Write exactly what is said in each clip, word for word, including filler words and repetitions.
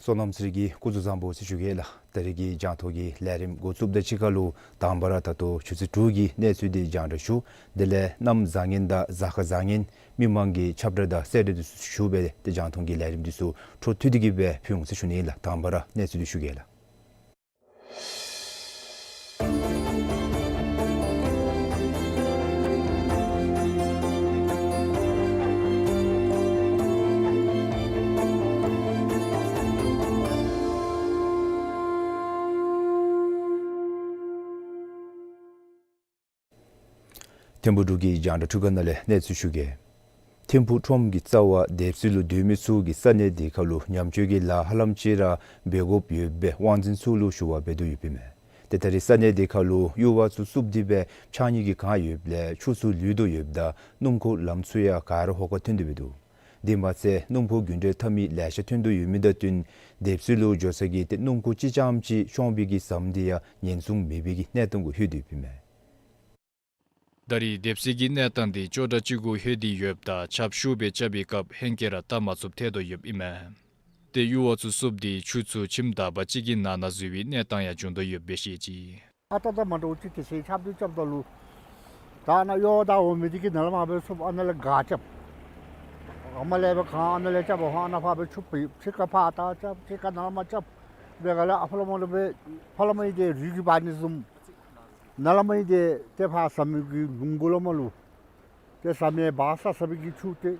བསོད་ནམས་ཚེ་རིང་གིས་སྐུ་གཟུགས་བཟང་པོ་ཟེར་ཞུ་གེ་ལགས། ད་རིས་ཀྱི་རྒྱང་མཐོང་གི་ལས་རིམ་འགོ་བཙུགས་དང་གཅིག་ཁར་ལུ་དང་པ་ར་ད་ལྟོ་ཆུ་ཚོད་དྲུག་གི་གནས་ཚུལ་འདི་རྒྱང་བསྒྲགས་ཞུ། དེ་ལས་གནམ་བཟང་ངན་དང་གཟའ་སྐར་བཟང་ངན་མི་མང་གི་ཁྱབ་བསྒྲགས་དང་གསལ་བསྒྲགས་འདི་ཚུ་ཞུ་སྦེ་ཏེ་རྒྱང་མཐོང་གི་ལས་རིམ་འདི་ཚུ་འཕྲོ་མཐུད་དེ་གི་སྦེ་ཕུལ་འོང་ཟེར་ཞུ་ནི་ལགས། དང་པ་ར་གནས་ཚུལ་འདི་ཞུ་གེ་ལགས། ཐིམ་ཕུ་འབྲུག་གི་རྒྱང་བསྒྲགས་ཐོག་ཁ་ནང་ལས་གནས་ཚུལ་ཞུ་གེ། ཐིམ་ཕུ་ཁྲོམ་གྱི་རྩ་བ་སྡེབ་གསིག་ལུ་སྡོད་མི་ཚུ་གིས་ས་གནས་དེ་ཁར་ལུ་ཉམས་བཅོས་ཀྱི་ལཱ་ཧ་ལམ་ཅིག་ར་འབད་དགོཔ་ཡོདཔ་སྦེ་དབང་འཛིན་ཚུ་ལུ་ཞུ་བ་འབད་དོ་ཡོདཔ་ཨིན་མས། ཏེ་ད་རིས་ས་གནས་དེ་ཁར་ལུ་ཡུར་བ་ཚུ་བསུབ་སྟེ་སྦེ་ཕྱགས་སྙིགས་ཀྱིས་གང་ཡོདཔ་ལས་ཆུ་ཚུ་ལུད་དོ་ཡོདཔ་ད་སྣུམ་འཁོར་ལམ་ཚུ་ཡང་ག་ར་ཧོ་ཀ་ཐོན་ཏེ་འབད་དོ། དེ་མ་ཚད་སྣུམ་འཁོར་རྒྱུན་འགྲུལ་འཐབ་མི་ལེ་ཤ་ཐོན་དོ་ཡོད་མི་དང་བསྟུན་སྡེབ་གསིག་ལུ་འགྱོ་ས་གི་ཏེ་སྣུམ་འཁོར་གཅིག་རྐྱངམ་ཅིག་ཤོང་པའི་གི་ཟམ་དེ་ཡང་ཉེན་སྲུང་མེད་པའི་གི་གནས་སྟངས་གུ་ལྷོད་དེ་ཡོདཔ་ཨིན་མས། ད་རིས་སྡེབ་གསིག་གི་གནས་སྟངས་འདི་ཅོག་འཐདཔ་ཅིག་གུ་ལྷོད་དེ་ཡོདཔ་ད་ཆརཔ་ཤུགས་སྦེ་རྐྱབ་པའི་སྐབས་ཧེང་སྐལ་ར་བལྟ་མ་ཚུགསཔ་ཐལ་དོ་ཡོདཔ་ཨིན་མས། ཏེ་ཡུར་བ་ཚུ་བསུབ་སྟེ་ཆུ་ཚུ་ཁྱིམ་དག་པ་ཅིག་གི་ནང་ན་འཛུལ་བའི་གནས་སྟངས་ཡང་བྱུང་དོ་ཡོདཔ་སྦེ་བཤད་ཅི། ཨ་ཏ་ཏ་མ་འདྲཝ་ཅིག་དེ་ཚེ་ཆརཔ་འདི་རྐྱབ་ད་ལུ་ད་ནཱ་ཡུར་བ་དང་འོང་མི་འདི་གིས་ནཱ་ལས་མར་སྦེ་བསུབ། ཨ་ནཱ་ལས་ག་རྐྱབ། ཨ་མ་ལས་སྦེ་གང་ཨ་ནཱ་ལས་རྐྱབ་པ་ཧོ་ཨ་ནཱ་ཕར་སྦེ་ཆུ་ཕྱི་ཁར་ཕར་ད་རྐྱབ། ཕྱི་ཁར་ནཱ་ལས་མར་རྐྱབ། སྦེ་ག་ལས་ཨ་ཕར་ལས་མར་སྦེ་ཕར་ལས་མར་ཨིན་ཏེ་རུལ་གྱིས་འབག་ནི་བཟུམ། ནཱ་ལས་མར་ཨིན་ཏེ་ཏེ་ཕར་ཟམ་གྱི་ལུང་གུ་ལས་མར་ལུ་ཏེ་ཟམ་ཡང་འབག་ས་ཟམ་གྱི་ཆུ་ཏེ་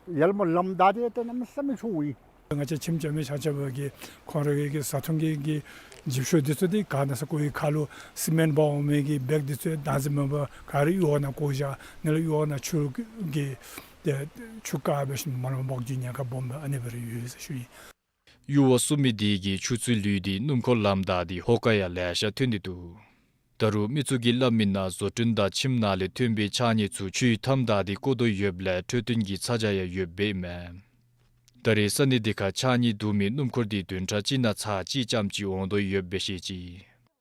ཡར་ལས་མར་ལམ་བདའ་སྟེ་ཏེ་གནམ་མེད་ས་མེད་ཆུ་འོང་ཡི། ང་བཅས་ཁྱིམ་རྐྱབ་མི་ཆ་ཁྱབ་ཀྱིས་ཁོང་ར་གི་གི་བཟའ་འཐུང་གི་གི་འཇིབ་ཤོག་འདི་ཚུ་འདི་ག་ནང་ས་བཀོ་ཡི། ཁ་ལུ་སི་མེནཊ་འབག་འོང་མི་གི་བེག་འདི་ཚུ་བདག་འཛིན་མེད་པར་ག་ར་ཡུར་བ་ནང་བཀོ་བཞག། ནཱ་ལས་ཡུར་བ་ནང་ཆུ་གི་ཏེ་ཆུ་བཀག་འབད་ཞིནམ་མར་ལས་འབག་འགྱོ་ཉེན་ཁ་སྦོམ་སྦེ་ཨ་ནི་སྦེ་ར་ཡོད་ཟེར་ཞུ་ཡི། ཡུར་བ་བསུབ་མི་འདི་གིས་ཆུ་ཚུ་ལུད་དེ་སྣུམ་འཁོར་ལམ་བདའ་སྟེ་ཧོ་ཀ་ཡང་ལེ་ཤ་ཐོན་ཏེ་འདུག། ད་རུང་མི་ཚུ་གིས་སླབ་མི་ནང་བཟོ་སྐྲུན་དང་ཁྱིམ་ནང་ལས་ཐོན་པའི་ཕྱགས་སྙིགས་ཚུ་ཆུའི་མཐའམ་བདའ་སྟེ་བཀོ་དོ་ཡོདཔ་ལས་འཕྲོད་བསྟེན་གྱི་ཚ་གྱང་ཡང་ཡོདཔ་ཨིན་མས། ད་རེས་ས་གནས་དེ་ཁར་ཕྱགས་སྙིགས་བསྡུ་མི་སྣུམ་འཁོར་འདི་བདུན་ཕྲག་གཅིག་ནང་ཚར་གཅིག་རྐྱངམ་ཅིག་འོང་དོ་ཡོདཔ་སྦེ་བཤད་ཅི།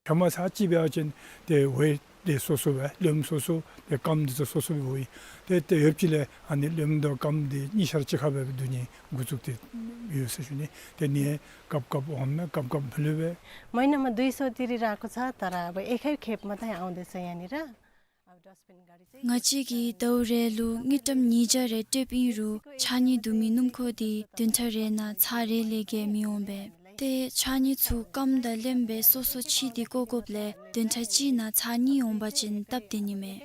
ཧེ་མ་ཚར་གཅིག་འབད་བ་ཅིན་ཏེ་འོ་ཡི་ཏེ་སོ་སོ་སྦེ་ལུངམ་སོ་སོ་ཏེ་རྐངམ་འདི་ཚུ་སོ་སོ་སྦེ་འོ་ཡི། ཏེ་ཏེ་ཡོདཔ་ཅིག་ལས་ཨ་ནི་ལུངམ་དང་རྐངམ་འདི་གཉིས་ཆ་ར་གཅིག་ཁར་སྦེ་བསྡུ་ནི་འགོ་བཙུགས་ཏེ་ཡོད་ཟེར་ཞུ་ནི། ཏེ་ནི་སྐབས་སྐབས་འོངམ་མས། སྐབས་སྐབས་མི་ལུས་པས། མ་ཨིན་ན་མ་དུས་ཚོད་འདི་ར་ར་ཁོ་ཚ་ད་ར་སྦེ་ཨེ་ཁ་ཁེབ་མ་ད་ཡང་འོང་དེས་ཡ་ནི་ར། ང་བཅས་ཀྱིས་ཟླཝ་རེ་ལུ་དངུལ་ཀྲམ་ཉིས་བརྒྱ་རེ་སྤྲོདཔ་ཨིན་རུང་ཕྱགས་སྙིགས་བསྡུ་མི་སྣུམ་འཁོར་འདི་བདུན་ཕྲག་རེ་ནང་ཚར་རེ་ལས་བརྒལ་མི་འོང་པས། ཏེ་ཕྱགས་སྙིགས་ཚུ་རྐངམ་དང་ལེན་སྦེ་སོ་སོ་ཕྱིས་ཏེ་བཀོ་དགོཔ་ལས་བདུན་ཕྲག་གཅིག་ནང་ཚར་གཉིས་འོང་པ་ཅིན་སྟབས་བདེ་ནི་མས།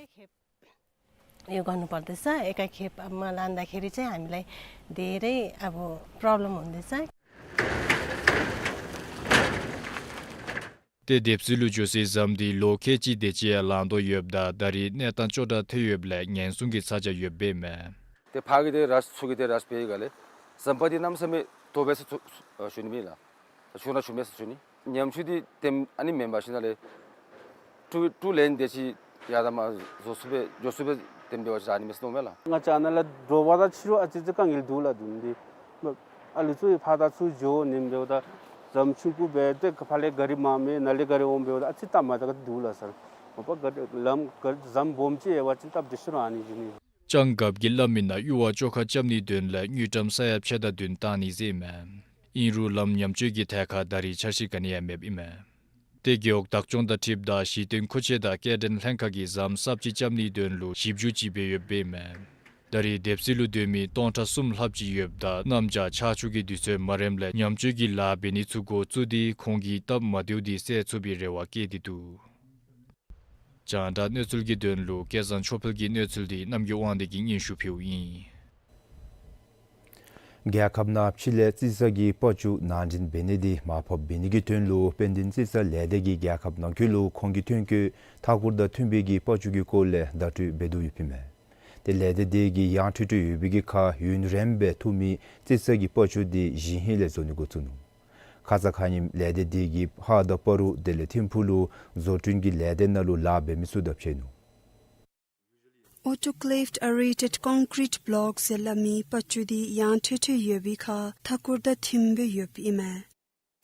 ཡོ་ག་ནུ་པར་དེ་ས་ཨེ་ཀ་ཁེབ་མ་ལན་ད་ཁེ་རི་ཅེ་ཨ་མི་ལས་དེ་རེ་ཨ་བོ་པྲོབ་ལེམ་འོང་དེས། ཏེ་སྡེབ་གསིག་ལུ་འགྱོ་སའི་ཟམ་འདི་ལོ་ཁལ་གཅིག་དེ་ཅིག་ཡང་ལང་དོ་ཡོདཔ་ད་ད་རེས་གནས་སྟངས་ཅོག་འཐདཔ་ཐལ་ཡོདཔ་ལས་ཉེན་སྲུང་གི་ཚ་གྱང་ཡོདཔ་ཨིན་མས། ཏེ་ཕར་གི་ཏེ་རས་ཚུར་གི་ཏེ་རས་འབད་ཡི་ག་ལས་ཟམ་པ་འདི་གནམ་མེད་ས་མེད་དོག་པས་ཟེར་ཞུ་ནི་མེན་ན། ཆུ་ནང་ཞུ་མས་ཟེར་ཞུ་ནི། ཉམས་ཆུང་འདི་ཏེ་ཨ་ནི་མེན་པར་ཞིནམ་ལས་ཊུ་ཊུ་ལེན་དེ་ཅིག་ཡར་དང་མར་བཟོ་ཚུགས་པས་འགྱོ་ཚུགས་པས་ དེ་འབདཝ་ཅིག་ཨ་ནི་མི་སྲིད་ནོ་མས་ལགས། ང་བཅས་ནཱ་ལས་འགྱོ་བ་དང་ཕྱི་རུ་ཨ་ཙི་ཙི་དཀའ་ངལ་འདུག་ལགས། འདི་ཨ་ལུ་ཚུ་ཕར་དང་ཚུར་འགྱོ་ནི་འབདཝ་ད་ཟམ་ཆུང་ཀུ་སྦེ་ཏེ་ཕར་ལས་ག་རི་མ་མེད་ནཱ་ལས་ག་རི་འོང་འབདཝ་ད་ཨ་ཙི་སྟབས་མ་བདེཝ་འདུག་ལགས་སར། མ་པ་ག་རི་ལམ་ག་རི་ཟམ་སྦོམ་ཅིག་ཡོད་པ་ཅིན་སྟབས་བདེ་ཤོས་ར་ཨ་ནི་ཨིན་ནི། ལྕང་རྒཔོ་གིས་སླབ་མི་ནང་གཡུར་བ་བཅོ་ཁ་རྐྱབ་ནིའི་དོན་ལས་དངུལ་ཀྲམ་ས་ཡ་ཕྱེད་དང་བདུན་བཏང་ནི་ཟེར་ཨིན་མས། ཨིན་རུང་ལམ་ཉམས་བཅོས་ཀྱི་ཐད་ཁར་ད་རེས་འཆར་གཞི་ག་ནི་ཡང་མེདཔ་ཨིན་མས། ཏེ་རྒེད་འོག་བདག་སྐྱོང་དང་འཁྲིལཝ་ད་གཞི་རྟེན་མཁོ་ཆས་དང་སྐྱེལ་འདྲེན་ལྷན་ཁག་གིས་ཟམ་གསརཔ་ཅིག་རྐྱབ་ནིའི་དོན་ལུ་ཞིབ་འཇུག་ཅིག་འབད་ཡོདཔ་ཨིན་མས། ད་རེས་སྡེབ་སྲིད་ལུ་སྡོད་མི་སྟོང་ཕྲག་གསུམ་ལྷགཔ་ཅིག་ཡོདཔ་ད་གནམ་བྱཱར་ཆར་ཆུ་གི་དུས་ཚོད་མ་རནམ་ལས་ཉམས་བཅོས་ཀྱི་ལཱ་འབད་ནི་ཚུ་འགོ་བཙུགས་ཏེ་ཁོང་གི་སྟབས་མ་བདེཝ་འདི་སེལ་ཚུགས་པའི་རེ་བ་བསྐྱེད་དེ་འདུག། རྒྱང་བསྒྲགས་གནས་ཚུལ་གྱི་དོན་ལུ་སྐལ་བཟང་ཆོས་འཕེལ་གྱི་གནས་ཚུལ་འདི་རྣམ་རྒྱལ་དབང་འདུས་ཀྱིས་སྙན་ཞུ་ཕུལཝ་ཨིན། རྒྱལ་ཁབ་ནང་ཕྱི་ལས་རྩིས་གསར་གྱི་པར་བཅུ་ནང་འདྲེན་འབད་ནི་འདི་མར་ཕབ་འབད་ནི་གི་དོན་ལུ་དཔལ་ལྡན་རྩིས་གསར་ལས་སྡེ་གིས་རྒྱལ་ཁབ་ནང་འཁོད་ལུ་ཁོང་གི་ཐོན་སྐྱེད་མཐའ་འཁོར་དང་མཐུན་པའི་གི་པར་བཅུ་གི་སྐོར་ལས་བརྡ་སྤྲོད་འབད་དོ་ཡོདཔ་ཨིན་མས། ཏེ་ལས་སྡེ་དེ་གིས་ཡང་ཁྲིག་ཁྲི་ཡོད་པའི་གི་ཁར་ཡུན་རིངམོ་སྦེ་ཐུབ་མི་རྩིས་གསར་གྱི་པར་བཅུ་དེ་གཞེས་ཧེང་ལས་བཟོ་ནི་འགོ་བཙུགས་ནུག། ཁ་ཙ་ཁ་ཉིནམ་ལས་སྡེ་དེ་གིས་ཧཱ་དང་སྤ་རོ་དེ་ལས་ཐིམ་ཕུག་ལུ་བཟོ་སྐྲུན་གྱི་ལས་སྡེ་ནང་ལུ་ལཱ་འབད་མི་ཚུ་དང་ཕྱད་ནུག། Autoclaved aerated concrete blocks ཟེར་སླབ་མི་པར་བཅུ་དེ་ཡང་ཁྲིག་ཁྲི་ཡོད་པའི་ཁར་མཐའ་འཁོར་དང་མཐུནམ་སྦེ་ཡོདཔ་ཨིན་མས།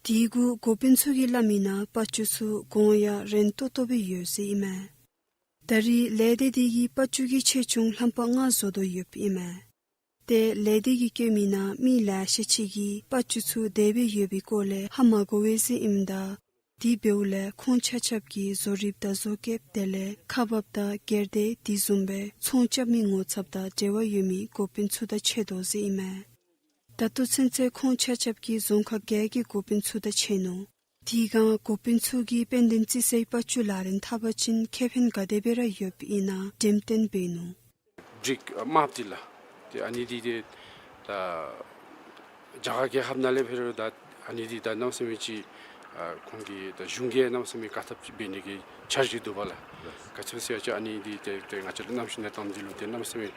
དེ་གུ་འགོ་དཔོན་ཚུ་གིས་སླབ་མི་ནང་པར་བཅུ་ཚུ་གོང་ཡང་རན་ཏོག་ཏོ་སྦེ་ཡོད་ཟེར་ཨིན་མས། ད་རེས་ལས་སྡེ་དེ་གིས་པར་བཅུ་གི་ཆེ་ཆུང་ལྷམ་པ་ལྔ་བཟོ་དོ་ཡོདཔ་ཨིན་མས། ཏེ་ལས་སྡེ་གིས་བཀོད་མི་ནང་མི་ལེ་ཤ་ཅིག་གིས་པར་བཅུ་ཚུ་དེ་སྦེ་ཡོད་པའི་སྐོར་ལས་ཧ་མ་གོ་བས་ཟེར་ཨིནམ་ད། དེ་འབདཝ་ལས་ཁོང་ཆ་ཁྱབ་ཀྱིས་བཟོ་རིགཔ་དང་བཟོ་བཀོདཔ་དེ་ལས་ཁག་འབགཔ་དང་སྒེར་སྡེ་དེ་བཟུམ་སྦེ་ཚོང་རྐྱབ་མི་ངོ་ཚབ་དང་འབྲེལ་བ་ཡོད་མི་འགོ་དཔོན་ཚུ་དང་ཕྱད་དོ་ཟེར་ཨིན་མས། ད་ལྟོ་ཚུན་ཚོད་ཁོང་ཆ་ཁྱབ་ཀྱིས་རྫོང་ཁག་བརྒྱད་ཀྱི་འགོ་དཔོན་ཚུ་དང་ཕྱད་ནུག། དེ་སྒང་འགོ་དཔོན་ཚུ་གིས་དཔལ་ལྡན་རྩིས་གསར་པར་བཅུ་ལག་ལེན་འཐབ་པ་ཅིན་ཁེ་ཕན་ག་དེ་སྦེ་ར་ཡོདཔ་ཨིན་ན་འགྲེམས་སྟོན་འབད་ནུག། བྲིཀ་དམརཔོ་འདི་ལགས། ཏེ་ཨ་ནི་འདི་ཏེ་ད་རྒྱ་གར་རྒྱལ་ཁབ་ནང་ལས་འབད་རུང་ད་ཨ་ནི་འདི་ད་གནམ་མེད་ས་མེད་ཅིག་ཨ་ཁོང་གི་ད་གཞུང་གིས་གནམ་མེད་ས་མེད་བཀག་ཐབས་ཅིག་འབད་ནི་གི་འཆར་གཞི་འདུག་པ་ལགས། ག་ཅི་སྨོ་ཟེར་བ་ཅིན་ཨ་ནི་འདི་ཏེ་ཏེ་ང་བཅས་ར་གནམ་གཤིས་གནས་སྟངས་འདི་ལུ་ཏེ་གནམ་མེད་ས་མེད་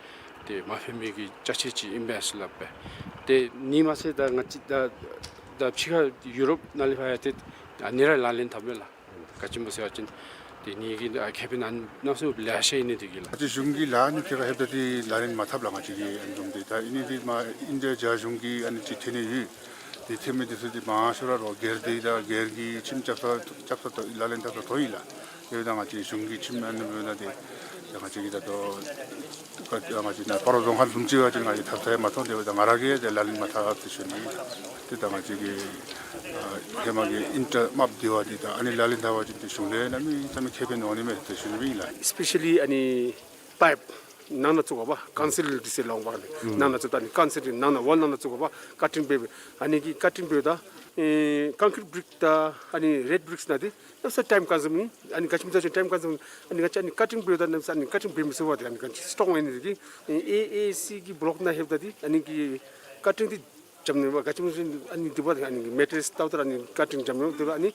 ཏེ་མ་ཕན་མི་གི་ཅ་ཆས་ཅིག་ཨིན་པས་ཟེར་སླབ་པས། ཏེ་ཨ་ནི་མ་ཚད་ད་ང་བཅས་ད་ད་ཕྱི་ཁ་ཡུ་རོབ་ནང་ལས་ཕར་ཡང་ཏེ་ཨ་ནི་ར་ལག་ལེན་འཐབ་མས་ལགས། ག་ཅི་སྨོ་ཟེར་བ་ཅིན་དེ་ནི་གི་ཨ་ཁེ་ཕན་ཨ་ནི་གནམ་མེད་ས་མེད་ལེ་ཤ་ཨིན་ནི་དེ་གིས་ལགས། ང་བཅས་གཞུང་གི་ལཱ་ནི་ཕྱི་ཁར་ལྷོདཔ་ད་ཏེ་ལག་ལེན་མ་འཐབ་ལགས། ང་བཅས་ཀྱིས་ཨ་ནི་བཟུམ་ཏེ་ད་ཨ་ནི་འདི་མར་ཨིན་ཌི་ཡ་རྒྱ་གཞུང་གིས་ཨ་ནི་ཅིག་ཐོན་ནི་ཡོད། ཏེ་ཐོན་མི་འདི་ཚུ་ཏེ་མང་ཤོས་ར་རོགས་སྒེར་སྡེ་དང་སྒེར་གྱིས་ཁྱིམ་རྐྱབ་ས་རྐྱབ་ས་དོ་ལག་ལེན་འཐབ་ས་དོ་ཡོད་ལགས། དེ་འབདཝ་ད་ང་བཅས་གཞུང་གི་ཁྱིམ་ཨ་ནི་འབདཝ་ད་ཏེ་ད་ང་བཅས་ཀྱིས་ད་ལྟོ་ང་བཅས་ནཱ་སྤ་རོ་རྫོང་ཁག་བཟུམ་ཅིག་འབད་བ་ཅིན་ང་བཅས་འཐབ་ས་ཡང་མ་མཐོང་། དེ་འབདཝ་ད་ང་ར་གིས་ཏེ་ལག་ལེན་མ་འཐབ་ཟེར་ཞུ་ནི་ཨིན། ཏེ་ད་ང་བཅས་ཀྱི་ཨ་ཧེ་མ་གི་ཨིན་ཊར་དམརཔོ་འདི་བ་འདི་ད་ཨ་ནི་ལག་ལེན་འཐབ་པ་ཅིན་ཏེ་གཞུང་ལས་གནམ་མེད་ས་མེད་ཁེ་ཕན་འོང་ནི་མས་ཟེར་ཞུ་ནི་ཨིན་ལགས། སི་པེ་ཤ་ལི་ཨ་ནི་པའིཔ་ནང་ན་བཙུགས་པ་ཀོན་ཀི་རིཊ་ཟེར་སླབ་པ་ནང་ན་བཙུགས་ད་ཨ་ནི་ཀོན་ཀི་རིཊ་ནང་ན་ཝཱལ་ནང་ན་བཙུགས་པ་ཀ་ཊིང་འབད་ཨ་ནི་གི་ཀ་ཊིང་འབདཝ་ད་ཨེ་ཀོན་ཀི་རིཊ་བྲིཀ་དང་ཨ་ནི་རེཌ་བྲིཀསི་ནང་འདི་གནམ་མེད་ས་མེད་ཊའིམ་ཀོན་ཛུམ་ཨིན། ཨ་ནི་ག་ཅི་སྨོ་ཟེར་བ་ཅིན་ཊའིམ་ཀོན་ཛུམ་ཨིན། ཨ་ནི་ང་བཅས་ཨ་ནི་ཀ་ཊིང་འབདཝ་ད་གནམ་མེད་ས་མེད་ཨ་ནི་ཀ་ཊིང་འབད་མི་ཚུགས་པས། ཏེ་ཨ་ནི་ག་ཅི་སི་ཊོང་ཨིན་ནི་དེ་གིས་ཨེ་ཨེ་སི་གི་བོ་ལོཀ་ནང་ལྷོདཔ་ད་ཏེ་ཨ་ནི་གི་ཀ་ཊིང་འདི་འཇམ་ནི་མས། ག་ཅི་སྨོ་ཟེར་བ་ཅིན་ཨ་ནི་འདི་བ་ཨ་ནི་མེ་ཊེ་རིལ་ལྟཝ་ད་ཨ་ནི་ཀ་ཊིང་འཇམ་ནི་མས། དེ་ལས་ཨ་ནི་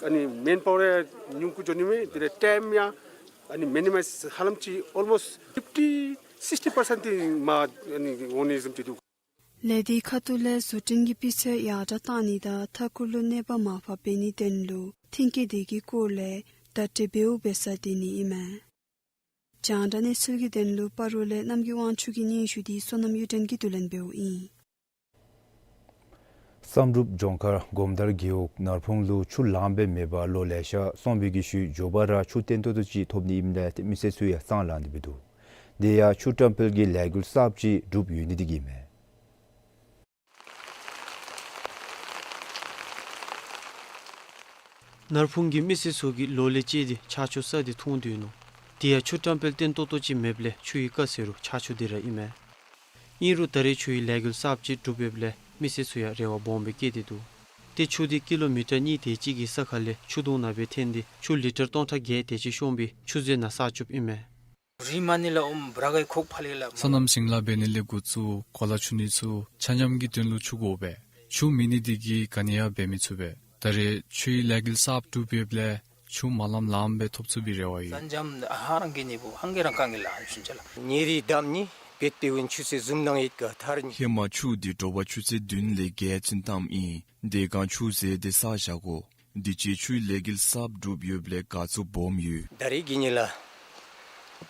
ཨ་ནི་མེན་པ་ཝར་ཡང་ཉུང་ཀུ་འགྱོ་ནི་མས། དེ་ལས་ཊའིམ་ཡང་ཨ་ནི་མི་ནི་མའིཛ་ཧ་ལམ་ཅིག་ཨོལ་མོསཊ་ཕིཕ་ཊི་སིགསི་ཊི་པར་སེནཊ་དེ་མར་ཨ་ནི་འོང་ནི་བཟུམ་ཅིག་འདུག། ལས་སྡེའི་ཁ་ཐུག་ལས་བཟོ་སྐྲུན་གྱི་སྤུས་ཚད་ཡར་དྲག་བཏང་ནི་དང་མཐའ་འཁོར་ལུ་གནོད་པ་མར་ཕབ་འབད་ནིའི་དོན་ལུ་མཐུན་རྐྱེན་དེ་གི་སྐོར་ལས་བརྡ་སྤྲོད་འབདཝ་འབད་ས་དེ་ནི་ཨིན་མས། རྒྱང་བསྒྲགས་གནས་ཚུལ་གྱི་དོན་ལུ་སྤ་རོ་ལས་རྣམ་རྒྱལ་དབང་ཕྱུག་གི་སྙན་ཞུ་འདི་བསོད་ནམས་གཡུ་སྒྲོན་གྱིས་བསྡུ་ལེན་འབདཝ་ཨིན། བསམ་གྲུབ་ལྗོངས་མཁར་སྒོམ་དར་རྒེད་འོག་ནར་ཕུང་ལུ་ཆུ་ལངམ་སྦེ་མེད་པར་ལོ་ལེ་ཤ་སོང་བའི་གི་ཤུལ་མགྱོགས་པ་ར་ཆུ་བརྟན་ཏོག་ཏོ་ཅིག་ཐོབ་ནི་ཨིནམ་ལས་མི་སེར་ཚུ་ཡང་གཙང་ལང་སྟེ་འབད་འདུག། དེ་ཡང་ཆུ་བཀྲམ་སྤེལ་གྱི་ལས་འགུལ་གསརཔ་ཅིག་གྲུབ་ཡོད་ནི་དེ་གིས་མས། ནར་ཕུང་གི་མི་སེར་ཚུ་གིས་ལོ་ལས་བཅད་དེ་ཆར་ཆུ་བསགས་ཏེ་འཐུང་དོ་ཡོད་ནུག། དེ་ཡང་ཆུ་བཀྲམ་སྤེལ་བརྟན་ཏོག་ཏོ་ཅིག་མེདཔ་ལས་ཆུ་ཡི་དཀའ་ཟེར་རུང་ཆར་ཆུ་འདི་ར་ཨིན་མས། ཨིན་རུང་ད་རེས་ཆུ་ཡི་ལས་འགུལ་གསརཔ་ཅིག་གྲུབ་ཡོདཔ་ལས་མི་སེར་ཚུ་ཡང་རེ་བ་སྦོམ་སྦེ་བསྐྱེད་དེ་འདུག། ཏེ་ཆུ་འདི་ཀི་ལོ་མི་ཊར་གཉིས་དེ་ཅིག་གི་ས་ཁ་ལས་ཆུ་དུང་ནང་སྦེ་འཐེན་ཏེ་ཆུ་ལི་ཊར་སྟོང་ཕྲག་བརྒྱད་དེ་ཅིག་ཤོང་སྦེ་ཆུ་མཛོད་ནང་བསགས་བཅུགཔ་ཨིན་མས། རི་མ་ཎི་ལ་ཨོམ་བྲག་གི་ཁོག་ཕ་ལེ་ལ། སོ་ནམ་ཞིང་ལཱ་འབད་ནི་ལས་འགོ་བཙུགས་གོ་ལ་ཆུ་ནི་ཚུ་ཆ་མཉམ་གྱི་དོན་ལུ་ཆུ་དགོ་པས། ཆུ་མེད་ནི་དེ་གིས་ག་ནི་ཡང་འབད་མི་ཚུགས་པས། ད་རེས་ཆུ་ཡི་ལས་འགུལ་གསརཔ་གྲུབ་ཡོདཔ་ལས་ཆུ་མ་ལངམ་ལངམ་སྦེ་ཐོབ་ཚུགས་པའི་རེ་བ་ཡོད། ས་འཇམ་ཧ་རང་གི་ནི་བུ་ཧང་གི་རང་གང་གི་ལ་ཤུན་ཅ་ལ། ཉེ་རི་དམ་ནི་བེད་པེ་ཝིན་ཆུ་ཚོད་བཟུམ་ནང་ཡིད་ག་ཐར་ནི། ཧེ་མ་ཆུ་འདི་དྲོ་པ་ཆུ་ཚོད་བདུན་ལས་བརྒྱད་ཚུན་བཏངམ་ཨིན། དེ་སྒང་ཆུ་ཟད་དེ་བསགས་བཞག་དགོ། དུས་ཅི་ཆུའི་ལས་འགུལ་གསརཔ་གྲུབ་ཡོདཔ་ལས་དགའ་ཚོར་སྦོམ་ཡོད། ད་རེས་ཀྱི་ཉིནམ་ལས་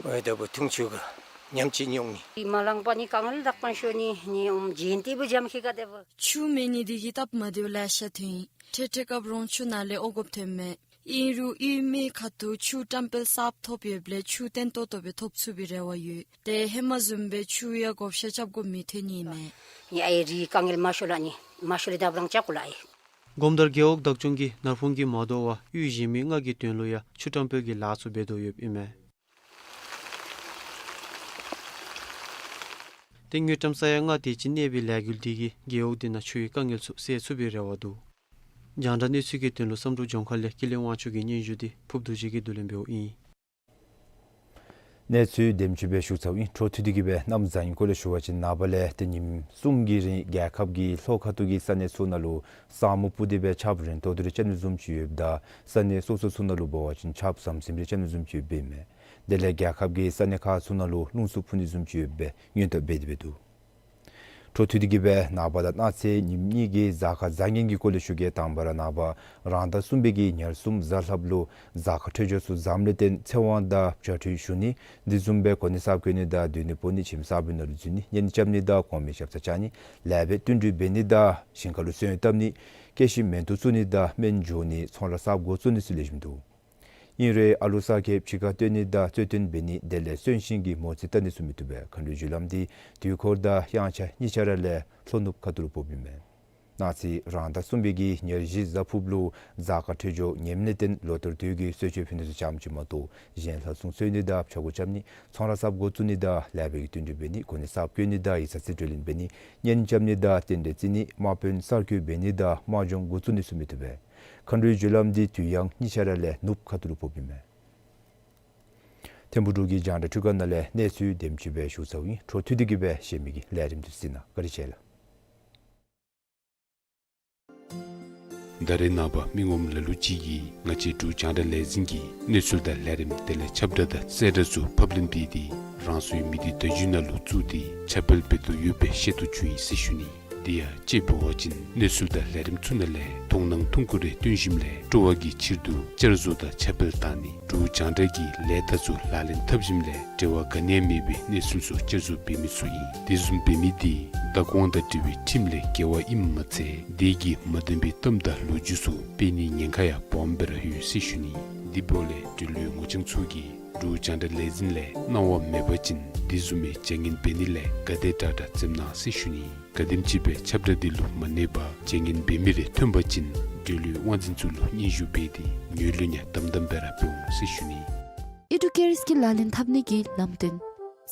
འོ་ད་བུ་འཐུང་ཆུ་ག་ ཉམས་ཅིག་མྱོང་ནི། མ་ལང་པ་ནི་དཀའ་ངལ་དག་པ་ཤོར་ནི་ནི་ཨོམ་ཇིན་ཏི་བུ་འཇམ་ཁི་ག་དེ་བུ། ཆུ་མེད་ནི་དེ་གིས་སྟབས་མ་བདེཝ་ལེ་ཤ་ཐོན་ཡི། འཕྲལ་འཕྲལ་སྐབས་རོང་ཆུ་ནང་ལས་འོ་དགོཔ་ཐོནམ་མས། ཨིན་རུང་ཨིན་མི་ཁ་ཐུག་ཆུ་བཀྲམ་སྤེལ་གསརཔ་ཐོབ་ཡོདཔ་ལས་ཆུ་བརྟན་ཏོག་ཏོ་སྦེ་ཐོབ་ཚུགས་པའི་རེ་བ་ཡོད། ཏེ་ཧེ་མ་བཟུམ་སྦེ་ཆུ་ཡང་བགོ་བཤའ་རྐྱབ་དགོཔ་མི་ཐོན་ནི་མས། ནི་ཨའི་རི་དཀའ་ངལ་མ་ཤོར་ལ་ནི་མ་ཤོར་ལས་ད་བུ་རང་ཅ་ཀུ་ལ་ཨའི། སྒོམ་དར་རྒེད་འོག་བདག་སྐྱོང་གིས་ནར་ཕུང་གིས་མ་དོ་བར་གཡུས་གཞན་མི་ལྔ་གི་དོན་ལུ་ཡང་ཆུ་བཀྲམ་སྤེལ་གྱི་ལཱ་ཚུ་འབད་དོ་ཡོདཔ་ཨིན་མས། ཏེ་དངུལ་ཀྲམ་ས་ཡ་ལྔ་དེ་ཅིག་གནས་པའི་ལས་འགུལ་འདི་གིས་རྒེད་འོག་འདི་ནང་ཆུའི་དཀའ་ངལ་ཚུ་སེལ་ཚུགས་པའི་རེ་བ་འདུག། རྒྱང་བསྒྲགས་གནས་ཚུལ་གྱི་དོན་ལུ་བསམ་གྲུབ་ལྗོངས་མཁར་ལས་ཀུན་ལེགས་དབང་ཕྱུག་གི་སྙན་ཞུ་འདི་ཕུབ་རྡོ་རྗེ་གིས་བསྡུ་ལེན་འབདཝ་ཨིན། གནས་ཚུལ་དེམ་ཅིག་སྦེ་ཞུ་ཚརཝ་ཨིན། འཕྲོ་མཐུད་དེ་གིས་སྦེ་གནམ་བཟང་ངན་སྐོར་ལས་ཞུ་བ་ཅིན་ནངས་པ་ལས་ཏེ་ཉིནམ་གསུམ་གྱི་རིང་རྒྱལ་ཁབ་ཀྱི་ལྷོ་ཁ་ཐུག་གི་ས་གནས་ཚུ་ནང་ལུ་ས་སྨུག་སྤུབས་ཏེ་སྦེ་ཆརཔ་རན་ཏོག་ཏོ་རེ་རྐྱབ་ནི་བཟུམ་ཅིག་ཡོདཔ་ད་ས་གནས་སོ་སོ་ཚུ་ནང་ལུ་འབད་བ་ཅིན་ཆརཔ་ཟམ་ཟིམ་རེ་རྐྱབ་ནི་བཟུམ་ཅིག་ཡོདཔ་ཨིན་མས། དེ་ལས་རྒྱལ་ཁབ་ཀྱི་ས་གནས་ཁག་ཚུ་ནང་ལུ་རླུང་འཚུབ་འཕུ་ནི་བཟུམ་ཅིག་ཡོདཔ་སྦེ་སྔོན་བརྡ་འབད་དེ་སྦེ་འདུག། འཕྲོ་མཐུད་དེ་གིས་སྦེ་ནངས་པ་དང་གནངས་ཚེ་ཉིནམ་གཉིས་ཀྱི་གཟའ་སྐར་བཟང་ངན་གྱི་སྐོར་ལས་ཞུ་གེ། དང་པ་ར་ནངས་པ་རང་ཟླ་གསུམ་པའི་གི་ཉེར་གསུམ་གཟའ་ལྷགཔ་ལུ་གཟའ་སྐར་འཕྲོད་སྦྱོར་ཚུ་བཟངམ་ལས་བརྟེན་ཚེ་དབང་དང་བྱ་འཕྲུལ་ཞུ་ནི། དེ་བཟུམ་སྦེ་གོ་གནས་གསརཔ་བཀོད་ནི་དང་སྡོད་གནས་སྤོ་ནི་ཁྱིམ་གསརཔ་ནང་ལུ་འཛུལ་ནི་གཉེན་རྐྱབ་ནི་དང་གོང་མའི་ཞབས་སར་བཅར་ནི་ལེགས་པའི་བསྟུན་གྲོས་འབད་ནི་དང་ཞིང་ཁ་ལུ་སོན་བཏབ་ནི་སྐྱེ་ཤི་མེན་ཏོག་བཙུགས་ནི་དང་སྨན་འཇུ་ནི་ཚོང་ར་གསརཔ་འགོ་བཙུགས་ནི་ཚུ་ལེགས་ཤོམ་འདུག། ཨིན་རུང་ཨ་ལུ་གསར་ཁེབ་ཕྱི་ཁར་བཏོན་ནི་དང་རྩོད་བཏོན་འབད་ནི་དེ་ལས་གསོན་ཤིང་གི་མོ་རྩིས་བལྟ་ནི་ཚུ་མི་བཏུབ་པས། མཁའ་འགྲོའི་རྒྱུ་ལམ་འདི་དུས་འཁོར་དང་དབྱངས་འཆར་གཉིས་ཆ་ར་ལས་ལྷོ་ནུབ་ཁ་ཐུག་ལུ་ཕོགཔ་ཨིན་མས། གནངས་ཚེ་རང་ཟླ་གསུམ་པའི་གི་ཉེར་བཞི་གཟའ་ཕུརཔ་ལུ་གཟའ་སྐར་འཕྲོད་སྦྱོར་ངནམ་ལས་བརྟེན་ལོ་ལྟར་དུས་ཀྱི་གསོལ་མཆོད་ཕུལ་ནི་ཚུ་ཙམ་ཅིག་མ་གཏོགས་གཞན་ལྷ་སྲུང་གསོལ་ནི་དང་ཕྱག་སྐོར་རྐྱབ་ནི་ཚོང་ར་གསརཔ་འགོ་བཙུགས་ནི་དང་ལེགས་པའི་བསྟུན་གྲོས་འབད་ནི་གོ་གནས་གསརཔ་བཀོད་ནི་དང་ཡིག་ཚང་རྩིས་སྤྲོད་ལེན་འབད་ནི་གཉེན་རྐྱབ་ནི་དང་རྟེན་འབྲེལ་བརྩི་ནི་དམག་དཔོན་གསར་བསྐོ་འབད་ནི་དང་དམག་སྦྱོང་འགོ་བཙུགས་ནི་ཚུ་མི་བཏུབ་པས། མཁའ་འགྲོའི་རྒྱུ་ལམ་འདི་དུས་དབྱངས་གཉིས་ཆ་ར་ལས་ནུབ་ཁ་ཐུག་ལུ་ཕོགཔ་ཨིན་མས། ཐིམ་ཕུག་འབྲུག་གི་རྒྱང་བསྒྲགས་འཕྲུལ་ཁང་ནང་ལས་གནས་ཚུལ་དེམ་ཅིག་སྦེ་ཞུ་ཚརཝ་ཨིན། འཕྲོ་མཐུད་དེ་གིས་སྦེ་གཞན་མི་གི་ལས་རིམ་ཚུ་གཟིགས་གནང་། བཀའ་དྲིན་ཆེ་ལགས། ད་རེས་ནངས་པ་མི་ངོམ་ལ་ལུ་ཅིག་གིས་ང་བཅས་འབྲུག་རྒྱང་བསྒྲགས་ལས་འཛིན་གྱི་གནས་ཚུལ་དང་ལས་རིམ་དེ་ལས་ཁྱབ་བསྒྲགས་དང་གསལ་བསྒྲགས་ཚུ་ཕབ་ལེན་འབད་དེ་རང་སོའི་མི་སྡེ་བརྡ་བརྒྱུད་ནང་ལུ་བཙུགས་ཏེ་ཁྱབ་སྤེལ་འབད་དོ་ཡོདཔ་སྦེ་ཤེས་རྟོགས་བྱུང་ཡི་ཟེར་ཞུ་ནི། དེ་ཡང་དཔྱེ་འབད་བ་ཅིན་གནས་ཚུལ་དང་ལས་རིམ་ཚུ་ནང་ལས་མཐོང་སྣང་ཐུང་ཀུ་རེ་སྟོན་ཞིནམ་ལས་སྤྲོ་བ་གི་ཕྱིར་དུ་བསྐྱར་བཟོ་དང་ཁྱབ་སྤེལ་བཏང་ནི་འབྲུག་རྒྱང་བསྒྲགས་ཀྱི་ལས་རྟགས་ཚུ་ལག་ལེན་འཐབ་ཞིནམ་ལས་འབྲེལ་བ་ག་ནི་ཡང་མེད་པའི་གནས་ཚུལ་ཚུ་བསྐྱར་བཟོ་འབད་མི་ཚུ་ཨིན། དེ་བཟུམ་འབད་མི་དེ་བདག་དབང་དང་འབྲེལ་བའི་ཁྲིམས་ལས་འགལ་བ་ཨིནམ་མ་ཚད་དེ་གིས་མ་བདེན་པའི་གཏམ་དང་ལོ་རྒྱུས་ཚུ་སྤེལ་ནིའི་ཉེན་ཁ་ཡང་སྦོམ་སྦེ་ར་ཡོད་ཟེར་ཞུ་ནི། དེ་འབདཝ་ལས་འབྲེལ་ཡོད་ངོ་རྐྱང་ཚུ་གིས་འབྲུག་རྒྱང་བསྒྲགས་ལས་འཛིན་ལས་གནང་བ་མེད་པ་ཅིན་དེ་བཟུམ་མའི་བྱ་ངན་འབད་ནི་ལས་ག་དེ་དྲག་དྲག་འཛེམ་གནང་ཟེར་ཞུ་ནི། ག་དེམ་ཅིག་སྦེ་ཁྱབ་བསྒྲགས་འདི་ལུ་མ་གནས་པར་བྱ་ངན་འབད་མི་རེ་ཐོན་པ་ཅིན་འབྲེལ་ཡོད་དབང་འཛིན་ཚུ་ལུ་སྙན་ཞུ་འབད་དེ་ངོས་ལེན་ཡང་དམ་དམ་སྦེ་ར་འབད་འོང་ཟེར་ཞུ་ནི། ཨི་ཌུ་ཀེར་སི་ཀིལ་ལག་ལེན་འཐབ་ནི་གི་ལམ་སྟོན།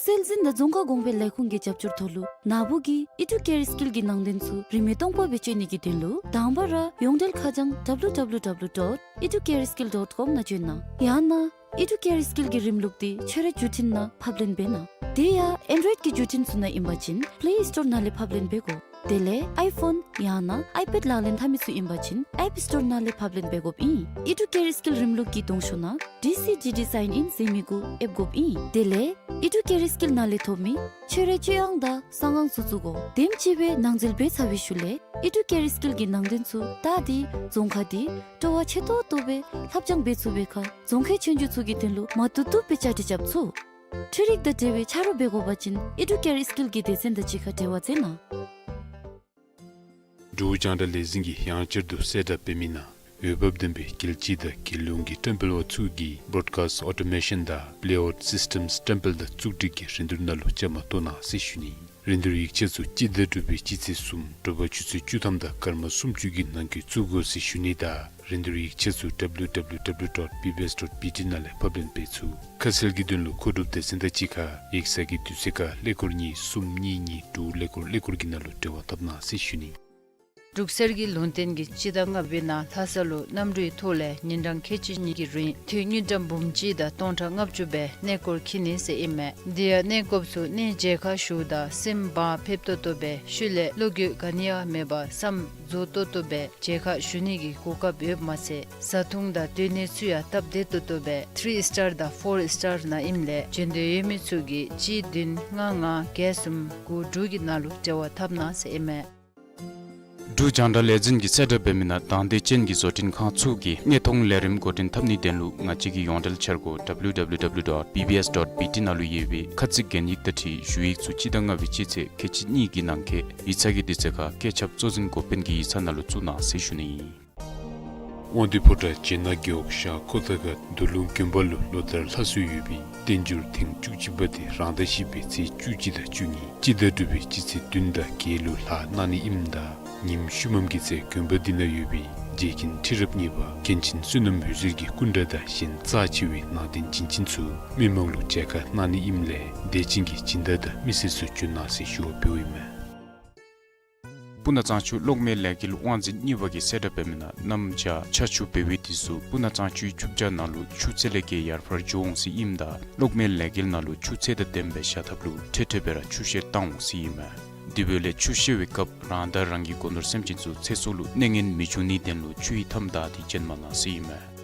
སྲོལ་འཛིན་དང་རྫོང་ཁ་གོང་འཕེལ་ལས་ཁུངས་ཀྱི་རྒྱབ་སྐྱོར་ཐོག་ལུ་ནཱ་བུ་གིས་ཨི་ཌུ་ཀེར་སི་ཀིལ་གྱི་ནང་དོན་ཚུ་རིན་མེད་སྟོང་པ་སྦེ་སྤྱོད་ནི་གི་དོན་ལུ་དང་པ་ར་ཡོངས་འབྲེལ་ཁ་བྱང་W W W dot educareskill dot com ནང་བྱོན་གནང་། ཡང་ན་ཨི་ཌུ་ཀེར་སི་ཀིལ་གྱི་རིམ་ལུགས་འདི་ཁྱོད་རའི་བརྒྱུད་འཕྲིན་ནང་ཕབ་ལེན་འབད་གནང་། དེ་ཡང་ཨེན་ཌོའིཌ་ཀྱི་བརྒྱུད་འཕྲིན་ཚུ་ནང་ཨིན་པ་ཅིན་པླེ་སི་ཊོར་ནང་ལས་ཕབ་ལེན་འབད་དགོ། དེ་ལས་ཨའི་ཕོན་ཡང་ན་ཨའི་པེཌ་ལག་ལེན་འཐབ་མི་ཚུ་ཨིན་པ་ཅིན་ཨེཔ་སི་ཊོར་ནང་ལས་ཕབ་ལེན་འབད་དགོཔ་ཨིན། ཨི་ཌུ་ཀེར་སི་ཀིལ་རིམ་ལུགས་ཀྱི་གདོང་ཤོག་ནང་ཌི་སི་ཌི་ཌི་སའིན་ཨིན་ཟེར་མི་གུ་ཨེབ་དགོཔ་ཨིན། དེ་ལས་ཨི་ཌུ་ཀེར་སི་ཀིལ་ནང་ལས་ཐོབ་མི་ཁྱོད་རའི་སྤྱོད་དབྱངས་དང་གསང་ཨང་ཚུ་བཙུགས་དགོ། དེམ་ཅིག་སྦེ་ནང་འཛུལ་འབད་ཚར་བའི་ཤུལ་ལས་ཨི་ཌུ་ཀེར་སི་ཀིལ་གྱི་ནང་དོན་ཚུ་བལྟ་སྟེ་རྫོང་ཁ་འདི་སྤྲོ་བ་ཆེ་ཏོག་ཏོ་སྦེ་ལྷབ་སྦྱང་འབད་ཚུགས་པའི་ཁར་རྫོང་ཁའི་ཆོས་རྒྱུགས་ཚུ་གི་དོན་ལུ་མ་བཏུབ་བཏུབ་སྦེ་བཅའ་སྒྲིག་རྐྱབ་ཚུགས། འཕྲུལ་རིག་དང་འབྲེལ་བའི་ཆ་རོགས་འབད་དགོ་པ་ཅིན་ཨི་ཌུ་ཀེར་སི་ཀིལ་གྱི་སྡེ་ཚན་དང་གཅིག་ཁར་འབྲེལ་བ་མཛད་གནང་། འབྲུག་རྒྱང་བསྒྲགས་ལས་འཛིན་གྱིས་ཡང་བསྐྱར་དུ་གསལ་བསྒྲགས་འབད་མི་ནང་འོས་འབབ་ལྡན་པའི་རྒྱལ་སྤྱི་དང་རྒྱལ་ཡོངས་ཀྱི་བཀྲམ་སྤེལ་བ་ཚུ་གིས་བོརོཌ་ཀཱསིཊ་ཨོ་ཊོ་མེ་ཤཱན་དང་པེ་ལེ་ཨའུཊ་སིསི་ཊེམསི་བཀྲམ་སྤེལ་དང་བཙུགས་སྒྲིག་གི་རིན་བསྡུར་ནང་ལུ་བཅའ་མར་གཏོགས་གནང་ཟེར་ཞུ་ནི། རིན་བསྡུར་ཡིག་ཆ་ཚུ་སྤྱི་ཟླ་དྲུག་པའི་སྤྱི་ཚེས་གསུམ་དྲོ་པ་ཆུ་ཚོད་བཅུ་ཐམ་དང་སྐར་མ་སུམ་ཅུ་གི་ནང་འཁོད་བཙུགས་དགོ་ཟེར་ཞུ་ནི་དང་རིན་བསྡུར་ཡིག་ཆ་ཚུ་W W W dot B B S dot B T ནང་ལས་ཕབ་ལེན་འབད་ཚུགས། ཁ་གསལ་གྱི་དོན་ལུ་མཁོ་སྒྲུབ་སྡེ་ཚན་དང་གཅིག་ཁར་ཡིག་ཚང་གི་དུས་ཚོད་ཁར་ཀླད་ཀོར་གཉིས་གསུམ་གཉིས་གཉིས་དྲུག་ཀླད་ཀོར་ཀླད་ཀོར་གྱི་ནང་ལུ་འབྲེལ་བ་འཐབ་གནང་ཟེར་ཞུ་ནི། འབྲུག་གསེར་གྱི་ལུང་བསྟན་གྱིས་སྤྱི་ཟླ་ལྔ་པའི་ནང་ལྷ་ས་ལུ་གནམ་གྲུའི་ཐོག་ལས་ཉིན་གྲངས་ཁལ་གཅིག་གཉིས་ཀྱི་རིང་དངུལ་ཀྲམ་འབུམ་གཅིག་དང་སྟོང་ཕྲག་ལྔ་བཅུ་སྦེ་གནས་སྐོར་འཁྱིད་ནི་ཟེར་ཨིན་མས། དེ་ཡང་གནས་སྐོརཔ་ཚུ་གནས་མཇལ་ཁ་ཞུཝ་ད་སེམས་བག་ཕེབས་ཏོག་ཏོ་སྦེ་ཤུལ་ལས་བློ་འགྱོད་ག་ནི་ཡང་མེད་པར་བསམ་རྫོགས་ཏོག་ཏོ་སྦེ་མཇལ་ཁ་ཞུ་ནི་གི་གོ་སྐབས་ཡོདཔ་མ་ཚད་བཟའ་འཐུང་དང་སྡོད་གནས་ཚུ་ཡང་སྟབས་བདེ་ཏོག་ཏོ་སྦེ་ཐི་རི་སི་ཊར་དང་ཕོར་སི་ཊར་ནང་ཨིནམ་ལས་བྱོན་འདོད་ཡོད་མི་ཚུ་གིས་གཅིག་བདུན་ལྔ་ལྔ་བརྒྱད་གསུམ་དགུ་དྲུག་གི་ནང་ལུ་འབྲེལ་བ་འཐབ་གནང་ཟེར་ཨིན་མས། འབྲུག་རྒྱང་བསྒྲགས་ལས་འཛིན་གྱིས་གསལ་བསྒྲགས་འབད་མི་ནང་དང་འདོད་ཅན་གྱི་བཟོ་སྐྲུན་ཁང་ཚུ་གིས་གནས་མཐོང་ལས་རིམ་འགོ་འདྲེན་འཐབ་ནིའི་དོན་ལུ་ང་བཅས་ཀྱི་ཡོངས་འབྲེལ་འཆར་སྒོ་W W W dot B B S dot B T ནང་ལུ་ཡོད་པའི་ཁ་ཚིག་གན་ཡིག་དང་འཁྲིལ་ཞུ་ཡིག་ཚུ་སྤྱི་ཟླ་ལྔ་པའི་སྤྱི་ཚེས་ཁལ་གཅིག་གཉིས་ཀྱི་ནང་འཁོད་ཡིག་ཚང་གི་དུས་ཚོད་ཁར་བཀོད་ཁྱབ་གཙོ་འཛིན་འགོ་དཔོན་གྱི་ཡིག་ཚང་ནང་ལུ་བཙུགས་གནང་ཟེར་ཞུ་ནི་ཨིན། དབང་འདུས་ཕོ་བྲང་བྱེ་ནག་རྒེད་འོག་ཤར་ཁོ་ཐང་ཁ་མདོ་ལུང་དགོན་པ་ལུ་ལོ་ལྟར་ལྷག་སྲོལ་ཡོད་པའི་བསྟན་འགྱུར་ཐེངས་བཅུ་གཅིག་པ་དེ་རང་ཟླ་བཞི་པའི་ཚེས་བཅུ་གཅིག་དང་བཅུ་གཉིས་སྤྱི་ཟླ་དྲུག་པའི་སྤྱི་ཚེས་བདུན་དང་བརྒྱད་ལུ་ལྷག་གནང་ནི་ཨིནམ་ད་ཉིནམ་ཤུལ་མམ་གྱི་ཚེ་དགོན་པ་འདི་ནང་ཡོད་པའི་རྗེ་མཁན་ཁྲི་རབས་གཉིས་པ་མཁན་ཆེན་བསོད་ནམས་འོད་ཟེར་གྱི་སྐུ་འདྲ་དང་གཞན་རྩ་ཆེ་བའི་ནང་རྟེན་བྱིན་ཅན་ཚུ་མི་མང་ལུ་མཇལ་ཁ་གནང་ནི་ཨིནམ་ལས་དད་ཅན་གྱི་སྦྱིན་བདག་དང་མི་སེར་ཚུ་འབྱོན་གནང་ཟེར་ཞུ་བ་འབདཝ་ཨིན་མས། སྤུ་ན་གཙང་ཆུ་གློག་མེ་ལས་འགུལ་དབང་འཛིན་གཉིས་པ་གིས་གསལ་བསྒྲགས་འབད་མི་ནང་གནམ་བྱཱར་ཆར་ཆུ་འབབ་པའི་དུས་སུ་སྤུ་ན་གཙང་ཆུའི་ཆུ་བྱ་ནང་ལུ་ཆུ་ཚད་ལས་བརྒལ་ཡར་འཕར་འགྱོ་འོང་ཟེར་ཨིནམ་ད་གློག་མེ་ལས་འགུལ་ནང་ལུ་ཆུ་ཚད་དང་ལྡནམ་སྦེ་བཞག་ཐབས་ལུ་འཕྲལ་འཕྲལ་སྦེ་ར་ཆུ་བཤལ་བཏང་འོང་ཟེར་ཨིན་མས། དེ་འབདཝ་ལས་ཆུ་བཤལ་བའི་སྐབས་རང་དང་རང་གི་སྒོ་ནོར་སེམས་ཅན་ཚུ་ཚེ་སྲོག་ལུ་གནོད་ངན་མི་འབྱུང་ནིའི་དོན་ལུ་ཆུ་ཡི་མཐའམ་བདའ་སྟེ་བྱོན་མ་གནང་ཟེར་ཨིན་མས།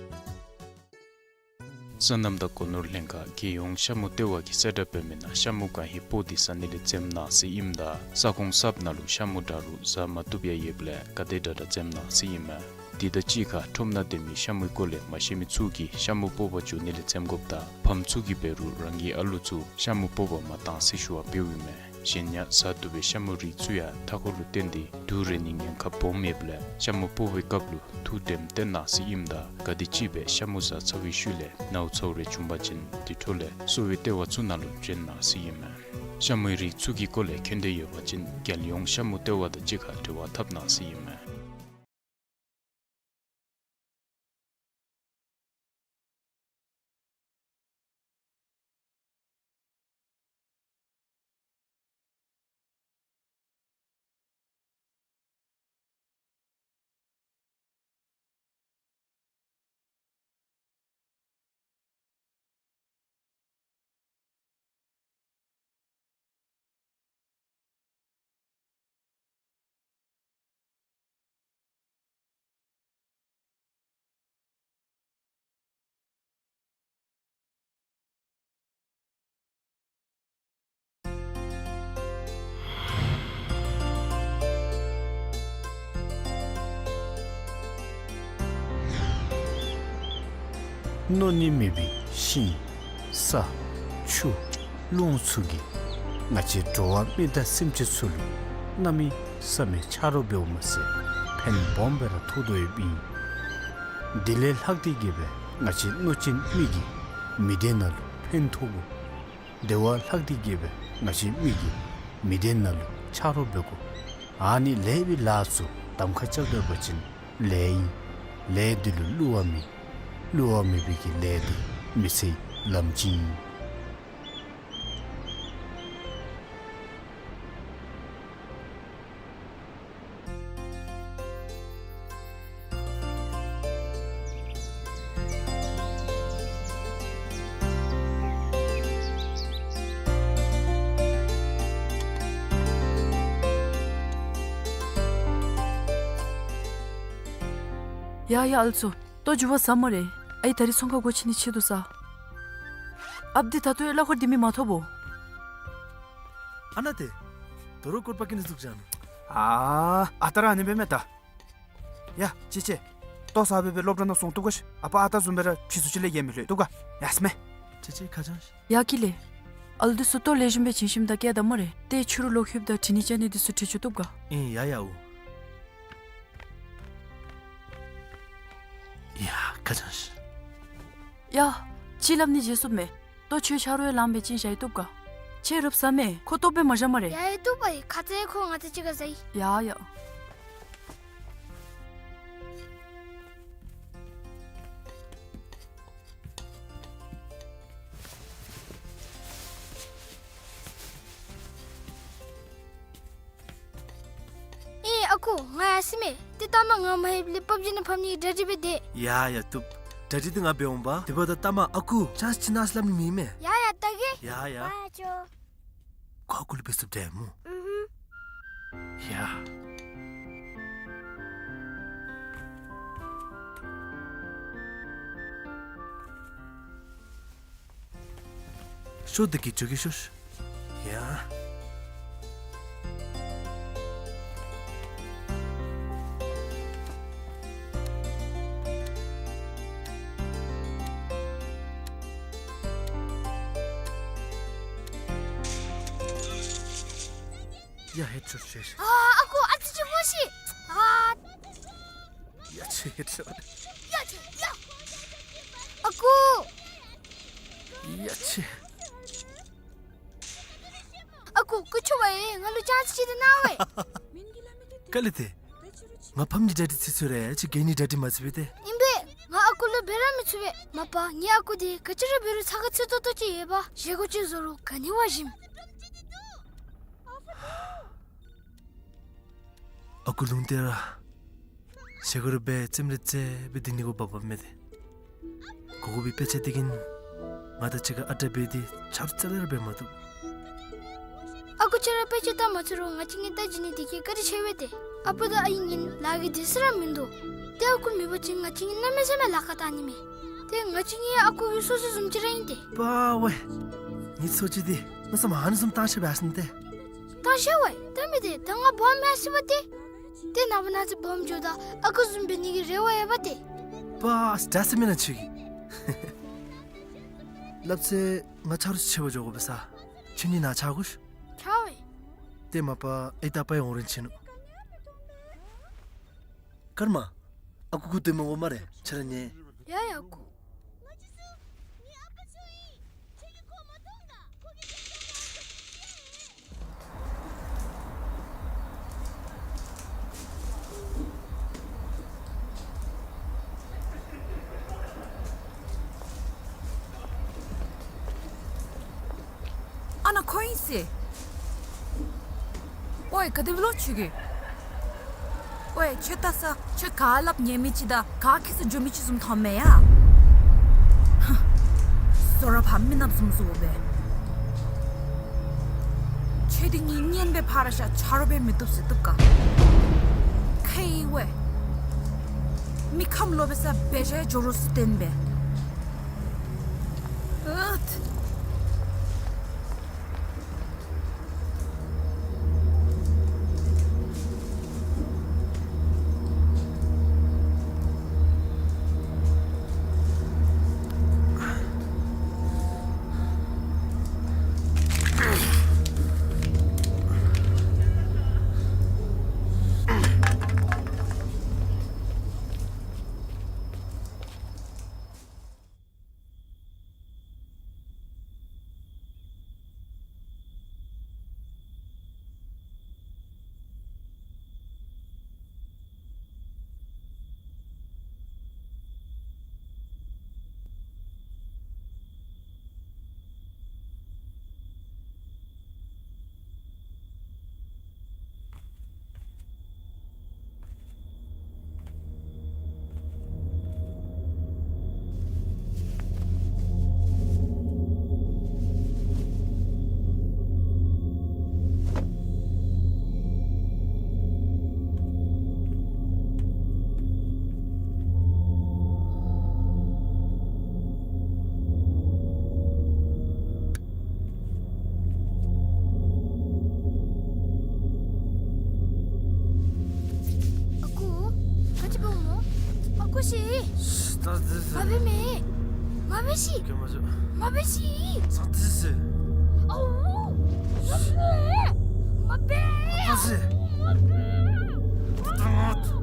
སོ་ནམ་དང་སྒོ་ནོར་ལྷན་ཁག་རྒྱལ་ཡོངས་ཤ་མུ་ལྟེ་བ་གིས་གསལ་བསྒྲགས་འབད་མི་ནང་ཤ་མུ་གང་ཧེ་སྤོ་སྟེ་ཟ་ནི་ལས་འཛེམ་གནང་ཟེར་ཨིནམ་ད་ས་ཁོངས་གསརཔ་ནང་ལུ་ཤ་མུ་དྲག་རུང་ཟ་མ་བཏུབ་ཡང་ཡོདཔ་ལས་ག་དེ་དྲག་དྲག་འཛེམ་གནང་ཟེར་ཨིན་མས། དེ་དང་གཅིག་ཁར་ཁྲོམ་ནང་སྡོད་མི་ཤ་མུའི་སྐོར་ལས་མ་ཤེས་མི་ཚུ་གིས་ཤ་མུ་སྤོ་བར་འགྱོ་ནི་ལས་འཛེམ་དགོཔ་དང་ཕམ་ཚུ་གིས་འབད་རུང་རང་གི་ཨ་ལུ་ཚུ་ཤ་མུ་སྤོ་བར་མ་གཏང་ཟེར་ཞུ་བ་འབདཝ་ཨིན་མས། གཞན་ཡང་ཟ་བཏུབ་པའི་ཤ་མུའི་རིགས་ཚུ་ཡང་མཐའ་འཁོར་ལུ་བརྟེན་ཏེ་དུག་རེག་ནིའི་ཉེན་ཁ་སྦོམ་ཡོདཔ་ལས་ཤ་མུ་སྤོ་བའི་སྐབས་ལུ་ཐུགས་དྲནམ་བསྟེན་གནང་ཟེར་ཨིནམ་ད་ག་དེམ་ཅིག་སྦེ་ཤ་མུ་ཟ་ཚར་བའི་ཤུལ་ལས་ནཝ་ཚཝ་རེ་བྱུང་པ་ཅིན་དེ་འཕྲོ་ལས་གསོ་བའི་ལྟེ་བ་ཚུ་ནང་ལུ་བྱོན་གནང་ཟེར་ཨིན་མས། ཤ་མུའི་རིགས་ཚུ་གི་སྐོར་ལས་མཁྱེན་འདོད་ཡོད་པ་ཅིན་རྒྱལ་ཡོངས་ཤ་མུ་ལྟེ་བ་དང་གཅིག་ཁར་འབྲེལ་བ་འཐབ་གནང་ཟེར་ཨིན་མས། མནོ་ནི་མེད་པའི་ཤིང་ས་ཆུ་རླུང་ཚུ་གིས་ང་བཅས་འགྲོ་བ་མི་དང་སེམས་ཅན་ཚུ་ལུ་གནམ་མེད་ས་མེད་ཆ་རོགས་འབདཝ་མ་ཚད་ཕན་སྦོམ་སྦེ་ར་ཐོགས་དོ་ཡོདཔ་ཨིན། དེ་ལས་ལྷག་སྟེ་གི་སྦེ་ང་བཅས་མནོ་ཅན་མི་གིས་མི་སྡེ་ནང་ལུ་ཕན་ཐོགས་དགོ། དེ་བ་ལྷག་སྟེ་གི་སྦེ་ང་བཅས་མི་གིས་མི་སྡེ་ནང་ལུ་ཆ་རོགས་འབད་དགོ། ཨ་ནི་ལེགས་པའི་ལཱ་ཚུ་གདམ་ཁ་རྐྱབ་སྡོད་པ་ཅིན་ལེགས་ཨིན། ལས་འདི་ལུ་བསླུ་བ་མེད། བསླུ་བ་མེད་པའི་གི་ལས་འདི་མི་ཚེའི་ལམ་ཅིག་ཨིན། ཡ་ཡ་ཨ་ལུ་ཚུ། ལྟོ་རྒྱུ་བ་ཟ་སྨ་རེ། ཨའི་ད་རིས་ཚོང་ཁང་སྒོ་ཕྱེ་ནི་ཆེད་དུ་ས། ཨཔ་འདི་ད་ལྟོ་ཡང་གླ་འཁོར་འདི་མེད་མ་ཐོབ་བོ། ཨ་ན་ཏེ། དོ་རུང་སྐོར་པ་ཀི་ནི་ཟུག་ཅན། ཨ་ཨ་རྟག་ར་ཨ་ནི་སྦེ་མས་ད། ཡ་ཅི་ཅི། ལྟོ་ཟ་སྦེ་སྦེ་སློབ་གྲྭ་ནང་སོང་བཏུབ་ག་ཤིག། ཨ་པ་ཨ་རྟག་བཟུམ་སྦེ་ར་ཕྱི་སུ་ཅིག་ལས་ཡལ་མི་ལྷོད་བཏུབ་ག། ཡ་སྨས། ཅི་ཅི་ཁ་བྱང་ཤིག། ཡ་ཀི་ལེ། ཨ་ལུ་འདི་ཚུ་ལྟོ་ལེགས་ཤོམ་སྦེ་བྱིན་ཞིནམ་ད་བསྐྱལ་ད་སྨ་རེ། ཏེ་ཕྱི་རུ་ལོག་ལྷོདཔ་ད་དྲི་ནི་བཅར་ནི་འདི་ཚུ་དྲི་བཅུག་བཏུབ་ག། ཨིན་ཡ་ཡ་འོ། ཡ་ཁ་བྱང་ཤིག། ཡ། ཅིག་སླབ་ནི་བརྗེད་སོངམ་མས། ལྟོ་ཁྱོད་ཆ་རོགས་ཡང་ལངམ་སྦེ་བྱིན་བཞག་ཡི་བཏུབ་ག། ཁྱོད་རུབ་ཟ་མས། ཁོ་ལྟོ་སྦེ་མ་བཞག་སྨ་རེ། ཡ་ཡ་བཏུབ་པ་ཡི། ཁ་ཙ་ཁོ་ང་བཅས་གཅིག་ཁར་ཟ་ཡི། ཡ་ཡ། ཨེ་ཨ་ཁུ་ང་ཡར་སོ་མས། ཏེ་ལྟ་མ་ང་མ་ལྷོདཔ་ལས་པབ་ཇི་ནང་ཕབ་ནིའི་གྲ་སྒྲིག་འབད་དེ། ཡ་ཡ་བཏུབ། གྲ་སྒྲིག་འདི་ང་འབད་འོང་པ། དེ་འབདཝ་ད་ལྟ་མ་ཨ་ཁུ་ཅཱནསི་ཅིག་གནང་ཟེར་སླབ་ནི་མེད་མས། ཡ་ཡ་ལྟ་གེ། ཡ་ཡ། ཨ་ཅོ། ཁོ་ཨ་ཁུ་ལུ་འབད་ཚུགསཔ་འདྲས་སྨོ། ཨུ་ཧུམ། ཡ། ཤོག་འདི་གིས་འགྱོ་གེ་ཤོག། ཡ། ཡ་ཧེད་ཤོཊ་ཤོཊ། ཨ་ཨ་ཁུ་ཨ་ཙི་ཅིག་སྨོ་ཤིག། ཨ་ཡ་ཆེ་ཧེད་ཤོཊ། ཡ་ཆེ་ཡ། ཨ་ཁུ། ཡ་ཆེ། ཨ་ཁུ་སྐུ་མཁྱེན་པ་ཡིས་ང་ལུ་ཅཱནསི་ཅིག་ད་གནང་བས། ག་ལས་ཏེ། ང་ཕམ་ནི་གྲ་སྒྲིག་ཚར་སོ་རེ་ཅིག་གི་ནི་གྲ་སྒྲིག་མ་ཚུགས་པས་ཏེ། ཨིན་པས། ང་ཨ་ཁུ་ལུ་འབད་ར་མི་ཚུགས་པས། མ་པ་ངེའི་ཨ་ཁུ་འདི་ག་ཅི་ར་འབད་རུང་ཚ་ཁ་ཚུད་ཏོག་ཏོ་ཅིག་ཡོད་པ། བཞེས་སྒོ་ཅིག་བཟོ་རུང་ག་ནི་བ་ཞིམ། ཨ་ཁུ་ལུང་བསྟན་ར། བཞེས་སྒོ་ར་འབད་རྩེདམོ་ར་རྩེ་སྦེ་སྡོད་ནི་གུ་བབ་བབ་མས་ཏེ། གོ་གོ་བའི་དཔེ་ཆ་འདི་གིས་ང་དང་གཅིག་ཁར་ཨ་རྟག་འབད་དེ་ཆ་རོགས་རྩ་ལས་ར་འབད་མ་བཏུབ། ཨ་ཁུ་ཁྱོད་ར་དཔེ་ཆ་ལྟ་མ་ཚུགས་རུང་ང་བཅས་གཉིས་ལྟ་བྱིན་ནི་འདི་གིས་བཀའ་དྲིན་ཆེ་བས་ཏེ། ཨ་པ་དང་ཨའི་གཉིས་ལཱ་གི་དུས་ཚོད་ར་མིན་འདུག། ཏེ་ཨ་ཁུ་མེད་པ་ཅིན་ང་བཅས་གཉིས་གནམ་མེད་ས་མེད་ལཱ་ཁག་བཏང་ནི་མས། ཏེ་ང་བཅས་གཉིས་ཨ་ཁུ་གི་སོ་སོ་བཟུམ་ཅིག་ར་ཨིན་ཏེ། པ་ཝའི། ངེའི་སོ་ཅིག་འདི་མནོ་བསམ་ཨ་ནི་བཟུམ་བཏང་ཤེས་པས་ཟེར་ཏེ། བཏང་ཤེས་ཝའི། ད་མི་འདི་ད་ང་སྦོམ་མས་ཟེར་བ་ཏེ། ཏེ་ནངས་པ་གནངས་ཚེ་སྦོམ་འགྱོཝ་ད་ཨ་ཁུ་བཟུམ་འབད་ནི་གི་རེ་བ་ཡོད་པ་ཏེ། པ་ཨ་ཙི་ཟེར་མེན་ན་ཁྱོད་ཀྱིས། སླབ་ཚེ་ང་ཆ་རོགས་ཆེ་བ་འགྱོ་དགོ་པས་ས། ཁྱོད་ནི་ནཱ་ཆ་དགོ་ཤིག། ཆ་ཝའི། ཏེ་མ་པ་ཨའི་དང་ཨ་པའི་འོང་རན་ཆི་ནུག། ཀརྨ། ཨ་ཁུ་ཁུ་སྟོན་མ་དགོ་སྨ་རེ། ཁྱོད་ར་ཉལ། ཡ་ཡ་ཨ་ཁུ། ཨ་ནཱ་ཁོ་ཨིན་ཟེར། ཝའི་ག་དེ་སྦེ་ལོ་ཁྱོད་ཀྱིས། ཝའི་ཁྱོད་ལྟ་ས་ཁྱོད་ག་སླབ་ཉན་མི་ཅིག་དང་ག་ཁྱད་ས་འགྱོ་མི་ཅིག་བཟུམ་མཐོངམ་མས་ཡ། ཧ། བཟོ་ར་ཕར་མི་ནགཔ་བཟུམ་བཟོ་སྦེ། ཁྱོད་འདི་ངེའི་གཉེན་སྦེ་ཕར་བཞག་ཆ་རོགས་འབད་མི་བཏུབ་ཟེར་བཏུབ་ག། ཁེ་ཝའི། མི་ཁམས་ལོག་པའི་ས་འབད་བཞག་འགྱོ་རུང་སུ་བརྟེན་པས། ཨུད། ཨ་ཁུ། ག་ཅི་འབདཝ་སྨོ། ཨ་ཁུ་ཤི། ད་འདི་ཟེར། མ་འབད་མེ། མ་འབད་ཤི། ཀྱེ་མ་བྱོས། མ་འབད་ཤི། ད་འདི་ཟེར། ཨའུ། མ་འབད། མ་འབད། ད་ཟེར། མ་འབད། ད་ད་ང་།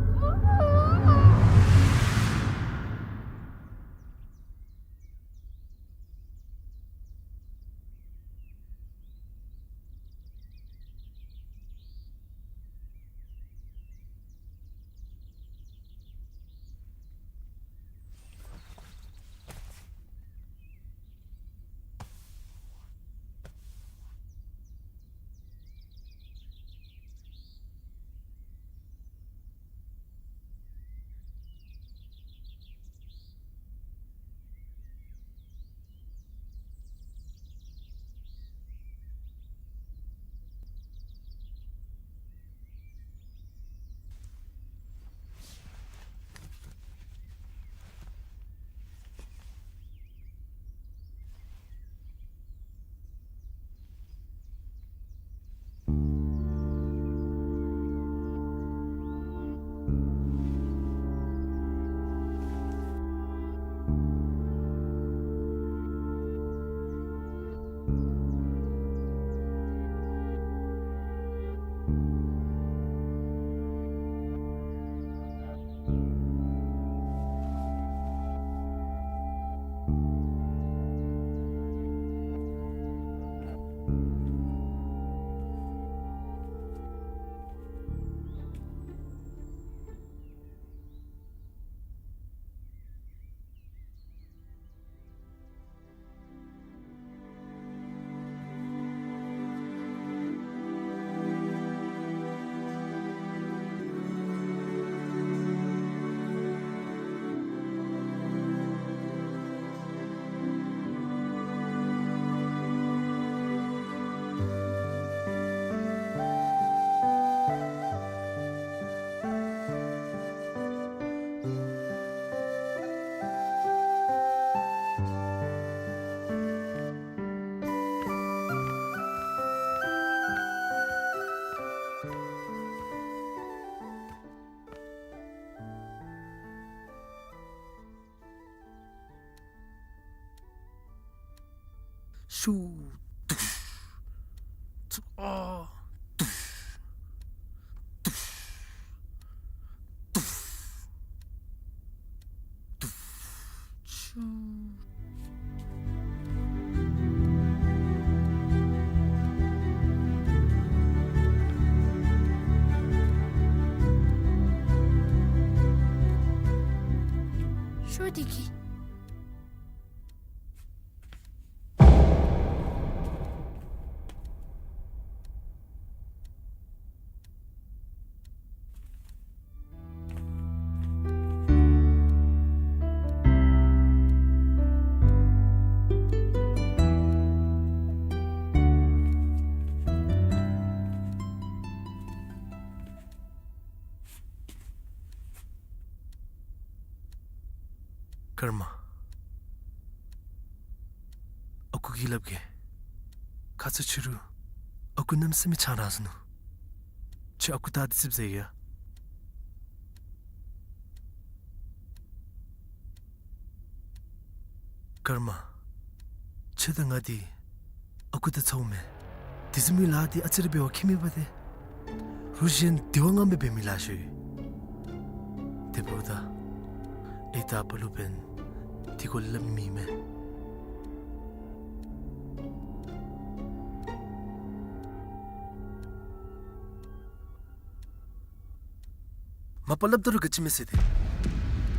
ཆུ། དུཤ། ཚུ། ཨ། དུཤ། དུཤ། དུཤ། དུཤ། ཆུ། ཤོ་དེ་གི། ཀརྨ། ཨ་ཁུ་གིས་སླབ་གེ། ཁ་ཙ་ཕྱི་རུ་ཨ་ཁུ་གནམ་མེད་ས་མེད་ཆང་རག་སོ་ནུག། ཁྱོད་ཨ་ཁུ་ད་འདི་ཙིགཔ་ཟ་ཡི་ཡ། ཀརྨ། ཁྱོད་དང་ང་འདི་ཨ་ཁུ་དང་ཚ་བོ་མེན། དེ་བཟུམ་མའི་ལཱ་འདི་ཨ་ཙི་རེ་འབད་བ་ཁྱད་མེད་པ་ཏེ། རུ་གཞན་དེ་བ་ང་མི་འབད་མི་ལཱ་ཤོ་ཡི། དེ་འབདཝ་ད་ཨའི་དང་ཨ་པ་ལུ་འབདན་དེ་སྐོར་སླབ་མི་མེད། མ་པ་སླབ་ད་རུང་ག་ཅི་མེད་ཟེར་ཏེ།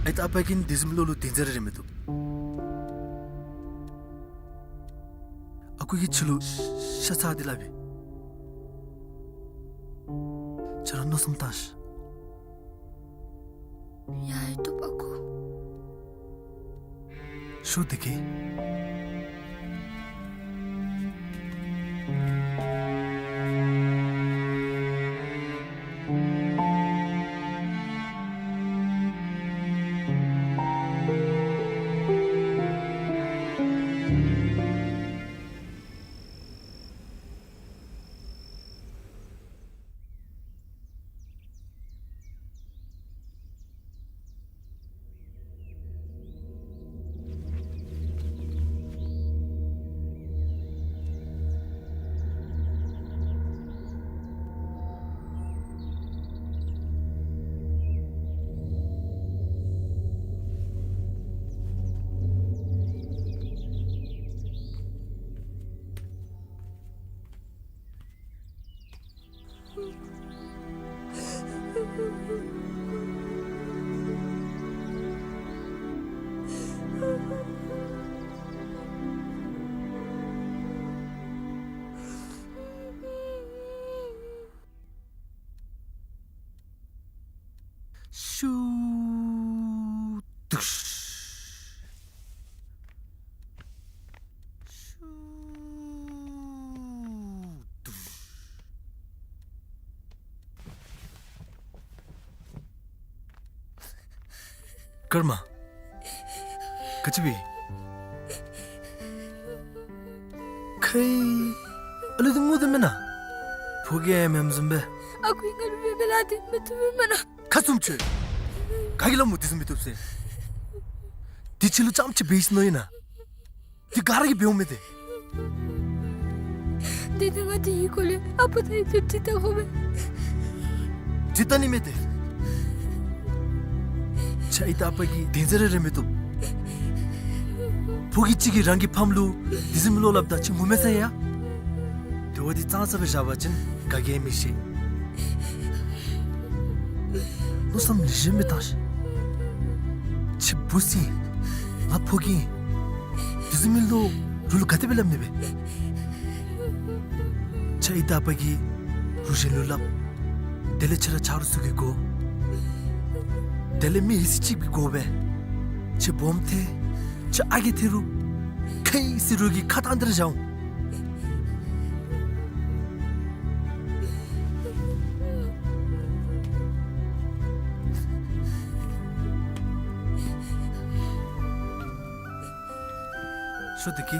ཨའི་དང་ཨ་པ་གིས་དེ་བཟུམ་བློ་ལུ་དེ་ཟེར་ར་རེ་མི་བཏུབ། ཨ་ཁུ་གིས་ཁྱོད་ལུ་ཤ་ཚ་སྟེ་སླབ་ཨིན། ཁྱོད་ར་མནོ་བསམ་བཏང་ཤིག། ཡ་ཡ་བཏུབ་ཨ་ཁུ། ཤོ་དེ་གི། ཤུ། དུཤ། ཤུ། དུཤ། ཀརྨ། ག་ཅི་འབད། ཁེ། ཨ་ལུ་འདི་ངུ་དོ་མེན་ན། ཕོ་རྒྱས་ཨིནམ་བཟུམ་སྦེ། ཨ་ཁུ་ང་ལུ་འབད་མི་ལཱ་འདི་མི་བཏུབ་མེན་ན། ཁ་བཙུམ་ཁྱོད། ག་གིས་སླབ་སྨོ་དེ་བཟུམ་མི་བཏུབ་ཟེར། དེ་ཁྱོད་ལུ་རྐྱངམ་ཅིག་འབད་ཡི་ཟེར་མནོ་ཡི་ན། དེ་ག་ར་གིས་འབདཝ་མས་ཏེ། དེ་ནི་ང་དེའི་སྐོར་ལས་ཨ་པ་དང་ཨའི་ལུ་དྲི་བལྟ་དགོ་པས། དྲི་བལྟ་ནི་མེད་དེ། ཁྱོད་ཨའི་དང་ཨ་པ་གིས་དེ་ཟེར་ར་རེ་མི་བཏུབ། ཕོ་རྒྱས་ཅིག་གིས་རང་གི་ཕམ་ལུ་དེ་བཟུམ་མའི་བློ་སླབ་ད་ཁྱོད་ངུ་མི་ཚར་ཡ། དེ་བ་འདི་གཙང་ས་སྦེ་བཞག་པ་ཅིན་ག་གིས་མི་ཤེས། མནོ་བསམ་ལེགས་ཤོམ་སྦེ་བཏང་ཤིག། ཁྱོད་བུ་ཚ་ཨིན། ང་ཕོ་རྒྱས་ཨིན། དེ་བཟུམ་མའི་བློ་རུ་ལུ་ག་དེ་སྦེ་སླབ་ནི་སྦེ། ཁྱོད་ཨའི་དང་ཨ་པ་གིས་རུ་གཞན་ལུ་སླབ། དེ་ལས་ཁྱོད་ར་ཆ་རོགས་ཚུ་གི་སྒོ། དེ་ལས་མི་ཡི་སྲིད་ཅིག་གི་སྒོ་སྦེ། ཁྱོད་སྦོམ་ཐལ། ཁྱོད་ཨ་རྒས་ཐལ་རུང་། ཁེ་སི་རུ་གི་ཁ་ཐང་འདིར་བཞག་འོང་། ཤོ་དེ་གི།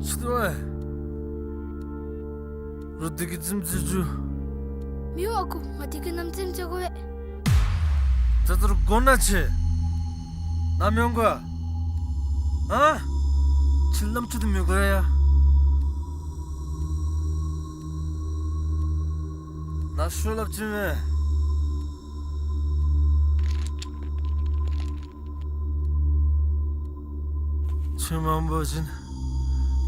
ཅི་ཏོ་ཨེ། རོགས་བདེ་སྐྱིད་རྩེདམོ་རྩེ་བཅུག། མི་འོང་ཨ་ཁུ། ང་བདེ་སྐྱིད་གནམ་རྩེདམོ་རྩེ་དགོ་པས། ད་ལྟོ་ར་དགོ་ན་ཆེ། ནཱ་མི་འོང་ག། ཨ། ཁྱོད་ལམ་འཁྲུལ་ཏེ་མི་དགོ་ཡ། ནཱ་ཤོག་སླབ་ཅི་མས། ཁྱོད་མ་འོང་པ་ཅིན་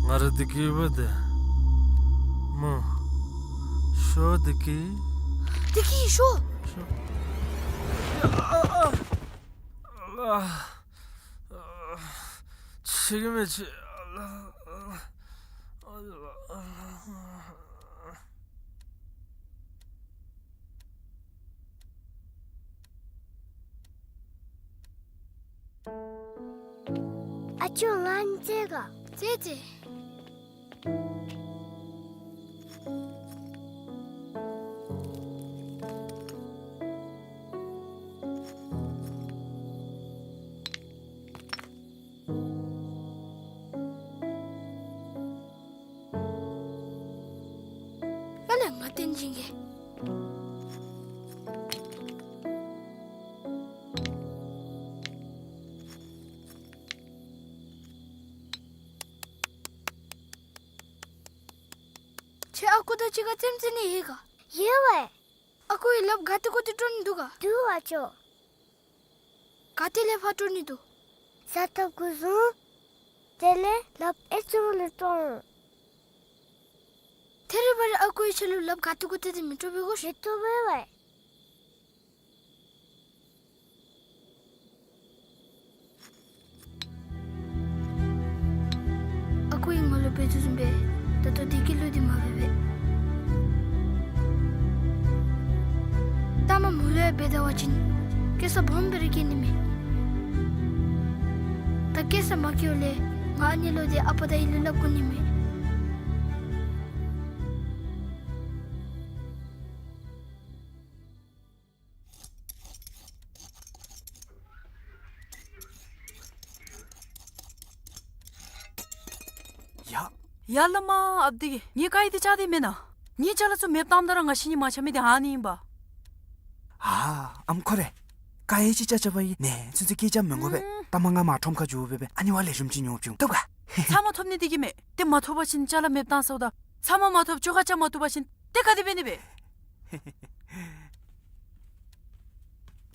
ང་ར་བདེ་སྐྱིད་ཡོདཔ་འདྲས་སྨོ། ཤོག་བདེ་སྐྱིད། བདེ་སྐྱིད་ཤོག། ཤོག། ཨ་ཨ་ཨ། ཤེས་ཀྱི་མེད་ཆི། ཨ་ཅོ་ང་རྩེད་ག། རྩེད་རྩེད། ཨ་ལས་ང་བསྟན་སྦྱིན་གྱིས། ཁྱོད་ཨ་ཁུ་དང་གཅིག་ཁར་རྩེདམོ་རྩེ་ནི་ཡོད་ག། ཡོད་པས། ཨ་ཁུ་གིས་ལགཔ་ག་ཏེ་གོ་ཏེ་དཀྲོལ་ནི་འདུག་ག། འདུག་ཨ་ཅོ། ག་ཏེ་ལས་ཕར་དཀྲོལ་ནི་འདུག། ས་ཐོབ་གུ་བཟུང་། དེ་ལས་ལགཔ་ཨེ་ཙི་ལས་དཀྲོལ། ཐད་རི་བ་རི་ཨ་ཁུ་གིས་ཁྱོད་ལུ་ལགཔ་ག་ཏེ་གོ་ཏེ་དེ་མི་དཀྲོལ་བའི་གོ་ཤིག། མི་དཀྲོལ་བའི་བས། ཨ་ཁུ་གིས་ང་ལུ་འབད་དོ་བཟུམ་སྦེ་ད་ལྟོ་བདེ་སྐྱིད་ལུ་འདི་མ་འབད་བས། ལྟ་མ་མུ་ལེ་འབད་ད་བ་ཅིན་སྐྱེ་ས་སྦོམ་སྦེ་ར་སྐྱེ་ནི་མས། ད་སྐྱེ་ས་མ་སྐྱེཝ་ལས་ང་ཨ་ནི་ལོ་འདི་ཨ་པ་དང་ཨའི་ལུ་སླབ་དགོ་ནི་མས། ཡ། ཡ་བླ་མ་ཨཔ་དེ་གིས་ངེའི་ཀ་ཡི་དེ་བཅག་སྟེ་མེན་ན། ངེའི་ཅ་ལ་ཚུ་མེདཔ་བཏངམ་ད་ར་ང་བཤེད་ནི་མ་ཆགས་མི་དེ་ཨ་ནི་ཨིན་པ། ཨ་ཨམ་ཁོ་རེ། ཀ་ཡི་ཅིག་བཅག་བཅགཔ་ཨིན་ནས་ཚུན་ཚོད་སྐད་རྐྱབ་མི་དགོ་པས། ཨུམ། ལྟ་མ་ང་མར་ཁྲོམ་ཁར་འགྱོ་སྦེ་སྦེ་ཨ་ནི་བ་ལེགས་ཤོམ་ཅིག་ཉོ་བཅུག། བཏུབ་ག། ཚབ་མ་ཐོབ་ནི་དེ་གིས་མེན། ཏེ་མ་ཐོབ་པ་ཅིན་ཅ་ལ་མེདཔ་བཏང་ཚརཝ་ད། ཚབ་མ་མ་ཐོབ་ཅོག་ཁ་བཅག་མ་བཏུབ་པ་ཅིན་ཏེ་ག་དེ་འབད་ནི་སྦེ།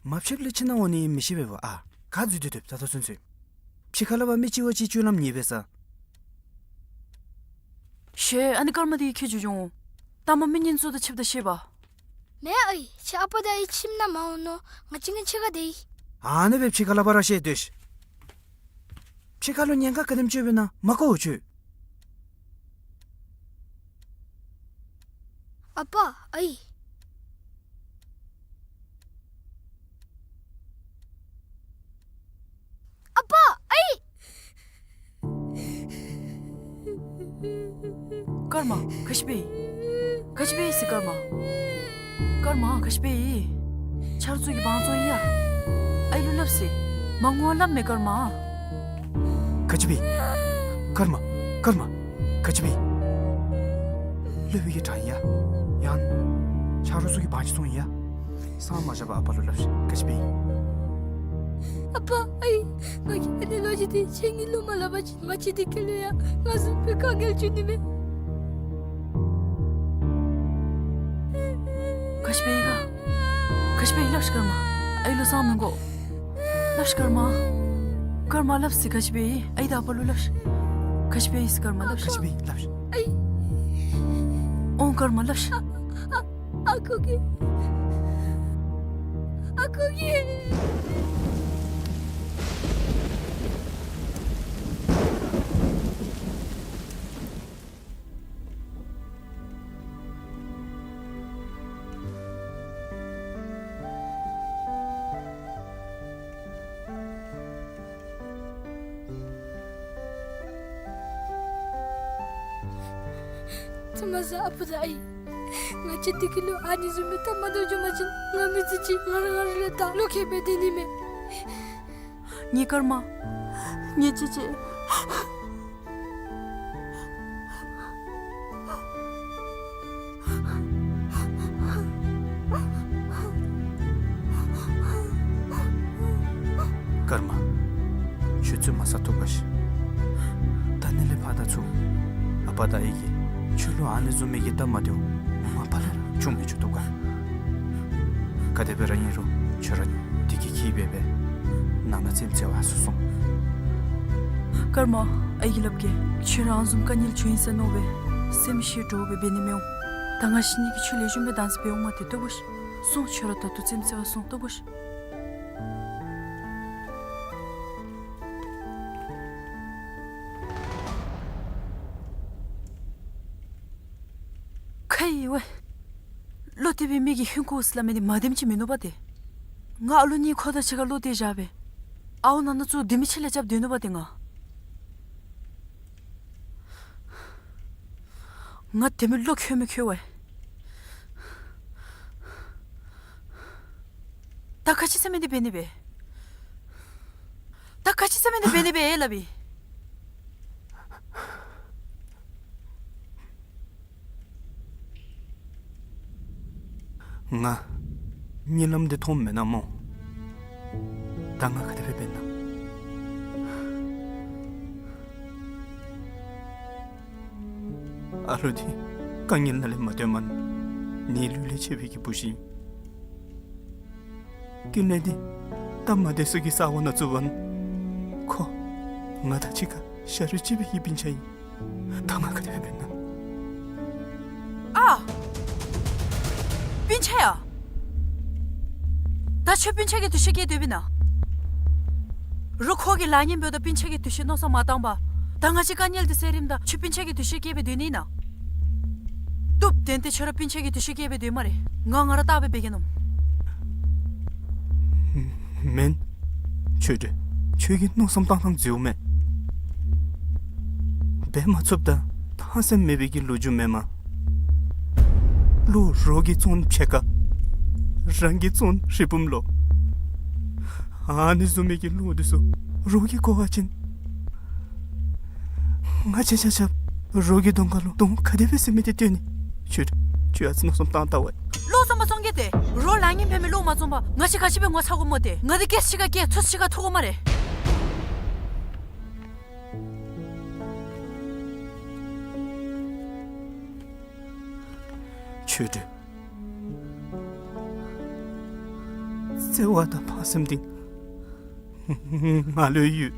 མ་ཕྱདཔ་ལས་ཕྱི་ནང་འོང་ནི་མི་ཤེས་པས་བ་ཨ། ག་འཛུལ་ཏེ་སྡོདཔ་ད་ལྟོ་ཚུན་ཚོད། ཕྱི་ཁ་ལས་ཕར་མི་གཅིག་བ་གཅིག་སྤྱོད་ལམ་ཉེས་པས་ས། ཤེས། ཨ་ནི་སྐར་མ་དེ་གིས་ཁྱོད་འགྱོ་འོང་། ལྟ་མ་མི་ངན་ཚུ་དང་ཕྱདཔ་ད་ཤེས་པ། མེན་ཨའི། ཁྱོད་ཨ་པ་དང་ཨའི་ཁྱིམ་ནང་མ་འོང་ནོ། ང་གཅིག་ངེའི་ཕྱི་ཁར་སྡོད་ཡི། ཨ་ནི་སྦེ་ཕྱི་ཁ་ལས་ཕར་ར་བཤད་སྡོད་ཤིག། ཕྱི་ཁ་ལུ་ཉེན་ཁ་ག་དེམ་ཅིག་ཡོདཔ་ཨིན་ན་མ་གོ་འོང་ཁྱོད། ཨ་པ་ཨའི། ཨ་པ་ཨའི། སྐར་མ་ག་ཅི་འབད་ཡི། ག་ཅི་འབད་ཡི་ཟེར་སྐར་མ། སྐར་མ་ག་ཅི་འབད་ཡི། ཆ་རོགས་ཚུ་གིས་བང་བཙོང་ཡི་ཡ། ཨའི་ལུ་སླབ་ཟེར། མ་ངུ་བར་སླབ་མས་སྐར་མ། ག་ཅི་འབད་ཡི། སྐར་མ། སྐར་མ། ག་ཅི་འབད་ཡི། སློབ་དཔོན་གྱིས་དྲང་ཡི་ཡ། ཡང་ཆ་རོགས་ཚུ་གིས་བང་ཅིག་བཙོང་ཡི་ཡ། སང་མ་བཞག་པར་ཨ་པ་ལུ་སླབ་ཤིག། ག་ཅི་འབད་ཡི། ཨ་པ་ཨའི། ང་གིས་ཨ་ནི་ལོ་རྒྱུས་འདི་ཁྱེད་གཉིས་ལུ་མ་སླབ་པ་ཅིན་ང་བཅས་བདེ་སྐྱིད་ལུ་ཡང་ང་བཟུམ་སྦེ་དཀའ་ངལ་འབྱུང་ནི་མས། ག་ཅི་འབད་ཡི་ག། ག་ཅི་འབད་ཡི་སླབ་ཤིག་སྐར་མ། ཨའི་ལུ་གསང་མི་དགོ། སླབ་ཤིག་སྐར་མ། སྐར་མ་སླབ་ཟེར་ག་ཅི་འབད་ཡི། ཨའི་དང་ཨ་པ་ལུ་སླབ་ཤིག། ག་ཅི་འབད་ཡི་ཟེར་སྐར་མ་སླབ་ཤིག། ག་ཅི་འབད་ཡི་སླབ་ཤིག། ཨའི། འོང་སྐར་མ་སླབ་ཤིག། ཨ་ཨ་ཁུ་གིས། ཨ་ཁུ་གིས། ཐུ་མ་ས་ཨ་པ་དང་ཨའི། ང་བཅས་བདེ་སྐྱིད་ལུ་ཨ་ནི་བཟུམ་སྦེ་སྟབས་མ་བདེཝ་བྱུང་པ་ཅིན་ང་མི་ཚེ་གཅིག་ང་ར་ང་ར་ལུ་ད་བློ་ཁེལ་སྦེ་སྡོད་ནི་མས། ངེའི་སྐར་མ། ངེའི་གཅེས་གཅེས། ས་ཐུབ་པ་ཤིག། ད་ནི་ལས་ཕར་ད་ཚུར་ཨ་པ་དང་ཨའི་གིས་ཁྱོད་ལུ་ཨ་ནི་བཟུམ་མའི་གི་སྟབས་མ་བདེཝ་མ་པ་ལས་ར་བྱུང་མི་བཅུག་ཐུབ་ག། ག་དེ་སྦེ་ར་ཨིན་རུང་ཁྱོད་ར་འདི་གི་ཁྱིད་སྦེ་སྦེ་ནང་ན་རྩེདམོ་རྩེ་བར་སོང་སོང་། ཀརྨ། ཨའི་གིས་སླབ་གེ། ཁྱོད་ར་ཨ་ནི་བཟུམ་དཀའ་ངལ་བྱུང་ཡི་ཟེར་མནོ་སྦེ་སེམས་ཤོར་འདྲོག་སྦེ་འབད་ནི་མི་འོང་། ད་ང་བཅས་གཉིས་ཀྱིས་ཁྱོད་ལེགས་ཤོམ་སྦེ་བདག་འཛིན་འབད་འོང་མ་སྟེར་ཐུབ་ག་ཤིག། སོང་། ཁྱོད་ར་ད་ལྟོ་རྩེདམོ་རྩེ་བར་སོང་ཐུབ་ག་ཤིག། ཁ་ཡི་ཝེ། བློ་གཏད་པའི་མི་གིས་ཧིང་ཁུ་ཟེར་སླབ་མི་འདི་མ་བདེནམ་ཅིག་མིན་ནུག་པ་ཏེ། ང་ཨ་ལུ་གཉིས་ཁོ་དང་གཅིག་ཁར་བློ་གཏད་བཞག་སྦེ་ཨརཝ་ནང་ན་བཙུགས་སྡོད་མི་ཅིག་ལས་རྐྱབ་སྡོད་ནུག་པ་ཏེ་ང་། ང་དེ་མི་བློ་འཁྱོལ་མི་འཁྱོལ་ཝེ། ད་ག་ཅི་ཟེར་མི་འདི་འབད་ནི་སྦེ། ད་ག་ཅི་ཟེར་མི་འདི་འབད་ནི་སྦེ་ཨེ་སླབ་ཨིན། ང་གཉིད་ལམ་འདི་མཐོངམ་མེན་ན་སྨོ། ད་ང་ག་དེ་སྦེ་འབད་ན། ཨ་ལུ་འདི་དཀའ་ངལ་ནང་ལས་མ་བཏོན་མ་ནི་ལུས་ལས་ཆད་པའི་གི་བུ་ཤིང་། ཀུན་ལེགས་འདི་སྟབས་མ་བདེ་སའི་གི་ས་གོ་ནང་བཙུགས་པ་ནི་ཁོ་ང་དང་གཅིག་ཁར་ཤ་རུས་གཅིག་པའི་གི་སྤུན་ཆ་ཨིན། ད་ང་ག་དེ་སྦེ་འབད་ན། ཨ། སྤུན་ཆ་ཡ། ད་ཁྱོད་སྤུན་ཆ་གི་འདུ་ཤེས་བསྐྱེད་སྡོད་པས་ན། རོགས་ཁོ་གི་ལཱ་གཉེན་འབདཝ་ད་སྤུན་ཆ་གི་འདུ་ཤེས་མནོ་བསམ་མ་བཏང་པར། ད་ང་བཅས་དཀའ་ངལ་འདི་སེལ་རནམ་ད་ཁྱོད་སྤུན་ཆ་གི་འདུ་ཤེས་བསྐྱེད་སྦེ་སྡོད་ནི་ཨིན་ན། བཏུབ། དེ་འདི་ཁྱོད་ར་སྤུན་ཆ་གི་འདུ་ཤེས་བསྐྱེད་སྦེ་སྡོད་སྨ་རེ། ང་ང་ར་བལྟ་སྦེ་འབད་གེ་ནོ། མེན། ཆོས་སྒྲོན། ཁྱོད་ཀྱི་མནོ་བསམ་བཏང་ཐངས་འཛོལཝ་མས། འབད་མ་ཚུགསཔ་དང་ཕངས་སེམས་མེད་པའི་གི་ལོ་རྒྱུས་མེན་མས། བློ་རོགས་ཀྱིས་བཙོང་ཕྱེད་ཀ། རང་གིས་བཙོང་རི་བུམ་ལོ། ཨ་ནི་བཟུམ་མའི་གི་བློ་འདི་ཚུ་རོགས་ཀྱིས་གོ་བ་ཅིན། ང་བཅས་ཆ་ཁྱབ་རོགས་ཀྱི་གདོང་ཁ་ལུ་གདོང་ག་དེ་སྦེ་ཟེར་མི་འདི་སྟོན་ནི། ཁྱོད་ཁྱོད་ཨ་ཙི་མནོ་བསམ་བཏང་བལྟ་ཝེ། བློ་བཟང་པོ་བཙོང་གེ་ཏེ། རོགས་ལཱ་གཉེན་འབད་མི་བློ་མ་བཟང་པར་ང་བཅས་ག་ཅི་སྦེ་ངོ་ཚ་དགོཔ་སྨོ་ཏེ། ང་འདི་སྐད་ཆ་གཅིག་ཁར་སྐད་ཐུགས་ཆེ་ཁ་ཐུག་དགོ་སྨ་རེ། ཆོས་སྒྲོན། བརྩེ་བ་དང་ཕངས་སེམས་འདི་ང་ལུ་ཡོད།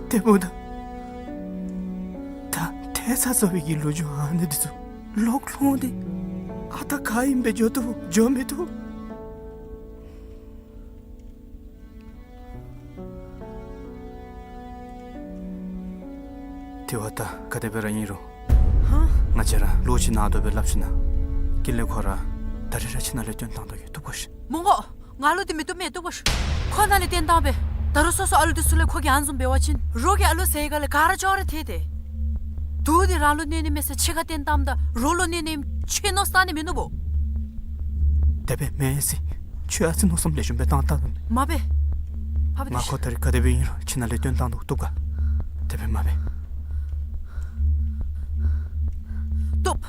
དེ་འབདཝ་ད་ད་ཐལ་ཚ་ཚ་བའི་གི་ལོ་རྒྱུས་ཨ་ནི་འདི་ཚུ་ལོག་ལྷོང་སྟེ་ཨ་རྟག་ག་ཨིནམ་སྦེ་འགྱོ་བཏུབ་འགྱོ་མི་བཏུབ། དེ་བ་ད་ག་དེ་སྦེ་ར་ཨིན་རུང་། ཧ། ང་བཅས་ར་ལོག་ཁྱིམ་ནང་སྡོད་སྦེ་སླབ་ཞིན་ན། ཀུན་ལེགས་ཁོ་ར་ད་རིས་ར་ཁྱིམ་ནང་ལས་བཏོན་བཏང་དོ་གི་བཏུབ་གོ་ཤིག། མོང་གོ། ང་ལུ་འདི་མི་བཏུབ་མས་བཏུབ་གོ་ཤིག། ཁོ་ནཱ་ལས་བཏོན་བཏང་པས། ད་རུང་སོ་སོ་ཨ་ལུ་འདི་ཚུ་ལས་ཁོ་གིས་ཨ་ནི་བཟུམ་འབད་བ་ཅིན་རོགས་ཀྱི་ཨ་ལུ་ཟེར་ག་ལས་ག་ར་ཅོག་ར་ཐལ་ཏེ། དུག་འདི་རང་ལུ་གནོད་ནི་མེད་ཟེར་ཕྱི་ཁར་བཏོན་བཏངམ་ད་རོགས་ལུ་གནོད་ནི་ཨིནམ་ཁྱོད་མནོ་བསམ་བཏང་ནི་མིན་ནུག་པོ། དེ་སྦེ་མེན་ཟེར། ཁྱོད་ཨ་ཙི་མནོ་བསམ་ལེགས་ཤོམ་སྦེ་བཏང་བལྟ་ད། མ་འབད། ཕར་འབད་ང་ཁོ་ད་རིས་ག་དེ་སྦེ་ཨིན་རུང་ཁྱིམ་ནང་ལས་བཏོན་བཏང་དོ་བཏུབ་ག། དེ་སྦེ་མ་འབད། བཏུབ།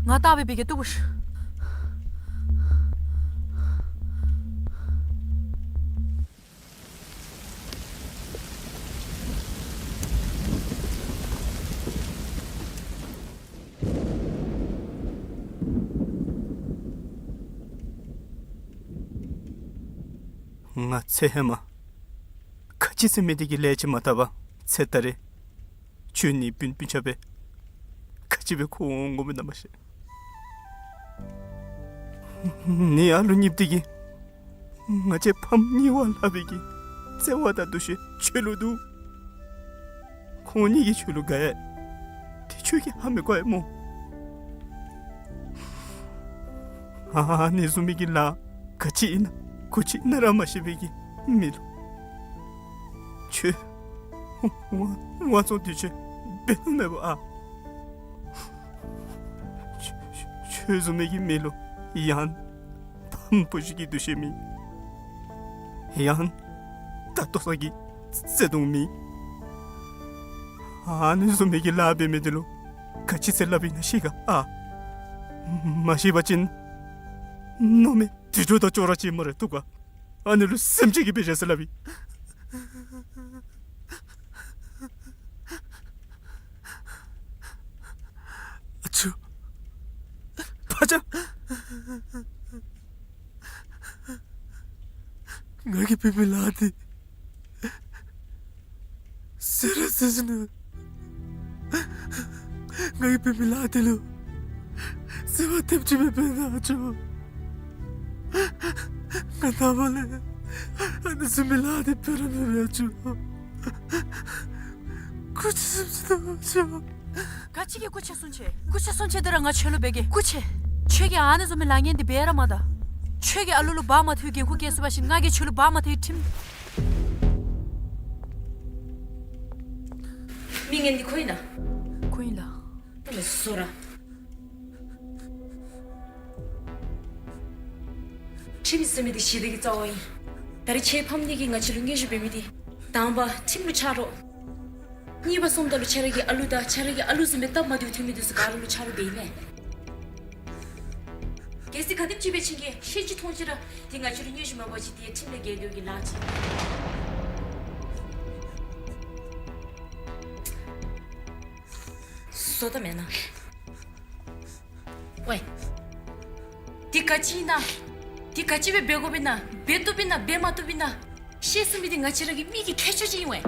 ང་བལྟ་སྦེ་འབད་གེ་བཏུབ་གོ་ཤིག། ང་ཚེ་ཧེ་མ་ག་ཅི་ཟེར་མི་འདི་གི་ལས་ཅིག་མ་བཏབ་པར་ཚེ་ད་རེས་ཁྱོད་ནི་སྤུན་སྤུན་ཆ་སྦེ་ག་ཅི་སྦེ་འཁོར་འོང་དགོ་མི་ཨིན་ན་མ་ཤེས། ནི་ཨ་ལུ་གཉིསཔོ་འདི་གིས་ང་བཅས་ཕམ་གཉིས་པ་སླབ་པའི་གི་བརྩེ་བ་དང་འདུ་ཤེས་ཁྱོད་ལུ་འདུག། ཁོང་གཉིས་ཀྱིས་ཁྱོད་ལུ་དགའ་ཡི། དེ་ཁྱོད་ཀྱིས་ཧ་མི་གོ་ཡི་སྨོ། ཨ་ནི་བཟུམ་མའི་གི་ལཱ་ག་ཅི་ཨིན་ན་གུ་ཅི་ཨིན་ན་ར་མ་ཤེས་པའི་གི་མི་ལུ་ཁྱོད་དབང་དབང་བཙོང་འདི་ཚུ་འབད་ནི་མེད་པ་ཨ། ཁྱོད་ཁྱོད་བཟུམ་མའི་གི་མི་ལུ་ཡང་ཕམ་བུ་གཞི་གི་འདུ་ཤེས་མེད། ཡང་ད་ལྟོ་ཚང་གི་བརྩེ་དུང་མེད། ཨ་ནི་བཟུམ་མའི་གི་ལཱ་འབད་མི་འདི་ལུ་ག་ཅི་ཟེར་སླབ་ཨིན་ན་ཤེས་ག་ཨ། མ་ཤེས་པ་ཅིན་མནོ་མེད་དུད་འགྲོ་དང་ཅོག་ར་ཅིག་སྨ་རེ་བཏུབ་ག། ཨ་ནི་ལུ་སེམས་ཅན་གྱི་དཔེ་བཞག་ཟེར་སླབ་ཨིན། ང་གིས་འབད་མི་ལཱ་འདི་ཟེར་ར་ཟེར་ཞིནམ་ལས་ང་གིས་འབད་མི་ལཱ་འདི་ལུ་ཟེར་བ་ཐེབས་ཅིག་སྦེ་འབད་ད་ཆོག། ང་ནངས་པ་ལས་ཨ་ནི་བཟུམ་མའི་ལཱ་འདི་འབད་ར་མི་འབད་ཆོག། སྐུ་མཁྱེན་གསུང་ཅི་ད་ཆོག། ག་ཅི་གི་སྐུ་མཁྱེན་གསུང་ཅི། སྐུ་མཁྱེན་གསུང་ཅི་འདི་ར་ང་ཁྱོད་ལུ་འབད་གེ། སྐུ་མཁྱེན། ཁྱོད་ཀྱིས་ཨ་ནི་བཟུམ་མའི་ལཱ་ངན་འདི་འབད་ར་མ་ད། ཁྱོད་ཀྱིས་ཨ་ལུ་ལུ་འབག་མ་ཐུབ་པའི་འགན་ཁུར་བཀལ་ཚུགས་པ་ཅིན་ང་གིས་ཁྱོད་ལུ་འབག་མ་ཐུབ་པའི་ཁྲིམས། མི་ངན་འདི་ཁོ་ཨིན་ན། ཁོ་ཨིན་ལགས། ད་མི་སོ་ར། ཁྲིམས་ཟེར་མི་འདི་ཞི་བདེ་གི་རྩ་བ་ཨིན། ད་རེས་ཁྱོད་ཕམ་གཉིས་ཀྱིས་ང་བཅས་ལུ་མངོན་ཤེས་འབད་མི་འདི། དང་པ་ཁྲིམས་ལུ་ཆ་རོགས། གཉིས་པ་སོངམ་ད་ལུ་ཁྱོད་ར་གི་ཨ་ལུ་དང་ཁྱོད་ར་གི་ཨ་ལུ་བཟུམ་སྦེ་སྟབས་མ་བདེཝ་ཐོན་མི་འདི་ཚུ་ག་ར་ལུ་ཆ་རོགས་འབད་ཨིན་མས། གལ་སྲིད་ག་དེམ་ཅིག་སྦེ་ཁྱོད་ཀྱིས་ཤེས་ཅི་མཐོང་ཅི་ར་འདི་ང་བཅས་ལུ་མངོན་ཤེས་མ་འབད་བ་ཅིན་འདི་ཁྲིམས་ལས་འགལ་འདོད་ཀྱི་ལཱ་ཅིག། བཟོ་ལྟ་མེན་ན། ཝའེ། འདི་ག་ཅི་ཨིན་ན། འདི་ག་ཅི་སྦེ་འབད་དགོཔ་ཨིན་ན། འབད་བཏུབ་ཨིན་ན་འབད་མ་བཏུབ་ཨིན་ན། ཤེས་ཚུགས་མི་འདི་ང་བཅས་ར་གི་མི་གི་ཁྱད་ཆོས་ཅིག་ཨིན་ཝའེ།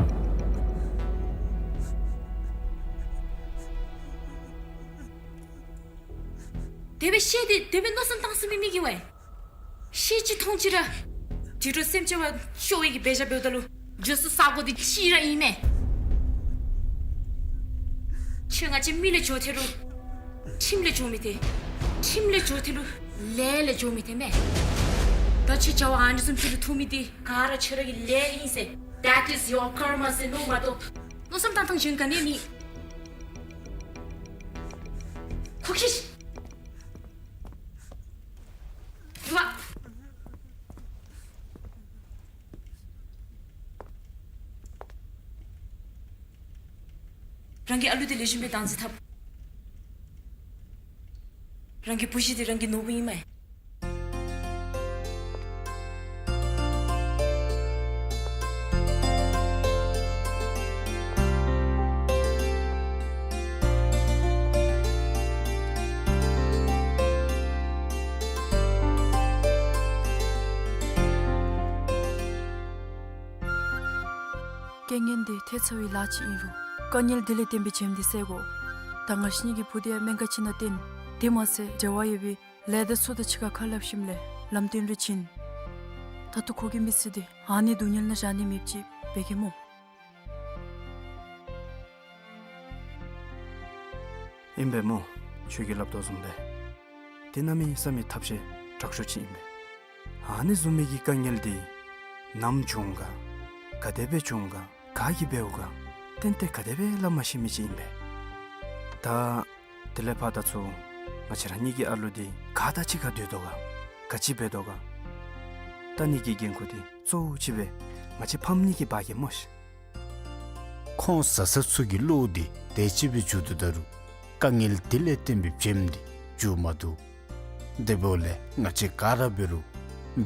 དེ་སྦེ་ཤེས་ཏེ་དེ་སྦེ་མནོ་བསམ་བཏང་ཚུགས་མི་མི་གི་ཝའེ། ཤེས་ཅི་མཐོང་ཅི་ར། དུད་འགྲོ་སེམས་ཅན་བ་ཤོར་བའི་གི་འབད་བཞག་འབདཝ་ད་ལུ། འགྱོ་ས་ས་གོ་འདི་གཅིག་ར་ཨིན་མས། ཁྱོད་ང་བཅས་མི་ལས་འགྱོ་ཐལ་རུང་། ཁྲིམས་ལས་འགྱོ་མི་ཐལ། ཁྲིམས་ལས་འགྱོ་ཐལ་རུང་ལས་ལས་འགྱོ་མི་ཐལ་མས། ད་ཁྱོད་བྱ་བ་ཨ་ནི་བཟུམ་ཅིག་ལུ་ཐུག་མི་འདི་ག་ར་ཁྱོད་ར་གི་ལས་ཨིན་ཟེར། That is your karma ཟེར་མནོ་མ་གཏོགས། མནོ་བསམ་བཏང་ཐངས་གཞན་ག་ནི་མེད། ཁོ་ཁྱོད། རུ་བ། རང་གི་ཨ་ལུ་འདི་ལེགས་ཤོམ་སྦེ་བདག་འཛིན་འཐབ། རང་གི་བུ་གཞི་འདི་རང་གི་ནོར་བུ་ཨིན་མས། རྐྱེན་ངན་འདི་ཐལ་ཚར་བའི་ལཱ་ཅིག་ཨིན་རུང་། དཀའ་ངལ་འདི་ལས་བརྟེན་པའི་བྱེམ་འདི་སེལ་དགོ། ད་ང་བཅས་གཉིས་ཀྱི་བུ་འདི་ཡང་སྨན་ཁང་ཅིག་ནང་བསྟེན། དེ་མ་ཚད་འབྲེལ་བ་ཡོད་པའི་ལས་དང་ཚུ་དང་གཅིག་ཁར་ཁ་སླབ་ཞིནམ་ལས་ལམ་སྟོན་རེ་བྱིན། ད་ལྟོ་ཁོ་གི་མི་ཚེ་འདི་ཨ་ནི་སྡུག་བསྔལ་ནང་བཞག་ནི་མེདཔ་ཅིག་འབད་གེ་སྨོ། ཨིན་པས་སྨོ། ཁྱོད་ཀྱིས་སླབ་དོ་བཟུམ་སྦེ་འདི་གནམ་མེད་ས་མེད་ཐབས་ཤེས་དྲག་ཤོས་ཅིག་ཨིན་པས། ཨ་ནི་བཟུམ་མའི་གི་དཀའ་ངལ་འདི་ནམ་བྱུང་ག། ག་དེ་སྦེ་བྱུང་ག། ག་གིས་འབདཝ་ག། ཏན་ཏན་ག་དེ་སྦེ་སླབ་མ་ཤེས་མི་ཅིག་ཨིན་པས། ད་དེ་ལས་ཕར་ད་ཚུར་ང་བཅས་ར་གཉིས་ཀྱི་ཨ་ལུ་འདི་ག་དང་གཅིག་ཁར་སྡོད་དོ་ག། ག་ཅི་འབད་དོ་ག། ད་ནི་གི་འགན་ཁུར་འདི་གཙོ་བོ་ཅིག་སྦེ་ང་བཅས་ཕམ་གཉིས་ཀྱིས་འབག་གེ་སྨོ་ཤིག། ཁོང་བཟའ་ཚང་ཚུ་གི་བློ་འདི་དེ་ཅིག་སྦེ་འགྱུར་དོ་ད་རུང་དཀའ་ངལ་འདི་ལས་བརྟེན་པའི་བྱེམ་འདི་འགྱུར་མ་བཏུབ། དེ་འབདཝ་ལས་ང་བཅས་ག་ར་འབད་རུང་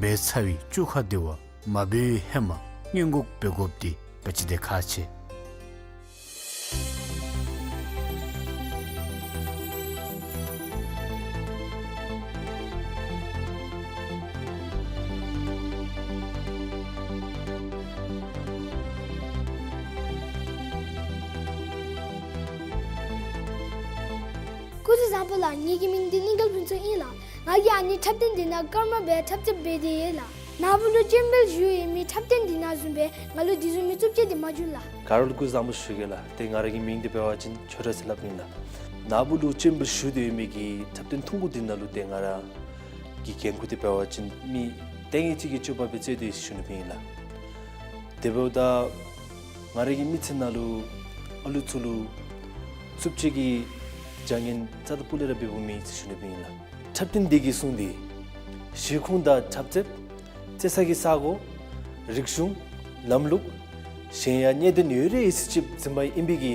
འབད་ཚར་བའི་བཅོ་ཁ་འདི་བ་མ་འབད་བའི་ཧེ་མ་སྔོན་འགོག་འབད་དགོཔ་འདི་ག་ཅི་དེ་ཁག་ཆེ། སྐུ་གཟུགས་བཟང་པོ་ལགས། ངེ་གི་མིང་འདི་གླིང་དཀར་ཕུན་ཚོགས་ཨིན་ལགས། ང་གིས་ཨ་ནི་འཁྲབ་སྟོན་འདི་ནང་སྐར་མ་སྦེ་འཁྲབ་རྩེད་འབད་དེ་ཡོད་ལགས། ནཱ་བུ་ལུ་སྤྱན་འབུལ་ཞུ་ཡོད་མི་འཁྲབ་སྟོན་འདི་ནང་བཟུམ་སྦེ་ང་ལུ་འདི་བཟུམ་མའི་རྩུབ་སྤྱོད་འདི་མ་བྱུང་ལགས། ག་ར་ལུ་སྐུ་གཟུགས་བཟང་པོ་ཞུ་གེ་ལགས། ཏེ་ང་ར་གི་མིང་འདི་འབད་བ་ཅིན་ཆོས་གྲགས་ཟེར་སླབ་ཨིན་ལགས། ནཱ་བུ་ལུ་སྤྱན་འབུལ་ཞུ་སྟེ་ཡོད་མི་གི་འཁྲབ་སྟོན་ཐུང་ཀུ་འདི་ནང་ལུ་ཏེ་ང་ར་གི་འགན་ཁུར་འདི་འབད་བ་ཅིན་མི་ལྟས་ངན་ཅིག་གི་སྤྱོད་པ་སྦེ་རྩེད་དོ་ཡོད་ཟེར་ཞུ་ནི་སྦེ་ཨིན་ལགས། དེ་འབདཝ་ད་ང་ར་གི་མི་ཚེ་ནང་ལུ་ཨ་ལུ་ཚུ་ལུ་རྩུབ་སྤྱོད་ཀྱི་བྱ་ངན་རྩ་དང་སྤུ་ལས་ར་འབདཝ་མེད་ཟེར་ཞུ་ནི་སྦེ་ཨིན་ལགས། འཁྲབ་སྟོན་འདི་གིས་བཟུང་སྟེ་གཞིས་ཁོངས་དང་འཁྲབ་རྩེད་རྩེ་ས་གི་ས་གོ་རིག་གཞུང་ལམ་ལུགས་གཞན་ཡང་གནད་དོན་ཡོད་རིགས་ཡོད་ཚད་ཅིག་འཛིན་པ་ཨིན་པའི་གི་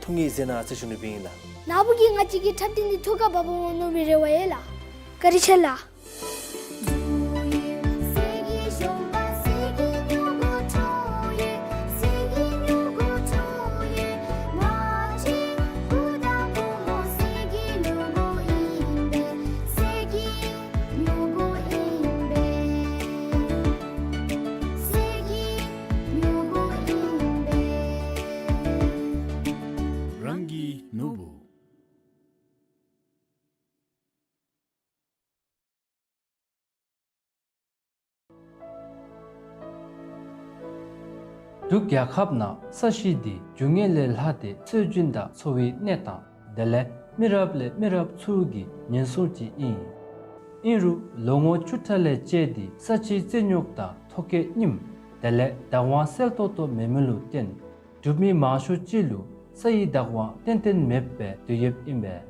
ཐུགས་ངེས་མཛད་གནང་ཟེར་ཞུ་ནི་སྦེ་ཨིན་ལགས། ནཱ་བུ་གིས་ང་བཅས་ཀྱི་འཁྲབ་སྟོན་འདི་ཐུགས་ཁར་བབ་འོང་མནོ་བའི་རེ་བ་ཡོད་ལགས། བཀའ་དྲིན་ཆེ་ལགས། འབྲུག་རྒྱལ་ཁབ་ནང་ས་གཞི་འདི་རྒྱུ་དངོས་ལས་ལྷག་སྟེ་སྲོལ་རྒྱུན་དང་འཚོ་བའི་གནས་སྟངས་དེ་ལས་མི་རབས་ལས་མི་རབས་ཚུ་གི་ཉེན་སྲུང་ཅིག་ཨིན། ཨིན་རུང་ལོ་ངོ་བཅུ་ཕྲག་ལས་བཅད་དེ་ས་ཆའི་རྩིས་རྙོག་དང་ཐོ་བཀོད་རྙིངམ་དེ་ལས་བདག་དབང་གསལ་ཏོག་ཏོ་མེད་མི་ལུ་བརྟེན་འབྲུག་མི་མང་ཤོས་ཅིག་ལུ་ས་ཡི་བདག་དབང་ཏན་ཏན་མེདཔ་སྦེ་སྡོད་ཡོདཔ་ཨིན་པས།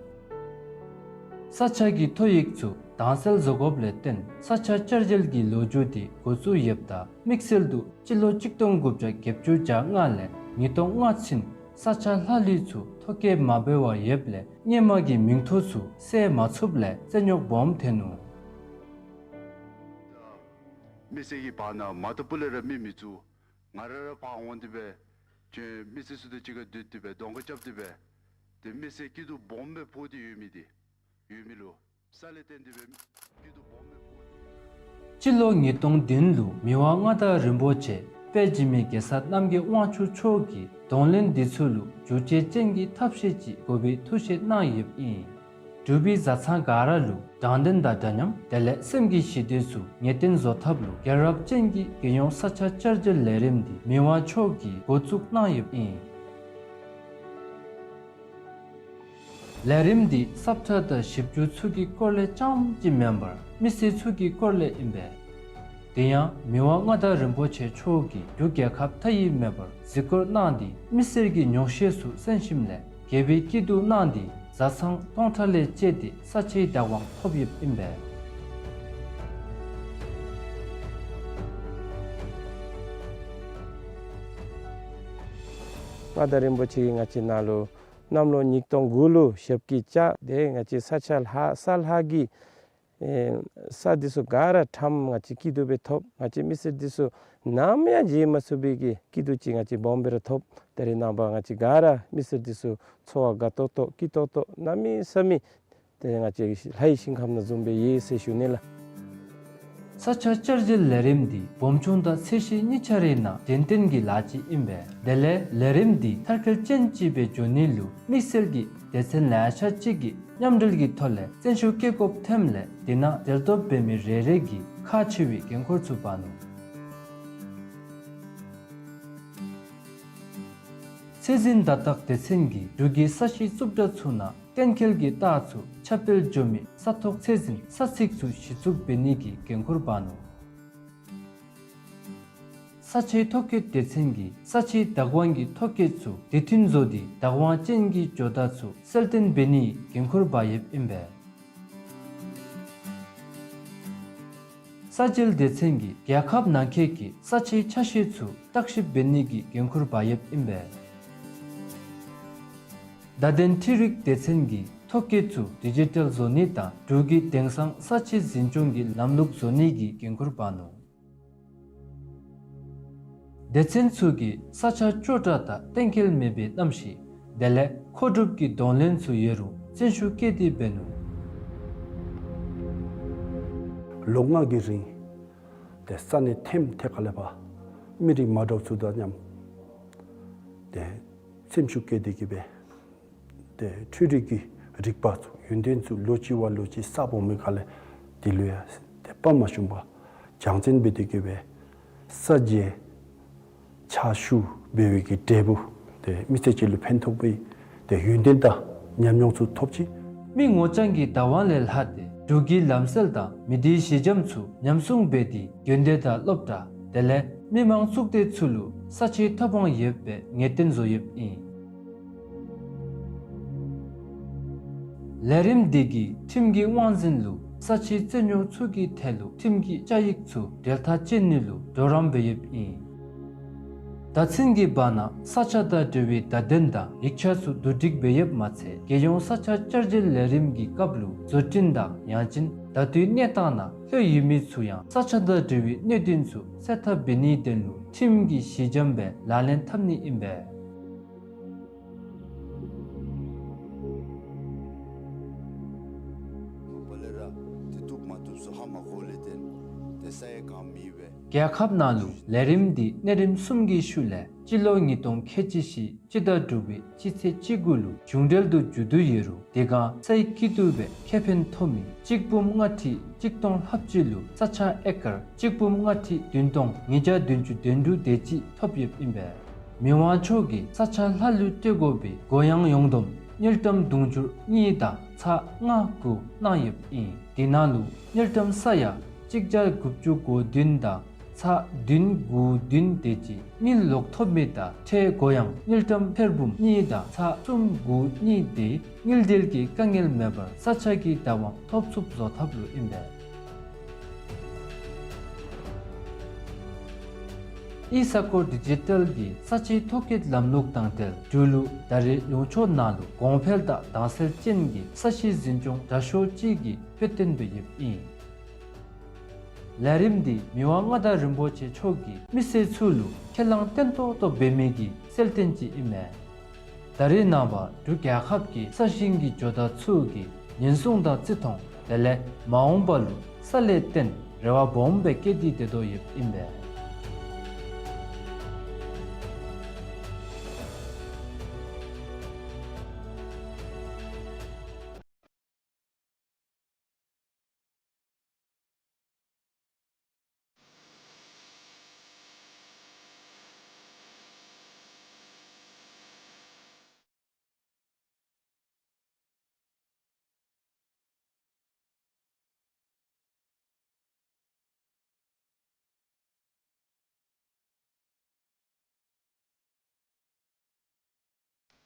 ས་ཆ་གི་ཐོ་ཡིག་ཚུ་དྭངས་གསལ་བཟོ་དགོཔ་ལས་བརྟེན་ས་ཆ་བསྐྱར་བཅོས་ཀྱི་ལོ་རྒྱུས་འདི་འགོ་བཙུགས་ཡོདཔ་ད་དམིགས་བསལ་དུ་སྤྱི་ལོ་གཅིག་སྟོང་དགུ་བརྒྱ་བརྒྱད་ཅུ་གྱ་ལྔ་ལས་ཉིས་སྟོང་ལྔ་ཚུན་ས་ཆ་ལྷག་ལུས་ཚུ་ཐོ་བཀོད་མ་འབད་བར་ཡོདཔ་ལས་སྔོན་མ་གི་མིང་ཐོ་ཚུ་གསལ་མ་ཚུགསཔ་ལས་རྩིས་རྙོག་སྦོམ་ཐོན་ནུག། མི་སེར་གྱི་བར་ན་མ་ཏོ་སྤུ་ལས་ར་མི་མི་བཙུགས། ང་ར་ར་ཕར་འོང་སྟེ་སྦེ་ཁྱོད་མི་སེར་ཚུ་དང་གཅིག་ཁར་སྡོད་དེ་སྦེ་གདོང་ཁ་རྐྱབ་སྟེ་སྦེ་ཏེ་མི་སེར་སྐྱིད་སྡུག་སྦོམ་སྦེ་ཕོག་སྟེ་ཡོད་མི་འདི་ཡོད་མི་ལུ་ས་ལས་བརྟེན་ཏེ་སྦེ་སྐྱིད་སྡུག་སྦོམ་སྦེ་ཕོག་སྟེ། སྤྱི་ལོ་ཉིས་སྟོང་བདུན་ལུ་མི་དབང་མངའ་བདག་རིན་པོ་ཆེ་དཔལ་འཇིགས་མེད་གེ་སར་རྣམ་རྒྱལ་དབང་ཕྱུག་མཆོག་གིས་གདོང་ལེན་འདི་ཚུ་ལུ་བསྒྱུར་བཅོས་ཅན་གྱི་ཐབས་ཤེས་ཅིག་དགོ་པའི་ཐུགས་བཞེད་གནང་ཡོདཔ་ཨིན། འབྲུག་པའི་བཟའ་ཚང་ག་ར་ལུ་དྲང་བདེན་དང་འདྲ་མཉམ་དེ་ལས་སེམས་ཀྱི་ཞི་བདེ་ཚུ་ངེས་གཏན་བཟོ་ཐབས་ལུ་རྒྱལ་རབས་ཅན་གྱི་རྒྱལ་ཡོངས་ས་ཆ་བསྐྱར་བཅོས་ལས་རིམ་འདི་མི་དབང་མཆོག་གིས་འགོ་བཙུགས་གནང་ཡོདཔ་ཨིན། ལས་རིམ་འདི་ས་ཁྲ་དང་ཞིབ་འཇུག་ཚུ་གི་སྐོར་ལས་རྐྱངམ་ཅིག་མེན་པར་མི་སེར་ཚུ་གི་སྐོར་ལས་ཨིན་པས། དེ་ཡང་མི་དབང་མངའ་བདག་རིན་པོ་ཆེ་མཆོག་གིས་འབྲུག་རྒྱལ་ཁབ་མཐའ་དབུས་མེད་པར་གཟིགས་སྐོར་གནང་སྟེ་མི་སེར་གྱི་ཉོགས་བཤད་ཚུ་གསན་ཞིནམ་ལས་དགེ་བའི་སྐྱིད་སྡུག་གནང་སྟེ་བཟའ་ཚང་སྟོང་ཕྲག་ལས་བཅད་དེ་ས་ཆའི་བདག་དབང་ཐོབ་ཡོདཔ་ཨིན་པས། མངའ་བདག་རིན་པོ་ཆེ་གིས་ང་བཅས་ནང་ལུ་གནམ་ལོ་ཉིས་སྟོང་དགུ་ལུ་ཞབས་ཀྱིས་བཅགས་ཏེ་ང་བཅས་ས་ཆ་ལྷག་ས་ལྷག་གི་ཨེ་ས་འདི་ཚུ་ག་ར་ཁྲམ་ང་བཅས་སྐྱིད་སྡུག་སྦེ་ཐོབ། ང་བཅས་མི་སེར་འདི་ཚུ་ནམ་ཡང་བརྗེད་མ་ཚུགས་པའི་གི་སྐྱིད་སྡུག་ཅིག་ང་བཅས་སྦོམ་སྦེ་ར་ཐོབ། ད་རེས་ནངས་པ་ང་བཅས་ག་ར་མི་སེར་འདི་ཚུ་འཚོ་བ་དགའ་ཏོག་ཏོ་སྐྱིད་ཏོག་ཏོ་གནམ་མེད་ས་མེད་ཏེ་ང་བཅས་ལྷའི་ཞིང་ཁམས་ནང་བཟུམ་སྦེ་ཡོད་ཟེར་ཞུ་ནི་ལགས། ས་ཆ་བསྐྱར་བཅོས་ལས་རིམ་འདི་སྦོམ་ཆུང་དང་ཚད་གཞི་གཉིས་ཆ་རའི་ནང་གདན་གཏན་གྱི་ལཱ་ཅིག་ཨིན་པས། དེ་ལས་ལས་རིམ་འདི་མཐར་འཁྱོལ་ཅན་ཅིག་སྦེ་འགྱོ་ནི་ལུ་དམིགས་བསལ་གྱི་སྡེ་ཚན་ལེ་ཤ་ཅིག་གི་མཉམ་འབྲེལ་གྱི་ཐོག་ལས་བརྩོན་ཤུགས་བསྐྱེད་དགོཔ་ཐོནམ་ལས་དེ་ནང་གྲལ་གཏོགས་འབད་མི་རེ་རེ་གིས་ཁག་ཆེ་བའི་འགན་ཁུར་ཚུ་འབག་ནུག། ཚད་འཛིན་བརྡ་རྟགས་སྡེ་ཚན་གྱིས་འབྲུག་གི་ས་གཞི་རྩུབ་དྲགས་ཚུ་ནང་གཏན་འཁེལ་གྱི་རྟགས་ཚུ་ཁྱབ་སྤེལ་འགྱོ་མི་ས་ཐོག་ཚད་འཛིན་ས་ཚིགས་ཚུ་གཞི་བཙུགས་འབད་ནི་གི་འགན་ཁུར་འབག་ནུག། ས་ཆའི་ཐོ་བཀོད་སྡེ་ཚན་གྱིས་ས་ཆའི་བདག་དབང་གི་ཐོ་བཀོད་ཚུ་དུས་མཐུན་བཟོ་སྟེ་བདག་དབང་ཅན་གྱི་ཇོ་བདག་ཚུ་གསལ་སྟོན་འབད་ནིའི་འགན་ཁུར་འབག་ཡོདཔ་ཨིན་པས། ས་འཇལ་སྡེ་ཚན་གྱིས་རྒྱལ་ཁབ་ནང་འཁོད་ཀྱི་ས་ཆའི་ཆ་ཤས་ཚུ་བརྟག་ཞིབ་འབད་ནི་གི་འགན་ཁུར་འབག་ཡོདཔ་ཨིན་པས། བརྡ་དོན་འཕྲུལ་རིག་སྡེ་ཚན་གྱིས་ཐོ་བཀོད་ཚུ་ཌི་ཇི་ཊལ་བཟོ་ནི་དང་འབྲུག་གི་དེང་སང་ས་ཆའི་འཛིན་སྐྱོང་གི་ལམ་ལུགས་བཟོ་ནི་གི་འགན་ཁུར་འབག་ནུག། སྡེ་ཚན་ཚུ་གིས་ས་ཆ་སྐྱོ་དྲགས་དང་གཏན་འཁེལ་མེད་པའི་གནམ་གཤིས་དེ་ལས་མཁོ་སྒྲུབ་ཀྱི་གདོང་ལེན་ཚུ་ཡོད་རུང་བརྩོན་ཤུགས་བསྐྱེད་དེ་འབད་ནུག། ལོ་ལྔ་གི་རིང་ཏེ་ས་གནས་ཐེམ་ཐེ་ཁ་ལས་ཕར་མི་རིགས་མ་འདྲཝ་ཚུ་དང་མཉམ་ཏེ་སེམས་ཤུགས་བསྐྱེད་དེ་གི་སྦེ་ཏེ་འཕྲུལ་རིག་གི་རིག་པ་ཚུ་ཡོན་ཏན་ཚུ་ལོ་གཅིག་བ་ལོ་གཅིག་གསརཔ་འོང་མི་ཁ་ལས་དེ་ལུ་ཡང་ཏེ་དཔའ་མ་ཞུམ་པར་སྦྱང་བརྩོན་འབད་དེ་གི་སྦེ་ས་འཇལ་ཕྱག་ཞུ་འབད་བའི་གི་འབྲས་བུ་ཏེ་མི་སེར་ཅིག་ལུ་ཕན་ཐོགས་པའི་ཏེ་ཡོན་ཏན་དང་ཉམས་མྱོང་ཚུ་ཐོབ་ཅི། མི་ངོ་རྐྱང་གི་བདག་དབང་ལས་ལྷག་སྟེ་འབྲུག་གི་ལམ་སྲོལ་དང་མི་སྡེའི་གཞི་འགྱམ་ཚུ་ཉམས་སྲུང་འབད་དེ་དགོན་སྡེ་དང་སློབ་གྲྭ་དེ་ལས་མི་མང་གཙུག་སྡེ་ཚུ་ལུ་ས་ཆའི་ཐོབ་དབང་ཡོདཔ་སྦེ་ངེས་གཏན་བཟོ་ཡོདཔ་ཨིན། ལས་རིམ་འདི་གིས་ཁྲིམས་ཀྱི་དབང་འཛིན་ལུ་ས་ཆའི་རྩིས་རྙོག་ཚུ་གི་ཐད་ལུ་ཁྲིམས་ཀྱི་བཅའ་ཡིག་ཚུ་འབྲེལ་ཐག་བཅད་ནི་ལུ་གྲོགས་རམ་འབད་ཡོདཔ་ཨིན། བརྡ་མཚོན་གྱི་བར་ན་ས་ཆ་དང་འབྲེལ་བའི་བརྡ་དོན་དང་ཡིག་ཆ་ཚུ་བསྡུ་སྒྲིག་འབད་ཡོདཔ་མ་ཚད་རྒྱལ་ཡོངས་ས་ཆ་བསྐྱར་བཅོས་ལས་རིམ་གྱི་སྐབས་ལུ་བཟོ་སྐྲུན་དང་ཡང་ཅིན་ད་ལྟོའི་གནས་སྟངས་ནང་ལྷོད་ཡོད་མི་ཚུ་ཡང་ས་ཆ་དང་འབྲེལ་བའི་གནད་དོན་ཚུ་སེལ་ཐབས་འབད་ནིའི་དོན་ལུ་ཁྲིམས་ཀྱི་གཞི་འགྱམ་སྦེ་ལག་ལེན་འཐབ་ནི་ཨིན་པས། རྒྱལ་ཁབ་ནང་ལུ་ལས་རིམ་འདི་གནས་རིམ་གསུམ་གྱི་ཤུལ་ལས་ སྤྱི་ལོ་ཉིས་སྟོང་ཁལ་གཅིག་བཞི་སྤྱི་ཟླ་དྲུག་པའི་སྤྱི་ཚེས་བཅུ་དགུ་ལུ་གཞུང་འབྲེལ་དུ་མཇུག་བསྡུ་ཡོད་རུང་དེ་སྒང་སའི་སྐྱིད་སྡུག་སྦེ་ཁེ་ཕན་ཐོབ་མི་གཅིག་འབུམ་ལྔ་ཁྲི་གཅིག་སྟོང་ལྷགཔ་ཅིག་ལུ་ས་ཆ་ཨེ་ཀར་གཅིག་འབུམ་ལྔ་ཁྲི་བདུན་སྟོང་ཉིས་བརྒྱ་བདུན་ཅུ་དོན་དྲུག་དེ་ཅིག་ཐོབ་ཡོདཔ་ཨིན་པས། མི་དབང་མཆོག་གིས་ས་ཆ་ལྷག་ལུས་སྤྲོད་དགོ་པའི་གུ་ཡངས་ཡོངས་བསྡོམས་དངུལ་ཀྲམ་དུང་ཕྱུར་གཉིས་དང་ཚག་ལྔ་དགུ་གནང་ཡོདཔ་ཨིན། དེ་ནང་ལུ་དངུལ་ཀྲམ་ས་ཡ་གཅིག་བརྒྱ་དགུ་བཅུ་གོ་བདུན་དང་ཚག་བདུན་དགུ་བདུན་དེ་ཅིག་དངུལ་ལོག་ཐོབ་མི་དང་ཁྲལ་གུ་ཡངས་དངུལ་ཀྲམ་ཐེར་འབུམ་གཉིས་དང་ཚག་གསུམ་དགུ་གཉིས་དེ་དངུལ་འབྲེལ་གྱི་དཀའ་ངལ་མེད་པར་ས་ཆ་གི་བདག་དབང་ཐོབ་ཚུགསཔ་བཟོ་ཐབས་ལུ་ཨིན་པས། ཨི་ས་ཀོ་ཌི་ཇི་ཊལ་གྱི་ས་ཆའི་ཐོ་བཀོད་ལམ་ལུགས་དང་འབྲེལ་འབྲུག་ལུ་ད་རེས་ལུང་ཕྱོགས་ནང་ལུ་གོང་འཕེལ་དང་དྭངས་གསལ་ཅན་གྱི་ས་གཞི་འཛིན་སྐྱོང་དྲག་ཤོས་ཅིག་གི་དཔེ་སྟོན་དོ་ཡོདཔ་ཨིན། ལས་རིམ་འདི་མི་དབང་མངའ་བདག་རིན་པོ་ཆེ་མཆོག་གིས་མི་སེར་ཚུ་ལུ་ཁས་བླངས་བརྟན་ཏོག་ཏོ་འབད་མི་གི་གསལ་སྟོན་ཅིག་ཨིན་མས། ད་རེས་ནངས་པ་འབྲུག་རྒྱལ་ཁབ་ཀྱི་ས་ཞིང་གི་ཇོ་བདག་ཚུ་གིས་ཉེན་སྲུང་དང་བརྩི་མཐོང་དེ་ལས་མ་འོངས་པ་ལུ་ས་ལས་བརྟེན་རེ་བ་སྦོམ་སྦེ་བསྐྱེད་དེ་སྡོད་དོ་ཡོདཔ་ཨིན་པས།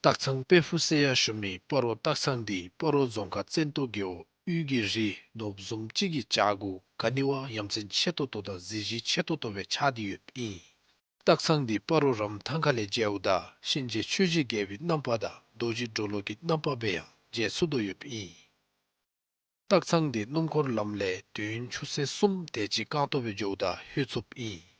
སྟག་ཚང་དཔལ་ཕུག་ཟེར་ཡང་ཞུ་མི་སྤ་རོ་སྟག་ཚང་འདི་སྤ་རོ་རྫོང་ཁག་བཙན་ཏོ་རྒེད་འོག་དབུས་ཀྱི་རི་ནོར་བུ་བཟུམ་ཅིག་གི་བྱག་གུ་ག་ནི་བ་ཡ་མཚན་ཆེ་ཏོག་ཏོ་དང་གཟི་བརྗིད་ཆེ་ཏོག་ཏོ་སྦེ་ཆགས་ཏེ་ཡོདཔ་ཨིན། སྟག་ཚང་འདི་སྤ་རོ་རམ་ཐང་ཁ་ལས་མཇལཝ་ད་གཤིན་རྗེ་ཆོས་ཀྱི་རྒྱལ་པོའི་རྣམ་པ་དང་རྡོ་རྗེ་གྲོ་ལོད་ཀྱི་རྣམ་པ་སྦེ་ཡང་མཇལ་ཚུགས་དོ་ཡོདཔ་ཨིན། སྟག་ཚང་འདི་སྣུམ་འཁོར་ལམ་ལས་དུས་ཡུན་ཆུ་ཚོད་གསུམ་དེ་ཅིག་རྐང་ཐང་སྦེ་འགྱོཝ་ད་ལྷོད་ཚུགསཔ་ཨིན།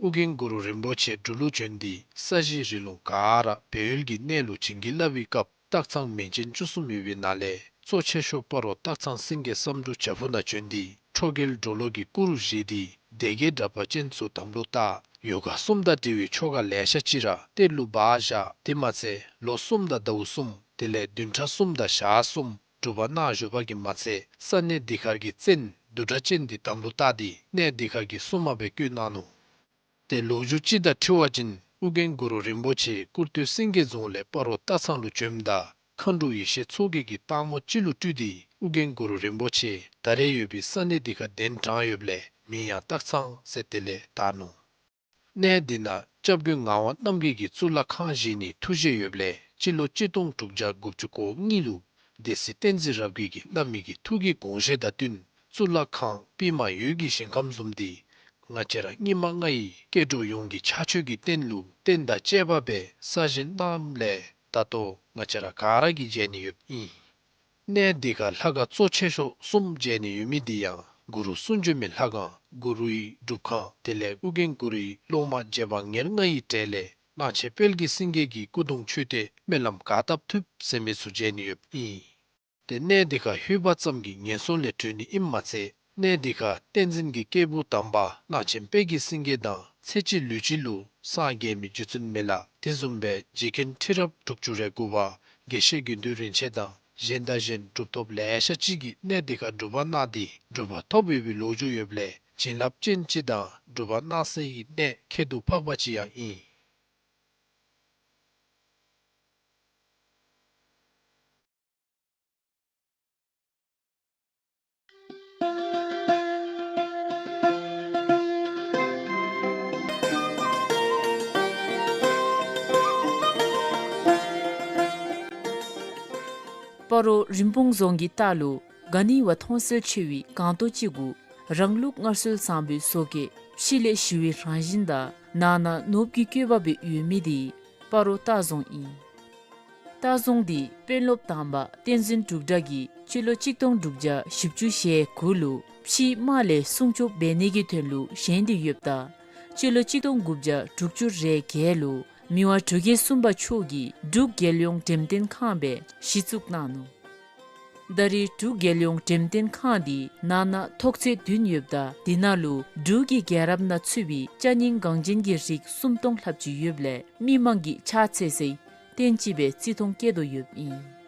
ཨོ་རྒྱན་གུ་རུ་རིན་པོ་ཆེ་འབྲུག་ལུ་བྱོན་ཏེ་ས་གཞི་རི་ལུང་ག་ར་སྦས་ཡུལ་གྱི་གནས་ལུ་བྱིན་གྱིས་བརླབས་པའི་སྐབས་སྟག་ཚང་མིང་ཅན་བཅུ་གསུམ་ཡོད་པའི་ནང་ལས་གཙོ་ཆེ་ཤོས་སྤ་རོ་སྟག་ཚང་སེང་གེ་བསམ་འགྲུབ་བྱག་ཕུག་ནང་བྱོན་ཏེ་ཁྲོ་རྒྱལ་གྲོ་ལོད་ཀྱི་སྐུ་རུ་བཞེངས་ཏེ་སྡེ་བརྒྱད་དྲེགས་པ་ཅན་ཚུ་དམ་ལུ་བཏགས། ཡོ་ག་གསུམ་དང་འབྲེལ་བའི་ཆོ་ག་ལེ་ཤ་ཅིག་ར་གཏེར་ལུ་སྦ་བཞག། དེ་མ་ཚད་ལོ་གསུམ་དང་ཟླཝ་གསུམ་དེ་ལས་བདུན་ཕྲག་གསུམ་དང་ཞག་གསུམ་སྒྲུབ་པ་གནང་བཞུགས་པ་གིས་མ་ཚད་ས་གནས་འདི་ཁར་གྱི་བཙན་བདུད་དྲེགས་ཅན་འདི་དམ་ལུ་བཏགས་ཏེ་གནས་འདི་ཁར་གྱི་སྲུང་མ་སྦེ་བསྐོས་གནང་ནུག། ཏེ་ལོ་རྒྱུས་ཅིག་དང་འཁྲིལ་བ་ཅིན་ཨོ་རྒྱན་གུ་རུ་རིན་པོ་ཆེ་སྐུར་སྟོད་སེང་གེ་རྫོང་ལས་སྤ་རོ་སྟག་ཚང་ལུ་བྱོནམ་ད་མཁའ་འགྲོ་ཡེ་ཤེས་མཚོ་རྒྱལ་གྱིས་སྟག་མོ་ཅིག་ལུ་སྤྲུལ་ཏེ་ཨོ་རྒྱན་གུ་རུ་རིན་པོ་ཆེ་ད་རེས་ཡོད་པའི་ས་གནས་འདི་ཁར་གདན་དྲངས་ཡོདཔ་ལས་མིང་ཡང་སྟག་ཚང་ཟེར་དེ་ལས་བཏགས་ནུག། གནས་འདི་ནང་སྐྱབས་མགོན་ངག་དབང་རྣམ་རྒྱལ་གྱིས་གཙུག་ལག་ཁང་བཞེངས་ནིའི་ཐུགས་བཞེད་ཡོདཔ་ལས་སྤྱི་ལོ་གཅིག་སྟོང་དྲུག་བརྒྱ་དགུ་བཅུ་གོ་གཉིས་ལུ་སྡེ་སྲིད་བསྟན་འཛིན་རབ་རྒྱས་ཀྱིས་བླ་མའི་གི་ཐུགས་ཀྱི་དགོངས་བཞེད་དང་བསྟུན་གཙུག་ལག་ཁང་པདྨ་འོད་ཀྱི་ཞིང་ཁམས་བཟུམ་འདི་ང་བཅས་ར་སྙིགས་མ་ལྔ་ཡི་སྐྱེ་འགྲོ་ཡོངས་ཀྱི་ཕྱག་མཆོད་ཀྱི་རྟེན་ལུ་རྟེན་དང་བཅས་པ་སྦེ་གསར་བཞེངས་གནངམ་ལས་ད་ལྟོ་ང་བཅས་ར་ག་ར་གིས་མཇལ་ནི་ཡོདཔ་ཨིན། གནས་འདི་ཁར་ལྷ་ཁང་གཙོ་ཆེ་ཤོས་གསུམ་མཇལ་ནི་ཡོད་མི་འདི་ཡང་གུ་རུ་གསུང་བྱོན་མའི་ལྷ་ཁང་གུ་རུའི་སྒྲུབ་ཁང་དེ་ལས་ཨོ་རྒྱན་གུ་རུའི་སློབ་མ་རྗེ་འབངས་ཉེར་ལྔ་ཡི་གྲས་ལས་གླང་ཆེན་དཔལ་གྱི་སེང་གེ་གི་སྐུ་གདུང་མཆོད་རྟེན་སྨོན་ལམ་ག་བཏབ་ཐུབ་ཟེར་མི་ཚུ་མཇལ་ནི་ཡོདཔ་ཨིན། ཏེ་གནས་འདི་ཁར་ལྷོད་པ་ཙམ་གྱིས་ངན་སོང་ལས་གྲོལ་ནི་ཨིནམ་མ་ཚད་གནས་འདི་ཁར་བསྟན་འཛིན་གྱི་སྐྱེས་བུ་དམ་པ་གླང་ཆེན་དཔལ་གྱི་སེང་གེ་དང་ཚེ་གཅིག་ལུས་གཅིག་ལུ་སངས་རྒྱས་མི་རྗེ་བཙུན་མི་ལ་དེ་བཟུམ་སྦེ་རྗེ་མཁན་ཁྲི་རབས་དྲུག་ཅུ་རེ་དགུ་པ་དགེ་བཤེས་དགེ་འདུན་རིན་ཆེན་དང་གཞན་དང་གཞན་གྲུབ་ཐོབ་ལེ་ཤ་ཅིག་གིས་གནས་འདི་ཁར་སྒྲུབ་པ་གནང་སྟེ་གྲུབ་པ་ཐོབ་ཡོད་པའི་ལོ་རྒྱུས་ཡོདཔ་ལས་བྱིན་རླབས་ཅན་ཅིག་དང་སྒྲུབ་པ་གནང་སའི་གནས་ཁྱད་དུ་འཕགས་པ་ཅིག་ཡང་ཨིན། སྤ་རོ་རིན་སྤུངས་རྫོང་གི་ལྟག་ལུ་ག་ནི་བ་མཐོང་གསལ་ཆེ་བའི་སྒང་ཏོག་ཅིག་གུ་རང་ལུགས་སྔར་སྲོལ་བཟང་པོའི་བཟོ་བཀོད་ཕྱི་ལས་ཞི་བའི་རང་བཞིན་དང་ནང་ན་ནོར་བུ་གི་བཀོད་པ་སྦེ་ཡོད་མི་འདི་སྤ་རོ་སྟག་རྫོང་ཨིན། སྟག་རྫོང་འདི་དཔོན་སློབ་དམ་པ་བསྟན་འཛིན་འབྲུག་གྲགས་ཀྱིས་སྤྱི་ལོ་གཅིག་སྟོང་དྲུག་བརྒྱ་བཞི་བཅུ་ཞེ་དགུ་ལུ་ཕྱིའི་དམག་ལས་སྲུང་སྐྱོབ་འབད་ནི་གི་དོན་ལུ་བཞེངས་ཏེ་ཡོདཔ་ད་སྤྱི་ལོ་གཅིག་སྟོང་དགུ་བརྒྱ་དྲུག་ཅུ་རེ་བརྒྱད་ལུ་མི་དབང་འབྲུག་རྒྱལ་གསུམ་པ་མཆོག་གིས་འབྲུག་རྒྱལ་ཡོངས་འགྲེམས་སྟོན་ཁང་སྦེ་གཞི་བཙུགས་གནང་ནུག། ད་རེས་འབྲུག་རྒྱལ་ཡོངས་འགྲེམས་སྟོན་ཁང་འདི་ནང་ན་ཐོག་ཚད་བདུན་ཡོདཔ་ད་དེ་ནང་ལུ་འབྲུག་གི་རྒྱལ་རབས་ནང་ཚུད་པའི་ཅ་རྙིང་འགངས་ཅན་གྱི་རིགས་སུམ་སྟོང་ལྷགཔ་ཅིག་ཡོདཔ་ལས་མི་མང་གིས་ཕྱག་འཚལ་སའི་རྟེན་ཅིག་སྦེ་བརྩི་མཐོང་བསྐྱེད་དོ་ཡོདཔ་ཨིན།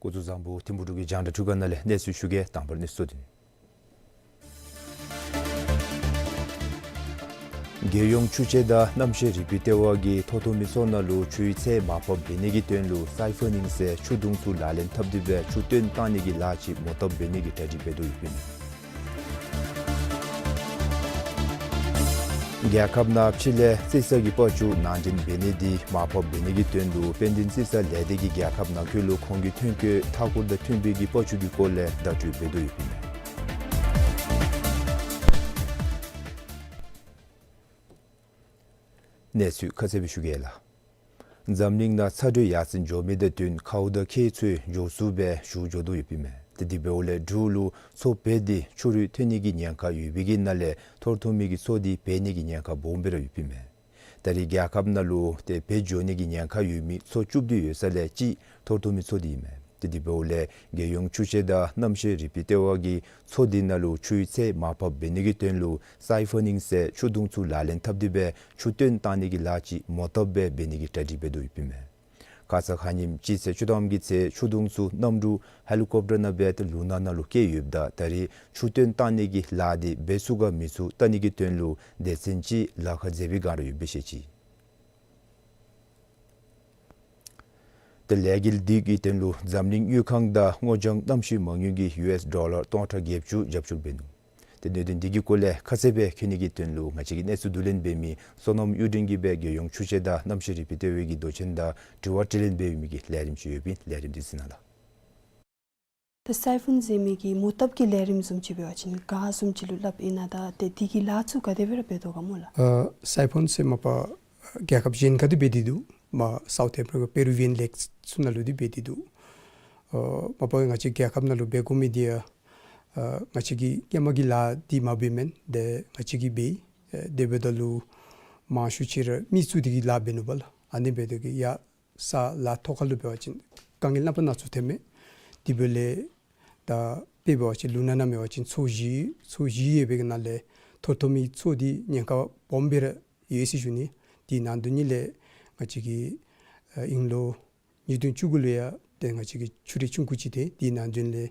སྐུ་གཟུགས་བཟང་པོ། ཐིམ་ཕུག་འབྲུག་གི་རྒྱང་བསྒྲགས་ཁྲུས་ཁང་ནང་ལས་གནས་ཚུལ་ཞུ་གེ། དང་པ་ར་གནས་ཚུལ་དོན། རྒྱལ་ཡོངས་ཆུ་དཔྱད་དང་གནམ་གཤིས་རིག་པའི་ལྟེ་བ་གིས་ཐོག་ཐོག་མའི་མཚོ་ནང་ལུ་ཆུའི་ཚད་མར་ཕབ་འབད་ནི་གི་དོན་ལུ་སའི་ཕོ་ནིང་ཟེར་ཆུ་དུང་ཚུ་ལག་ལེན་འཐབ་སྟེ་སྦེ་ཆུ་བཏོན་བཏང་ནི་གི་ལཱ་ཅིག་མོ་བཏབ་འབད་ནི་གི་གྲ་སྒྲིག་འབད་དོ་ཡོདཔ་ཨིན། རྒྱལ་ཁབ་ནང་ཕྱི་ལས་རྩི་ས་གི་པག་ཅུ་ནང་འདྲེན་འབད་ནི་འདི་མར་ཕབ་འབད་ནི་གི་དོན་ལུ་དཔལ་ལྡན་རྩི་ས་ལས་སྡེ་གིས་རྒྱལ་ཁབ་ནང་འཁོད་ལུ་ཁོང་གི་ཐོན་སྐྱེད་མཐའ་འཁོར་དང་མཐུན་པའི་གི་པག་ཅུ་གི་སྐོར་ལས་བརྡ་སྤྲོད་འབད་དོ་ཡོདཔ་ཨིན། གནས་ཚུལ་ཁ་གསལ་སྦེ་ཞུ་གེ་ལགས། འཛམ་གླིང་ནང་ཚ་དྲོད་ཡར་སེང་འགྱོ་མི་དང་བསྟུན་ཁཝ་དང་ཁྱེ་ཚུ་འགྱོ་ཚུགས་སྦེ་ཞུ་འགྱོ་དོ་ཡོདཔ་ཨིན་མས། ཏེ་དེ་འབདཝ་ལས་འབྲུག་ལུ་མཚོ་འབད་དེ་ཆུ་རུད་ཐོན་ནི་གི་ཉེན་ཁ་ཡོད་པའི་གི་ནང་ལས་ཐོར་ཐོར་མའི་གི་མཚོ་འདི་འབད་ནི་གི་ཉེན་ཁ་སྦོམ་སྦེ་ར་ཡོདཔ་ཨིན་མས། ད་རེས་རྒྱལ་ཁབ་ནང་ལུ་ཏེ་འབད་འགྱོ་ནི་གི་ཉེན་ཁ་ཡོད་མི་མཚོ་བཅུ་བདུན་ཡོད་ས་ལས་གཅིག་ཐོར་ཐོར་མའི་མཚོ་འདི་ཨིན་མས། ཏེ་དེ་འབདཝ་ལས་རྒྱལ་ཡོངས་ཆུ་དཔྱད་དང་གནམ་གཤིས་རིག་པའི་ལྟེ་བ་གིས་མཚོ་འདི་ནང་ལུ་ཆུའི་ཚད་མར་ཕབ་འབད་ནི་གི་དོན་ལུ་སའི་ཕོ་ནིང་ཟེར་ཆུ་དུང་ཚུ་ལག་ལེན་འཐབ་སྟེ་སྦེ་ཆུ་བཏོན་བཏང་ནི་གི་ལཱ་ཅིག་མོ་བཏབ་སྦེ་འབད་ནི་གི་གྲ་སྒྲིག་འབད་དོ་ཡོདཔ་ཨིན་མས། ཁ་ཙ་ཁ་ཉིནམ་སྤྱི་ཚེས་བཅུ་ཐམ་གྱི་ཚེ་ཆུ་དུང་ཚུ་གནམ་གྲུ་ཧེ་ལི་ཀོབ་ཊར་ནང་སྦེ་ཏེ་ལུང་ནག་ནང་ལུ་བསྐྱལ་ཡོདཔ་ད་ད་རེས་ཆུ་བཏོན་བཏང་ནི་གི་ལཱ་འདི་འབད་ཚུགས་ག་མི་ཚུགས་བལྟ་ནི་གི་དོན་ལུ་སྡེ་ཚན་ཅིག་ལཱ་ཁག་མཛད་པའི་བསྒང་ར་ཡོདཔ་སྦེ་བཤད་ཅི། ཏེ་ལས་འགུལ་འདི་གི་དོན་ལུ་འཛམ་གླིང་དངུལ་ཁང་དང་སྔོ་ལྗང་གནམ་གཤིས་མ་དངུལ་གྱིས་ཡུ་ཨེསི་ཌོ་ལར་སྟོང་ཕྲག་བརྒྱད་ཅུ་རྒྱབ་སྐྱོར་འབད་ནུག། ཏེ་གནད་དོན་འདི་གི་སྐོར་ལས་ཁ་གསལ་སྦེ་མཁྱེན་ནི་གི་དོན་ལུ་ང་བཅས་ཀྱི་གནས་ཚུལ་བསྡུ་ལེན་འབད་མི་བསོད་ནམས་གཡུ་སྒྲོན་གྱིས་སྦེ་རྒྱལ་ཡོངས་ཆུ་དཔྱད་དང་གནམ་གཤིས་རིག་པའི་ལྟེ་བའི་གི་མདོ་ཆེན་དང་དྲི་བ་དྲིས་ལན་འབད་མི་གི་ལས་རིམ་ཅིག་ཡོདཔ་ཨིན། ལས་རིམ་འདི་གཟིགས་གནང་ལགས། ད་སའི་ཕོན་ཟེར་མི་གི་མོ་བཏབ་ཀྱི་ལས་རིམ་བཟུམ་ཅིག་འབད་བ་ཅིན་ག་བཟུམ་ཅིག་ལུ་སླབ་ཨིན་ན། ད་ཏེ་འདི་གི་ལཱ་ཚུ་ག་དེ་སྦེ་ར་འབད་དོ་ག་སྨོ་ལགས། ཨ་སའི་ཕོན་ཟེར་མ་པ་རྒྱལ་ཁབ་གཞན་ཁར་འདི་འབད་དེ་འདུག། མ་སའུཐ་ཨཕ་རི་ཀ་པེ་རུ་ཝི་ཡན་ལེཀ་ཚུ་ནང་ལུ་འདི་འབད་དེ་འདུག། ཨ་མ་པ་ང་བཅས་རྒྱལ་ཁབ་ནང་ལུ་འབད་དགོ་མི་འདི་ཡང་ཨ་ང་བཅས་ཀྱིས་ཧེ་མ་གི་ལཱ་འདི་མ་འབད་མེན། ཏེ་ང་བཅས་ཀྱིས་འབད་ཡི། ཨ་དེ་འབདཝ་ད་ལུ་མང་ཤོས་ཅིག་ར་མི་བཙུགས་ཏེ་གི་ལཱ་འབད་ནུག་པ་ལགས། ཨ་ནི་འབད་དེ་གི་ཡར་ས་ལ་ཐོག་ཁ་ལུ་འབད་བ་ཅིན་དཀའ་ངལ་རྣམ་པ་སྣ་ཚོགས་ཐོནམ་མས། དེ་འབདཝ་ལས་ད་དཔེ་འབད་བ་ཅིན་ལུང་ནག་ནང་འབད་བ་ཅིན་མཚོ་བཞི་མཚོ་བཞི་ཡོད་པའི་གི་ནང་ལས་ཐོར་ཐོར་མའི་མཚོ་འདི་ཉེན་ཁ་སྦོམ་སྦེ་ར་ཡོད་ཟེར་ཞུ་ནི། དེ་ནང་དོན་ཉིད་ལས་ང་བཅས་ཀྱིས་ཨ་དབྱིན་ལོ་ཉིས་སྟོང་བཅུ་དགུ་ལུ་ཡང་ཏེ་ང་བཅས་ཀྱིས་ཆུ་རུད་ཆུང་ཀུ་ཅིག་ཏེ་དེ་ནང་དོན་ལས་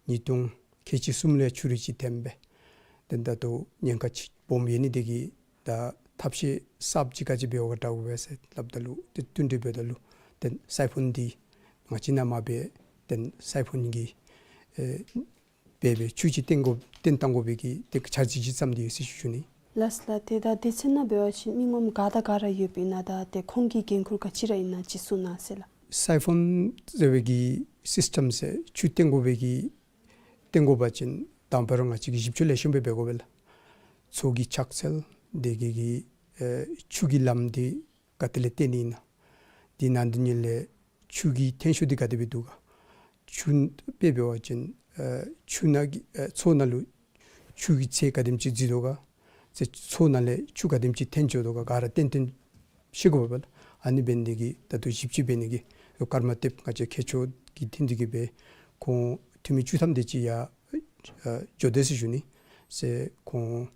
ཉིས་སྟོང་ཁལ་གཅིག་གསུམ་ལུ་ཡང་ཆུ་རུད་ཅིག་ཐོནམ་སྦེ། ཏེ་ད་ལྟོ་ཉེན་ཁ་ཅིག་སྦོམ་ཡོད་ནི་དེ་གིས་ད་ཐབས་ཤེས་གསརཔ་ཅིག་ག་ཅི་འབད་བ་ག་དྲག་དགོ་པས་ཟེར་སླབ་ད་ལུ་ཏེ་བསྟུན་གྲོས་འབདཝ་ད་ལུ་ཏེ་སའི་ཕོན་འདི་ང་བཅས་ནང་མ་འབད་ཏེ་སའི་ཕོན་གྱི་ཨེ་འབད་སྦེ་ཆུ་ཅིག་བཏོན་དགོ་བཏོན་བཏང་དགོ་པའི་གི་ཏེ་འཆར་གཞི་ཅིག་བརྩམས་ཏེ་ཡོད་ཟེར་ཞུ་ནི། ལགས་ལགས། ཏེ་ད་སྡེ་ཚན་ནང་འབད་བ་ཅིན་མི་ངོམ་ག་དང་ག་ར་ཡོདཔ་ཨིན་ན། ད་ཏེ་ཁོང་གི་འགན་ཁུར་ག་ཅི་ར་ཨིན་ན་ཅིག་གསུང་གནང་ཟེར་ལགས། སའི་ཕོན་ཟེར་བའི་གི་སིསི་ཊམ་ཟེར་ཆུ་བཏོན་དགོ་པའི་གི་བཏོན་དགོ་པ་ཅིན་དང་པ་ར་ང་བཅས་ཀྱིས་ཞིབ་དཔྱད་ལེགས་ཤོམ་སྦེ་འབད་དགོ་པས་ལགས། མཚོ་གི་ལྕགས་ཚད་དེ་གི་གི་ཨེ་ཆུ་གི་ལམ་འདི་ག་ཏེ་ལས་བཏོན་ནི་ཨིན་ན། དེ་ནང་དོན་ཉིད་ལས་ཆུ་གི་འཐོན་ཤུགས་འདི་ག་དེ་སྦེ་འདུག་ག། ཆུ་དཔེ་འབད་བ་ཅིན་ཨེ་ཆུ་ནང་གི་ཨེ་མཚོ་ནང་ལུ་ཆུ་གི་ཚད་ག་དེམ་ཅིག་འཛུལ་དོ་ག། ཚེ་མཚོ་ནང་ལས་ཆུ་ག་དེམ་ཅིག་འཐོན་འགྱོ་དོ་ག་ག་ར་ཏན་ཏན་ཤེས་དགོ་པས་ལགས། ཨ་ནི་འབད་ནི་དེ་གིས་ད་ལྟོ་ཞིབ་དཔྱད་འབད་ནི་གི་ཡོད་ཀརྨ་ཏེ་ང་བཅས་མཁས་མཆོག་གི་ཐིམ་འདི་གིས་སྦེ་ཁོང་འཐུས་མི་བཅུ་ཐམ་དེ་ཅིག་ཡར་ཨ་འགྱོ་དོ་ཟེར་ཞུ་ནི། ཟེར་ཁོང་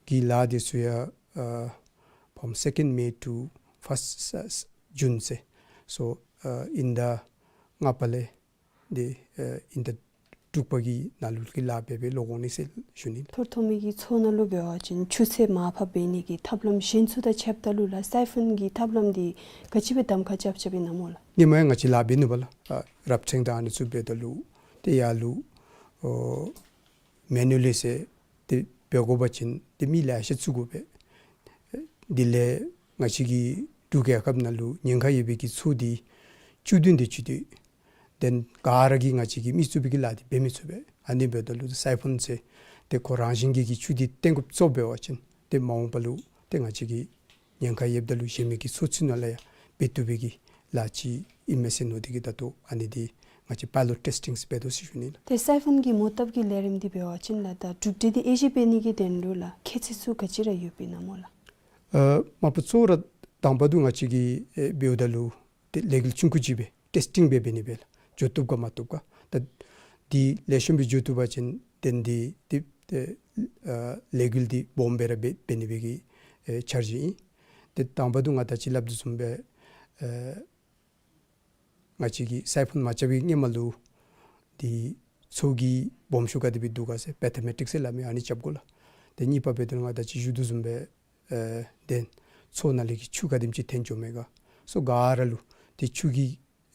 གི་ལཱ་འདི་ཚུ་ཡང་ཨ་from second May to first June ཟེར། སོ་ཨ་དབྱིན་ཟླ་ལྔ་པ་ལས་ཏེ་ཨ་དབྱིན་ཟླ་དྲུག་པ་གི་ནང་ལུ་གི་ལཱ་འབད་སྦེ་ལོག་འོང་ནི་ཟེར་ཞུ་ནི། ཐོར་ཐོར་མའི་གི་མཚོ་ནང་ལུ་འབད་བ་ཅིན་ཆུ་ཚད་མར་ཕབ་འབད་ནི་གི་ཐབས་ལམ་གཞན་ཚུ་དང་ཕྱདཔ་ད་ལུ་ལགས་སའི་ཕོན་གྱི་ཐབས་ལམ་འདི་ག་ཅི་སྦེ་གདམ་ཁ་རྐྱབ་རྐྱབ་ཨིན་ན་སྨོ་ལགས། ཧེ་མ་ཡང་ང་བཅས་ལཱ་འབད་ནུག་པ་ལགས། ཨ་རབ་ཚན་དང་ཨ་ནི་ཚུ་འབདཝ་ད་ལུ་ཏེ་ཡར་ལུ་ཨོ་མེ་ནུ་ལི་ཟེར་ཏེ་འབད་དགོ་པ་ཅིན་ཏེ་མི་ལེ་ཤ་བཙུགས་དགོ་པས། དེ་ལས་ང་བཅས་ཀྱི་འབྲུག་རྒྱལ་ཁབ་ནང་ལུ་ཉེན་ཁ་ཡོད་པའི་གི་མཚོ་འདི་བཅུ་བདུན་དེ་ཅིག་འདུག། དེ་ག་ར་གིས་ང་བཅས་ཀྱིས་མི་བཙུགས་པའི་གི་ལཱ་འདི་འབད་མི་ཚུགས་པས། ཨ་ནི་འབདཝ་ད་ལུ་སའི་ཕོན་ཟེར་ཏེ་ཁོ་རང་བཞིན་གྱིས་གི་ཆུ་འདི་བཏོན་དགོཔ་གཙོ་བོ་འབད་བ་ཅིན་ ཏེ་མ་འོངས་པ་ལུ་ཏེ་ང་བཅས་ཀྱིས་ཉེན་ཁ་ཡོདཔ་ད་ལུ་གཞན་མི་གི་ཚོ་ཚུ་ནང་ལུ་ཡང་འབད་བཏུབ་པའི་གི་ལཱ་ཅིག་ཨིན་མས་ཟེར་མནོ་སྟེ་གིས་ད་ལྟོ་ཨ་ནི་འདི་ང་བཅས་པའི་ལོཊ་ཊེསི་ཊིང་འབད་དོ་ཟེར་ཞུ་ནི་ལགས། ཏེ་སའི་ཕོན་གྱི་མོ་བཏབ་ཀྱི་ལས་རིམ་འདི་འབད་བ་ཅིན་ལགས་ད་གྲུབ་འབྲས་འདི་དབྱེ་ཞིབ་འབད་ནི་གི་དོན་ལུ་ལགས་ཁྱད་ཚད་ཚུ་ག་ཅི་ར་ཡོདཔ་ཨིན་ན་སྨོ་ལགས། ཨ་མ་པ་གཙོ་བོ་ར་དང་པ་འདི་ང་བཅས་ཀྱིས་ཨེ་འབདཝ་ད་ལུ་ཏེ་ལས་འགུལ་ཆུང་ཀུ་ཅིག་སྦེ་ཊེསི་ཊིང་སྦེ་འབད་ནི་སྦེ་ལགས། འགྱོ་བཏུབ་ག་མ་བཏུབ་ག། ད་འདི་ལེགས་ཤོམ་སྦེ་འགྱོ་བཏུབ་པ་ཅིན་ཏེ་འདི་ཏེ་ཨ་ལས་འགུལ་འདི་སྦོམ་སྦེ་ར་འབད་འབད་ནི་སྦེ་གི་ཨེ་འཆར་གཞི་ཨིན། ཏེ་དང་པ་འདི་ང་ད་ཅི་སླབ་དོ་བཟུམ་སྦེ་ཨེ་ང་བཅས་ཀྱིས་སའི་ཕོན་མ་རྐྱབ་པའི་སྔོན་མ་ལུ་འདི་མཚོ་གི་སྦོམ་ཆུང་ག་དེ་སྦེ་འདུག་ག་ཟེར་བེ་ཐོ་མེ་ཊིག་ཟེར་སླབ་མི་ཨ་ནི་རྐྱབ་དགོ་ལགས། ཏེ་གཉིས་པ་འབདཝ་ད་ང་ད་ཅི་ཞུ་དོ་བཟུམ་སྦེ་ཨེ་ཏེ་མཚོ་ནང་ལས་ཀྱི་ཆུ་ག་དེམ་ཅིག་ཐོན་འགྱོཝ་མས་ག་སོགས་ག་ར་ལུ་ཏེ་ཆུ་གི་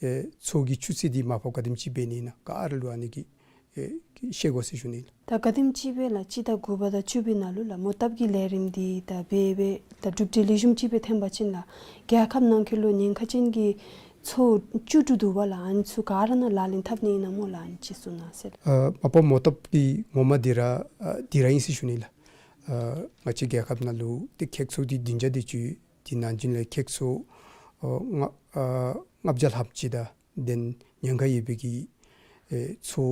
ཨེ་མཚོ་གི་ཆུ་ཚད་འདི་མར་ཕབ་ག་དེམ་ཅིག་འབད་ནི་ཨིན་ན་ག་ར་ལུ་ཨ་ནི་གི་ཨེ་ཤེས་དགོ་ཟེར་ཞུ་ནི་ལགས། ད་ག་དེམ་ཅིག་སྦེ་ལགས་སྤྱི་ཟླ་དགུ་པ་དང་བཅུ་པའི་ནང་ལུ་ལགས་མོ་བཏབ་ཀྱི་ལས་རིམ་འདི་ད་འབད་འབད་ད་གྲུབ་འབྲས་ལེགས་ཤོམ་ཅིག་སྦེ་ཐོན་པ་ཅིན་ལགས་རྒྱལ་ཁབ་ནང་འཁོད་ལུ་ཉེན་ཁ་ཅན་གྱི་མཚོ་བཅུ་དྲུག་འདུག་པ་ལགས། ཨ་ནི་ཚུ་ག་ར་ནང་ལག་ལེན་འཐབ་ནི་ཨིན་ན་སྨོ་ལགས། ཨ་ནི་ཅིག་གསུང་གནང་ཟེར་ལགས། ཨ་མ་པ་མོ་བཏབ་ཀྱི་ངོ་མ་འདི་ར་ཨ་འདི་ར་ཨིན་ཟེར་ཞུ་ནི་ལགས། ཨ་ང་བཅས་རྒྱལ་ཁབ་ནང་ལུ་ཏེ་ཁེག་ཚོགས་འདི་བདུན་བརྒྱ་དེ་ཅིག་ཡོད། དེ་ནང་བཞིན་ལས་ཁེག་ཚོགས་ཨ་ལྔ་ཨ་ལྔ་བརྒྱ་ལྷགཔ་ཅིག་དང་ཏེ་ཉེན་ཁ་ཡོད་པའི་གི་ཨེ་མཚོ་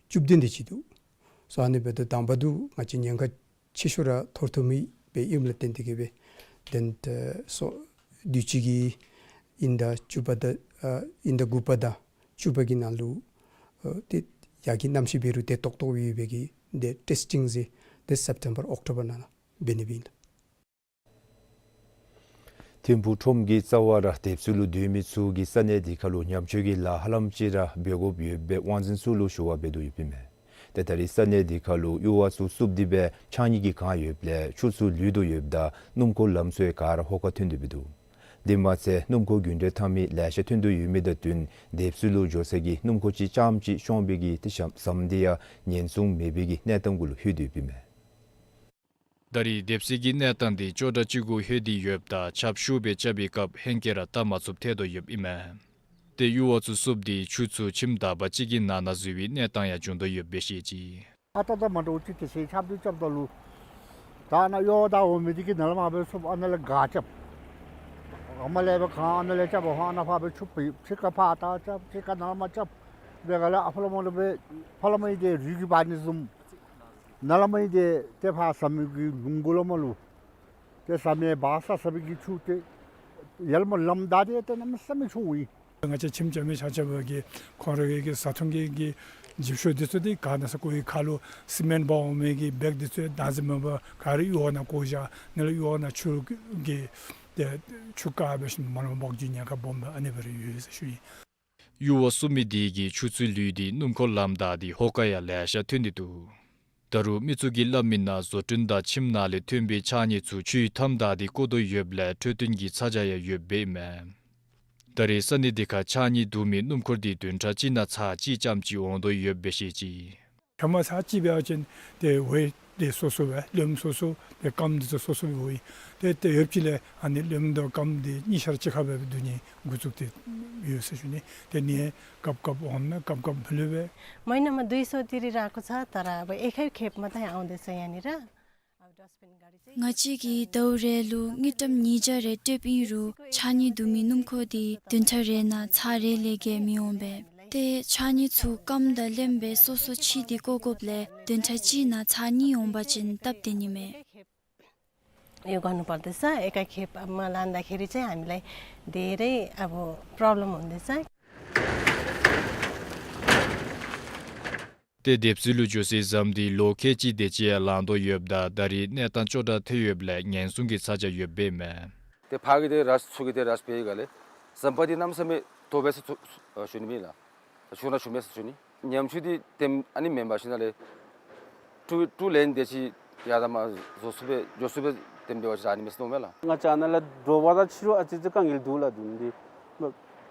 བཅུ་བདུན་དེ་ཅིག་འདུག། སོ་ཨ་ནི་འབདཝ་ད་དང་པ་འདི་ང་བཅས་ཉེན་ཁ་ཆེ་ཤོས་ར་ཐོར་ཐོར་མི་སྦེ་ཨིནམ་ལས་བརྟེན་ཏེ་གིས་སྦེ་ཏེ་ཨ་སོ་དུས་ཅི་གི་དབྱིན་ཟླ་བཅུ་པ་དང་ཨ་དབྱིན་ཟླ་དགུ་པ་དང་བཅུ་པ་གི་ནང་ལུ་ཨ་ཏེ་ཡར་གྱི་གནམ་གཤིས་འབད་རུང་བདེ་ཏོག་ཏོ་སྦེ་ཡོད་པའི་གི་ཏེ་ཊེསི་ཊིང་ཟེར་ཏེ་སེབ་ཊེམ་བར་ཨོཀ་ཊོ་བར་ནང་ལུ་འབད་ནི་སྦེ་ཨིན་ལགས། ཐིམ་ཕུག་ཁྲོམ་གྱི་རྩ་བར་སྡེབ་གསོད་ལུ་སྡོད་མི་ཚུ་གིས་ས་གནས་དེ་ཁར་ལུ་ཉམས་བཅོས་ཀྱི་ལཱ་ཧ་ལམ་ཅིག་ར་འབད་དགོཔ་ཡོདཔ་སྦེ་དབང་འཛིན་ཚུ་ལུ་ཞུ་བ་འབད་དོ་ཡོདཔ་ཨིན་མས། ཏེ་ད་རེས་ས་གནས་དེ་ཁར་ལུ་གཡུར་བ་ཚུ་བསུབ་སྟེ་སྦེ་ཕྱགས་སྙིགས་ཀྱིས་གང་ཡོདཔ་ལས་ཆུ་ཚུ་ལུད་དོ་ཡོདཔ་ད་སྣུམ་འཁོར་ལམ་ཚུ་ཡང་ག་ར་ཧོ་ཁ་ཐོན་དོ་ཡོདཔ་འདུག། དེ་མ་ཚད་སྣུམ་འཁོར་རྒྱུན་འགྲུལ་འཐབ་མི་ལེ་ཤ་ཐོན་དོ་ཡོད་མི་དང་བསྟུན་སྡེབ་གསོད་ལུ་འགྱོ་ས་གི་སྣུམ་འཁོར་ཅིག་རྐྱངམ་ཅིག་ཤོང་བའི་གི་ཏེ་ཞམ་ཟམ་འདི་ཡང་ཉེན་སྲུང་མེད་པའི་གི་གནས་སྟངས་གུ་ལུ་ལྷོད་དོ་ཡོདཔ་ཨིན་མས། ད་རེས་སྡེབ་གསོད་ཀྱི་གནས་སྟངས་འདི་ཅོག་འཐདཔ་ཅིག་གུ་ལྷོད་དེ་ཡོདཔ་ད་ཆརཔ་ཤུགས་སྦེ་རྐྱབ་པའི་སྐབས་ཧེང་སྐལ་ར་བལྟ་མ་ཚུགསཔ་ཐལ་དོ་ཡོདཔ་ཨིན་མས། ཏེ་གཡུར་བ་ཚུ་བསུབ་སྟེ་ཆུ་ཚུ་ཁྱིམ་དག་པ་ཅིག་གི་ནང་ན་འཛུལ་བའི་གནས་སྟངས་ཡང་བྱུང་དོ་ཡོདཔ་སྦེ་བཤད་ཅི། ཨ་ཏ་ཏ་མ་འདྲཝ་ཅིག་དེ་ཚེ་ཆརཔ་འདི་རྐྱབ་ད་ལུ་ད་ནཱ་གཡུར་བ་དང་འོང་མི་འདི་གིས་ནཱ་ལས་མར་སྦེ་བསུབ། ཨ་ནཱ་ལས་ག་རྐྱབ། ཨ་མ་ལས་སྦེ་ག་ཨ་ནཱ་ལས་རྐྱབ་པ་ཧོ་ཨ་ནཱ་ཕར་སྦེ་ཆུ་ཕྱི་ཁར་ཕར་ད་རྐྱབ་ཕྱི་ཁར་ནཱ་ལས་མར་རྐྱབ། སྦེ་ག་ལས་ཨ་ཕར་ལས་མར་སྦེ་ཕར་ལས་མར་ཨིན་ཏེ་རུད་ཀྱིས་འབག་ནི་བཟུམ། ནཱ་ལས་མར་ཨིན་ཏེ་ཏེ་ཕར་ཟམ་གྱི་ལུང་གུ་ལས་མར་ལུ་ཏེ་ཟམ་ཡང་འབག་ས་ས་སྦེ་གི་ཆུ་ཏེ་ཡར་ལས་མར་ལམ་བདའ་སྟེ་ཏེ་གནམ་མེད་ས་མེད་ཆུང་ཡི། ང་བཅས་ཁྱིམ་རྐྱབ་མི་ཆ་ཁྱབ་ཀྱིས་ཁོང་ར་གི་གི་བཟའ་འཐུང་གི་གི་འཇིབ་ཤོག་འདི་ཚུ་འདི་ག་ནི་ས་བཀོ་ཡི། ཁ་ལུ་སི་མེནཊ་འབག་འོང་མི་གི་བེག་འདི་ཚུ་བདག་འཛིན་མེད་པར་ག་ར་གཡུར་བ་ནང་བཀོ་བཞག། ནཱ་ལས་གཡུར་བ་ནང་ཆུ་གི་ཏེ་ཆུ་བཀག་འབད་ཞིནམ་མར་ལས་མར་འབག་རྒྱུའི་ཉེན་ཁ་སྦོམ་སྦེ་ཨ་ནི་སྦེ་ར་ཡོད་ཟེར་ཞུ་ཡི། གཡུར་བ་བསུབ་མི་དེ་གིས་ཆུ་ཚུ་ལུད་དེ་སྣུམ་འཁོར་ལམ་བདའ་སྟེ་ཧོ་ཁ་ཡང་ལེ་ཤ་ཐོན་ཏེ་འདུག། ད་རུང་མི་ཚུ་གིས་སླབ་མི་ནང་བཟོ་སྐྲུན་དང་ཁྱིམ་ནང་ལས་ཐོན་པའི་ཕྱགས་སྙིགས་ཚུ་ཆུའི་མཐའམ་བདའ་སྟེ་བཀོ་དོ་ཡོདཔ་ལས་འཕྲོད་བསྟེན་གྱི་ཚ་གྱང་ཡང་ཡོདཔ་ཨིན་མས། ད་རེས་ས་གནས་དེ་ཁར་ཕྱགས་སྙིགས་བསྡུ་མི་སྣུམ་འཁོར་འདི་བདུན་ཕྲག་གཅིག་ནང་ཚར་གཅིག་ཙམ་ཅིག་འོང་དོ་ཡོདཔ་སྦེ་བཤད་ཅི། ཧེ་མ་ཚར་གཅིག་འབད་བ་ཅིན་ཏེ་འོ་ཡི་ཏེ་སོ་སོ་སྦེ་ལེབ་སོ་སོ་ཏེ་སྐམ་འདི་ཚུ་སོ་སོ་སྦེ་འོ་ཡི། ཏེ་ཏེ་ཡོདཔ་ཅིག་ལས་ཨ་ནི་ལེབ་དང་སྐམ་འདི་གཉིས་ཆ་ར་གཅིག་ཁར་སྦེ་བསྡུ་ནི་འགོ་བཙུགས་ཏེ་ཡོད་ཟེར་ཞུ་ནི། ཏེ་ནི་སྐབས་སྐབས་འོངམ་ད་སྐབས་སྐབས་མི་ལུ་སྦེ། མ་ཨིན་ན་མ་བསྡུ་ཡི་སོ་འདི་ར་ར་ཁོ་ཚ་ད་ར་སྦེ་ཨེ་ཁ་ཁེབ་མ་ད་ཡང་འོང་དེ་ས་ཡང་ནི་ར། ང་བཅས་ཀྱིས་ཟླཝ་རེ་ལུ་དངུལ་ཀྲམ་ཉིས་བརྒྱ་རེ་སྤྲོདཔ་ཨིན་རུང་ཕྱགས་སྙིགས་བསྡུ་མི་སྣུམ་འཁོར་འདི་བདུན་ཕྲག་རེ་ནང་ཚར་རེ་ལས་བརྒལ་མི་འོང་པས། ཏེ་ཕྱགས་སྙིགས་ཚུ་སྐམ་དང་ལེབ་སྦེ་སོ་སོ་ཕྱེ་སྟེ་བཀོ་དགོཔ་ལས་བདུན་ཕྲག་གཅིག་ནང་ཚར་གཉིས་འོང་པ་ཅིན་སྟབས་བདེ་ནི་མས། यो गर्नुपर्दैछ। एकाखेप अब म लाँदाखेरि चाहिँ हामीलाई धेरै अब प्रब्लम हुँदैछ। ཏེ་སྡེབ་གསོད་ལུ་འགྱོ་སའི་ཟམ་འདི་ལོ་ཁལ་གཅིག་དེ་ཅིག་ཡང་ལང་དོ་ཡོདཔ་ད་ད་རེས་གནས་སྟངས་ཅོག་འཐདཔ་ཐལ་ཡོདཔ་ལས་ཉེན་སྲུང་གི་ཚ་གྱང་ཡོདཔ་ཨིན་མས། ཏེ་ཕར་གི་ཏེ་རས་ཚུར་གི་ཏེ་རས་འབད་བའི་སྒང་ལས་ཟམ་པ་འདི་གནམ་མེད་ས་མེད་མཐོ་སྦེ་ཟེར་ཞུ་ནི་མེན་ན་ལགས། ཆུང་ར་ཆུང་མས་ཟེར་ཞུ་ནི། ཉམས་བཅོས་འདི་ཏེ་ཨ་ནི་མེན་པར་ཞིནམ་ལས་ཊུ་ཊུ་ལེན་དེ་ཅིག་ཡར་དང་མར་བཟོ་ཚུགས་པའི་འགྱོ་ཚུགས་པའི་ཏེ་འབད་བ་ཅིན་ཨ་ནི་མས་ཟེར་མནོཝ་མས་ལགས། ང་བཅས་ནཱ་ལས་འདྲོག་པ་དང་ཕྱི་རུ་ཨ་ཙི་ཙི་དཀའ་ངལ་འདུག་ལགས། འདུག་འདི་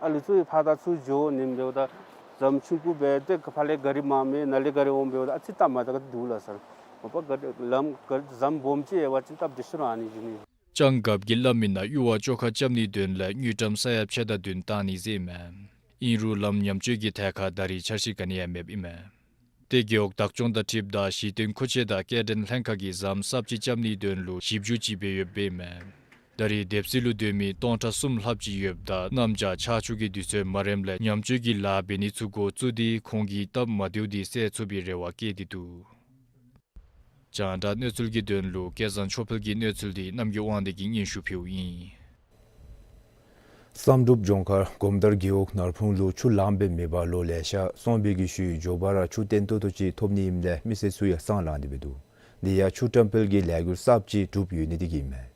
ཨ་ལུ་ཚུ་ཕར་དང་ཚུར་འགྱོ་ནི་འབདཝ་ད་ཟམ་ཆུང་ཀུ་སྦེ་ཏེ་ཕར་ལས་ག་རི་མར་མེད་ནཱ་ལས་ག་རི་འོང་འབདཝ་ད་ཨ་ཙི་སྟབས་མ་བདེ་ག་འདུག་ལགས་སར། མ་པ་ག་རི་ལམ་ག་རི་ཟམ་སྦོམ་ཅིག་ཡོད་པ་ཅིན་སྟབས་བདེ་ཤོས་ར་ཨ་ནི་ཨིན་ནི། ལྕང་རྒཔོ་གིས་སླབ་མི་ནང་གཡུར་བ་བཅོ་ཁ་རྐྱབ་ནིའི་དོན་ལས་དངུལ་ཀྲམ་ས་ཡ་ཕྱེད་དང་བདུན་བཏང་ནི་ཟེར་ཨིན་མས། ཨིན་རུང་ལམ་ཉམས་བཅོས་ཀྱི་ཐད་ཁར་ད་རེས་འཆར་གཞི་ག་ནི་ཡང་མེདཔ་ཨིན་མས། ཏེ་རྒེད་འོག་བདག་སྐྱོང་དང་འཁྲིལཝ་ད་གཞི་རྟེན་མཁོ་ཆས་དང་སྐྱེལ་འདྲེན་ལྷན་ཁག་གིས་ཟམ་གསརཔ་ཅིག་རྐྱབ་ནིའི་དོན་ལུ་ཞིབ་འཇུག་ཅིག་འབད་ཡོདཔ་ཨིན་མས། ད་རེས་སྡེབ་སིལ་ལུ་སྡོད་མི་སྟོང་ཕྲག་གསུམ་ལྷགཔ་ཅིག་ཡོདཔ་ད་གནམ་བྱཱར་ཆར་ཆུ་གི་དུས་ཚོད་མ་རནམ་ལས་ཉམས་བཅོས་ཀྱི་ལཱ་འབད་ནི་ཚུ་འགོ་བཙུགས་ཏེ་ཁོང་གི་སྟབས་མ་བདེཝ་འདི་སེལ་ཚུགས་པའི་རེ་བ་བསྐྱེད་དེ་འདུག། རྒྱང་བསྒྲགས་གནས་ཚུལ་གྱི་དོན་ལུ་སྐལ་བཟང་ཆོས་འཕེལ་གྱི་གནས་ཚུལ་འདི་རྣམ་རྒྱལ་དབང་འདུས་ཀྱིས་སྙན་ཞུ་ཕུལཝ་ཨིན། བསམ་གྲུབ་ལྗོངས་མཁར་སྒོམ་དར་རྒེད་འོག་ནར་ཕུང་ལུ་ཆུ་ལངམ་སྦེ་མེད་པར་ལོ་ལེ་ཤ་སོང་བའི་གི་ཤུལ་མགྱོགས་པ་ར་ཆུ་བརྟན་ཏོག་ཏོ་ཅིག་ཐོབ་ནི་ཨིནམ་ལས་མི་སེར་ཚུ་ཡང་སང་ལངས་ཏེ་འབད་འདུག། འདི་ཡང་ཆུ་བཀྲམ་སྤེལ་གྱི་ལས་འགུལ་གསརཔ་ཅིག་གྲུབ་ཡོད་ནི་དེ་གིས་ཨིན་མས།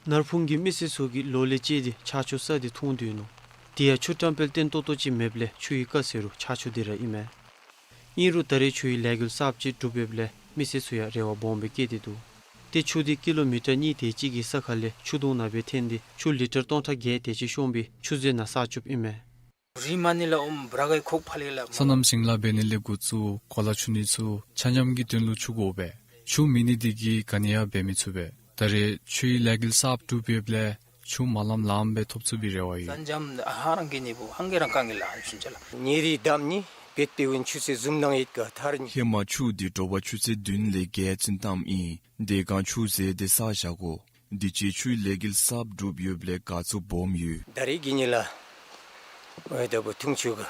ནར་ཕུང་གི་མི་སེར་ཚུ་གིས་ལོ་ལས་བཅད་དེ་ཆར་ཆུ་བསགས་ཏེ་འཐུང་དོ་ཡོད་ནུག། དེ་ཡང་ཆུ་བཀྲམ་སྤེལ་བརྟན་ཏོག་ཏོ་ཅིག་མེདཔ་ལས་ཆུ་ཡི་ཀ་ཟེར་རུང་ཆར་ཆུ་འདི་ར་ཨིན་མས། ཨིན་རུང་ད་རེས་ཆུ་ཡི་ལས་འགུལ་གསརཔ་ཅིག་གྲུབ་ཡོདཔ་ལས་མི་སེར་ཚུ་ཡང་རེ་བ་སྦོམ་སྦེ་བསྐྱེད་དེ་འདུག། ཏེ་ཆུ་འདི་ཀི་ལོ་མི་ཊར་གཉིས་དེ་ཅིག་གི་ས་ཁ་ལས་ཆུ་དུང་ནང་སྦེ་འཐོན་ཏེ་ཆུ་ལི་ཊར་སྟོང་ཕྲག་བརྒྱད་དེ་ཅིག་ཤོང་སྦེ་ཆུ་མཛོད་ནང་བསགས་བཅུགཔ་ཨིན་མས། རི་མ་ནི་ལ་ཨོམ་བྲག་གི་ཁོག་ཕ་ལེ་ལ། སོ་ནམ་ཞིང་ལཱ་འབད་ནི་ལས་འགོ་བཙུགས་གོ་ལ་ཆུ་ནི་ཚུ་ཆ་མཉམ་གྱི་དོན་ལུ་ཆུ་དགོ་པས། ཆུ་མེད་ནི་དེ་གིས་ག་ནི་ཡང་འབད་མི་ཚུགས་པས། ད་རེས་ཆུ་ཡི་ལས་འགུལ་གསརཔ་གྲུབ་ཡོདཔ་ལས་ཆུ་མ་ལངམ་ལངམ་སྦེ་ཐོབ་ཚུགས་པའི་རེ་བ་ཡོད། ས་འཇམ་ཧ་རང་གི་ནི་བུ་ཧང་གི་རང་གང་གི་ལ་ཨན་ཤུན་ཅ་ལ། ཉེ་རི་དམ་ནི་བེད་པེ་ཝིན་ཆུ་ཚོད་བཟུམ་ནང་ཡིད་ག་ཐར་ནི། ཧེ་མ་ཆུ་འདི་དྲོ་པ་ཆུ་ཚོད་བདུན་ལས་བརྒྱད་ཚུན་བཏངམ་ཨིན། དེ་སྒང་ཆུ་ཟད་དེ་བསགས་བཞག་དགོ། དུས་ཅི་ཆུའི་ལས་འགུལ་གསརཔ་གྲུབ་ཡོདཔ་ལས་དགའ་ཚོར་སྦོམ་ཡོད། ད་རེས་ཀྱི་ཉིནམ་ལ་ཝེ་དར་བུ་འཐུང་ཆུ་ག་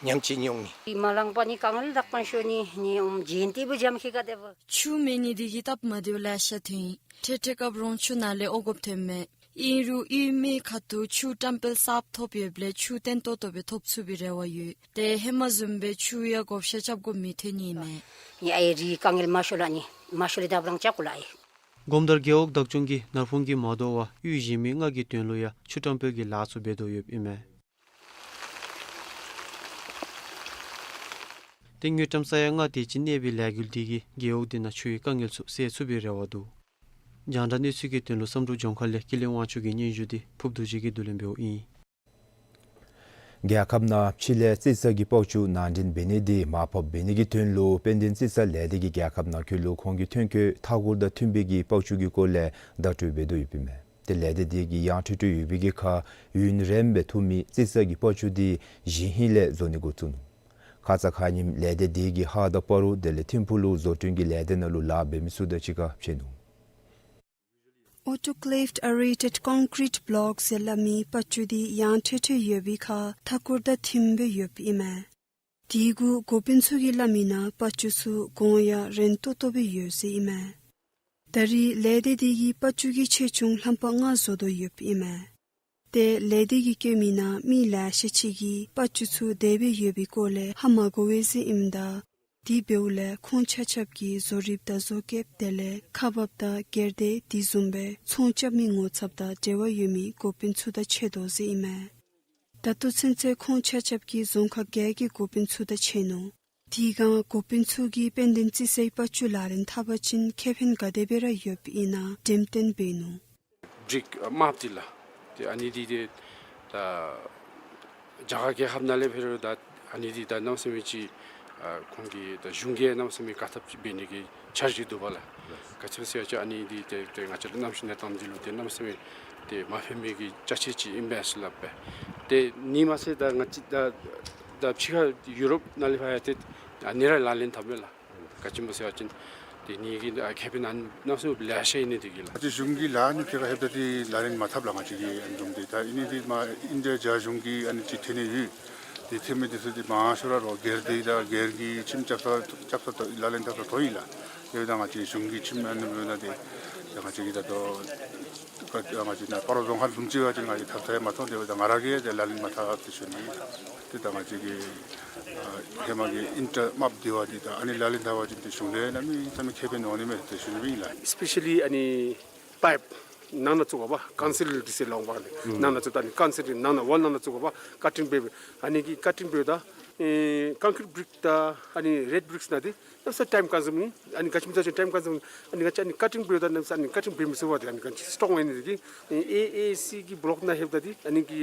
ཉམས་ཅིག་མྱོང་ནི། མ་ལང་པ་ནི་གང་ལ་དག་པ་ཤོ་ནི་ནི་ཨོམ་ཇིན་ཏི་བུ་འཇམ་ཁི་ག་དེ་བུ། ཆུ་མེད་ནི་དེ་གིས་སྟབས་མ་བདེཝ་ལེ་ཤ་ཐོན་ཡི། ཐེངས་ཐེངས་སྐབས་རོང་ཆུ་ནང་ལས་འོང་དགོཔ་ཐོནམ་མས། ཨིན་རུང་ཨིན་མི་ཁ་ཐུག་ཆུ་བཀྲམ་སྤེལ་གསརཔ་ཐོབ་ཡོདཔ་ལས་ཆུ་བརྟན་ཏོག་ཏོ་སྦེ་ཐོབ་ཚུགས་པའི་རེ་བ་ཡོད། ཏེ་ཧེ་མ་བཟུམ་སྦེ་ཆུ་ཡང་བགོ་བཤའ་རྐྱབ་དགོཔ་མི་ཐོན་ནི་མས། ནི་ཨའི་རི་དཀའ་ངལ་མ་ཤོར་ལ་ནི་མ་ཤོར་ལི་ད་བུ་རང་ཅ་ཀུ་ལ་ཨའི། སྒོམ་དར་རྒེད་འོག་བདག་སྐྱོང་གིས་ནར་ཕུང་གིས་མ་དོ་བར་གཡུས་གཞན་མི་ལྔ་གི་དོན་ལུ་ཡང་ཆུ་བཀྲམ་སྤེལ་གྱི་ལཱ་ཚུ་འབད་དོ་ཡོདཔ་ཨིན་མས། ཏེ་དངུལ་ཀྲམ་ས་ཡ་ལྔ་དེ་ཅིག་གནས་པའི་ལས་འགུལ་འདི་གིས་རྒེད་འོག་འདི་ནང་ཆུ་ཡི་དཀའ་ངལ་ཚུ་སེལ་ཚུགས་པའི་རེ་བ་འདུག། རྒྱང་བསྒྲགས་གནས་ཚུལ་གྱི་དོན་ལུ་བསམ་གྲུབ་ལྗོངས་མཁར་ལས་ཀུན་ལེགས་དབང་ཕྱུག་གི་སྙན་ཞུ་འདི་ཕུརཔ་རྡོ་རྗེ་གིས་བསྡུ་ལེན་འབདཝ་ཨིན། རྒྱལ་ཁབ་ནང་ཕྱི་ལས་རྩི་རྩ་གི་སྤོག་ཆུ་ནང་འདྲེན་འབད་ནི་དེ་མར་ཕབ་འབད་ནི་གི་དོན་ལུ་དཔལ་ལྡན་རྩི་རྩ་ལས་སྡེ་གིས་རྒྱལ་ཁབ་ནང་འཁོད་ལུ་ཁོང་གི་ཐོན་སྐྱེད་མཐའ་འཁོར་དང་མཐུན་པའི་གི་སྤོག་ཆུ་གི་སྐོར་ལས་བརྡ་སྤྲོད་འབད་དོ་ཡོདཔ་ཨིན་མས། ཏེ་ལས་སྡེ་དེ་གིས་ཡང་ཁྲིག་ཁྲི་ཡོད་པའི་གི་ཁར་ཡུན་རིངམོ་སྦེ་ཐུང་མི་རྩི་རྩ་གི་སྤོག་ཆུ་དེ་གཞེས་ཧིང་ལས་བཟོ་ནི་འགོ་བཙུགས་ནུག། ཁ་ཙ་ཁ་ཉིནམ་ལས་སྡེ་དེ་གིས་ཧཱ་དང་སྤ་རོ་དེ་ལས་ཐིམ་ཕུག་ལུ་བཟོ་སྐྲུན་གྱི་ལས་སྡེ་ནང་ལུ་ལཱ་འབད་མི་ཚུ་དང་གཅིག་ཁར་ཕྱད་ནུག། Autoclaved aerated concrete block ཟེར་སླབ་མི་སྤོག་ཆུ་དེ་ཡང་ཁྲིག་ཁྲི་ཡོད་པའི་ཁར་མཐའ་འཁོར་དང་མཐུནམ་སྦེ་ཡོདཔ་ཨིན་མས། དེ་གུ་འགོ་དཔོན་ཚུ་གིས་སླབ་མིའི་ནང་སྤོག་ཆུ་ཚུ་གོང་ཡང་རན་ཏོག་ཏོ་སྦེ་ཡོད་ཟེར་ཨིན་མས། ད་རེས་ལས་སྡེ་དེ་གིས་སྤོག་ཆུ་གི་ཆེ་ཆུང་ལྷམ་པ་ལྔ་བཟོ་དོ་ཡོདཔ་ཨིན་མས། ཏེ་ལས་སྡེ་གིས་བཀོད་མིའི་ནང་མི་ལེ་ཤ་ཅིག་གིས་སྤོག་ཆུ་ཚུ་དེ་སྦེ་ཡོད་པའི་སྐོར་ལས་ཧ་མ་གོ་བས་ཟེར་ཨིནམ་ད། དེ་འབདཝ་ལས་ཁོང་ཆ་ཁྱབ་ཀྱིས་བཟོ་རིགཔ་དང་བཟོ་བཀོདཔ་དེ་ལས་ཁག་འབགཔ་དང་སྒེར་སྡེ་དེ་བཟུམ་སྦེ་ཚོང་རྐྱབ་མི་ངོ་ཚབ་དང་འབྲེལ་བ་ཡོད་མི་འགོ་དཔོན་ཚུ་དང་ཕྱད་དོ་ཟེར་ཨིན་མས། ད་ལྟོ་ཚུན་ཚོད་ཁོང་ཆ་ཁྱབ་ཀྱིས་རྫོང་ཁག་བརྒྱད་ཀྱི་འགོ་དཔོན་ཚུ་དང་ཕྱད་ནུག། དེ་སྒང་འགོ་དཔོན་ཚུ་གིས་དཔལ་ལྡན་རྩི་རྩའི་སྤོག་ཆུ་ལག་ལེན་འཐབ་པ་ཅིན་ཁེ་ཕན་ག་དེ་སྦེ་ར་ཡོདཔ་ཨིན་ན་འགྲེམས་སྟོན་འབད་ནུག། བྲིཀ་དམརཔོ་འདི་ལགས། ཏེ་ཨ་ནི་འདི་ཏེ་ད་རྒྱ་གར་རྒྱལ་ཁབ་ནང་ལས་འབད་རུང་ད་ཨ་ནི་འདི་ད་གནམ་མེད་ས་མེད་ཅིག་ཨ་ཁོང་གིས་ད་གཞུང་གིས་གནམ་མེད་ས་མེད་དཀའ་ཐུབ་ཅིག་འབད་ནི་གི་འཆར་གཞི་འདུག་པ་ལགས། ག་ཅི་སྨོ་ཟེར་བ་ཅིན་ཨ་ནི་འདི་ཏེ་ཏེ་ང་བཅས་ར་གནམ་གཤིས་གནས་སྟངས་འདི་ལུ་ཏེ་གནམ་མེད་ས་མེད་ཏེ་མ་ཕན་མི་གི་ཅ་ཆས་ཅིག་ཨིན་པས་ཟེར་སླབ་པས། ཏེ་ཨ་ནི་མ་ཚད་ད་ང་བཅས་ད་ད་ཕྱི་ཁ་ཡུ་རོབ་ནང་ལས་ཕར་ཡང་ཏེ་ཨ་ནི་ར་ལག་ལེན་འཐབ་མས་ལགས། ག་ཅི་སྨོ་ཟེར་བ་ཅིན་ཏེ་ཨ་ནི་གི་ཨ་ཁེ་ཕན་ཨ་ནི་གནམ་མེད་ས་མེད་ལེ་ཤ་ཨིན་ནི་དེ་གིས་ལགས། ང་བཅས་གཞུང་གིས་ལག་ལེན་ཁེ་ཁ་ལྷོདཔ་ད་ཏེ་ལག་ལེན་མ་འཐབ་ལགས། ང་བཅས་ཀྱིས་ཨ་ནི་བཟུམ་ཏེ་ད་ཨ་ནི་འདི་མར་ཨིན་ཌི་ཡ་རྒྱ་གཞུང་གི་ཨ་ནི་ཅིག་ཐོན་ནི་ཡོད། ཏེ་ཐོན་མི་འདི་ཚུ་ཏེ་མང་ཤོས་ར་རོགས་སྒེར་སྡེ་དང་སྒེར་གྱི་ཁྱིམ་རྐྱབ་ས་རྐྱབ་ས་ཏེ་ལག་ལེན་འཐབ་ས་ཏེ་ཨིན་ལགས། དེ་འབདཝ་ད་ང་བཅས་གཞུང་གི་ཁྱིམ་ཨ་ནི་འབདཝ་ད་ཏེ་ད་ང་བཅས་ཀྱིས་ད་ལྟོ་ང་བཅས་ནཱ་སྤ་རོ་རྫོང་ཁག་བཟུམ་ཅིག་འབད་བ་ཅིན་ང་བཅས་འཐབ་ས་ཡང་མ་མཐོང་། དེ་འབདཝ་ད་ང་ར་གིས་ཏེ་ལག་ལེན་མ་འཐབ་ཟེར་ཞུ་ནི། ཏེ་ད་ང་བཅས་ཀྱི་ཨ་ཧེ་མ་གི་ཨིན་ཊར་དམརཔོ་འདི་བ་འདི་ད་ཨ་ནི་ལག་ལེན་འཐབ་པ་ཅིན་ཏེ་གཞུང་ལས་གནམ་མེད་ས་མེད་ཁེ་ཕན་འོང་ནི་མས་ཟེར་ཞུ་ནི་ཨིན་ལགས། སི་པེ་ཤ་ལི་ཨ་ནི་པའིཔ་ནང་ན་བཙུགས་པ་ཀོན་ཀྲིཊ་འདི་ཟེར་སླབ་པ་ལགས། ནང་ན་བཙུགས་ད་ཨ་ནི་ཀོན་ཀྲིཊ་ནང་ན་ཝཱལ་ནང་ན་བཙུགས་པ་ཀ་ཊིང་འབད་ཨ་ནི་གི་ཀ་ཊིང་འབདཝ་ད་ཨེ་ཀོན་ཀྲིཊ་བྲིཀ་དང་ཨ་ནི་རེཌ་བྲིཀསི་ནང་འདི་ནམ་ས་ཊའིམ་ཀོན་སིའུམ་ཨིན། ཨ་ནི་ག་ཅི་སྨོ་ཟེར་བ་ཅིན་ཊའིམ་ཀོན་སིའུམ་ཨིན། ཨ་ནི་ང་བཅས་ཨ་ནི་ཀ་ཊིང་འབདཝ་ད་ནམ་ས་ཨ་ནི་ཀ་ཊིང་འབད་མི་ཚུགས་པས། ཨ་ནི་ག་ཅི་སི་ཊོག་ཨིན་ནི་དེ་གིས་ཨེ་ཨེ་སི་གི་བོ་ལོཀ་ནང་ལྷོདཔ་ད་ཏེ་ཨ་ནི་གི་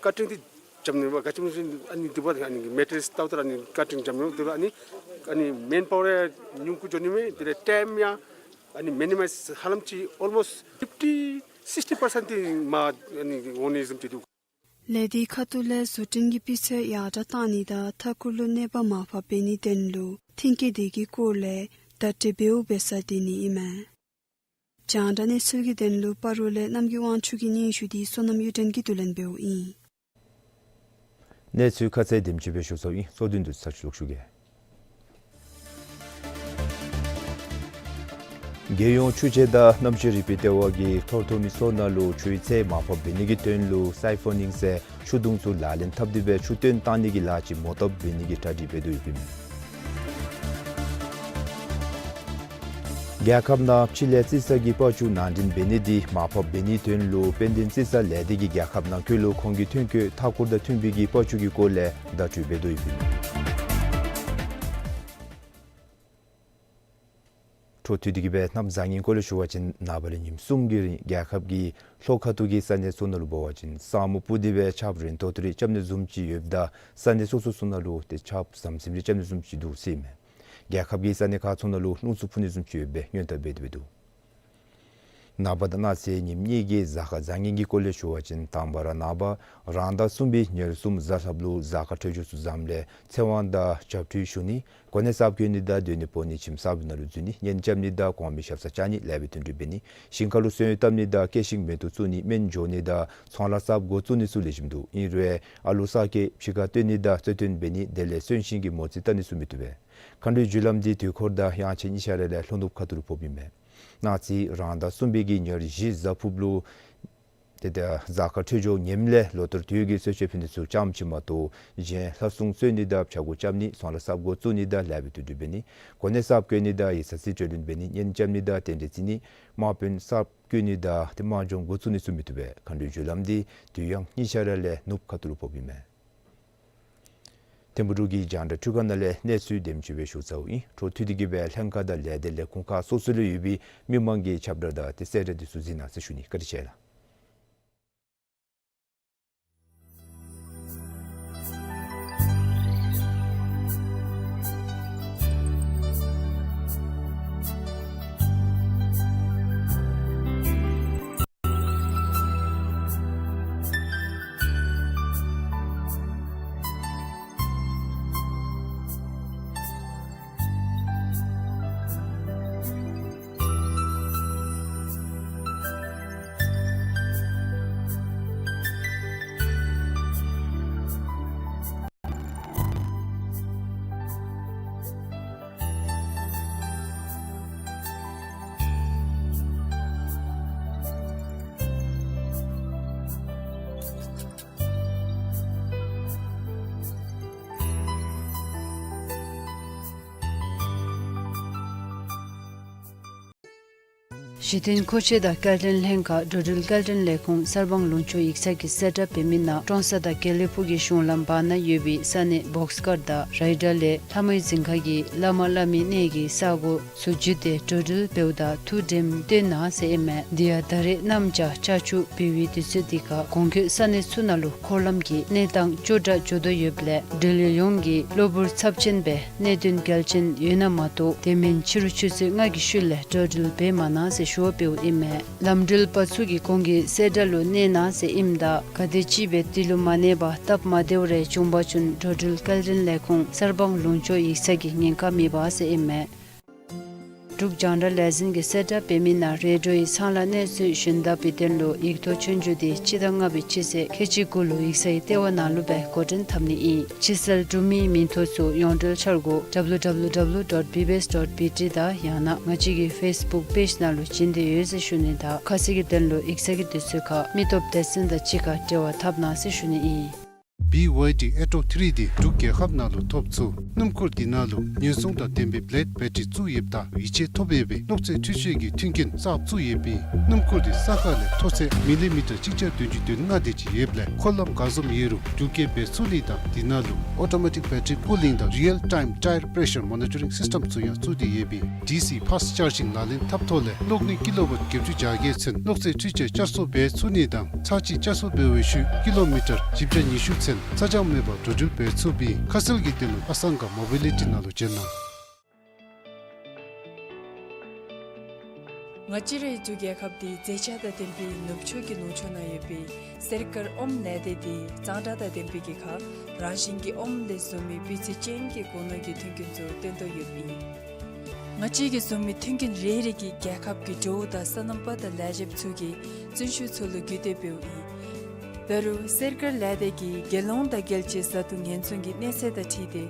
ཀ་ཊིང་འདི་འཇམ་ནི་པ་ག་ཅི་སྨོ་ཟེར་ཨ་ནི་འདི་པ་ཨ་ནི་མེ་ཊལ་ལྟཝ་ད་ཨ་ནི་ཀ་ཊིང་འཇམ་ནི་འདི་པ་ཨ་ནི་ཨ་ནི་མེན་པ་ཝར་ཡང་ཉུང་ཀུ་འགྱོ་ནི་མས། དེ་ལས་ཊའིམ་ཡང་ཨ་ནི་མི་ནི་མའིཛ་ཧ་ལམ་ཅིག་ཨོལ་མོསཊ་ཕིཕ་ཊི་སིགསི་ཊི་པར་སེནཊ་དེ་མར་ཨ་ནི་འོང་ནི་བཟུམ་ཅིག་འདུག། ལས་དེའི་ཁ་ཐུག་ལས་བཟོ་སྐྲུན་གྱི་སྤུས་ཚད་ཡར་དྲག་གཏང་ནི་དང་མཐའ་འཁོར་ལུ་གནོད་པ་མར་ཕབ་འབད་ནིའི་དོན་ལུ་མཐུན་རྐྱེན་དེ་གི་སྐོར་ལས་བརྡ་སྤྲོད་འབདཝ་འབད་ས་དེ་ནི་ཨིན་མས། རྒྱང་བསྒྲགས་གནས་ཚུལ་གྱི་དོན་ལུ་སྤ་རོ་ལས་རྣམ་རྒྱལ་དབང་ཕྱུག་གི་སྙན་ཞུ་དེ་བསོད་ནམས་གཡུ་སྒྲོན་གྱིས་བསྡུ་ལེན་འབདཝ་ཨིན། གནས་ཚུལ་ཁ་གསལ་དེམ་ཅིག་སྦེ་ཞུ་ཚརཝ་ཨིན། གཙོ་དོན་དུ་ཚར་ཞུ་གེ། རྒྱལ་ཡོངས་ཆུ་དཔྱད་དང་གནམ་གཤིས་རིག་པའི་ལྟེ་བ་གིས་འཐོར་འཐོར་མའི་སོ་ནང་ལུ་ཆུའི་ཚད་མར་ཕབ་འབད་ནི་གི་དོན་ལུ་སའི་ཕོ་ནིང་ཟེར་ཆུ་དུང་ཚུ་ལག་ལེན་འཐབ་སྟེ་སྦེ་ཆུ་བཏོན་བཏང་ནི་གི་ལཱ་ཅིག་མོ་བཏབ་འབད་ནི་གི་གྲ་སྒྲིག་འབད་དོ་ཡོདཔ་ཨིན་མས། རྒྱལ་ཁབ་ནང་ཕྱི་ལས་རྩི་ས་གི་པགས་ཅུ་ནང་འདྲེན་འབད་ནི་དེ་མར་ཕབ་འབད་ནིའི་དོན་ལུ་དཔལ་ལྡན་རྩི་ས་ལས་སྡེ་གིས་རྒྱལ་ཁབ་ནང་འཁོད་ལུ་ཁོང་གི་ཐོན་སྐྱེད་མཐའ་འཁོར་དང་མཐུན་པའི་གི་པགས་ཅུ་གི་སྐོར་ལས་བརྡ་སྤྲོད་འབད་དོ་ཡོདཔ་ཨིན་མས། འཕྲོ་མཐུད་དེ་གི་སྦེ་གནམ་བཟང་ངན་སྐོར་ལས་ཞུ་བ་ཅིན་ནངས་པ་ལས་ཉིནམ་གསུམ་གྱི་རིང་རྒྱལ་ཁབ་ཀྱི་ལྷོ་ཁ་ཐུག་གི་ས་གནས་ཚུ་ནང་ལུ་འབད་བ་ཅིན་ས་སྨུག་སྤུབས་ཏེ་སྦེ་ཆརཔ་རན་ཏོག་ཏོ་རེ་རྐྱབ་ནི་བཟུམ་ཅིག་ཡོདཔ་ད་ས་གནས་སོ་སོ་ཚུ་ནང་ལུ་ཏེ་ཆརཔ་ཟམ་ཟིམ་རེ་རྐྱབ་ནི་བཟུམ་ཅིག་འདུག་ཟེར་ཨིན་མས། རྒྱལ་ཁབ་ཀྱི་ས་གནས་ཁག་ཚུ་ནང་ལུ་རླུང་འཚུབ་འཕུ་ནི་བཟུམ་ཅིག་ཡོད་པའི་སྔོན་བརྡ་འབད་དེ་འདུག། ནངས་པ་དང་གནངས་ཚེ་ཉིནམ་གཉིས་ཀྱི་གཟའ་སྐར་བཟང་ངན་གྱི་སྐོར་ལས་ཞུ་བ་ཅིན་དང་པ་ར་ནངས་པ་རང་ཟླ་གསུམ་པའི་ཉེར་གསུམ་གཟའ་ལྷགཔ་ལུ་གཟའ་སྐར་འཕྲོད་སྦྱོར་ཚུ་བཟངམ་ལས་ཚེ་དབང་དང་བྱབས་ཁྲུས་ཞུ་ནི། གོ་གནས་གསརཔ་བསྐོ་ནི་དང་སྡོད་གནས་སྤོ་ནི་ཁྱིམ་གསརཔ་ནང་ལུ་འཛུལ་ནི། གཉེན་རྐྱབ་ནི་དང་གོང་མའི་ཞབས་སར་བཅར་ནི་ལེགས་པའི་དོན་འགྲུབ་འབད་ནི། ཞིང་ཁ་ལུ་སོན་བཏབ་ནི་དང་སྐྱེད་ཤིང་མེ་ཏོག་བཙུགས་ནི་སྨན་འཇོག་ནི་དང་ཚོང་ལཱ་གསརཔ་འགོ་བཙུགས་ནི་ཚུ་ལེགས་ཤོམ་འདུག། ཨིན་རུང་ཨ་ལུ་གསར་སྐྱེས་ཕྱི་ཁར་བཏོན་ནི་དང་རྩོད་བཏོན་འབད་ནི་དེ་ལས་གསོན་ཤིང་གི་མོ་རྩིས་བལྟ་ནི་ཚུ་མི་བཏུབ་པས། མཁའ་འགྲོའི་རྒྱུ་ལམ་འདི་དུས་འཁོར་དང་དབྱངས་ཅན་གཉིས་ཆ་ར་ལས་ལྷོ་ནུབ་ཁ་ཐུག་ལུ་ཕོགཔ་ཨིན་མས། གནངས་ཚེ་རང་ཟླ་གསུམ་པའི་གི་ཉེར་བཞི་གཟའ་ཕུརཔ་ལུ་ཏེ་ད་གཟའ་སྐར་འཕྲོད་སྦྱོར་ངནམ་ལས་ལོ་ལྟར་དུས་ཀྱི་གསོལ་མཆོད་ཕུལ་ནི་ཚུ་ཙམ་ཅིག་མ་གཏོགས་གཞན་ལྷ་སྲུང་གསོལ་ནི་དང་ཕྱྭ་འགུགས་རྐྱབ་ནི་ཚོང་ལཱ་གསརཔ་འགོ་བཙུགས་ནི་དང་ལེགས་པའི་དོན་འགྲུབ་འབད་ནི། གོ་གནས་གསརཔ་བསྐོ་ནི་དང་ཡིག་ཚང་རྩིས་སྤྲོད་ལེན་འབད་ནི། གཉེན་རྐྱབ་ནི་དང་རྟེན་འབྲེལ་བརྩི་ནི། དམག་དཔོན་གསརཔ་བསྐོ་ནི་དང་ཏེ་དམག་སྦྱོང་འགོ་བཙུགས་ནི་ཚུ་མི་བཏུབ་པས། མཁའ་འགྲོའི་རྒྱུ་ལམ་འདི་དུས་དབྱངས་གཉིས་ཆ་ར་ལས་ནུབ་ཁ་ཐུག་ལུ་ཕོགཔ་ཨིན་མས། ཐིམ་ཕུག་འབྲུག་གི་རྒྱང་བསྒྲགས་འཕྲུལ་ཁང་ནང་ལས་གནས་ཚུལ་དེམ་ཅིག་སྦེ་ཞུ་ཚརཝ་ཨིན། འཕྲོ་མཐུད་དེ་གི་སྦེ་ལྷན་ཁག་དང་ལས་སྡེ་ལས་ཁུངས་ཁག་སོ་སོ་ལུ་ཡོད་པའི་མི་མང་གི་ཁྱབ་བསྒྲགས་དང་ཏེ་གསལ་བསྒྲགས་འདི་ཚུ་གཟིགས་གནང་ཟེར་ཞུ་ནི། བཀའ་དྲིན་ཆེ་ལགས། གཞི་རྟེན་མཁོ་ཆས་དང་སྐྱེལ་འདྲེན་ལྷན་ཁག་འགྲོ་འགྲུལ་སྐྱེལ་འདྲེན་ལས་ཁུངས་གསར་སྤང་ལུང་ཕྱོགས་ཡིག་ཚང་གིས་གསལ་བསྒྲགས་འབད་མི་ནང་ཀྲོང་གསར་དང་དགེ་ལེགས་ཕུག་གི་གཞུང་ལམ་བར་ན་ཡོད་པའི་ས་གནས་བོགས་དཀར་དང་རའི་བྲག་ལས་ལྷ་མོའི་རྫིང་ཁ་གི་བླ་མ་བླ་མའི་གནས་ཀྱི་ས་སྒོ་ཚུ་བརྒྱུད་དེ་འགྲོ་འགྲུལ་འབདཝ་ད་ཐུགས་དྲནམ་བཏོན་གནང་ཟེར་ཨིན་མས། དེ་ཡང་ད་རེས་གནམ་བྱཱར་ཆར་ཆུ་འབབ་པའི་དུས་ཚོད་འདི་ཁར་གོང་འཁོད་ས་གནས་ཚུ་ནང་ལུ་འཁོར་ལམ་གྱི་གནས་སྟངས་སྐྱོ་དྲགས་འགྱོ་དོ་ཡོདཔ་ལས་འགྲུལ་བཞུད་ཡོངས་ཀྱིས་གློ་བུར་ཚབས་ཆེན་སྦེ་གནད་དོན་གལ་ཆེན་ཡོད་ན་མ་གཏོགས་དེ་མིན་ཕྱི་རུ་ཆུ་ཚོད་ལྔ་གི་ཤུལ་ལས་འགྲོ་འགྲུལ་འབད་མ་གནང་ཟེར་ཞུ་བ་འབདཝ་ཨིན་མས། ལམ་འགྲུལ་པ་ཚུ་གིས་གོང་གི་གསལ་བསྒྲགས་ལུ་གནས་གནང་ཟེར་ཨིནམ་ད་ག་དེམ་ཅིག་སྦེ་དེ་ལུ་མ་གནས་པར་སྟབས་མ་བདེཝ་རེ་བྱུང་བ་ཅིན་འགྲོ་འགྲུལ་སྐྱེལ་འདྲེན་ལས་ཁུངས་གསར་སྤང་ལུང་ཕྱོགས་ཡིག་ཚང་གིས་ཉེན་ཁ་མི་འབག་ཟེར་ཨིན་མས། འབྲུག་རྒྱང་བསྒྲགས་ལས་འཛིན་གྱིས་གསལ་བསྒྲགས་འབད་མི་ནང་རེ་ཌིའོའི་ཚང་ལཱ་གནས་ཚུལ་ཞུན་དག་པའི་དོན་ལུ་ཡིག་ཐོག་ཆོས་རྒྱུགས་འདི་སྤྱི་ཟླ་ལྔ་པའི་སྤྱི་ཚེས་ཁལ་གཅིག་དགུ་ལུ་ཡིག་ཚང་གི་ལྟེ་བ་ནང་ལུ་སྦེ་འགོ་འདྲེན་འཐབ་ནི་ཨིན། ཕྱི་གསལ་འབྲུག་མིའི་མིང་ཐོ་ཚུ་ཡོངས་འབྲེལ་འཆར་སྒོ་W W W dot B B S dot B T དང་ཡང་ན་ང་བཅས་ཀྱི་ཕེསི་བུཀ་པེཇ་ནང་ལུ་བྱིན་ཏེ་ཡོད་ཟེར་ཞུ་ནི་དང་ཁ་གསལ་གྱི་དོན་ལུ་ཡིག་ཚང་གི་དུས་ཚོད་ཁར་མི་སྟོབས་སྡེ་ཚན་དང་གཅིག་ཁར་འབྲེལ་བ་འཐབ་གནང་ཟེར་ཞུ་ནི་ཨིན། བི་ཝའི་ཌི་ཨེ་ཊོ་ཐི་རི་འདི་འབྲུག་རྒྱལ་ཁབ་ནང་ལུ་ཐོབ་ཚུགས། སྣུམ་འཁོར་འདི་ནང་ལུ་ཉེན་སྲུང་དང་ལྡན་པའི་བེ་ལེཌ་བེ་ཊི་རི་བཙུགས་ཡོདཔ་ད་ཡིད་ཆེས་ཐོབ་ཡོད་པའི་གློག་རྫས་འཕྲུལ་ཆས་ཀྱི་མཐུན་རྐྱེན་གསརཔ་བཙུགས་ཡོདཔ་ཨིན། སྣུམ་འཁོར་འདི་ས་ཁ་ལས་མཐོ་ཚད་མི་ལི་མི་ཊར་གཅིག་བརྒྱ་བདུན་ཅུ་དོན་ལྔ་དེ་ཅིག་ཡོདཔ་ལས་འཁོར་ལམ་ག་བཟུམ་ཡོད་རུང་འགྲུལ་སྐྱེལ་འབད་ཚུགས་ནི་དང་འདི་ནང་ལུ་ཨོ་ཊོ་མེ་ཊིཀ་བེ་ཊི་རི་པུ་ལིང་དང་རི་ཡལ་ཊའིམ་ཊའེར་པེ་རེ་ཤར་མོ་ནི་ཊ་རིང་སིསི་ཊེམ་ཚུ་ཡང་བཙུགས་ཏེ་ཡོདཔ་ཨིན། ཌི་སི་ཕཱསི་ཅར་ཇིང་ལག་ལེན་འཐབ་ཐོག་ལས་གློག་ནུས་ཀི་ལོ་ཝཊ་བརྒྱད་ཅུ་གྱ་བརྒྱད་ཚུན་གློག་རྫས་འཕྲུལ་ཆས་བསྐྱར་གསོ་འབད་ཚུགས་ནི་དང་ཚར་གཅིག་བསྐྱར་གསོ་འབད་བའི་ཤུལ་ཀི་ལོ་མི་ཊར་བཞི་བརྒྱ་ཉི་ཤུ་ཚུན་ཚ་གྱང་མེད་པར་འགྲོ་འགྲུལ་འབད་ཚུགསཔ་ཨིན། ཁ་གསལ་གྱི་དོན་ལུ་ཨ་སང་ག་མོ་བི་ལི་ཊི་ནང་ལུ་བྱོན་གནང་། ང་བཅས་རའི་འབྲུག་རྒྱལ་ཁབ་འདི་མཛེས་ཆ་དང་ལྡན་པའི་ནུབ་ཕྱོགས་ཀྱི་ལུང་ཕྱོགས་ན་ཡོད་པའི་གསེར་དཀར་ཨོམ་ལས་སྡེ་འདི་གཙང་སྦྲ་དང་ལྡན་པའི་གི་ཁར་རང་བཞིན་གྱི་ཨོམ་ལས་བཟོ་མི་སྤུས་ཚད་ཅན་གྱི་གོ་ནོར་གྱི་མཐུན་རྐྱེན་ཚུ་བཏོན་དོ་ཡོདཔ་ཨིན། ང་བཅས་ཀྱིས་བཟོ་མི་མཐུན་རྐྱེན་རེ་རེ་གིས་རྒྱལ་ཁབ་ཀྱི་འབྲོག་དང་སོ་ནམ་པ་དང་ལས་བྱེདཔ་ཚུ་གི་བརྩོན་ཤུགས་ཚུ་ལུ་བརྒྱུད་དེ་འབདཝ་ཨིན། ད་རུང་གསེར་དཀར་ལས་སྡེ་གིས་རྒྱལ་ཡོངས་དང་རྒྱལ་སྤྱིའི་བཟའ་འཐུང་ཉེན་སྲུང་གི་གནས་ཚད་དང་འཁྲིལ་ཏེ་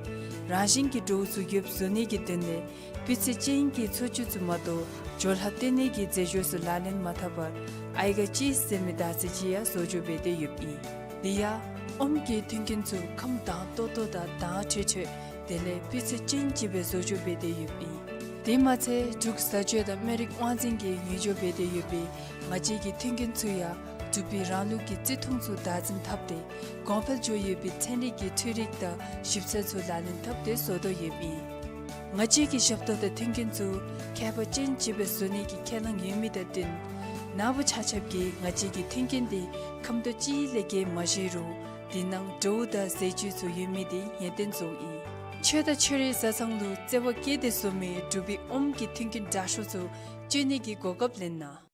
རང་བཞིན་གྱི་འབྲོག་ཚུ་ཡོདཔ་བཟོ་ནི་གི་དོན་ལས་སྤུས་ཚད་ཅན་གྱི་འཚོ་བཅུད་ཚུ་མ་གཏོགས་སྦྱོར་ལྷག་བཏོན་ནི་གི་རྫས་སྦྱོར་ཚུ་ལག་ལེན་མ་འཐབ་པར་ཨའི་ག་ཅིས་ཟེར་མི་དར་ཚིལ་ཅིག་ཡང་བཟོ་བཅོས་འབད་དེ་ཡོདཔ་ཨིན། དེ་ཡང་ཨོམ་གྱི་མཐུན་རྐྱེན་ཚུ་ཁམས་དྭངས་ཏོག་ཏོ་དང་དྭངས་འཕྲོས་འཕྲོས་དེ་ལས་སྤུས་ཚད་ཅན་ཅིག་སྦེ་བཟོ་བཅོས་འབད་དེ་ཡོདཔ་ཨིན། དེ་མ་ཚད་འབྲུག་བཟའ་སྤྱོད་དང་སྨན་རིགས་དབང་འཛིན་གྱིས་ངོས་སྦྱོར་འབད་དེ་ཡོད་པའི་ང་བཅས་ཀྱི་མཐུན་རྐྱེན་ཚུ་ཡང་འབྲུག་པའི་རང་ལུགས་ཀྱི་བརྩི་མཐོང་ཚུ་བདག་འཛིན་འཐབ་སྟེ་གོང་འཕེལ་འགྱོ་ཡོད་པའི་ཚན་རིག་གི་འཕྲུལ་རིག་དང་ཞིབ་འཚོལ་ཚུ་ལག་ལེན་འཐབ་སྟེ་བཟོ་དོ་ཡོདཔ་ཨིན། ང་བཅས་ཀྱི་ཞབས་ཏོག་དང་མཐུན་རྐྱེན་ཚུ་ཁྱད་པར་ཅན་ཅིག་སྦེ་བཟོ་ནི་གི་ཁས་བླངས་ཡོད་མི་དང་བསྟུན་ནཱ་བུ་ཆ་ཁྱབ་ཀྱིས་ང་བཅས་ཀྱི་མཐུན་རྐྱེན་འདི་ཁམ་དོ་ཅིག་ལས་བརྒལ་མ་བཞེས་རུང་དེ་ནང་འབྲོག་དང་ཟས་བཅུད་ཚུ་ཡོད་མི་འདི་ངེས་གཏན་བཟོཝ་ཨིན། ཆོས་དང་ཆོས་རའི་བཟའ་ཚང་ལུ་བརྩེ་བ་བསྐྱེད་དེ་བཟོ་མི་འབྲུག་པའི་ཨོམ་གྱི་མཐུན་རྐྱེན་དྲག་ཤོས་ཚུ་སྤྱོད་ནི་གི་གོ་སྐབས་ལེན་གནང་།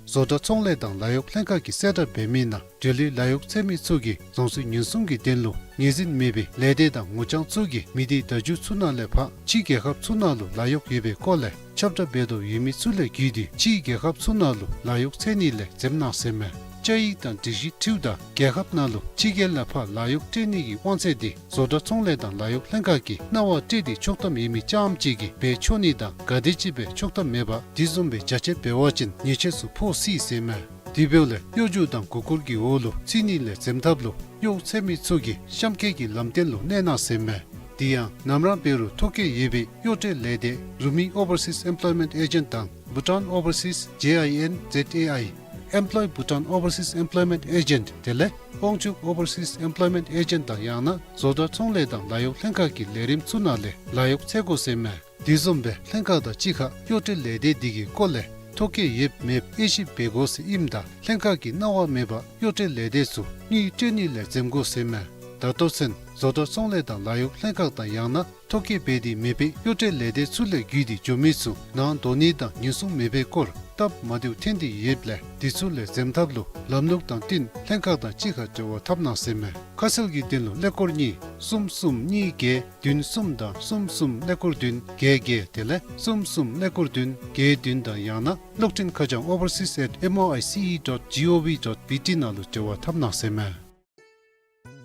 བཟོ་གྲྭ་ཚོང་ལས་དང་ལཱ་གཡོག་ལྷན་ཁག་གིས་གསལ་བསྒྲགས་འབད་མི་ནང་འབྲེལ་ཡོད་ལཱ་གཡོག་འཚོལ་མི་ཚུ་གིས་རྫོང་སྲིད་ཉེན་སྲུང་གི་དོན་ལུ་ངོས་འཛིན་མེད་པའི་ལས་སྡེ་དང་ངོ་རྐྱང་ཚུ་གིས་མི་སྡེ་བརྡ་བརྒྱུད་ཚུ་ནང་ལས་ཕར་ཕྱིའི་རྒྱལ་ཁབ་ཚུ་ནང་ལུ་ལཱ་གཡོག་ཡོད་པའི་སྐོར་ལས་ཁྱབ་བསྒྲགས་འབད་དོ་ཡོད་མི་ཚུ་ལས་བརྒྱུད་དེ་ཕྱིའི་རྒྱལ་ཁབ་ཚུ་ནང་ལུ་ལཱ་གཡོག་འཚོལ་ནི་ལས་འཛེམ་གནང་ཟེར་མས། བཅའ་ཡིག་དང་སྒྲིག་གཞི་འཁྲིལཝ་ད་རྒྱལ་ཁབ་ནང་ལུ་ཕྱི་རྒྱལ་ལས་ཕར་ལཱ་གཡོག་སྤྲོད་ནི་གི་དབང་ཚད་འདི་བཟོ་གྲྭ་ཚོང་ལས་དང་ལཱ་གཡོག་ལྷན་ཁག་གིས་གནང་བ་སྤྲོད་དེ་ཆོག་ཐམ་ཡོད་མི་རྐྱངམ་ཅིག་གིས་འབད་ཆོག་ནི་དང་ག་དེམ་ཅིག་འབད་ཆོག་ཐམ་མེད་པར་དེ་བཟུམ་སྦེ་རྒྱ་ཆེ་འབད་བ་ཅིན་ཉེས་ཆད་ཚུ་ཕོག་སྲིད་ཟེར་མས། དེ་འབདཝ་ལས་གཡོ་སྒྱུ་དང་མགུ་སྐོར་གྱི་འོག་ལུ་ཚུད་ནི་ལས་འཛེམ་ཐབས་ལུ་གཡོག་འཚོལ་མི་ཚུ་གིས་གཤམ་འཁོད་ཀྱི་ལམ་སྟོན་ལུ་གནས་གནང་ཟེར་མས། དེ་ཡང་ནམ་ར་འབད་རུང་ཐོ་བཀོད་ཡོད་པའི་གཡོག་སྤྲོད་ལས་སྡེ་Rumi Overseas Employment Agent དང་Bhutan Overseas J I N Z A I Employ Bhutan Overseas Employment Agent དེ་ལས་དབང་ཕྱུག་Overseas Employment Agent དང་ཡང་ན་བཟོ་གྲྭ་ཚོང་ལས་དང་ལཱ་གཡོག་ལྷན་ཁག་གི་ལས་རིམ་ཚུ་ནང་ལས་ལཱ་གཡོག་འཚོལ་དགོ་ཟེར་མས། དེ་བཟུམ་སྦེ་ལྷན་ཁག་དང་གཅིག་ཁར་གཡོག་སྤྲོད་ལས་སྡེ་འདི་གི་སྐོར་ལས་ཐོ་བཀོད་ཡོདཔ་མེདཔ་དབྱེ་ཞིབ་འབད་དགོ་ཟེར་ཨིནམ་ད་ལྷན་ཁག་གིས་གནང་བ་མེད་པར་གཡོག་སྤྲོད་ལས་སྡེ་ཚུ་དངུལ་སྤྲོད་ནི་ལས་འཛེམ་དགོ་ཟེར་མས། ད་ལྟོ་ཚུན་བཟོ་གྲྭ་ཚོང་ལས་དང་ལཱ་གཡོག་ལྷན་ཁག་དང་ཡང་ན་ཐོ་བཀོད་འབད་དེ་མེད་པའི་གཡོག་སྤྲོད་ལས་སྡེ་ཚུ་ལས་བརྒྱུད་དེ་འགྱོ་མི་ཚུ་ནང་འདོགས་ནི་དང་ཉེན་སྲུང་མེད་པའི་སྐོར་སྟབས་མ་བདེཝ་ཐོན་ཏེ་ཡོདཔ་ལས་དེ་ཚུ་ལས་འཛེམ་ཐབས་ལུ་ལམ་ལུགས་དང་བསྟུན་ལྷན་ཁག་དང་གཅིག་ཁར་འབྲེལ་བ་འཐབ་གནང་ཟེར་མས། ཁ་གསལ་གྱི་དོན་ལུ་ཀླད་ཀོར་གཉིས་གསུམ་གསུམ་གཉིས་བརྒྱད་བདུན་གསུམ་དང་གསུམ་གསུམ་ཀླད་ཀོར་བདུན་བརྒྱད་བརྒྱད་དེ་ལས་གསུམ་གསུམ་ཀླད་ཀོར་བདུན་བརྒྱད་བདུན་དང་ཡང་ན་གློག་འཕྲིན་ཁ་བྱང་overseas at M O I C E dot G O V dot B T ནང་ལུ་འབྲེལ་བ་འཐབ་གནང་ཟེར་མས།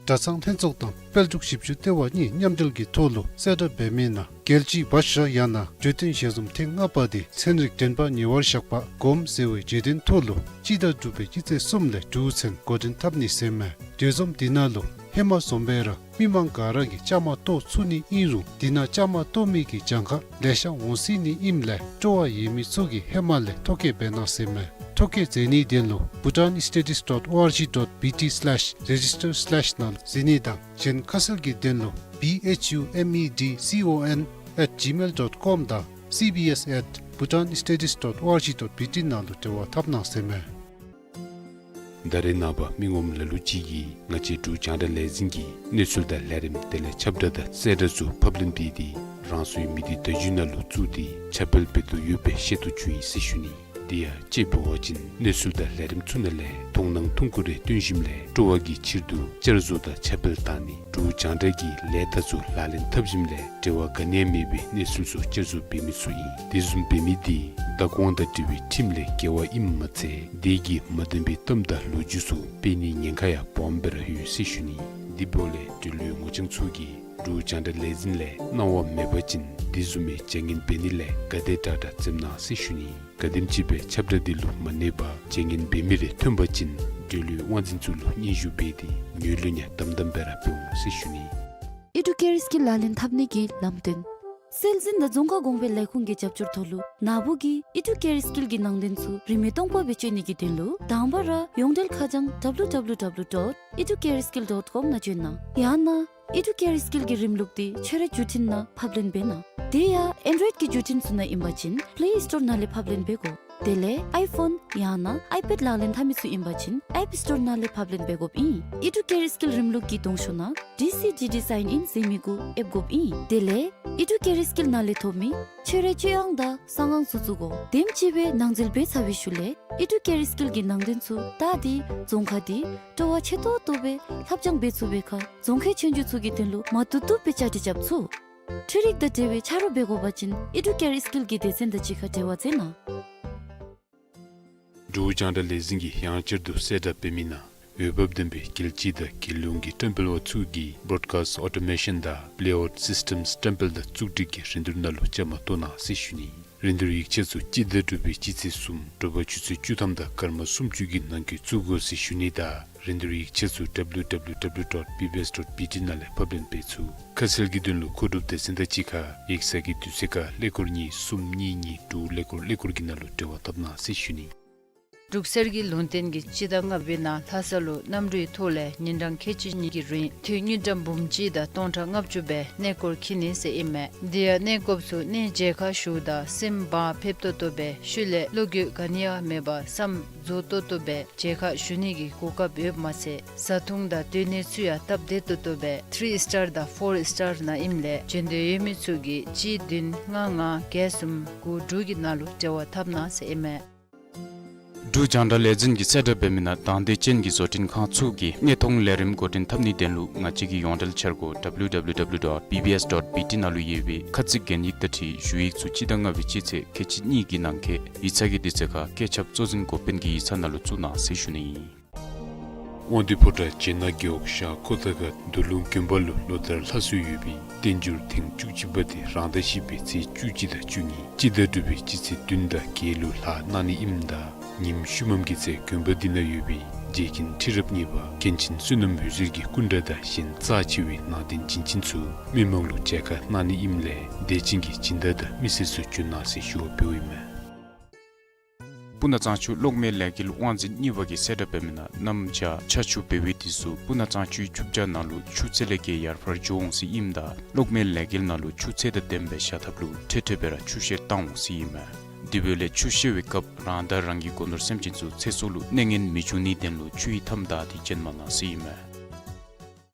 གྲྭ་ཚང་ལྷན་ཚོགས་དང་དཔལ་འབྱོར་ཞིབ་འཇུག་ལྟེ་བ་གཉིས་མཉམ་འབྲེལ་གྱི་ཐོག་ལུ་གསལ་བསྒྲགས་འབད་མི་ནང་རྒྱལ་སྤྱིའི་བཱ་ཤ་ཡང་ན་གྲོས་བསྟུན་ཞལ་འཛོམས་ཐེངས་ལྔ་པ་འདི་ཚན་རིག་འདྲེན་པ་ཉེ་བར་བཞག་པ་སྒོམ་ཟེར་བའི་བརྗོད་དོན་ཐོག་ལུ་སྤྱི་ཟླ་དྲུག་པའི་སྤྱི་ཚེས་གསུམ་ལས་དྲུག་ཚུན་འགོ་འདྲེན་འཐབ་ནི་ཟེར་མས། གྲོས་འཛོམས་འདི་ནང་ལུ་ཧེ་མ་བཟུམ་སྦེ་ར་མི་མང་ག་ར་གིས་བཅའ་མར་གཏོགས་ཚུགས་ནི་ཨིན་རུང་དེ་ནང་བཅའ་མར་གཏོགས་མི་གི་གྱངས་ཁ་ལེ་ཤ་འོང་སྲིད་ནི་ཨིནམ་ལས་སྤྲོ་བ་ཡོད་མི་ཚུ་གིས་ཧེ་མ་ལས་ཐོ་བཀོད་འབད་གནང་ཟེར་མས། ཐོ་བཀོད་མཛད་ནིའི་དོན་ལུ་bhutanstudies dot org dot B T slash register slash ནང་གཟིགས་ནི་དང་གཞན་ཁ་གསལ་གྱི་དོན་ལུ་B H U M E D C O N at gmail dot com དང C B S at bhutanstudies dot org dot B T ནང་ལུ་འབྲེལ་བ་འཐབ་གནང་ཟེར་མས། ད་རེས་ནངས་པ་མི་ངོམ་ལ་ལུ་ཅིག་གིས་ང་བཅས་འབྲུག་རྒྱང་བསྒྲགས་ལས་འཛིན་གྱི་གནས་ཚུལ་དང་ལས་རིམ་དེ་ལས་ཁྱབ་བསྒྲགས་དང་གསལ་བསྒྲགས་ཚུ་ཕབ་ལེན་འབད་དེ་རང་སོའི་མི་སྡེ་བརྡ་བརྒྱུད་ནང་ལུ་བཙུགས་ཏེ་ཁྱབ་སྤེལ་འབད་དོ་ཡོདཔ་སྦེ་ཤེས་རྟོགས་བྱུང་ཡི་ཟེར་ཞུ་ནི། དེ་ཡང་དཔྱེ་འབད་བ་ཅིན་གནས་ཚུལ་དང་ལས་རིམ་ཚུ་ནང་ལས་མཐོང་སྣང་ཐུང་ཀུ་རེ་བཏོན་ཞིནམ་ལས་སྤྲོ་བ་གི་ཕྱིར་དུ་བསྐྱར་བཟོ་དང་ཁྱབ་སྤེལ་བཏང་ནི། འབྲུག་རྒྱང་བསྒྲགས་ཀྱི་ལས་རྟགས་ཚུ་ལག་ལེན་འཐབ་ཞིནམ་ལས་འབྲེལ་བ་ག་ནི་ཡང་མེད་པའི་གནས་ཚུལ་ཚུ་བསྐྱར་བཟོ་འབད་མི་ཚུ་ཨིན། དེ་བཟུམ་འབད་མི་དེ་བདག་དབང་དང་འབྲེལ་བའི་ཁྲིམས་ལས་འགལ་བ་ཨིནམ་མ་ཚད་དེ་གིས་མ་བདེན་པའི་གཏམ་དང་ལོ་རྒྱུས་ཚུ་སྤེལ་ནིའི་ཉེན་ཁ་ཡང་སྦོམ་སྦེ་ར་ཡོད་ཟེར་ཞུ་ནི། དེ་འབདཝ་ལས་འབྲེལ་ཡོད་ངོ་རྐྱང་ཚུ་གིས་འབྲུག་རྒྱང་བསྒྲགས་ལས་འཛིན་ལས་གནང་བ་མེད་པ་ཅིན་དེ་བཟུམ་མའི་བྱ་ངན་འབད་ནི་ལས་ག་དེ་དྲག་དྲག་འཛེམ་གནང་ཟེར་ཞུ་ནི། ག་དེམ་ཅིག་སྦེ་ཁྱབ་བསྒྲགས་འདི་ལུ་མ་གནས་པར་བྱ་ངན་འབད་མི་རེ་ཐོན་པ་ཅིན་འབྲེལ་ཡོད་དབང་འཛིན་ཚུ་ལུ་སྙན་ཞུ་འབད་དེ་ངོས་ལེན་ཡང་དམ་དམ་སྦེ་ར་འབད་འོང་ཟེར་ཞུ་ནི། ཨི་ཌུ་ཀེ་རི་སི་ཀིལ་ལག་ལེན་འཐབ་ནི་གི་ལམ་སྟོན། སྲོལ་འཛིན་དང་རྫོང་ཁ་གོང་འཕེལ་ལས་ཁུངས་ཀྱི་རྒྱབ་སྐྱོར་ཐོག་ལུ་ནཱ་བུ་གིས་ཨི་ཌུ་ཀེ་རི་སི་ཀིལ་གྱི་ནང་དོན་ཚུ་རིན་མེད་སྟོང་པ་སྦེ་སྤྱོད་ནི་གི་དོན་ལུ་དང་པ་ར་ཡོངས་འབྲེལ་ཁ་བྱང་W W W dot educareskill dot com ནང་བྱོན་གནང་། ཡང་ན་ཨི་ཌུ་ཀེ་རི་སི་ཀིལ་གྱི་རིམ་ལུགས་འདི་ཁྱོད་རའི་བརྒྱུད་འཕྲིན་ནང་ཕབ་ལེན་འབད་གནང་། དེ་ཡང་ཨེན་ཌོ་རོའིཌ་ཀྱི་བརྒྱུད་འཕྲིན་ཚུ་ནང་ཨིན་པ་ཅིན་པེ་ལེ་སི་ཊོར་ནང་ལས་ཕབ་ལེན་འབད་དགོ། དེ་ལས་ཨའི་ཕོན་ཡང་ན་ཨའི་པེཌ་ལག་ལེན་འཐབ་མི་ཚུ་ཨིན་པ་ཅིན་ཨེཔ་སི་ཊོར་ནང་ལས་ཕབ་ལེན་འབད་དགོཔ་ཨིན། ཨི་ཌུ་ཀེར་སི་ཀིལ་རིམ་ལུགས་ཀྱི་གདོང་ཤོག་ནང་ཌི་སི་ཌི་ཌི་སའིན་ཨིན་ཟེར་མི་གུ་ཨེབ་དགོཔ་ཨིན། དེ་ལས་ཨི་ཌུ་ཀེར་སི་ཀིལ་ནང་ལས་ཐོབ་མི་ཁྱོད་རའི་སྤྱོད་ཡངས་དང་གསང་ཡངས་ཚུ་བཙུགས་དགོ། དེམ་ཅིག་སྦེ་ནང་འཛུལ་འབད་ཚར་བའི་ཤུལ་ལས་ཨི་ཌུ་ཀེར་སི་ཀིལ་གྱི་ནང་དོན་ཚུ་ད་འདི་རྫོང་ཁ་འདི་སྤྲོ་བ་ཆེ་ཏོག་ཏོ་སྦེ་ལྷབ་སྦྱང་འབད་ཚུགས་པའི་ཁར་རྫོང་ཁའི་ཆོས་རྒྱུགས་ཚུ་གི་དོན་ལུ་མ་བཏུབ་བཏུབ་སྦེ་བཅའ་སྒྲིག་རྐྱབ་ཚུགས། འཕྲུལ་རིག་དང་འབྲེལ་བའི་ཆ་རོགས་འབད་དགོ་པ་ཅིན་ཨི་ཌུ་ཀེར་སི་ཀིལ་གྱི་སྡེ་ཚན་དང་གཅིག་ཁར་འབྲེལ་བ་མཛད་གནང་། འབྲུག་རྒྱང་བསྒྲགས་ལས་འཛིན་གྱིས་ཡང་བསྐྱར་དུ་གསལ་བསྒྲགས་འབད་མི་ནང་འོས་འབབ་ལྡན་པའི་རྒྱལ་སྤྱི་དང་རྒྱལ་ཡོངས་ཀྱི་བཀྲམ་སྤེལ་བ་ཚུ་གིས་བྲོཌ་ཀཱསིཊ་ཨོ་ཊོ་མེ་ཤཱན་དང་པི་ལེ་ཨའུཊ་སིསི་ཊེམསི་བཀྲམ་སྤེལ་དང་བཙུགས་སྒྲིག་གི་རིན་བསྡུར་ནང་ལུ་བཅའ་མར་གཏོགས་གནང་ཟེར་ཞུ་ནི། རིན་བསྡུར་ཡིག་ཆ་ཚུ་སྤྱི་ཟླ་དྲུག་པའི་སྤྱི་ཚེས་གསུམ་དྲོ་པ་ཆུ་ཚོད་བཅུ་ཐམ་དང་སྐར་མ་སུམ་ཅུ་གི་ནང་འཁོད་བཙུགས་དགོ་ཟེར་ཞུ་ནི་དང་རིན་བསྡུར་ཡིག་ཆ་ཚུ་ཌབ་ལིའུ་ཌབ་ལིའུ་ཌབ་ལིའུ་ཌོཊ་བི་བི་ཨེསི་ཌོཊ་བི་ཊི་ནང་ལས་ཕབ་ལེན་འབད་ཚུགས། ཁ་གསལ་གྱི་དོན་ལུ་མཁོ་སྒྲུབ་སྡེ་ཚན་དང་གཅིག་ཁར་ཡིག་ཚང་གི་དུས་ཚོད་ཁར་ཀླད་ཀོར་གཉིས་གསུམ་གཉིས་གཉིས་དྲུག་ཀླད་ཀོར་ཀླད་ཀོར་གྱི་ནང་ལུ་འབྲེལ་བ་འཐབ་གནང་ཟེར་ཞུ་ནི། འབྲུག་གསེར་གྱི་ལུང་བསྟན་གྱིས་སྤྱི་ཟླ་ལྔ་པའི་ནང་ལྷ་ས་ལུ་གནམ་གྲུའི་ཐོག་ལས་ཉིན་གྲངས་ཁལ་གཅིག་གཉིས་ཀྱི་རིང་དུས་དངུལ་ཀྲམ་འབུམ་གཅིག་དང་སྟོང་ཕྲག་ལྔ་བཅུ་སྦེ་གནས་སྐོར་འཁྱིད་ནི་ཟེར་ཨིན་མས། དེ་ཡང་གནས་སྐོརཔ་ཚུ་གནས་མཇལ་ཁ་ཞུཝ་ད་སེམས་བག་ཕེབས་ཏོག་ཏོ་སྦེ་ཤུལ་ལས་བློ་འགྱོད་ག་ནི་ཡང་མེད་པར་བསམ་རྫོགས་ཏོག་ཏོ་སྦེ་མཇལ་ཁ་ཞུ་ནི་གི་གོ་སྐབས་ཡོདཔ་མ་ཚད་བཟའ་འཐུང་དང་སྡོད་གནས་ཚུ་ཡང་སྟབས་བདེ་ཏོག་ཏོ་སྦེ་ཐི་རི་སི་ཊར་དང་ཕོར་སི་ཊར་ནང་ཨིནམ་ལས་འབྱོན་འདོད་ཡོད་མི་ཚུ་གིས་གཅིག་བདུན་ལྔ་ལྔ་བརྒྱད་གསུམ་དགུ་དྲུག་གི་ནང་ལུ་འབྲེལ་བ་འཐབ་གནང་ཟེར་ཨིན་མས། འབྲུག་རྒྱང་བསྒྲགས་ལས་འཛིན་གྱིས་གསལ་བསྒྲགས་འབད་མི་ནང་དང་འདོད་ཅན་གྱི་བཟོ་སྐྲུན་ཁང་ཚུ་གིས་གནས་མཐོང་ལས་རིམ་འགོ་འདྲེན་འཐབ་ནིའི་དོན་ལུ་ང་བཅས་ཀྱི་ཡོངས་འབྲེལ་འཆར་སྒོ་ཌབ་ལིའུ་ཌབ་ལིའུ་ཌབ་ལིའུ་ཌོཊ་བི་བི་ཨེསི་ཌོཊ་བི་ཊི་ནང་ལུ་ཡོད་པའི་ཁ་ཚིག་གན་ཡིག་དང་འཁྲིལ་ཞུ་ཡིག་ཚུ་སྤྱི་ཟླ་ལྔ་པའི་སྤྱི་ཚེས་ཁལ་གཅིག་གཉིས་ཀྱི་ནང་འཁོད་ཡིག་ཚང་གི་དུས་ཚོད་ཁར་བཀོད་ཁྱབ་གཙོ་འཛིན་འགོ་དཔོན་གྱི་ཡིག་ཚང་ནང་ལུ་བཙུགས་གནང་ཟེར་ཞུ་ནི་ཨིན། དབང་འདུས་ཕོ་བྲང་བྱེ་ནག་རྒེད་འོག་ཤར་ཁོ་ཐང་ཁ་མདོ་ལུང་དགོན་པ་ལུ་ལོ་ལྟར་ལྷག་སྲོལ་ཡོད་པའི་བསྟན་འགྱུར་ཐེངས་བཅུ་གཅིག་པ་དེ་རང་ཟླ་བཞི་པའི་ཚེས་བཅུ་གཅིག་དང་བཅུ་གཉིས་སྤྱི་ཟླ་དྲུག་པའི་སྤྱི་ཚེས་བདུན་དང་བརྒྱད་ལུ་ལྷག་གནང་ནི་ཨིནམ་ད་ཉིནམ་ཤུལ་མམ་གྱི་ཚེ་དགོན་པ་འདི་ནང་ཡོད་པའི་རྗེ་མཁན་ཁྲི་རབས་གཉིས་པ་མཁན་ཆེན་བསོད་ནམས་འོད་ཟེར་གྱི་སྐུ་འདྲ་དང་གཞན་རྩ་ཆེ་བའི་ནང་རྟེན་བྱིན་ཅན་ཚུ་མི་མང་ལུ་མཇལ་ཁ་གནང་ནི་ཨིནམ་ལས་དད་ཅན་གྱི་སྦྱིན་བདག་དང་མི་སེར་ཚུ་བྱོན་གནང་ཟེར་ཞུ་བ་འབདཝ་ཨིན་མས། སྤུ་ན་གཙང་ཆུ་གློག་མེ་ལས་འགུལ་དབང་འཛིན་གཉིས་པ་གིས་གསལ་བསྒྲགས་འབད་མི་ནང་གནམ་བྱཱར་ཆར་ཆུ་འབབ་པའི་དུས་སུ་སྤུ་ན་གཙང་ཆུའི་ཆུ་བྱཱར་ནང་ལུ་ཆུ་ཚད་ལས་བརྒལ་ཡར་འཕར་འགྱོ་འོང་ཟེར་ཨིནམ་ད་གློག་མེ་ལས་འགུལ་ནང་ལུ་ཆུ་ཚད་དང་ལྡནམ་སྦེ་བཞག་ཐབས་ལུ་འཕྲལ་འཕྲལ་སྦེ་ར་ཆུ་བཤལ་བཏང་འོང་ཟེར་ཨིན་མས། དེ་འབདཝ་ལས་ཆུ་བཤལ་བའི་སྐབས་རང་དང་རང་གི་སྒོ་ནོར་སེམས་ཅན་ཚུ་ཚེ་སྲོག་ལུ་གནོད་ངན་མི་འབྱུང་ནིའི་དོན་ལུ་ཆུ་ཡི་མཐའམ་བདའ་སྟེ་བྱོན་མ་གནང་ཟེར་ཨིན་མས།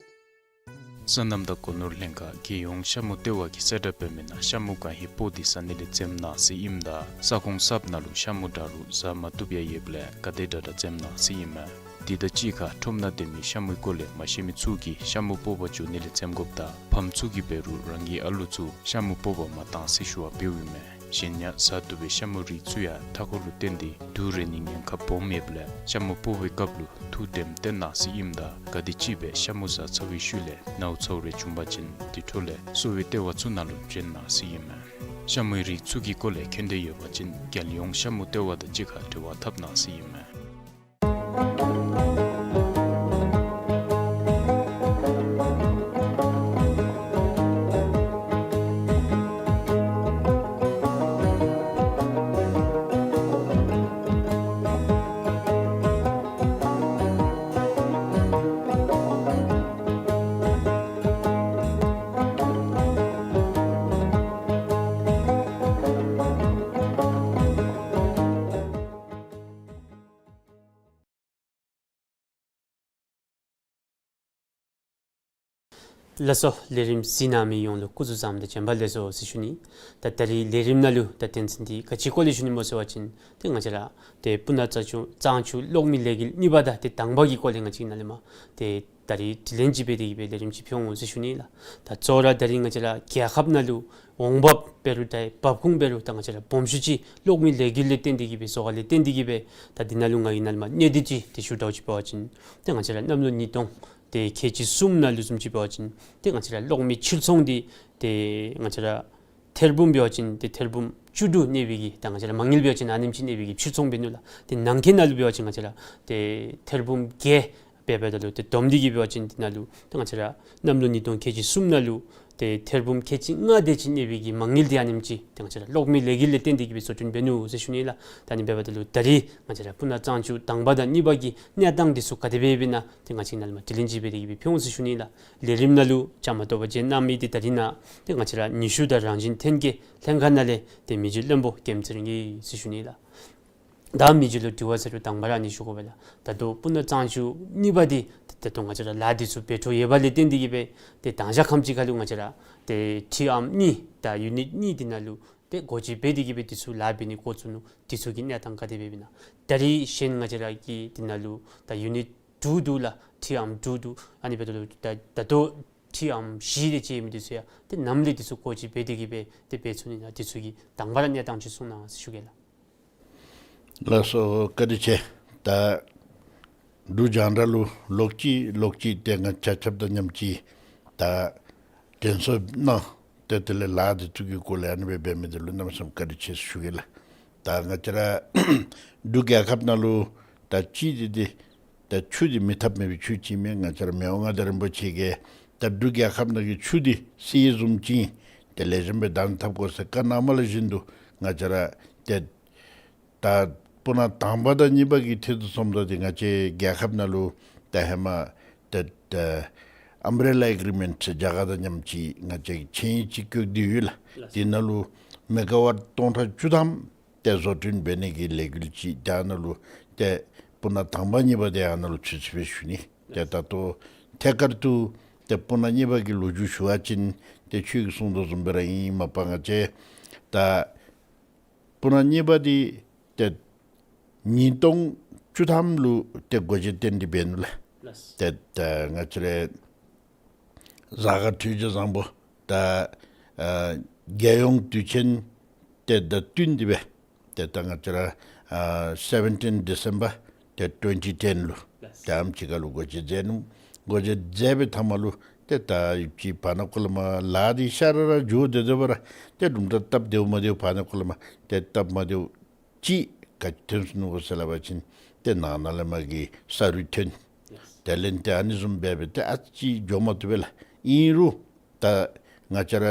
སོ་ནམ་དང་སྒོ་ནོར་ལྷན་ཁག་རྒྱལ་ཡོངས་ཤ་མུ་ལྟེ་བ་གིས་གསལ་བསྒྲགས་འབད་མི་ནང་ཤ་མུ་གང་ཧེ་སྤོ་སྟེ་ཟ་ནི་ལས་འཛེམ་གནང་ཟེར་ཨིནམ་ད་ས་ཁོངས་གསརཔ་ནང་ལུ་ཤ་མུ་དྲག་རུང་ཟ་མ་བཏུབ་ཡང་ཡོདཔ་ལས་ག་དེ་དྲག་དྲག་འཛེམ་གནང་ཟེར་ཨིན་མས། དེ་དང་གཅིག་ཁར་ཁྲོམ་ནང་སྡོད་མི་ཤ་མུའི་སྐོར་ལས་མ་ཤེས་མི་ཚུ་གིས་ཤ་མུ་སྤོ་བར་འགྱོ་ནི་ལས་འཛེམ་དགོཔ་དང་ཕམ་ཚུ་གིས་འབད་རུང་རང་གི་ཨ་ལུ་ཚུ་ཤ་མུ་སྤོ་བར་མ་གཏང་ཟེར་ཞུ་བ་འབདཝ་ཨིན་མས། གཞན་ཡང་ཟ་བཏུབ་པའི་ཤ་མུ་རིགས་ཚུ་ཡང་མཐའ་འཁོར་ལུ་བརྟེན་ཏེ་དུག་རེག་ནིའི་ཉེན་ཁ་སྦོམ་ཡོདཔ་ལས་ཤ་མུ་སྤོ་བའི་སྐབས་ལུ་ཐུགས་དྲནམ་བསྟེན་གནང་ཟེར་ཨིནམ་ད་ག་དེམ་ཅིག་སྦེ་ཤ་མུ་ཟ་ཚར་བའི་ཤུལ་ལས་ནཝ་ཚཝ་རེ་བྱུང་པ་ཅིན་དེ་འཕྲོ་ལས་གསོ་བའི་ལྟེ་བ་ཚུ་ནང་ལུ་བྱོན་གནང་ཟེར་ཨིན་མས། ཤ་མུའི་རིགས་ཚུ་གི་སྐོར་ལས་མཁྱེན་འདོད་ཡོད་པ་ཅིན་རྒྱལ་ཡོངས་ཤ་མུ་ལྟེ་བ་དང་གཅིག་ཁར་འབྲེལ་བ་འཐབ་གནང་ཟེར་ཨིན་མས། ལགས་སོ། ལས་རིམ་གཟིགས་གནང་མི་ཡོངས་ལུ་སྐུ་གཟུགས་བཟང་དང་བྱོན་པ་ལེགས་སོ་ཟེར་ཞུ་ནི། ད་ད་རིས་ལས་རིམ་ནང་ལུ་ད་དོན་ཚན་འདི་ག་ཅིའི་སྐོར་ལས་ཞུ་ནི་སྨོ་ཟེར་བ་ཅིན་ཏེ་ང་བཅས་ར་ཏེ་སྤུ་ན་གཙང་ཆུ་གཙང་ཆུ་གློག་མེ་ལས་འགུལ་གཉིས་པ་དང་ཏེ་དང་པ་གི་སྐོར་ལས་ང་བཅས་ནཱ་ལས་མར་ཏེ་ད་རིས་དྲི་ལན་ཅིག་འབད་དེ་གི་སྦེ་ལས་རིམ་ཅིག་ཕུལ་འོང་ཟེར་ཞུ་ནི་ལགས། ད་གཙོ་བོ་ར་ད་རིས་ང་བཅས་ར་རྒྱལ་ཁབ་ནང་ལུ་འོང་འབབ་འབད་རུང་ད་འབབ་ཁུངས་འབད་རུང་ད་ང་བཅས་ར་སྦོམ་ཤོས་ཅིག་གློག་མེ་ལས་འགུལ་ལས་བརྟེན་ཏེ་གི་སྦེ་བཟོ་ག་ལས་བརྟེན་ཏེ་གི་སྦེ་ད་འདི་ནང་ལུ་ང་གིས་ནཱ་ལས་མར་གནད་བསྡུས་ཅིག་ཏེ་ཞུ་དྲག་ཅིག་འབད་བ་ཅིན་ཏེ་ང་བཅས་ར་གནམ་ལོ་ཉིས་སྟོང་ཏེ་ཁལ་གཅིག་གསུམ་ནང་ལུ་བཟུམ་ཅིག་འབད་བ་ཅིན་ཏེ་ང་བཅས་ར་གློག་མེ་ཕྱིར་ཚོང་འདི་ཏེ་ང་བཅས་ར་ཐེར་འབུམ་འབད་བ་ཅིན་ཏེ་ཐེར་འབུམ་བཅུ་དྲུག་གནས་པའི་གི་ད་ང་བཅས་ར་མ་དངུལ་འབད་བ་ཅིན་ཨ་ནེམ་ཅིག་གནས་པའི་གི་ཕྱིར་ཚོང་འབད་ནུག་ལགས། ཏེ་ནང་འཁོད་ནང་ལུ་འབད་བ་ཅིན་ང་བཅས་ར་ཏེ་ཐེར་འབུམ་བརྒྱད་འབད་འབདཝ་ད་ལུ་ཏེ་བསྡོམས་ཏེ་གི་འབད་བ་ཅིན་འདི་ནང་ལུ་ཏེ་ང་བཅས་ར་གནམ་ལོ་ཉིས་སྟོང་ཁལ་གཅིག་གསུམ་ནང་ལུ་ཏེ་ཐེར་འབུམ་ཁལ་གཅིག་ལྔ་དེ་ཅིག་གནས་པའི་གི་མ་དངུལ་འདི་ཨ་ནེམ་ཅིག་ཏེ་ང་བཅས་ར་གློག་མེ་ལས་འགུལ་ལས་བརྟེན་ཏེ་གི་སྦེ་བཟོ་སྐྲུན་འབད་ནུག་ཟེར་ཞུ་ནི་ལགས། ད་ཨ་ནི་འབདཝ་ད་ལུ་ད་རིས་ང་བཅས་ར་སྤུ་ན་གཙང་ཆུ་དང་པ་དང་གཉིས་པ་གི་གནས་སྟངས་འདི་ཚུ་ག་དེ་སྦེ་ཡོདཔ་ཨིན་ན་ཏེ་ང་བཅས་ནཱ་ལས་མར་དྲི་ལན་ཅིག་འབད་དེ་གི་སྦེ་ཕུལ་འོང་ཟེར་ཞུ་ནི་ལགས། ལས་རིམ་ནང་ལུ་བཅའ་མར་གཏོགས་པར་བྱོན་གནང་མི་འདི་ད་རིས་ནཱ་ཏེ་ང་བཅས་ར་ནུས་ཤུགས་དང་རང་བཞིན་ཐོན་སྐྱེད་ལྷན་ཁག་ནང་ལས་ཏེ་མི་རྗེ་བློན་པོ་ཀེམ་ཚེ་རིང་ཨིན་ཟེར་ཞུ་ནི་ལགས། ད་མི་རྗེ་ལུ་དྲི་བ་ཟེར་རུང་དང་པ་ར་ཨ་ནི་ཞུ་དགོ་པས་ལགས། ད་ལྟོ་སྤུ་ན་གཙང་ཆུ་གཉིས་པ་འདི་ད་ལྟོ་ང་བཅས་ར་ལཱ་འདི་ཚུ་འབད་འཕྲོ་ཡོད་པ་ལས་བརྟེན་ཏེ་གིས་སྦེ་ཏེ་དང་ཞག་ཁམས་ཅིག་ཁར་ལུ་ང་བཅས་ར་ཏེ་ཁྲི་ཨམ་གཉིས་ད་ཡུ་ནིཊ་གཉིས་འདི་ནང་ལུ་ཏེ་སྒོ་འབྱེད་འབད་དེ་གིས་སྦེ་འདི་ཚུ་ལཱ་འབད་ནི་འགོ་བཙུགས་ནུག། འདི་ཚུ་གི་གནས་སྟངས་ག་དེ་སྦེ་ཨིན་ན། ད་རིས་གཞན་ང་བཅས་ར་གི་འདི་ནང་ལུ་ད་ཡུ་ནིཊ་དྲུག་འདུག་ལགས། ཁྲི་ཨམ་དྲུག་འདུག། ཨ་ནི་འབདཝ་ད་ལུ་ད་ད་ལྟོ་ཁྲི་ཨམ་བཞི་དེ་ཅིག་ཨིན་མི་འདི་ཚུ་ཡང་ཏེ་ནམ་ལས་འདི་ཚུ་སྒོ་འབྱེད་འབད་དེ་གིས་སྦེ་ཏེ་འབད་ཚུགས་ནི་ན། འདི་ཚུ་གི་དང་པ་ར་གནས་སྟངས་ཅིག་གསུང་གནང་ཟེར་ཞུ་གེ་ལགས། ལགས་སོ། བཀའ་དྲིན་ཆེ། ད་འབྲུག་རྒྱང་བསྒྲགས་ལུ་ལོག་ཅི་ལོག་ཅི་ཏེ་ང་ཆ་ཁྱབ་དང་མཉམ་ཅིག་ད་དྲན་གསོ་གནང་སྟེ་དེ་ལས་ལཱ་འདི་ཚུ་གི་སྐོར་ལས་ཨ་ནི་སྦེ་འབད་མི་འདི་ལུ་གནམ་མེད་ས་མེད་བཀའ་དྲིན་ཆེ་ཞུ་གེ་ལགས། ད་ང་བཅས་ར་འབྲུག་རྒྱལ་ཁབ་ནང་ལུ་ད་ཅི་འདི་འདི་ད་ཆུ་འདི་མི་ཐབས་མེད་པའི་ཆུ་ཅིག་མས། ང་བཅས་ར་མི་དབང་མངའ་བདག་རིན་པོ་ཆེ་གིས་ད་འབྲུག་རྒྱལ་ཁབ་ནང་གི་ཆུ་འདི་གསེར་བཟུམ་ཅིག་ཏེ་ལེགས་ཤོམ་སྦེ་བདག་འཛིན་འཐབ་དགོ་ཟེར་བཀའ་གནངམ་ལུ་བཞིན་དུ་ང་བཅས་ར་ཏེ་ད་སྤུ་ན་དང་པ་དང་གཉིས་པ་གི་ཐད་དུ་སོངམ་ད་འདི་ང་བཅས་རྒྱལ་ཁབ་ནང་ལུ་ད་ཧེ་མ་ཏེ་ཏེ་ཨམ་བྲེ་ལ་ཨེག་རི་མེནཊ་རྒྱ་གར་དང་མཉམ་ཅིག་ང་བཅས་ཀྱིས་ཆིངས་ཡིག་ཅིག་བཀོད་དེ་ཡོད་ལགས། དེ་ནང་ལུ་མེ་ག་ཝཊ་སྟོང་ཕྲག་བཅུ་ཐམ་ཏེ་བཟོ་སྐྲུན་འབད་ནི་གི་ལས་འགུལ་ཅིག་ད་ནང་ལུ་ཏེ་སྤུ་ན་དང་པ་གཉིས་པ་འདི་ཨ་ནཱ་ལུ་ཚུད་ཚུདཔ་སྦེ་ཞུ་ནི། ཏེ་ད་ལྟོ་ཐད་ཀར་དུ་ཏེ་སྤུ་ན་གཉིས་པ་གི་ལོ་རྒྱུས་ཞུ་བ་ཅིན་ཏེ་ཁྱོད་ཀྱིས་གསུངས་དོ་བཟུམ་སྦེ་ར་ཨིན། མ་པ་ང་བཅས་ད་སྤུ་ན་གཉིས་པ་འདི་ཏེ་ཉིས་སྟོང་བཅུ་ཐམ་ལུ་ཏེ་སྒོ་འབྱེད་རྟེན་འབྲེལ་འབད་ནུག་ལགས། ཏེ་ད་ང་བཅས་ར་གཟའ་སྐར་འཕྲོད་སྦྱོར་བཟང་པོ་ད་ཨ་རྒྱལ་ཡོངས་དུས་ཆེན་ཏེ་དང་བསྟུན་ཏེ་སྦེ་ཏེ་ད་ང་བཅས་ར་ཨ་seventeen December ཏེ་twenty ten ལུ་ཏེ་ཨམ་ཅིག་ཁར་ལུ་སྒོ་འབྱེད་མཛད་ནུག། སྒོ་འབྱེད་མཛད་པའི་མཐའ་མ་ལུ་ཏེ་ད་ཡུདཔ་ཅིག་བར་ན་ཁོ་ལས་མར་ལཱ་འདི་ཤ་ར་ར་འགྱོ་སྟེ་སྡོད་པ་ར་ཏེ་དུམ་གྲ་སྟབས་བདེཝ་མ་བདེཝ་བར་ན་ཁོ་ལས་མར་ཏེ་སྟབས་མ་བདེཝ་ཅིག་ག་ཅི་ཐོན་སོ་ནུག་གོ་ཟེར་སླབ་པ་ཅིན་ཏེ་ནང་ན་ལས་མར་གྱི་ས་རུད་ཐོན། དེ་ལས་ཏེ་ཨ་ནི་བཟུམ་སྦེ་སྦེ་ཏེ་ཨ་ཙི་འགྱོ་མ་བཏུབ་པས་ལགས། ཨིན་རུང་ད་ང་བཅས་ར་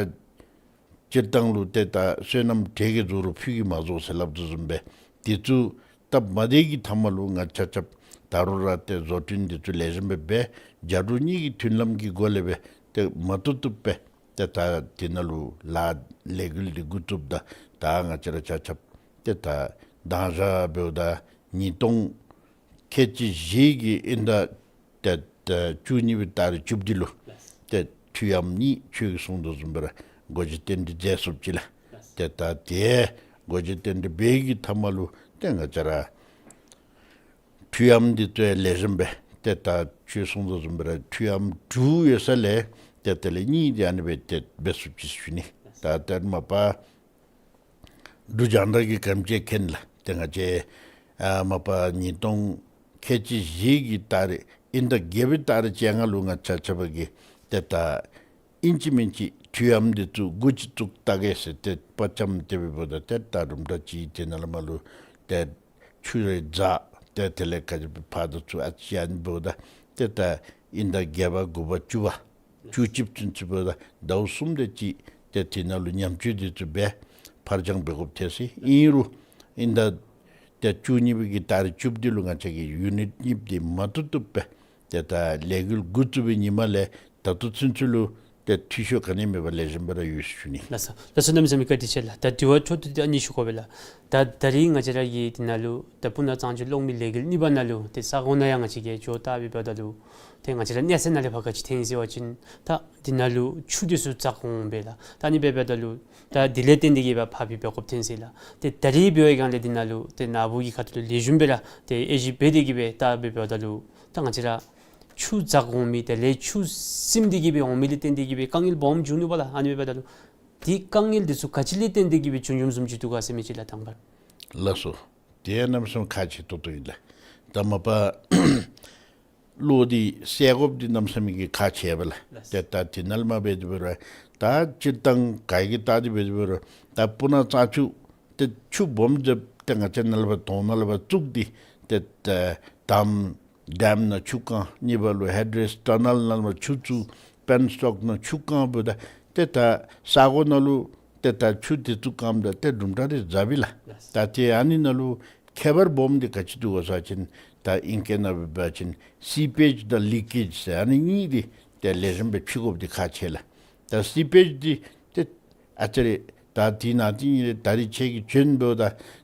སྤྱིར་བཏང་ལུ་ཏེ་ད་བསོད་ནམས་གྲལ་གྱི་རྫོགས་རུང་ཕུད་ཀྱིས་མ་རྫོགས་ཟེར་སླབ་དོ་བཟུམ་སྦེ་དེ་ཚུ་སྟབས་མ་བདེ་གི་མཐའ་མ་ལུ་ང་ཆ་ཁྱབ་ད་རུང་ར་ཏེ་བཟོ་སྐྲུན་འདི་ཚུ་ལེགས་ཤོམ་སྦེ་འབད་རྒྱ་འབྲུག་གཉིས་ཀྱི་མཐུན་ལམ་གྱི་སྒོ་ལས་སྦེ་ཏེ་མ་བཏུབ་བཏུབ་སྦེ་ཏེ་ད་དེ་ནང་ལུ་ལཱ་ལས་འགུལ་འདི་འགོ་བཙུགསཔ་ད་ད་ང་བཅས་ར་ཆ་ཁྱབ་ཏེ་ད་དང་ཞག་འབདཝ་ད་ཉིས་སྟོང་ཁལ་གཅིག་བཞི་གི་དབྱིན་ཟླ་ཏེ་ཏེ་བཅུ་གཉིས་པའི་ཏ་རིག་བཅུ་བདུན་ལུ་ཏེ་ཁྲི་ཨམ་གཉིས་ཁྱོད་ཀྱིས་གསུངས་དོ་བཟུམ་སྦེ་ར་སྒོ་འབྱེད་རྟེན་འབྲེལ་མཛད་ཚུགསཔ་ཅིག་ལགས། ཏེ་ད་དེ་སྒོ་འབྱེད་རྟེན་འབྲེལ་འབད་གི་མཐའ་མ་ལུ་ཏེ་ང་བཅས་ར་ཁྲི་ཨམ་འདི་ཏེ་ལེགས་ཤོམ་སྦེ་ཏེ་ད་ཁྱོད་གསུངས་དོ་བཟུམ་སྦེ་ར་ཁྲི་ཨམ་དྲུག་ཡོད་ས་ལས་ཏེ་དེ་ལས་གཉིས་འདི་ཨ་ནི་སྦེ་ཏེ་འབད་ཚུགསཔ་ཅིག་ཞུ་ནི། ད་ཏེ་མ་པ་འབྲུག་རྒྱང་བསྒྲགས་ཀྱིས་ག་དེམ་ཅིག་མཁྱེན་ལགས། ཏེ་ང་བཅས་ཨ་མ་པ་ཉིས་སྟོང་ཁལ་གཅིག་བཞི་གི་ཏ་རིག་དབྱིན་ཟླ་བརྒྱད་པའི་ཏ་རིག་བཅོ་ལྔ་ལུ་ང་བཅས་ཆ་ཁྱབ་ཀྱིས་ཏེ་ད་ཨིན་ཅི་མིན་ཅི་ཁྲི་ཨམ་འདི་ཚུ་འགོ་ཅིག་བཙུགས་ལྟ་གེ་ཟེར་ཏེ་དཔའ་བཅམ་སྟེ་སྦེ་འབདཝ་ད་ཏེ་ད་དུམ་གྲ་ཅིག་དེ་ནང་ལས་མར་ལུ་ཏེ་ཆུ་རེ་འཛག་ཏེ་དེ་ལས་ཁ་ཅིག་ཕར་དང་ཚུར་ཨ་ཙི་ཨ་ནི་འབདཝ་ད་ཏེ་ད་དབྱིན་ཟླ་བརྒྱད་པ་དགུ་པ་བཅུ་པ་བཅུ་གཅིག་ཚུན་ཚོད་འབདཝ་ད་ཟླཝ་གསུམ་དེ་ཅིག་ཏེ་དེ་ནང་ལུ་ཉམས་བཅོས་འདི་ཚུ་སྦེ་ཕར་འགྱངས་འབད་དགོཔ་ཐལ་ཟེར། ཨིན་རུང་དབྱིན་ཟླ་ཏེ་བཅུ་གཉིས་པའི་གི་ཏ་རིག་བཅུ་བདུན་ལུ་ང་བཅས་ཀྱི་ཡུ་ནིཊ་གཉིས་འདི་མ་བཏུབ་བཏུབ་སྦེ་ཏེ་ད་ལས་འགུལ་འགོ་བཙུགས་པའི་ཉིནམ་ལས་ད་ལྟོ་ཚུན་ཚོད་ལུ་ཏེ་འཐུས་ཤོར་ག་ནི་མེད་པར་ལེགས་ཤོམ་སྦེ་ར་ཡོད་ཟེར་ཞུ་ནི། ལགས་སོ། ལགས་སོ། གནམ་མེད་ས་མེད་བཀའ་དྲིན་ཆེ་ལགས། ད་དྲི་བ་འཕྲོ་མཐུད་དེ་ཨ་ནི་ཞུ་དགོ་པས་ལགས། ད་ད་རིས་ང་བཅས་ར་གི་འདི་ནང་ལུ་ད་སྤུ་ན་གཙང་ཆུ་གློག་མེ་ལས་འགུལ་གཉིས་པ་ནང་ལུ་ཏེ་ས་གོ་ནང་ཡང་ང་བཅས་ཀྱིས་འགྱོ་བལྟ་བའི་བར་ན་ལུ་ཏེ་ང་བཅས་ར་གནས་ཚད་ནང་ལས་ཕར་ག་ཅི་ཐོན་ཟེར་བ་ཅིན་ད་འདི་ནང་ལུ་ཆུ་འདི་ཚུ་འཛག་འོང་པས་ལགས། ད་ཨ་ནི་འབདཝ་ད་ལུ་ད་དེ་ལས་བརྟེན་ཏེ་གིས་སྦེ་ཕར་འབད་དགོཔ་ཐོན་ཟེར་ལགས། ཏེ་ད་རིས་འབད་བའི་སྒང་ལས་འདི་ནང་ལུ་ཏེ་ནཱ་བུ་གི་ཁ་ཐུག་ལུ་ལེགས་ཤོམ་སྦེ་ར་ཏེ་དབྱེ་ཞིབ་འབད་དེ་གིས་སྦེ་བལྟ་བའི་བར་ན་ལུ་ད་ང་བཅས་ར་ཆུ་འཛག་འོང་མི་དེ་ལས་ཆུ་སིམ་སྟེ་གིས་སྦེ་འོང་མི་ལས་བརྟེན་ཏེ་གིས་སྦེ་དཀའ་ངལ་སྦོམ་འབྱུང་ནུག་པ་ལགས། ཨ་ནི་འབདཝ་ད་ལུ་དེ་དཀའ་ངལ་འདི་ཚུ་ག་ཅི་ལས་བརྟེན་ཏེ་གིས་སྦེ་བྱུང་བྱུངམ་བཟུམ་ཅིག་འདུག་ག་ཟེར་མི་ཅིག་ལགས་དང་པ་ར། ལགས་སོ། དེ་གནམ་མེད་ས་མེད་ཁག་ཆེ་ཏོག་ཏོ་ཨིན་ལགས། ད་མ་པ་གློག་འདི་སེལ་དགོཔ་འདི་གནམ་མེད་ས་མེད་ཀྱི་ཁག་ཆེ་བས་ལགས། ཏེ་ད་དེ་ནང་ལས་མར་འབད་དེ་འབད་རུང་ད་སྤྱིར་བཏང་ག་གིས་བལྟ་སྟེ་འབད་དེ་འབད་རུང་ད་སྤུ་ན་གཙང་ཆུ་ཏེ་ཆུ་སྦོམ་འདི་ཏེ་ང་བཅས་ནཱ་ལས་ཕར་དོང་ནང་ལས་ཕར་བཙུགས་ཏེ་ཏེ་ད་ཌེམ་ཌེམ་ནང་ཆུ་བཀང་། གཉིས་པ་ལུ་ཧེཌ་རེས་ཊ་ནཱལ་ནང་ལས་ཕར་ཆུ་བཙུགས། པེན་སི་ཊོག་ནང་ཆུ་བཀང་འབདཝ་ད་ཏེ་ད་ས་གོ་ནང་ལུ་ཏེ་ད་ཆུ་འདི་ཚུ་བཀངམ་ད་ཏེ་དུམ་གྲ་རེ་འཛགཔ་ཨིན་ལགས། ད་ཏེ་ཨ་ནི་ནང་ལུ་ཁྱད་པར་སྦོམ་འདི་ག་ཅི་འདུག་གོ་ཟེར་བ་ཅིན་ད་ཨིང་སྐད་ནང་འབད་བ་ཅིན་སི་པེཇ་དང་ལི་ཀེཇ་ཟེར་ཨ་ནི་གཉིས་འདི་ཏེ་ལེགས་ཤོམ་སྦེ་ཕྱེ་དགོཔ་འདི་ཁག་ཆེ་ལགས། ད་སི་པེཇ་འདི་ཏེ་ཨ་ཙི་རེ་ ད་དེ་ནང་དེ་ཉིད་ལས་ད་རིས་ཁྱེད་ཀྱིས་བྱོན་འབདཝ་ད་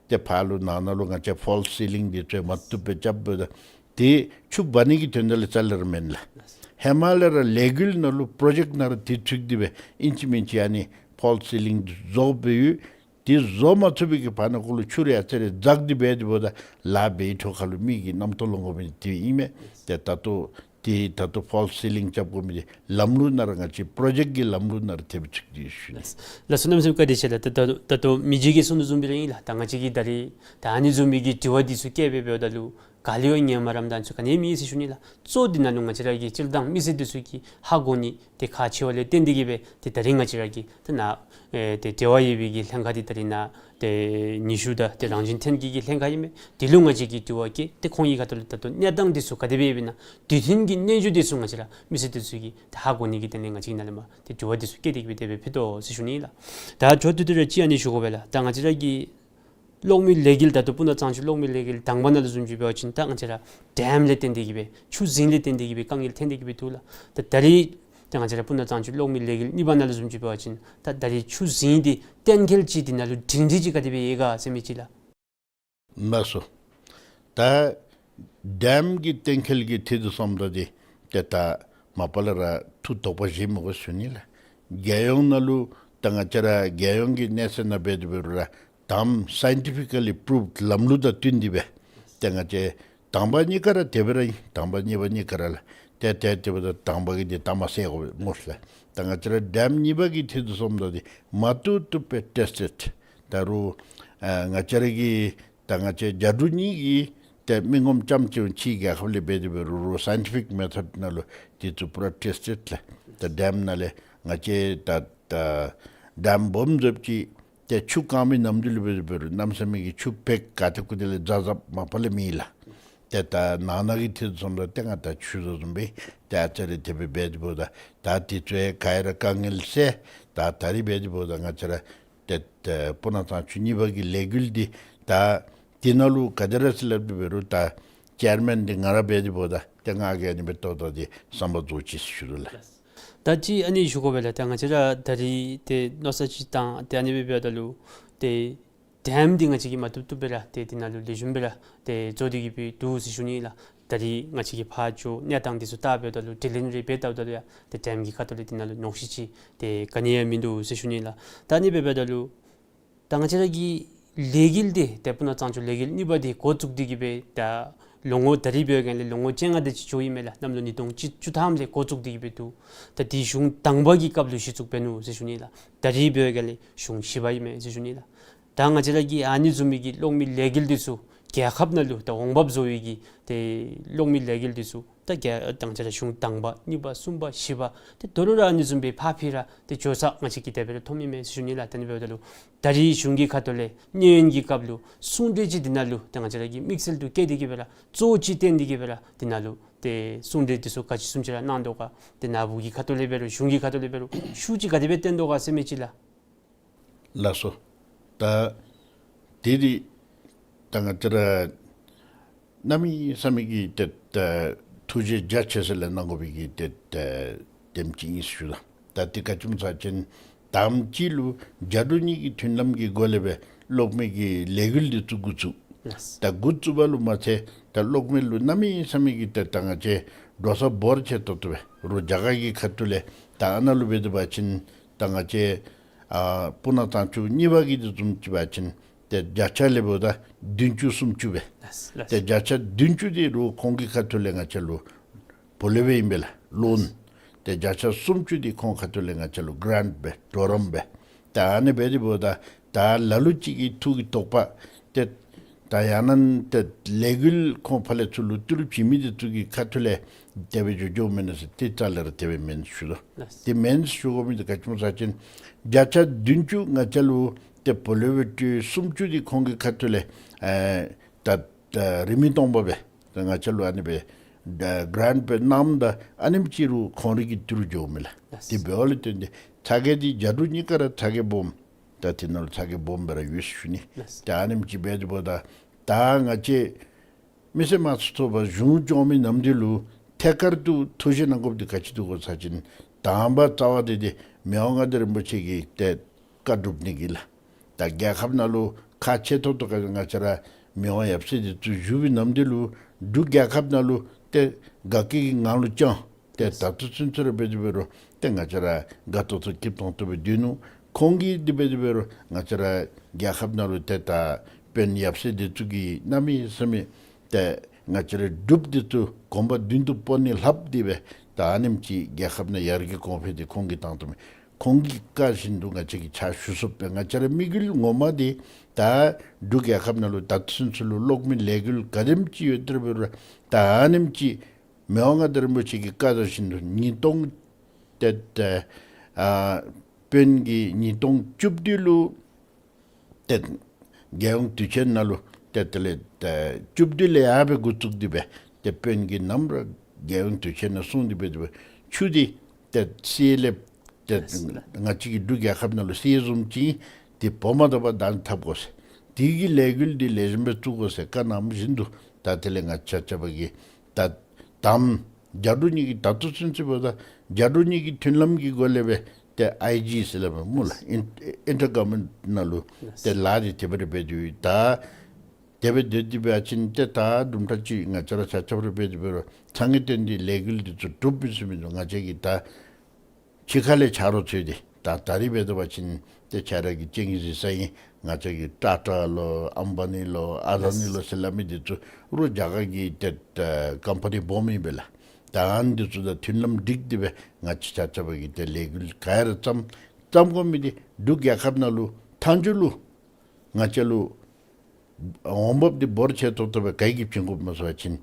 ཏེ་ཕར་ལུ་ནང་ན་ལུ་ང་བཅས་ཕོལསི་སི་ལིང་འདི་ཚུ་མ་བཏུབ་སྦེ་རྐྱབ་འབདཝ་ད་ཏེ་ཆུ་འབག་ནི་གི་དོན་དག་ལས་རྩ་ལས་ར་མེན་ལགས། ཧེ་མ་ལས་ར་ལས་འགུལ་ནང་ལུ་པྲོ་ཇེཀཊ་ནང་ར་དེ་ཚུད་དེ་སྦེ་ཨིན་ཅི་མིན་ཅི་ཨ་ནི་ཕོལསི་སི་ལིང་འདི་བཟོ་སྦེ་ཡོད། དེ་བཟོ་མ་ཚུགས་པའི་གི་བར་ན་ཁོ་ལུ་ཆུ་རེ་ཨ་ཙི་རེ་འཛག་སྟེ་འབད་དེ་འབདཝ་ད་ལཱ་འབད་བའི་འཕྲོ་ཁ་ལུ་མི་གིས་རྣམ་རྟོག་ལང་དགོ་མི་དེ་ཨིན་མས། ཏེ་ད་ལྟོ་ཏེ་ད་ལྟོ་ཕོལསི་སི་ལིང་རྐྱབ་དགོ་མི་འདི་ལམ་ལུགས་ནང་ར་ང་བཅས་པྲོ་ཇེཀཊ་ཀྱི་ལམ་ལུགས་ནང་ར་དེ་སྦེ་ཚུད་དེ་ཡོད་ཟེར་ཞུ་ནི། ལགས་སོ། གནམ་མེད་ས་མེད་བཀའ་དྲིན་ཆེ་ལགས། ད་ད་ད་ལྟོ་མི་རྗེ་གིས་གསུངས་དོ་བཟུམ་སྦེ་ར་ཨིན་ལགས། ད་ང་བཅས་ཀྱིས་ད་རིས་ད་ཨ་ནི་བཟུམ་མའི་གི་དྲི་བ་འདི་ཚུ་བཀོད་སྦེ་འབདཝ་ད་ལུ་ག་ལས་ཡང་ངལ་མ་རངསམ་ད་ཚུ་ག་ནི་ཡང་མེད་ཟེར་ཞུ་ནི་ལགས། གཙོ་འདི་ནང་ལུ་ང་བཅས་ར་གི་སྤྱིར་བཏང་མི་སེར་འདི་ཚུ་གིས་ཧ་གོ་ནི་དེ་ཁག་ཆེ་བ་ལས་བརྟེན་ཏེ་གིས་སྦེ་ཏེ་ད་རིས་ང་བཅས་ར་གི་ཏེ་ནཱ་ཨེ་ཏེ་འབྲེལ་བ་ཡོད་པའི་གི་ལྷན་ཁག་འདི་ད་རིས་ནཱ་ཏེ་ཉི་ཤུ་དང་ཏེ་རང་བཞིན་ཐོན་སྐྱེད་ཀྱི་ལྷན་ཁག་ཨིན་མས། དེ་ལུ་ང་བཅས་ཀྱིས་དྲི་བ་བཀོད་ཏེ་ཁོང་གི་ཁ་ཐུག་ལས་ད་ལྟོ་གནས་སྟངས་འདི་ཚུ་ག་དེ་སྦེ་ཡོདཔ་ཨིན་ན་དུས་མཐུན་གྱི་གནས་ཚུལ་འདི་ཚུ་ང་བཅས་ར་མི་སེར་འདི་ཚུ་གིས་ཏེ་ཧ་གོ་ནི་གི་དོན་ལས་ང་བཅས་ཀྱིས་ནཱ་ལས་མར་ཏེ་དྲི་བ་འདི་ཚུ་བཀོད་དེ་གིས་སྦེ་དེ་སྦེ་ཕུལ་དོ་ཟེར་ཞུ་ནི་ལགས། ད་མཇུག་བསྡུ་སྟེ་ར་གཅིག་ཨ་ནི་ཞུ་དགོ་པས་ལགས། ད་ང་བཅས་ར་གི་གློག་མེ་ལས་འགུལ་ད་ལྟོ་སྤུ་ན་གཙང་ཆུ་གློག་མེ་ལས་འགུལ་དང་པ་ནང་ལུ་བཟུམ་ཅིག་འབད་བ་ཅིན་ད་ང་བཅས་ར་ཌེམ་ལས་བརྟེན་ཏེ་གིས་སྦེ་ཆུ་རྫིང་ལས་བརྟེན་ཏེ་གིས་སྦེ་དཀའ་ངལ་ཐོན་ཏེ་གིས་སྦེ་འདུག་ལགས། ད་ད་རིས་ད་ང་བཅས་ར་སྤུ་ན་གཙང་ཆུ་གློག་མེ་ལས་འགུལ་གཉིས་པ་ནང་ལུ་བཟུམ་ཅིག་འབད་བ་ཅིན་ད་ད་རིས་ཆུ་རྫིང་འདི་གཏན་འཁེལ་ཅིག་འདི་ནང་ལུ་སྒྲིང་སྒྲི་ཅིག་ག་དེ་སྦེ་ཡོད་ག་ཟེར་མི་ཅིག་ལགས། ལགས་སོ། ད་ཌེམ་གྱི་གཏན་འཁེལ་གྱི་ཐད་དུ་སོངམ་ད་འདི་ཏེ་ད་མ་པ་ལས་ར་ཐུགས་དོགས་པ་བཞེས་མི་དགོ་ཟེར་ཞུ་ནི་ལགས། རྒྱལ་ཡོངས་ནང་ལུ་ད་ང་བཅས་ར་རྒྱལ་ཡོངས་ཀྱི་གནས་ཚད་ནང་འབད་དེ་འབད་རུང་ར་དང་པ་སའིན་ཊི་ཕི་ཀ་ལི་པུ་རུབ་ལམ་ལུགས་དང་བསྟུན་ཏེ་སྦེ་ཏེ་ང་བཅས་དང་པ་གཉིས་ཀ་ར་དེ་སྦེ་ར་ཨིན། དང་པ་གཉིས་པ་གཉིས་ཀ་ར་ལགས། ཏེ་ཏེ་དེ་འབདཝ་ད་དང་པ་གི་འདི་ད་མ་ཟེར་དགོ་མོ་ལགས། ད་ང་བཅས་ར་ཌེམ་གཉིས་པ་གི་ཐད་དུ་སོངམ་ད་འདི་མ་བཏུབ་བཏུབ་སྦེ་ཊེསི་ཊེཌ་ད་རུང་ཨ་ང་བཅས་ར་གི་ད་ང་བཅས་རྒྱ་འབྲུག་གཉིས་ཀྱིས་ཏེ་མི་ངོམ་རྐྱངམ་ཅིག་ཕྱི་རྒྱལ་ཁབ་ལས་འབད་དེ་འབད་རུང་རུང་སའིན་ཊི་ཕིག་མེ་ཐོཌ་ནང་ལུ་འདི་ཚུ་པུ་ར་ཊེསི་ཊེཌ་ལགས། ད་ཌེམ་ནང་ལས་ང་བཅས་ད་ད་ཌེམ་སྦོམ་བཟོཝ་ཅིག་ཏེ་ཆུ་བཀང་མི་ནམ་དུས་ལུ་འབད་དེ་འབད་རུང་གནམ་མེད་ས་མེད་ཀྱི་ཆུ་བེག་ག་ཏེ་ཁུ་ཏེ་ལས་ཛ་ཛ་མ་པ་ལས་མེད་ལགས། ཏེ་ད་ནང་ན་གི་ཐད་དུ་སོངམ་ད་ཏེ་ང་ད་ཞུ་དོ་བཟུམ་སྦེ་ཏེ་ཨ་ཙི་རེ་དེ་སྦེ་འབད་དེ་འབདཝ་ད་ད་འདི་ཚུ་ཡང་ག་ར་དཀའ་ངལ་སེལ། ད་ད་རིས་འབད་དེ་འབདཝ་ད་ང་བཅས་ར་ཏེ་ཏེ་སྤུ་ན་གཙང་ཆུ་གཉིས་པ་གི་ལས་འགུལ་འདི་ད་འདི་ནང་ལུ་ག་དེ་ར་ཟེར་སླབ་སྟེ་འབད་རུང་ད་ཅེར་མེན་འདི་ང་ར་འབད་དེ་འབདཝ་ད་ཏེ་ང་གིས་ཨ་ནི་སྦེ་ཏོག་ཏོ་འདི་བསམ་པ་རྫོགས་ཅི་ཟེར་ཞུ་དོ་ལགས། ད་ཅི་ཨ་ནི་ཞུ་དགོ་པས་ལགས། ད་ང་བཅས་ར་ད་རིས་ཏེ་མནོ་བསམ་ཅིག་བཏང་སྟེ་ཨ་ནི་སྦེ་འབདཝ་ད་ལུ་ཏེ་ཌེམ་འདི་ང་བཅས་ཀྱིས་མ་བཏུབ་བཏུབ་སྦེ་ར་ཏེ་འདི་ནང་ལུ་ལེགས་ཤོམ་སྦེ་ར་ཏེ་བཟོ་སྟེ་གིས་སྦེ་འདུག་ཟེར་ཞུ་ནི་ལགས། ད་རིས་ང་བཅས་ཀྱིས་ཕར་ཚུར་གནས་སྟངས་འདི་ཚུ་བལྟ་འབདཝ་ད་ལུ་ཌི་རིལ་རེ་འབད་བལྟཝ་ད་ལུ་ཡང་ཏེ་ཌེམ་གྱི་ཁ་ཐུག་ལས་འདི་ནང་ལུ་ཉོགས་བཤད་ཅིག་ཏེ་ག་ནི་ཡང་མིན་འདུག་ཟེར་ཞུ་ནི་ལགས། ད་ཨ་ནི་སྦེ་འབདཝ་ད་ལུ་ད་ང་བཅས་ར་གི་ལས་འགུལ་འདི་ཏེ་སྤུ་ན་གཙང་ཆུ་ལས་འགུལ་གཉིས་པ་འདི་འགོ་བཙུགས་ཏེ་གིས་སྦེ་ད་ལོ་ངོ་ད་རིས་འབད་བའི་སྒང་ལས་ལོ་ངོ་བཅོ་ལྔ་དེ་ཅིག་འགྱོཝ་ཨིན་མས་ལགས། གནམ་ལོ་ཉིས་སྟོང་བཅུ་ཐམ་ལས་འགོ་བཙུགས་ཏེ་གིས་སྦེ་འདུག། ད་འདི་གཞུང་དང་པ་གི་སྐབས་ལུ་གཞི་བཙུགས་འབད་ནུག་ཟེར་ཞུ་ནི་ལགས། ད་རིས་འབད་བའི་སྒང་ལས་གཞུང་བཞི་པ་ཨིན་མས་ཟེར་ཞུ་ནི་ལགས། ད་ང་བཅས་ར་གི་ཨ་ནི་བཟུམ་མའི་གི་གློག་མེ་ལས་འགུལ་འདི་ཚུ་རྒྱལ་ཁབ་ནང་ལུ་ད་འོང་འབབ་བཟོ་བའི་གི་ཏེ་གློག་མེ་ལས་འགུལ་འདི་ཚུ་ད་རྒྱལ་ད་ང་བཅས་ར་གཞུང་དང་པ་གཉིས་པ་གསུམ་པ་བཞི་པ་ཏེ་དོ་རུང་ར་ཨ་ནི་བཟུམ་སྦེ་ཕར་ཕྱིར་ར་ཏེ་འགྱོ་ས་ང་བཅས་ཀྱིས་དེ་སྦེ་ར་མཐོངམ་ཨིན་མས་ཟེར་ཞུ་ནི་ལགས། ད་ཨ་ནི་འབདཝ་ད་ལུ་ད་རིས་གཞུང་གི་ཁ་ཐུག་ལས་གནས་ཡུན་གྱི་སྐབས་ལུ་གསུང་གྲོས་ཅིག་འདི་ནང་ལུ་ཏེ་ང་བཅས་ར་གིས་དམིགས་བསལ་དུ་བཀོད་དེ་གིས་སྦེ་ར་གཙོ་བོ་ཅིག་བཏོན་ཏེ་གིས་སྦེ་ར་འདི་ནང་ལུ་ཏེ་གསུང་གྲོས་འདི་ཚུ་ག་ཅི་བཟུམ་ཅིག་ར་གནང་དོ་ག། ཏེ་ནཱ་བུ་གི་ཁ་ཐུག་ལས་འབད་རུང་གཞུང་གི་ཁ་ཐུག་ལས་འབད་རུང་ཤུགས་ཅིག་ག་དེ་སྦེ་བཏོན་དོ་ག་ཟེར་མི་ཅིག་ལགས། ལགས་སོ། ད་དེ་འདི་ད་ང་བཅས་ར་གནམ་མེད་ས་མེད་ཀྱི་ཏེ་ད་ཐུགས་རྗེ་རྒྱ་ཆེ་ས་ལས་གནང་དགོ་པའི་གི་ཏེ་ད་དེམ་ཅིག་ཨིན་ཟེར་ཞུ་དོ། ད་དེ་ག་ཅི་སྨོ་ཟེར་བ་ཅིན་དང་པ་ཅིག་ལུ་རྒྱ་འབྲུག་གཉིས་ཀྱི་མཐུན་ལམ་གྱི་སྒོ་ལས་སྦེ་གློག་མེ་གི་ལས་འགུལ་འདི་ཚུ་འགོ་བཙུགས། ལགས། ད་འགོ་བཙུགས་པ་ལུ་མ་ཚད་ད་གློག་མེ་ལུ་གནམ་མེད་ས་མེད་ཀྱི་ཏེ་ད་ང་བཅས་འགྲོ་ས་འབོར་ཆེ་ཏོག་ཏོ་སྦེ་རུང་རྒྱ་གར་གྱི་ཁ་ཐུག་ལས་ད་ཨ་ནཱ་ལུ་འབད་དེ་འབད་བ་ཅིན་ད་ང་བཅས་ཨ་སྤུ་ན་གཙང་ཆུ་གཉིས་པ་གི་འདི་བཟུམ་ཅིག་འབད་བ་ཅིན་ཏེ་བརྒྱ་ཆ་ལས་འབདཝ་ད་བདུན་ཅུ་སུམ་ཅུ་སྦེ། ལགས་ལགས། ཏེ་བརྒྱ་ཆ་བདུན་ཅུ་འདི་རུང་ཁོང་གི་ཁ་ཐུག་ལས་ང་བཅས་ལུ་བོ་ལེ་བེ་ཨིན་པས་ལགས། ལོན། ཏེ་བརྒྱ་ཆ་སུམ་ཅུ་འདི་ཁོང་ཁ་ཐུག་ལས་ང་བཅས་ལུ་གྲཱནཊ་སྦེ་གྲོགས་རམ་སྦེ། ཏེ་ཨ་ནི་འབད་དེ་འབདཝ་ད་ད་ལ་ལུ་ཅིག་གིས་ཐུགས་ཀྱི་དོགས་པ་ཏེ་ད་ཡང་ན་ཏེ་ལས་འགུལ་ཁོང་ཕར་ལས་ཚུར་ལུ་ཏི་རུ་བྱིན་མི་འདི་ཚུ་གི་ཁ་ཐུག་ལས་དེ་སྦེ་འགྱོ་འགྱོཝ་མེན་ན་ཟེར་ཏེ་རྩ་ལས་ར་དེ་སྦེ་མེན་ཟེར་ཞུ་དོ། ལགས། དེ་མེན་ཟེར་ཞུ་དགོ་མི་འདི་ག་ཅི་སྨོ་ཟེར་བ་ཅིན་བརྒྱ་ཆ་བདུན་ཅུ་ང་བཅས་ལུ་ཏེ་བོ་ལེ་བེ་སུམ་ཅུ་འདི་ཁོང་གི་ཁ་ཐུག་ལས་ཨེ་ད་ད་རིན་མེད་སྟོང་པ་སྦེ་ད་ང་བཅས་ལུ་ཨ་ནི་སྦེ་ད་གྲཱནཊ་སྦེ་གནངམ་ད་ཨ་ནེམ་ཅིག་རུང་ཁོང་རའི་གི་ཏི་རུ་འགྱོཝ་མས་ལགས། ལགས། དེ་འབདཝ་ལས་བརྟེན་ཏེ་ཚ་གྱང་འདི་རྒྱ་འབྲུག་གཉིས་ཀ་ར་ཚ་གྱང་སྦོམ། ད་དེ་ནང་ལུ་ཚ་གྱང་སྦོམ་སྦེ་ར་ཡོད་ཟེར་ཞུ་ནི། ལགས། ད་ཨ་ནེམ་ཅིག་འབད་དེ་འབདཝ་ད་ད་ང་བཅས་མི་སེར་དམངས་གཙོའི་ཚོགས་པ་གཞུང་སྐྱོང་མི་ནམ་དུས་ལུ་ཐད་ཀར་དུ་ཐུགས་བཞེས་གནང་དགོཔ་འདི་ག་ཅི་འདུག་གོ་ཟེར་བ་ཅིན་དང་པ་རྩ་བ་འདི་འདི་མི་དབང་མངའ་བདག་རིན་པོ་ཆེ་གི་ཏེ་ བཀའ་སྒྲུབ་ནི་གི་ལགས། ད་རྒྱལ་ཁབ་ནང་ལུ་ཁག་ཆེ་ཏོག་ཏོ་ག་ང་བཅས་ར་མི་དབང་ཡབ་སྲས་འདི་ཚུ་བཞུགས་པའི་ནམ་དུས་ལུ་འབྲུག་རྒྱལ་ཁབ་ནང་ལུ་ཏེ་དགའ་སྐྱིད་ཀྱི་ངང་ལུ་བསྐྱངས། ཏེ་ད་ལྟོ་ཚུན་ཚོད་ར་འབད་དེ་འབད་རུང་ཏེ་ང་བཅས་ར་དགའ་ཏོག་ཏོ་སྐྱིད་ཏོང་ཏོ་སྦེ་སྡོད་ནུག། ཁོང་གིས་དེ་སྦེ་དེ་འབད་རུང་ང་བཅས་ར་རྒྱལ་ཁབ་ནང་ལུ་ཏེ་ད་དཔོན་ཡབ་སྲས་འདི་ཚུ་གིས་གནམ་མེད་ས་མེད་ཏེ་ང་བཅས་ར་འབྲུགཔ་འདི་ཚུ་གོམ་པ་མདུན་དུ་སྤོ་ནི་ལྷགཔ་དེ་སྦེ་ད་ཨ་ནེམ་ཅིག་རྒྱལ་ཁབ་ནང་ཡར་རྒྱས་གོང་འཕེལ་འདི་ཁོང་གིས་བཏང་བཏངམ་མས། ཁོང་གི་བཀའ་བཞིན་དུ་ང་བཅས་ཀྱིས་ཕྱག་ཞུ་ཚུགསཔ་སྦེ། ང་བཅས་ར་དམིགས་ཡུལ་ངོ་མ་འདི་ད་འབྲུག་རྒྱལ་ཁབ་ནང་ལུ་ད་ལྟོ་ཚུན་ཚོད་ལུ་གློག་མེ་ལས་འགུལ་ག་དེམ་ཅིག་ཡོད་དེ་འབད་རུང་ད་ཨ་ནེམ་ཅིག་མི་དབང་མངའ་བདག་རིན་པོ་ཆེ་གི་བཀའ་དང་བཞིན་དུ་ཉིས་སྟོང་ཏེ་ཏེ་ཨ་དཔོན་གྱིས་ཉིས་སྟོང་བཅུ་བདུན་ལུ་ཏེ་རྒྱལ་ཡོངས་དུས་ཆེན་ནང་ལུ་ཏེ་དེ་ལས་ཏེ་བཅུ་བདུན་ལས་ཡར་སྦེ་འགོ་བཙུགས་ཏེ་སྦེ་ཏེ་དཔོན་གྱིས་ནམ་ར་རྒྱལ་ཡོངས་དུས་ཆེན་ནང་གསུངས་ཏེ་སྦེ་ཏེ་སྦེ་ཆུ་འདི་ཏེ་གསེར་ལས་ཏེ་ལགས་སོ་ལགས། ང་བཅས་ཀྱི་འབྲུག་རྒྱལ་ཁབ་ནང་ལུ་གསེར་བཟུམ་ཅིག་ཏེ་བོར་མ་ད་པར་བདག་ནི་འཐབ་དགོ་ཟེར། དེ་གི་ལས་འགུལ་འདི་ལེགས་ཤོམ་སྦེ་བཙུགས་དགོ་ཟེར་བཀའ་གནངམ་བཞིན་དུ་ད་དེ་ལས་ང་བཅས་ཆ་ཁྱབ་ཀྱིས་ད་དམ་རྒྱ་འབྲུག་གཉིས་ཀྱི་ད་ལྟོ་ཚུན་ཚོད་འབདཝ་ད་རྒྱ་འབྲུག་གཉིས་ཀྱི་མཐུན་ལམ་གྱི་སྒོ་ལས་སྦེ་ཏེ་ཨའི་ཇི་ཟེར་སླབ་མས་སྨོ་ལགས། ཨིན་ཨིན་ཊར་གོ་ཝར་མེནཊ་ནང་ལུ་ཏེ་ལཱ་འདི་དེ་སྦེ་ར་འབད་དེ་ད་དེ་སྦེ་སྡོད་དེ་འབད་བ་ཅིན་ཏེ་ད་དུམ་གྲ་ཅིག་ང་བཅས་ར་ཆ་ཁྱབ་ར་འབད་དེ་འབད་རུང་ཚང་གི་དོན་འདི་ལས་འགུལ་འདི་ཚུ་གྲུབ་མི་ཚུགས་མི་འདུག། ང་བཅས་ཀྱིས་ད་ཕྱི་ཁ་ལས་ཆ་རོགས་འཚོལ་ཏེ་ད་ད་རིས་འབད་དེ་འབད་བ་ཅིན་ཏེ་ཁྱེད་ར་གིས་གཅིག་གཟིགས་ས་ཨིན། ང་བཅས་ཀྱི་ཊ་ཊ་ལོ་ཨམ་བ་ནི་ལོ་ཨ་དཱ་ནི་ལོ་ཟེར་སླབ་མི་འདི་ཚུ་རོགས་རྒྱ་གར་གྱི་ཏེ་ཀམ་པ་ནི་སྦོམ་ཨིན་པས་ལགས། ད་ཨ་ནི་འདི་ཚུ་དང་མཐུན་ལམ་སྒྲིག་སྟེ་སྦེ་ང་བཅས་ཆ་ཁྱབ་ཀྱིས་ཏེ་ལས་འགུལ་ག་ར་བརྩམ་བརྩམ་དགོ་མི་འདི་འབྲུག་རྒྱལ་ཁབ་ནང་ལུ་མཐའ་མཇུག་ལུ་ང་བཅས་ལུ་འོང་འབབ་འདི་འབོར་ཆེ་ཏོག་ཏོ་སྦེ་ག་གིས་བྱིན་དགོཔ་སྨོ་ཟེར་བ་ཅིན་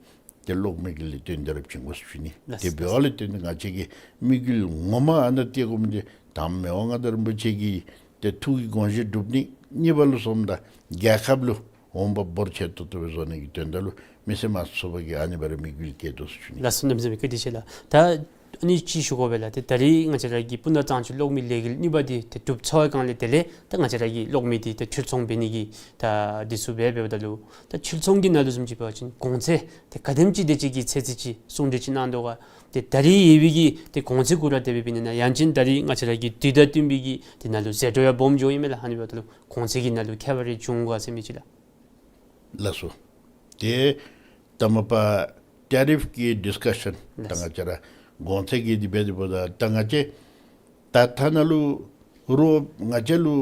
ཏེ་གློག་མེ་གི་ལས་དོན་འདི་ར་བྱིན་དགོ་ཟེར་ཞུ་ནི། ལགས་སོ། དེ་འབདཝ་ལས་བརྟེན་ཏེ་ང་བཅས་ཀྱི་དམིགས་ཡུལ་ངོ་མ་ཨ་ནཱ་བཏེག་དགོ་མི་འདི་ད་མི་དབང་མངའ་བདག་རིན་པོ་ཆེ་གིས་ཏེ་ཐུགས་ཀྱི་དགོངས་བཞེད་སྒྲུབ་ནི། གཉིས་པ་ལུ་སོངམ་ད་རྒྱལ་ཁབ་ལུ་འོང་འབབ་འབོར་ཆེ་ཏོག་ཏོ་སྦེ་བཟོ་ནི་གི་དོན་དག་ལུ་མི་སེར་དམངས་གཙོ་ཚོགས་པ་གིས་ཨ་ནི་སྦེ་ར་དམིགས་ཡུལ་བསྐྱེད་དོ་ཟེར་ཞུ་ནི། ལགས་སོ། གནམ་མེད་ས་མེད་བཀའ་དྲིན་ཆེ་ལགས། ད་ཨ་ནི་ཅིག་ཞུ་དགོ་པས་ལགས། ཏེ་ད་རིས་ང་བཅས་ར་གི་སྤུ་ན་གཙང་ཆུ་གློག་མེ་ལས་འགུལ་གཉིས་པ་འདི་ཏེ་གྲུབ་ཚར་བའི་སྒང་ལས་དེ་ལས་ད་ང་བཅས་ར་གི་གློག་མེ་འདི་ཏེ་འཕྲུལ་ཚོང་འབད་ནི་གི་ད་འདི་ཚུ་འབད་འབདཝ་ད་ལུ་ད་འཕྲུལ་ཚོང་གི་ནང་ལུ་བཟུམ་ཅིག་འབད་བ་ཅིན་གོང་ཚད་ཏེ་ག་དེམ་ཅིག་དེ་ཅིག་གི་ཚད་ཅིག་གསུང་གྲོས་ཅིག་གནང་དོ་ག། ཏེ་ད་རིས་ཡོད་པའི་གི་ཏེ་གོང་ཚད་གུ་ར་དེ་སྦེ་འབད་ནི་ན་ཡང་ཅིན་ད་རིས་ང་བཅས་ར་གི་དུས་དང་བསྟུན་པའི་གི་དེ་ནང་ལུ་ཟད་འགྲོ་ཡང་སྦོམ་འགྱོཝ་ཨིན་མས་ལགས། ཨ་ནི་འབདཝ་ད་ལུ་གོང་ཚད་ཀྱི་ནང་ལུ་ཁྱད་པར་རེ་འབྱུང་ག་ཟེར་མི་ཅིག་ལགས། ལགས་སོ། ཏེ་ད་མ་པ་ཊེ་རིཕ་གི་ཌིསི་ཀ་ཤཱན་ད་ལགས། ང་བཅས་ར་གོང་ཚད་ཀྱི་འདི་འབད་དེ་འབདཝ་ད་ད་ང་བཅས་ད་ཐ་ན་ལུ་རོགས་ང་བཅས་ལུ་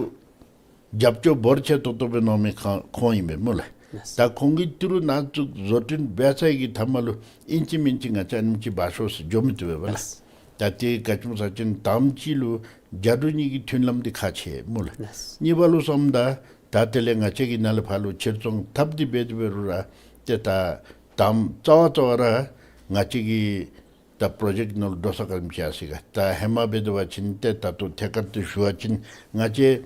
རྒྱབ་སྐྱོར་འབོར་ཆེ་ཏོག་ཏོ་སྦེ་གནང་མི་ཁོང་ཁོང་ཨིན་པས་སྨོ་ལགས། ལགས། ད་ཁོང་གིས་ཏི་རུ་ནང་བཙུགས་བཟོ་སྐྲུན་འབད་ཚར་གྱི་ཐ་མ་ལུ་ཨིན་ཅི་མིན་ཅི་ང་བཅས་ཨ་ནེམ་ཅིག་འབག་ཤོག་ཟེར་འགྱོ་མི་བཏུབ་པས་ལགས། ལགས། ད་དེ་ག་ཅི་སྨོ་ཟེར་བ་ཅིན་དང་པ་ཅིག་ལུ་རྒྱ་འབྲུག་གཉིས་ཀྱི་མཐུན་ལམ་འདི་ཁག་ཆེ་སྨོ་ལགས། ལགས། གཉིས་པ་ལུ་སོངམ་ད་ད་དེ་ལས་ང་བཅས་ཀྱིས་ནཱ་ལས་ཕར་ལུ་ཕྱིར་ཚོང་འཐབ་སྟེ་འབད་དེ་འབད་རུང་ར་ཏེ་ད་དང་པ་རྩ་བ་རྩ་བ་ར་ང་བཅས་ཀྱི་ད་པྲོ་ཇེཀཊ་ནང་ལུ་འགྲོ་ས་ག་དེམ་ཅིག་ཡར་སོ་ཡི་ག། ད་ཧེ་མ་འབད་དེ་འབད་བ་ཅིན་ཏེ་ད་ལྟོ་ཐད་ཀར་དུ་ཞུ་བ་ཅིན་ང་བཅས་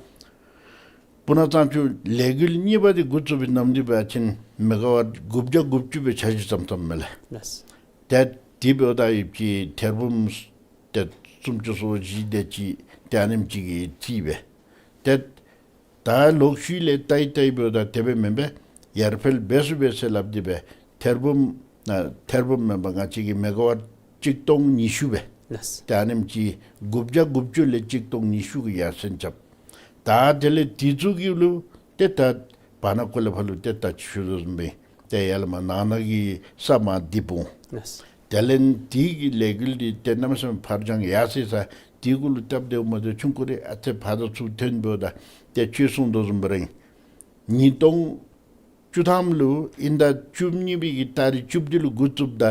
སྤུ་ན་གཙང་ཆུ་ལས་འགུལ་གཉིས་པ་འདི་འགོ་བཙུགས་པའི་ནམ་དུས་འབད་བ་ཅིན་མེ་ག་ཝཊ་དགུ་བརྒྱ་དགུ་བཅུ་སྦེ་འཆར་གཞི་བརྩམས་བརྩམསཔ་མས་ལགས། ལགས། ཏེ་དེ་འབདཝ་ད་ཡོད་ཀྱི་ཐེར་འབུམ་ཏེ་སུམ་ཅུ་སོ་བཞི་དེ་ཅིག་ཏེ་ཨ་ནེམ་ཅིག་གི་རྩིས་སྦེ། ཏེ་ད་ལོག་ཤུལ་ལས་བལྟ་ཡི་བལྟ་ཡི་འབདཝ་ད་དེ་སྦེ་མེན་པས། ཡར་འཕེལ་འབད་ཚུགས་པས་ཟེར་སླབ་སྟེ་སྦེ་ཐེར་འབུམ་ཨ་ཐེར་འབུམ་མེན་པར་ང་བཅས་ཀྱི་མེ་ག་ཝཊ་གཅིག་སྟོང་ཉི་ཤུ་སྦེ། ལགས། ཏེ་ཨ་ནེམ་ཅིག་དགུ་བརྒྱ་དགུ་བཅུ་ལས་གཅིག་སྟོང་ཉི་ཤུ་གི་ཡར་སེང་རྐྱབ། ད་དེ་ལས་དེ་ཚུ་གི་ལུ་ཏེ་ད་བར་ན་ཀོ་ལས་ཕར་ལུ་ཏེ་ད་ཅི་ཞུ་དོ་བཟུམ་སྦེ་ཏེ་ཡར་ལས་མར་ནང་ན་གི་ས་མར་འདི་སྤུངས། ལགས། དེ་ལས་དེ་གི་ལས་འགུལ་འདི་ཏེ་གནམ་མེད་ས་མེད་ཕར་འགྱངས་ཡར་སོ་ཡི་ས། དེ་གུ་ལུ་སྟབས་བདེཝ་མ་བདེཝ་ཆུང་ཀུ་རེ་ཨ་ཙི་ཕར་དང་ཚུར་ཐོན་འབདཝ་ད་ཏེ་ཁྱོད་གསུང་དོ་བཟུམ་སྦེ་ར་ཨིན། ཉིས་སྟོང་བཅུ་ཐམ་ལུ་དབྱིན་ཟླ་བཅུ་གཉིས་པའི་གི་ཏ་རིག་བཅུ་བདུན་ལུ་འགོ་བཙུགསཔ་ད་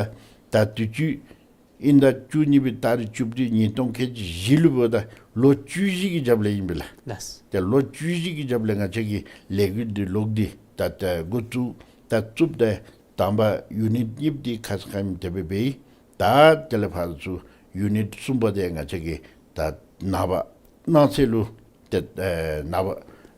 ད་དུས་ཅི་དབྱིན་ཟླ་བཅུ་གཉིས་པའི་ཏ་རིག་བཅུ་བདུན་ཉིས་སྟོང་ཁལ་གཅིག་བཞི་ལུ་འབདཝ་ད་ལོ་བཅུ་བཞི་གི་རྒྱབ་ལས་ཨིན་པས་ལགས། ལགས། ཏེ་ལོ་བཅུ་བཞི་གི་རྒྱབ་ལས་ང་བཅས་ཀྱིས་ལས་འགུལ་འདི་ལོག་སྟེ་ད་ད་འགོ་བཙུགས་ད་བཙུགསཔ་ད་དང་པ་ཡུ་ནིཊ་གཉིས་པ་འདི་ཁ་ཙ་ཁ་ཉིནམ་དེ་སྦེ་འབད་ཡི། ད་དེ་ལས་ཕར་ཚུར་ཡུ་ནིཊ་གསུམ་པ་འདི་ང་བཅས་ཀྱིས་ད་ནངས་པ་གནངས་ཚེ་ལུ་ཏེ་ཨེ་ནངས་པ་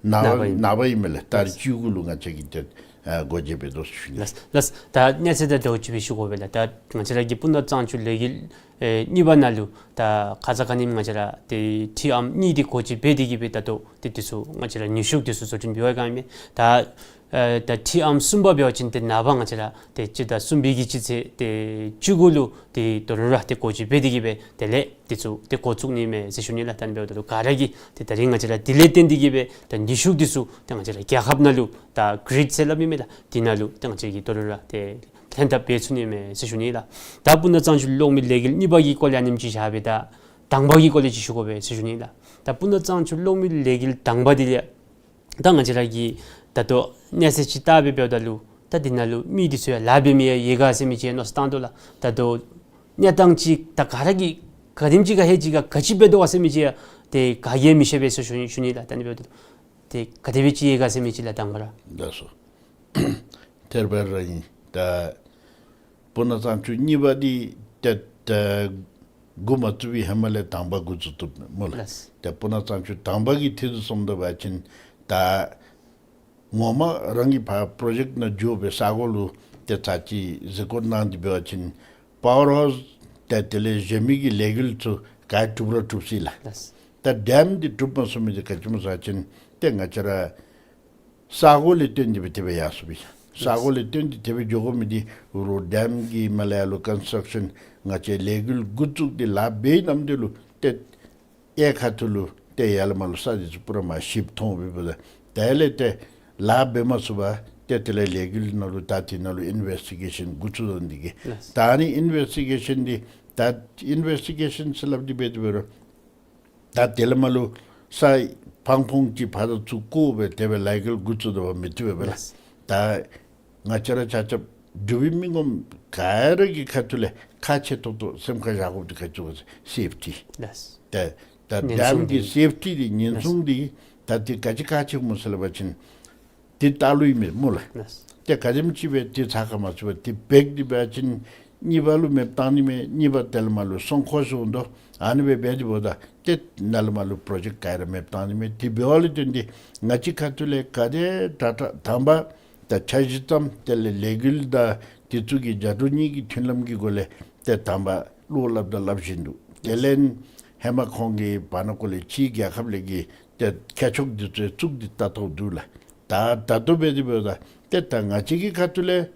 ནངས་པ་ནངས་པ་ཨིན། ནངས་པ་ཨིན་མས་ལགས། ཏ་རིག་བཅུ་དགུ་ལུ་ང་བཅས་ཀྱིས་ཏེ་ཨེ་སྒོ་འབྱེད་འབད་དོ་ཟེར་ཞུ་ནི། ལགས་ལགས། ད་གནས་ཚུལ་དང་འབྲེལ་བ་ཅིག་སྦེ་ཞུ་དགོ་པས་ལགས། ད་ང་བཅས་ར་གི་སྤུ་ན་གཙང་ཆུ་ལས་འགུལ་ ཨེ་གཉིས་པ་ནང་ལུ་ད་ཁ་ཙ་ཁ་ཉིནམ་ང་བཅས་ར་ཏེ་ཊི་ཨམ་གཉིས་འདི་སྒོ་འབྱེད་འབད་དེ་གི་སྦེ་ད་ལྟོ་ཏེ་འདི་ཚུ་ང་བཅས་ར་ནུས་ཤུགས་འདི་ཚུ་བཟོ་སྐྲུན་འབད་བའི་སྒང་ཨིན་མས། ད་ཨེ་ད་ཊི་ཨམ་གསུམ་པ་འབད་བ་ཅིན་ཏེ་ནངས་པ་ང་བཅས་ར་ཏེ་སྤྱི་ཟླ་གསུམ་པའི་གི་སྤྱི་ཚེས་ཏེ་བཅུ་དགུ་ལུ་ཏེ་ད་རུང་ར་ཏེ་སྒོ་འབྱེད་འབད་དེ་གི་སྦེ་དེ་ལས་འདི་ཚུ་ཏེ་འགོ་བཙུགས་ནི་མས་ཟེར་ཞུ་ནི་ལགས། ད་ཨ་ནི་འབདཝ་ད་ལུ་ག་ར་གིས་ཏེ་ད་རིས་ང་བཅས་ར་དེ་ལས་བརྟེན་ཏེ་གི་སྦེ་ད་ནུས་ཤུགས་འདི་ཚུ་ཏེ་ང་བཅས་ར་རྒྱལ་ཁབ་ནང་ལུ་ད་གྷིཌ་ཟེར་སླབ་ཨིན་མས་ལགས། དེ་ནང་ལུ་ཏེ་ང་བཅས་ཀྱིས་ད་རུང་ར་ཏེ་ལྷན་ཐབས་འབད་ཚུགས་ནི་མས་ཟེར་ཞུ་ནི་ལགས། ད་སྤུ་ན་གཙང་ཆུ་གློག་མེ་ལས་འགུལ་གཉིས་པ་གི་སྐོར་ལས་ཨ་ནེམ་ཅིག་བཞག་སྦེ་ད་དང་པ་གི་སྐོར་ལས་ཅིག་ཞུ་དགོ་པས་ཟེར་ཞུ་ནི་ལགས། ད་སྤུ་ན་གཙང་ཆུ་གློག་མེ་ལས་འགུལ་དང་པ་འདི་ལས་ད་ང་བཅས་ར་གིས་ད་ལྟོ་གནས་ཚད་ཅིག་བལྟ་སྦེ་འབདཝ་ད་ལུ་ད་འདི་ནང་ལུ་མི་འདི་ཚུ་ཡང་ལཱ་འབད་མི་ཡང་ཡོད་ག་ཟེར་མི་ཅིག་མནོ་བསམ་བཏང་དོ་ལགས། ད་ལྟོ་གནས་སྟངས་ཅིག་ད་ག་ར་གིས་ག་དེམ་ཅིག་ག་ཧེ་ཅིག་ག་ག་ཅི་འབད་དོ་ག་ཟེར་མི་ཅིག་ཡང་ཏེ་ག་གིས་མི་ཤེས་པས་ཟེར་ཞུ་ཞུ་ནི་ལགས། ད་ཨ་ནི་འབདཝ་ད་ཏེ་ག་དེ་སྦེ་ཅིག་ཡོད་ག་ཟེར་མི་ཅིག་ལགས་དང་པ་ར། ལགས་སོ། ཐེར་པ་ར་ཨིན། ད་སྤུ་ན་གཙང་ཆུ་གཉིས་པ་འདི་ཏེ་ད་འགོ་མ་བཙུགས་པའི་ཧེ་མ་ལས་དང་པ་འགོ་བཙུགས་བཏུབ་སྨོ་ལགས། ལགས། ཏེ་སྤུ་ན་གཙང་ཆུ་དང་པ་གི་ཐད་དུ་སོངམ་ད་འབད་བ་ཅིན་ད་ངོ་མ་རང་གི་ཕར་པྲོ་ཇེཀཊ་ནང་འགྱོ་སྦེ་ས་གོ་ལུ་ཏེ་ཚར་ཅིག་གཟིགས་སྐོར་གནང་སྟེ་འབད་བ་ཅིན་པ་ཝར་ཧའུསི་ཏེ་དེ་ལས་གཞན་མི་གི་ལས་འགུལ་ཚུ་ག་གྲུབ་ར་གྲུབ་ཅི་ལགས། ལགས། ད་ཌེམ་འདི་གྲུབ་མ་ཚུགས་མི་འདི་ག་ཅི་སྨོ་ཟེར་བ་ཅིན་ཏེ་ང་བཅས་ར་ས་གོ་ལས་བཏོན་ཏེ་སྦེ་དེ་སྦེ་ཡར་སོང་པས། ས་གོ་ལས་བཏོན་ཏེ་དེ་སྦེ་འགྱོ་དགོ་མི་འདི་རོ་ཌེམ་གྱི་མ་ལས་ཡར་ལུ་ཀོན་སི་ཊྲག་ཤཱན་ང་བཅས་ལས་འགུལ་འགོ་བཙུགས་ཏེ་ལཱ་འབད་ནམ་དེ་ལུ་ཏེ་གཡས་ཁ་ཐུག་ལུ་ཏེ་ཡར་ལས་མར་ལུ་ས་འདི་ཚུ་པུ་ར་མར་ཞིབ་མཐོང་སྦེ་འབདཝ་ད་དེ་ལས་ཏེ་ལཱ་འབད་མ་ཚུགས་པར་ཏེ་དེ་ལས་ལས་འགུལ་ནང་ལུ་ད་དེ་ནང་ལུ་ཨིན་ཝེསི་ཊི་གེ་ཤཱན་འགོ་བཙུགས་ད་ནི་འདི་གིས། ལགས། ད་ཨ་ནི་ཨིན་ཝེསི་ཊི་གེ་ཤཱན་འདི་ད་ཨིན་ཝེསི་ཊི་གེ་ཤཱན་ཟེར་སླབ་སྟེ་འབད་དེ་འབད་རུང་ད་དེ་ལས་མར་ལུ་ས་ཕང་ཕུང་ཅིག་ཕར་དང་ཚུར་བཀོ་སྦེ་དེ་སྦེ་ལཱ་འགུལ་འགོ་བཙུགས་ད་བ་མི་བཏུབ་པས་ལགས། ལགས། ད་ང་བཅས་ར་ཆ་ཁྱབ་འབྲུག་པའི་མི་ངོམ་ག་ར་གི་ཁ་ཐུག་ལས་ཁག་ཆེ་ཏོག་ཏོ་སེམས་ཁར་བཞག་དགོཔ་འདི་ག་ཅི་སྨོ་ཟེར་སེཕ་ཊི། ལགས། ད་ད་ཉེན་ཌེམ་སྲུང་གི་འདི། སེཕ་ཊི་འདི་ཉེན་སྲུང་འདི་ད་འདི་ག་ཅི་ཁག་ཆེ་སྨོ་ཟེར་སླབ་པ་ཅིན་འདི་ལྟག་ལུ་ཨིན་མས་སྨོ་ལགས། ལགས། ཏེ་ག་དེམ་ཅིག་སྦེ་འདི་ཚ་ཁ་མ་ཚུད་པར་འདི་འབད་དེ་འབད་བ་ཅིན་གཉིས་པ་ལུ་མེདཔ་བཏང་ནི་མས། གཉིས་པ་དེ་ལས་མར་ལུ་སྲུང་འཁོར་སོང་དོ། ཨ་ནི་སྦེ་འབད་དེ་འབདཝ་ད་ཏེ་ནཱ་ལས་མར་ལུ་པྲོ་ཇེཀཊ་ག་ར་མེདཔ་བཏང་ནི་མས། འདི་འབདཝ་ལས་བརྟེན་ཏེ་ང་བཅས་ཁ་ཐུག་ལས་ག་དེ་དྲག་དྲག་དང་པ་ད་འཆར་གཞི་བརྩམ། དེ་ལས་ལས་འགུལ་དང་འདི་ཚུ་གི་བརྒྱ་དྲུག་གཉིས་ཀྱི་མཐུན་ལམ་གྱི་སྒོ་ལས་ཏེ་དང་པ་བློ་སླབ་དང་སླབ་བཞིན་འདུག། དེ་ལས་ཧེ་མ་ཁོང་གིས་བར་ན་ཀོ་ལས་ཕྱིའི་རྒྱལ་ཁབ་ལས་ཀྱི་ཏེ་མཁས་མཆོག་འདི་ཚུ་བཙུགས་ཏེ་ལྟ་བལྟཝ་འདུག་ལགས། ད་ད་ལྟོ་འབད་དེ་འབདཝ་ད་ཏེ་ད་ང་བཅས་ཀྱི་ཁ་ཐུག་ལས་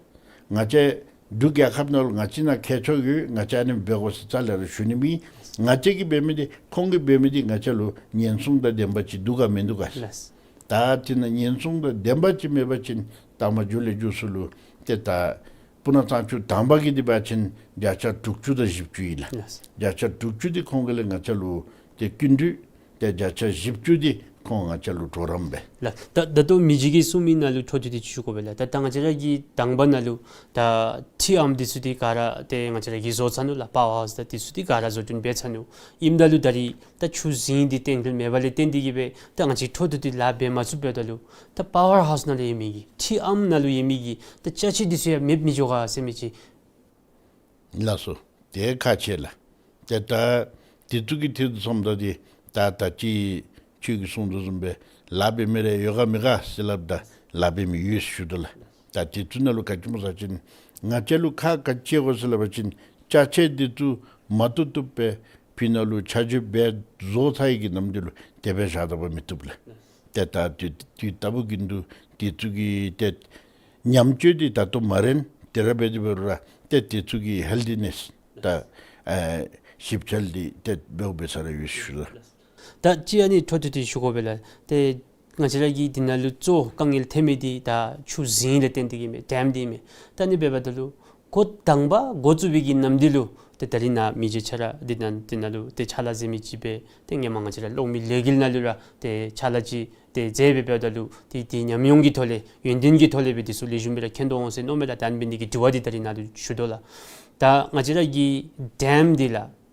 ང་བཅས་འབྲུག་རྒྱལ་ཁབ་ནང་ལུ་ང་བཅས་ནང་མཁས་མཆོག་ཡོད། ང་བཅས་ཨ་ནི་འབད་དགོ་ཟེར་རྩ་ལས་ར་ཞུ་ནི་མེད། ང་བཅས་ཀྱིས་འབད་མི་འདི་ཁོང་གིས་འབད་མི་འདི་ང་བཅས་ལུ་ཉེན་སྲུང་དང་ལྡནམ་ཅིག་འདུག་ག་མིན་འདུག་ག། ལགས། ད་འདི་ནང་ཉེན་སྲུང་དང་ལྡནམ་ཅིག་མེད་པ་ཅིན་ད་མ་མཇུག་ལས་མཇུག་སུ་ལུ་ཏེ་ད་སྤུ་ན་གཙང་ཆུ་དང་པ་གི་འདི་འབད་བ་ཅིན་བརྒྱ་ཆ་དྲུག་ཅུ་དང་བཞི་བཅུ་ཨིན་ལགས། ལགས། བརྒྱ་ཆ་དྲུག་ཅུ་འདི་ཁོང་གི་ལས་ང་བཅས་ལུ་ཏེ་སྐྱིན་འགྲུལ། ཏེ་བརྒྱ་ཆ་བཞི་བཅུ་འདི་ཁོང་ང་བཅས་ལུ་གྲོགས་རམ་འབད། ལགས། ད་ད་ལྟོ་མི་རྗེ་གིས་གསུངས་མི་ནང་ལུ་འཕྲོ་མཐུད་དེ་ཞུ་དགོ་པས་ལགས། ད་ད་ང་བཅས་ར་གི་དང་པ་ནང་ལུ་ད་ཊི་ཨམ་འདི་ཚུ་འདི་ག་ར་ཏེ་ང་བཅས་ར་གིས་བཟོ་ཚར་ནུག་ལགས། པ་ཝར་ཧའུསི་དང་འདི་ཚུ་འདི་ག་ར་བཟོ་སྐྲུན་འབད་ཚར་ནུག། ཨིནམ་ད་ལུ་ད་རིས་ད་ཆུ་རྫིང་འདི་བརྟན་ལྷིང་མེད་པ་ལས་བརྟེན་ཏེ་གི་སྦེ་ད་ང་བཅས་འཕྲོ་མཐུད་དེ་ལཱ་འབད་མ་ཚུགསཔ་འབདཝ་ད་ལུ་ད་པ་ཝར་ཧའུསི་ནང་ལུ་ཡོད་མི་གི་ཊི་ཨམ་ནང་ལུ་ཡོད་མི་གི་ད་ཅ་ཆས་འདི་ཚུ་ཡང་མེདཔ་མི་འགྱོ་ག་ཟེར་མི་ཅིག། ལགས་སོ། དེ་ཁག་ཆེ་ལགས། ཏེ་ད་འདི་ཚུ་གི་ཐད་དུ་སོངམ་ད་འདི་ད་ད་ཅི་ཁྱོད་ཀྱིས་གསུངས་དོ་བཟུམ་སྦེ་ལཱ་འབད་མི་རེ་ཡོད་ག་མེད་ག་ཟེར་སླབ་ད་ལཱ་འབད་མི་ཡོད་ཟེར་ཞུ་དོ་ལགས། ད་འདི་ཚུ་ནང་ལུ་ག་ཅི་སྨོ་ཟེར་བ་ཅིན་ང་བཅས་ལུ་ཁག་ག་ཅི་ཡོད་ག་ཟེར་སླབ་པ་ཅིན་ཅ་ཆས་འདི་ཚུ་མ་བཏུབ་བཏུབ་སྦེ་ཕི་ནང་ལུ་ཆ་འཇོག་འབད་བཟོ་ཚར་ཡི་གི་ནམ་འདི་ལུ་དེ་སྦེ་བཞག་ད་བ་མི་བཏུབ་ལགས། ཏེ་ད་དུས་དུས་ལྟ་བུ་གི་འདུག། འདི་ཚུ་གི་ཏེ་ཉམས་བཅོས་འདི་ད་ལྟོ་མ་རན། དེ་ར་འབད་དེ་འབད་རུང་ར་ཏེ་འདི་ཚུ་གི་ཧེལ་ཐི་ནེསི་ད་ཨེ་ཞིབ་འཚོལ་འདི་ཏེ་འབདཝ་འབད་ས་ར་ཡོད་ཟེར་ཞུ་ལགས། ད་ཅི་ཨ་ནི་འཕྲོ་མཐུད་དེ་ཞུ་དགོ་པས་ལགས། ཏེ་ང་བཅས་ར་གི་འདི་ནང་ལུ་གཙོ་དཀའ་ངལ་ཐོན་མི་འདི་ད་ཆུ་རྫིང་ལས་བརྟེན་ཏེ་གི་མས། ཌེམ་འདི་མས། ད་ཨ་ནི་འབདཝ་ད་ལུ་འགོ་དང་པ་འགོ་བཙུགས་པའི་གི་ནམ་འདི་ལུ་ཏེ་ད་རིས་ནཱ་མི་རྗེ་ཁྱོད་ར་འདི་ནང་འདི་ནང་ལུ་ཏེ་ཕྱག་ལཱ་མཛད་མི་ཅིག་སྦེ་ཏེ་ཧེ་མ་ང་བཅས་ར་གློག་མེ་ལས་འགུལ་ནང་ལུ་ར་ཏེ་ཕྱག་ལཱ་ཅིག་ཏེ་མཛད་སྦེ་འབདཝ་ད་ལུ་ཏེ་ཏེ་ཉམས་མྱོང་གི་ཐོག་ལས་ཡོན་ཏན་གྱི་ཐོག་ལས་སྦེ་འདི་ཚུ་ལེགས་ཤོམ་སྦེ་ར་མཁྱེན་དོ་འོང་ཟེར་མནོཝ་མས་ལགས། ད་ཨ་ནི་འབད་ནི་གི་དྲི་བ་འདི་ད་རིས་ནཱ་ལུ་ཞུ་དོ་ལགས། ད་ང་བཅས་ར་གི་ཌེམ་འདི་ལགས།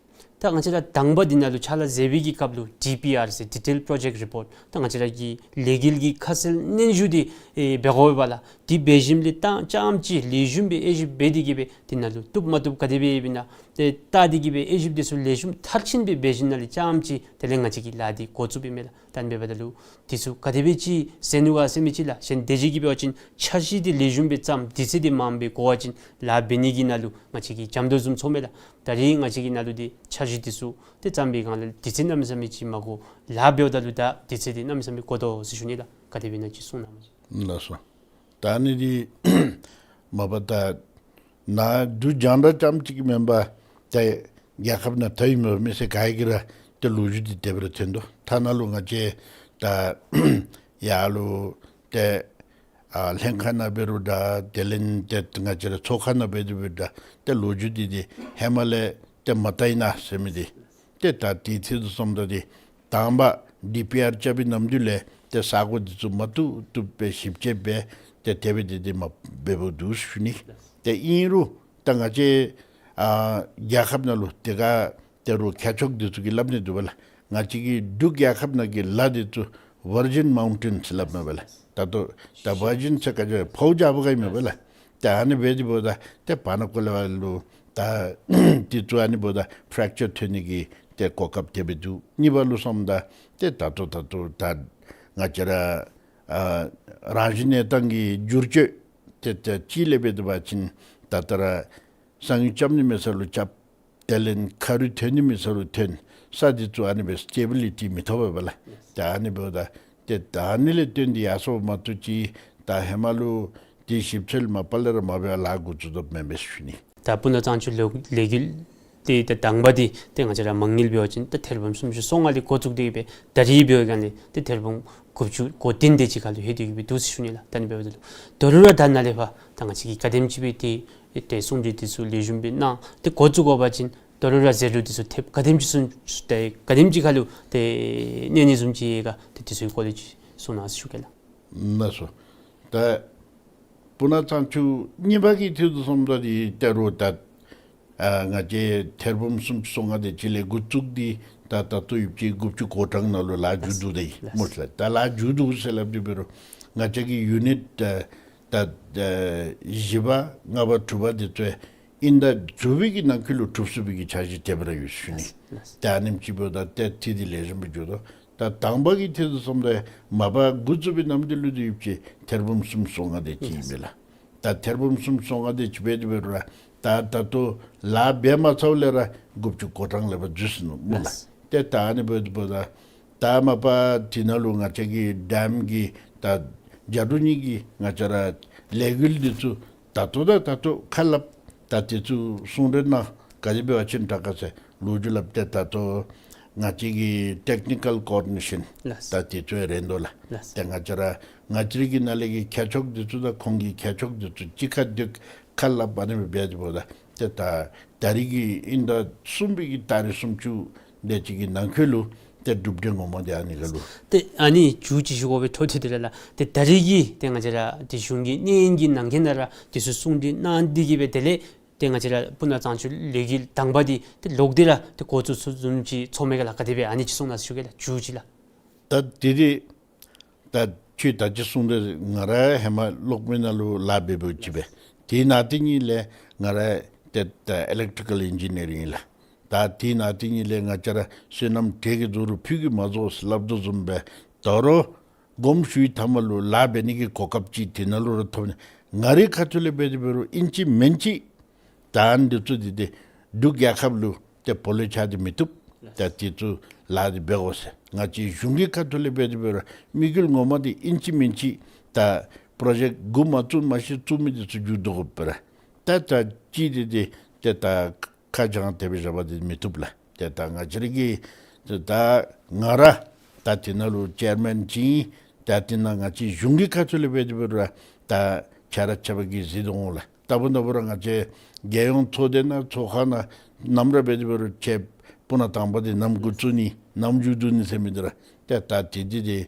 ད་ང་བཅས་ར་དང་པ་འདི་ནང་ལུ་ཕྱག་ལཱ་མཛད་པའི་གི་སྐབས་ལུ་ཌི་པི་ཨར་ཟེར་ཌི་ཊེལ་པྲོ་ཇེཀཊ་རི་པོརཊ་ད་ང་བཅས་ར་གི་ལས་འགུལ་གྱི་ཁ་གསལ་སྙན་ཞུ་འདི་ཨེ་འབད་དགོ་པས་ལགས། འདི་འབད་ཞིནམ་ལས་ད་རྐྱངམ་ཅིག་ལེགས་ཤོམ་སྦེ་དབྱེ་ཞིབ་འབད་དེ་གི་སྦེ་འདི་ནང་ལུ་བཏུབ་མ་བཏུབ་ག་དེ་སྦེ་ཡོདཔ་ཨིན་ན། ཏེ་ད་འདི་གིས་སྦེ་དབྱེ་ཞིབ་འདི་ཚུ་ལེགས་ཤོམ་མཐར་ཕྱིན་སྦེ་འབད་ཞིནམ་ལས་རྐྱངམ་ཅིག་དེ་ལས་ང་བཅས་ཀྱིས་ལཱ་འདི་འགོ་བཙུགསཔ་ཨིན་མས་ལགས། ད་ཨ་ནི་འབདཝ་ད་ལུ་འདི་ཚུ་ག་དེ་སྦེ་ཅིག་ཟེར་ནུག་ག་ཟེར་མི་ཅིག་ལགས། གཞན་དེ་ཅིག་གིས་འབད་བ་ཅིན་འཆར་གཞི་འདི་ལེགས་ཤོམ་སྦེ་བརྩམ། དུས་ཚོད་འདི་མངམ་སྦེ་འགོར་བ་ཅིན་ལཱ་འབད་ནི་གི་ནང་ལུ་ང་བཅས་ཀྱིས་འཇམ་ཏོང་བཟུམ་ཚོརཝ་མས་ལགས། ད་རིས་ང་བཅས་ཀྱི་ནང་ལུ་འདི་འཆར་གཞི་འདི་ཚུ་ཏེ་བརྩམ་པའི་སྒང་ལས་དུས་ཚོད་གནམ་མེད་ས་མེད་ཅིག་མ་འགོར། ལཱ་འབདཝ་ད་ལུ་ད་དུས་ཚོད་འདི་གནམ་མེད་ས་མེད་འགོར་དོ་ཟེར་ཞུ་ནི་ལགས། ག་དེ་སྦེ་ཨིན་ན་ཅིག་གསུང་གནང་མས། ལགས་སོ། ད་ཨ་ནི་འདི་མ་པ་ད་ནཱ་འབྲུག་རྒྱང་བསྒྲགས་རྐྱངམ་ཅིག་གིས་མེན་པར་ཏེ་རྒྱལ་ཁབ་ནང་ད་ཡོད་མི་མི་སེར་ག་གིས་ར་ཏེ་ལོ་རྒྱུས་འདི་དེ་སྦེ་ར་ཐོན་དོ། ཐ་ན་ལུ་ང་བཅས་ད་ཡར་ལུ་ཏེ་ཨ་ལྷན་ཁག་ནང་འབད་རུང་འདྲ། དེ་ལས་ཏེ་ང་བཅས་ར་ཚོགས་ཁང་ནང་འབད་དེ་འབད་རུང་འདྲ། ཏེ་ལོ་རྒྱུས་འདི་འདི་ཧེ་མ་ལས་ཏེ་མ་བལྟ་ཡི་ན་ཟེར་མི་འདི་ཏེ་ད་དེའི་ཚུལ་དུ་སོངམ་ད་འདི་དང་པ་ཌི་པི་ཨར་རྐྱབ་པའི་ནམ་དུས་ལས་ཏེ་ས་གོ་འདི་ཚུ་མ་བཏུབ་བཏུབ་སྦེ་ཞིབ་དཔྱད་འབད་ཏེ་དེ་སྦེ་འདི་འདི་མ་འབད་འབདཝ་འདུག་ཞུ་ནི། ཏེ་ཨིན་རུང་ད་ང་བཅས་ཨ་རྒྱལ་ཁབ་ནང་ལུ་དེ་ཁར་ད་རུང་མཁས་མཆོག་འདི་ཚུ་གིས་སླབ་ནི་འདུག་པ་ལགས། ང་བཅས་ཀྱི་འབྲུག་རྒྱལ་ཁབ་ནང་གི་ལ་འདི་ཚུ་ཝར་ཇིན་མའུན་ཊེནསི་སླབ་མས་པ་ལགས། ད་ལྟོ་ད་ཝར་ཇིན་ཟེར་ག་ཅི་ཕོཝ་རྒྱ་པོ་ག་ཨིན་མས་པ་ལགས། ད་ཨ་ནི་འབད་དེ་འབདཝ་ད་ཏེ་བར་ན་ཀོ་ལེ་བ་ལུ་ད་འདི་ཚུ་ཨ་ནི་འབདཝ་ད་ཕྲེག་ཅར་ཐོན་ནི་གི་ཏེ་གོ་སྐབས་དེ་སྦེ་འདུག། གཉིས་པ་ལུ་སོངམ་ད་ཏེ་ད་ལྟོ་ད་ལྟོ་ད་ང་བཅས་ར་ཨ་རང་བཞིན་གནས་སྟངས་ཀྱི་བསྒྱུར་བཅོས་ཏེ་ཏེ་ཅིག་ལས་འབད་དེ་འབད་བ་ཅིན་ད་ལྟོ་ར་གསང་ཡུལ་རྐྱབ་ནི་མེད་ས་ལུ་རྐྱབ། དེ་ལས་ཁ་རུ་ཐོན་ནི་མེད་ས་ལུ་ཐོན། ས་འདི་ཚུ་ཨ་ནི་སྦེ་སི་ཊེ་བི་ལི་ཊི་མི་ཐོབ་པས་པ་ལགས། ད་ཨ་ནི་འབདཝ་ད་ཏེ་ད་ཨ་ནི་ལས་བརྟེན་ཏེ་ཡར་སོངམ་མ་གཏོགས་ཅིག་ད་ཧེ་མ་ལུ་ཏེ་ཞིབ་འཚོལ་མ་པ་ལས་ར་མ་འབད་བར་ལཱ་འགོ་བཙུགས་དོ་མེན་པས་ཞུ་ནི། ད་སྤུ་ན་གཙང་ཆུ་ལོ་ལས་འགུལ་འདི་ད་དང་པ་འདི་ཏེ་ང་བཅས་ར་མ་དངུལ་འབད་བ་ཅིན་ད་ཐེར་འབུམ་སུམ་ཅུ་སོ་ལྔ་ལས་འགོ་བཙུགས་ཏེ་འབད་ད་རིས་འབད་བའི་སྒང་ལས་ཏེ་ཐེར་འབུམ་དགུ་བཅུ་གོ་བདུན་དེ་ཅིག་ཁར་ལུ་ལྷོད་དེ་འབད་འདུག་ཟེར་ཞུ་ནི་ལགས། ད་ཨ་ནི་འབདཝ་ད་ལུ་ད་རུང་ར་ད་ནཱ་ལས་ཕར་ད་ང་བཅས་ཀྱིས་ག་དེམ་ཅིག་སྦེ་ཏེ་ཏེ་གསུང་གྲོས་འདི་ཚུ་ལེགས་ཤོམ་སྦེ་གནང་སྟེ་འགོ་བཙུགས་དགོ་པ་ཅིན་ད་རུང་ར་ཟད་འགྲོ་འདི་ཚུ་ཐེབས་ག་དེམ་ཅིག་སོང་ཏེ་ག་དེམ་ཅིག་ཁར་ལུ་ཏེ་གནས་ནི་བཟུམ་ཅིག་ཡོད་ག་ཏེ་འདི་ཚུ་གི་སྐོར་ལས་ཅིག་གསུང་གནང་ཟེར་ཞུ་གེ་ལགས། ལགས་སོ། ད་སྤུ་ན་གཙང་ཆུ་གཉིས་པ་གི་ཚུལ་དུ་སོངམ་ད་འདི་ད་རུང་ད་ཨ་ང་བཅས་ཐེར་འབུམ་སུམ་ཅུ་སོ་ལྔ་དེ་ཅིག་ལས་འགོ་བཙུགས་ཏེ་ད་ད་ལྟོ་ཡུདཔ་ཅིག་དགུ་བཅུ་གོ་གྲངས་ནང་ལུ་ལཱ་མཇུག་བསྡུ་སྟེ་ཡོད་སྨོ་ལགས། ད་ལཱ་མཇུག་བསྡུ་ཟེར་སླབ་དེ་འབད་རུང་ང་བཅས་ཀྱི་ཡུ་ནིཊ་ད་ད་བཞི་པ་ལྔ་པ་དྲུག་པ་འདི་ཚུ་ཨིན་ཟླ་དྲུག་པའི་གི་ནང་འཁོད་ལུ་གྲུབ་ཚུགས་པའི་གི་འཆར་གཞི་དེ་སྦེ་ར་ཡོད་ཞུ་ནི། ད་ཨ་ནེམ་ཅིག་འབདཝ་ད་ཏེ་འཐུས་འདི་ལེགས་ཤོམ་སྦེ་འགྱོ་དོ། ད་དང་པ་གི་ཚུལ་དུ་སོངམ་ད་མ་པ་འགོ་བཙུགས་པའི་ནམ་དུས་ལུ་འདི་ཡུདཔ་ཅིག་ཐེར་འབུམ་སུམ་ཅུ་སོ་ལྔ་དེ་ཅིག་ཨིན་པས་ལགས། ད་ཐེར་འབུམ་སུམ་ཅུ་སོ་ལྔ་དེ་ཅིག་འབད་དེ་འབད་རུང་ར་ད་ད་ལྟོ་ལཱ་འབད་མ་ཚརཝ་ལས་ར་དགུ་བཅུ་གོ་གྲངས་ལེགས་པར་འཛུལ་སོ་ནུག་སྨོ་ལགས། ཏེ་ད་ཨ་ནི་འབདཝ་ད་ད་མ་པ་དེ་ནང་ལུ་ང་བཅས་ཀྱི་ཌེམ་གྱི་ད་རྒྱ་འབྲུག་གཉིས་ཀྱི་ང་བཅས་ར་ལས་འགུལ་འདི་ཚུ་ད་ལྟོ་ད་ད་ལྟོ་ཁ་སླབ་ད་འདི་ཚུ་གསུང་གྲོས་གནང་། ག་ཅི་འབད་བ་ཅིན་དྲག་ག་ཟེར་ལོ་རྒྱུས་སླབ་སྟེ་ད་ལྟོ་ང་བཅས་ཀྱི་ཊེག་ནི་ཀཱལ་ཀོ་ཨོར་ཌི་ནེ་ཤཱན་ལགས། ད་འདི་ཚུ་རན་དོ་ལགས། ལགས། ཏེ་ང་བཅས་ར་ང་བཅས་ར་གི་ནང་ལས་ཀྱི་མཁས་མཆོག་འདི་ཚུ་དང་ཁོང་གི་མཁས་མཆོག་འདི་ཚུ་གཅིག་ཁར་སྡོད་ཁ་སླབ་ཨ་ནི་སྦེ་འབད་དེ་འབདཝ་ད་ཏེ་ད་ད་རིས་ཀྱི་ཨིན་ཟླ་གསུམ་པའི་གི་ཏ་རིག་སུམ་ཅུ་དེ་ཅིག་གི་ནང་འཁོད་ལུ་ཏེ་གྲུབ་འབྲས་ངོ་མ་འདི་ཨ་ནི་ཁར་ལུ། ཏེ་ཨ་ནི་མཇུག་ཅིག་ཞུ་དགོ་པའི་འཕྲོ་མཐུད་དེ་ལགས། ཏེ་ད་རིས་ཀྱི་ཏེ་ང་བཅས་ར་ཏེ་གཞུང་གི་གནས་ཡུན་གྱི་ནང་འཁོད་ནང་ར་འདི་ཚུ་གསུང་གྲོས་གནང་སྟེ་གི་སྦེ་དེ་ལས་ཏེ་ང་བཅས་ར་སྤུ་ན་གཙང་ཆུ་ལས་འགུལ་དང་པ་འདི་ཏེ་ལོག་སྟེ་ར་ཏེ་འགོ་བཙུགས་ཚུགསཔ་བཟུམ་ཅིག་ཚོརཝ་མས་ག་ལགས། ག་དེ་སྦེ་ཨ་ནི་ཅིག་གསུང་གནང་ཟེར་ཞུ་གེ་ལགས། མཇུག་ཅིག་ལགས། ད་འདི་འདི་ད་ཁྱོད་ད་ཅི་གསུང་དེ་ང་ར་ཧེ་མ་གློག་མེ་ནང་ལུ་ལཱ་འབད་འབདཝ་ཅིག་སྦེ། དེ་ནང་དེ་གཉིས་ལས་ང་ར་ཏེ་ད་ཨི་ལེག་ཊི་ཀཱལ་ཨིན་ཇི་ནི་ཡར་ཨིན་ལགས། ད་དེ་ནང་དེ་གཉིས་ལས་ང་བཅས་ར་བསོད་ནམས་གྲལ་གྱི་རྫོགས་རུང་ཕུད་ཀྱིས་མ་རྫོགས་ཟེར་སླབ་དོ་བཟུམ་སྦེ་ད་རུང་དགོངསམ་ཞུ་བའི་མཐའ་མ་ལུ་ལཱ་འབད་ནི་གི་གོ་སྐབས་ཅིག་དེ་ནང་ལུ་ར་ཐོབ་ནི། ང་རའི་ཁ་ཐུག་ལས་འབད་དེ་འབད་རུང་ཨིན་ཅི་མིན་ཅི་ད་འདི་ཚུ་འདི་ཏེ་འབྲུག་རྒྱལ་ཁབ་ལུ་ཏེ་བོ་ལོ་ཆགས་ཏེ་མི་བཏུབ། ད་འདི་ཚུ་ལཱ་འདི་འབད་དགོ་ཟེར་ང་བཅས་གཞུང་གི་ཁ་ཐུག་ལས་འབད་དེ་འབད་རུང་དམིགས་ཡུལ་ངོ་མ་འདི་ཨིན་ཅི་མིན་ཅི་ད་པྲོ་ཇེཀཊ་འགོ་མ་བཙུགས་མ་གཞི་བཙུགས་མི་འདི་ཚུ་མཇུག་བསྡུ་དགོ་པས་ར། ད་ད་ཅི་འདི་ཏེ་ཏེ་ད་ཁ་བྱང་དེ་སྦེ་བཞག་པ་འདི་མི་བཏུབ་ལགས། ཏེ་ད་ང་བཅས་ར་གི་ཏེ་ད་ང་ར་ད་དེ་ནང་ལུ་ཅེར་མེན་ཅིག་ཨིན། ད་དེ་ནང་ང་བཅས་གཞུང་གི་ཁ་ཐུག་ལས་འབད་དེ་འབད་རུང་ད་ཆ་ར་ཆ་པ་གིས་གཟིགས་དོ་འོང་ལགས། ད་བུ་ན་བུ་ར་ང་བཅས་རྒྱལ་ཡོངས་ཚོགས་སྡེ་ནང་ཚོགས་ཁང་ནང་ནམ་ར་འབད་དེ་འབད་རུང་ཁྱེད་སྤུ་ན་དང་པ་འདི་ནམ་འགོ་བཙུགས་ནི་ནམ་མཇུག་བསྡུ་ནི་ཟེར་མི་འདི་ར་ཏེ་ད་དེ་འདི་ཏེ་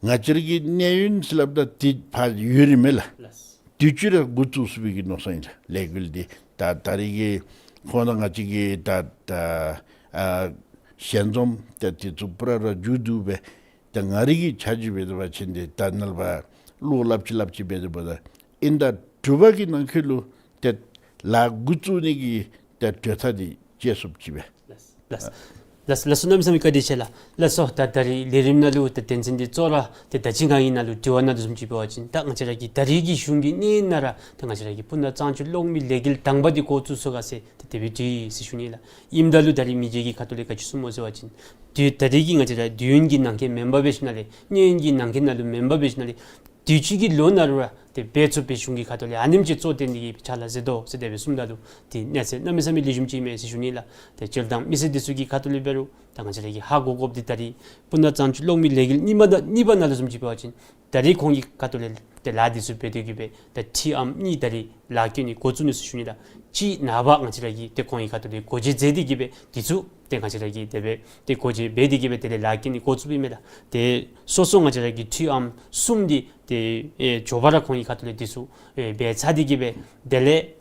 ང་བཅས་ར་གི་གནས་ཡུན་ཟེར་སླབ་ད་འདི་ཕར་ཡོད་རིགས་མས་ལགས། དུས་ཅི་ར་འགོ་བཙུགས་ཚུགས་པའི་གི་མནོ་བསམ་ཨིན་ལགས། ལས་འགུལ་འདི་ད་ད་རིས་ཀྱི་ཁོང་དང་ང་བཅས་ཀྱི་ད་ད་ཨ་ཞལ་འཛོམས་ད་འདི་ཚུ་པུ་ར་ར་མཇུག་བསྡུ་སྦེ་ད་ང་རའི་གི་ཆ་འཇོག་འབད་དེ་འབད་བ་ཅིན་འདི་ད་ནཱ་ལས་ཕར་བློ་སླབ་ཅི་སླབ་ཅི་འབད་དེ་འབདཝ་ད་ཨིན་ཟླ་དྲུག་པ་གི་ནང་འཁོད་ལུ་ཏེ་ལཱ་འགོ་བཙུགས་ནི་གི་ ཏེ་གྲོས་ཐག་འདི་བཅད་ཚུགསཔ་ཅིག་སྦེ། ལགས་སོ། ལགས་སོ། ལགས་སོ། གནམ་མེད་ས་མེད་བཀའ་དྲིན་ཆེ་ལགས། ལགས་སོ། ད་ད་རིས་ལས་རིམ་ནང་ལུ་ད་དོན་ཚན་འདི་གཙོ་བོ་ར་ཏེ་ད་ཅི་ང་གིས་ནཱ་ལུ་དྲི་བ་ནང་ལུ་བཟུམ་ཅིག་འབད་བ་ཅིན་ད་ང་བཅས་ར་གི་ད་རིས་ཀྱི་གཞུང་གི་གནས་ནང་ར་ད་ང་བཅས་ར་གི་སྤུ་ན་གཙང་ཆུ་གློག་མེ་ལས་འགུལ་དང་པ་འདི་འགོ་བཙུགས་ཚུགས་ག་ཟེར་ཏེ་དེ་སྦེ་འདུག་ཟེར་ཞུ་ནི་ལགས། ཨིནམ་ད་ལུ་ད་རིས་མི་རྗེ་གི་ཁ་ཐུག་ལས་ག་ཅི་གསུངམ་སྨོ་ཟེར་བ་ཅིན་ཏེ་ད་རིས་ཀྱི་ང་བཅས་ར་དུས་ཡུན་གྱི་ནང་འཁོད་མེན་པར་འབད་ཞིནམ་ལས་གནས་ཡུན་གྱི་ནང་འཁོད་ནང་ལུ་མེན་པར་འབད་ཞིནམ་ལས་དུས་ཅི་གི་ལོ་ནང་ལུ་ར་ཏེ་འབད་ཚུགས་པའི་གཞུང་གི་ཁ་ཐུག་ལས་ཨ་ནེམ་ཅིག་གཙོ་བོར་བཏོན་ཏེ་གིས་ཕྱག་ལཱ་མཛད་དོ་ཟེར་དེ་སྦེ་གསུངམ་ད་ལུ་ཏེ་གནས་ཚད་གནམ་མེད་ས་མེད་ལེགས་ཤོམ་ཅིག་ཨིན་མས་ཟེར་ཞུ་ནི་ལགས། ཏེ་སྤྱིར་བཏང་མི་སེར་འདི་ཚུ་གི་ཁ་ཐུག་ལས་འབད་རུང་ད་ང་བཅས་ར་གིས་ཧ་གོ་དགོཔ་འདི་ད་རིས་སྤུ་ན་གཙང་ཆུ་གློག་མེ་ལས་འགུལ་གཉིས་པ་ད་གཉིས་པ་ནང་ལུ་བཟུམ་ཅིག་འབད་བ་ཅིན་ད་རིས་ཁོང་གི་ཁ་ཐུག་ལས་ཏེ་ལཱ་འདི་ཚུ་འབད་དེ་གིས་སྦེ་ད་ཁྲིམས་ཨམ་གཉིས་ད་རིས་ལཱ་བཀོད་ནི་འགོ་བཙུགས་ནུག་ཟེར་ཞུ་ནི་ལགས། གཅིག་ནངས་པ་ང་བཅས་ར་གིས་ཏེ་ཁོང་གི་ཁ་ཐུག་ལས་སྒོ་འབྱེད་མཛད་དེ་གིས་སྦེ་འདི་ཚུ་ཏེ་ང་བཅས་ར་གིས་དེ་སྦེ་ཏེ་སྒོ་འབྱེད་འབད་དེ་གིས་སྦེ་དེ་ལས་ལཱ་བཀོད་ནི་འགོ་བཙུགསཔ་ཨིན་མས་ལགས། ཏེ་སོ་སོ་ང་བཅས་ར་གི་ཁྲིམས་ཨམ་གསུམ་འདི་ཏེ་ཨེ་མགྱོགས་པ་ར་ཁོང་གི་ཁ་ཐུག་ལས་འདི་ཚུ་ཨེ་འབད་ཚར་དེ་གིས་སྦེ་དེ་ལས་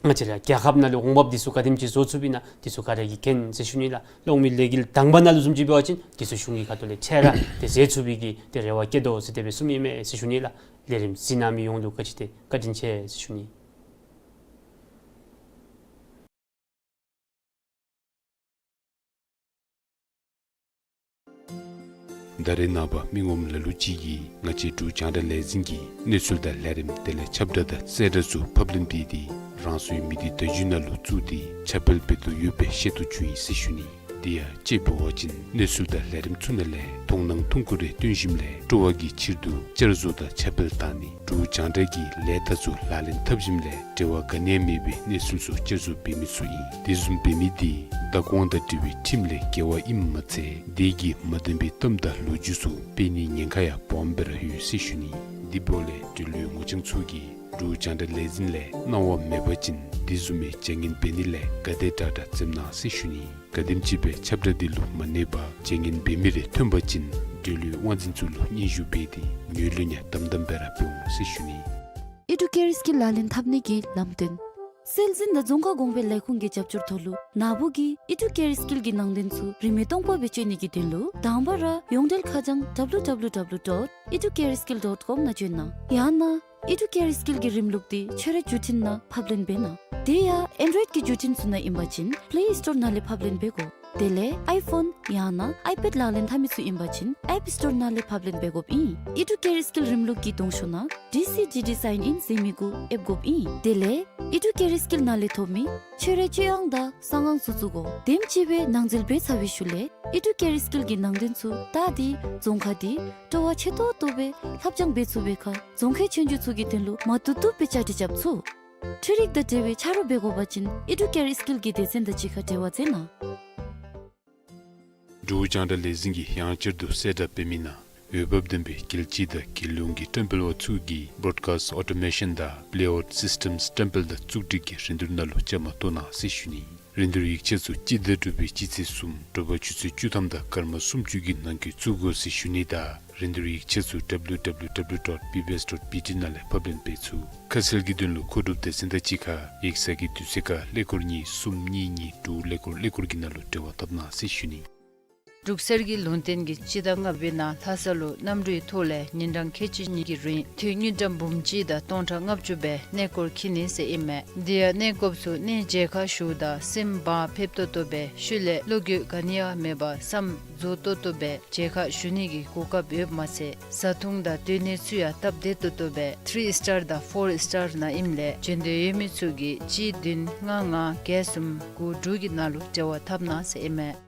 ང་བཅས་ར་རྒྱལ་ཁབ་ནང་ལུ་འོང་འབབ་འདི་ཚུ་ག་དེམ་ཅིག་བཟོ་ཚུགསཔ་ཨིན་ན་འདི་ཚུ་ག་ར་གིས་མཁྱེན་ཟེར་ཞུ་ནི་ལགས། གློག་མེ་ལས་འགུལ་དང་པ་ནང་ལུ་བཟུམ་ཅིག་འབད་བ་ཅིན་འདི་ཚུ་གཞུང་གི་ཁ་ཐུག་ལས་འཕྲལ་ར་ཏེ་མཛད་ཚུགས་པའི་གི་ཏེ་རེ་བ་བསྐྱེད་དོ་ཟེར་དེ་སྦེ་གསུངམ་ཨིན་མས་ཟེར་ཞུ་ནི་ལགས། ལས་རིམ་གཟིགས་གནང་མི་ཡོངས་ལུ་ག་ཅི་ཏེ་བཀའ་དྲིན་ཆེ་ཟེར་ཞུ་ནི། ད་རེས་ནངས་པ་མི་ངོམ་ལ་ལུ་ཅིག་གིས་ང་བཅས་འབྲུག་རྒྱང་བསྒྲགས་ལས་འཛིན་གྱི་གནས་ཚུལ་དང་ལས་རིམ་དེ་ལས་ཁྱབ་བསྒྲགས་དང་གསལ་བསྒྲགས་ཚུ་ཕབ་ལེན་འབད་དེ་རང་སོའི་མི་སྡེ་བརྡ་བརྒྱུད་ནང་ལུ་བཙུགས་ཏེ་ཁྱབ་སྤེལ་འབད་དོ་ཡོད་པའི་ཤེས་རྟོགས་བྱུང་ཡི་ཟེར་ཞུ་ནི། དེ་ཡང་དཔྱེ་འབད་བ་ཅིན་གནས་ཚུལ་དང་ལས་རིམ་ཚུ་ནང་ལས་མཐོང་སྣང་ཐུང་ཀུ་རེ་བཏོན་ཞིནམ་ལས་སྤྲོ་བ་གི་ཕྱིར་དུ་བསྐྱར་བཟོ་དང་ཁྱབ་སྤེལ་བཏང་ནི་འབྲུག་རྒྱང་བསྒྲགས་ཀྱི་ལས་རྟགས་ཚུ་ལག་ལེན་འཐབ་ཞིནམ་ལས་འབྲེལ་བ་ག་ནི་ཡང་མེད་པའི་གནས་ཚུལ་ཚུ་བསྐྱར་བཟོ་འབད་མི་ཚུ་ཨིན། དེ་བཟུམ་འབད་མི་དེ་བདག་དབང་དང་འབྲེལ་བའི་ཁྲིམས་ལས་འགལ་བ་ཨིནམ་མ་ཚད་དེ་གིས་མ་བདེན་པའི་གཏམ་དང་ལོ་རྒྱུས་ཚུ་སྤེལ་ནིའི་ཉེན་ཁ་ཡང་སྦོམ་སྦེ་ར་ཡོད་ཟེར་ཞུ་ནི། དེ་འབདཝ་ལས་འབྲེལ་ཡོད་ངོ་རྐྱང་ཚུ་གིས་འབྲུག་རྒྱང་བསྒྲགས་ལས་འཛིན་ལས་གནང་བ་མེད་པ་ཅིན་དེ་བཟུམ་མའི་བྱ་ངན་འབད་ནི་ལས་ག་དེ་དྲག་དྲག་འཛེམ་གནང་ཟེར་ཞུ་ནི། ག་དེམ་ཅིག་སྦེ་ཁྱབ་བསྒྲགས་འདི་ལུ་མ་གནས་པར་བྱ་ངན་འབད་མི་རེ་ཐོན་པ་ཅིན་འབྲེལ་ཡོད་དབང་འཛིན་ཚུ་ལུ་སྙན་ཞུ་འབད་དེ་ངོས་ལེན་ཡང་དམ་དམ་སྦེ་ར་འབད་འོང་ཟེར་ཞུ་ནི། ཨི་ཌུ་ཀེར་སི་ཀིལ་ལག་ལེན་འཐབ་ནི་གི་ལམ་སྟོན། སྲོལ་འཛིན་དང་རྫོང་ཁ་གོང་འཕེལ་ལས་ཁུངས་ཀྱི་རྒྱབ་སྐྱོར་ཐོག་ལུ་ནཱ་བུ་གིས་ཨི་ཌུ་ཀེར་སི་ཀིལ་གྱི་ནང་དོན་ཚུ་རིན་མེད་སྟོང་པ་སྦེ་སྤྱོད་ནི་གི་དོན་ལུ་དང་པ་ར་ཡོངས་འབྲེལ་ཁ་བྱང་W W W dot educareskill dot com ནང་བྱོན་གནང་། ཡང་ན་ཨི་ཌུ་ཀེར་སི་ཀིལ་གྱི་རིམ་ལུགས་འདི་ཁྱོད་རའི་བརྒྱུད་འཕྲིན་ནང་ཕབ་ལེན་འབད་གནང་། དེ་ཡང་ཨེན་ཌོའིཌ་ཀྱི་བརྒྱུད་འཕྲིན་ཚུ་ནང་ཨིན་པ་ཅིན་པེ་ལེ་སི་ཊོར་ནང་ལས་ཕབ་ལེན་འབད་དགོ། དེ་ལས་ཨའི་ཕོན་ཡང་ན་ཨའི་པེཌ་ལག་ལེན་འཐབ་མི་ཚུ་ཨིན་པ་ཅིན་ཨེཔ་སི་ཊོར་ནང་ལས་ཕབ་ལེན་འབད་དགོཔ་ཨིན། ཨི་ཌུ་ཀེར་སི་ཀིལ་རིམ་ལུགས་ཀྱི་གདོང་ཤོག་ནང་ཌི་སི་ཌི་ཌི་སའིན་ཨིན་ཟེར་མི་གུ་ཨེབ་དགོཔ་ཨིན། དེ་ལས་ཨི་ཌུ་ཀེར་སི་ཀིལ་ནང་ལས་ཐོབ་མི་ཁྱོད་རའི་སྤྱོད་དབང་དང་གསང་ཨང་ཚུ་བཙུགས་དགོ། དེམ་ཅིག་སྦེ་ནང་འཛུལ་འབད་ཚར་བའི་ཤུལ་ལས་ཨི་ཌུ་ཀེར་སི་ཀིལ་གྱི་ནང་དོན་ཚུ་བལྟ་སྟེ་རྫོང་ཁ་འདི་སྤྲོ་བ་ཆེ་ཏོག་ཏོ་སྦེ་ལྷབ་སྦྱང་འབད་ཚུགས་པའི་ཁར་རྫོང་ཁའི་ཆོས་རྒྱུགས་ཚུ་གི་དོན་ལུ་མ་བཏུབ་བཏུབ་སྦེ་བཅའ་སྒྲིག་རྐྱབ་ཚུགས། འཕྲུལ་རིག་དང་འབྲེལ་བའི་ཆ་རོགས་འབད་དགོ་པ་ཅིན་ཨི་ཌུ་ཀེར་སི་ཀིལ་གྱི་སྡེ་ཚན་དང་གཅིག་ཁར་འབྲེལ་བ་མཛད་གནང་། འབྲུག་རྒྱང་བསྒྲགས་ལས་འཛིན་གྱིས་ཡང་བསྐྱར་དུ་གསལ་བསྒྲགས་འབད་མི་ནང་འོས་འབབ་ལྡན་པའི་རྒྱལ་སྤྱི་དང་རྒྱལ་ཡོངས་ཀྱི་བཀྲམ་སྤེལ་བ་ཚུ་གིས་བོརོཌ་ཀཱསཊ་ཨོ་ཊོ་མེ་ཤཱན་དང་པེ་ལེ་ཨའུཊ་སིསི་ཊེམསི་བཀྲམ་སྤེལ་དང་བཙུགས་སྒྲིག་གི་རིན་བསྡུར་ནང་ལུ་བཅའ་མར་གཏོགས་གནང་ཟེར་ཞུ་ནི། རིན་བསྡུར་ཡིག་ཆ་ཚུ་སྤྱི་ཟླ་དྲུག་པའི་སྤྱི་ཚེས་གསུམ་དྲོ་པ་ཆུ་ཚོད་བཅུ་ཐམ་དང་སྐར་མ་སུམ་ཅུ་གི་ནང་འཁོད་བཙུགས་དགོ་ཟེར་ཞུ་ནི་དང་རིན་བསྡུར་ཡིག་ཆ་ཚུ་W W W dot B B S dot B T ནང་ལས་ཕབ་ལེན་འབད་ཚུགས། ཁ་གསལ་གྱི་དོན་ལུ་མཁོ་སྒྲུབ་སྡེ་ཚན་དང་གཅིག་ཁར་ཡིག་ཚང་གི་དུས་ཚོད་ཁར་ཀླད་ཀོར་གཉིས་གསུམ་གཉིས་གཉིས་དྲུག་ཀླད་ཀོར་ཀླད་ཀོར་གྱི་ནང་ལུ་འབྲེལ་བ་འཐབ་གནང་ཟེར་ཞུ་ནི། འབྲུག་གསེར་གྱི་ལུང་བསྟན་གྱིས་སྤྱི་ཟླ་ལྔ་པའི་ནང་ལྷ་ས་ལུ་གནམ་གྲུའི་ཐོག་ལས་ཉིན་གྲངས་ཁལ་གཅིག་གཉིས་ཀྱི་རིང་འཐུས་དངུལ་ཀྲམ་འབུམ་གཅིག་དང་སྟོང་ཕྲག་ལྔ་བཅུ་སྦེ་གནས་སྐོར་འཁྱིད་ནི་ཟེར་ཨིན་མས། དེ་ཡང་གནས་སྐོརཔ་ཚུ་གནས་མཇལ་ཁ་ཞུཝ་ད་སེམས་བག་ཕེབས་ཏོག་ཏོ་སྦེ་ཤུལ་ལས་བློ་འགྱོད་ག་ནི་ཡང་མེད་པར་བསམ་རྫོགས་ཏོག་ཏོ་སྦེ་མཇལ་ཁ་ཞུ་ནི་གི་གོ་སྐབས་ཡོདཔ་མ་ཚད་བཟའ་འཐུང་དང་སྡོད་གནས་ཚུ་ཡང་སྟབས་བདེ་ཏོག་ཏོ་སྦེ་ཐི་རི་སི་ཊར་དང་ཕོར་སི་ཊར་ནང་ཨིནམ་ལས་འབྱོན་འདོད་ཡོད་མི་ཚུ་གིས་གཅིག་བདུན་ལྔ་ལྔ་བརྒྱད་གསུམ་དགུ་དྲུག་གི་ནང་ལུ་འབྲེལ་བ་འཐབ་གནང་ཟེར་ཨིན་མས།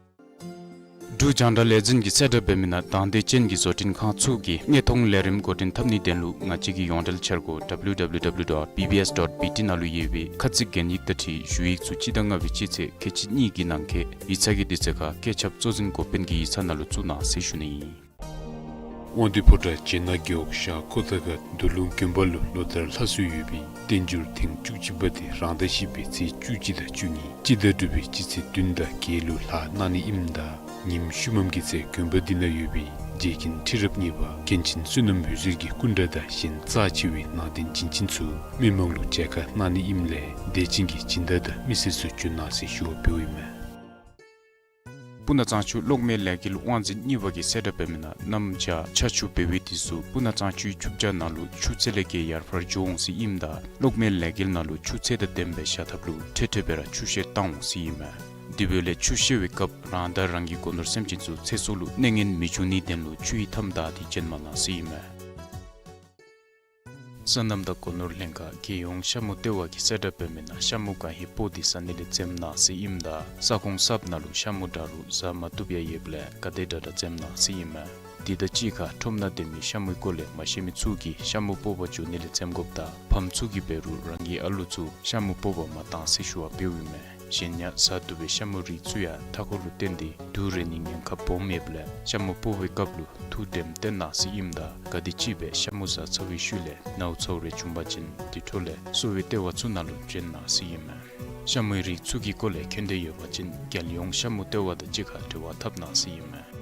འབྲུག་རྒྱང་བསྒྲགས་ལས་འཛིན་གྱིས་གསལ་བསྒྲགས་འབད་མི་ནང་དང་འདོད་ཅན་གྱི་བཟོ་སྐྲུན་ཁང་ཚུ་གིས་དངོས་མཐོང་ལས་རིམ་འགོ་འདྲེན་འཐབ་ནིའི་དོན་ལུ་ང་བཅས་ཀྱི་ཡོངས་འབྲེལ་འཆར་སྒོ་W W W dot B B S dot B T ནང་ལུ་ཡོད་པའི་ཁ་ཚིག་གན་ཡིག་དང་འཁྲིལ་ཞུ་ཡིག་ཚུ་སྤྱི་ཟླ་ལྔ་པའི་སྤྱི་ཚེས་ཁལ་གཅིག་གཉིས་ཀྱི་ནང་འཁོད་ཡིག་ཚང་གི་དུས་ཚོད་ཁར་བཀོད་ཁྱབ་གཙོ་འཛིན་འགོ་དཔོན་གྱི་ཡིག་ཚང་ནང་ལུ་བཙུགས་གནང་ཟེར་ཞུ་ནི། དབང་འདུས་ཕོ་བྲང་བྱེ་ནག་རྒེད་འོག་ཤར་ཁོ་ཐང་ཁ་འདུ་ལུང་དགོན་པ་ལུ་ལོ་ལྟར་ལྷག་སྲོལ་ཡོད་པའི་བསྟན་འགྱུར་ཐེངས་བཅུ་གཅིག་པ་དེ་རང་ཟླ་བཞི་པའི་ཚེས་བཅུ་གཅིག་དང་བཅུ་གཉིས་སྤྱི་ཟླ་དྲུག་པའི་སྤྱི་ཚེས་བདུན་དང་བརྒྱད་ལུ་ལྷག་གནང་ནི་ཨིནམ་ད་ཉིནམ་ཤུལ་མམ་གྱི་ཚེ་དགོན་པ་འདི་ནང་ཡོད་པའི་རྗེ་མཁན་ཁྲི་རབས་གཉིས་པ་མཁན་ཆེན་བསོད་ནམས་འོད་ཟེར་གྱི་སྐུ་འདྲ་དང་གཞན་རྩ་ཆེ་བའི་ནང་རྟེན་བྱིན་ཅན་ཚུ་མི་མང་ལུ་མཇལ་ཁ་གནང་ནི་ཨིནམ་ལས་དད་ཅན་གྱི་སྦྱིན་བདག་དང་མི་སེར་ཚུ་བྱོན་གནང་ཟེར་ཞུ་བ་འབདཝ་ཨིན་མས། སྤུ་ན་གཙང་ཆུ་གློག་མེ་ལས་འགུལ་དབང་འཛིན་གཉིས་པ་གིས་གསལ་བསྒྲགས་འབད་མི་ནང་གནམ་བྱཱར་ཆར་ཆུ་འབབ་པའི་དུས་སུ་སྤུ་ན་གཙང་ཆུའི་ཆུ་བྱཱ་ནང་ལུ་ཆུ་ཚད་ལས་བརྒལ་ཡར་འཕར་འགྱོ་འོང་ཟེར་ཨིནམ་ད་གློག་མེ་ལས་འགུལ་ནང་ལུ་ཆུ་ཚད་དང་ལྡནམ་སྦེ་བཞག་ཐབས་ལུ་འཕྲལ་འཕྲལ་སྦེ་ར་ཆུ་བཤལ་བཏང་འོང་ཟེར་ཨིན་མས། དེ་འབདཝ་ལས་ཆུ་བཤལ་བའི་སྐབས་རང་དང་རང་གི་སྒོ་ནོར་སེམས་ཅན་ཚུ་ཚེ་སྲོག་ལུ་གནོད་ངན་མི་འབྱུང་ནིའི་དོན་ལུ་ཆུ་ཡི་མཐའམ་བདའ་སྟེ་བྱོན་མ་གནང་ཟེར་ཨིན་མས། སོ་ནམ་དང་སྒོ་ནོར་ལྷན་ཁག་རྒྱལ་ཡོངས་ཤ་མུ་ལྟེ་བ་གིས་གསལ་བསྒྲགས་འབད་མི་ནང་ཤ་མུ་གང་ཧེ་སྤོ་སྟེ་བཟའ་ནི་ལས་འཛེམ་གནང་ཟེར་ཨིནམ་ད་ས་ཁོངས་གསརཔ་ནང་ལུ་ཤ་མུ་འདྲ་རུང་བཟའ་མ་བཏུབ་ཡང་ཡོདཔ་ལས་ག་དེ་དྲག་དྲག་འཛེམ་གནང་ཟེར་ཨིན་མས། དེ་དང་གཅིག་ཁར་ཁྲོམ་ནང་སྡོད་མི་ཤ་མུའི་སྐོར་ལས་མ་ཤེས་མི་ཚུ་གིས་ཤ་མུ་སྤོ་བར་འགྱོ་ནི་ལས་འཛེམ་དགོཔ་དང་ཕམ་ཚུ་གིས་འབད་རུང་རང་གི་ཨ་ལུ་ཚུ་ཤ་མུ་སྤོ་བར་མ་གཏང་ཟེར་ཞུ་བ་འབདཝ་ཨིན་མས། གཞན་ཡང་བཟའ་བཏུབ་པའི་ཤ་མུ་རིགས་ཚུ་ཡང་མཐའ་འཁོར་ལུ་བརྟེན་ཏེ་དུག་རེག་ནིའི་ཉེན་ཁ་སྦོམ་ཡོདཔ་ལས་ཤ་མུ་སྤོ་བའི་སྐབས་ལུ་ཐུགས་དྲནམ་བཏོན་གནང་ཟེར་ཨིནམ་ད་ག་དེམ་ཅིག་སྦེ་ཤ་མུ་བཟའ་ཚར་བའི་ཤུལ་ལས་ནཝ་ཚཝ་རེ་བྱུང་པ་ཅིན་དེ་འཕྲོ་ལས་གསོ་བའི་ལྟེ་བ་ཚུ་ནང་ལུ་བྱོན་གནང་ཟེར་ཨིན་མས། ཤ་མུའི་རིགས་ཚུ་གི་སྐོར་ལས་མཁྱེན་འདོད་ཡོད་པ་ཅིན་རྒྱལ་ཡོངས་ཤ་མུ་ལྟེ་བ་དང་གཅིག་ཁར་འབྲེལ་བ་འཐབ་གནང་ཟེར་ཨིན་མས།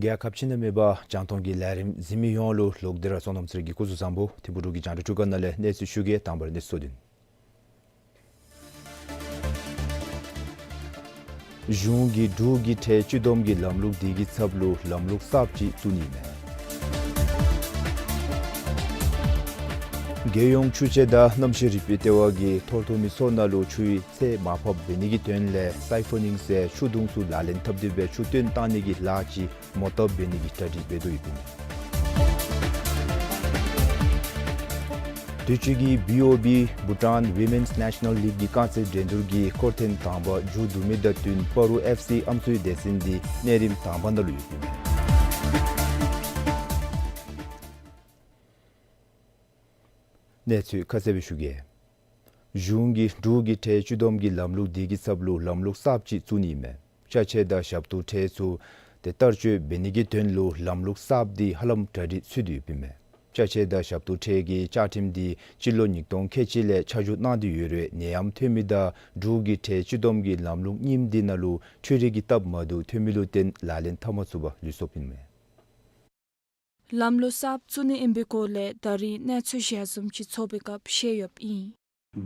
རྒྱལ་ཁབ་སྤྱི་ནང་མེད་པར་རྒྱང་མཐོང་གི་ལས་རིམ་གཟིགས་མི་ཡོངས་ལུ་ལོག་སྟེ་ར་བསོད་ནམས་ཚེ་རིང་གི་སྐུ་གཟུགས་བཟང་པོ། ཐིམ་ཕུག་འབྲུག་གི་རྒྱང་བསྒྲགས་ཁྲུས་ཁང་ནང་ལས་གནས་ཚུལ་ཞུ་གེ། དང་པ་ར་གནས་ཚུལ་སོ་བདུན། གཞུང་གིས་འབྲུག་གི་ཁྲལ་གཅུན་སྡོམ་གྱི་ལམ་ལུགས་དེ་གི་ཚབ་ལུ་ལམ་ལུགས་གསརཔ་ཅིག་བཙུགས་ནི་མས། རྒྱལ་ཡོངས་ཆུ་དཔྱད་དང་གནམ་གཤིས་རིག་པའི་ལྟེ་བ་གིས་ཐོར་ཐོར་མི་ཚུ་ནང་ལུ་ཆུའི་ཚད་མར་ཕབ་འབད་ནི་གི་དོན་ལས་སའི་ཕོ་ནིང་ཟེར་ཆུ་དུང་ཚུ་ལག་ལེན་འཐབ་སྟེ་སྦེ་ཆུ་བཏོན་བཏང་ནི་གི་ལཱ་ཅིག་མོ་བཏབ་འབད་ནི་གི་གྲ་སྒྲིག་འབད་དོ་ཡོདཔ་ཨིན། དུས་ཅི་གི་བི་ཨོ་བི་Bhutan Women's National League གི་རྐང་རྩེད་འགྲན་བསྡུར་གྱི་འཁོར་ཐེངས་དང་པ་མཇུག་བསྡུ་མི་དང་བསྟུན་སྤ་རོ་ཨེཕ་སི་ཨམ་སྲུའི་སྡེ་ཚན་འདི་གནས་རིམ་དང་པ་ནང་ལུ་ཡོདཔ་ཨིན། གནས་ཚུལ་ཁ་གསལ་སྦེ་ཞུ་གེ། གཞུང་གིས་འབྲུག་གི་ཁྲལ་གཅུན་སྡོམ་གྱི་ལམ་ལུགས་དེ་གི་ཚབ་ལུ་ལམ་ལུགས་གསརཔ་ཅིག་བཙུགས་ནི་མས། ཅ་ཆས་དང་ཞབས་ཏོག་ཁྲལ་ཚུ་ཏེ་བསྟར་སྤྱོད་འབད་ནི་གི་དོན་ལུ་ལམ་ལུགས་གསརཔ་འདི་ཧ་ལམ་གྲ་སྒྲིག་ཚུད་དེ་ཡོདཔ་ཨིན་མས། ཅ་ཆས་དང་ཞབས་ཏོག་ཁྲལ་གྱི་བཅའ་ཁྲིམས་འདི་སྤྱི་ལོ་ཉིས་སྟོང་ཁལ་གཅིག་ལས་ཆ་འཇོག་གནང་སྟེ་ཡོད་རུང་ནད་ཡམས་ཐོན་མི་དང་འབྲུག་གི་ཁྲལ་གཅུན་སྡོམ་གྱི་ལམ་ལུགས་རྙིངམ་འདི་ནང་ལུ་འཕྲུལ་རིག་གི་སྟབས་མ་བདེཝ་ཐོན་མི་ལུ་བརྟེན་ལག་ལེན་འཐབ་མ་ཚུགས་པར་ལུས་སོཔ་ཨིན་མས། ལམ་ལུགས་གསརཔ་བཙུགས་ནི་ཨིན་པའི་སྐོར་ལས་ད་རིས་གནས་ཚུལ་ཞལ་འཛོམས་ཅིག་ཚོགས་པའི་སྐབས་བཤད་ཡོདཔ་ཨིན།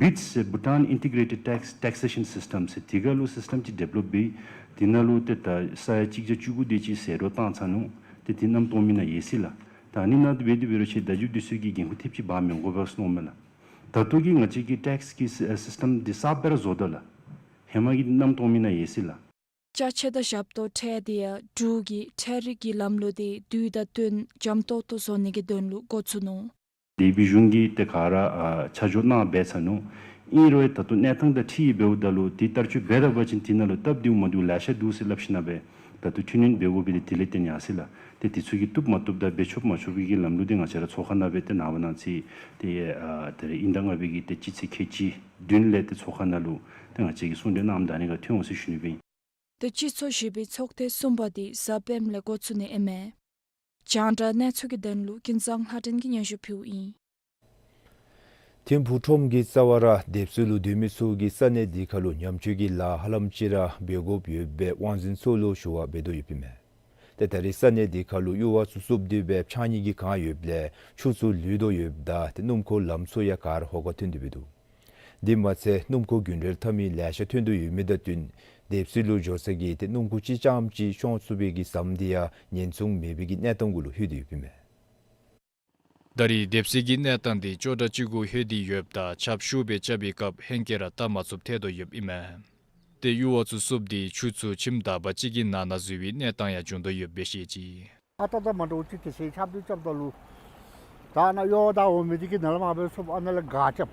བིཊསི་ཟེར་Bhutan Integrated Tax Taxation System ཟེར་དེ་ག་ལུ་སིསི་ཊེམ་ཅིག་ཌི་ཝེ་ལོཔ་འབད། དེ་ནང་ལུ་ཏེ་ད་ས་ཡ་གཅིག་བརྒྱ་བཅུ་དགུ་དེ་ཅིག་ཟད་འགྲོ་བཏང་ཚར་ནུག། ཏེ་དེ་གནམ་སྟོང་མི་ནང་ཡོད་ཟེར་ལགས། ད་ཨ་ནི་ནང་འབད་དེ་འབད་རུང་ཆེ་བདག་འཛིན་འདི་ཚུ་གིས་འགན་ཁུར་ཐེབས་ཅིག་འབག་མི་དགོ་པས་ཟེར་མནོཝ་མས་ལགས། ད་ལྟོ་གི་ང་བཅས་ཀྱི་ཊེགསི་གི་སི་ཨེ་སིསི་ཊེམ་འདི་གསརཔ་སྦེ་ར་བཟོ་དོ་ལགས། ཧེ་མ་གི་གནམ་སྟོང་མི་ནང་ཡོད་ཟེར་ལགས། ཅ་ཆས་དང་ཞབས་ཏོག་ཁྲལ་འདི་ཡང་འབྲུག་གི་ཁྲལ་རིག་གི་ལམ་ལུགས་འདི་དུས་དང་བསྟུན་འཇམ་ཏོག་ཏོ་བཟོ་ནི་གི་དོན་ལུ་འགོ་བཙུགས་ནུག། དེ་སྦེ་གཞུང་གིས་ཏེ་ག་ར་ཨ་ཆ་འཇོག་གནང་སྦེ་ཚར་ནུག། ཨིན་རུང་ད་ལྟོ་གནས་སྟངས་དང་འཁྲིལ་འབདཝ་ད་ལུ་དེ་བསྟར་སྤྱོད་འབད་ད་པ་ཅིན་དེ་ནང་ལུ་སྟབས་བདེཝ་མ་བདེཝ་ལེ་ཤ་འདུག་ཟེར་སླབ་ཞིནམ་ལས་ད་ལྟོ་ཐུན་ཉུང་འབད་དགོ་པའི་དེ་ལས་བརྟེན་ཡར་སོ་ཡི་ལགས། ཏེ་དེ་ཚུ་གིས་བཏུབ་མ་བཏུབ་དང་འབད་ཆོགཔ་མ་ཆོག་པའི་གི་ལམ་ལུགས་འདི་ང་བཅས་ར་ཚོགས་ཁང་ནང་སྦེ་ཏེ་ནངས་པ་གནངས་ཚེ་ཏེ་ཨ་ད་རིས་དབྱིན་ཟླ་ལྔ་པའི་གི་ཏེ་སྤྱི་ཚེས་ཁལ་གཅིག་བདུན་ལས་ཏེ་ཚོགས་ཁང་ནང་ལུ་ཏེ་ང་བཅས་ཀྱིས་གསུང་གྲོས་གནངམ་ད་ཨ་ནི་ཁར་ཐོན་འོང་ཟེར་ཞུ་ནི་སྦེ་ཨིན། ཏེ་སྤྱི་ཚོགས་བཞི་པའི་ཚོགས་ཐེངས་གསུམ་པ་འདི་གཟའ་སྤེནམ་ལས་འགོ་བཙུགས་ནི་ཨིན་མས། རྒྱང་བསྒྲགས་གནས་ཚུལ་གྱི་དོན་ལུ་ཀུན་བཟང་ལྷ་སྒྲོན་གྱིས་སྙན་ཞུ་ཕུལཝ་ཨིན། ཐིམ་ཕུག་ཁྲོམ་གྱི་རྩ་བར་སྡེབ་གསོད་ལུ་སྡོད་མི་ཚུ་གིས་ས་གནས་འདི་ཁར་ལུ་ཉམས་བཅོས་ཀྱི་ལཱ་ཧ་ལམ་ཅིག་ར་འབད་དགོཔ་ཡོདཔ་སྦེ་དབང་འཛིན་ཚུ་ལུ་ཞུ་བ་འབད་དོ་ཡོདཔ་ཨིན་མས། ཏེ་ད་རིས་ས་གནས་འདི་ཁར་ལུ་གཡུར་བ་ཚུ་བསུབ་སྟེ་སྦེ་འཕྱང་ནི་གི་གང་ཡོདཔ་ལས་ཆུ་ཚུ་ལུད་དོ་ཡོདཔ་ད་ཏེ་སྣུམ་འཁོར་ལམ་ཚུ་ཡང་ག་ར་ཧོ་ཁར་ཐོན་ཏེ་འབད་དོ། དེ་མ་ཚད་སྣུམ་འཁོར་རྒྱུན་འགྲུལ་འཐབ་མི་ལེ་ཤ་ཐོན་དོ་ཡོད་མི་དང་བསྟུན་སྡེབ་གསོད་ལུ་འགྱོ་ས་གི་ཏེ་སྣུམ་འཁོར་གཅིག་རྐྱངམ་ཅིག་ཤོང་ཚུགས་པའི་གི་ཟམ་འདི་ཡང་ཉེན་སྲུང་མེད་པའི་གི་གནས་སྟངས་གུ་ལུ་ལྷོད་དེ་ཡོདཔ་ཨིན་མས། ད་རིས་སྡེབ་གསོད་ཀྱི་གནས་སྟངས་འདི་ཅོག་འཐདཔ་ཅིག་གུ་ལྷོད་དེ་ཡོདཔ་ད་ཆརཔ་ཤུགས་སྦེ་རྐྱབ་པའི་སྐབས་ཧེང་སྐལ་ར་བལྟ་མ་ཚུགསཔ་ཐལ་དོ་ཡོདཔ་ཨིན་མས། ཏེ་གཡུར་བ་ཚུ་བསུབ་སྟེ་ཆུ་ཚུ་ཁྱིམ་དག་པ་ཅིག་གི་ནང་ན་འཛུལ་བའི་གནས་སྟངས་ཡང་བྱུང་དོ་ཡོདཔ་སྦེ་བཤད་ཅི། ཨ་ཏོག་ཏོ་མ་འདྲཝ་ཅིག་དེ་ཚེ་ཁྱབ་དུས་རྐྱབ་ད་ལུ། ད་ནཱ་གཡོག་བདག་འོང་མི་འདི་གིས་ནཱ་ལས་མར་སྦེ་ཚུར་ཨ་ནཱ་ལས་སྒར་རྐྱབ།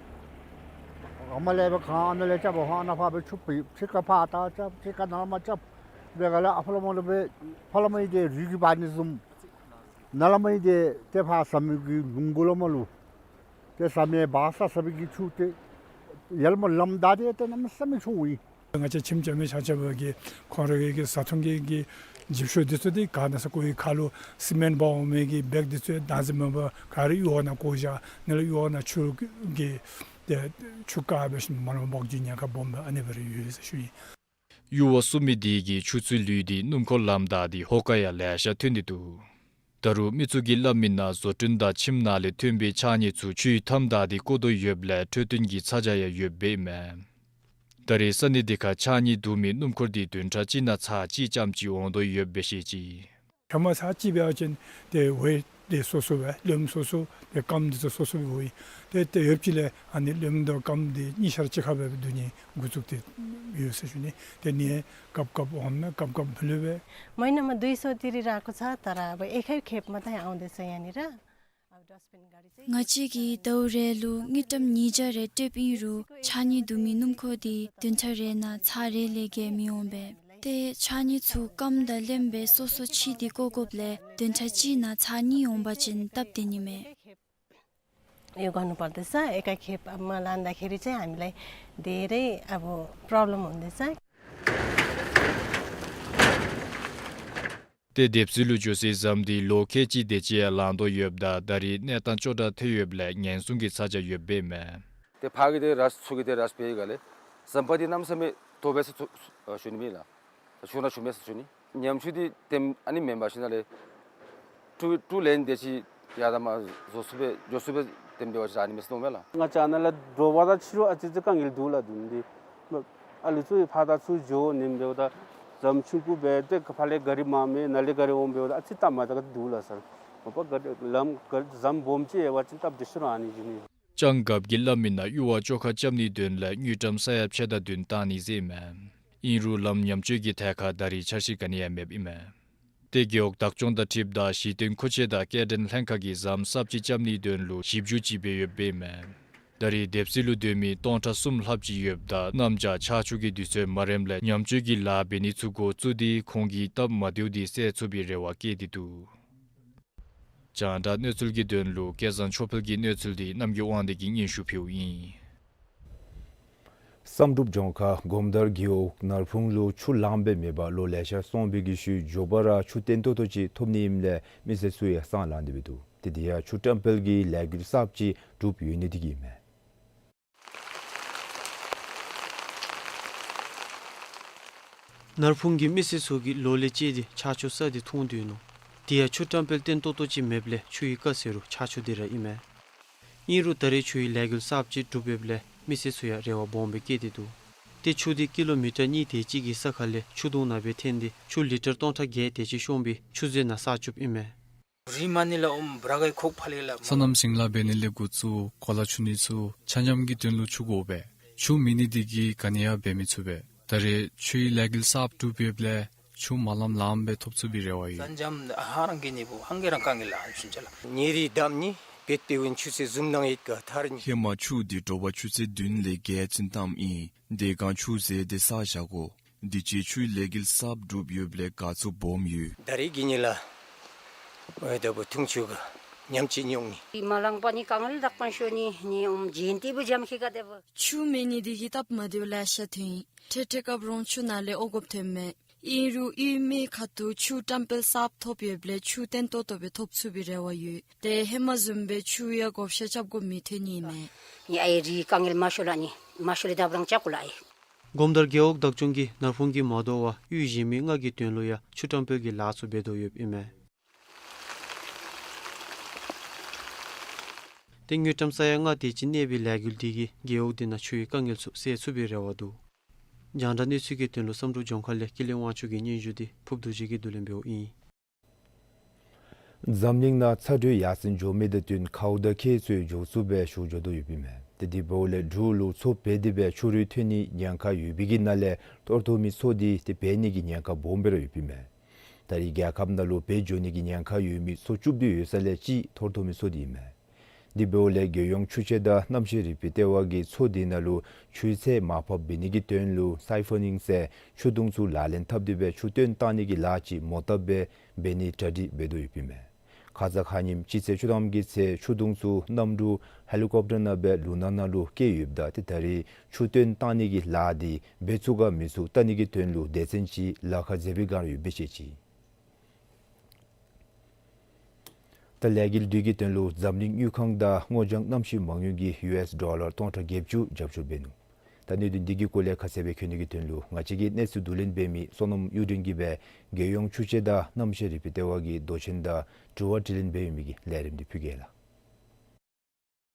ཨ་མ་ལས་སྦེ་གང་ཨ་ནཱ་ལས་རྐྱབ་པ་ཧོ་ཨ་ནཱ་ཕར་སྦེ་ཆུ་ཕི་ཕྱི་ཁར་ཕར་ད་རྐྱབ་ཕྱི་ཁར་ནཱ་ལས་མར་རྐྱབ། དེ་ག་ལས་ཨ་ཕོ་ལས་མར་ལུ་སྦེ་ཕོ་ལས་མར་ཡི་དེ་རུལ་གྱི་འབག་ནི་བཟུམ། ནཱ་ལས་མར་ཡི་དེ་ཏེ་ཕར་ཟམ་གྱི་ལུང་གུ་ལས་མར་ལུ། ཏེ་ཟམ་ཡང་འབག་ས་ས་སྦེ་གི་ཆུ་དེ་ཡར་ལས་མར་ལམ་བདའ་སྟེ་ཏེ་གནམ་མེད་ས་མེད་ཆུ་འོང་ཡི། ང་བཅས་ཁྱིམ་རྐྱབ་མི་ཆ་ཁྱབ་ཀྱིས་ཁོང་ར་གི་གི་བཟའ་འཐུང་གི་གི་འཇིབ་ཤོག་འདི་ཚུ་འདི་ག་ནི་ས་ཁོ་གི་ཁ་ལུ་སི་མེནཊ་འབག་འོང་མི་གི་བེག་འདི་ཚུ་བདག་འཛིན་མེད་པར་ག་ར་གཡུར་བ་ནང་བཀོ་བཞག། ནཱ་ལས་གཡུར་བ་ནང་ཆུ་གི་ཏེ་ཆུ་བཀག་འབད་ཞིནམ་མར་ལས་འབག་འགྱོ་ཉེན་ཁ་སྦོམ་སྦེ་ཨ་ནི་སྦེ་ར་ཡོད་ཟེར་ཞུ་ཡི། གཡུར་བ་བསུབ་མི་དེ་གིས་ཆུ་ཚུར་ལུད་དེ་སྣུམ་འཁོར་ལམ་བདའ་སྟེ་ཧོ་ཀ་ཡང་ལེ་ཤ་ཐོན་ཏེ་འདུག། ད་རུང་མི་ཚུ་གིས་སླབ་མི་ནང་བཟོ་སྐྲུན་དང་ཁྱིམ་ནང་ལས་ཐོན་པའི་ཕྱགས་སྙིགས་ཚུ་ཆུའི་མཐའམ་བདའ་སྟེ་བཀོ་དོ་ཡོདཔ་ལས་འཕྲོད་བསྟེན་གྱི་ཚ་གྱང་ཡང་ཡོདཔ་ཨིན་མས། ད་རེས་ས་གནས་དེ་ཁར་ཕྱགས་སྙིགས་བསྡུ་མི་སྣུམ་འཁོར་དེ་བདུན་ཕྲག་གཅིག་ནང་ཚར་གཅིག་ཙམ་ཅིག་འོང་དོ་ཡོདཔ་སྦེ་བཤད་ཅི། ཧེ་མ་ཚར་གཅིག་འབད་བ་ཅིན་ཏེ་འོ་དེ་སོ་སོ་སྦེ་རློནམ་སོ་སོ་ཏེ་སྐམ་འདི་ཚུ་སོ་སོ་སྦེ་འོང་ཡི། ཏེ་ཏེ་ཡོདཔ་ཅིག་ལས་ཨ་ནི་རློནམ་དང་སྐམ་འདི་གཉིས་ཆ་ར་གཅིག་ཁར་སྦེ་བསྡུ་ནི་འགོ་བཙུགས་ཏེ་ཡོད་ཟེར་ཞུ་ནི། ཏེ་ནི་སྐབས་སྐབས་འོངམ་ན་སྐབས་སྐབས་མི་ལུས་པས། མ་ཨིན་ན་མ་དུས་ཚོད་འདི་ར་ར་ཁུ་ཚ་ད་ར་ཨ་ཕི་ཨེ་ཁ་ཁེབ་མ་ད་ཡང་འོང་དེ་ཟེར་ཡ་ནི་ར། ང་བཅས་ཀྱིས་ཟླཝ་རེ་ལུ་དངུལ་ཀྲམ་ཉིས་བརྒྱ་རེ་སྤྲོདཔ་ཨིན་རུང་ཕྱགས་སྙིགས་བསྡུ་མི་སྣུམ་འཁོར་འདི་བདུན་ཕྲག་རེ་ནང་ཚར་རེ་ལས་བརྒལ་མི་འོང་པས། ཏེ་ཕྱགས་སྙིགས་ཚུ་སྐམ་དང་རློནམ་སྦེ་སོ་སོ་ཕྱིས་ཏེ་བཀོ་དགོཔ་ལས་བདུན་ཕྲག་གཅིག་ནང་ཚར་གཉིས་འོང་པ་ཅིན་སྟབས་བདེ་ནི་མས། ཡོད་ག་ནུ་པར་དེ་ས་ཨེ་ཀ་ཁེབ་མ་ལང་ད་ཁེ་རི་ཅ་ཨ་མི་ལས་དེ་རེ་ཨ་བོ་པྲོབ་ལེམ་འོང་དེ་ས། ཏེ་སྡེབ་གསོལ་ལུ་འགྱོ་སའི་ཟམ་འདི་ལོ་ཁལ་གཅིག་དེ་ཅིག་ཡང་ལང་དོ་ཡོདཔ་ད་ད་རེས་གནས་སྟངས་སྐྱོ་དྲགས་ཐལ་ཡོདཔ་ལས་ཉེན་སྲུང་གི་ཚ་གྱང་ཡོདཔ་ཨིན་མས། ཏེ་ཕར་གི་ཏེ་རས་ཚུར་གི་ཏེ་རས་འབད་བའི་སྒང་ལས་ཟམ་པ་འདི་གནམ་མེད་ས་མེད་དོག་པས་ཟེར་ཞུ་ནི་མེན་ལགས། ཆུ་ནང་ཆུ་མེད་ཟེར་ཞུ་ནི། ཉམ་ཆུང་འདི་དེམ་ཨ་ནི་མེན་པར་ཞིནམ་ལས་ཊུ་ཊུ་ལེན་དེ་ཅིག་ཡར་དང་མར་བཟོ་ཚུགས་པས་འགྱོ་ཚུགས་པས་དེམ་འབད་བ་ཅིན་ཨ་ནི་མེད་ཟེར་མནོཝ་མས་ལགས། ང་བཅས་ནཱ་ལས་འགྱོ་བ་དང་ཕྱི་རུ་ཨ་ཙི་ཙི་དཀའ་ངལ་འདུག་ལགས། འདི་ཨ་ལུ་ཚུ་ཕར་དང་ཚུར་འགྱོ་ནི་འབདཝ་ད་ཟམ་ཆུང་ཀུ་སྦེ་ཏེ་ཕར་ལས་ག་རི་མར་མེད་ནཱ་ལས་ག་རི་འོང་འབདཝ་ད་ཨ་ཙི་སྟབས་མ་བདེ་ག་འདུག་ལགས་སར། མ་པ་ག་རི་ལམ་ག་རི་ཟམ་སྦོམ་ཅིག་ཡོད་པ་ཅིན་སྟབས་བདེ་ཤོས་ར་ཨ་ནི་ཨིན་ནི། ལྕང་རྒཔོ་གིས་སླབ་མི་ནང་གཡུར་བ་བཅོ་ཁ་རྐྱབ་ནིའི་དོན་ལས་དངུལ་ཀྲམ་ས་ཡ་ཕྱེད་དང་བདུན་བཏང་ནི་ཟེར་ཨིན་མས། ཨིན་རུང་ལམ་ཉམས་བཅོས་ཀྱི་ཐད་ཁར་ད་རེས་འཆར་གཞི་ག་ནི་ཡང་མེདཔ་ཨིན་མས། ཏེ་རྒེད་འོག་བདག་སྐྱོང་དང་འཁྲིལཝ་ད་གཞི་རྟེན་མཁོ་ཆས་དང་སྐྱེལ་འདྲེན་ལྷན་ཁག་གིས་ཟམ་གསརཔ་ཅིག་རྐྱབ་ནིའི་དོན་ལུ་ཞིབ་འཇུག་ཅིག་འབད་ཡོདཔ་ཨིན་མས། ད་རེས་སྡེབ་གསོལ་ལུ་སྡོད་མི་སྟོང་ཕྲག་གསུམ་ལྷགཔ་ཅིག་ཡོདཔ་ད་གནམ་བྱཱར་ཆར་ཆུ་གི་དུས་ཚོད་མ་རནམ་ལས་ཉམས་བཅོས་ཀྱི་ལཱ་འབད་ནི་ཚུ་འགོ་བཙུགས་ཏེ་ཁོང་གི་སྟབས་མ་བདེཝ་འདི་སེལ་ཚུགས་པའི་རེ་བ་བསྐྱེད་དེ་འདུག། རྒྱང་བསྒྲགས་གནས་ཚུལ་གྱི་དོན་ལུ་སྐལ་བཟང་ཆོས་འཕེལ་གྱི་གནས་ཚུལ་འདི་རྣམ་རྒྱལ་དབང་འདུས་ཀྱིས་སྙན་ཞུ་ཕུལཝ་ཨིན། བསམ་གྲུབ་ལྗོངས་མཁར་སྒོམ་དར་རྒེད་འོག་ནར་ཕུང་ལུ་ཆུ་ལངམ་སྦེ་མེད་པར་ལོ་ལེ་ཤ་སོང་བའི་གི་ཤུལ་མགྱོགས་པ་ར་ཆུ་བརྟན་ཏོག་ཏོ་ཅིག་ཐོབ་ནི་ཨིནམ་ལས་མི་སེར་ཚུ་ཡང་སང་ལང་སྟེ་འབད་འདུག། ཏེ་དེ་ཡང་ཆུ་བཀྲམ་སྤེལ་གྱི་ལས་འགུལ་གསརཔ་ཅིག་གྲུབ་ཡོད་ནི་དེ་གིས་ཨིན་མས། ནར་ཕུང་གི་མི་སེར་ཚུ་གིས་ལོ་ལས་བཅད་དེ་ཆར་ཆུ་བསགས་ཏེ་འཐུང་དོ་ཡོད་ནུག། དེ་ཡང་ཆུ་བཀྲམ་སྤེལ་བརྟན་ཏོག་ཏོ་ཅིག་མེདཔ་ལས་ཆུ་ཡི་ཀ་ཟེར་རུང་ཆར་ཆུ་དེ་ར་ཨིན་མས། ཨིན་རུང་ད་རེས་ཆུ་ཡི་ལས་འགུལ་གསརཔ་ཅིག་གྲུབ་ཡོདཔ་ལས་མི་སེར་ཚུ་ཡང་རེ་བ་སྦོམ་སྦེ་བསྐྱེད་དེ་འདུག། ཏེ་ཆུ་དེ་ཀི་ལོ་མི་ཊར་གཉིས་དེ་ཅིག་གི་ས་ཁ་ལས་ཆུ་དུང་ནང་སྦེ་འཐེན་ཏེ་ཆུ་ལི་ཊར་སྟོང་ཕྲག་བརྒྱད་དེ་ཅིག་ཤོང་སྦེ་ཆུ་མཛོད་ནང་བསགས་བཅུགཔ་ཨིན་མས། རི་མ་ཎི་ལ་ཨོམ་བྲག་གི་ཁོག་ཕ་ལེ་ལ། སོ་ནམ་ཞིང་ལཱ་འབད་ནི་ལས་འགོ་བཙུགས་གོ་ལ་ཆུ་ནི་ཚུ་ཆ་མཉམ་གྱི་དོན་ལུ་ཆུ་དགོ་པས། ཆུ་མེད་ནི་དེ་གིས་ག་ནི་ཡང་འབད་མི་ཚུགས་པས། ད་རེས་ཆུ་ཡི་ལས་འགུལ་གསརཔ་གྲུབ་ཡོདཔ་ལས་ཆུ་མ་ལངམ་ལངམ་སྦེ་ཐོབ་ཚུགས་པའི་རེ་བ་ཡོད། ས་འཇམ་ཧ་རང་གི་ནི་བུ་ཧང་གི་རང་གང་གི་ལ་ཧང་ཤུན་ཅ་ལ། ཉེ་རི་དམ་ནི་བེད་པེ་ཝིན་ཆུ་ཚོད་བཟུམ་ནང་ཡིད་ག་ཐར་ནི། ཧེ་མ་ཆུ་དེ་དྲོ་པ་ཆུ་ཚོད་བདུན་ལས་བརྒྱད་ཚུན་བཏངམ་ཨིན། དེ་སྒང་ཆུ་ཟད་དེ་བསགས་བཞག་གོ། དུས་ཅི་ཆུའི་ལས་འགུལ་གསརཔ་གྲུབ་ཡོདཔ་ལས་དགའ་ཚོར་སྦོམ་ཡོད། ད་རེས་ཀྱི་ཉིནམ་ལ་འོ་ད་བུ་འཐུང་ཆུ་ག་ཉམས་ཅིག་མྱོང་ནི། མ་ལང་པ་ནི་དཀའ་ངལ་དག་པ་ཤོར་ནི་ནི་ཨོམ་ཇིན་ཏི་བུ་འཇམ་ཁི་ག་དེ་བུ། ཆུ་མེད་ནི་དེ་གིས་སྟབས་མ་བདེཝ་ལེ་ཤ་ཐོན་ཡི། ཐེངས་ཐེངས་སྐབས་རོང་ཆུ་ནང་ལས་འོ་དགོཔ་ཐོནམ་མས། ཨིན་རུང་ཡུལ་མི་ཁ་ཐུག་ཆུ་བཀྲམ་སྤེལ་གསརཔ་ཐོབ་ཡོདཔ་ལས་ཆུ་བརྟན་ཏོག་ཏོ་སྦེ་ཐོབ་ཚུགས་པའི་རེ་བ་ཡོད། ཏེ་ཧེ་མ་བཟུམ་སྦེ་ཆུ་ཡང་བགོ་བཤའ་རྐྱབ་དགོཔ་མི་ཐོན་ནི་མས། ནི་ཨའི་རི་དཀའ་ངལ་མ་ཤོར་ལ་ནི་མ་ཤོར་ལ་ད་བུ་རང་ཅ་ཀུ་ལ་ཨའི། སྒོམ་དར་རྒེད་འོག་བདག་སྐྱོང་གིས་ནར་ཕུང་གི་མ་དོ་བར་གཡུས་གཞན་མི་ལྔ་གི་དོན་ལུ་ཡང་ཆུ་བཀྲམ་སྤེལ་གྱི་ལཱ་ཚུ་འབད་དོ་ཡོདཔ་ཨིན་མས། ཏེ་དངུལ་ཀྲམ་ས་ཡ་ལྔ་དེ་ཅིག་གནས་པའི་ལས་འགུལ་འདི་གིས་རྒེད་འོག་འདི་ནང་ཆུའི་དཀའ་ངལ་ཚུ་སེལ་ཚུགས་པའི་རེ་བ་འདུག། རྒྱང་བསྒྲགས་གནས་ཚུལ་གྱི་དོན་ལུ་བསམ་གྲུབ་ལྗོངས་མཁར་ལས་ཀུན་ལེགས་དབང་ཕྱུག་གི་སྙན་ཞུ་འདི་ཕུབ་རྡོ་རྗེ་གིས་བསྡུ་ལེན་འབདཝ་ཨིན། འཛམ་གླིང་ནང་ཚ་དྲོད་ཡར་སེང་འགྱོ་མི་དང་བསྟུན་ཁཝ་དང་ཁྱེགས་ཚུ་མགྱོགས་སུ་སྦེ་ཤོར་འགྱོ་དོ་ཡོདཔ་ཨིན་མས། ཏེ་དེ་འབདཝ་ལས་འབྲུག་ལུ་མཚོ་འབད་དེ་སྦེ་ཕྱི་རོལ་ཐོན་ནིའི་ཉེན་ཁ་ཡོད་པའི་གི་ནང་ལས་གཏོར་གཏོར་མའི་མཚོ་འདི་ཏེ་འབད་ནིའི་ཉེན་ཁ་སྦོམ་སྦེ་ར་ཡོདཔ་ཨིན་མས། ད་རེས་རྒྱལ་ཁབ་ནང་ལུ་འབད་འགྱོ་ནི་གི་ཉེན་ཁ་ཡོད་མི་མཚོ་བཅུ་བདུན་ཡོད་ས་ལས་གཅིག་ཐོར་ཐོམ་མི་མཚོ་འདི་ཨིན་མས། དེ་འབདཝ་ལས་རྒྱལ་ཡོངས་ཆུ་དཔྱད་དང་གནམ་གཤིས་རིག་པའི་ལྟེ་བ་གིས་མཚོ་འདི་ནང་ལུ་ཆུ་ཚད་མར་ཕབ་འབད་ནི་གི་དོན་ལུ་སའི་ཕོ་ནིང་ཟེར་ཆུ་དུང་ཚུ་ལག་ལེན་འཐབ་སྟེ་སྦེ་ཆུ་བཏོན་བཏང་ནི་གི་ལཱ་ཅིག་མོ་བཏབ་སྦེ་འབད་ནི་གྲ་སྒྲིག་འབད་དོ་ཡོདཔ་ཨིན་མས། ཁ་ཙ་ཁ་ཉིནམ་སྤྱི་ཚེས་བཅུ་ཐམ་གྱི་ཚེ་ཆུ་དུང་ཚུ་གནམ་གྲུ་ཧེ་ལི་ཀོབ་ཊར་ནང་སྦེ་ལུང་ནག་ནང་ལུ་བསྐྱལ་ཡོདཔ་ད་ཏེ་ད་རེས་ཆུ་བཏོན་བཏང་ནི་གི་ལཱ་འདི་འབད་ཚུགས་ག་མི་ཚུགས་བལྟ་ནི་གི་དོན་ལུ་སྡེ་ཚན་ཅིག་ལཱ་ཁག་མཛད་པའི་བསྒང་ར་ཡོདཔ་སྦེ་བཤད་ཅི། ད་ལས་འགུལ་འདི་གི་དོན་ལུ་འཛམ་གླིང་དངུལ་ཁང་དང་སྔོ་ལྗང་གནམ་གཤིས་མ་དངུལ་གྱིས་ཡུ་ཨེསི་ཌོ་ལར་སྟོང་ཕྲག་བརྒྱད་ཅུ་རྒྱབ་སྐྱོར་འབད་ནུག། ད་གནད་དོན་འདི་གི་སྐོར་ལས་ཁ་གསལ་སྦེ་མཁྱེན་ནི་གི་དོན་ལུ་ང་བཅས་ཀྱི་གནས་ཚུལ་བསྡུ་ལེན་འབད་མི་བསོད་ནམས་གཡུ་སྒྲོན་གྱིས་སྦེ་རྒྱལ་ཡོངས་ཆུ་དཔྱད་དང་གནམ་གཤིས་རིག་པའི་ལྟེ་བ་གི་མདོ་ཆེན་དང་དྲི་བ་དྲིས་ལན་འབད་ཡོད་མི་གི་ལས་རིམ་འདི་ཕུལ་གེ་ལགས།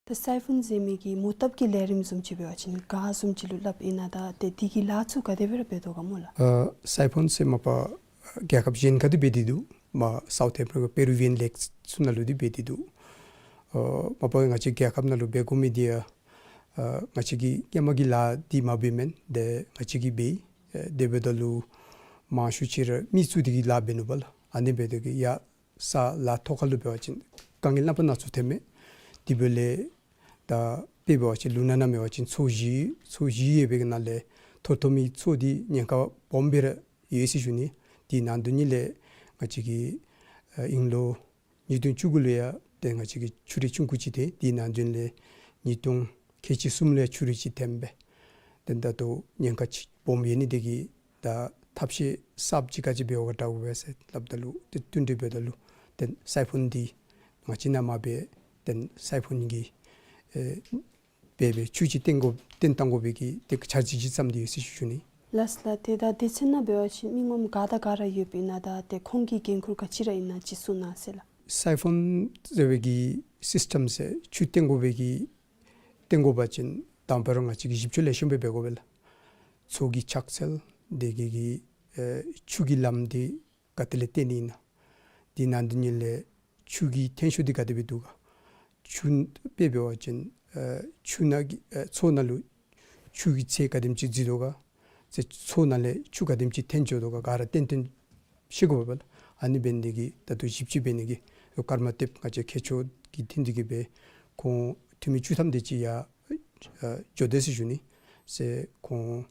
ད་སའི་ཕོན་ཟེར་མི་གི་མོ་བཏབ་ཀྱི་ལས་རིམ་བཟུམ་ཅིག་འབད་བ་ཅིན་ག་བཟུམ་ཅིག་ལུ་སླབ་ཨིན་ན། ད་ཏེ་འདི་གི་ལཱ་ཚུ་ག་དེ་སྦེ་ར་འབད་དོ་ག་སྨོ་ལགས། ཨ་སའི་ཕོན་ཟེར་མ་པ་རྒྱལ་ཁབ་གཞན་ཁར་འདི་འབད་དེ་འདུག། མར་སའུཐ་ཨེ་ཕི་རི་ཀ་པེ་རུ་ཝི་ཡན་ལེཀ་ཚུ་ནང་ལུ་འདི་འབད་དེ་འདུག། ཨ་མ་པ་ང་བཅས་རྒྱལ་ཁབ་ནང་ལུ་འབད་དགོ་མི་འདི་ཡང་ཨ་ང་བཅས་ཀྱིས་སྔོན་མ་གི་ལཱ་འདི་མ་འབད་མེན། ཏེ་ང་བཅས་ཀྱིས་འབད་ཨེ་དེ་འབདཝ་ད་ལུ་མང་ཤོས་ཅིག་ར་མི་བཙུགས་ཏེ་གི་ལཱ་འབད་ནུག་པ་ལགས། ཨ་ནི་འབདཝ་ད་གི་ཡར་ས་ལ་ཐོག་ཁ་ལུ་འབད་བ་ཅིན་དཀའ་ངལ་སྣ་པ་སྣ་ཚོགས་ཐོནམ་མས། དེ་འབདཝ་ལས་ད་དཔེ་འབད་བ་ཅིན་ལུང་ནག་ནང་འབད་བ་ཅིན་མཚོ་བཞི་མཚོ་བཞི་ཡོད་པའི་གི་ནང་ལས་ཐོར་ཐོམ་མི་མཚོ་འདི་ཉེན་ཁ་སྦོམ་སྦེ་ར་ཡོད་ཟེར་ཞུ་ནི། དེ་ནང་དོན་ཉིད་ལས་ང་བཅས་ཀྱིས་ཨ་ཨིན་ལོ་ཉིས་སྟོང་བཅུ་དགུ་ལུ་ཡང་ཏེ་ང་བཅས་ཀྱིས་ཆུ་རུད་ཆུང་ཀུ་ཅིག་ཐོན། དེ་ནང་དོན་ལས་ཉིས་སྟོང་ཁལ་གཅིག་གསུམ་ལུ་ཡང་ཆུ་རུད་ཅིག་ཐོནམ་སྦེ་ཏེ་ད་ལྟོ་ཉེན་ཁ་ཅིག་སྦོམ་ཡོད་ནི་དེ་གིས་ད་ཐབས་ཤེས་གསརཔ་ཅིག་ག་ཅི་འབད་བ་ག་དྲག་དགོ་པས་ཟེར་སླབ་ད་ལུ་ཏེ་བསྟུན་གྲོས་འབདཝ་ད་ལུ་ཏེ་སའི་ཕོན་འདི་ང་བཅས་ནཱ་མར་འབད་ཏེ་སའི་ཕོན་གྱི་ཨེ་འབད་སྦེ་ཆུ་ཅིག་བཏོན་དགོ་བཏོན་བཏང་དགོ་པའི་གི་ཏེ་འཆར་གཞི་ཅིག་བརྩམས་ཏེ་ཡོད་ཟེར་ཞུ་ནི། ལགས་ལགས། ཏེ་ད་སྡེ་ཚན་ནང་འབད་བ་ཅིན་མི་ངོམ་ག་དང་ག་ར་ཡོདཔ་ཨིན་ན། ད་ཏེ་ཁོང་གི་འགན་ཁུར་ག་ཅི་ར་ཨིན་ན་ཅིག་གསུང་གནང་ཟེར་ལགས། སའི་ཕོན་ཟེར་བའི་གི་སིསི་ཊམ་ཟེར་ཆུ་བཏོན་དགོ་པའི་གི་བཏོན་དགོ་པ་ཅིན་དང་པ་ར་ང་བཅས་ཀྱིས་ཞིབ་དཔྱད་ལེགས་ཤོམ་སྦེ་འབད་དགོ་པས་ལགས། མཚོ་གི་ཆགས་ཚད་དེ་གི་གི་ཨེ་ཆུ་གི་ལམ་འདི་ག་ཏེ་ལས་བཏོན་ནི་ཨིན་ན། དེ་ནང་དོན་ཉིད་ལས་ཆུ་གི་འཐོན་ཤུགས་འདི་ག་དེ་སྦེ་འདུག་ག། ཆུ་དཔེ་འབད་བ་ཅིན་ཨེ་ཆུ་ནང་གི་ཨེ་མཚོ་ནང་ལུ་ཆུ་གི་ཚད་ག་དེམ་ཅིག་འཛུལ་དོ་ག། ཚེ་མཚོ་ནང་ལས་ཆུ་ག་དེམ་ཅིག་འཐོན་འགྱོ་དོ་ག་ག་ར་ཏན་ཏན་ཤེས་དགོ་པས་ལགས། ཨ་ནི་འབད་ནི་དེ་གིས་ད་ལྟོ་ཞིབ་དཔྱད་འབད་ནི་དེ་གིས་ཀརྨ་ལྟེབ་ང་བཅས་མཁས་མཆོག་གིས་འཐུས་ཏེ་གི་སྦེ་ཁོང་འཐུས་མི་བཅུ་ཐམ་དེ་ཅིག་ཡར་ཨེ་འགྱོ་དོ་ཟེར་ཞུ་ནི། ཚེ་ཁོང་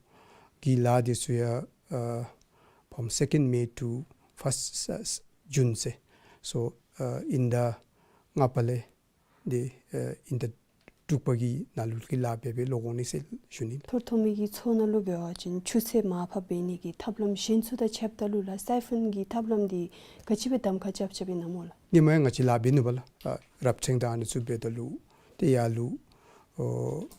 གི་ལཱ་འདི་ཚུ་ཡང་ཨ་from second May to first June ཟེར། སོ་ཨ་དབྱིན་ཟླ་ལྔ་པ་ལས་ཏེ་ཨ་དབྱིན་ཟླ་དྲུག་པ་གི་ནང་ལུ་གི་ལཱ་འབད་སྦེ་ལོག་འོང་ནི་ཟེར་ཞུ་ནི། ཐོར་ཐོམ་མི་གི་མཚོ་ནང་ལུ་འབད་བ་ཅིན་ཆུ་ཚད་མར་ཕབ་འབད་ནི་གི་ཐབས་ལམ་གཞན་ཚུ་དང་ཕྱདཔ་ད་ལུ་ལགས་སའི་ཕོན་གྱི་ཐབས་ལམ་འདི་ག་ཅི་སྦེ་གདམ་ཁ་རྐྱབ་རྐྱབ་ཨིན་ན་སྨོ་ལགས། ཧེ་མ་ཡང་ང་བཅས་ལཱ་འབད་ནུག་པ་ལགས། ཨ་རབ་ཕྲེང་དང་ཨ་ནི་ཚུ་འབདཝ་ད་ལུ་ཏེ་ཡར་ལུ་ཨོ་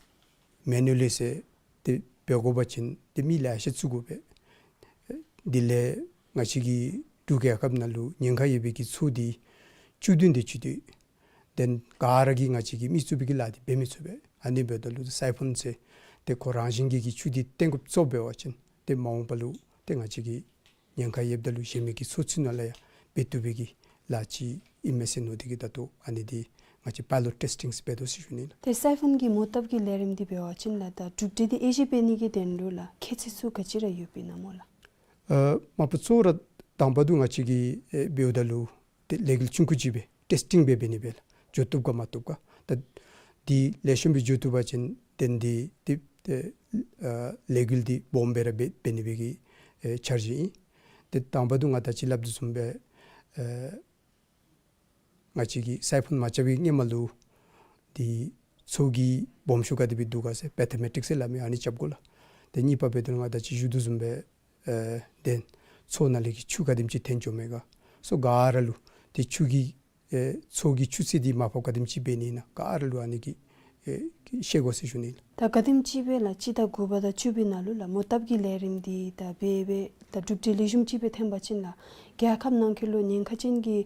མེ་ནུ་ལི་ཟེར་ཏེ་འབད་དགོ་པ་ཅིན་ཏེ་མི་ལེ་ཤ་བཙུགས་དགོ་པས། དེ་ལས་ང་བཅས་ཀྱི་འབྲུག་རྒྱལ་ཁབ་ནང་ལུ་ཉེན་ཁ་ཡོད་པའི་གི་མཚོ་འདི་བཅུ་བདུན་དེ་ཅིག་འདུག། ཏེ་ག་ར་གིས་ང་བཅས་ཀྱིས་མི་བཙུགས་པའི་གི་ལཱ་འདི་འབད་མི་ཚུགས་པས། ཨ་ནི་འབདཝ་ད་ལུ་སའི་ཕོན་ཟེར་ཏེ་ཁོ་རང་བཞིན་གྱིས་གི་ཆུ་འདི་བཏོན་དགོཔ་གཙོ་བོ་འབད་བ་ཅིན་ཏེ་མ་འོངས་པ་ལུ་ཏེ་ང་བཅས་ཀྱི་ཉེན་ཁ་ཡོདཔ་ད་ལུ་གཞན་མི་གི་མཚོ་ཚུ་ནང་ལུ་ཡང་འབད་བཏུབ་པའི་གི་ལཱ་ཅིག་ཨིན་མས་ཟེར་མནོ་སྟེ་གི་ད་ལྟོ་ཨ་ནི་འདི་ང་བཅས་པའི་ལོཊ་ཊེསི་ཊིང་འབད་དོ་ཟེར་ཞུ་ནི་ལགས། ཏེ་སའི་ཕོན་གྱི་མོ་བཏབ་ཀྱི་ལས་རིམ་འདི་འབད་བ་ཅིན་ལགས་ད་གྲུབ་འབྲས་འདི་དབྱེ་ཞིབ་འབད་ནི་གི་དོན་ལུ་ལགས་ཁྱད་ཚད་ཚུ་ག་ཅི་ར་ཡོདཔ་ཨིན་ན་སྨོ་ལགས། ཨ་མ་པ་གཙོ་བོ་ར་དང་པ་འདི་ང་བཅས་ཀྱིས་ཨེ་འབདཝ་ད་ལུ་ཏེ་ལས་འགུལ་ཆུང་ཀུ་ཅིག་སྦེ་ཊེསི་ཊིང་སྦེ་འབད་ནི་སྦེ་ལགས། འགྱོ་བཏུབ་ག་མ་བཏུབ་ག། ད་འདི་ལེགས་ཤོམ་སྦེ་འགྱོ་བཏུབ་པ་ཅིན་ཏེ་འདི་ཏེ་ཨ་ལས་འགུལ་འདི་སྦོམ་སྦེ་ར་འབད་འབད་ནི་སྦེ་གི་ཨེ་འཆར་གཞི་ཨིན། ཏེ་དང་པ་འདི་ང་ད་ཅི་སླབ་དོ་བཟུམ་སྦེ་ཨེ་ང་བཅས་ཀྱིས་སའི་ཕོན་མ་རྐྱབ་པའི་སྔོན་མ་ལུ་འདི་མཚོ་གི་སྦོམ་ཤོས་ག་དེ་སྦེ་འདུག་ག་ཟེར་བེ་ཐོ་མེ་ཊིཀ་ཟེར་སླབ་མི་ཨ་ནི་རྐྱབ་དགོ་ལགས། ཏེ་གཉིས་པ་འབདཝ་ད་ལུ་ང་ད་ཅི་ཞུ་དོ་བཟུམ་སྦེ་ཨེ་ཏེ་མཚོ་ནང་ལས་ཀྱི་ཆུ་ག་དེམ་ཅིག་འཐོན་འགྱོཝ་མས་ག། སོ་ག་ར་ལུ་ཏེ་ཆུ་གི་ཨེ་མཚོ་གི་ཆུ་ཚད་འདི་མར་ཕབ་ག་དེམ་ཅིག་འབད་ནི་ཨིན་ན་ག་ར་ལུ་ཨ་ནི་གི་ཨེ་ཤེས་དགོ་ཟེར་ཞུ་ནི་ལགས། ད་ག་དེམ་ཅིག་སྦེ་ལགས་སྤྱི་ཟླ་དགུ་པ་དང་བཅུ་པའི་ནང་ལུ་ལགས་མོ་བཏབ་ཀྱི་ལས་རིམ་འདི་ད་འབད་འབད་ད་གྲུབ་འབྲས་ལེགས་ཤོམ་ཅིག་སྦེ་ཐོན་པ་ཅིན་ལགས་རྒྱལ་ཁབ་ནང་འཁོད་ལུ་ཉེན་ཁ་ཅན་གྱི་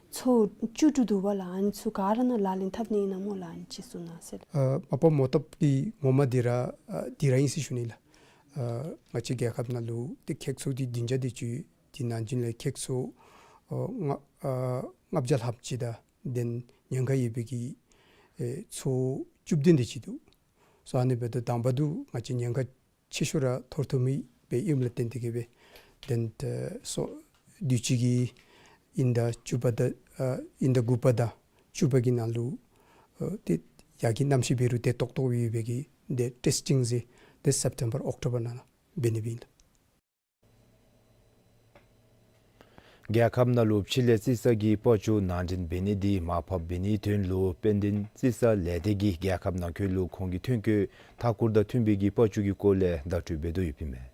མཚོ་བཅུ་དྲུག་འདུག་པ་ལགས། ཨ་ནི་ཚུ་ག་ར་ནང་ལག་ལེན་འཐབ་ནི་ཨིན་ན་སྨོ་ལགས། ཨ་ནི་ཅིག་གསུང་གནང་ཟེར་ལགས། ཨ་མ་པ་མོ་བཏབ་ཀྱི་ངོ་མ་འདི་ར་ཨ་འདི་ར་ཨིན་ཟེར་ཞུ་ནི་ལགས། ཨ་ང་བཅས་རྒྱལ་ཁབ་ནང་ལུ་ཏེ་ཁྱེགས་མཚོ་འདི་བདུན་བརྒྱ་དེ་ཅིག་ཡོད། དེ་ནང་བཞིན་ལས་ཁྱེགས་མཚོ་ཨ་ལྔ་ཨ་ལྔ་བརྒྱ་ལྷགཔ་ཅིག་དང་ཏེ་ཉེན་ཁ་ཡོད་པའི་གི་ཨེ་མཚོ་བཅུ་བདུན་དེ་ཅིག་འདུག། སོ་ཨ་ནི་འབདཝ་ད་དང་པ་འདི་ང་བཅས་ཉེན་ཁ་ཆེ་ཤོས་ར་ཐོར་ཐོམ་མི་སྦེ་ཨིནམ་ལས་བརྟེན་ཏེ་གི་སྦེ་ཏེ་སོ་ དུས་ཅི་གི་དབྱིན་ཟླ་བཅུ་པ་དང་ཨ་དབྱིན་ཟླ་དགུ་པ་དང་བཅུ་པ་གི་ནང་ལུ་ཨ་ཏེ་ཡར་གྱི་གནམ་གཤིས་འབད་རུང་ཏེ་ཏོག་ཏོ་ཡོད་པའི་གི་ཏེ་ཊེསི་ཊིང་ཟེར་ཏེ་སེབ་ཊེམ་བར་ཨོཀ་ཊོ་བར་ནང་ལུ་འབད་ནི་སྦེ་ཨིན་ལགས། རྒྱལ་ཁབ་ནང་ལུ་ཕྱི་ལས་རྩི་ས་གི་དཔལ་འབྱོར་ནང་འདྲེན་འབད་ནི་འདི་མར་ཕབ་འབད་ནིའི་དོན་ལུ་དཔལ་ལྡན་རྩི་ས་ལས་སྡེ་གིས་རྒྱལ་ཁབ་ནང་འཁོད་ལུ་ཁོང་གི་ཐོན་སྐྱེད་མཐའ་འཁོར་དང་མཐུན་པའི་གི་དཔལ་འབྱོར་གྱི་སྐོར་ལས་བརྡ་སྤྲོད་འབད་དོ་ཡོདཔ་ཨིན་མས།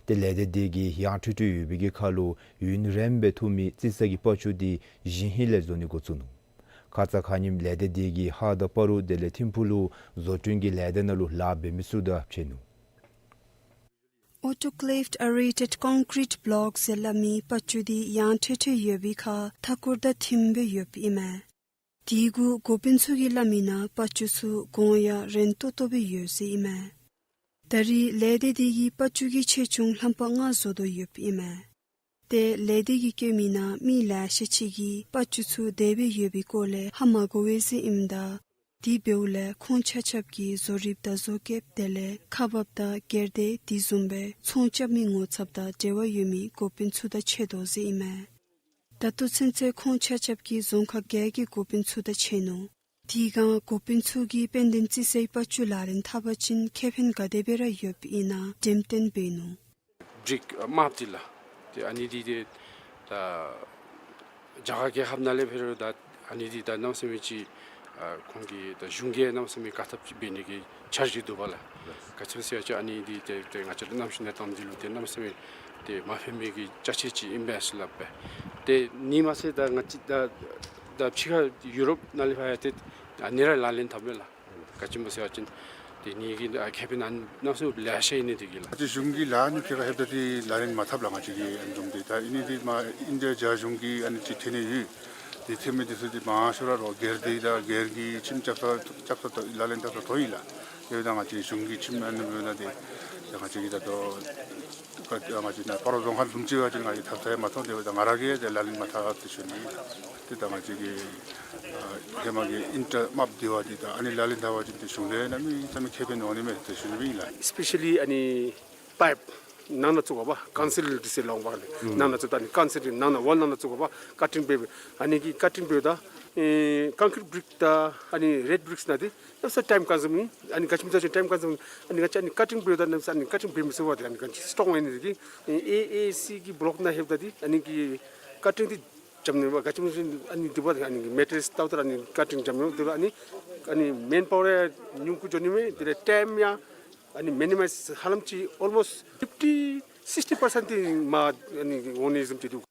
ཏེ་ལས་སྡེ་འདི་གིས་ཡང་ཁྲི་ཁྲི་ཡོད་པའི་གི་ཁར་ལུ་ཡུན་རིངམོ་སྦེ་ཐུབ་མི་རྩི་ས་གི་དཔལ་འབྱོར་འདི་ཞིན་ཧེ་ལས་བཟོ་ནི་འགོ་བཙུགས་ནུག། ཁ་ཙ་ཁ་ཉིནམ་ལས་སྡེ་འདི་གིས་ཧཱ་དང་སྤ་རོ་དེ་ལས་ཐིམ་ཕུ་ལུ་བཟོ་སྐྲུན་གྱི་ལས་སྡེ་ནང་ལུ་ལཱ་འབད་མི་ཚུ་དང་ཕྱད་ནུག། Autoclaved aerated concrete block ཟེར་སླབ་མི་དཔལ་འབྱོར་འདི་ཡང་ཁྲི་ཁྲི་ཡོད་པའི་ཁར་མཐའ་འཁོར་དང་མཐུནམ་སྦེ་ཡོདཔ་ཨིན་མས། དེ་གུ་འགོ་དཔོན་ཚུ་གིས་སླབ་མིའི་ནང་དཔལ་འབྱོར་ཚུ་གོང་ཡང་རན་ཏོག་ཏོ་སྦེ་ཡོད་ཟེར་ཨིན་མས། ད་རེས་ལས་སྡེ་འདི་གིས་དཔལ་འབྱོར་གྱི་ཆེ་ཆུང་ལྷམ་པ་ལྔ་བཟོ་དོ་ཡོདཔ་ཨིན་མས། ཏེ་ལས་སྡེ་གིས་བཀོད་མིའི་ནང་མི་ལེ་ཤ་ཅིག་གིས་དཔལ་འབྱོར་ཚུ་དེ་སྦེ་ཡོད་པའི་སྐོར་ལས་ཧ་མ་གོ་བས་ཟེར་ཨིནམ་ད། དེ་འབདཝ་ལས་ཁོང་ཆ་ཁྱབ་ཀྱིས་བཟོ་རིགཔ་དང་བཟོ་བཀོདཔ་དེ་ལས་ཁག་འབགཔ་དང་སྒེར་སྡེ་དེ་བཟུམ་སྦེ་ཚོང་རྐྱབ་མི་ངོ་ཚབ་དང་འབྲེལ་བ་ཡོད་མི་འགོ་དཔོན་ཚུ་དང་ཕྱད་དོ་ཟེར་ཨིན་མས། ད་ལྟོ་ཚུན་ཚོད་ཁོང་ཆ་ཁྱབ་ཀྱིས་རྫོང་ཁག་བརྒྱད་ཀྱི་འགོ་དཔོན་ཚུ་དང་ཕྱད་ནུག། དེ་སྒང་འགོ་དཔོན་ཚུ་གིས་དཔལ་ལྡན་རྩི་སའི་དཔལ་འབྱོར་ལག་ལེན་འཐབ་པ་ཅིན་ཁེ་ཕན་ག་དེ་སྦེ་ར་ཡོདཔ་ཨིན་ན་འགྲེམས་སྟོན་འབད་ནུག། བྲིཀ་ཨ་དམརཔོ་འདི་ལགས། ཏེ་ཨ་ནི་འདི་ཏེ་ད་རྒྱ་གར་རྒྱལ་ཁབ་ནང་ལས་འབད་རུང་ད་ཨ་ནི་འདི་ད་གནམ་མེད་ས་མེད་ཅིག་ཨ་ཁོང་གིས་ད་གཞུང་གིས་གནམ་མེད་ས་མེད་བཀག་ཐབས་ཅིག་འབད་ནི་གི་འཆར་གཞི་འདུག་པ་ལགས། ག་ཅི་སྨོ་ཟེར་བ་ཅིན་ཨ་ནི་འདི་ཏེ་ཏེ་ང་བཅས་ར་གནམ་གཤིས་གནས་སྟངས་འདི་ལུ་ཏེ་གནམ་མེད་ས་མེད་ཏེ་མ་ཕན་མི་གི་ཅ་ཆས་ཅིག་ཨིན་པས་ཟེར་སླབ་པས། ཏེ་ཨ་ནི་མ་ཚད་ད་ང་བཅས་ད་ད་ཕྱི་ཁ་ཡུ་རོབ་ནང་ལས་ཕར་ཡང་ཏེ་ཨ་ནི་ར་ལག་ལེན་འཐབ་མས་ལགས། ག་ཅི་སྨོ་ཟེར་བ་ཅིན་ཏེ་ཨ་ནི་གི་ཨ་ཁེ་ཕན་ཨ་ནི་གནམ་མེད་ས་མེད་ལེ་ཤ་ཨིན་ནི་འདི་གིས་ལགས། ང་བཅས་གཞུང་གི་ལཱ་ཨ་ནི་ཕྱི་ཁ་ལྷོདཔ་ད་འདི་ལག་ལེན་མ་འཐབ་ལགས། ང་བཅས་ཀྱིས་ཨ་ནི་བཟུམ་འདི་ད་ཨ་ནི་འདི་མར་ཨིན་ཌི་ཡ་རྒྱ་གཞུང་གི་ཨ་ནི་ཅིག་ཐོན་ནི་ཡོད། ཏེ་ཐོན་མི་འདི་ཚུ་འདི་མང་ཤོས་ར་ལོག་སྒེར་སྡེ་དང་སྒེར་གྱི་ཁྱིམ་རྐྱབ་ས་རྐྱབ་ས་ཏོག་ལག་ལེན་འཐབ་ས་ཏོག་ཨིན་ལགས། དེ་འབདཝ་ད་ང་བཅས་གཞུང་གི་ཁྱིམ་ཨ་ནི་འབདཝ་ད་འདི་ད་ང་བཅས་ཀྱིས་ད་ལྟོ་ང་བཅས་ནཱ་སྤ་རོ་རྫོང་ཁག་བཟུམ་ཅིག་འབད་བ་ཅིན་ང་གིས་འཐབ་ས་ཡང་མ་མཐོང་། དེ་འབདཝ་ད་ང་ར་གིས་ཏེ་ལག་ལེན་མ་འཐབ་ཟེར་ཞུ་ནི་ཨིན། ཏེ་ད་ང་བཅས་ཀྱི་ཨ་ཧེ་མ་གི་ཨིན་ཊར་དམརཔོ་འདི་བ་འདི་ད་ཨ་ནི་ལག་ལེན་འཐབ་པ་ཅིན་ཏེ་གཞུང་ལུ་གནམ་མེད་ས་མེད་ཁེ་ཕན་འོང་ནི་མས་ཟེར་ཞུ་ནི་ཨིན་ལགས། Especially ཨ་ནི་པའིཔ་ནང་ན་བཙུགས་པ་ཀོན་ཀྲིཊ་འདི་ཚུ་ལོག་པ་ལགས། ནང་ན་བཙུགས་ད་ཨ་ནི་ཀོན་ཀྲིཊ་ནང་ན་ཝཱལ་ནང་ན་བཙུགས་པ་ཀ་ཊིང་འབད་ཨ་ནི་གི་ཀ་ཊིང་འབདཝ་ད་ཨེ་ཀོན་ཀྲིཊ་བྲིཀ་དང་ཨ་ནི་རེཌ་བྲིཀསི་ནང་འདི་གནམ་མེད་ས་མེད་ཊའིམ་ཀོན་ཛིའུམིང་ཨིན། ཨ་ནི་ག་ཅི་སྨོ་ཟེར་བ་ཅིན་ཊའིམ་ཀོན་ཛིའུམིང་ཨིན། ཨ་ནི་ང་བཅས་ཨ་ནི་ཀ་ཊིང་འབདཝ་ད་གནམ་མེད་ས་མེད་ཨ་ནི་ཀ་ཊིང་འབད་མི་ཚུགས་པས། ཏེ་ཨ་ནི་ག་ཅི་སི་ཊོང་ཨིན་ནི་འདི་གིས་ཨེ་ཨེ་སི་གི་བོ་ལོཀ་ནང་ལྷོདཔ་ད་འདི་ཨ་ནི་གི་ཀ་ཊིང་འདི་འཇམ་ནི་མས། ག་ཅི་སྨོ་ཟེར་བ་ཅིན་ཨ་ནི་འདི་བ་ཨ་ནི་མེ་ཊེལ་ལྟཝ་ད་ཨ་ནི་ཀ་ཊིང་འཇམ་ནི་མས། དེ་འབདཝ་ད་ཨ་ནི་ཨ་ནི་མེན་པ་ཝར་ཡང་ཉུང་ཀུ་འགྱོ་ནི་མས། དེ་ལས་ཊའིམ་ཡང་ཨ་ནི་མི་ནི་མའིཛ་ཧ་ལམ་ཅིག་ཨོལ་མོསཊ་ཕིཕ་ཊི་སིགསི་ཊི་པར་སེནཊ་འདི་མར་ཨ་ནི་འོང་ནི་བཟུམ་ཅིག་འདུག།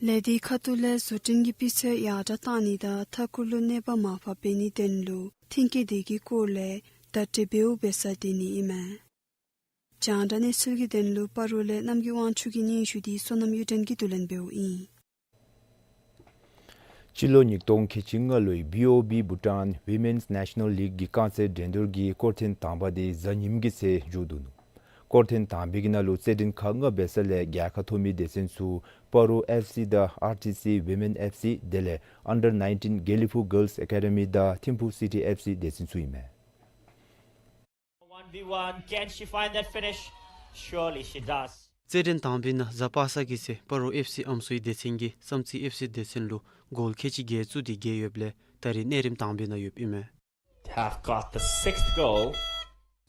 ལས་སྡེའི་ཁ་ཐུག་ལས་བཟོ་སྐྲུན་གྱི་སྤུས་ཚད་ཡར་དྲག་བཏང་ནི་དང་མཐའ་འཁོར་ལུ་གནོད་པ་མར་ཕབ་འབད་ནིའི་དོན་ལུ་ཐོན་སྐྱེད་དེ་གི་སྐོར་ལས་བརྡ་སྤྲོད་འབདཝ་འབད་ས་དེ་ཨིན་མས། རྒྱང་བསྒྲགས་གནས་ཚུལ་གྱི་དོན་ལུ་སྤ་རོ་ལས་རྣམ་རྒྱལ་དབང་ཕྱུག་གི་སྙན་ཞུ་འདི་བསོད་ནམས་གཡུ་སྒྲོན་གྱིས་བསྡུ་ལེན་འབདཝ་ཨིན། སྤྱི་ལོ་ཉིས་སྟོང་ཁལ་གཅིག་ལྔ་ལོའི་བི་ཨོ་བི་བྷུ་ཊཱན་ཝི་མེནསི་ནེ་ཤ་ནཱལ་ལིག་གི་རྐང་རྩེད་འགྲན་བསྡུར་གྱི་སྐོར་ཐེངས་དང་པ་དེ་གཟའ་ཉིམ་གི་ཚེ་མཇུག་བསྡུ་ནུག། སྐོར་ཐེངས་དང་པའི་གི་ནང་ལུ་རྩེད་འགྲན་ཁག་ལྔ་འབད་ས་ལས་རྒྱལ་ཁ་ཐོབ་མི་སྡེ་ཚན་ཚུ་སྤ་རོ་ཨེཕ་སི་དང་ཨར་ཊི་སི་ཝི་མེན་ཨེཕ་སི་དེ་ལས་ཨན་ཌར་ནའིན་ཊིན་དགེ་ལེགས་ཕུག་གརལསི་ཨེ་ཀེ་ཌི་མི་དང་ཐིམ་ཕུག་སི་ཊི་ཨེཕ་སི་སྡེ་ཚན་ཚུ་ཨིན་མས། One v one, can she find that finish? Surely she does. རྩེད་འགྲན་དང་པའི་ནང་གཟའ་པ་སངས་ཀྱི་ཚེ་སྤ་རོ་ཨེཕ་སི་ཨམ་སྲུའི་སྡེ་ཚན་གྱིས་བསམ་རྩེ་ཨེཕ་སི་སྡེ་ཚན་ལུ་གོལ་ཁལ་གཅིག་བརྒལ་བཙུགས་ཏེ་རྒྱལ་ཡོདཔ་ལས་ད་རེས་གནས་རིམ་དང་པའི་ནང་ཡོདཔ་ཨིན་མས། Have got the sixth goal.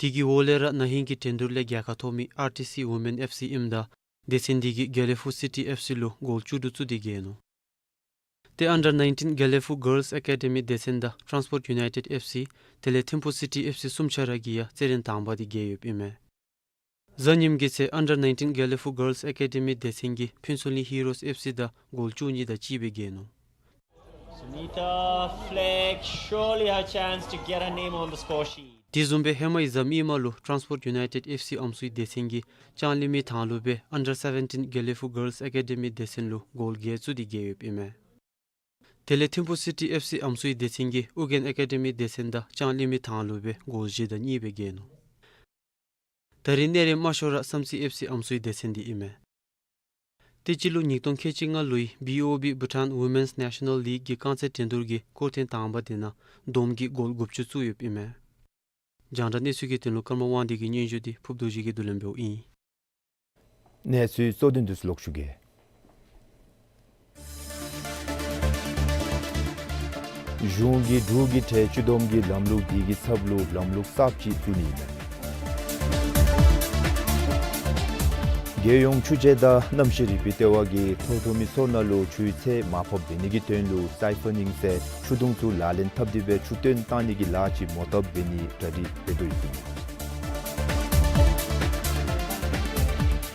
དེ་གི་འོག་ལས་ར་ན་ཧིང་གི་འགྲན་བསྡུར་ལས་རྒྱལ་ཁ་ཐོབ་མི་ཨར་ཊི་སི་ཝི་མེན་ཨེཕ་སི་ཨིནམ་ད་སྡེ་ཚན་དེ་གིས་དགེ་ལེགས་ཕུག་སི་ཊི་ཨེཕ་སི་ལུ་གོལ་བཅུ་དྲུག་བཙུགས་ཏེ་རྒྱལ་ནུག། ཏེ་ཨན་ཌར་ནའིན་ཊིན་དགེ་ལེགས་ཕུག་གརལསི་ཨེ་ཀེ་ཌི་མི་སྡེ་ཚན་དང་ཊཱན་སི་པོརཊ་ཡུ་ནའི་ཊེཌ་ཨེཕ་སི་དེ་ལས་ཐིམ་ཕུག་སི་ཊི་ཨེཕ་སི་གསུམ་ཆ་ར་གིས་ཡང་རྩེད་འགྲན་དང་པ་དེ་རྒྱལ་ཡོདཔ་ཨིན་མས། གཟའ་ཉིམ་གི་ཚེ་ཨན་ཌར་ནའིན་ཊིན་དགེ་ལེགས་ཕུག་གརལསི་ཨེ་ཀེ་ཌི་མི་སྡེ་ཚན་གྱིས་ཕུན་ཚོགས་གླིང་ཧི་རོས་ཨེཕ་སི་དང་གོལ་བཅུ་གཉིས་དང་གཅིག་སྦེ་རྒྱལ་ནུག། Sunita Fleck, surely her chance to get her name on the score sheet. དེ་བཟུམ་སྦེ་ཧེ་མའི་གཟའ་མིག་དམར་ལུ་ཊཱན་སི་པོརཊ་ཡུ་ནའི་ཊེཌ་ཨེཕ་སི་ཨམ་སྲུའི་སྡེ་ཚན་གྱིས་ལྕང་གླིང་མི་ཐང་ལུ་སྦེ་ཨན་ཌར་སེ་བེན་ཊིན་དགེ་ལེགས་ཕུག་གརལསི་ཨེ་ཀེ་ཌི་མི་སྡེ་ཚན་ལུ་གོལ་བརྒྱད་བཙུགས་ཏེ་རྒྱལ་ཡོདཔ་ཨིན་མས། དེ་ལས་ཐིམ་ཕུག་སི་ཊི་ཨེཕ་སི་ཨམ་སྲུའི་སྡེ་ཚན་གྱིས་ཨོ་རྒྱན་ཨེ་ཀེ་ཌི་མི་སྡེ་ཚན་དང་ལྕང་གླིང་མི་ཐང་ལུ་སྦེ་གོལ་བཞི་དང་གཉིས་སྦེ་རྒྱལ་ནུག། ད་རེས་གནས་རིམ་དམའ་ཤོས་ར་བསམ་རྩེ་ཨེཕ་སི་ཨམ་སྲུའི་སྡེ་ཚན་འདི་ཨིན་མས། ཏེ་སྤྱི་ལོ་ཉིས་སྟོང་ཁལ་གཅིག་ལྔ་ལོའི་བི་ཨོ་བི་བྷུ་ཊཱན་ཝི་མེནསི་ནེ་ཤ་ནཱལ་ལིག་གི་རྐང་རྩེད་འགྲན་བསྡུར་གྱི་སྐོར་ཐེངས་དང་པ་དེ་ནང་བསྡོམས་ཀྱིས་གོལ་དགུ་བཅུ་བཙུགས་ཡོདཔ་ཨིན་མས། རྒྱང་བསྒྲགས་གནས་ཚུལ་གྱི་དོན་ལུ་ཀརྨ་དབང་འདུས་ཀྱི་སྙན་ཞུ་འདི་ཕུརབ་རྡོ་རྗེ་གིས་བསྡུ་ལེན་འབདཝ་ཨིན། གནས་ཚུལ་གཙོ་དོན་འདི་ཚུ་ལོག་ཞུ་གེ། གཞུང་གིས་འབྲུག་གི་ཁྲལ་གཅུན་སྡོམ་གྱི་ལམ་ལུགས་དེ་གི་ཚབ་ལུ་ལམ་ལུགས་གསརཔ་ཅིག་བཙུགས་ནི་ཨིན་མས། རྒྱལ་ཡོངས་ཆུ་དཔྱད་དང་གནམ་གཤིས་རིག་པའི་ལྟེ་བ་གིས་མཐོ་མཐོ་མི་ཚུ་ནང་ལུ་ཆུའི་ཚད་མར་ཕབ་འབད་ནི་གི་དོན་ལུ་སའི་ཕ་ནིང་ཟེར་ཆུ་དུང་ཚུ་ལག་ལེན་འཐབ་སྟེ་སྦེ་ཆུ་བཏོན་བཏང་ནི་གི་ལཱ་ཅིག་མོ་བཏབ་འབད་ནིའི་གྲ་སྒྲིག་འབད་དོ་ཡོདཔ་ཨིན།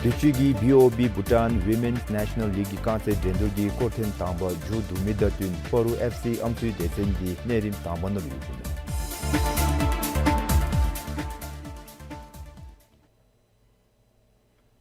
དུས་ཅི་གི་བི་ཨོ་བི་Bhutan Women's National League གི་རྐང་རྩེད་འགྲན་བསྡུར་གྱི་སྐོར་ཐེངས་དང་པ་མཇུག་བསྡུ་མི་དང་བསྟུན་སྤ་རོ་ཨེཕ་སི་ཨམ་སྲུའི་སྡེ་ཚན་འདི་གནས་རིམ་དང་པ་ནང་ལུ་ཡོདཔ་ཨིན།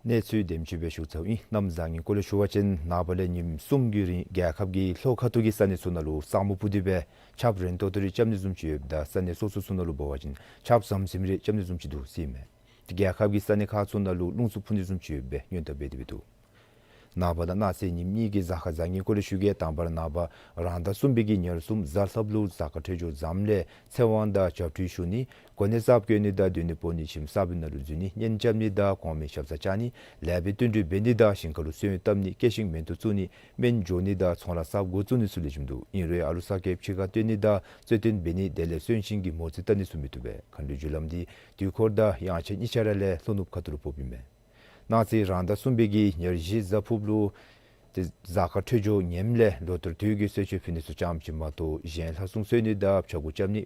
གནས་ཚུལ་དེམ་ཅིག་སྦེ་ཞུ་ཚརཝ་ཨིན། གནམ་བཟང་ངན་སྐོར་ལས་ཞུ་བ་ཅིན་ནངས་པ་ལས་ཉིནམ་གསུམ་གྱི་རིང་རྒྱལ་ཁབ་ཀྱི་ལྷོ་ཁ་ཐུག་གི་ས་གནས་ཚུ་ནང་ལུ་ས་སྨུག་སྤུབས་ཏེ་སྦེ་ཆརཔ་རན་ཏོག་ཏོ་རེ་རྐྱབ་ནི་བཟུམ་ཅིག་ཡོདཔ་ད་ས་གནས་སོ་སོ་ཚུ་ནང་ལུ་འབད་བ་ཅིན་ཆརཔ་ཟམ་ཟིམ་རེ་རྐྱབ་ནི་བཟུམ་ཅིག་འདུག་ཟེར་ཨིན་མས། ཏེ་རྒྱལ་ཁབ་ཀྱི་ས་གནས་ཁག་ཚུ་ནང་ལུ་རླུང་འཚུབ་འཕུ་ནི་བཟུམ་ཅིག་ཡོད་པའི་སྔོན་བརྡ་འབད་དེ་སྦེ་འདུག། ནངས་པ་དང་གནངས་ཚེ་ཉིནམ་གཉིས་ཀྱི་གཟའ་སྐར་བཟང་ངན་སྐོར་ལས་ཞུ་གེ། དང་པ་ར་ནངས་པ་རང་ཟླ་གསུམ་པའི་གི་ཉེར་གསུམ་གཟའ་ལྷགཔ་ལུ་གཟའ་སྐར་འཕྲོད་སྦྱོར་བཟངམ་ལས་ཚེ་དབང་དང་བྱབས་ཁྲུས་ཞུ་ནི། གོ་གནས་གསརཔ་བསྐོ་ནི་དང་སྡོད་གནས་སྤོ་ནི་ཁྱིམ་གསརཔ་ནང་ལུ་འཛུལ་ནི་གཉེན་རྐྱབ་ནི་དང་གོང་མའི་ཞབས་སར་བཅར་ནི་ལེགས་པའི་བསྟུན་གྲོས་འབད་ནི་དང་ཞིང་ཁ་ལུ་སོན་བཏབ་ནི་སྐྱེད་ཤིང་སྨན་ཐུག་བཙུགས་ནི་སྨན་སྦྱོར་ནི་དང་ཚོང་ལཱ་གསརཔ་འགོ་བཙུགས་ནི་ཚུ་ལེགས་ཤོམ་འདུག། ཨིན་རུང་ཨ་ལུ་གསར་སྐྱེསཔ་ཕྱི་ཁར་བཏོན་ནི་དང་རྩོད་བཏོན་འབད་ནི་དེ་ལས་གསོན་ཤིང་གི་མོ་རྩིས་བལྟ་ནི་ཚུ་མི་བཏུབ་པས། མཁའ་འགྲོའི་རྒྱུ་ལམ་འདི་དུས་འཁོར་དང་དབྱངས་འཆར་གཉིས་ཆ་ར་ལས་ལྷོ་ནུབ་ཁ་ཐུག་ལུ་ཕོགཔ་ཨིན་མས། གནངས་ཚེ་རང་ཟླ་གསུམ་པའི་གི་ཉེར་བཞི་གཟའ་ཕུརཔ་ལུ་ཏེ་གཟའ་སྐར་འཕྲོད་སྦྱོར་ངནམ་ལས་ལོ་ལྟར་དུས་ཀྱི་གསོལ་མཆོད་ཕུལ་ནི་ཚུ་ཙམ་ཅིག་མ་གཏོགས་གཞན་ལྷ་སྲུང་གསོལ་ནི་དང་ཕྱྭ་འགུགས་རྐྱབ་ནི་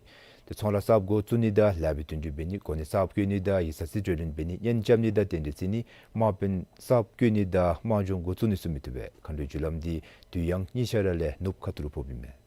ཏེ་ཚོང་ལཱ་གསརཔ་འགོ་བཙུགས་ནི་དང་ལེགས་པའི་བསྟུན་གྲོས་འབད་ནི་གོ་གནས་གསརཔ་བསྐོ་ནི་དང་ཡིག་ཚང་རྩིས་སྤྲོད་ལེན་འབད་ནི་གཉེན་རྐྱབ་ནི་དང་རྟེན་འབྲེལ་བརྩི་ནི་དམག་དཔོན་གསརཔ་བསྐོ་ནི་དང་དམག་སྦྱོང་འགོ་བཙུགས་ནི་ཚུ་མི་བཏུབ་པས། མཁའ་འགྲོའི་རྒྱུ་ལམ་འདི་དུས་དབྱངས་གཉིས་ཆ་ར་ལས་ནུབ་ཁ་ཐུག་ལུ་ཕོགཔ་ཨིན་མས།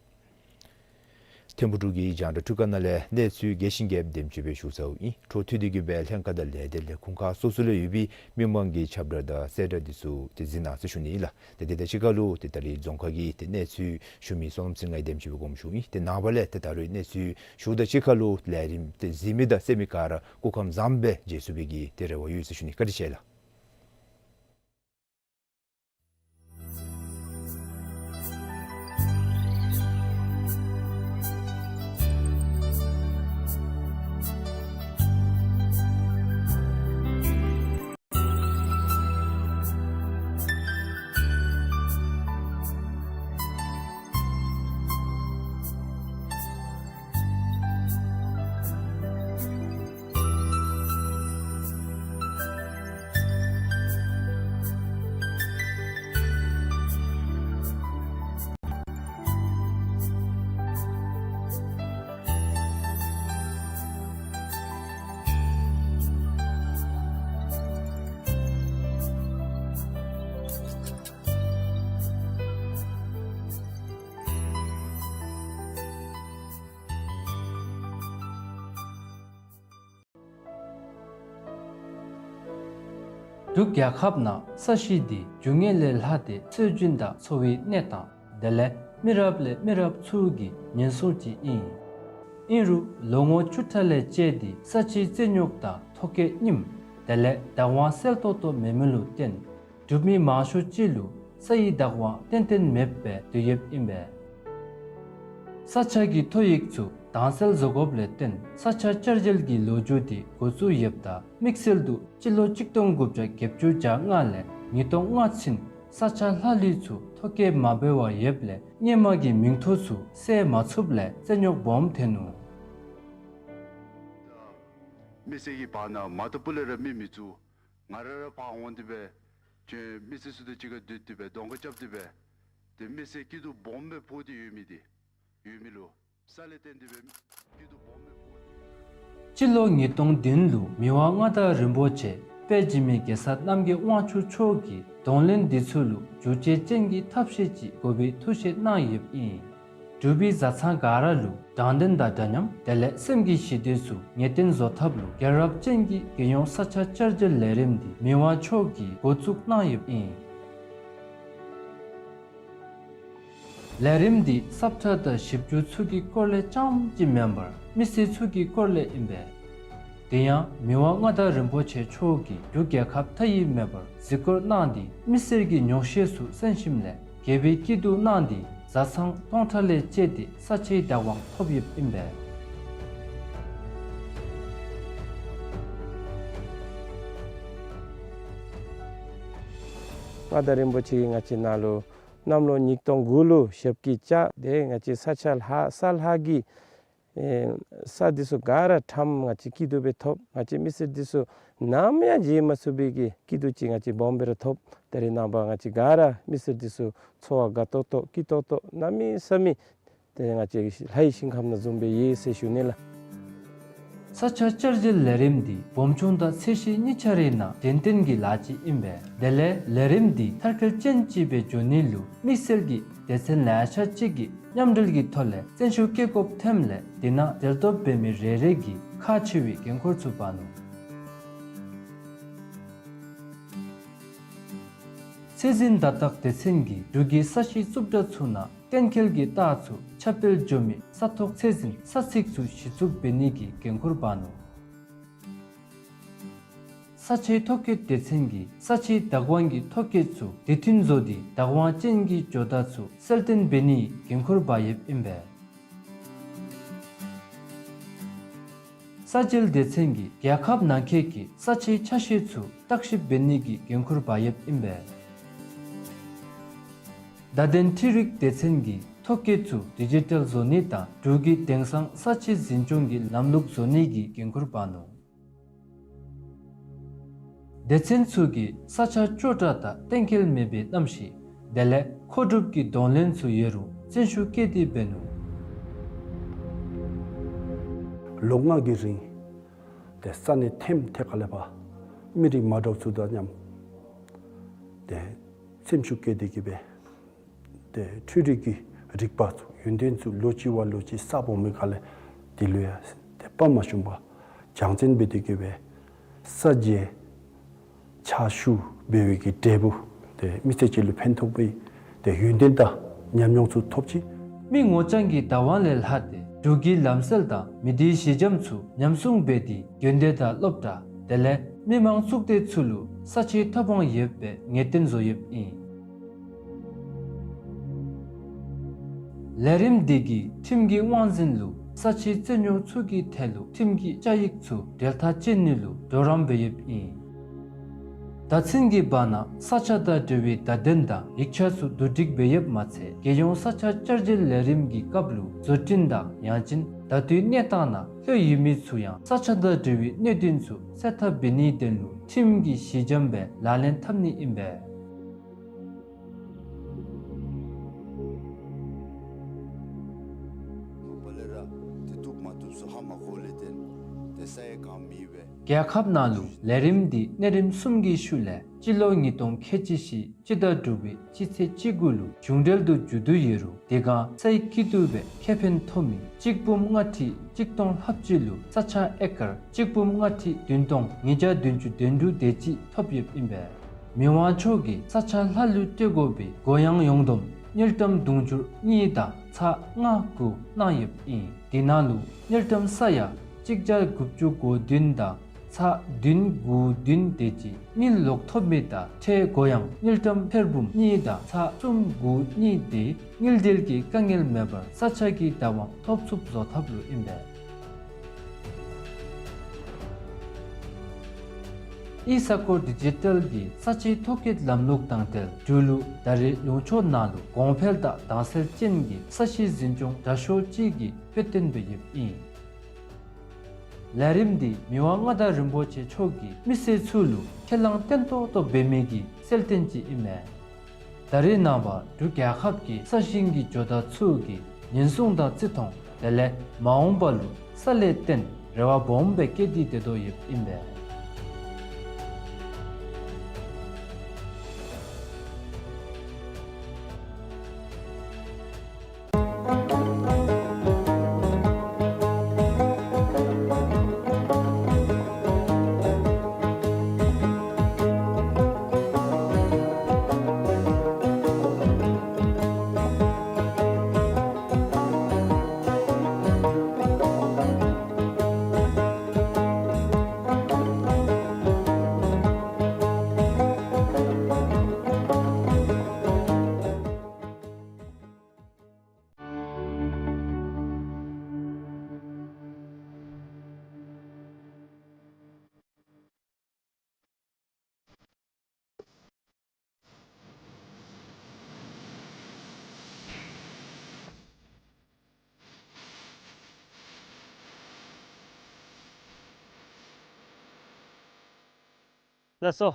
ཐིམ་ཕུག་འབྲུག་གི་རྒྱང་བསྒྲགས་འཕྲུལ་ཁང་ནང་ལས་གནས་ཚུལ་རྒྱས་ཤིང་རྒྱསཔ་དེམ་ཅིག་སྦེ་ཞུ་ཚརཝ་ཨིན། འཕྲོ་མཐུད་དེ་གིས་སྦེ་ལྷན་ཁག་དང་ལས་སྡེ་ལས་ཁུངས་ཁག་སོ་སོ་ལུ་ཡོད་པའི་མི་མང་གི་ཁྱབ་བསྒྲགས་དང་གསལ་བསྒྲགས་འདི་ཚུ་ཏེ་གཟིགས་གནང་ཟེར་ཞུ་ནི་ཨིན་ལགས། ཏེ་དེ་དང་གཅིག་ཁར་ལུ་ཏེ་ད་རིས་རྫོང་ཁ་གི་ཏེ་གནས་ཚུལ་ཞུ་མི་བསོད་ནམས་ཚེ་རིང་ང་གིས་དེམ་ཅིག་སྦེ་དགོངསམ་ཞུཝ་ཨིན། ཏེ་ནངས་པ་ལས་ཏེ་ད་རིས་གནས་ཚུལ་ཞུཝ་དང་གཅིག་ཁར་ལུ་ལས་རིམ་ཏེ་གཟིགས་མི་དང་གསན་མི་ག་ར་སྐུ་ཁམས་བཟངམ་སྦེ་མཇལ་ཚུགས་པའི་གི་ཏེ་རེ་བ་ཡོད་ཟེར་ཞུ་ནི། བཀའ་དྲིན་ཆེ་ལགས། འབྲུག་རྒྱལ་ཁབ་ནང་ས་གཞི་འདི་རྒྱུ་དངོས་ལས་ལྷག་སྟེ་སྲོལ་རྒྱུན་དང་འཚོ་བའི་གནས་སྟངས་དེ་ལས་མི་རབས་ལས་མི་རབས་ཚུ་གི་ཉེན་སྲུང་ཅིག་ཨིན། ཨིན་རུང་ལོ་ངོ་བཅུ་ཕྲག་ལས་བཅད་དེ་ས་ཆའི་རྩིས་རྙོག་དང་ཐོ་བཀོད་རྙིངམ་དེ་ལས་བདག་དབང་གསལ་ཏོག་ཏོ་མེད་མི་ལུ་བརྟེན་འབྲུག་མི་མང་ཤོས་ཅིག་ལུ་ས་ཡི་བདག་དབང་ཏན་ཏན་མེདཔ་སྦེ་སྡོད་ཡོདཔ་ཨིན་པས། ས་ཆ་གི་ཐོ་ཡིག་ཚུ་དྭངས་གསལ་བཟོ་དགོཔ་ལས་བརྟེན་ས་ཆ་བསྐྱར་བཅོས་ཀྱི་ལོ་རྒྱུས་འདི་འགོ་བཙུགས་ཡོདཔ་ད་དམིགས་བསལ་དུ་སྤྱི་ལོ་གཅིག་སྟོང་དགུ་བརྒྱ་བརྒྱད་ཅུ་གྱ་ལྔ་ལས་ཉིས་སྟོང་ལྔ་ཚུན་ས་ཆ་ལྷག་ལུས་ཚུ་ཐོ་བཀོད་མ་འབད་བར་ཡོདཔ་ལས་སྔོན་མ་གི་མིང་ཐོ་ཚུ་གསལ་མ་ཚུགསཔ་ལས་རྩོད་རྙོག་སྦོམ་ཐོན་ནུག། མི་སེར་གྱི་བར་ན་མ་ཏོག་པུ་ལས་ར་མི་མི་བཙུགས། ང་ར་ར་ཕར་འོང་སྟེ་སྦེ་ཁྱོད་མི་སེར་ཚུ་དང་གཅིག་ཁར་སྡོད་དེ་སྦེ་གདོང་ཁ་རྐྱབ་སྟེ་སྦེ་ཏེ་མི་སེར་སྐྱིད་སྡུག་སྦོམ་སྦེ་ཕོག་སྟེ་ཡོད་མི་འདི་ཡོད་མི་ལུ་ས་ལས་བརྟེན་ཏེ་སྦེ་སྐྱིད་སྡུག་སྦོམ་སྦེ་ཕོག་སྟེ་ཡོད། སྤྱི་ལོ་ཉིས་སྟོང་བདུན་ལུ་མི་དབང་མངའ་བདག་རིན་པོ་ཆེ་དཔལ་འཇིགས་མེད་གེ་སར་རྣམ་རྒྱལ་དབང་ཕྱུག་མཆོག་གིས་གདོང་ལེན་འདི་ཚུ་ལུ་བསྒྱུར་བཅོས་ཅན་གྱི་ཐབས་ཤེས་ཅིག་དགོ་པའི་ཐུགས་བཞེད་གནང་ཡོདཔ་ཨིན། འབྲུག་པའི་བཟའ་ཚང་ག་ར་ལུ་དྲང་བདེན་དང་འདྲ་མཉམ་དེ་ལས་སེམས་ཀྱི་ཞི་བདེ་ཚུ་ངེས་གཏན་བཟོ་ཐབས་ལུ་རྒྱལ་རབས་ཅན་གྱི་རྒྱལ་ཡོངས་ས་ཆ་བསྐྱར་བཅོས་ལས་རིམ་འདི་མི་དབང་མཆོག་གིས་འགོ་བཙུགས་གནང་ཡོདཔ་ཨིན། ལས་རིམ་འདི་སབ་ཁྲ་དང་ཞིབ་འཇུག་ཚུ་གི་སྐོར་ལས་རྐྱངམ་ཅིག་མེན་པར་མི་སེར་ཚུ་གི་སྐོར་ལས་ཨིན་པས། དེ་ཡང་མི་དབང་མངའ་བདག་རིན་པོ་ཆེ་མཆོག་གིས་འབྲུག་རྒྱལ་ཁབ་མཐའ་ཡས་མེད་པར་གཟིགས་སྐོར་གནང་སྟེ་མི་སེར་གྱི་ཉོགས་བཤད་ཚུ་གསན་ཞིནམ་ལས་དགེ་བའི་སྐྱིད་སྡུག་གནང་སྟེ་བཟའ་ཚང་སྟོང་ཕྲག་ལས་བཅད་དེ་ས་ཆའི་བདག་དབང་ཐོབ་ཡོདཔ་ཨིན་པས། མངའ་བདག་རིན་པོ་ཆེ་གིས་ང་བཅས་ནང་ལུ་ གནམ་ལོ་ཉིས་སྟོང་དགུ་ལུ་ཞབས་ཀྱིས་བཅགས་ཏེ་ང་བཅས་ས་ཆ་ལྷ་ས་ལྷ་གི་ཨེ་ས་འདི་ཚུ་ག་ར་ཁྲམ་ང་བཅས་སྐྱིད་སྡུག་སྦེ་ཐོབ། ང་བཅས་མི་སེར་འདི་ཚུ་ནམ་ཡང་བརྗེད་མ་ཚུགས་པའི་གི་སྐྱིད་སྡུག་ཅིག་ང་བཅས་སྦོམ་སྦེ་ར་ཐོབ། ད་རེས་ནངས་པ་ང་བཅས་ག་ར་མི་སེར་འདི་ཚུ་འཚོ་བ་དགའ་ཏོག་ཏོ་སྐྱིད་ཏོག་ཏོ་གནམ་མེད་ས་མེད་ཏེ་ང་བཅས་ལྷའི་ཞིང་ཁམས་ནང་བཟུམ་སྦེ་ཡོད་ཟེར་ཞུ་ནི་ལགས། ས་ཆ་བསྐྱར་བཞེངས་ལས་རིམ་འདི་སྦོམ་ཆུང་དང་ཚད་གཞི་གཉིས་ཆ་རའི་ནང་གཞན་བརྟེན་གྱི་ལཱ་ཅིག་ཨིན་པས། དེ་ལས་ལས་རིམ་འདི་མཐར་འཁྱོལ་ཅན་ཅིག་སྦེ་འགྱོ་ནི་ལུ་དམིགས་བསལ་གྱི་སྡེ་ཚན་ལེ་ཤ་ཅིག་གིས་མཉམ་འབྲེལ་གྱི་ཐོག་ལས་བརྩོན་ཤུགས་བསྐྱེད་དགོཔ་ཐོནམ་ལས་དེ་ནང་འབྲེལ་གཏོགས་འབད་མི་རེ་རེ་གིས་ཁག་ཆེ་བའི་འགན་ཁུར་ཚུ་འབག་ནུག། ཚད་འཛིན་བརྡ་རྟགས་སྡེ་ཚན་གྱིས་འབྲུག་གི་ས་གཞི་རྩུབ་དྲགས་ཚུ་ནང་གཏན་འཁེལ་གྱི་རྟགས་ཚུ་ཁྱབ་སྤེལ་འགྱོ་མི་ས་ཐོག་ཚད་འཛིན་ས་ཚིགས་ཚུ་གཞི་བཙུགས་འབད་ནི་གི་འགན་ཁུར་འབག་ནུག། ས་ཆའི་ཐོ་བཀོད་སྡེ་ཚན་གྱིས་ས་ཆའི་བདག་དབང་གི་ཐོ་བཀོད་ཚུ་དུས་མཐུན་བཟོ་སྟེ་བདག་དབང་ཅན་གྱི་ཇོ་བདག་ཚུ་གསལ་སྟོན་འབད་ནིའི་འགན་ཁུར་འབག་ཡོདཔ་ཨིན་པས། ས་འཇལ་སྡེ་ཚན་གྱིས་རྒྱལ་ཁབ་ནང་འཁོད་ཀྱི་ས་ཆའི་ཆ་ཤས་ཚུ་བརྟག་ཞིབ་འབད་ནི་གི་འགན་ཁུར་འབག་ཡོདཔ་ཨིན་པས། བརྡ་དོན་འཕྲུལ་རིག་སྡེ་ཚན་གྱིས་ཐོ་བཀོད་ཚུ་ཌི་ཇི་ཊལ་བཟོ་ནི་དང་འབྲུག་གི་དེང་སང་ས་ཆའི་འཛིན་སྐྱོང་གི་ལམ་ལུགས་བཟོ་ནི་གི་འགན་ཁུར་འབག་ནུག། སྡེ་ཚན་ཚུ་གིས་ས་ཆ་སྐྱོ་དྲགས་དང་གཏན་འཁེལ་མེད་པའི་གནམ་གཤིས་དེ་ལས་མཁོ་སྒྲུབ་ཀྱི་གདོང་ལེན་ཚུ་ཡོད་རུང་བརྩོན་ཤུགས་བསྐྱེད་དེ་འབད་ནུག། ལོ་ལྔ་གི་རིང་ཏེ་ས་གནས་ཐེམ་ཐེ་ཁ་ལས་ཕར་མི་རིགས་མ་འདྲཝ་ཚུ་དང་མཉམ་ཏེ་སེམས་ཤུགས་བསྐྱེད་དེ་གི་སྦེ་ཏེ་འཕྲུལ་རིག་གི་རིག་པ་ཚུ་ཡོན་ཏན་ཚུ་ལོ་གཅིག་བ་ལོ་གཅིག་གསརཔ་འོང་མི་ཁ་ལས་དེ་ལུ་ཡང་ཏེ་དཔའ་མ་ཞུམ་པར་སྦྱང་བརྩོན་འབད་དེ་གི་སྦེ་ས་འཇལ་ཕྱག་ཞུ་འབད་བའི་གི་འབྲས་བུ་ཏེ་མི་སེར་ཅིག་ལུ་ཕན་ཐོགས་པའི་ཏེ་ཡོན་ཏན་དང་ཉམས་མྱོང་ཚུ་ཐོབ་ཅི། མི་ངོ་རྐྱང་གི་བདག་དབང་ལས་ལྷག་སྟེ་འབྲུག་གི་ལམ་སྲོལ་དང་མི་སྡེའི་གཞི་འགྱམ་ཚུ་ཉམས་སྲུང་འབད་དེ་དགོན་སྡེ་དང་སློབ་གྲྭ་དེ་ལས་མི་མང་གཙུག་སྡེ་ཚུ་ལུ་ས་ཆའི་ཐོབ་དབང་ཡོད་པའི་ངེས་གཏན་བཟོ་ཡོདཔ་ཨིན། ལས་རིམ་འདི་གིས་ཁྲིམས་ཀྱི་དབང་འཛིན་ལུ་ས་ཆའི་རྩོད་རྙོགས་ཚུ་གི་ཐད་ལུ་ཁྲིམས་ཀྱི་བཅའ་ཡིག་ཚུ་འབྲེལ་ཐག་བཅད་ནི་ལུ་གྲོགས་རམ་འབད་ཡོདཔ་ཨིན། ད་ཚུན་གྱི་བར་ན་ས་ཆ་དང་འབྲེལ་བའི་བརྡ་དོན་དང་ཡིག་ཆ་ཚུ་བསྡུ་སྒྲིག་འབད་ཡོདཔ་མ་ཚད་རྒྱལ་ཡོངས་ས་ཆ་བསྐྱར་བཞེངས་ལས་རིམ་གྱི་སྐབས་ལུ་བཟོ་སྐྲུན་དང་ཡང་ཅིན་ད་ལྟོའི་གནས་སྟངས་ནང་ལྷོད་ཡོད་མི་ཚུ་ཡང་ས་ཆ་དང་འབྲེལ་བའི་གནད་དོན་ཚུ་སེལ་ཐབས་འབད་ནིའི་དོན་ལུ་ཁྲིམས་ཀྱི་གཞི་འགྱམ་སྦེ་ལག་ལེན་འཐབ་ནི་ཨིན་པས། རྒྱལ་ཁབ་ནང་ལུ་ལས་རིམ་འདི་གནས་རིམ་གསུམ་གྱི་ཤུལ་ལས་སྤྱི་ལོ་ཉིས་སྟོང་ཁལ་གཅིག་བཞི་སྤྱི་ཟླ་དྲུག་པའི་སྤྱི་ཚེས་བཅུ་དགུ་ལུ་གཞུང་འབྲེལ་དུ་མཇུག་བསྡུ་ཡོད་རུང་དེ་སྒང་སའི་སྐྱིད་སྡུག་སྦེ་ཁེ་ཕན་ཐོབ་མི་གཅིག་འབུམ་ལྔ་ཁྲི་གཅིག་སྟོང་ལྷགཔ་ཅིག་ལུ་ས་ཆ་ཨེ་ཀར་གཅིག་འབུམ་ལྔ་ཁྲི་བདུན་སྟོང་ཉིས་བརྒྱ་བདུན་ཅུ་དོན་དྲུག་དེ་ཅིག་ཐོབ་ཡོདཔ་ཨིན་པས། མི་དབང་མཆོག་གིས་ས་ཆ་ལྷ་ལུ་སྤྲོད་དགོ་པའི་གུ་ཡངས་ཡོངས་བསྡོམས་དངུལ་ཀྲམ་དུང་ཕྱུར་གཉིས་དང་ཚག་ལྔ་དགུ་གནང་ཡོདཔ་ཨིན། དེ་ནང་ལུ་དངུལ་ཀྲམ་ས་ཡ་གཅིག་བརྒྱ་དགུ་བཅུ་གོ་བདུན་དང་ཚག་བདུན་དགུ་བདུན་དེ་ཅིག་དངུལ་ལོག་ཐོབ་མི་དང་ཁྲལ་གུ་ཡངས་དངུལ་ཀྲམ་ཐེར་འབུམ་གཉིས་དང་ཚག་གསུམ་དགུ་གཉིས་དེ་དངུལ་འབྲེལ་གྱི་དཀའ་ངལ་མེད་པར་ས་ཆ་གི་བདག་དབང་ཐོབ་ཚུགསཔ་བཟོ་ཐབས་ལུ་ཨིན་པས། ཨི་ས་ཀོར་ཌི་ཇི་ཊལ་གྱི་ས་ཆའི་ཐོ་བཀོད་ལམ་ལུགས་དང་འབྲེལ་འབྲུག་ལུ་ད་རེས་ལུང་ཕྱོགས་ནང་ལུ་གོང་འཕེལ་དང་དྭངས་གསལ་ཅན་གྱི་ས་གཞི་འཛིན་སྐྱོང་དྲག་ཤོས་ཅིག་གི་དཔེ་སྟོན་འབད་ཡོདཔ་ཨིན། ལས་རིམ་འདི་མི་དབང་མངའ་བདག་རིན་པོ་ཆེ་མཆོག་གིས་མི་སེར་ཚུ་ལུ་ཁས་བླངས་བརྟན་ཏོག་ཏོ་འབད་མི་གི་གསལ་སྟོན་ཅིག་ཨིན་མས། ད་རེས་ནངས་པ་འབྲུག་རྒྱལ་ཁབ་ཀྱི་ས་ཞིང་གི་ཇོ་བདག་ཚུ་གིས་ཉེན་སྲུང་དང་བརྩི་མཐོང་དེ་ལས་མ་འོངས་པ་ལུ་ས་ལས་བརྟེན་རེ་བ་སྦོམ་སྦེ་བསྐྱེད་དེ་སྡོད་དོ་ཡོདཔ་ཨིན་པས། ལགས་སོ།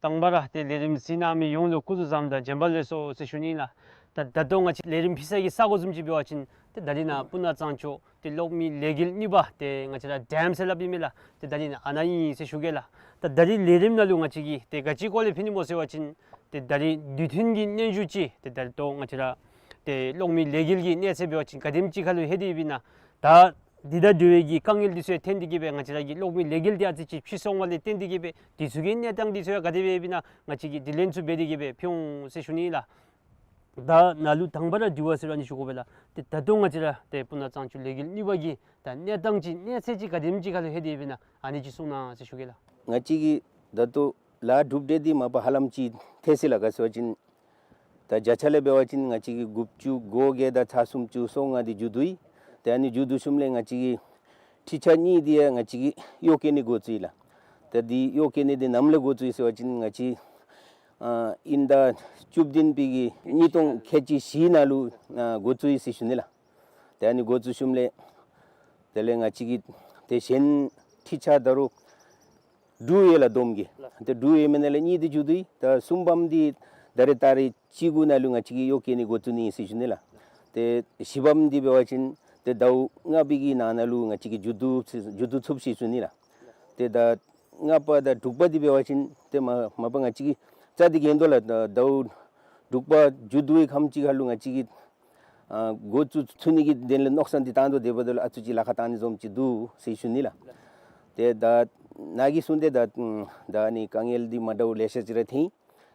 དང་པ་ར་ཏེ་ལས་རིམ་གཟིགས་གནང་མི་ཡོངས་ལུ་སྐུ་གཟུགས་བཟང་དང་བྱོན་པ་ལེགས་སོ་ཟེར་ཞུ་ནི་ལགས། ད་ད་ལྟོ་ང་བཅས་ལས་རིམ་ཕུལ་ས་གི་ས་གོ་བཟུམ་ཅིག་འབད་བ་ཅིན་ཏེ་ད་རིས་ནཱ་སྤུ་ན་གཙང་ཆུ་ཏེ་གློག་མེ་ལས་འགུལ་གཉིས་པ་ཏེ་ང་བཅས་ར་ཌེམ་ཟེར་སླབ་ཨིན་མས་ལགས། ཏེ་ད་རིས་ནཱ་ཨ་ནཱ་ཨིན་ཟེར་ཞུ་གེ་ལགས། ད་ད་རིས་ལས་རིམ་ནང་ལུ་ང་བཅས་ཀྱིས་ཏེ་ག་ཅི་སྐོར་ལས་ཕུལ་ནི་སྨོ་ཟེར་བ་ཅིན་ཏེ་ད་རིས་དུས་མཐུན་གྱི་སྙན་ཞུ་ཅིག་ཏེ་ད་ལྟོ་ང་བཅས་ར་ཏེ་གློག་མེ་ལས་འགུལ་གྱི་གནས་ཚད་འབད་བ་ཅིན་ག་དེམ་ཅིག་ཁར་ལུ་ལྷོད་དེ་ཡོདཔ་ཨིན་ན། ད་འདི་དང་འབྲེལ་བའི་གི་དཀའ་ངལ་འདི་ཚུ་ཡང་ཐོན་ཏེ་གི་སྦེ་ང་བཅས་ར་གི་གློག་མེ་ལས་འགུལ་འདི་ཨ་ཙི་ཅིག་ཕྱི་སོང་བ་ལས་བརྟེན་ཏེ་གི་སྦེ་འདི་ཚུ་གི་གནས་སྟངས་འདི་ཚུ་ཡང་ག་དེ་སྦེ་ཡོདཔ་ཨིན་ན་ང་བཅས་ཀྱིས་དྲི་ལན་ཚུ་འབད་དེ་གི་སྦེ་ཕུལ་འོང་ཟེར་ཞུ་ནི་ལགས། ད་ནཱ་ལུ་དང་པ་ར་དྲི་བ་ཟེར་རུང་ཨ་ནི་ཞུ་དགོ་པས་ལགས། ཏེ་ད་ལྟོ་ང་བཅས་ར་ཏེ་སྤུ་ན་གཙང་ཆུ་ལས་འགུལ་གཉིས་པ་གི་ད་གནས་སྟངས་ཅིག་གནས་ཚད་ཅིག་ག་དེམ་ཅིག་ཁར་ལུ་ལྷོད་དེ་ཡོདཔ་ཨིན་ན་ཨ་ནི་ཅིག་གསུང་གནང་ཟེར་ཞུ་གེ་ལགས། ང་བཅས་ཀྱི་ད་ལྟོ་ལཱ་གྲུབ་འབྲས་འདི་མ་པ་ཧ་ལམ་ཅིག་ཐོན་ཅི་ལགས། ག་ཟེར་བ་ཅིན་ད་བརྒྱ་ཆ་ལས་འབད་བ་ཅིན་ང་བཅས་ཀྱི་དགུ་བཅུ་གོ་བརྒྱད་དང་ཚག་སུམ་ཅུ་སོ་ལྔ་འདི་མཇུག་བསྡུ་ཡི། ཏེ་ཨ་ནི་མཇུག་བསྡུ་ཞིནམ་ལས་ང་བཅས་ཀྱི་འཕྲུལ་ཆས་གཉིས་འདི་ཡང་ང་བཅས་ཀྱིས་གཡོག་བཀོལ་ནི་འགོ་བཙུགས་ཡི་ལགས། ཏེ་འདི་གཡོག་བཀོལ་ནི་འདི་ནམ་ལས་འགོ་བཙུགས་ཡི་ཟེར་བ་ཅིན་ང་བཅས་ཨ་དབྱིན་ཟླ་བཅུ་བདུན་པའི་གི་ཉིས་སྟོང་ཁལ་གཅིག་བཞི་ནང་ལུ་ཨ་འགོ་བཙུགས་ཡི་ཟེར་ཞུ་ནི་ལགས། ཏེ་ཨ་ནི་འགོ་བཙུགས་ཞིནམ་ལས་དེ་ལས་ང་བཅས་ཀྱིས་ཏེ་གཞན་འཕྲུལ་ཆས་ད་རུང་དྲུག་ཡོད་ལགས་བསྡོམས་ཀྱིས། ཏེ་དྲུག་ཡོད་མི་ནང་ལས་གཉིས་འདི་མཇུག་བསྡུ་ཡི། ད་གསུམ་པམ་འདི་ད་རེས་ཏ་རིག་བཅུ་དགུ་ནང་ལུ་ང་བཅས་ཀྱིས་གཡོག་བཀོལ་ནི་འགོ་བཙུགས་ནི་ཨིན་ཟེར་ཞུ་ནི་ལགས། ཏེ་བཞི་པམ་འདི་འབད་བ་ཅིན་ཏེ་ཟླཝ་ལྔ་པའི་གི་ནང་ན་ལུ་ང་བཅས་ཀྱིས་མཇུག་བསྡུ་མཇུག་བསྡུ་ཚུགས་ཟེར་ཞུ་ནི་ལགས། ཏེ་ད་ལྔ་པ་དང་དྲུག་པ་འདི་འབད་བ་ཅིན་ཏེ་མ་མ་པ་ང་བཅས་ཀྱིས་རྩ་འདི་འགེངས་དོ་ལགས། ད་ཟླཝ་དྲུག་པ་མཇུག་བསྡུ་བའི་ཁམས་ཅིག་ཁར་ལུ་ང་བཅས་ཀྱིས་ཨ་འགོ་བཙུགས་ཚུགས་ནི་གི་དོན་ལས་མནོ་བསམ་འདི་བཏང་དོ། དེ་འབདཝ་ད་ལུ་ཨ་ཙི་ཅིག་ལཱ་ཁག་བཏང་ནི་བཟུམ་ཅིག་འདུག་ཟེར་ཞུ་ནི་ལགས། ཏེ་ད་ནཱ་གིས་གསུངས་ཏེ་ད་ད་ཨ་ནི་དཀའ་ངལ་འདི་མ་འདྲཝ་ལེ་ཤ་ཅིག་ར་ཐོན་ཡི།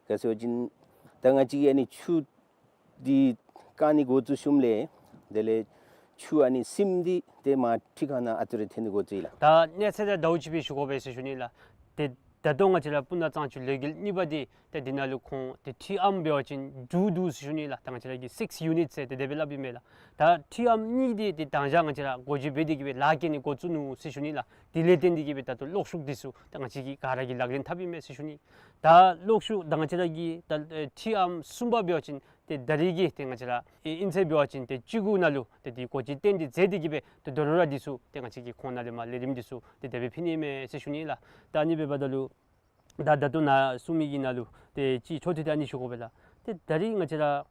ག་ཟེར་བ་ཅིན་ད་ང་བཅས་ཀྱི་ཨ་ནི་ཆུ་འདི་བཀག་ནི་འགོ་བཙུགས་ཞིནམ་ལས་དེ་ལས་ཆུ་ཨ་ནི་སིམ་འདི་ཏེ་མར་འཕྲུལ་ཁང་ནང་ཨ་ཙི་རེ་ཐོན་ནི་འགོ་བཙུགས་ཡི་ལགས། ད་གནས་ཚད་དང་ཟླཝ་གཅིག་སྦེ་ཞུ་དགོ་པས་ཟེར་ཞུ་ནི་ལགས། ཏེ་ད་ལྟོ་ང་བཅས་ར་སྤུ་ན་གཙང་ཆུ་ལས་འགུལ་གཉིས་པ་འདི་ཏེ་འདི་ནང་ལུ་ཁོང་ཏེ་འཕྲུལ་ཨམ་འབད་བ་ཅིན་དྲུག་འདུག་ཟེར་ཞུ་ནི་ལགས། ད་ང་བཅས་ར་གི་སིགསི་ཡུ་ནིཊ་ཟེར་ཏེ་དེ་སྦེ་སླབ་ཨིན་མས་ལགས། ད་འཕྲུལ་ཨམ་གཉིས་འདི་ཏེ་དང་ཞག་ང་བཅས་ར་སྒོ་འབྱེད་འབད་དེ་གིས་སྦེ་ལཱ་བཀལ་ནི་འགོ་བཙུགས་ནུག་ཟེར་ཞུ་ནི་ལགས། དེ་ལས་བརྟེན་ཏེ་གིས་སྦེ་ད་ལྟོ་གློག་ཤུགས་འདི་ཚུ་ད་ང་བཅས་ཀྱིས་ག་ར་གིས་ལག་ལེན་འཐབ་ཨིན་མས་ཟེར་ཞུ་ནི། ད་གློག་ཤུགས་ད་ང་བཅས་ར་གི་ད་ཨེ་འཕྲུལ་ཨམ་གསུམ་པ་འབད་བ་ཅིན་ཏེ་ད་རིས་ཀྱི་ཏེ་ང་བཅས་ར་ཨེ་དབྱིན་ཚེས་འབད་བ་ཅིན་ཏེ་བཅུ་དགུ་ནང་ལུ་ཏེ་འདི་སྒོ་འབྱེད་སྟོན་ཏེ་མཛད་དེ་གིས་སྦེ་ཏེ་དོ་རུང་ར་འདི་ཚུ་ཏེ་ང་བཅས་ཀྱིས་ཁོང་ནང་ལས་མར་ལས་རིམ་འདི་ཚུ་ཏེ་དེ་སྦེ་ཕུལ་ནི་ཨིན་མས་ཟེར་ཞུ་ནི་ལགས། ད་ཨ་ནི་འབདཝ་ད་ལུ་ད་ད་ལྟོ་ནཱ་གསུང་མི་གི་ནང་ལུ་ཏེ་ཅིག་འཕྲོ་མཐུད་དེ་ཨ་ནི་ཞུ་དགོ་པས་ལགས། ཏེ་ད་རིས་ང་བཅས་ར་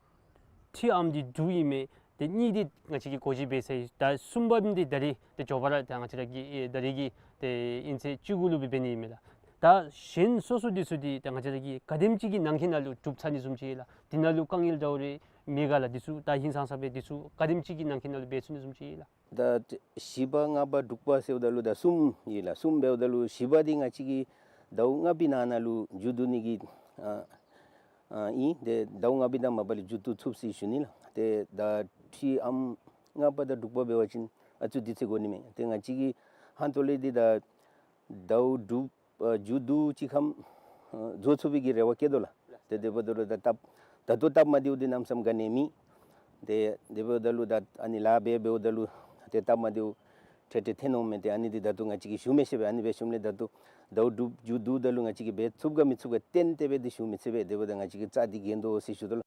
འཕྲུལ་ཨམ་འདི་དྲུག་ཨིན་མས། ཏེ་གཉིས་འདི་ང་བཅས་ཀྱིས་སྒོ་འབྱེད་འབད་ཚར་ཡི། ད་གསུམ་པ་འདི་ད་རིས་ཏེ་མགྱོགས་པ་ར་ད་ང་བཅས་ར་གི་ཨེ་ད་རིས་ཀྱི་ཏེ་དབྱིན་ཚེས་བཅུ་དགུ་ལུ་སྦེ་འབད་ནི་ཨིན་མས་ལགས། ད་གཞན་སོ་སོ་འདི་ཚུ་འདི་ད་ང་བཅས་ར་གིས་ག་དེམ་ཅིག་གི་ནང་འཁོད་ནང་ལུ་གྲུབ་ཚར་ནི་བཟུམ་ཅིག་ཨིན་ལགས། འདི་ནང་ལུ་དཀའ་ངལ་འདྲཝ་རེ་མེད་ག་ལགས། འདི་ཚུ་ད་ཧིང་སངས་ས་སྦེ་འདི་ཚུ་ག་དེམ་ཅིག་གི་ནང་འཁོད་ནང་ལུ་འབད་ཚུགས་ནི་བཟུམ་ཅིག་ཨིན་ལགས། ད་བཞི་པ་ལྔ་པ་དྲུག་པ་ཟེརཝ་ད་ལུ་ད་གསུམ་ཨིན་ལགས། གསུམ་འབདཝ་ད་ལུ་བཞི་པ་འདི་ང་བཅས་ཀྱིས་ཟླཝ་ལྔ་པའི་ནང་ན་ལུ་མཇུག་བསྡུ་ནི་གི་ཨ་ཨ་ཨིན། ཏེ་ཟླཝ་ལྔ་པའི་ནང་མ་པ་ལས་མཇུག་བསྡུ་ཚུགས་ཟེར་ཞུ་ནི་ལགས། ཏེ་ད་འཕྲུལ་ཨམ་ལྔ་པ་དང་དྲུག་པ་འབད་བ་ཅིན་ཨ་ཙི་དུས་ཚོད་འགོར་ནི་མས། ཏེ་ང་བཅས་ཀྱི་ཧང་ཏོ་ལས་འདི་ད་ཟླཝ་དྲུག་ཨ་མཇུག་བསྡུ་ཅིག་ཁར་ཨ་བཟོ་ཚུགས་པའི་གི་རེ་བ་བསྐྱེད་དོ་ལགས། ཏེ་དེ་འབདཝ་ད་ལུ་ད་སྟབས་ད་ལྟོ་སྟབས་མ་བདེཝ་འདི་གནམ་མེད་ས་མེད་ག་ནི་མེད། ཏེ་དེ་འབདཝ་ད་ལུ་ད་ཨ་ནི་ལཱ་འབད་འབདཝ་ད་ལུ་ཏེ་སྟབས་མ་བདེཝ་འཕྲལ་འཕྲལ་ཐོན་འོང་མས། ཏེ་ཨ་ནི་འདི་ད་ལྟོ་ང་བཅས་ཀྱིས་ཞུ་མི་ཤེས་པས། ཨ་ནི་འབད་ཞིནམ་ལས་ད་ལྟོ་ཟླཝ་དྲུག་མཇུག་བསྡུཝ་ད་ལུ་ང་བཅས་ཀྱིས་འབད་ཚུགས་ག་མི་ཚུགས་ག་བརྟེན་ཏེ་སྦེ་འདི་ཞུ་མི་ཚུགས་པས། དེ་འབདཝ་ད་ང་བཅས་ཀྱིས་རྩ་འདི་འགེངས་དོ་ཟེར་ཞུ་དོ་ལགས།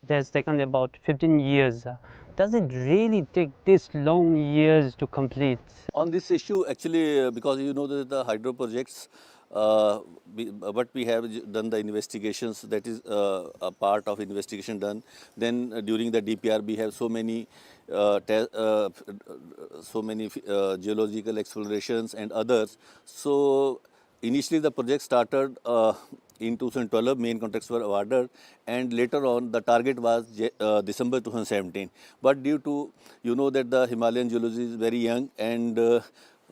It has taken about fifteen years. Uh, Does it really take this long years to complete? On this issue, actually, uh, because you know that the hydro projects, uh, we, what we have j- done the investigations, that is uh, a part of investigation done. Then uh, during the D P R, we have so many, uh, te- uh, so many uh, geological explorations and others. So initially, the project started uh, in two thousand twelve, main contracts were awarded, and later on, the target was Ja- uh, December two thousand seventeen. But due to, you know, that the Himalayan geology is very young, and uh,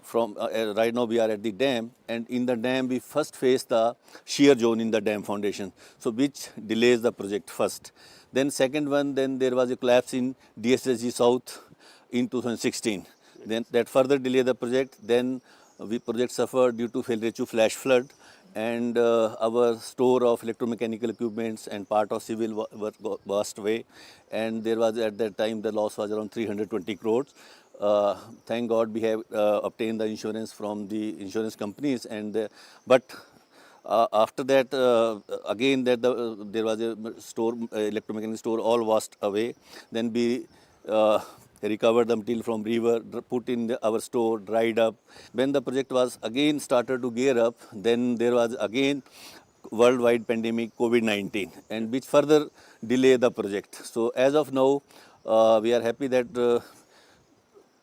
from uh, uh, right now we are at the dam, and in the dam we first face the shear zone in the dam foundation, so which delays the project first. Then second one, then there was a collapse in D S S G South in two thousand sixteen. Then that further delayed the project. Then we project suffered due to Phelrechu flash flood, and uh, our store of electromechanical equipments and part of civil wa- work wa- washed away. And there was, at that time, the loss was around three hundred twenty crores. Uh, thank God we have, uh, obtained the insurance from the insurance companies, and, uh, but, uh, after that, uh, again that the, uh, there was a store, uh, electromechanical store, all washed away. Then we, uh, recovered the material from river, dr-, put in the, our store, dried up. When the project was again started to gear up, then there was again worldwide pandemic COVID nineteen, and which further delay the project. So as of now, uh, we are happy that, uh,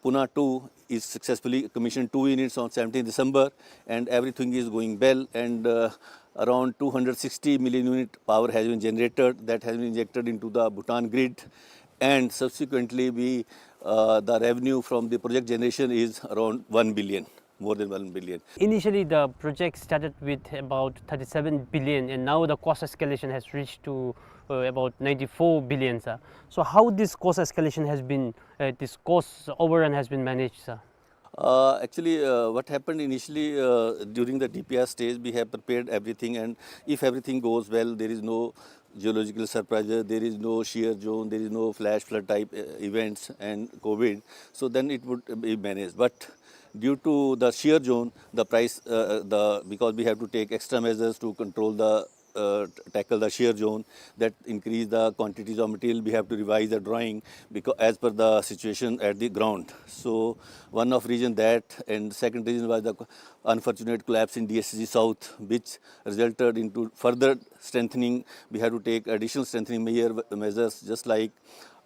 Puna two is successfully commissioned, two units on seventeenth December, and everything is going well, and, uh, around two hundred sixty million unit power has been generated, that has been injected into the Bhutan grid, and subsequently we, uh, the revenue from the project generation is around one billion, more than one billion. Initially, the project started with about thirty-seven billion, and now the cost escalation has reached to, uh, about ninety-four billion, sir. So how this cost escalation has been, uh, this cost overrun has been managed, sir? Uh, actually, uh, what happened initially, uh, during the D P R stage, we have prepared everything, and if everything goes well, there is no geological surprises, there is no shear zone, there is no flash flood type, uh, events and COVID, so then it would be managed. But due to the shear zone, the price, uh, the, because we have to take extra measures to control the, uh, tackle the shear zone, that increase the quantities of material, we have to revise the drawing because as per the situation at the ground. So one of reason that, and second reason was the unfortunate collapse in D S C South, which resulted into further strengthening. We have to take additional strengthening measure, measures, just like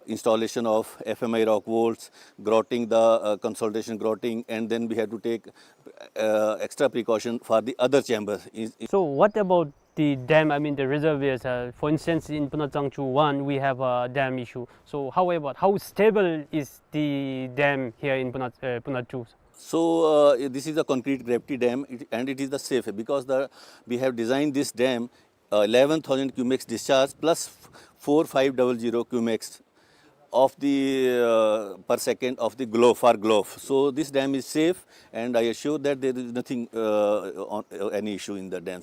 installation of F M I rock walls, grouting the, uh, consolidation grouting, and then we have to take, uh, extra precaution for the other chambers. Is, is So what about the dam, I mean the reservoirs? Uh, for instance, in Puna Tsangchu one, we have a dam issue. So how about, how stable is the dam here in Puna, uh, Puna two? So, uh, this is a concrete gravity dam, it, and it is the safe because the, we have designed this dam, uh, eleven thousand cumex discharge plus four five double zero cumex of the, uh, per second of the Glof, for Glof. So this dam is safe, and I assure that there is nothing, uh, on, uh, any issue in the dam.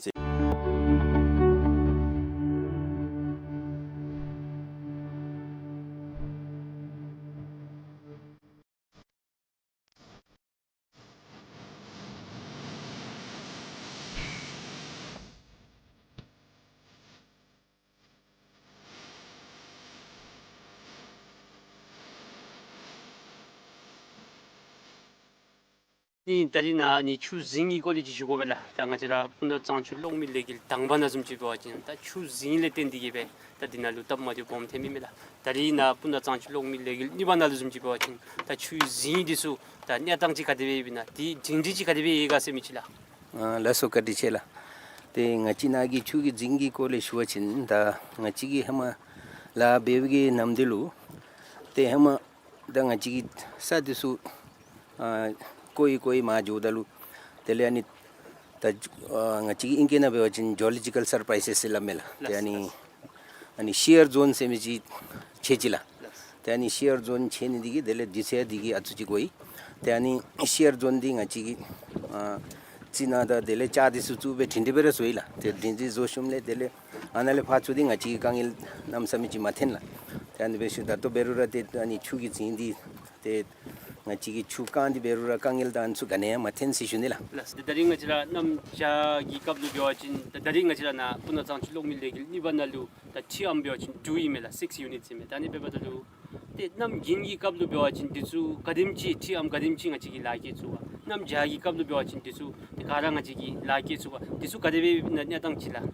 ཨིན། ད་རིས་ནཱ་ཨ་ནི་ཆུ་རྫིང་གི་སྐོར་ལས་ཅིག་ཞུ་དགོ་པས་ལགས། ད་ང་བཅས་ར་སྤུ་ན་གཙང་ཆུ་གློག་མེ་ལས་འགུལ་དང་པ་ནང་བཟུམ་ཅིག་འབད་བ་ཅིན་ད་ཆུ་རྫིང་ལས་བརྟེན་ཏེ་གིས་སྦེ་ད་འདི་ནང་ལུ་སྟབས་མ་བདེཝ་སྦོམ་ཐོན་མི་མས་ལགས། ད་རིས་ནཱ་སྤུ་ན་གཙང་ཆུ་གློག་མེ་ལས་འགུལ་གཉིས་པ་ནང་ལུ་བཟུམ་ཅིག་འབད་བ་ཅིན་ད་ཆུ་རྫིང་འདི་ཚུ་ད་གནས་སྟངས་ཅིག་ག་དེ་སྦེ་ཡོདཔ་ཨིན་ན། དེ་རྫིང་འདི་ཅིག་ག་དེ་སྦེ་ཡོད་ག་ཟེར་མི་ཅིག་ལགས། ཨ་ལགས་སོ། བཀའ་དྲིན་ཆེ་ལགས། ཏེ་ང་བཅས་ནཱ་གི་ཆུ་གི་རྫིང་གི་སྐོར་ལས་ཞུ་བ་ཅིན་ད་ང་བཅས་ཀྱི་ཧེ་མ་ལཱ་འབད་བའི་གི་ནམ་དུས་ལུ་ཏེ་ཧེ་མ་ད་ང་བཅས་ཀྱི་ས་འདི་ཚུ་ཨ་བརྐོ་ཡི་བརྐོ་ཡི་མར་འགྱོཝ་ད་ལུ་དེ་ལས་ཨ་ནི་ད་ཨ་ང་བཅས་ཀྱི་ཨིང་སྐད་ནང་འབད་བ་ཅིན་ཇོ་ལོ་ཇི་ཀཱལ་སར་པ་རའི་སེས་ཟེར་སླབ་མས་ལགས། ཏེ་ཨ་ནི་ཨ་ནི་ཤི་ཡར་ཛོན་ཟེར་མི་ཅིག་ཆགས་ཅི་ལགས། ཏེ་ཨ་ནི་ཤི་ཡར་ཛོན་ཆགས་ནི་འདི་གིས་དེ་ལས་དུས་ཚོད་འདི་གིས་ཨ་ཙི་ཅིག་འགོར་ཡི། ཏེ་ཨ་ནི་ཤི་ཡར་ཛོན་འདི་ང་བཅས་ཀྱིས་ཨ་རྩི་ནག་དང་དེ་ལས་ལྕགས་འདི་ཚུ་བཙུགས་སྦེ་སྒྲིང་སྒྲི་སྦེ་ར་བཟོ་ཡི་ལགས། ཏེ་སྒྲིང་སྒྲི་བཟོ་ཞིནམ་ལས་དེ་ལས་ཨ་ནཱ་ལས་ཕར་ཚུར་འདི་ང་བཅས་ཀྱིས་དཀའ་ངལ་གནམ་མེད་ས་མེད་ཅིག་མ་ཐོན་ལགས། ཏེ་ཨ་ནི་འབད་ཞིནམ་ད་ལྟོ་འབད་རུང་ར་ཏེ་ཨ་ནི་ཆུ་གི་རྫིང་འདི་ཏེ་ང་བཅས་ཀྱིས་ཆུ་བཀང་སྟེ་འབད་རུང་ར་དཀའ་ངལ་དང་ཨ་ནི་ཚུ་ག་ནི་ཡང་མ་ཐོན་ཟེར་ཞུ་ནི་ལགས། ལགས། ད་རིས་ང་བཅས་ར་གནམ་བྱཱར་གྱི་སྐབས་ལུ་འབད་བ་ཅིན་ད་ད་རིས་ང་བཅས་ར་ནཱ་སྤུ་ན་གཙང་ཆུ་གློག་མེ་ལས་འགུལ་གཉིས་པ་ནང་ལུ་ད་ཁྲི་ཨམ་འབད་བ་ཅིན་དྲུག་ཨིན་མས་ལགས། སིགསི་ཡུ་ནིཊ་ཨིན་མས། ད་ཨ་ནི་འབདཝ་ད་ལུ་ཏེ་གནམ་དགུན་གྱི་སྐབས་ལུ་འབད་བ་ཅིན་འདི་ཚུ་ག་དེམ་ཅིག་ཁྲི་ཨམ་ག་དེམ་ཅིག་ང་བཅས་ཀྱིས་ལཱ་བཀལ་ཚུགས་པ། གནམ་བྱཱར་གྱི་སྐབས་ལུ་འབད་བ་ཅིན་འདི་ཚུ་ཏེ་ག་ར་ང་བཅས་ཀྱིས་ལཱ་བཀལ་ཚུགས་པ། འདི་ཚུ་ག་དེ་སྦེ་ཨིན་ན་གནས་སྟངས་ཅིག་ལགས།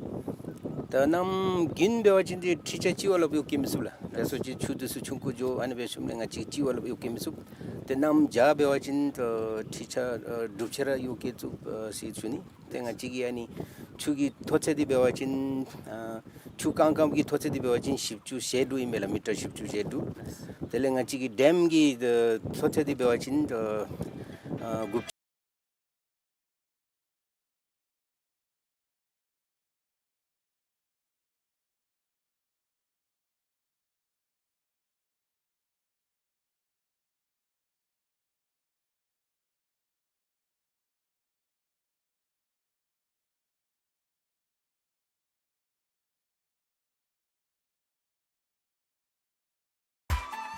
ད་གནམ་དགུན་འབད་བ་ཅིན་ཏེ་ཁྲི་ཆ་གཅིག་བ་ལུ་ཡང་གཡོག་བཀོལ་མི་ཚུགས་ལགས། ལགས་སོ། ཅིག་ཆུ་འདི་ཚུ་ཆུང་ཀུ་འགྱོ། ཨ་ནི་འབད་ཞིནམ་ལས་ང་བཅས་གཅིག་བ་ལུ་ཡང་གཡོག་བཀོལ་མི་ཚུགས། ཏེ་གནམ་བྱཱར་འབད་བ་ཅིན་ཏེ་ཁྲི་ཆ་ཨ་དྲུག་ཆ་ར་གཡོག་བཀོལ་ཚུགས་ཨ་ཟེར་ཞུ་ནི། ཏེ་ང་བཅས་ཀྱི་ཨ་ནི་ཆུ་གི་མཐོ་ཚད་འདི་འབད་བ་ཅིན་ཨ་ཆུ་རྐང་རྐངམ་གྱི་མཐོ་ཚད་འདི་འབད་བ་ཅིན་བཞི་བཅུ་ཞེ་དྲུག་ཨིན་མས་ལགས། མི་ཊར་བཞི་བཅུ་ཞེ་དྲུག། དེ་ལས་ང་བཅས་ཀྱི་ཌེམ་གྱི་ཨ་མཐོ་ཚད་འདི་འབད་བ་ཅིན་ཨ་དགུ་བཅུ།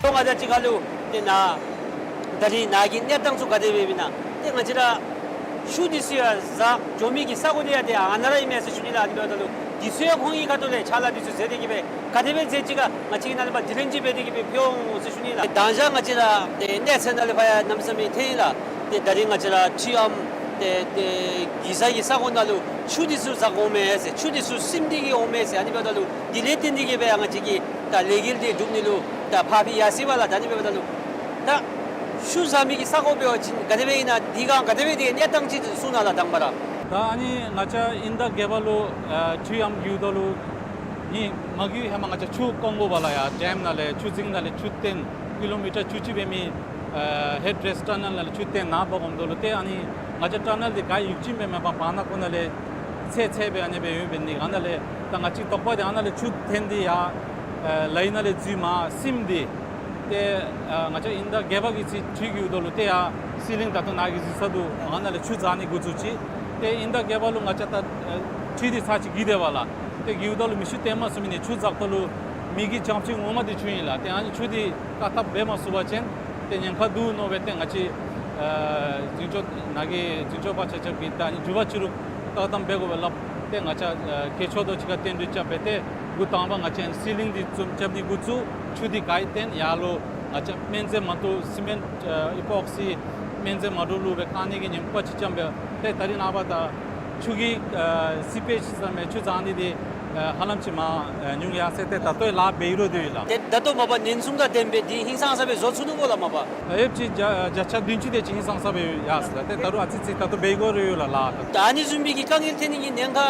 ཏེ་ང་བཅས་ཀྱི་ཁ་ལུ་ཏེ་ནཱ་ ད་རིས་ནཱ་གི་གནས་སྟངས་ཚུ་ག་དེ་སྦེ་ཨིན་ན། ཏེ་ང་བཅས་ར་ཆུ་འདི་ཚུ་ཡང་བཞག་འགྱོ་མི་གི་ས་གོ་འདི་ཡང་ཏེ་ཨ་ནཱ་ར་ཨིན་མས་ཟེར་ཞུ་ནི་ལགས། ཨ་ནི་འབདཝ་ད་ལུ་འདི་ཚུ་ཡང་ཁོང་གི་ཁ་ཐུག་ལས་ཕྱག་ལཱ་འདི་ཚུ་མཛད་དེ་གི་སྦེ་ག་དེ་སྦེ་མཛད་ཅི་ག་ང་བཅས་ཀྱིས་ནཱ་ལས་ཕར་དྲི་ལན་ཅིག་འབད་དེ་གི་སྦེ་ཕུལ་འོང་ཟེར་ཞུ་ནི་ལགས། དང་ཞག་ང་བཅས་ར་ཏེ་གནས་ཚད་ནང་ལས་ཕར་ཡང་གནམ་མེད་ས་མེད་ཐོན་ཡི་ལགས། ཏེ་ད་རིས་ང་བཅས་ར་འཕྲུལ་ཨམ་ཏེ་ཏེ་གི་ས་གི་ས་གོ་ནང་ལུ་ཆུ་འདི་ཚུ་བཞག་འོང་མས་ཟེར། ཆུ་འདི་ཚུ་སིམ་སྟེ་གི་འོང་མས་ཟེར། ཨ་ནི་འབདཝ་ད་ལུ་འདི་ལས་བརྟེན་ཏེ་གི་སྦེ་ཡང་ང་བཅས་ཀྱི་ད་ལས་འགུལ་འདི་སྒྲུབ་ནི་ལུ་ད་ཕར་ཕྱིན་ཡར་སོང་བ་ལགས། ད་ཨ་ནི་འབདཝ་ད་ལུ་ད་ཆུ་བཞག་མི་གི་ས་གོ་འབད་བ་ཅིན་ག་དེ་སྦེ་ཨིན་ན། དེ་སྒང་ག་དེ་སྦེ་དེ་གནས་སྟངས་ཅིག་གསུང་གནང་ལགས་དང་པ་ར། ད་ཨ་ནི་ང་བཅས་དབྱིན་ཟླ་བརྒྱད་པ་ལུ་ཨ་འཕྲུལ་ཨམ་བརྒྱུད་ད་ལུ་ནི་མ་གི་ཧེ་མ་ང་བཅས་ཆུ་བཀང་དགོ་པས་ལགས། ཡར་ཌེམ་ནང་ལས་ཆུ་རྫིང་ནང་ལས་ཆུ་བཏོན་ཀི་ལོ་མི་ཊར་བཅུ་གཅིག་སྦེ་མི་ཨ་ཧེཌ་རེསཊ་ཊ་ནཱལ་ནང་ལས་ཆུ་བཏོན་ནཱ་འབག་འོངམ་ད་ལུ་ཏེ་ཨ་ནི་ང་བཅས་ཊ་ནཱལ་འདི་ག་ཡུག་ཅིག་སྦེ་མེད་པར་བར་ན་ཁོ་ནང་ལས་ཚད་ཚད་སྦེ་ཨ་ནི་སྦེ་ཡོདཔ་འབད་ནི་ཨ་ནཱ་ལས་ད་ང་བཅས་དོགས་པ་འདི་ཨ་ནཱ་ལས་ཆུ་བཏོན་ཏེ་ཡར་ཨ་ལའི་ནང་ལས་འཛུལ་མར་སིམ་སྟེ་ཏེ་ཨ་ང་བཅས་དབྱིན་ཟླ་བརྒྱད་པ་གི་ཚེས་བཅུ་གི་འོག་ལུ་ཏེ་ཡར་སི་ལིང་ད་ལྟོ་ནཱ་གི་གཟིགས་ས་འདུག། ཨ་ནཱ་ལས་ཆུ་བཞག་ནི་འགོ་བཙུགས་ཅི། ཏེ་དབྱིན་ཟླ་བརྒྱད་པ་ལུ་ང་བཅས་ད་ཨ་འཕྲུལ་འདི་ཚར་གཅིག་བརྒྱུད་དེས་པས་ལགས། ཏེ་བརྒྱུད་ད་ལུ་མི་ཤུགས་བཏོན་མ་ཚུགས་མི་ནི་ཆུ་བཞག་ད་ལུ་མི་གི་བྱང་ཕྱོགས་ངོ་མ་འདི་ཆུ་ཨིན་ལགས། ཏེ་ཨ་ནི་ཆུ་འདི་བཀག་ཐབས་འབད་མ་ཚུགས་པ་ཅིན་ཏེ་ཉེན་ཁ་འདུག་མནོ་སྦེ་ཏེ་ང་བཅས་ཨ་འཛིན་སྐྱོང་ནཱ་གི་འཛིན་སྐྱོང་པ་ཆ་ཁྱབ་ཀྱིས་ད་ཨ་ནི་མཇུག་བསྡུ་རུང་བཀག་དམ་འབད་དགོ་པས་ལགས། ཏེ་ང་བཅས་ཨ་ཁྱེད་ཆོ་དོ་ཅིག་ཁར་བརྟེན་ཏེ་རྐྱབ་སྦེ་ཏེ་འགོ་དང་པ་ང་བཅས་སི་ལིང་འདི་བཙུགས་རྐྱབ་ནི་འགོ་བཙུགས། ཆུ་འདི་ག་ཡི་བཏོན་ཡར་ལུ་ང་བཅས་སྨན་རྫས་མ་བཏུབ་སི་མེནཊ་ཨ་ཨི་པོག་སི་སྨན་རྫས་མ་འདྲཝ་བླུགས་སྦེ་བཀག་ནི་གི་ཉེན་ཁ་ཅིག་རྐྱབ་སྦེ་ཏེ་ད་རིས་ནངས་པ་ད་ཆུ་གི་ཨ་སི་པེཇ་ཟེར་མི་ཆུ་བཞག་ནི་འདི་ཨ་ཧ་ལམ་ཅིག་མར་ཨ་ཉུང་ཡར་སོང་སྟེ་ད་ལྟོ་ལཱ་འབད་རུང་འདི་ཡོད་ལགས། ཏེ་ད་ལྟོ་མ་པ་ཉེན་སྲུང་དང་ལྡནམ་སྦེ་འདི་ཧིང་སངས་ས་སྦེ་བཟོ་ཚུགས་ནུག་གོ་ལགས་མ་པ། ཨེབ་ཅིག་བརྒྱ་བརྒྱ་ཆ་བདུན་ཅུ་དེ་ཅིག་ཧིང་སངས་ས་སྦེ་ཡར་སོང་ལགས། ཏེ་ད་རུང་ཨ་ཙི་ཙི་ད་ལྟོ་འབད་དགོ་རུང་ཡོད་ལགས་ལཱ་ད། ད་ཨ་ནི་བཟུམ་མའི་གི་དཀའ་ངལ་ཐོན་ནི་གི་ཉེན་ཁ་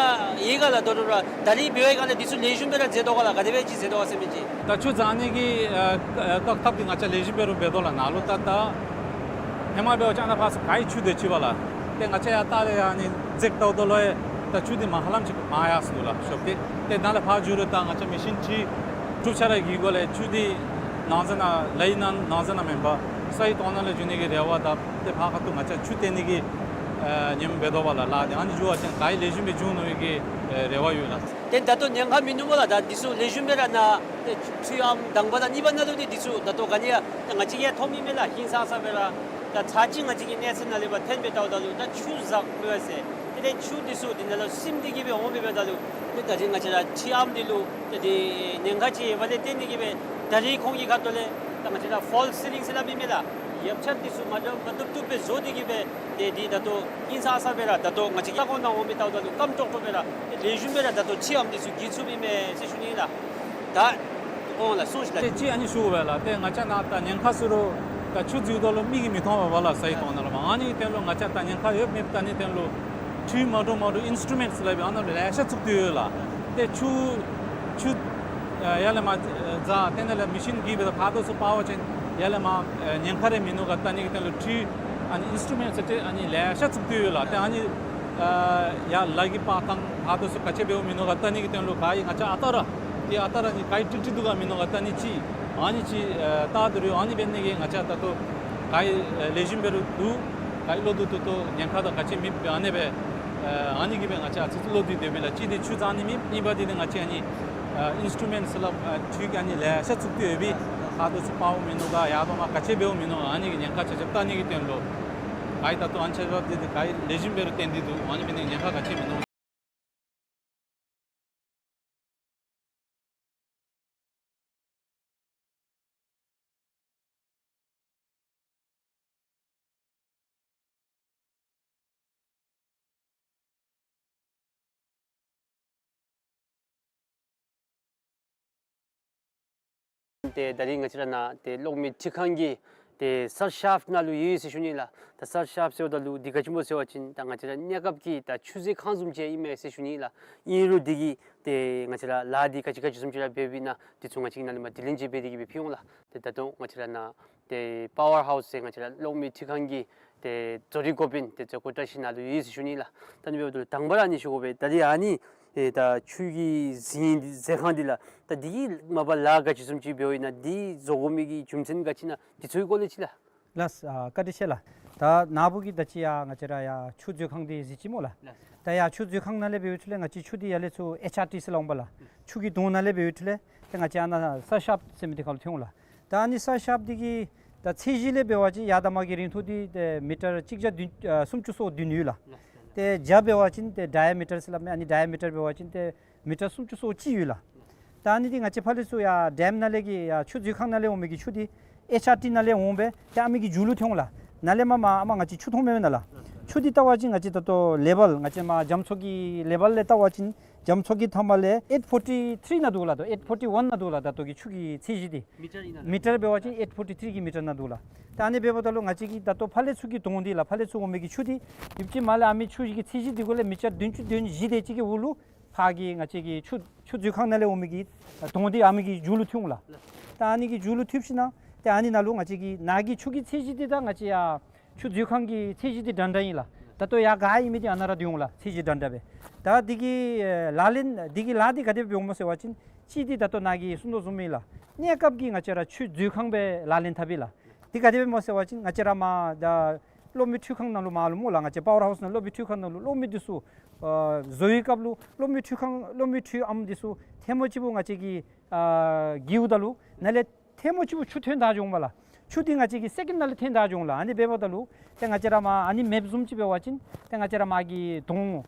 ཡོད་ག་ལགས། དོ་རུང་ར་ད་རིས་འབད་བའི་སྒང་ལས་འདི་ཚུ་ལེགས་ཤོམ་སྦེ་ར་མཛད་དོ་ག་ལགས། ག་དེ་སྦེ་ཅིག་མཛད་དོ་ག་ཟེར་མི་ཅིག། ད་ཆུ་བཞག་ནི་གི་ཨ་བཀག་ཐབས་འདི་ང་བཅས་ལེགས་ཤོམ་སྦེ་ར་འབད་དོ་ལགས། ནཱ་ལུ་ད་ད་ཧེ་མ་འབད་བ་ཅིན་ཨ་ནཱ་ཕར་ཚུར་ག་ཡི་ཆུ་སྡོད་ཅི་པས་ལགས། ཏེ་ང་བཅས་ཡར་ལྟ་རུང་ཨ་ནི་འཛེགས་བལྟཝ་ད་ལུ་ཡང་ད་ཆུ་འདི་མར་ཧ་ལམ་ཅིག་མར་ཡར་སོང་ནུག་ལགས་ཤོར་ཏེ། ཏེ་ནཱ་ལས་ཕར་འགྱོ་རུང་ད་ང་བཅས་མེ་ཤིན་ཊི་དྲུག་ཆ་ར་གི་སྒོ་ལས་ཆུ་འདི་ནང་ས་ནང་ལའི་ནང་ནང་ས་ནང་མེན་པར་ས་ཡི་ཐོག་ནང་ལས་འགྱོ་ནི་གི་རེ་བ་དང་ཏེ་ཕར་ཁ་ཐུག་ང་བཅས་ཆུ་བཏོན་ནི་གི་ཨ་ཉིནམ་འབད་དོ་པས་ལགས། ལཱ་འདི་ཨ་ནི་འགྱོ་བ་ཅིན་ག་ཡི་ལེགས་ཤོམ་སྦེ་འགྱོ་ནི་གི་ཨ་རེ་བ་ཡོད་ལགས། ཏེ་ད་ལྟོ་ཉེན་ཁ་མིན་ནུག་མོ་ལགས། ད་འདི་ཚུ་ལེགས་ཤོམ་སྦེ་ར་ནཱ་ཏེ་འཕྲུལ་ཨམ་དང་པ་དང་གཉིས་པ་ནང་ལུ་འདི་འདི་ཚུ་ད་ལྟོ་ག་ནི་ཡང་ཏེ་ང་བཅས་ཀྱིས་ཡང་མཐོང་མི་མས་ལགས། ཧིང་སངས་ས་སྦེ་ར་ད་ཚར་གཅིག་ང་བཅས་ཀྱི་གནས་ཚད་ནང་ལས་ཕར་ཐོན་སྦེ་བལྟཝ་ད་ལུ་ད་ཆུ་བཞག་མི་འོང་ཟེར། ཏེ་ཏེ་ཆུ་འདི་ཚུ་འདི་ནང་ལུ་སིམ་སྟེ་གི་སྦེ་འོང་མི་འབདཝ་ད་ལུ་ཏེ་ད་རིས་ང་བཅས་ར་འཕྲུལ་ཨམ་འདི་ལུ་ཏེ་འདི་ཉེན་ཁ་ཅིག་ཡོདཔ་ལས་བརྟེན་ཏེ་གི་སྦེ་ད་རིས་ཁོང་གི་ཁ་ཐུག་ལས་ད་ང་བཅས་ར་ཕོལ་སི་ལིང་ཟེར་སླབ་མི་མས་ལགས། ཡོདཔ་ཆ་འདི་ཚུ་མ་འདྲཝ་མ་བཏུབ་བཏུབ་སྦེ་བཟོ་སྟེ་གི་སྦེ་ཏེ་འདི་ད་ལྟོ་ཧིང་སངས་ས་སྦེ་ར་ད་ལྟོ་ང་བཅས་ཀྱི་ས་གོ་ནང་འོང་མི་བལྟཝ་ད་ལུ་སྐམ་ཀྲོག་ཀྲོ་སྦེ་ར་ཏེ་ལེགས་ཤོམ་སྦེ་ར་ད་ལྟོ་འཕྲུལ་ཨམ་འདི་ཚུ་བརྒྱུད་ཚུགས་མི་མས་ཟེར་ཞུ་ནི་ལགས། ད་འོང་ལགས་གསུངས་ཤིག་ལགས། ཏེ་ཅིག་ཨ་ནི་ཞུ་དགོ་པས་ལགས། ཏེ་ང་བཅས་ནཱ་ད་ཉེན་ཁ་ཟེར་རུང་ད་ཆུ་འཛུལཝ་ད་ལུ་མིག་གིས་མི་མཐོང་པས་ལགས་ས་ཡི་ཐོག་ནང་ལུ་མར། ཨ་ནི་གི་དོན་ལུ་ང་བཅས་ད་ཉེན་ཁ་ཡོད་མེད་བལྟ་ནི་དོན་ལུ་འཕྲུལ་མ་འདྲཝ་མ་འདྲཝ་ཨིན་སི་ཊུ་མེནཊ་ཟེར་སླབ་ཨིན་པས། ཨ་ནཱ་ལེ་ཤ་བཙུགས་ཏེ་ཡོད་ལགས། ཏེ་ཆུ་ཆུ་ཨ་ཡར་ལས་མར་ཨ་བཞག་ཏེ་ནཱ་ལས་མེ་ཤིན་གྱིས་སྦེ་ད་ཕར་དོ་ཚུར་འབག་པ་ཅིན་ཡར་ལས་མར་ཨ་ཉེན་ཁ་རེ་མིན་ནུག་ག་བལྟ་ནི་གི་དོན་ལུ་འཕྲུལ་ཨ་ནི་ཨིན་སི་ཊུ་མེནཊ་ཟེར་ཏེ་ཨ་ནི་ལེ་ཤ་བཙུགས་ཏེ་ཡོད་ལགས། ཏེ་ཨ་ནི་ཨ་ཡར་ལཱ་གི་འབག་ཐངས་ཕར་དོ་ཚུར་ག་ཅི་འབདཝ་མིན་ནུག་ག་བལྟ་ནི་གི་དོན་ལུ་ག་ཡི་ང་བཅས་ཨ་རྟག་ར་ཏེ་ཨ་རྟག་ར་ཨ་ནི་ག་ཡི་ཀྲིག་ཀྲི་འདུག་ག་མིན་ནུག་ག་བལྟ་ནི་ཅིག་ཨ་ནི་ཅིག་ཨ་བལྟ་དོ་རུང་ཨ་ནི་འབད་ནི་གིས་ང་བཅས་ད་ལྟོ་ག་ཡི་ཨ་ལེགས་ཤོམ་འབད་རུང་འདུག། ག་ཡི་བློ་བསྡུ་ཏོག་ཏོ་ཉེན་ཁ་དང་ག་ཅི་མེད་པའི་ཨ་ནི་སྦེ་ཨ་ཨ་ནི་གིས་སྦེ་ང་བཅས་ཨ་ཙི་ཙི་བློ་བསྡུ་སྡོདཔ་ཨིན་ལགས། གཅིག་འདི་ཆུ་བཞག་ནི་མེད། གཉིས་པ་འདི་ནི་ང་བཅས་ཨ་ནི་ཨ་ཨིན་སི་ཊུ་མེནཊ་ཟེར་སླབ་ཨ་འཕྲུལ་གྱི་ཨ་ནི་ལེ་ཤ་བཙུགས་ཏེ་ཡོད་པས། ཕར་དོ་ཚུར་འབགཔ་མིན་ནུག་ག་ཡར་དང་མར་ག་ཅི་འབདཝ་མིན་ནུག་ག་ཨ་ནི་གི་ཉེན་ཁ་ཆ་ཁྱབ་བལྟ་ནི་གི་དོན་ལུ་ག་ཡི་ད་ལྟོ་ཨ་ནི་ཆ་ཁྱབ་འདི་ག་ཡི་ལེགས་ཤོམ་འབད་རུང་བརྟན་ཏེ་འདུག། ཨ་ནི་འབད་ནི་ཉེན་ཁ་ག་ཅི་མིན་ནུག། ཏེ་ད་རིས་ང་བཅས་ར་ནཱ་ཏེ་གློག་མེ་འཕྲུལ་ཁང་གི་ཏེ་སར་ཤཱཔ་ནང་ལུ་ཡོད་ཟེར་ཞུ་ནི་ལགས། ད་སར་ཤཱཔ་ཟེརཝ་ད་ལུ་འདི་ག་ཅི་སྨོ་ཟེར་བ་ཅིན་ད་ང་བཅས་ར་གནས་སྐབས་ཀྱི་ད་ཆུ་མཛོད་ཁང་བཟུམ་ཅིག་ཨིན་མས་ཟེར་ཞུ་ནི་ལགས། ཨིན་རུང་འདི་གི་ཏེ་ང་བཅས་ར་ལཱ་འདི་ག་ཅི་ག་ཅི་བཟུམ་ཅིག་ར་འབདཝ་ཨིན་ན་འདི་ཚུ་ང་བཅས་ཀྱིས་ནཱ་ལས་མར་དྲི་ལན་ཅིག་འབད་དེ་གི་སྦེ་ཕུལ་འོང་ལགས། ཏེ་ད་ལྟོ་ང་བཅས་ར་ནཱ་ཏེ་པ་ཝར་ཧའུསི་ཟེར་ང་བཅས་ར་གློག་མེ་འཕྲུལ་ཁང་གི་ཏེ་བཟོ་རིག་འགོ་དཔོན་ཏེ་བཟོ་བཀོད་བཀྲ་ཤིས་ནཱ་ལུ་ཡོད་ཟེར་ཞུ་ནི་ལགས། ད་ཨ་ནི་འབདཝ་ད་ལུ་དང་པ་ར་ཨ་ནི་ཞུ་དགོ་པས། ད་རིས་ཨ་ནི་ཨེ་ད་ཆུ་གི་རྫིང་མཛོད་ཁང་འདི་ལགས། ད་འདི་གི་མ་པ་ལཱ་ག་ཅི་བཟུམ་ཅིག་འབདཝ་ཨིན་ན་འདི་བཟོ་དགོ་མི་གི་རྒྱུ་མཚན་ག་ཅི་ཨིན་ན་འདི་ཚུ་གི་སྐོར་ལས་ཅིག་ལགས། ལགས་སོ། ཨ་བཀའ་དྲིན་ཆེ་ལགས། ད་ནཱ་བུ་གིས་ད་ཅི་ཡར་ང་བཅས་ར་ཡར་ཆུ་མཛོད་ཁང་འདི་གཟིགས་ཅི་སྨོ་ལགས། ལགས་སོ། ད་ཡར་ཆུ་མཛོད་ཁང་ནང་ལས་འབད་བའི་ཤུལ་ལས་ང་བཅས་ཆུ་འདི་ཡར་ལས་ཚུར་ཨེཆ་ཨར་ཊི་ཟེར་སླབ་འོང་པས་ལགས། ཆུ་གི་དོང་ནང་ལས་འབད་བའི་ཤུལ་ལས་ཏེ་ང་བཅས་ཨ་ནཱ་སར་ཤཱཔ་ཟེར་མི་འདི་ཁར་ལུ་ཐོན་འོང་ལགས། ད་ཨ་ནི་སར་ཤཱཔ་འདི་གིས་ ད་ཚད་གཞི་ལས་འབད་བ་ཅིན་ཡར་དང་མར་གྱི་རིང་ཐུང་འདི་ཏེ་མི་ཊར་གཅིག་བརྒྱ་བདུན་ཨ་སུམ་ཅུ་སོ་བདུན་ཡོད་ལགས། ཏེ་རྒྱ་འབད་བ་ཅིན་ཏེ་ཌའི་མི་ཊར་ཟེར་སླབ་མས། ཨ་ནི་ཌའི་མི་ཊར་འབད་བ་ཅིན་ཏེ་མི་ཊར་སུམ་ཅུ་སོ་གཅིག་ཡོད་ལགས། ད་ཨ་ནི་འདི་ང་བཅས་ཕར་ལས་ཚུར་ཡར་ཌེམ་ནང་ལས་ཀྱི་ཡར་ཆུ་འཛུལ་ཁང་ནང་ལས་འོང་མི་གི་ཆུ་འདི་ཨེཆ་ཨར་ཊི་ནང་ལས་འོང་སྦེ་ཏེ་ཨ་མི་གི་མཇུག་ལུ་ཐོན་འོང་ལགས། ནཱ་ལས་མར་མར་ཨ་མར་ང་བཅས་ཆུ་མཐོང་མི་མེན་ན་ལགས། ཆུ་འདི་བལྟ་བ་ཅིན་ང་བཅས་ད་ལྟོ་ལེ་བཱལ་ང་བཅས་མར་རྒྱ་མཚོ་གི་ལེ་བཱལ་ལས་བལྟ་བ་ཅིན་རྒྱ་མཚོ་གི་མཐའ་མ་ལས་ཨེཊ་ཕོར་ཊི་ཐི་རི་ནང་འདུག་ལགས། ད་ཨེཊ་ཕོར་ཊི་ཝན་ནང་འདུག་ལགས། ད་ལྟོ་གི་ཆུ་གི་ཚད་གཞི་འདི་མི་ཊར་ཨིན་ན་ལགས། མི་ཊར་འབད་བ་ཅིན་ཨེཊ་ཕོར་ཊི་ཐི་རི་གི་མི་ཊར་ནང་འདུག་ལགས། ད་ཨ་ནི་འབདཝ་ད་ལུ་ང་བཅས་ཀྱི་ད་ལྟོ་ཕར་ལས་ཚུར་གྱི་དོང་འདི་ལགས། ཕར་ལས་ཚུར་འོང་མི་གི་ཆུ་འདི་ཡུདཔ་ཅིག་མར་ལས་ཨ་མི་ཆུ་གི་ཚད་གཞི་འདི་གུ་ལས་མི་ཊར་བདུན་ཅུ་དོན་བཞི་དེ་ཅིག་གི་འོག་ལུ་ཕར་གྱི་ང་བཅས་ཀྱི་ཆུ་ཆུ་འཛུལ་ཁང་ནང་ལས་འོང་མི་གི་དོང་འདི་ཨ་མི་གི་མཇུག་ལུ་ཐོན་འོང་ལགས། ད་ཨ་ནི་གི་མཇུག་ལུ་ཐོན་ཞིནམ་ལས་ཏེ་ཨ་ནི་ནང་ལུ་ང་བཅས་ཀྱི་ནཱ་གི་ཆུ་གི་ཚད་གཞི་འདི་དང་ང་བཅས་ཡར་ཆུ་འཛུལ་ཁང་གི་ཚད་གཞི་འདི་འདྲན་འདྲ་ཨིན་ལགས། ད་ལྟོ་ཡར་ག་ཨིན་མི་འདི་ཨ་ནཱ་ར་སྡོད་འོང་ལགས། ཚད་གཞི་འདྲན་འདྲ་སྦེ། ད་འདི་གི་ལག་ལེན་འདི་གི་ལཱ་འདི་ག་དེ་སྦེ་འོང་སྨོ་ཟེར་བ་ཅིན་གཅིག་འདི་ད་ལྟོ་ནཱ་གིས་གསུང་དོ་བཟུམ་ཨིན་ལགས། གནས་སྐབས་ཀྱི་ང་བཅས་ར་ཆུ་འཛུལ་ཁང་སྦེ་ལག་ལེན་འཐབ་ཨིན་ལགས། འདི་ག་དེ་སྦེ་སྨོ་ཟེར་བ་ཅིན་ང་བཅས་ར་མར་ད་གློག་མེ་འཕྲུལ་ཁང་ནང་ལུ་མར་ལུ་སྨོ་ལགས། ང་བཅས་པ་ཝར་ཧའུསི་ནང་གློག་མེ་འཕྲུལ་ཁང་ནང་ལུ་གློག་མེ་འདི་ཚུ་ཨ་བཟོ་བའི་སྐབས་ལུ་གློག་མེ་འཕྲུལ་ཁང་གློག་མེ་འཕྲུལ་ཨམ་འདི་ཚུ་ཐལ་མོ་གཅིག་པུ་ང་བཅས་ཀྱིས་ཨ་འགྱིཝ་ད་ལུ་ནཱ་ལས་ཐལ་མོ་གཅིག་པུ་ཆུ་ཐོན་ད་འགྱོཝ་མས་ལགས། ཆུ་འདི་ང་བཅས་ཀྱིས་སེ་ཀེནཌ་ནང་ལས་ཐོན་ད་འགྱོཝ་ལགས། ཨ་ནི་འབདཝ་ད་ལུ་ཏེ་ང་བཅས་ར་མར་ཨ་ནི་མེཔ་བཟུམ་ཅིག་འབད་བ་ཅིན་ཏེ་ང་བཅས་ར་མར་གྱི་དོང་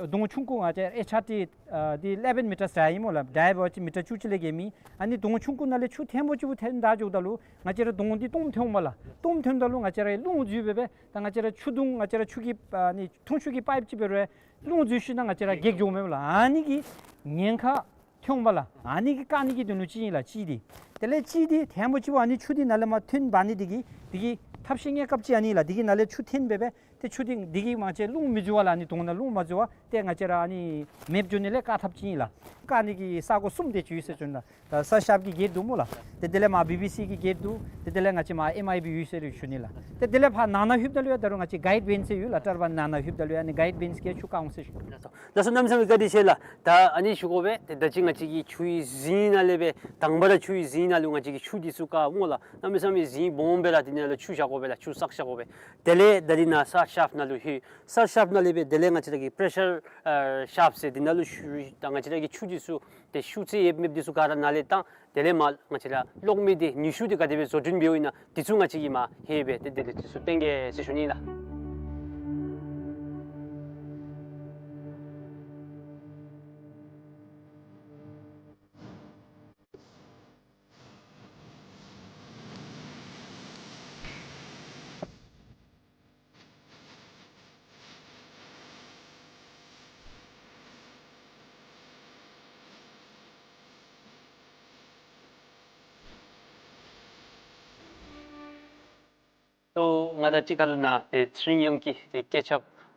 དོང་ཆུང་ཀུ་ང་བཅས་ཨེཆ་ཨར་ཊི་ཨ་འདི་ཨི་ལེ་བཱན་མི་ཊར་ཌའི་ཨིན་སྨོ་ལགས། ཌའི་འབད་བ་ཅིན་མི་ཊར་བཅུ་གཅིག་ལས་བརྒལ་མེད། ཨ་ནི་དོང་ཆུང་ཀུ་ནང་ལས་ཆུ་ཐལ་མོ་གཅིག་པུ་ཐོན་ད་འགྱོཝ་ད་ལུ་ང་བཅས་ར་དོང་འདི་སྟོངམ་ཐོན་འོང་མས་ལགས། སྟོངམ་ཐོནམ་ད་ལུ་ང་བཅས་ར་རླུང་འཛུལ་སྦེ་སྦེ་ད་ང་བཅས་ར་ཆུ་དོང་ང་བཅས་ར་ཆུ་གི་ཨ་ནི་འཐུང་ཆུ་གི་པའིཔ་ཅིག་འབད་རུང་རླུང་འཛུལ་ཞིནམ་ལས་ང་བཅས་ར་འགྱེལ་འགྱོཝ་མས་ལགས། ཨ་ནི་གི་ཉེན་ཁ་ཐོན་འོང་མས་ལགས། ཨ་ནི་གིས་བཀག་ནི་གི་དོན་ལུ་ཅིག་ཨིན་ལགས། གཅིག་འདི། དེ་ལས་གཅིག་འདི་ཐལ་མོ་གཅིག་པུ་ཨ་ནི་ཆུ་འདི་ནཱ་ལས་མར་ཐོན་འབག་ནི་འདི་གིས་འདི་གི་ཐབས་ཤེས་གནས་སྐབས་ཅིག་ཨ་ནི་ལགས། འདི་གིས་ནཱ་ལས་ཆུ་ཐོན་སྦེ་སྦེ་ཏེ་ཆུ་འདི་འདི་གིས་མ་ཚད་རླུང་མི་འཛུལ་བར་ལགས། ཨ་ནི་དོང་ནང་རླུང་མ་འཛུལ་བར་ཏེ་ང་བཅས་ར་ཨ་ནི་མེཔ་འགྱོ་ནི་ལས་བཀག་ཐབས་ཅིག་ཨིན་ལགས། བཀག་ནི་གི་ས་གོ་གསུམ་དེ་ཅིག་ཡོད་ཟེར་ཞུ་ནི་ལགས། ད་སར་ཤེཕ་གི་གེཊ་འདུག་སྨོ་ལགས། ཏེ་དེ་ལས་མར་བི་བི་སི་གི་གེཊ་འདུག། ཏེ་དེ་ལས་ང་བཅས་མར་ཨེམ་ཨའི་བི་ཡོད་ཟེར་ཞུ་ནི་ལགས། ཏེ་དེ་ལས་ཕར་ནང་ན་ལྷོདཔ་ད་ལུ་ཡང་ད་རུང་ང་བཅས་གའིཌ་བེནཌ་ཟེར་ཡོད་ལགས། ཊར་བཱན་ནང་ན་ལྷོདཔ་ད་ལུ་ཡང་ཨ་ནི་གའིཌ་བེནཌ་གིས་ཆུ་བཀག་འོང་ཟེར་ཞུ་ནི་ལགས། ལགས་སོ། གནམ་མེད་ས་མེད་བཀའ་དྲིན་ཆེ་ལགས། ད་ཨ་ནི་ཞུ་དགོ་པས། ཏེ་ད་ཅི་ང་བཅས་ཀྱིས་ཆུའི་རྫིང་ནང་ལས་སྦེ་དང་པ་ར་ཆུའི་རྫིང་ནང་ལུ་ང་བཅས་ཀྱིས་ཆུ་འདི་ཚུ་བཀག་སྨོ་ལགས། གནམ་མེད་ས་མེད་རྫིང་སྦོམ་སྦེ་ར་འདི་ནང་ལུ་ཆུ་བཞག་དགོ་པས་ལགས། ཆུ་བསགས་བཞག་དགོ་པས། དེ་ལས་ད་འདི་ནང་སར་ཤེཕ་ནང་ལུ་ལྷོད། སར་ཤེཕ་ནང་ལས་སྦེ་དེ་ལས་ང་བཅས་ར་གི་པེ་རེ་ཤར་ཨ་ཤེཕ་ཟེར་འདི་ནང་ལུ་ཞུ་ད་ང་བཅས་ར་གི་ཆུ་འདི་ཚུ་ཏེ་ཤུགས་ཚད་ཡོདཔ་མེདཔ་འདི་ཚུ་ག་ར་ནཱ་ལས་བཏང་། དེ་ལས་མར་ང་བཅས་ར་གློག་མེ་འདི་ནུས་ཤུགས་འདི་ག་དེ་སྦེ་བཟོ་སྐྲུན་འབདཝ་ཨིན་ན་འདི་ཚུ་ང་བཅས་ཀྱིས་མར་ལྷོད་སྦེ་ཏེ་དེ་ལས་འདི་ཚུ་སྟོན་གེ་ཟེར་ཞུ་ནི་ལགས། ཏེ་ང་དང་གཅིག་ཁར་ལུ་ནཱ་ཏེ་ཚེ་རིང་དབྱངས་ཀྱིས་ཏེ་སྐད་ཆ་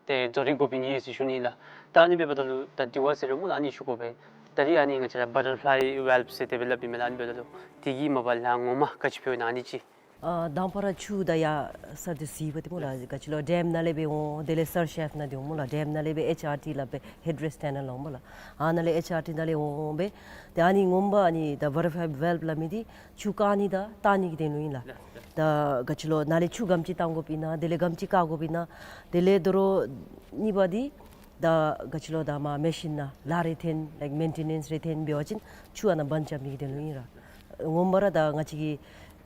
ཏེ་རྫོགས་རིམ་དགོ་པའི་ཨིན་ཟེར་ཞུ་ནི་ལགས། ད་ཨ་ནི་འབདཝ་ད་ལུ་ད་དྲི་བ་ཟེར་རུང་སྨོ་ལགས། ཨ་ནི་ཞུ་དགོ་པས། ད་རིས་ཨ་ནི་ང་བཅས་ར་བ་ཊར་ཕ་ལའི་ཝཱལབ་ཟེར་དེ་སྦེ་སླབ་ཨིན་མས་ལགས། ཨ་ནི་འབདཝ་ད་ལུ་དེ་གིས་མ་པ་ལཱ་ངོ་མ་ག་ཅི་ཕོག་ཨིན་ན་ཨ་ནི་ཅིག། ཨ་དང་པ་ར་ཆུ་ད་ཡར་ས་འདི་ཟེར་བ་ཏེ་སྨོ་ལགས། ག་ཅི་ལོ་ཌེམ་ནང་ལས་སྦེ་འོང་། དེ་ལས་སར་ཤེཕ་ནང་འདི་འོང་སྨོ་ལགས། ཌེམ་ནང་ལས་སྦེ་ཨེཆ་ཨར་ཊི་སླབ་སྦེ་ཧེཌ་ཝེསཊ་ཊ་ནཱལ་འོང་སྨོ་ལགས། ཨ་ནཱ་ལས་ཨེཆ་ཨར་ཊི་ནང་ལས་འོང་སྦེ་ཏེ་ཨ་ནི་ངོ་མ་ཨ་ནི་ད་བ་ཊར་ཕ་ལའི་ཝཱལབ་སླབ་མི་འདི་ཆུ་བཀག་ནི་དང་བཏང་ནི་གི་དོན་ལུ་ཨིན་ལགས། ད་ག་ཅི་ལོ་ནཱ་ལས་ཆུ་ག་དེམ་ཅིག་བཏང་དགོཔ་ཨིན་ན། དེ་ལས་ག་དེམ་ཅིག་བཀག་དགོཔ་ཨིན་ན། དེ་ལས་དོ་རུང་གཉིས་པ་འདི་ད་ག་ཅི་ལོ་ད་མར་མེ་ཤིན་ནང་ལཱ་རེ་འཐོན་ལའིཀ་མེན་ཊེ་ནེནསི་རེ་འཐོན་འབད་བ་ཅིན་ཆུ་ཨ་ནཱ་བཱན་རྐྱབ་ནི་གི་དོན་ལུ་ཨིན་ར། ངོ་མ་ར་ད་ང་བཅས་ཀྱིས་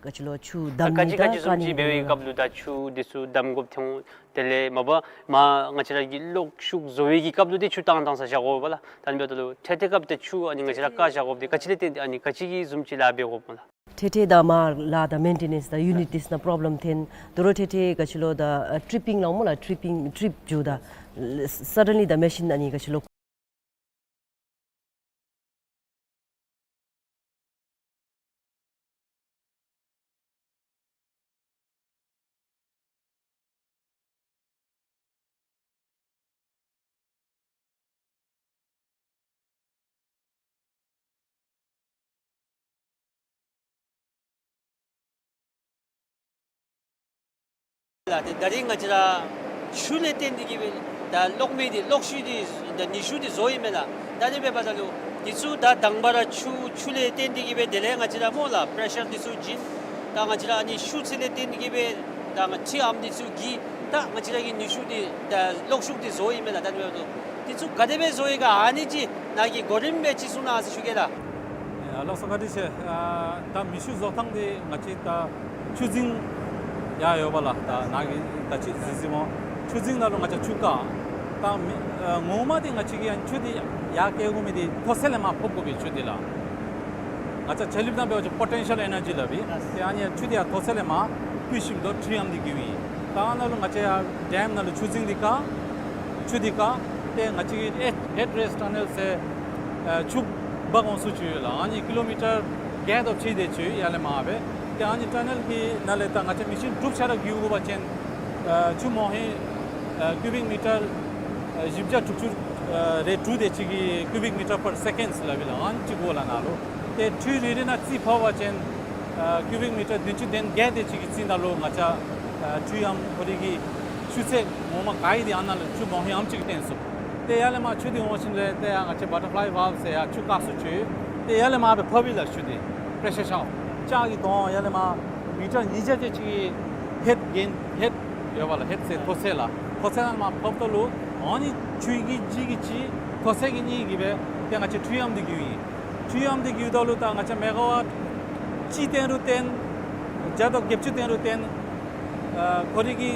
ག་ཅི་ལོ་ཆུ་བསྡམ་ནི་དང་བཀག་ནི་གི་དོན་ལུ་ཨིན་ར། ད་ཆུ་འདི་ཚུ་བསྡམ་དགོཔ་ཐོན། དེ་ལས་མ་པ་མར་ང་བཅས་ར་གི་གློག་ཤུགས་བཟོ་བའི་གི་སྐབས་ལུ་ཏེ་ཆུ་བཏང་བཏང་ས་བཞག་དགོ་པས་ལགས། ད་ཨ་ནི་འབདཝ་ད་ལུ་འཕྲལ་འཕྲལ་སྐབས་ཏེ་ཆུ་ཨ་ནི་ང་བཅས་ར་བཀག་བཞག་དགོཔ་འདི་ག་ཅི་ལས་བརྟེན་ཏེ་ཨ་ནི་ག་ཅི་གི་བཟུམ་ཅིག་ལཱ་འབད་དགོཔ་སྨོ་ལགས། འཕྲལ་འཕྲལ་ད་མར་ལཱ་དང་མེན་ཊེ་ནེནསི་དང་ཡུ་ནིཊ་འདི་ཚུ་ནང་པོརོབ་ལེམ་འཐོན། དོ་རུང་འཕྲལ་འཕྲལ་ག་ཅི་ལོ་ད་ཨ་ཊི་རིཔ་པིང་སླབ་སྨོ་ལགས། ཊི་རིཔ་པིང་ཊི་རིཔ་འགྱོཝ་ད་སཱ་ཌེན་ལི་ད་མེ་ཤིན་ཨ་ནི་ག་ཅི་ལོ། ལགས། ཏེ་ད་རིས་ང་བཅས་ར་ཆུ་ལས་བརྟེན་ཏེ་གིས་སྦེ་ད་གློག་མེ་འདི་གློག་ཤུགས་འདི་ད་ནུས་ཤུགས་འདི་བཟོ་ཡི་མེན་ན། ད་ཨ་ནི་འབདཝ་ད་ལུ་འདི་ཚུ་ད་དང་པ་ར་ཆུ་ཆུ་ལས་བརྟེན་ཏེ་གིས་སྦེ་དེ་ལས་ང་བཅས་ར་སྨོ་ལགས་པེ་རེ་ཤར་འདི་ཚུ་བྱིན། ད་ང་བཅས་ར་ཨ་ནི་ཤུགས་ཚད་ལས་བརྟེན་ཏེ་གིས་སྦེ་ད་ང་བཅས་ཨམ་འདི་ཚུ་གི་ད་ང་བཅས་ར་གི་ནུས་ཤུགས་འདི་ད་གློག་ཤུགས་འདི་བཟོ་ཡི་མེན་ན། ད་ཨ་ནི་འབདཝ་ད་ལུ་འདི་ཚུ་ག་དེ་སྦེ་བཟོ་ཡི་ག་ཨ་ནི་ཅིག་ནཱ་གིས་གོ་རིམ་སྦེ་ཅིག་གསུང་གནང་ཟེར་ཞུ་གེ་ལགས། ཨ་ལགས་སོ། བཀའ་དྲིན་ཆེ། ཨ་ད་མེ་ཤུགས་བཟོ་ཐངས་འདི་ང་བཅས་ད་ཆུ་རྫིང་ ཡར་ཡོད་པ་ལགས། ད་ནཱ་གི་ད་ཅི་གཟིགས་གཟིགསཔ་འོང་། ཆུ་རྫིང་ནང་ལུ་ང་བཅས་ཆུ་བཀག། ད་མི་ཨ་ངོ་མ་འདི་ང་བཅས་ཀྱིས་ཡང་ཆུ་འདི་ཡར་བསྐྱལ་དགོ་མི་འདི་མཐོ་ཚད་ལས་མར་ཕབ་དགོ་པས་ཆུ་འདི་ལགས། ང་བཅས་ཆ་ལིབ་དང་འབད་བ་ཅིན་པོ་ཊེན་ཤལ་ཨེ་ནར་ཇི་སླབ་པས། ཏེ་ཨ་ནི་ཆུ་འདི་ཡར་མཐོ་ཚད་ལས་མར་ཕུད་ཞིནམ་ད་འཕྲུལ་ཡམ་འདི་རྒྱུ་ཨིན། ད་ཨ་ནཱ་ལུ་ང་བཅས་ཡར་ཌེམ་ནང་ལུ་ཆུ་རྫིང་འདི་བཀག། ཆུ་འདི་བཀག། ཏེ་ང་བཅས་ཀྱི་ཧེཌ་ཧེཌ་རེསཊ་ཊ་ནེལ་ཟེར་ཨ་ཆུ་འབག་འོང་ས་ཅིག་ཡོད་ལགས། ཨ་ནི་ཀི་ལོ་མི་ཊར་བརྒྱད་དེ་ཅིག་དེ་ཅིག་ཡར་ལས་མར་སྦེ། ཏེ་ཨ་ནི་ཊ་ནེལ་གྱི་ནང་ལས་ད་ང་བཅས་མེ་ཤིན་དྲུག་ཆ་ར་རྒྱུ་དགོ་པ་ཅིན་ཨ་ཆུ་མོ་ཧེ་ཨ་ཀུ་བིག་མི་ཊར་ཨ་བཞི་བརྒྱ་དྲུག་ཅུ་ཨ་རེ་དྲུག་དེ་ཅིག་གི་ཀུ་བིག་མི་ཊར་པར་སེ་ཀེནཌ་ལབ་ཨིན་ལགས། ཨ་ནི་ཅིག་དགོ་ལགས་ནཱ་ལུ། ཏེ་འཕྲུལ་རེ་རེ་ནང་རྩིས་ཕབ་པ་ཅིན་ཨ་ཀུ་བིག་མི་ཊར་བདུན་ཅུ་དོན་བརྒྱད་དེ་ཅིག་གི་རྩིས་ནང་ལུ་ང་བཅས་ཨ་འཕྲུལ་ཡམ་ཁོ་རའི་གི་ཆུ་ཚད་ངོ་མ་ག་ཨིན་འདི་ཨ་ནཱ་ལུ་ཆུ་མོ་ཧེ་ཨ་ནེམ་ཅིག་སྟོན་ཚུགས། ཏེ་ཡར་ལས་མར་ཆུ་འདི་འོང་ཞིནམ་ལས་ཏེ་ཡར་ང་བཅས་བ་ཊར་ཕ་ལའི་ཝཱལབ་ཟེར་ཡར་ཆུ་བཀག་ས་ཅིག་ཡོད། ཏེ་ཡར་ལས་མར་སྦེ་ཕབ་ཨིན་ལགས་ཆུ་འདི། པེ་རེ་ཤར་ཤཝར་ལྕགས་ཀྱི་དོང་ཡར་ལས་མར་མི་ཊར་ཉིས་བརྒྱ་དེ་ཅིག་གི་ཧེཌ་གྱེན་ཧེཌ་ཡོད་པ་ལགས། ཧེཌ་ཟེར་མཐོ་ཚད་ལགས། མཐོ་ཚད་ནང་མར་ཕབ་ད་ལུ་ཨ་ནི་ཆུ་གི་ལྗིད་ཀྱི་གཅིག་མཐོ་ཚད་ཀྱི་གཉིས་ཀྱིས་སྦེ་ཏེ་ང་བཅས་འཕྲུལ་ཡམ་འདི་རྒྱུ་ཨིན། འཕྲུལ་ཡམ་འདི་རྒྱུ་ད་ལུ་ད་ང་བཅས་མེ་ག་ཝཊ་གཅིག་བཏོན་རུང་བཏོན། བརྒྱ་དང་བརྒྱད་ཅུ་བཏོན་རུང་བཏོན། ཨ་ཁོ་རའི་གི་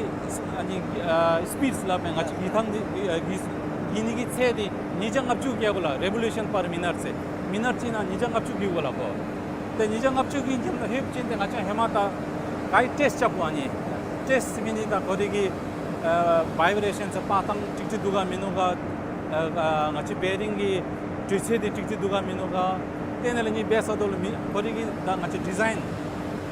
ཨ་ནི་ཨ་སི་པིཌ་སླབ་མས། ང་བཅས་གྱི་ཐང་འདི་ཨ་གྱི་གྱི་ནི་གི་ཚད་འདི་ཉིས་བརྒྱ་ལྔ་བཅུ་རྒྱག་དགོ་ལགས། རེ་བོ་ལུ་ཤཱན་པར་མི་ནཊ་ཟེར། མི་ནཊ་གཅིག་ནང་ཉིས་བརྒྱ་ལྔ་བཅུ་རྒྱུ་དགོ་ལགས་ཁོ། ཏེ་ཉིས་བརྒྱ་ལྔ་བཅུ་གྱོན་ཞིནམ་ལྷོདཔ་ཅིག་ཏེ་ང་བཅས་ཧེ་མ་ད་ག་ར་ཊེསཊ་རྐྱབ་དགོ། ཨ་ནི་ཊེསཊ་ཟེར་མི་འདི་ད་ཁོ་རའི་གི་ཨ་བའི་བི་རེ་ཤཱན་ཟེར་པར་གཏང་ཏིག་ཏིག་འདུག་ག་མིན་ནུག་ག། ཨ་ང་བཅས་བེ་རིང་གི་དྲོད་ཚད་འདི་ཏིག་ཏིག་འདུག་ག་མིན་ནུག་ག། ཏེ་ནཱ་ལས་ཨ་ནི་འབད་ཚརཝ་ད་ལུ་མི་ཁོ་རའི་གི་ད་ང་བཅས་ཌི་ཛའིན་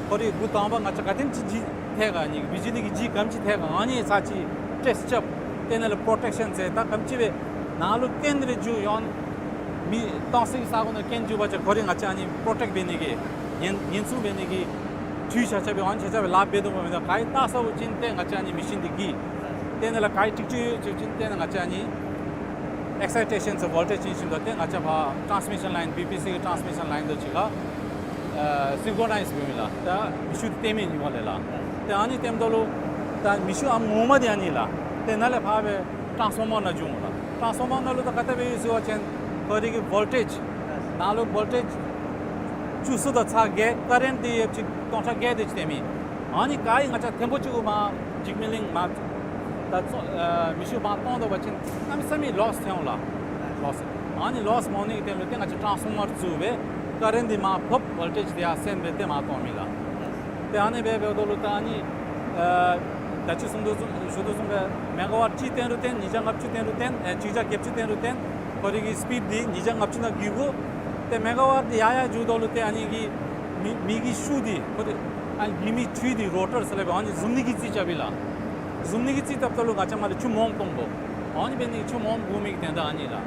ཁོ་རའི་འགོ་དང་པ་ང་བཅས་ག་དེམ་ཅིག་ལྗིད་ཐལ་ག། ཨ་ནི་བི་ཇི་ལི་གི་ལྗིད་ག་དེམ་ཅིག་ཐལ་ག། ཨ་ནི་ཚར་ཅིག་ཊེསཊ་རྐྱབ། ཏེ་ནཱ་ལས་པྲོ་ཊེག་ཤཱན་ཟེར་ད་ག་དེམ་ཅིག་སྦེ་ནཱ་ལུ་རྐྱེན་རེ་འགྱོ་ཡོད་མི་གཏོང་སའི་ས་གོ་ནང་རྐྱེན་འགྱོ་བ་ཅིན་ཁོ་རའི་ང་བཅས་ཨ་ནི་པྲོ་ཊེག་འབད་ནི་གི་ཉེན་ཉེན་སྲུང་འབད་ནི་གི་ཁྲུས་ཆ་ཁྱབ་སྦེ་ཨ་ནི་ཆ་ཁྱབ་སྦེ་ལཱ་འབད་དོ་བ་མེན་ན། ག་ར་བལྟ་ཚརཝ་ཅིག་ཏེ་ང་བཅས་ཨ་ནི་མེ་ཤིན་འདི་གི་ཏེ་ནཱ་ལས་ག་ར་ཏིག་ཏིག་ཡོད་ཅིག་ཅིག་ཏེ་ནཱ་ང་བཅས་ཨ་ནི་ཨེག་སའི་ཊེ་ཤཱན་ཟེར་བོལ་ཊེཇ་ཅིག་ཞིནམ་ད་ཏེ་ང་བཅས་ཕར་ཊཱནསི་མི་ཤཱན་ལའིན་བི་པི་སི་གི་ཊཱནསི་མི་ཤཱན་ལའིན་དང་གཅིག་ཁར་ཨ་སིང་ཀྲོ་ནའིཛ་འབདཝ་ཨིན་ལགས། ད་མེ་ཤུགས་འདི་བཏོན་མི་ཨིན་པས་ལགས། ད་ཨ་ནི་བཏོནམ་ད་ལུ་ད་མེ་ཤུགས་ཨམ་ངོ་མ་འདི་ཨ་ནི་ལགས། ཏེ་ནཱ་ལས་ཕར་སྦེ་ཊཱནསི་ཕོར་མར་ནང་འགྱོ་འོང་ལགས། ཊཱནསི་ཕོར་མར་ནང་ལུ་ད་ག་དེ་སྦེ་ཡོད་ཟེར་བ་ཅིན་ཁོ་རའི་གི་བོལ་ཊེཇ་ནང་ལུ་བོལ་ཊེཇ་བཅུ་གསུམ་དང་ཚག་བརྒྱད་ཀ་རེནཊ་འདི་ཡོདཔ་ཅིག་སྟོང་ཕྲག་བརྒྱད་དེ་ཅིག་སྟོན་མི། ཨ་ནི་ག་ར་ང་བཅས་ཐེངས་པོ་གཅིག་གུ་མར་འཇིགས་མེད་གླིང་མར་ད་ཚོ་ཨ་མེ་ཤུགས་མར་གཏང་ད་པ་ཅིན་གནམ་མེད་ས་མེད་ལོསི་ཐོན་འོང་ལགས། ལོསི། ཨ་ནི་ལོསི་མང་ནི་གི་དོན་ལུ་ཏེ་ང་བཅས་ཊཱནསི་ཕོར་མར་བཙུགས་སྦེ་ཀ་རེནཊ་འདི་མར་ཕབ་བོལ་ཊེཇ་འདི་ཡར་སེང་སྦེ་ཏེ་མར་གཏང་མི་ལགས། ཏེ་ཨ་ནི་སྦེ་འབདཝ་ད་ལུ་ད་ཨ་ནི་ཨ་ད་ཅི་གསུངས་དོ་བཟུམ་ཞུ་དོ་བཟུམ་སྦེ་མེ་ག་ཝཊ་གཅིག་བཏོན་རུང་བཏོན། ཉིས་བརྒྱ་ལྔ་བཅུ་བཏོན་རུང་བཏོན། ཨེ་གཅིག་བརྒྱ་བརྒྱད་ཅུ་བཏོན་རུང་བཏོན། ཁོ་རའི་གི་སི་པིཌ་འདི་ཉིས་བརྒྱ་ལྔ་བཅུ་ནང་རྒྱུ་དགོ། ཏེ་མེ་ག་ཝཊ་འདི་ཡར་ཡར་འགྱོཝ་ད་ལུ་ཏེ་ཨ་ནི་གི་མེ་མེ་གི་ཤུགས་འདི་ཁོ་འདི་ཨ་ནི་མེ་མེ་འཕྲུལ་འདི་རོ་ཊར་ཟེར་སླབ་པས། ཨ་ནི་བཟུམ་ནི་གི་རྩིས་རྐྱབ་ཨིན་ལགས། བཟུམ་ནི་གི་རྩིས་བཏབ་ད་ལུ་ང་བཅས་མར་ལས་ཆུ་མངམ་གཏང་དགོ། ཨ་ནི་འབད་ནི་ཆུ་མངམ་དགོ་མི་གི་དོན་དག་ཨ་ནི་ལགས།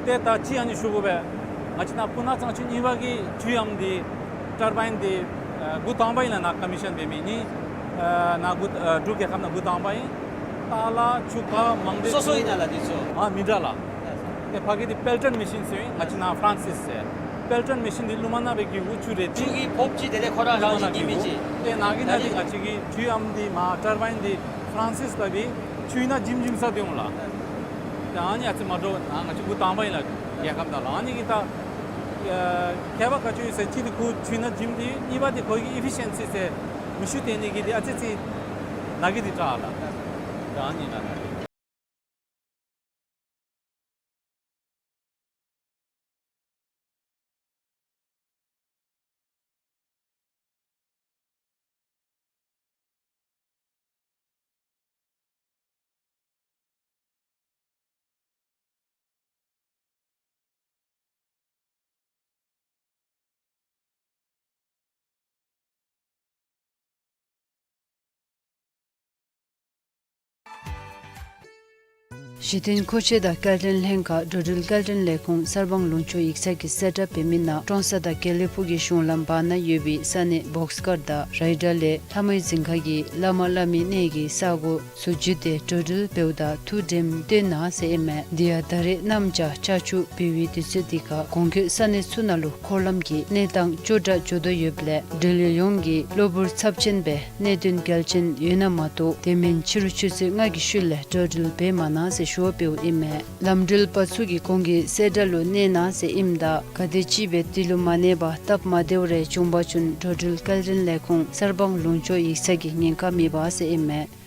ཏེ་ད་ཅི་ཨ་ནི་ཞུ་དགོ་པས། ང་བཅས་ནཱ་སྤུ་ན་གཙང་ཆུ་གཉིས་པ་གི་འཕྲུལ་ཡམ་འདི་ཊར་བའིན་འདི་ཨ་འགོ་དང་པ་ཨིན་ལགས། ནཱ་ཀོ་མི་ཤཱན་འབད་མི་ནི་ཨ་ནཱ་འགོ་ཨ་འབྲུག་རྒྱལ་ཁབ་ནང་འགོ་དང་པ་ཨིན། ཏ་ལ་ཆུ་ཁ་མང་སྟེ་སོ་སོ་ཨིན་ན་ལགས་འདི་ཚུ། ཨ་མི་འདྲ་ལགས། ཏེ་ཕ་གི་འདི་པེལ་ཊོན་མེ་ཤིན་ཟེར་ཨིན། ང་བཅས་ནཱ་ཕ་རན་སིས་ཟེར། པེལ་ཊོན་མེ་ཤིན་འདི་རླུང་མ་ནང་སྦེ་རྒྱུག་དགོ། ཆུ་རེག་ཆུ་གི་ཕོརཔ་ཅིག་དེ་ལས་ཁོ་ར་རང་བཞིན་རྒྱུག་མི་ཅིག། ཏེ་ནཱ་གི་ནང་འདི་ང་བཅས་ཀྱི་འཕྲུལ་ཡམ་འདི་མར་ཊར་བའིན་འདི་ཕ་རན་སིས་ལུ་སྦེ་ཆུའི་ནང་འཇིམ་འཇིམ་ས་སྡོད་འོང་ལགས། ཏེ་ཨ་ནི་ཨ་ཙི་མ་འདྲཝ་ནཱ་ང་བཅས་འགོ་དང་པ་ཨིན་ལགས། རྒྱལ་ཁབ་ནང་ལུ་ཨ་ནི་གི་ད་ཨ་ཁྱད་པར་ག་ཅི་ཡོད་ཟེར་གཅིག་འདི་ཁོ་ཆུའི་ནང་འཇིམ་འདི། གཉིས་པ་འདི་ཁོ་གི་ཨེ་ཕི་ཤཱན་སི་ཟེར་མེ་ཤུགས་བཏོན་ནི་གི་འདི་ཨ་ཙི་ཙི་ནཱ་གི་འདི་དྲག་ལགས། ཏེ་ཨ་ནི་ལགས། གཞི་རྟེན་མཁོ་ཆས་དང་སྐྱེལ་འདྲེན་ལྷན་ཁག་འགྲོ་འགྲུལ་སྐྱེལ་འདྲེན་ལས་ཁུངས་གསར་སྤང་ལུང་ཕྱོགས་ཡིག་ཚང་གིས་གསལ་བསྒྲགས་འབད་མི་ནང་ཀྲོང་གསར་དང་དགེ་ལེགས་ཕུག་གི་གཞུང་ལམ་བར་ན་ཡོད་པའི་ས་གནས་བོགས་དཀར་དང་རའི་བྲག་ལས་ལྷ་མོའི་རྫིང་ཁ་གི་བླ་མ་བླ་མའི་གནས་ཀྱི་ས་གོ་ཚུ་བརྒྱུད་དེ་འགྲོ་འགྲུལ་འབདཝ་ད་ཐུགས་དྲནམ་བཏོན་གནང་ཟེར་ཨིན་མས། འདི་ཡང་ད་རེས་གནམ་བྱཱར་ཆར་ཆུ་འབབ་པའི་དུས་ཚོད་འདི་ཁར་གོང་འཁོད་ས་གནས་ཚུ་ནང་ལུ་འཁོར་ལམ་གྱི་གནས་སྟངས་སྐྱོ་དྲགས་འགྱོ་དོ་ཡོདཔ་ལས་འགྲུལ་བཞུད་ཡོངས་ཀྱིས་གློ་བུར་ཚབས་ཆེན་སྦེ་གནད་དོན་གལ་ཆེན་ཡོད་ན་མ་གཏོགས་དེ་མིན་ཕྱི་རུ་ཆུ་ཚོད་ལྔ་གི་ཤུལ་ལས་འགྲོ་འགྲུལ་འབད་མ་གནང་ཟེར་ ཞུ་བ་འབདཝ་ཨིན་མས། ལམ་འགྲུལ་པ་ཚུ་གིས་ཁོང་གི་གསལ་བསྒྲགས་ལུ་གནས་གནང་ཟེར་ཨིནམ་ད་ག་དེམ་ཅིག་སྦེ་དེ་ལུ་མ་གནས་པར་སྟབས་མ་བདེཝ་རེ་བྱུང་བ་ཅིན་འགྲོ་འགྲུལ་སྐྱེལ་འདྲེན་ལས་ཁུངས་གསར་སྤང་ལུང་ཕྱོགས་ཡིག་ཚང་གི་ཉེན་ཁ་མེད་པ་ཟེར་ཨིན་མས།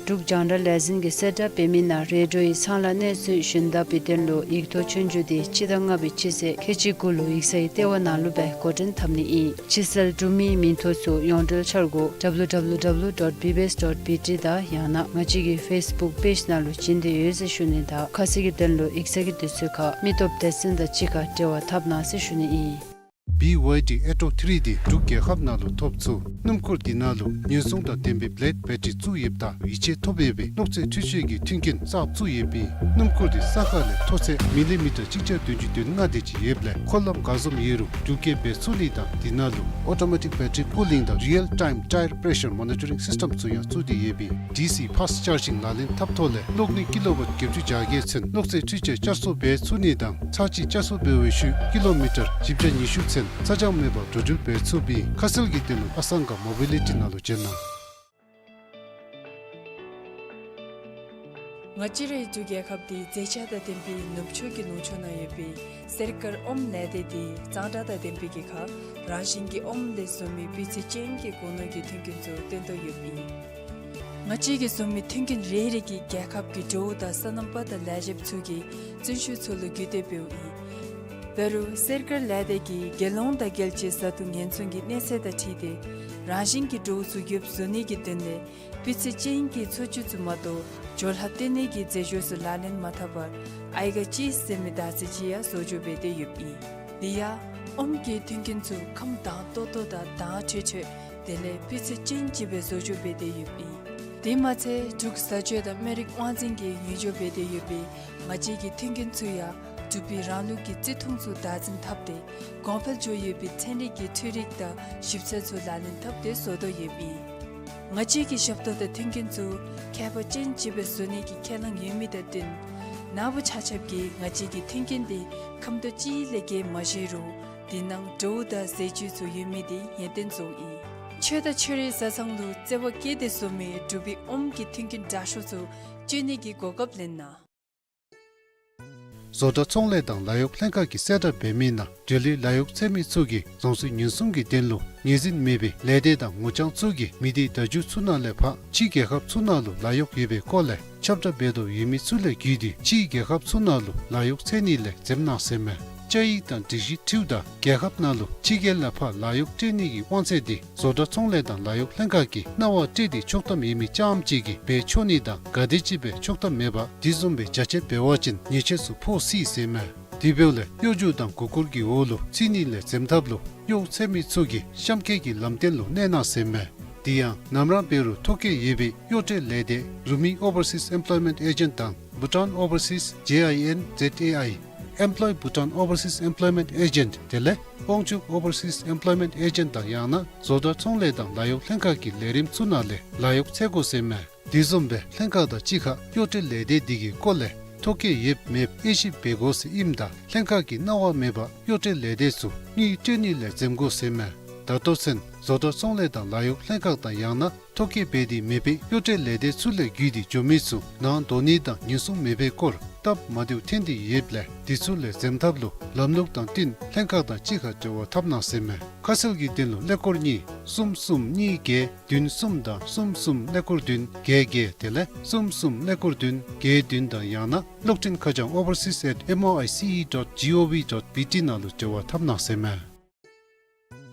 འབྲུག་རྒྱང་བསྒྲགས་ལས་འཛིན་གྱིས་གསལ་བསྒྲགས་འབད་མི་ནང་རེ་ཌིའོ་ཡི་ཚང་ལཱ་གནས་ཚུལ་ཞུན་དག་པའི་དོན་ལུ་ཡིག་ཐོག་ཆོས་རྒྱུགས་འདི་སྤྱི་ཟླ་ལྔ་པའི་སྤྱི་ཚེས་ཁལ་གཅིག་དགུ་ལུ་ཡིག་ཚང་གི་ལྟེ་བ་ནང་ལུ་སྦེ་འགོ་འདྲེན་འཐབ་ནི་ཨིན། ཕྱི་སེལ་གྲུབ་མིའི་མིང་ཐོ་ཚུ་ཡོངས་འབྲེལ་འཆར་སྒོ་W W W dot B B S dot B T དང་ཡང་ན་ང་བཅས་ཀྱི་ཕེསི་བུཀ་པེཇ་ནང་ལུ་བྱིན་ཏེ་ཡོད་ཟེར་ཞུ་ནི་དང་ཁ་གསལ་གྱི་དོན་ལུ་ཡིག་ཚང་གི་དུས་ཚོད་ཁར་མི་སྟོབས་སྡེ་ཚན་དང་གཅིག་ཁར་འབྲེལ་བ་འཐབ་གནང་ཟེར་ཞུ་ནི་ཨིན། B Y D Atto three འདི་འབྲུག་རྒྱལ་ཁབ་ནང་ལུ་ཐོབ་ཚུགས། སྣུམ་འཁོར་འདི་ནང་ལུ་ཉེན་སྲུང་དང་ལྡན་པའི་བེ་ལེཌ་བེ་ཊི་རི་བཙུགས་ཡོདཔ་ད་ཡིད་ཆེས་ཐོབ་ཡོད་པའི་གློག་རྫས་འཕྲུལ་ཆས་ཀྱི་མཐུན་རྐྱེན་གསརཔ་བཙུགས་ཡོདཔ་ཨིན། སྣུམ་འཁོར་འདི་ས་ཁ་ལས་མཐོ་ཚད་མི་ལི་མི་ཊར་གཅིག་བརྒྱ་བདུན་ཅུ་དོན་ལྔ་དེ་ཅིག་ཡོདཔ་ལས་འཁོར་ལམ་ག་བཟུམ་ཡོད་རུང་རྒྱུག་སྐྱེལ་འབད་ཚུགས་ནི་དང་འདི་ནང་ལུ་ཨོ་ཊོ་མེ་ཊིཀ་བེ་ཊི་རི་ཀུ་ལིང་དང་རི་ཡལ་ཊའིམ་ཊའི་ར་པེ་རེ་ཤར་མོ་ནི་ཊ་རིང་སིསི་ཊེམ་ཚུ་ཡང་བཙུགས་ཏེ་ཡོདཔ་ཨིན། ཌི་སི་ཕཱསི་ཅར་ཇིང་ལག་ལེན་འཐབ་ཐོག་ལས་གློག་ནུས་ཀི་ལོ་ཝཊ་བརྒྱད་ཅུ་གྱ་བརྒྱད་ཚུན་གློག་རྫས་འཕྲུལ་ཆས་བསྐྱར་གསོ་འབད་ཚུགས་ནི་དང་ཚར་གཅིག་བསྐྱར་གསོ་འབད་བའི་ཤུལ་ཀི་ལོ་མི་ཊར་བཞི་བརྒྱ་ཉི་ཤུ་ཚུན་ཚ་གྱང་མེད་པར་འགྲོ་འགྲུལ་འབད་ཚུགསཔ་ཨིན། ཁ་གསལ་གྱི་དོན་ལུ་ཨ་སང་ག་མོ་བི་ལི་ཊི་ནང་ལུ་བྱོན་གནང་། ང་བཅས་རའི་འབྲུག་རྒྱལ་ཁབ་འདི་མཛེས་ཆ་དང་ལྡན་པའི་ནུབ་ཕྱོགས་ཀྱི་ལུང་ཕྱོགས་ནང་ཡོད་པའི་གསེར་དཀར་ཨོམ་ལས་སྡེ་འདི་གཙང་སྦྲ་དང་ལྡན་པའི་གི་ཁར་རང་བཞིན་གྱི་ཨོམ་ལས་བཟོ་མི་སྤུས་ཚད་ཅན་གྱི་སྒོ་ནོར་གྱི་མཐུན་རྐྱེན་ཚུ་སྟོན་དོ་ཡོདཔ་ཨིན། ང་བཅས་ཀྱིས་བཟོ་མི་མཐུན་རྐྱེན་རེ་རེ་གིས་རྒྱལ་ཁབ་ཀྱི་འབྲོག་དང་སོ་ནམ་པ་དང་ལས་བྱེདཔ་ཚུ་གི་བརྩོན་ཤུགས་ཚུ་ལུ་བརྒྱུད་དེ་འབདཝ་ཨིན། འབད་རུང་གསེར་དཀར་ལས་སྡེ་གིས་རྒྱལ་ཡོངས་དང་རྒྱལ་སྤྱིའི་བཟའ་བཏུང་ཉེན་སྲུང་གི་གནས་ཚད་དང་འཁྲིལ་ཏེ་རང་བཞིན་གྱི་འབྲོག་ཚུ་ཡོདཔ་བཟོ་ནི་གི་དོན་ལས་སྤུས་ཚད་ཅན་གྱི་འཚོ་བཅུད་ཚུ་མ་གཏོགས་སྦྱོར་ལྷག་བཏོན་ནི་གི་རྫས་སྦྱོར་ཚུ་ལག་ལེན་མ་འཐབ་པར་ཨའི་ག་ཅིས་ཟེར་མི་འདག་རྫས་ཅིག་ཡང་བཟོ་བཅོས་འབད་དེ་ཡོདཔ་ཨིན། དེ་ཡང་ཨོམ་གྱི་མཐུན་རྐྱེན་ཚུ་ཁམས་དྭངས་ཏོག་ཏོ་དང་དྭངས་འཕྲོས་འཕྲོས་དེ་ལས་སྤུས་ཚད་ཅན་ཅིག་སྦེ་བཟོ་བཅོས་འབད་དེ་ཡོདཔ་ཨིན། དེ་མ་ཚད་འབྲུག་བཟའ་སྤྱོད་དང་སྨན་རིགས་དབང་འཛིན་གྱིས་ཉོ་སྦྱོར་འབད་དེ་ཡོད་པའི་ང་བཅས་ཀྱི་མཐུན་རྐྱེན་ཚུ་ཡང་འབྲུག་པའི་རང་ལུགས་ཀྱི་བརྩི་མཐོང་ཚུ་བདག་འཛིན་འཐབ་སྟེ་གོང་འཕེལ་འགྱོ་ཡོད་པའི་ཚན་རིག་གི་འཕྲུལ་རིག་དང་ཞིབ་འཚོལ་ཚུ་ལག་ལེན་འཐབ་སྟེ་བཟོ་དོ་ཡོདཔ་ཨིན། ང་བཅས་ཀྱི་ཞབས་ཏོག་དང་མཐུན་རྐྱེན་ཚུ་ཁྱད་པར་ཅན་ཅིག་སྦེ་བཟོ་ནི་གི་ཁས་བླངས་ཡོད་མི་དང་བསྟུན་ནཱ་བུ་ཆ་ཁྱབ་ཀྱིས་ང་བཅས་ཀྱི་མཐུན་རྐྱེན་འདི་ཁམ་དོ་ཅིག་ལས་བརྒལ་མ་བཞེས་རུང་དེ་ནང་འབྲོག་དང་ཟས་བཅུད་ཚུ་ཡོད་མི་འདི་ཡོན་ཏན་བཟོཝ་ཨིན། ཆོས་དང་ཆོས་རའི་བཟའ་ཚང་ལུ་བརྩེ་བ་བསྐྱེད་དེ་བཟོ་མི་འབྲུག་པའི་ཨོམ་གྱི་མཐུན་རྐྱེན་དྲག་ཤོས་ཚུ་སྤྱོད་ནི་གི་གོ་སྐབས་ལེན་གནང་། བཟོ་གྲྭ་ཚོང་ལས་དང་ལཱ་གཡོག་ལྷན་ཁག་གིས་གསལ་བསྒྲགས་འབད་མི་ནང་འབྲེལ་ཡོད་ལཱ་གཡོག་འཚོལ་མི་ཚུ་གིས་རྫོང་སྲིད་ཉེན་སྲུང་གི་དོན་ལུ་ངོས་འཛིན་མེད་པའི་ལས་སྡེ་དང་ངོ་རྐྱང་ཚུ་གིས་མི་སྡེ་བརྡ་བརྒྱུད་ཚུ་ནང་ལས་ཕར་ཕྱི་རྒྱལ་ཁབ་ཚུ་ནང་ལུ་ལཱ་གཡོག་ཡོད་པའི་སྐོར་ལས་ཁྱབ་བསྒྲགས་འབད་དོ་ཡོད་མི་ཚུ་ལས་བརྒྱུད་དེ་ཕྱི་རྒྱལ་ཁབ་ཚུ་ནང་ལུ་ལཱ་གཡོག་འཚོལ་ནི་ལས་འཛེམ་གནང་ཟེར་མས། བཅའ་ཡིག་དང་སྒྲིག་གཞི་འཁྲིལཝ་ད་རྒྱལ་ཁབ་ནང་ལུ་ཕྱི་རྒྱལ་ལས་ཕར་ལཱ་གཡོག་སྤྲོད་ནི་གི་དབང་ཚད་འདི་བཟོ་གྲྭ་ཚོང་ལས་དང་ལཱ་གཡོག་ལྷན་ཁག་གིས་གནང་བ་སྤྲོད་དེ་ཆོག་ཐམ་ཡོད་མི་རྐྱངམ་ཅིག་གིས་འབད་ཆོག་ནི་དང་ག་དེམ་ཅིག་སྦེ་ཆོག་ཐམ་མེད་པར་དེ་བཟུམ་སྦེ་རྒྱ་ཆེ་འབད་བ་ཅིན་ཉེས་ཆད་ཚུ་ཕོག་སྲིད་ཟེར་མས། དེ་འབདཝ་ལས་གཡོ་སྒྱུ་དང་མགུ་སྐོར་གྱི་འོག་ལུ་ཚུད་ནི་ལས་འཛེམ་ཐབས་ལུ་གཡོག་འཚོལ་མི་ཚུ་གིས་གཤམ་འཁོད་ཀྱི་ལམ་སྟོན་ལུ་གནས་གནང་ཟེར་མས། དེ་ཡང་ནམ་ར་འབད་རུང་ཐོ་བཀོད་ཡོད་པའི་གཡོག་སྤྲོད་ལས་སྡེ་རུ་མི་ཨོ་བར་སིས་ཨེམ་པོ་ལོའི་མེནཊ་ཨེ་ཇེནཊ་དང་བྷུ་ཊཱན་ཨོ་བར་སིས་ཇེ་ཨའི་ཨེན་ཛེཌ་ཨེ་ཨའི་ཨེམ་པོ་ལོའི་བྷུ་ཊཱན་ཨོ་བར་སིས་ཨེམ་པོ་ལོའི་མེནཊ་ཨེ་ཇེནཊ་དེ་ལས་དབང་ཕྱུག་ཨོ་བར་སིས་ཨེམ་པོ་ལོའི་མེནཊ་ཨེ་ཇེནཊ་དང་ཡང་ན་བཟོ་གྲྭ་ཚོང་ལས་དང་ལཱ་གཡོག་ལྷན་ཁག་གི་ལས་རིམ་ཚུ་ནང་ལས་ལཱ་གཡོག་འཚོལ་དགོ་ཟེར་མས། དེ་བཟུམ་སྦེ་ལྷན་ཁག་དང་གཅིག་ཁར་གཡོག་སྤྲོད་ལས་སྡེ་འདི་གི་སྐོར་ལས་ཐོ་བཀོད་ཡོདཔ་མེདཔ་དབྱེ་ཞིབ་འབད་དགོ་ཟེར་ཨིནམ་ད་ལྷན་ཁག་གིས་གནང་བ་མེད་པར་གཡོག་སྤྲོད་ལས་སྡེ་ཚུ་དངུལ་སྤྲོད་ནི་ལས་འཛེམ་དགོ་ཟེར་མས། ད་ལྟོ་ཚུན་བཟོ་གྲྭ་ཚོང་ལས་དང་ལཱ་གཡོག་ལྷན་ཁག་དང་ཡང་ན་ཐོ་བཀོད་འབད་དེ་མེད་པའི་གཡོག་སྤྲོད་ལས་སྡེ་ཚུ་ལས་བརྒྱུད་དེ་འགྱོ་མི་ཚུ་ནང་འདོགས་ནི་དང་ཉེན་སྲུང་མེད་པའི་སྐོར་སྟབས་མ་བདེཝ་ཐོན་ཏེ་ཡོདཔ་ལས་དེ་ཚུ་ལས་འཛེམ་ཐབས་ལུ་ལམ་ལུགས་དང་བསྟུན་ལྷན་ཁག་དང་གཅིག་ཁར་འབྲེལ་བ་འཐབ་གནང་ཟེར་མས། ཁ་གསལ་གྱི་དོན་ལུ་ཀླད་ཀོར་གཉིས་གསུམ་གསུམ་གཉིས་བརྒྱད་བདུན་གསུམ་དང་གསུམ་གསུམ་ཀླད་ཀོར་བདུན་བརྒྱད་བརྒྱད་དེ་ལས་གསུམ་གསུམ་ཀླད་ཀོར་བདུན་བརྒྱད་བདུན་དང་ཡང་ན་གློག་འཕྲིན་ཁ་བྱང་overseas at M O I C E dot G O V dot B T ནང་ལུ་འབྲེལ་བ་འཐབ་གནང་ཟེར་མས།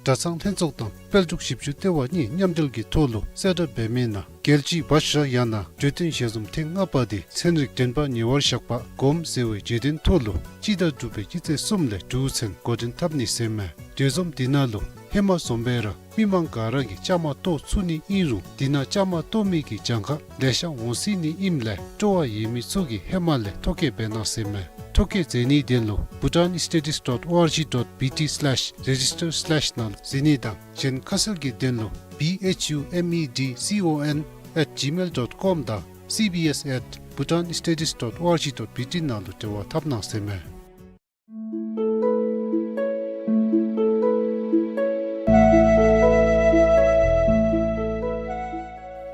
གྲྭ་ཚང་ལྷན་ཚོགས་དང་དཔལ་འབྱོར་ཞིབ་འཇུག་ལྟེ་བ་གཉིས་མཉམ་འབྲེལ་གྱི་ཐོག་ལུ་གསལ་བསྒྲགས་འབད་མི་ནང་རྒྱལ་སྤྱིའི་བྷ་ཤྲ་ཡང་ན་བརྗོད་དོན་ཞལ་འཛོམས་ཐེངས་ལྔ་པ་འདི་ཚན་རིག་འགྲན་པ་ཉེ་བར་བཞག་པ་སྒོམ་ཟེར་བའི་བརྗོད་དོན་ཐོག་ལུ་སྤྱི་ཟླ་དྲུག་པའི་སྤྱི་ཚེས་གསུམ་ལས་དྲུག་ཚུན་འགོ་འདྲེན་འཐབ་ནི་ཟེར་མས། འགྲན་འཛོམས་འདི་ནང་ལུ་ཧེ་མ་བཟུམ་སྦེ་ར་མི་མང་ག་ར་གིས་བཅའ་མར་གཏོགས་ཚུགས་ནི་ཨིན་རུང་འདི་ནང་བཅའ་མར་གཏོགས་མི་གི་གྱངས་ཁ་ལེ་ཤ་འོང་སྲིད་ནི་ཨིནམ་ལས་སྤྲོ་བ་ཡོད་མི་ཚུ་གིས་ཧེ་མ་ལས་ཐོ་བཀོད་འབད་གནང་ཟེར་མས། ཐོ་བཀོད་མཛད་ནིའི་དོན་ལུ་bhutanstudies dot org dot B T slash register slash ནང་གཟིགས་ནི་དང་གཞན་ཁ་གསལ་གྱི་དོན་ལུ་B H U M E D C O N at gmail dot com དང་C B S at bhutanstudies dot org dot B T ནང་ལུ་འབྲེལ་བ་འཐབ་གནང་ཟེར་མས།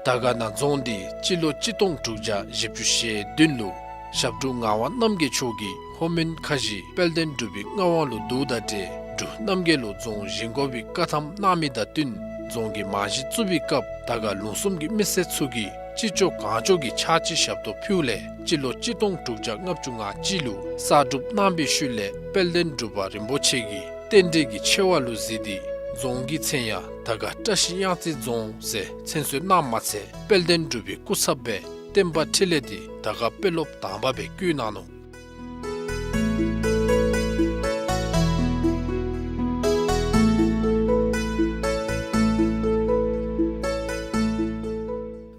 དར་དཀར་ན་རྫོང་འདི་སྤྱི་ལོ་གཅིག་སྟོང་དྲུག་བརྒྱ་བཞི་བཅུ་ཞེ་བདུན་ལུ་ཞབས་དྲུང་ངག་དབང་རྣམ་རྒྱལ་མཆོག་གིས་ལྷོ་མོན་ཁ་བཞི་དཔལ་ལྡན་འབྲུག་པའི་མངའ་དབང་ལུ་བསྡུཝ་དང་འབྲེལ་འབྲུག་རྣམ་རྒྱལ་ལུ་རྫོང་བཞེངས་དགོ་པའི་བཀའ་ཐམ་གནང་མི་དང་བསྟུན་རྫོང་གི་རྨང་གཞི་བཙུགས་པའི་སྐབས་དར་དཀར་ལུང་གསུམ་གྱི་མི་སེར་ཚུ་གིས་ཅི་ལྕོགས་གང་ལྕོགས་ཀྱི་ཕྱག་ཕྱི་ཞབས་ཏོག་ཕུལཝ་ལས་སྤྱི་ལོ་གཅིག་སྟོང་དྲུག་བརྒྱ་ལྔ་བཅུ་ང་གཅིག་ལུ་གསར་སྒྲུབ་གནང་བའི་ཤུལ་ལས་དཔལ་ལྡན་འབྲུག་པ་རིན་པོ་ཆེ་གིས་རྟེན་འབྲེལ་གྱི་ཆེ་བ་ལུ་གཟིགས་ཏེ་རྫོང་གི་མཚན་ཡང་དར་དཀར་བཀྲ་ཤིས་གཡང་རྩེ་རྫོང་ཟེར་མཚན་གསོལ་གནངམ་མ་ཚད་དཔལ་ལྡན་འབྲུག་པའི་སྐུ་ཚབ་སྦེ་བསྟན་པ་འཕྲིན་ལས་འདི་དར་དཀར་དཔོན་སློབ་དང་པ་སྦེ་བསྐོ་གནང་ནུག།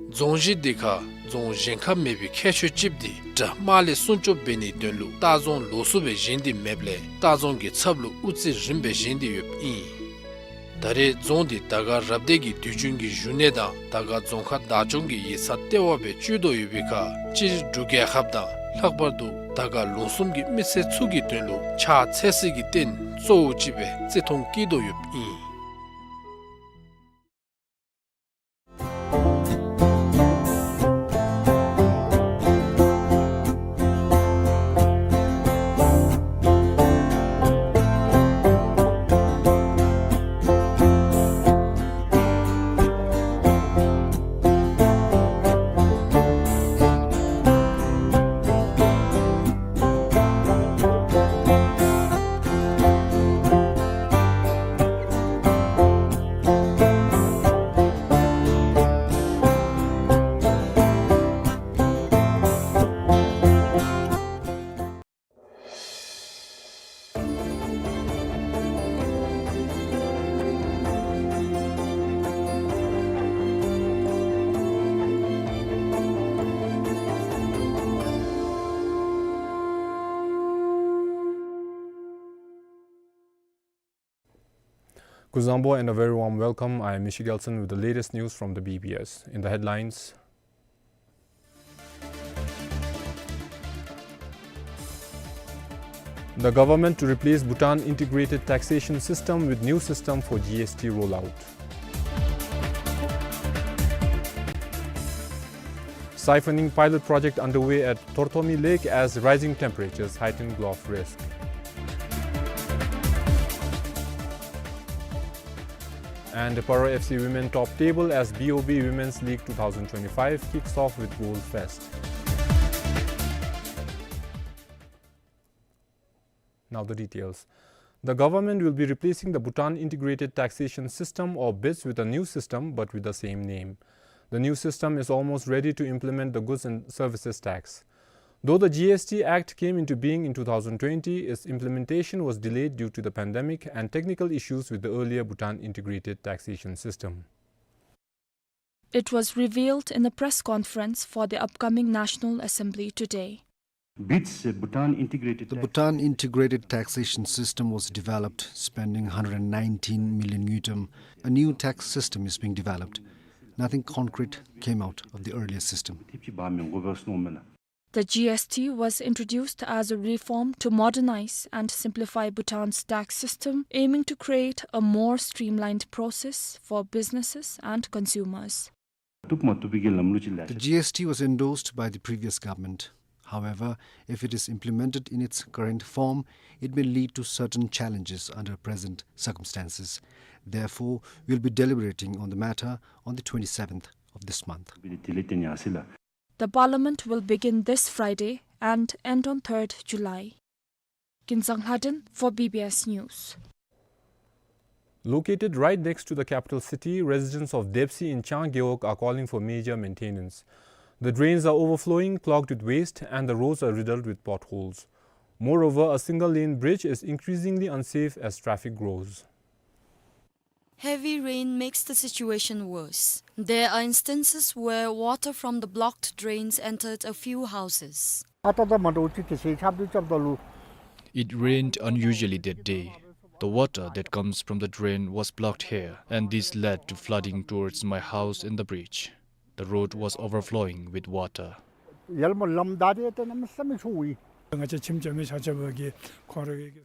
རྫོང་གཞི་འདི་ཁར་རྫོང་གཞན་ཁར་མེད་པའི་ཁྱད་ཆོས་ཅིག་འདི་དགྲ་དམག་ལས་སྲུང་སྐྱོབ་འབད་ནིའི་དོན་ལུ་ལྟ་རྫོང་ལོགས་སུ་སྦེ་བཞེངས་ཏེ་མེདཔ་ལས་ལྟ་རྫོང་གི་ཚབ་ལུ་དབུ་རྩེ་རིམ་པ་བཞེངས་ཏེ་ཡོདཔ་ཨིན། ད་རེས་རྫོང་འདི་དར་དཀར་རབ་སྡེ་གི་དུས་རྒྱུན་གྱི་བཞུགས་གནས་དང་དར་དཀར་རྫོང་ཁག་བདག་སྐྱོང་གི་ཡིག་ཚང་ལྟེ་བ་སྦེ་སྤྱོད་དོ་ཡོད་པའི་ཁར་སྤྱིར་འབྲུག་རྒྱལ་ཁབ་དང་ལྷག་པར་དུ་དར་དཀར་ལུང་གསུམ་གྱི་མི་སེར་ཚུ་གི་དོན་ལུ་ཕྱག་འཚལ་སའི་གི་རྟེན་གཙོ་བོ་ཅིག་སྦེ་བརྩི་མཐོང་བསྐྱེད་དོ་ཡོདཔ་ཨིན། Kuzuzangpo and a very warm welcome. I am Mishi Gelson with the latest news from the B B S. In the headlines, the government to replace Bhutan integrated taxation system with new system for G S T rollout. Siphoning pilot project underway at Tortomi Lake as rising temperatures heighten golf risk. And Paro F C women top table as B O B Women's League two thousand twenty-five kicks off with Goal Fest. Now the details. The government will be replacing the Bhutan Integrated Taxation System, or BITS, with a new system but with the same name. The new system is almost ready to implement the goods and services tax. Though the G S T Act came into being in two thousand twenty, its implementation was delayed due to the pandemic and technical issues with the earlier Bhutan Integrated Taxation System. It was revealed in a press conference for the upcoming National Assembly today. BITS, Bhutan Integrated The Tax- Bhutan Integrated Taxation System was developed, spending hundred and nineteen million ngultrum. A new tax system is being developed. Nothing concrete came out of the earlier system. The G S T was introduced as a reform to modernize and simplify Bhutan's tax system, aiming to create a more streamlined process for businesses and consumers. The G S T was endorsed by the previous government. However, if it is implemented in its current form, it may lead to certain challenges under present circumstances. Therefore, we'll be deliberating on the matter on the twenty-seventh of this month. The parliament will begin this Friday and end on third July. Kinzang Lhaden for B B S News. Located right next to the capital city, residents of Depsi in Chang Gewog are calling for major maintenance. The drains are overflowing, clogged with waste, and the roads are riddled with potholes. Moreover, a single-lane bridge is increasingly unsafe as traffic grows. Heavy rain makes the situation worse. There are instances where water from the blocked drains entered a few houses. It rained unusually that day. The water that comes from the drain was blocked here, and this led to flooding towards my house and the bridge. The road was overflowing with water.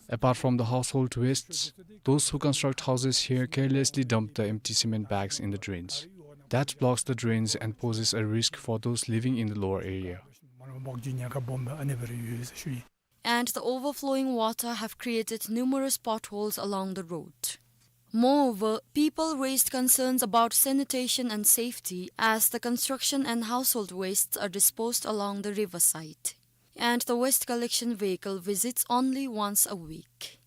Apart from the household wastes, those who construct houses here carelessly dump the empty cement bags in the drains. that blocks the drains and poses a risk for those living in the lower area. And the overflowing water have created numerous potholes along the road. Moreover, people raised concerns about sanitation and safety as the construction and household wastes are disposed along the riverside. And the waste collection vehicle visits only once a week.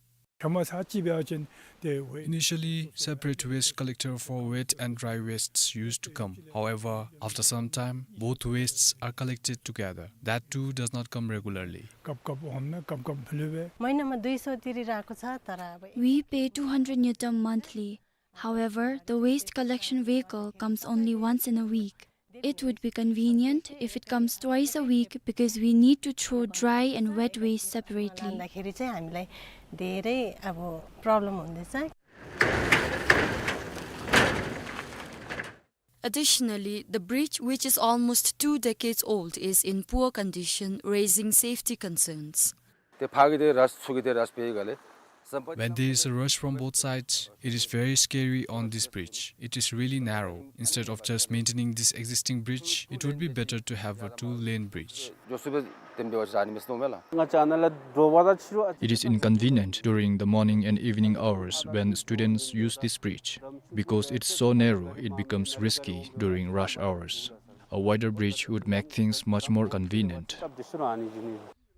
Initially, separate waste collector for wet and dry wastes used to come. However, after some time, both wastes are collected together. That too does not come regularly. महिनामा दुई सौ तिरिरहेको छ, तर अब We pay two hundred ngultrum monthly. However, the waste collection vehicle comes only once in a week. It would be convenient if it comes twice a week because we need to throw dry and wet waste separately. लाँदाखेरि चाहिँ हामीलाई धेरै अब problem हुँदैछ। Additionally, the bridge, which is almost two decades old, is in poor condition, raising safety concerns. त्यो फाकिदिए रस छुकिदिए रस पेइगले सम्पत्ति When there is a rush from both sides, it is very scary on this bridge. It is really narrow. Instead of just maintaining this existing bridge, it would be better to have a two-lane bridge. जो सुबह तेम देवा जाने में स्नो मेला। It is inconvenient during the morning and evening hours when students use this bridge. Because it's so narrow, it becomes risky during rush hours. A wider bridge would make things much more convenient.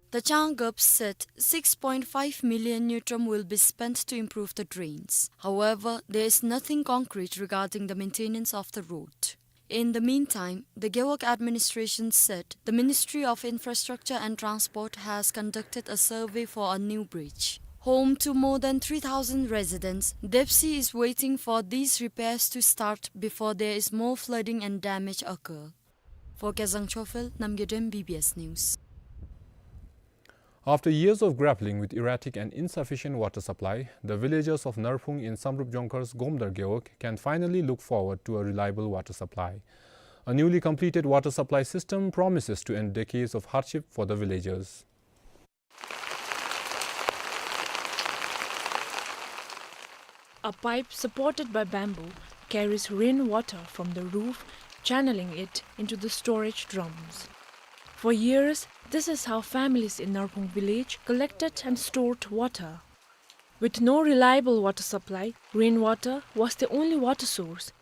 The Changab said six point five million ngultrum will be spent to improve the drains. However, there is nothing concrete regarding the maintenance of the road. In the meantime, the Gewog administration said the Ministry of Infrastructure and Transport has conducted a survey for a new bridge. Home to more than three thousand residents, DEPSI is waiting for these repairs to start before there is more flooding and damage occur. For Kezang Chophel, Namgay Dem, B B S News. After years of grappling with erratic and insufficient water supply, the villagers of Narphung in Samrup Jongkhar's Gomdar Gewog can finally look forward to a reliable water supply. A newly completed water supply system promises to end decades of hardship for the villagers. A pipe supported by bamboo carries rainwater from the roof, channeling it into the storage drums. For years, this is how families in Narphung village collected and stored water. With no reliable water supply, rainwater was the only water source.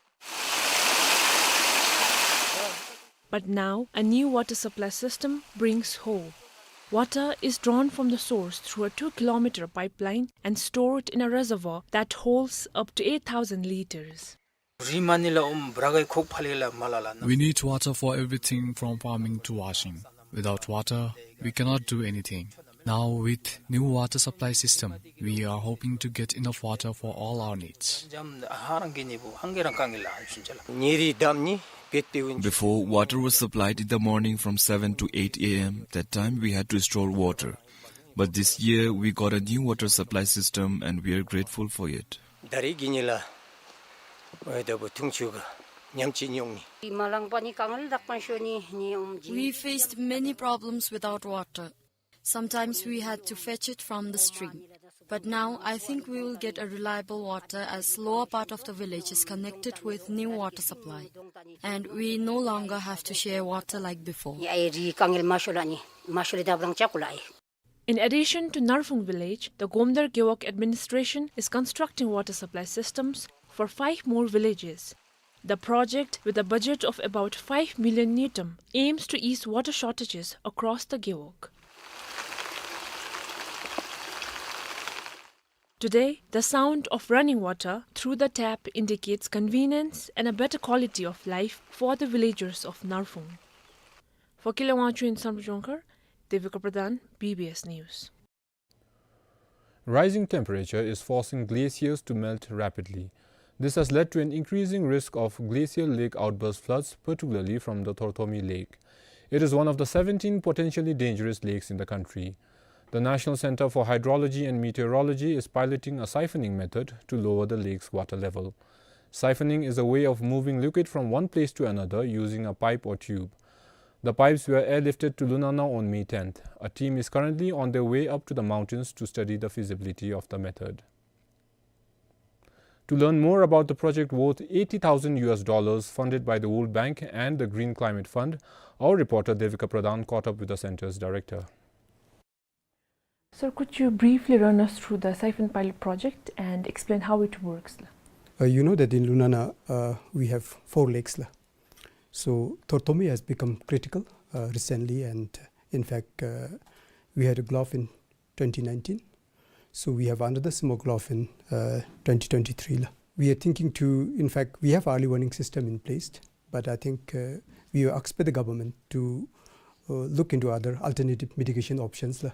But now, a new water supply system brings hope. Water is drawn from the source through a two-kilometer pipeline and stored in a reservoir that holds up to eight thousand liters. रिमानिला उम ब्रागाई खोक फालेला मलाला न। We need water for everything from farming to washing. Without water, we cannot do anything. Now, with new water supply system, we are hoping to get enough water for all our needs. जम हारंग गिनी बु हंगेरंग कांगिला हंसुन चला। नीरी दाम नी पेट पेउन। Before, water was supplied in the morning from seven to eight A M. That time, we had to store water. But this year, we got a new water supply system and we are grateful for it. दारी गिनीला ओए दबु थुंगचुगा न्यामची न्योंगनी। मलंग पानी कांगल दक्पन शोनी नी उम जी। We faced many problems without water. Sometimes we had to fetch it from the stream. But now I think we will get a reliable water as lower part of the village is connected with new water supply. And we no longer have to share water like before. नी आई री कांगल माशोला नी, माशोले दाबरंग चाकुला आई। In addition to Narphung village, the Gomdar Gewog administration is constructing water supply systems for five more villages. The project, with a budget of about five million ngultrum, aims to ease water shortages across the Gewog. Today, the sound of running water through the tap indicates convenience and a better quality of life for the villagers of Narphung. For Kile Wangchuk in Samrup Jongkhar, Devika Pradhan, B B S News. Rising temperature is forcing glaciers to melt rapidly. This has led to an increasing risk of glacial lake outburst floods, particularly from the Thorthomi Lake. It is one of the seventeen potentially dangerous lakes in the country. The National Center for Hydrology and Meteorology is piloting a siphoning method to lower the lake's water level. Siphoning is a way of moving liquid from one place to another using a pipe or tube. The pipes were airlifted to Lunana on May tenth. A team is currently on their way up to the mountains to study the feasibility of the method. To learn more about the project worth eighty thousand U S dollars funded by the World Bank and the Green Climate Fund, our reporter Devika Pradhan caught up with the center's director. Sir, could you briefly run us through the siphon pilot project and explain how it works, la? Uh, you know that in Lunana, uh, we have four lakes, la. So Thorthomi has become critical, uh, recently, and, uh, in fact, uh, we had a glow-off in twenty nineteen. So we have another small glow-off in, uh, twenty twenty-three, la. We are thinking to, in fact, we have early warning system in place, but I think, uh, we will expect the government to, uh, look into other alternative mitigation options, la.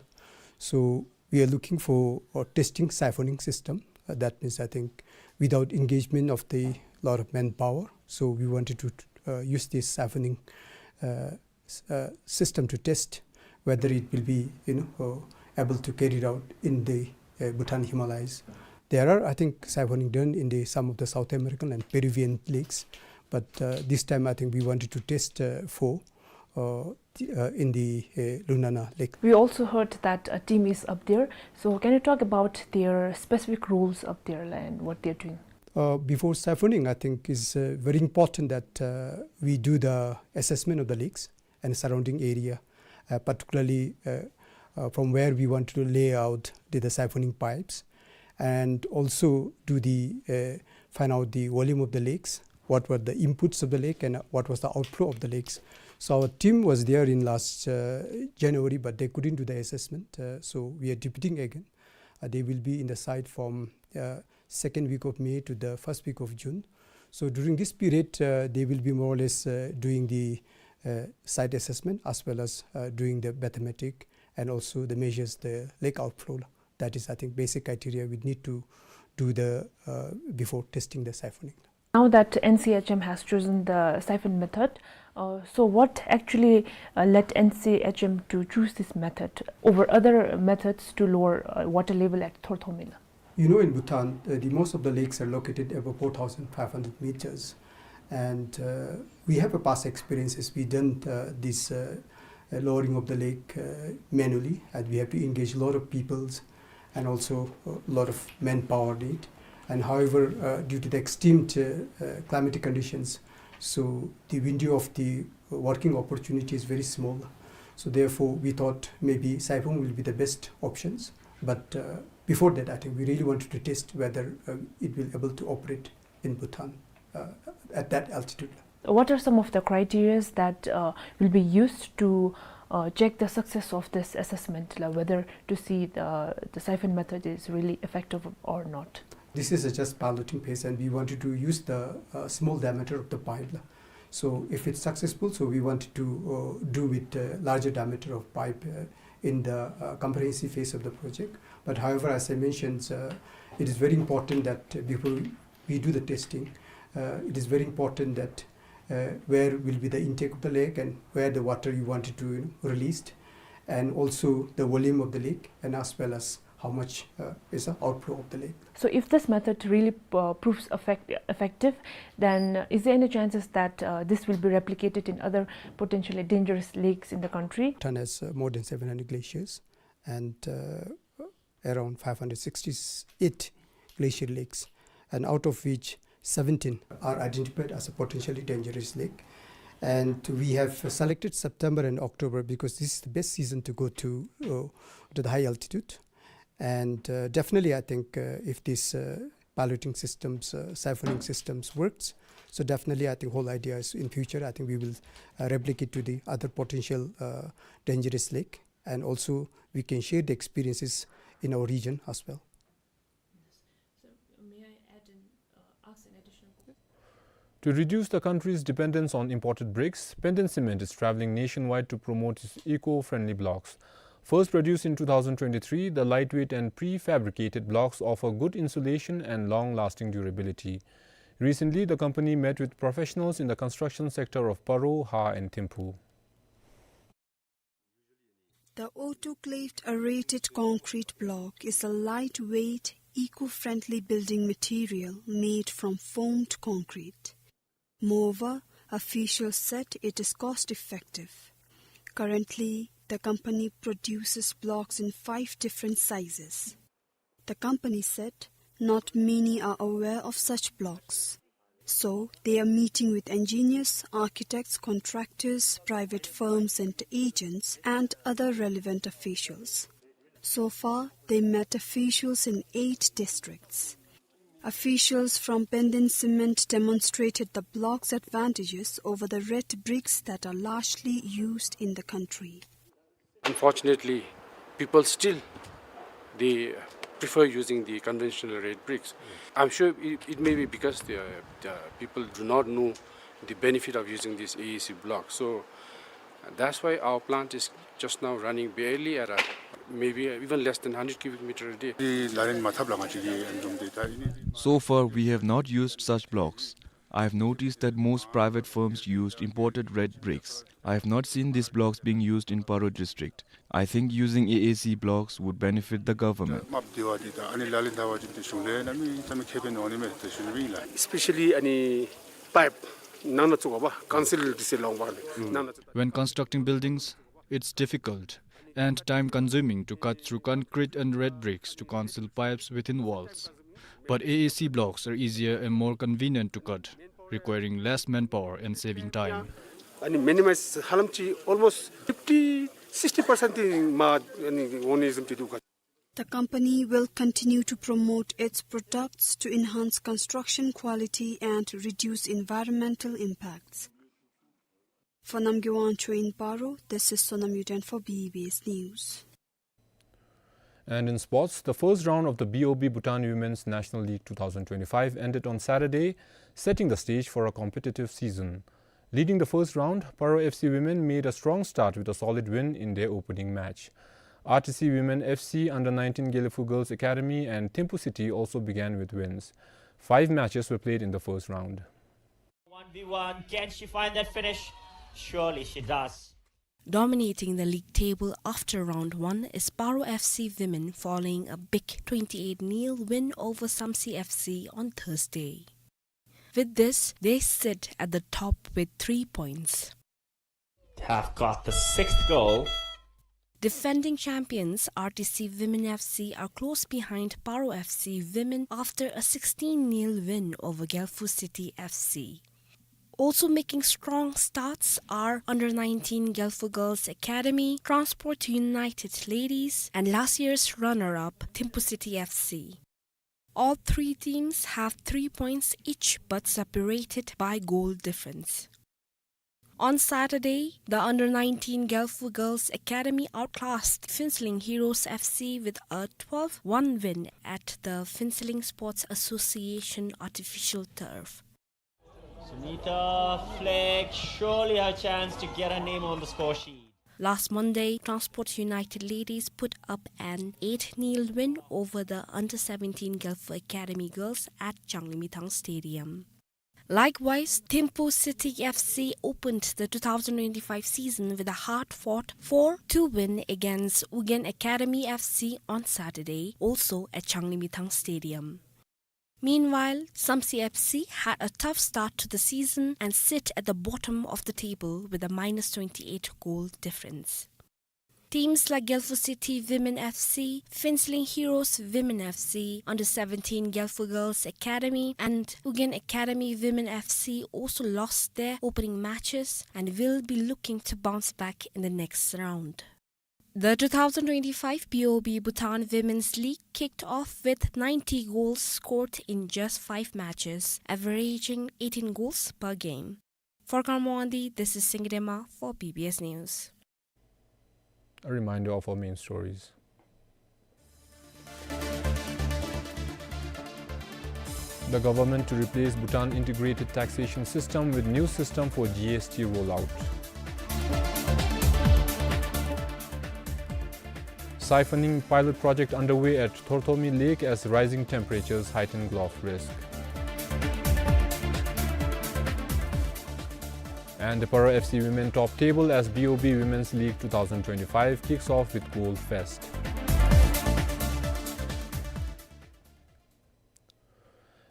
So we are looking for, uh, testing siphoning system. Uh, that means, I think, without engagement of the lot of manpower. So we wanted to, uh, use this siphoning, uh, s-, uh, system to test whether it will be, you know, uh, able to carry it out in the, uh, Bhutan Himalayas. There are, I think, siphoning done in the, some of the South American and Peruvian lakes, but, uh, this time I think we wanted to test, uh, for, uh, the, uh, in the, uh, Lunana lake. We also heard that a team is up there. So can you talk about their specific roles up there and what they're doing? Uh, before siphoning, I think is, uh, very important that, uh, we do the assessment of the lakes and surrounding area, uh, particularly, uh, uh, from where we want to lay out the, the siphoning pipes, and also do the, uh, find out the volume of the lakes, what were the inputs of the lake, and what was the outflow of the lakes. So our team was there in last, uh, January, but they couldn't do the assessment. Uh, so we are repeating again. Uh, they will be in the site from, uh, second week of May to the first week of June. So during this period, uh, they will be more or less, uh, doing the, uh, site assessment as well as, uh, doing the bathymetric and also the measures the lake outflow. That is, I think, basic criteria we need to do the, uh, before testing the siphoning. Now that N C H M has chosen the siphon method, uh, so what actually, uh, led N C H M to choose this method over other methods to lower, uh, water level at Thorthomi, la? You know, in Bhutan, uh, the most of the lakes are located above four thousand five hundred meters, and, uh, we have a past experiences. We done, uh, this, uh, uh, lowering of the lake, uh, manually, and we have to engage a lot of peoples and also a lot of manpower need. And however, uh, due to the extreme, uh, uh, climatic conditions, so the window of the working opportunity is very small. So therefore, we thought maybe siphon will be the best options. But, uh, before that, I think we really wanted to test whether, uh, it will able to operate in Bhutan, uh, at that altitude. What are some of the criterias that, uh, will be used to, uh, check the success of this assessment, la, whether to see the, the siphon method is really effective or not? This is a just piloting phase, and we wanted to use the, uh, small diameter of the pipe, la. So if it's successful, so we wanted to, uh, do with, uh, larger diameter of pipe, uh, in the, uh, comprehensive phase of the project. But however, as I mentioned, uh, it is very important that, uh, before we do the testing, uh, it is very important that, uh, where will be the intake of the lake and where the water you wanted to, you know, released, and also the volume of the lake, and as well as how much, uh, is the outflow of the lake. So if this method really, uh, proves effect-, effective, then, uh, is there any chances that, uh, this will be replicated in other potentially dangerous lakes in the country? Bhutan has, uh, more than seven hundred glaciers, and, uh, around five hundred sixty-eight glacial lakes, and out of which seventeen are identified as a potentially dangerous lake. And we have selected September and October because this is the best season to go to, uh, to the high altitude. And, uh, definitely, I think, uh, if these, uh, piloting systems, uh, siphoning systems works, so definitely, I think whole idea is in future, I think we will, uh, replicate to the other potential, uh, dangerous lake. And also we can share the experiences in our region as well. Yes. So, may I add an, uh, ask an additional question? To reduce the country's dependence on imported bricks, Penden Cement is traveling nationwide to promote its eco-friendly blocks. First produced in two thousand twenty-three, the lightweight and prefabricated blocks offer good insulation and long-lasting durability. Recently, the company met with professionals in the construction sector of Paro, Ha, and Thimphu. The autoclaved aerated concrete block is a lightweight, eco-friendly building material made from formed concrete. Moreover, officials said it is cost-effective. Currently, the company produces blocks in five different sizes. The company said Not many are aware of such blocks. So, they are meeting with engineers, architects, contractors, private firms and agents, and other relevant officials. So far, they met officials in eight districts. Officials from Penden Cement demonstrated the block's advantages over the red bricks that are largely used in the country. Unfortunately, people still, they prefer using the conventional red bricks. I'm sure it, it may be because the, the people do not know the benefit of using this A A C block. So that's why our plant is just now running barely at a, maybe even less than hundred cubic meter a day. འདི་ལག་ལེན་མ་འཐབ་ལ་ང་བཅས་ཀྱིས་ཨ་ནི་བཟུམ་འདི་ད་ཨ་ནི། So far, we have not used such blocks. I have noticed that most private firms used imported red bricks. I have not seen these blocks being used in Paro district. I think using A A C blocks would benefit the government. དམའ་བདེ་བ་འདི་དང་ཨ་ནི་ལག་ལེན་འཐབ་པ་ཅིན་ཏེ་གཞུང་ལས་ནང་མི་ཚང་མ་ཁེ་ཕན་འོང་ནི་མས་ཏེ་ཞུ་ནི་ཨིན་ལགས། Especially ཨ་ནི་པའིཔ་ནང་ན་བཙུགས་པ་ཀོན་སིལ་འདི་ཚུ་ལོང་པ་ནི་ནང་ན་བཙུགས། When constructing buildings, it's difficult and time-consuming to cut through concrete and red bricks to conceal pipes within walls. But A A C blocks are easier and more convenient to cut, requiring less manpower and saving time. ཨ་ནི་མི་ནི་མའིཛ་ཧ་ལམ་ཅིག་almost fifty, sixty percent ཏེ་མ་ཨ་ནི་འོང་ནི་བཟུམ་ཅིག་འདུག་ག། The company will continue to promote its products to enhance construction quality and reduce environmental impacts. For Namgay Wangchuk in Paro, this is Sonam Yuden for B B S News. And in sports, the first round of the B O B Bhutan Women's National League two thousand twenty-five ended on Saturday, setting the stage for a competitive season. Leading the first round, Paro F C women made a strong start with a solid win in their opening match. R T C Women F C, Under nineteen Gelephu Girls Academy and Thimphu City also began with wins. Five matches were played in the first round. One v one, can she find that finish? Surely she does. Dominating the league table after round one is Paro F C women following a big twenty-eight nil win over Samtse F C on Thursday. With this, they sit at the top with three points. Have got the sixth goal. Defending champions R T C Women F C are close behind Paro F C women after a sixteen nil win over Gelephu City F C. Also making strong starts are Under nineteen Gelephu Girls Academy, Transport United Ladies, and last year's runner-up, Thimphu City F C. All three teams have three points each, but separated by goal difference. On Saturday, the Under nineteen Gelephu Girls Academy outclassed Phuentsholing Heroes F C with a twelve one win at the Phuentsholing Sports Association artificial turf. Sunita Fleck, surely her chance to get her name on the score sheet. Last Monday, Transport United Ladies put up an eight nil win over the Under seventeen Gelephu Academy girls at Changlimithang Stadium. Likewise, Thimphu City F C opened the two thousand twenty-five season with a hard-fought four two win against Ugyen Academy F C on Saturday, also at Changlimithang Stadium. Meanwhile, Samtse F C had a tough start to the season and sit at the bottom of the table with a minus twenty-eight goal difference. Teams like Gelephu City Women F C, Phuentsholing Heroes Women F C, Under seventeen Gelephu Girls Academy, and Ugyen Academy Women F C also lost their opening matches and will be looking to bounce back in the next round. The two thousand twenty-five B O B Bhutan Women's League kicked off with ninety goals scored in just five matches, averaging eighteen goals per game. For Kharmon Wangdi, this is Singye Dema for B B S News. A reminder of our main stories. The government to replace Bhutan integrated taxation system with new system for G S T rollout. Siphoning pilot project underway at Thorthomi Lake as rising temperatures heighten golf risk. And the Paro F C women top table as B O B Women's League two thousand twenty-five kicks off with Goal Fest.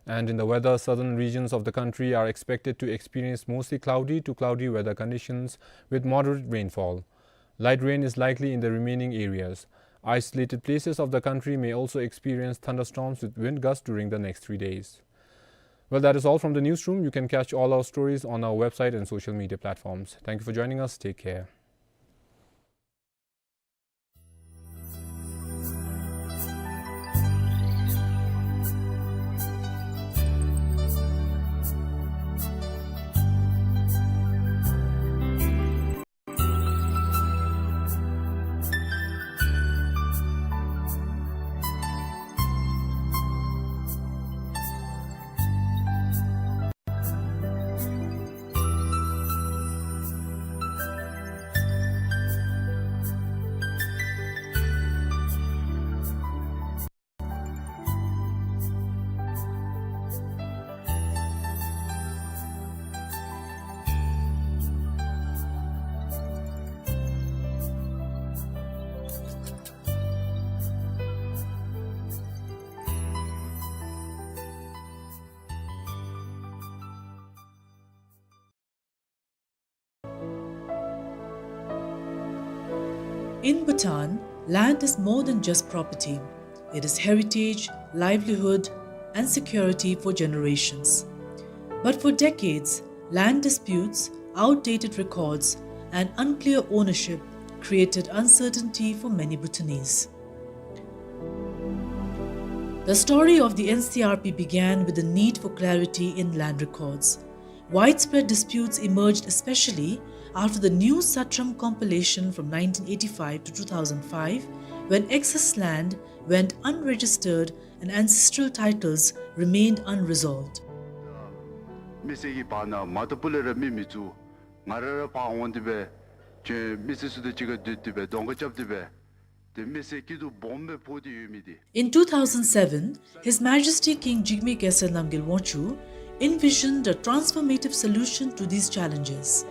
And in the weather, southern regions of the country are expected to experience mostly cloudy to cloudy weather conditions with moderate rainfall. Light rain is likely in the remaining areas. Isolated places of the country may also experience thunderstorms with wind gusts during the next three days. Well, that is all from the newsroom. You can catch all our stories on our website and social media platforms. Thank you for joining us. Take care. In Bhutan, land is more than just property. It is heritage, livelihood, and security for generations. But for decades, land disputes, outdated records, and unclear ownership created uncertainty for many Bhutanese. The story of the N C R P began with the need for clarity in land records. Widespread disputes emerged especially after the New Satram compilation from nineteen eighty-five to two thousand five, when excess land went unregistered and ancestral titles remained unresolved. མི་སེར་གྱི་བར་ན་མ་ཏོ་པུ་ལས་ར་མི་མི་བཙུགས། ང་ར་ར་ཕར་འོང་སྟེ་སྦེ་ཁྱོད་མི་སེར་ཚུ་དང་གཅིག་ཁར་སྡོད་དེ་སྦེ་གདོང་ཁ་རྐྱབ་སྟེ་སྦེ་ཏེ་མི་སེར་སྐྱིད་སྡུག་སྦོམ་སྦེ་ཕོག་སྟེ་ཡོད་མི་འདི། In two thousand seven, His Majesty King Jigme Khesar Namgyel Wangchuck envisioned a transformative solution to these challenges.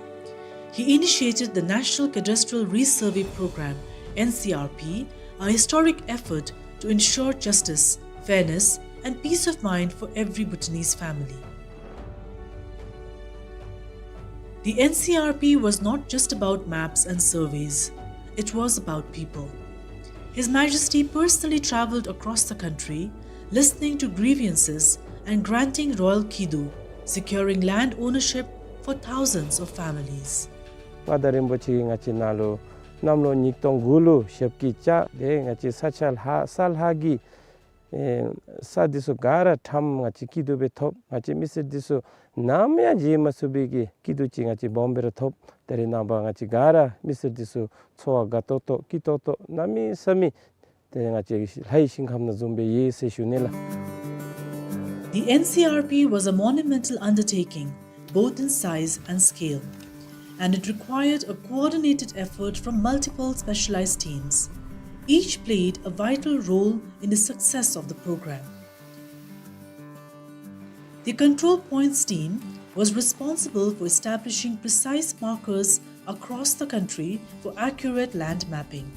He initiated the National Cadastral Resurvey Program, N C R P, a historic effort to ensure justice, fairness, and peace of mind for every Bhutanese family. The N C R P was not just about maps and surveys, it was about people. His Majesty personally travelled across the country, listening to grievances and granting royal kidu, securing land ownership for thousands of families. མངའ་བདག་རིན་པོ་ཆེ་གིས་ང་བཅས་ནང་ལུ་གནམ་ལོ་ཉིས་སྟོང་དགུ་ལུ་ཞབས་ཀྱིས་བཅགས་ཏེ་ང་བཅས་ས་ཆ་ལྷ་ས་ལྷ་གི་ཨེ་ས་འདི་ཚུ་ག་ར་ཁྲམ་ང་བཅས་སྐྱིད་སྡུག་སྦེ་ཐོབ། ང་བཅས་མི་སེར་འདི་ཚུ་ནམ་ཡང་བརྗེད་མ་ཚུགས་པའི་གི་སྐྱིད་སྡུག་ཅིག་ང་བཅས་སྦོམ་སྦེ་ར་ཐོབ། ད་རེས་ནངས་པ་ང་བཅས་ག་ར་མི་སེར་འདི་ཚུ་འཚོ་བ་དགའ་ཏོག་ཏོ་སྐྱིད་ཏོག་ཏོ་གནམ་མེད་ས་མེད་ཏེ་ང་བཅས་ལྷའི་ཞིང་ཁམས་ནང་བཟུམ་སྦེ་ཡོད་ཟེར་ཞུ་ནི་ལགས། The N C R P was a monumental undertaking, both in size and scale, and it required a coordinated effort from multiple specialized teams. Each played a vital role in the success of the program. The Control Points team was responsible for establishing precise markers across the country for accurate land mapping.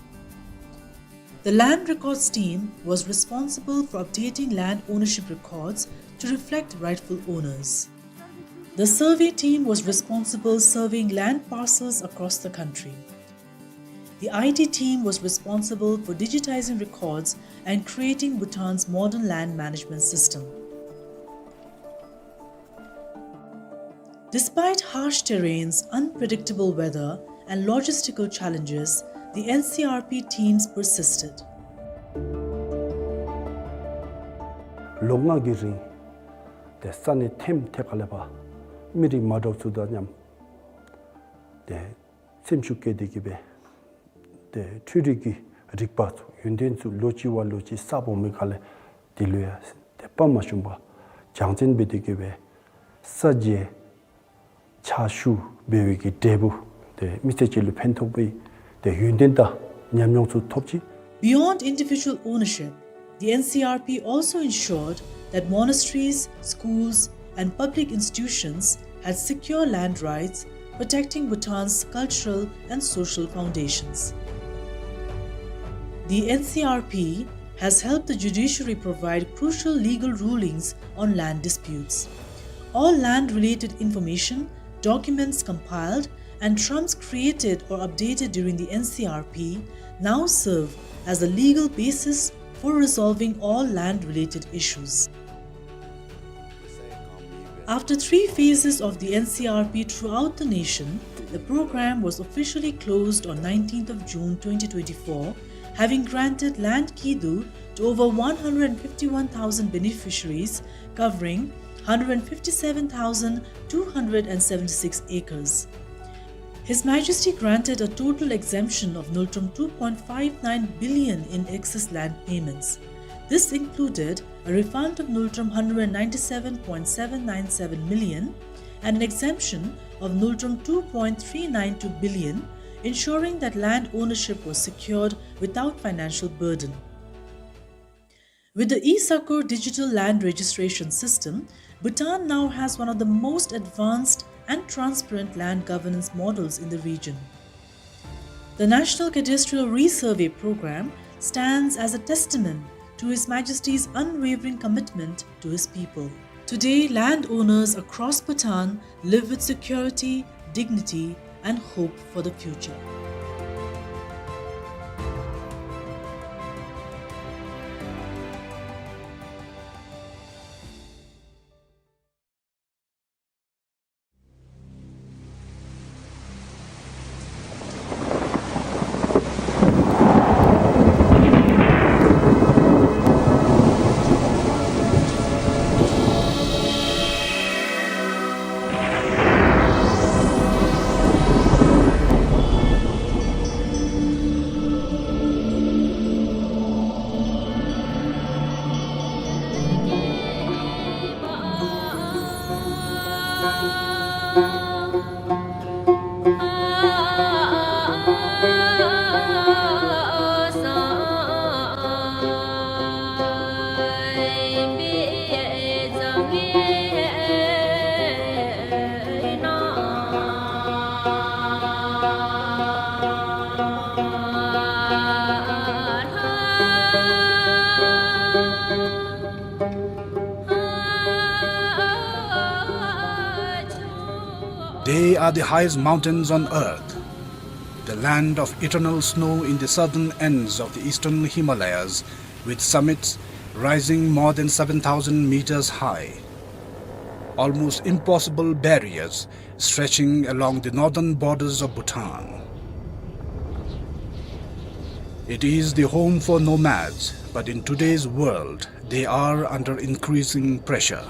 The Land Records team was responsible for updating land ownership records to reflect rightful owners. The Survey team was responsible surveying land parcels across the country. The I T team was responsible for digitizing records and creating Bhutan's modern land management system. Despite harsh terrains, unpredictable weather, and logistical challenges, the N C R P teams persisted. ལོ་ལྔ་གི་རིང་ཏེ་ས་གནས་ཐེམ་ཐེ་ཁ་ལས་ཕར་མི་རིགས་མ་འདྲཝ་ཚུ་དང་མཉམ་ཏེ་སེམས་ཤུགས་བསྐྱེད་དེ་གི་སྦེ་ཏེ་འཕྲུལ་རིག་གི་རིག་པ་ཚུ་ཡོན་ཏན་ཚུ་ལོ་གཅིག་བ་ལོ་གཅིག་གསརཔ་འོང་མི་ཁ་ལས་དེ་ལུ་ཡང་ཏེ་དཔའ་མ་ཞུམ་པར་སྦྱང་ཚན་འབད་དེ་གི་སྦེ་ས་འཇལ་ཕྱག་ཞུ་འབད་བའི་གི་འབྲས་བུ་ཏེ་མི་སེར་ཅིག་ལུ་ཕན་ཐོགས་པའི་ཏེ་ཡོན་ཏན་དང་ཉམས་མྱོང་ཚུ་ཐོབ་ཅི། Beyond individual ownership, the N C R P also ensured that monasteries, schools, and public institutions had secure land rights, protecting Bhutan's cultural and social foundations. The N C R P has helped the judiciary provide crucial legal rulings on land disputes. All land-related information, documents compiled, and terms created or updated during the N C R P now serve as the legal basis for resolving all land-related issues. After three phases of the N C R P throughout the nation, the program was officially closed on nineteenth of June twenty twenty-four, having granted land kidu to over one hundred fifty-one thousand beneficiaries, covering hundred fifty-seven thousand two hundred and seventy-six acres. His Majesty granted a total exemption of Ngultrum two point five nine billion in excess land payments. This included a refund of Ngultrum hundred ninety-seven point seven nine seven million and an exemption of Ngultrum two point three nine two billion, ensuring that land ownership was secured without financial burden. With the e-Sakur digital land registration system, Bhutan now has one of the most advanced and transparent land governance models in the region. The National Cadastral Resurvey Program stands as a testament to His Majesty's unwavering commitment to his people. Today, landowners across Bhutan live with security, dignity, and hope for the future. They are the highest mountains on earth, the land of eternal snow in the southern ends of the eastern Himalayas, with summits rising more than seven thousand meters high. Almost impossible barriers stretching along the northern borders of Bhutan. It is the home for nomads, but in today's world, they are under increasing pressure.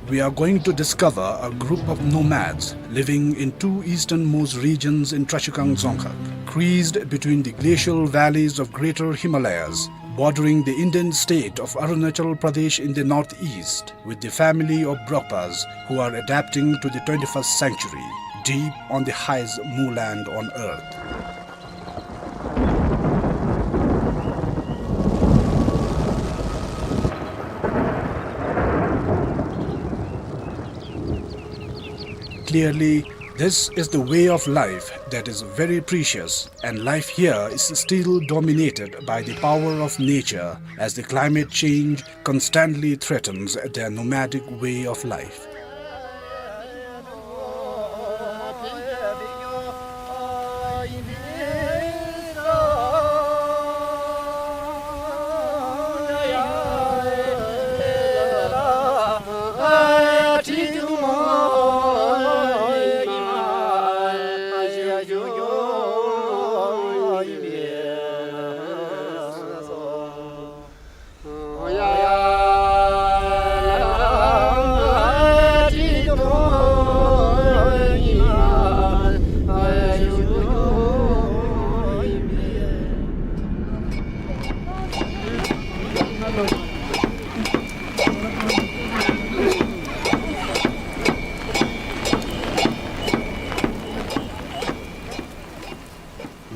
We are going to discover a group of nomads living in two easternmost regions in Trashigang Dzongkhag, creased between the glacial valleys of Greater Himalayas, bordering the Indian state of Arunachal Pradesh in the northeast, with the family of Brokpas, who are adapting to the twenty-first century, deep on the highest moorland on earth. Clearly, this is the way of life that is very precious, and life here is still dominated by the power of nature, as the climate change constantly threatens their nomadic way of life.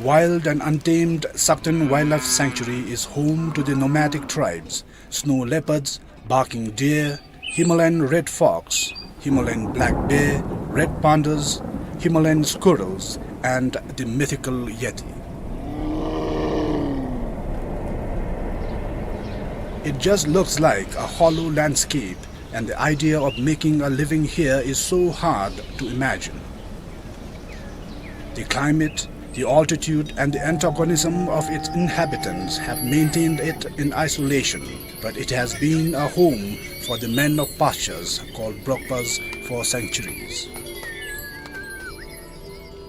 Wild and untamed Sakteng Wildlife Sanctuary is home to the nomadic tribes, snow leopards, barking deer, Himalayan red fox, Himalayan black bear, red pandas, Himalayan squirrels, and the mythical yeti. It just looks like a hollow landscape, and the idea of making a living here is so hard to imagine. The climate, the altitude, and the antagonism of its inhabitants have maintained it in isolation, but it has been a home for the men of pastures called Brokpas for centuries.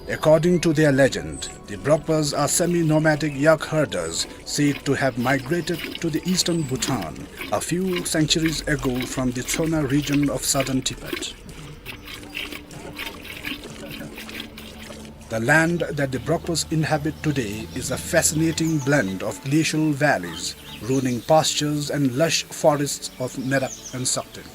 According to their legend, the Brokpas are semi-nomadic yak herders said to have migrated to the eastern Bhutan a few centuries ago from the Tsona region of southern Tibet. The land that the Brokpas inhabit today is a fascinating blend of glacial valleys, rolling pastures, and lush forests of Merak and Sakten.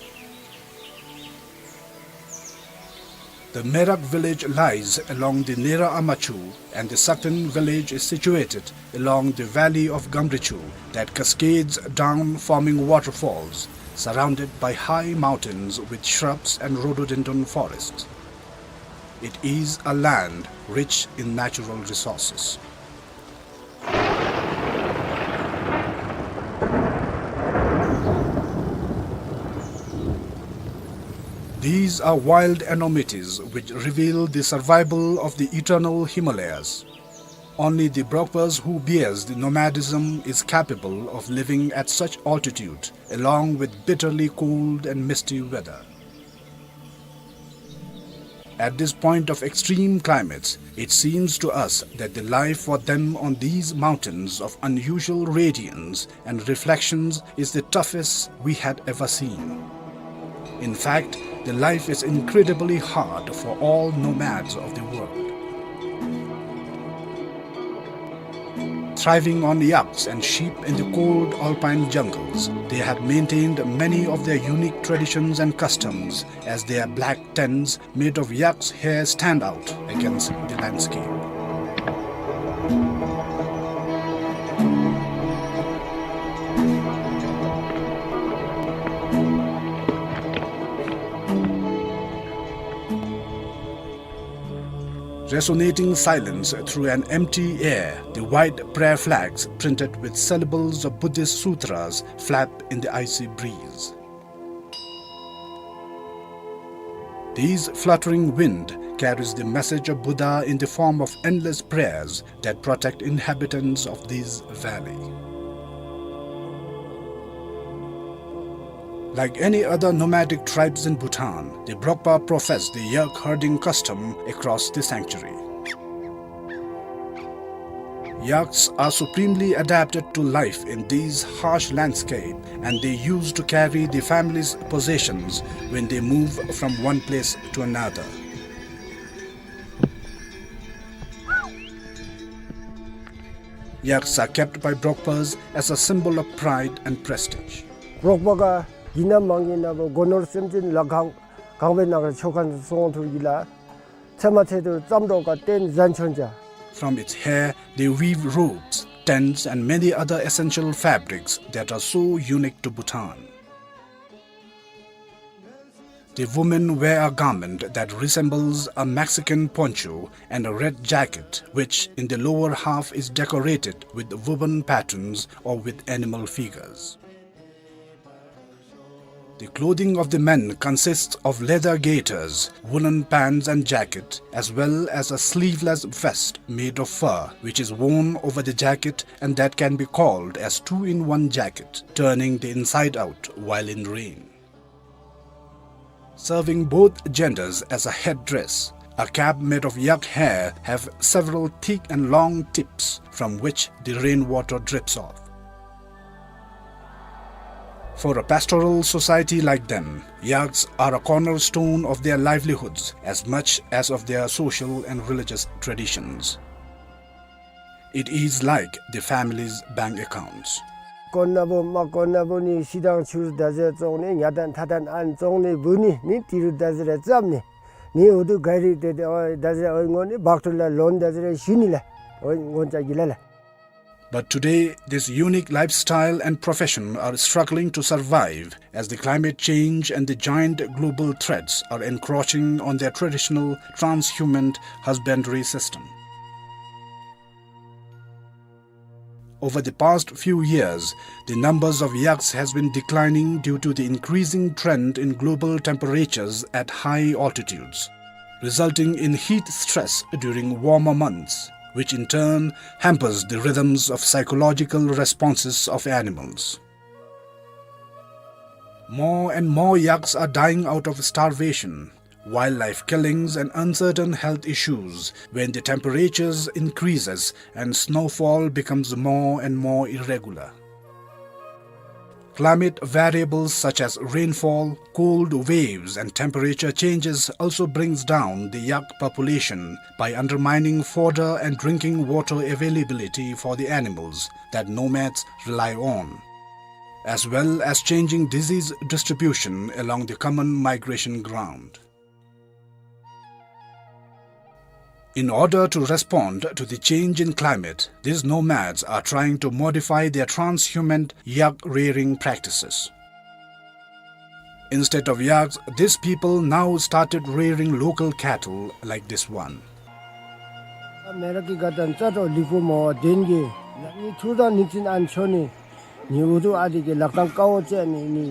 The Merak village lies along the Nera Amachu, and the Sakten village is situated along the valley of Gamrichu that cascades down, forming waterfalls, surrounded by high mountains with shrubs and rhododendron forests. It is a land rich in natural resources. These are wild enormities which reveal the survival of the eternal Himalayas. Only the Brokpas who bears the nomadism is capable of living at such altitude, along with bitterly cold and misty weather. At this point of extreme climates, it seems to us that the life for them on these mountains of unusual radiance and reflections is the toughest we had ever seen. In fact, the life is incredibly hard for all nomads of the world. Thriving on yaks and sheep in the cold alpine jungles, they have maintained many of their unique traditions and customs, as their black tents made of yak's hair stand out against the landscape. Resonating silence through an empty air, the white prayer flags printed with syllables of Buddhist sutras flap in the icy breeze. This fluttering wind carries the message of Buddha in the form of endless prayers that protect inhabitants of this valley. Like any other nomadic tribes in Bhutan, the Brokpa profess the yak herding custom across the sanctuary. Yaks are supremely adapted to life in these harsh landscape, and they used to carry the family's possessions when they move from one place to another. Yaks are kept by Brokpas as a symbol of pride and prestige. རོགས་པ་ག་ཡིན་ན་མ་ཡིན་ན་བོ་སྒོ་ནོར་སེམས་ཅན་ལ་གང་གང་བའི་ནང་ཆོ་ག་སོང་ཐུག་ཡིན་ལ། ཚེ་མ་ཚེ་དུ་ཙམ་འགྲོ་ག་བརྟེན་ཟན་ཆོན་ཅ། From its hair, they weave robes, tents, and many other essential fabrics that are so unique to Bhutan. The women wear a garment that resembles a Mexican poncho and a red jacket, which in the lower half is decorated with woven patterns or with animal figures. The clothing of the men consists of leather gaiters, woolen pants and jacket, as well as a sleeveless vest made of fur, which is worn over the jacket and that can be called as two-in-one jacket, turning the inside out while in rain. Serving both genders as a headdress, a cap made of yak hair have several thick and long tips from which the rainwater drips off. For a pastoral society like them, yaks are a cornerstone of their livelihoods as much as of their social and religious traditions. It is like the family's bank accounts. དཀོན་ན་བུ་མ་དཀོན་ན་བུ་ནི་ཤི་དང་ཆུ་ད་ཟེར་བཙོང་ནི་ཉ་དང་ཐ་དང་ཨན་བཙོང་ནི་བུ་ནི་ནི་ཏི་རུ་ད་ཟེར་རེ་བཙབ་ནི་ནི་འུ་དུ་ག་རི་ཏེ་ཏེ་ཨོ་ད་ཟེར་ཨོ་ངོ་ནི་བག་ཏུ་ལ་ལོན་ད་ཟེར་རེ་ཞུ་ནི་ལ་ཨོ་ངོ་ཅ་གི་ལ་ལ། But today, this unique lifestyle and profession are struggling to survive as the climate change and the giant global threats are encroaching on their traditional transhuman husbandry system. Over the past few years, the numbers of yaks has been declining due to the increasing trend in global temperatures at high altitudes, resulting in heat stress during warmer months, which in turn hampers the rhythms of psychological responses of animals. More and more yaks are dying out of starvation, wildlife killings and uncertain health issues when the temperatures increases and snowfall becomes more and more irregular. Climate variables such as rainfall, cold waves and temperature changes also brings down the yak population by undermining fodder and drinking water availability for the animals that nomads rely on, as well as changing disease distribution along the common migration ground. In order to respond to the change in climate, these nomads are trying to modify their transhuman yak rearing practices. Instead of yaks, these people now started rearing local cattle like this one. མེ་རག་གི་དགའ་སྟོན་རྩ་དྲོ་ལི་ཀུ་མོ་དེན་གི་ནི་ཐུར་དང་ནི་ཙིན་ཨན་ཆོ་ནི་ནི་འུ་དུ་ཨ་དི་གི་ལག་ཐང་ཀའོ་ཅེ་ནི་ནི་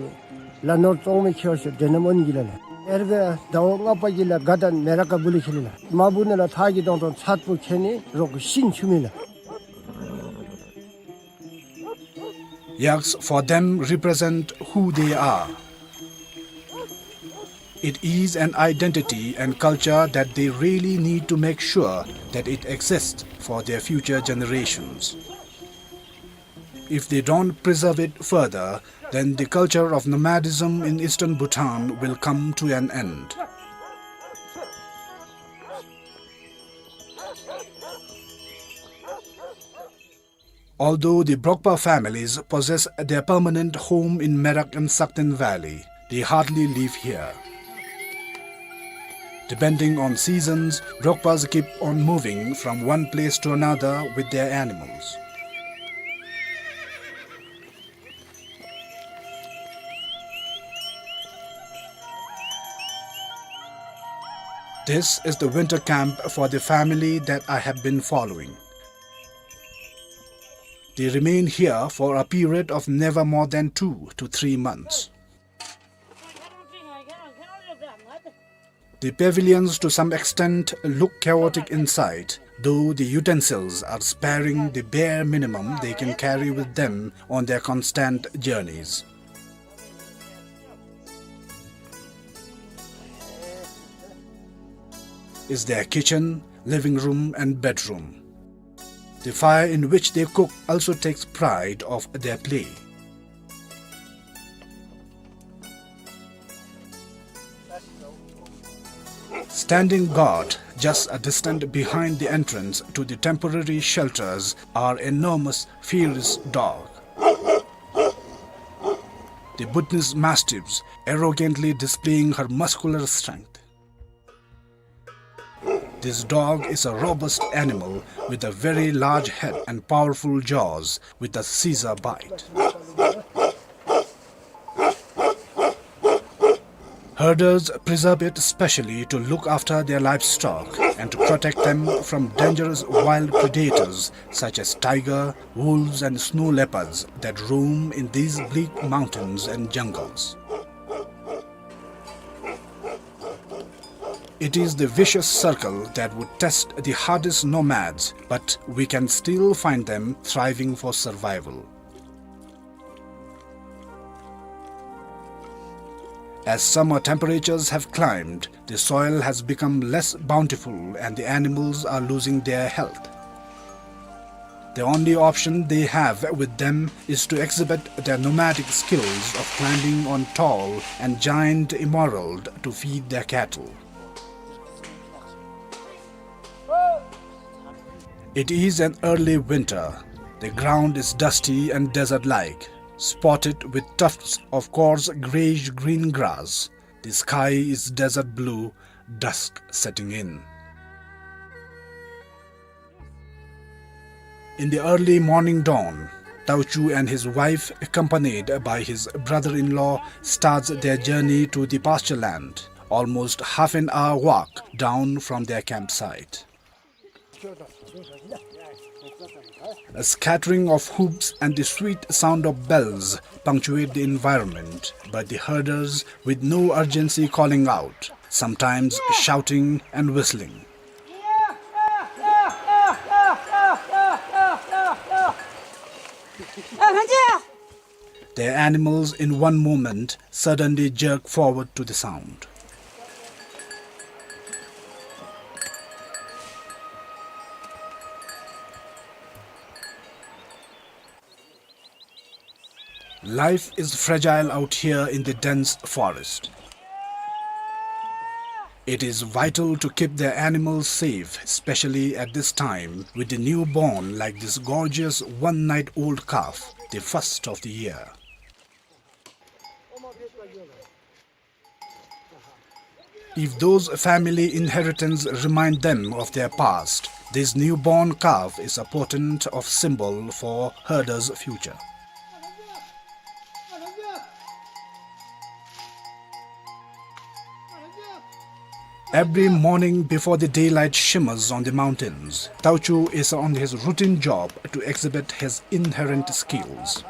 ལ་ནོར་ཙོང་མི་ཁྱེར་ཤོ་དེ་ནམ་འོན་གི་ལ་ལ། ཨེར་གི་ཟླ་བ་ལྔ་པ་གི་ལ་དགའ་སྟོན་མེ་རག་ག་བུ་ལི་ཁེ་ལི་ལ། མ་བུ་ནི་ལ་ཐག་གི་དོང་དོང་ཚད་པོ་ཁེ་ནི་རོག་གི་ཤིན་ཆུ་མི་ལ། Yaks for them represent who they are. It is an identity and culture that they really need to make sure that it exists for their future generations. If they don't preserve it further, then the culture of nomadism in eastern Bhutan will come to an end. Although the Brokpa families possess their permanent home in Merak and Sakten Valley, they hardly live here. Depending on seasons, Brokpas keep on moving from one place to another with their animals. This is the winter camp for the family that I have been following. They remain here for a period of never more than two to three months. The pavilions to some extent look chaotic inside, though the utensils are sparing, the bare minimum they can carry with them on their constant journeys. Is their kitchen, living room and bedroom. The fire in which they cook also takes pride of their play. Standing guard just a distance behind the entrance to the temporary shelters are enormous, fierce dog, the Bhutanese mastiffs, arrogantly displaying her muscular strength. This dog is a robust animal with a very large head and powerful jaws with a scissor bite. Herders preserve it specially to look after their livestock and to protect them from dangerous wild predators such as tiger, wolves and snow leopards that roam in these bleak mountains and jungles. It is the vicious circle that would test the hardest nomads, but we can still find them thriving for survival. As summer temperatures have climbed, the soil has become less bountiful and the animals are losing their health. The only option they have with them is to exhibit their nomadic skills of climbing on tall and giant emerald to feed their cattle. It is an early winter. The ground is dusty and desert-like, spotted with tufts of coarse grayish-green grass. The sky is desert blue, dusk setting in. In the early morning dawn, Tauchu and his wife, accompanied by his brother-in-law, starts their journey to the pasture land, almost half an hour walk down from their campsite. A scattering of hoops and the sweet sound of bells punctuate the environment, but the herders, with no urgency, calling out, sometimes shouting and whistling. Their animals, in one moment, suddenly jerk forward to the sound. Life is fragile out here in the dense forest. It is vital to keep their animals safe, especially at this time, with the newborn like this gorgeous one-night-old calf, the first of the year. If those family inheritance remind them of their past, this newborn calf is a portent of symbol for herders' future. Every morning before the daylight shimmers on the mountains, Tauchu is on his routine job to exhibit his inherent skills.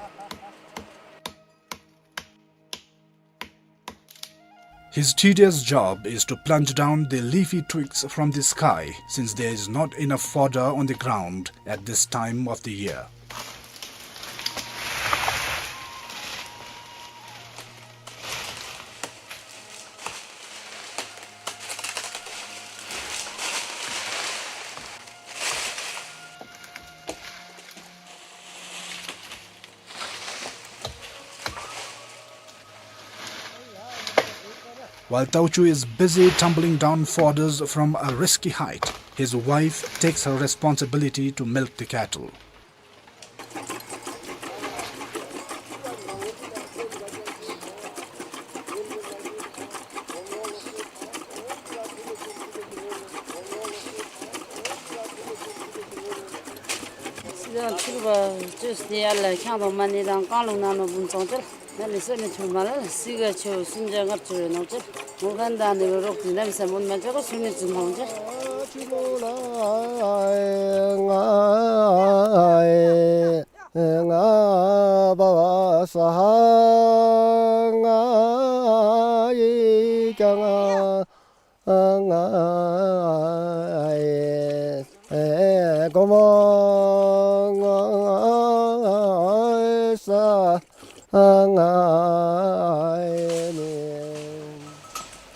His tedious job is to plunge down the leafy twigs from the sky, since there is not enough fodder on the ground at this time of the year. While Tauchu is busy tumbling down fodders from a risky height, his wife takes her responsibility to milk the cattle. སྲིད་དང་ཕྱུག་པ་བཅོས་ཏེ་ཡར་ལ་ཁྱང་དང་མ་ཎི་དང་བཀང་ལུང་ནང་ན་འབུམ་ཚོང་ཅལ། ན་ལི་སེ་ནི་ཆུ་མ་ལ་སི་ག་ཆུ་སུན་ཇ་ངར་ཆུ་རེ་ནོ་ཅལ། མོ་གན་དང་ནི་རོག་ཏི་ན་མི་སེ་མོན་མ་ཅ་ག་སུ་ནི་ཙུ་མ་ཅལ།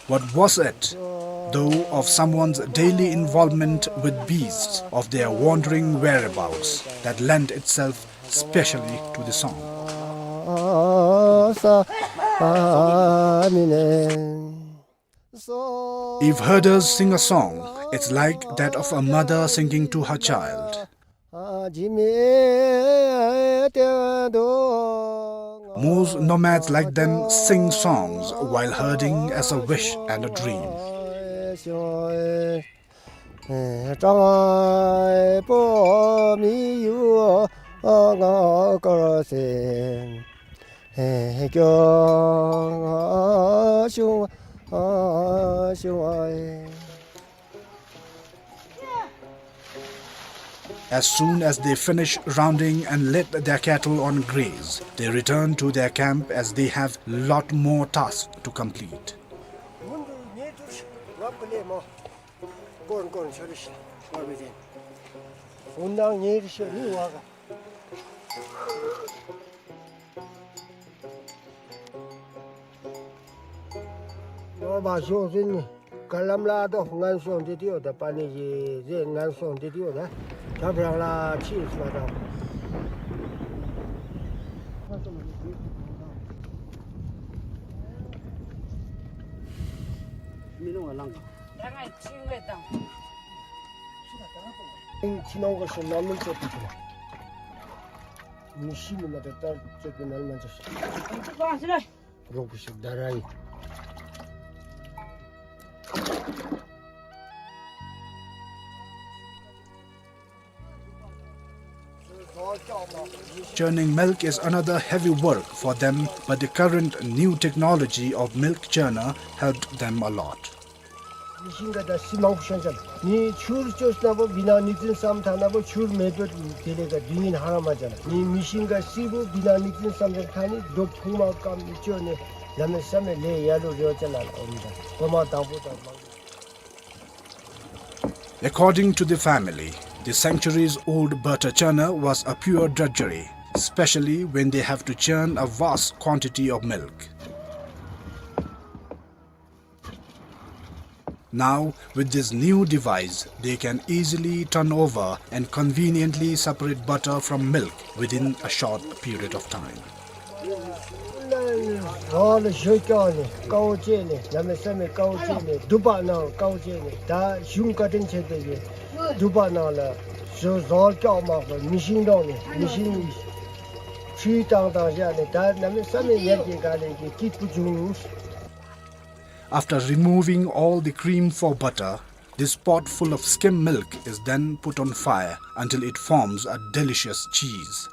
What was it, though, of someone's daily involvement with beasts, of their wandering whereabouts, that lent itself specially to the song? If herders sing a song, it's like that of a mother singing to her child. Most nomads like them sing songs while herding as a wish and a dream. As soon as they finish rounding and let their cattle on graze, they return to their camp as they have lot more tasks to complete. ནོར་བ་ཤོག་ཟིན་ནི། ག་ལམ་ལ་དོ་ངན་སོང་འདི་དེའོ་ད་པ་ནི་ཡི་ཟེ་ངན་སོང་འདི་དེའོ་ད་ད་བྲང་ལ་ཕྱིན་སོ་ད། མི་ནོ་ལང་ག་ད་ང་ཕྱིན་མེད་དང་། ཕྱི་ནང་ག་ཤོ་ན་མིན་ཅོ་ཏི་ཏི་ལ། མི་ཤི་ནི་མ་ད་ད་ཅོ་ཏི་ན་མ་ཅོ་ཤི། ཅོ་ཏི་པ་ཤི་ལ། རོགས་ཤིག་དར་ར་ཡི། Churning milk is another heavy work for them, but the current new technology of milk churner helped them a lot. མི་ཤིང་ག་ད་སི་མང་པོ་ཤོང་ཅ་ལགས། མི་ཆུར་ཅོས་ན་བོ་བི་ན་ནིག་ཙིན་སམ་ཐ་ན་བོ་ཆུར་མེ་པོ་དེ་ལས་ཀ་དུས་ཡུན་ཧ་ར་མ་ཅ་ལགས། མི་མི་ཤིང་ག་སི་བོ་བི་ན་ནིག་ཙིན་སམ་ཅ་ཐ་ནི་རྡོ་ཕུང་མ་ཀམ་ནི་ཅོ་ནི་ལ་མེ་ས་མེ་ལས་ཡ་ལུ་རེ་བ་ཅ་ལགས་ལ་ཨོམ་ད་གོ་མ་དང་པོ་དང་མང་པོ། According to the family, the centuries-old butter churner was a pure drudgery, especially when they have to churn a vast quantity of milk. Now, with this new device, they can easily turn over and conveniently separate butter from milk within a short period of time. ཟོར་ལ་ཞོ་སྐྱོག་ནི་དཀའཝ་སྤྱད་ནི་ལ་མེ་ས་མེ་དཀའཝ་སྤྱད་ནི་དུ་པ་ནང་དཀའཝ་སྤྱད་ནི་ད་གཞུང་བཀའ་དྲིན་ཆེ་དེ་གི་དུ་པ་ནང་ལ་ཞོ་ཟོར་སྐྱོག་མ་པ་མི་ཤིང་འདོང་ནི་མི་ཤིང་ཁྲུས་བཏང་བཏང་བཞག་ནི་ད་ལ་མེ་ས་མེ་ཡར་གྱི་ག་ལས་ཀྱི་སྐྱིད་པོ་བྱུང་། After removing all the cream for butter, this pot full of skim milk is then put on fire until it forms a delicious cheese.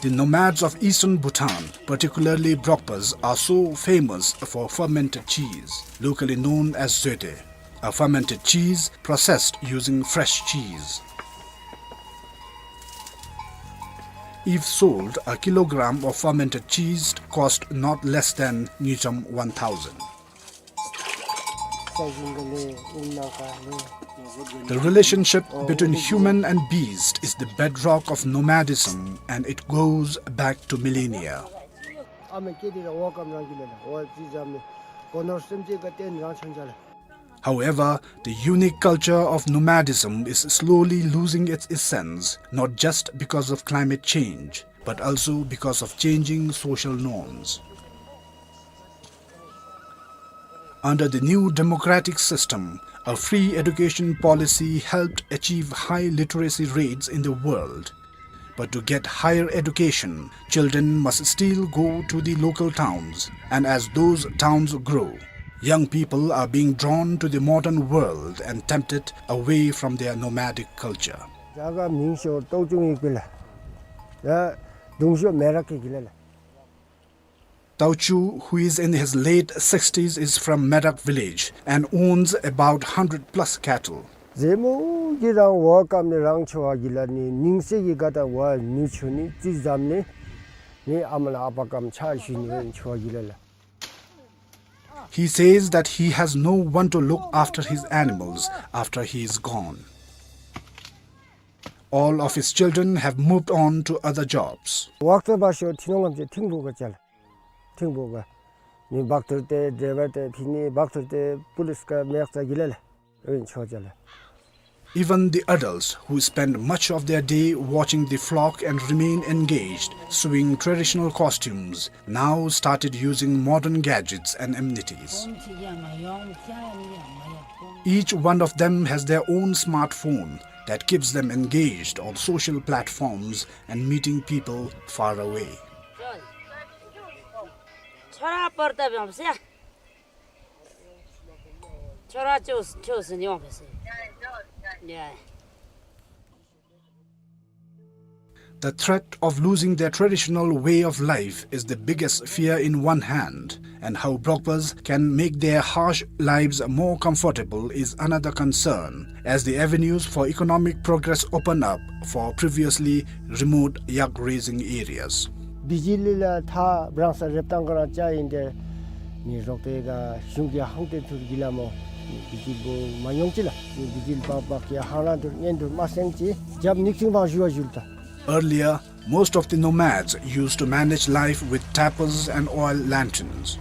The nomads of eastern Bhutan, particularly Brokpas, are so famous for fermented cheese, locally known as zoete, a fermented cheese processed using fresh cheese. If sold, a kilogram of fermented cheese cost not less than ngultrum one thousand. The relationship between human and beast is the bedrock of nomadism, and it goes back to millennia. However, the unique culture of nomadism is slowly losing its essence, not just because of climate change, but also because of changing social norms. Under the new democratic system, a free education policy helped achieve high literacy rates in the world. But to get higher education, children must still go to the local towns, and as those towns grow, young people are being drawn to the modern world and tempted away from their nomadic culture. རྒྱ་གར་མིང་ཤོར་ཏོག་ཅུང་ཡིག་པི་ལ། ཡ་དུང་ཤོར་མེ་རག་གི་གི་ལ་ལ། Tauchu, who is in his late sixties, is from Merak village and owns about hundred plus cattle. ཟེ་མོ་གི་རང་བ་ཀམ་ནི་རང་ཆོ་བ་གི་ལ་ནི་ནིང་སེ་གི་ག་ད་བ་ནུ་ཆུ་ནི་ཙི་ཛམ་ནི་ནི་ཨ་མ་ལ་ཨ་པ་ཀམ་ཆ་ཞུ་ནི་བ་ཆོ་བ་གི་ལ་ལ། He says that he has no one to look after his animals after he is gone. All of his children have moved on to other jobs. ཝག་ཏོ་བ་ཤོ་ཐི་ནོང་ངམ་ཅེ་ཐིང་བུ་ག་ཅལ། ཐིང་བུ་ག། ནི་བག་ཐུར་ཏེ་ཌྲའི་ཝར་ཏེ་ཕི་ནི་བག་ཐུར་ཏེ་པུ་ལིས་ག་མེག་ཙ་གི་ལ་ལ། ཨིན་ཆོ་ཅལ། Even the adults who spend much of their day watching the flock and remain engaged, sewing traditional costumes, now started using modern gadgets and amenities. Each one of them has their own smartphone that keeps them engaged on social platforms and meeting people far away. ཁྱོད་ར་པར་ཏ་བྱོངས་ཟེར། ཁྱོད་ར་ཅོས་ཅོས་ཟེར་ནི་ཡོང་བས་ཟེར། ཡ། The threat of losing their traditional way of life is the biggest fear in one hand, and how Brokpas can make their harsh lives more comfortable is another concern, as the avenues for economic progress open up for previously remote yak raising areas. བི་ཇི་ལི་ལ་ཐ་བྲང་ས་རེབ་ཏང་ག་རང་ཅ་ཡིན་ཏེ་ནི་རོག་ཏེ་ག་གཞུང་གི་ཧང་ཏེ་ཐུར་གི་ལ་མོ་བི་ཇི་ལི་བོ་མ་ཡོང་ཅི་ལ་ནི་བི་ཇི་ལི་བག་བག་གི་ཧང་རང་ཐུར་ཉན་ཐུར་མ་སེང་ཅི་རྒྱབ་ནིག་ཅིང་བང་ཞུ་བ་ཞུལ་ཏ། Earlier, most of the nomads used to manage life with tapers and oil lanterns.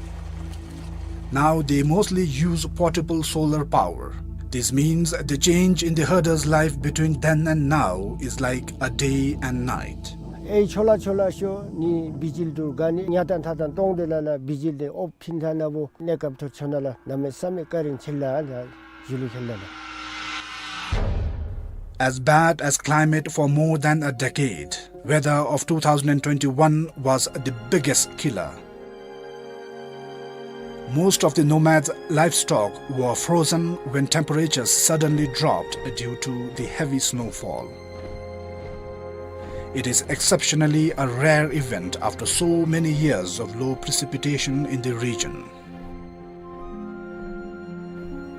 Now they mostly use portable solar power. This means the change in the herder's life between then and now is like a day and night. ཨེ་ཆོ་ལ་ཆོ་ལ་ཤོ་ནི་བི་ཇི་ལི་ཐུར་ག་ནི་ཉ་ཏན་ཐ་ཏན་ཏོང་ཏེ་ལ་ལ་བི་ཇི་ལི་ཨོ་ཕིན་ཐ་ན་བོ་གནས་སྐབས་ཐུར་ཆོ་ན་ལ་ན་མེ་ས་མེ་ཀ་རིང་ཆེ་ལ་ལ། As bad as climate for more than a decade, weather of two thousand twenty-one was the biggest killer. Most of the nomads' livestock were frozen when temperatures suddenly dropped due to the heavy snowfall. It is exceptionally a rare event after so many years of low precipitation in the region.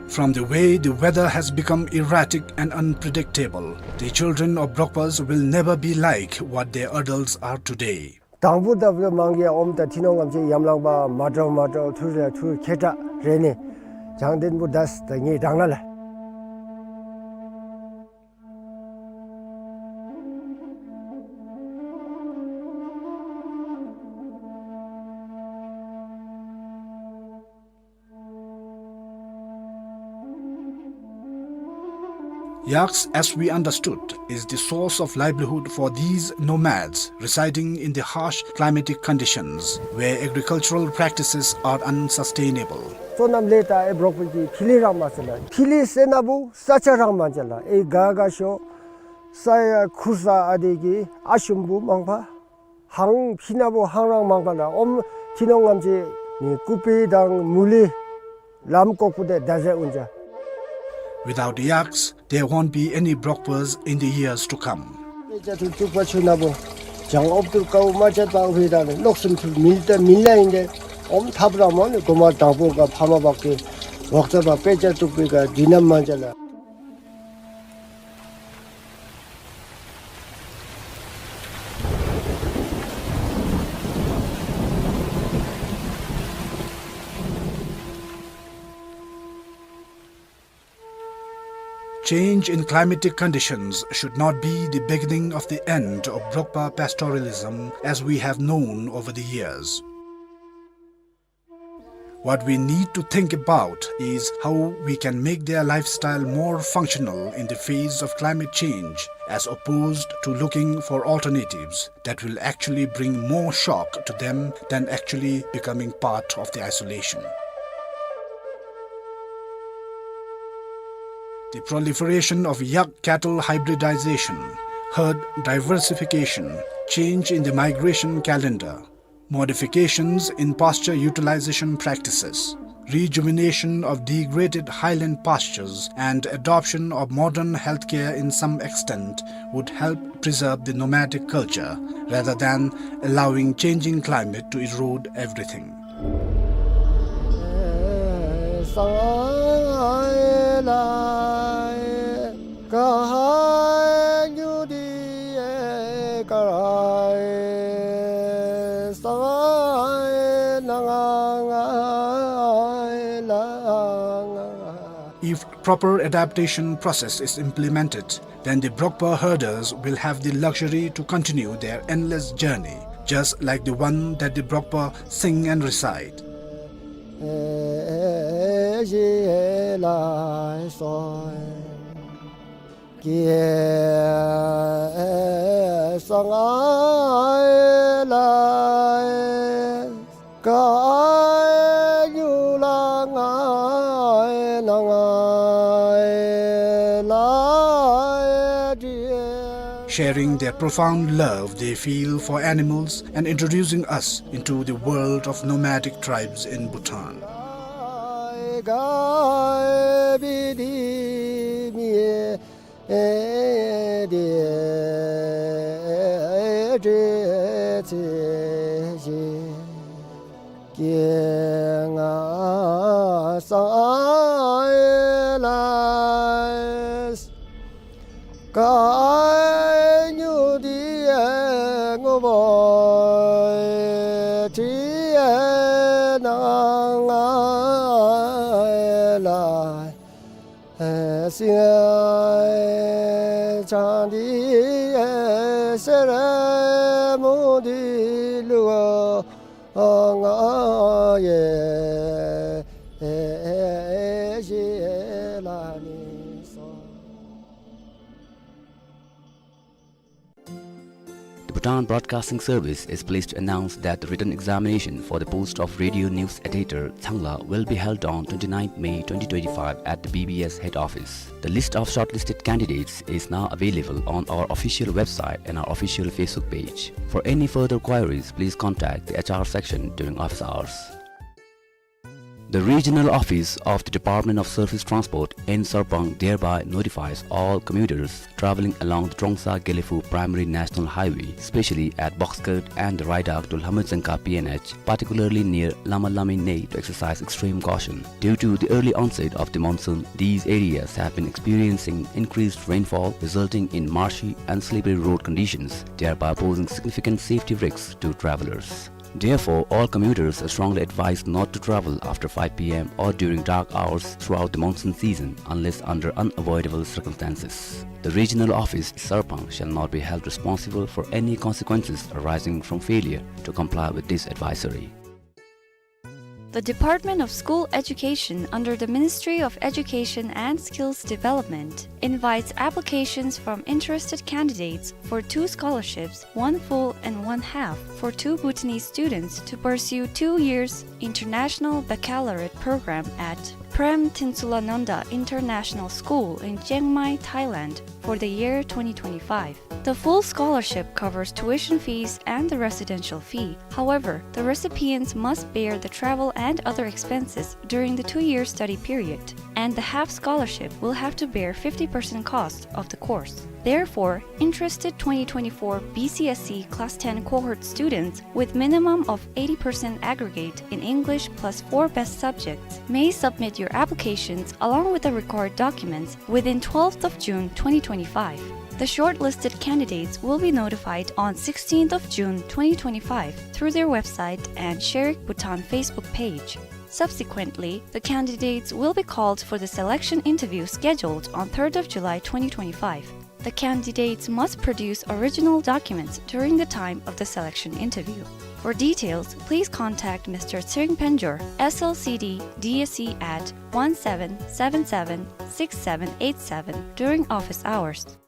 From the way the weather has become erratic and unpredictable, the children of Brokpas will never be like what their adults are today. དང་པོ་ད་བུ་མང་གི་ཨོམ་ད་ཐི་ནོང་ངམ་ཅིག་ཡམ་ལང་པ་མ་འདྲཝ་མ་འདྲཝ་ཐུར་ལ་ཐུར་ཁེ་ཏྲ་རེ་ནི་བྱང་དེན་བུ་དཱས་ད་ངེ་དྲང་ན་ལ། Yaks, as we understood, is the source of livelihood for these nomads residing in the harsh climatic conditions where agricultural practices are unsustainable. སོ་ནམ་ལས་ད་ཨེ་འབྲོག་པའི་གི་ཕི་ལི་རང་མ་ཟེར་ལ། ཕི་ལི་ཟེར་ན་བུ་ས་ཆ་རང་མ་ཅ་ལ། ཨེ་ག་ག་ཤོ་ས་ཡ་ཁུར་ས་ཨ་དེ་གི་ཨ་ཤུམ་བུ་མང་པ། ཧང་ཕི་ན་བུ་ཧང་རང་མང་པ་ལ། ཨོམ་ཐི་ནོང་ངམ་ཅིག་ནི་ཀུ་པི་དང་མུ་ལི་ལམ་ཀོག་པུ་དེ་ད་ཟེ་འུན་ཅ། Without yaks, there won't be any Brokpas in the years to come. དཔེ་ཆ་ཐུར་བཙུགས་པ་ཆུ་ན་བུ་བྱང་ཨོབ་ཐུར་ཀའུ་མ་ཅད་པ་འོ་བེ་ད་ནི་ལོག་སུམ་ཐུར་མིལ་ཏེ་མིལ་ལ་ཨིན་ཏེ། ཨོམ་ཐབ་ར་མོ་ནི་གོ་མ་དང་པོ་ག་ཕ་མ་བག་གི་འོག་ཚ་བ་དཔེ་ཆ་བཙུགས་པའི་ག་དུས་ནམ་མ་ཅ་ལ། Change in climatic conditions should not be the beginning of the end of Brokpa pastoralism as we have known over the years. What we need to think about is how we can make their lifestyle more functional in the face of climate change, as opposed to looking for alternatives that will actually bring more shock to them than actually becoming part of the isolation. The proliferation of yak cattle hybridization, herd diversification, change in the migration calendar, modifications in pasture utilization practices, rejuvenation of degraded highland pastures, and adoption of modern healthcare in some extent would help preserve the nomadic culture rather than allowing changing climate to erode everything. If proper adaptation process is implemented, then the Brokpa herders will have the luxury to continue their endless journey, just like the one that the Brokpa sing and recite. Sharing their profound love they feel for animals and introducing us into the world of nomadic tribes in Bhutan. The Bhutan Broadcasting Service is pleased to announce that the written examination for the post of radio news editor, Tsangla, will be held on twenty-ninth May twenty twenty-five at the B B S head office. The list of shortlisted candidates is now available on our official website and our official Facebook page. For any further queries, please contact the H R section during office hours. The regional office of the Department of Surface Transport in Sarpang thereby notifies all commuters traveling along the Trongsa-Gelephu Primary National Highway, especially at Boxcut and the ride out to Lhamajangka P N H, particularly near Lama Lami Nei, to exercise extreme caution. Due to the early onset of the monsoon, these areas have been experiencing increased rainfall, resulting in marshy and slippery road conditions, thereby posing significant safety risks to travelers. Therefore, all commuters are strongly advised not to travel after five P M or during dark hours throughout the monsoon season unless under unavoidable circumstances. The regional office, Sarpang, shall not be held responsible for any consequences arising from failure to comply with this advisory. The Department of School Education under the Ministry of Education and Skills Development invites applications from interested candidates for two scholarships, one full and one half, for two Bhutanese students to pursue two years International Baccalaureate Program at Prem Tinsulananda International School in Chiang Mai, Thailand, for the year twenty twenty-five. The full scholarship covers tuition fees and the residential fee. However, the recipients must bear the travel and other expenses during the two-year study period, and the half scholarship will have to bear fifty percent cost of the course. Therefore, interested twenty twenty-four B C S E Class ten cohort students with minimum of eighty percent aggregate in English plus four best subjects may submit your applications along with the required documents within twelfth of June twenty twenty-five. The shortlisted candidates will be notified on sixteenth of June twenty twenty-five through their website and Sharik Bhutan Facebook page. Subsequently, the candidates will be called for the selection interview scheduled on third of July twenty twenty-five. The candidates must produce original documents during the time of the selection interview. For details, please contact Mister Tsering Penjor, S L C D, D S E at one seven seven seven six seven eight seven during office hours.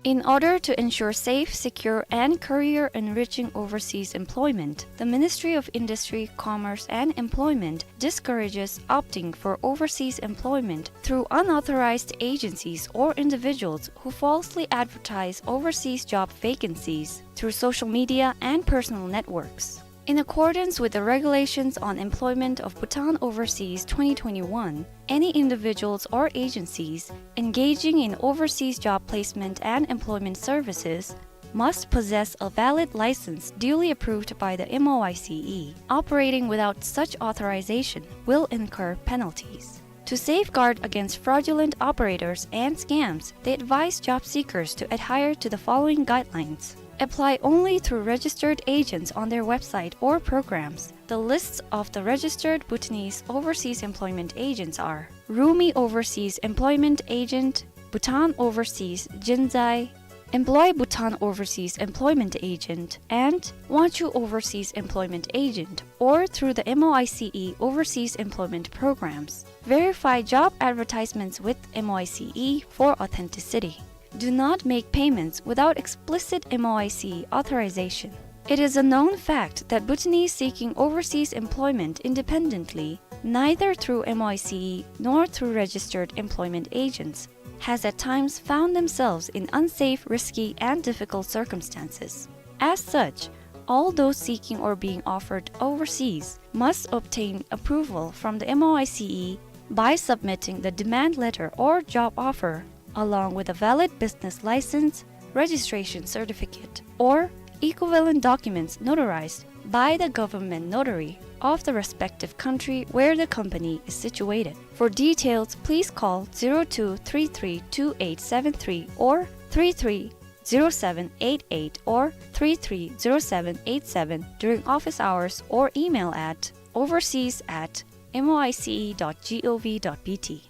In order to ensure safe, secure, and career-enriching overseas employment, the Ministry of Industry, Commerce, and Employment discourages opting for overseas employment through unauthorized agencies or individuals who falsely advertise overseas job vacancies through social media and personal networks. In accordance with the Regulations on Employment of Bhutan Overseas twenty twenty-one, any individuals or agencies engaging in overseas job placement and employment services must possess a valid license duly approved by the M O I C E. Operating without such authorization will incur penalties. To safeguard against fraudulent operators and scams, they advise job seekers to adhere to the following guidelines. Apply only through registered agents on their website or programs. The lists of the registered Bhutanese overseas employment agents are Rumi Overseas Employment Agent, Bhutan Overseas Jinzai, Employ Bhutan Overseas Employment Agent, and Wanchu Overseas Employment Agent, or through the M O I C E Overseas Employment Programs. Verify job advertisements with M O I C E for authenticity. Do not make payments without explicit M O I C E authorization. It is a known fact that Bhutanese seeking overseas employment independently, neither through M O I C E nor through registered employment agents, has at times found themselves in unsafe, risky, and difficult circumstances. As such, all those seeking or being offered overseas must obtain approval from the M O I C E by submitting the demand letter or job offer, along with a valid business license, registration certificate, or equivalent documents notarized by the government notary of the respective country where the company is situated. For details, please call zero two three three two eight seven three or three three zero seven eight eight or three three zero seven eight seven during office hours or email at overseas at M O I C E dot G O V dot B T.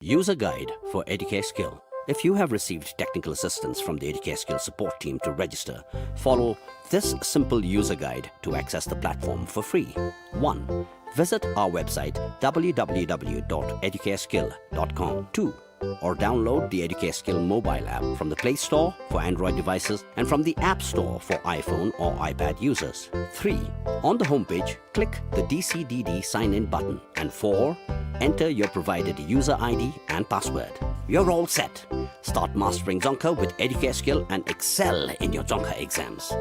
User guide for Educare Skill. If you have received technical assistance from the Educare Skill support team to register, follow this simple user guide to access the platform for free. One, visit our website, W W W dot educareskill dot com. Two, or download the Educare Skill mobile app from the Play Store for Android devices and from the App Store for iPhone or iPad users. Three, on the homepage, click the D C D D sign-in button. And four, enter your provided user I D and password. You're all set. Start mastering Dzongkha with Educare Skill and excel in your Dzongkha exams.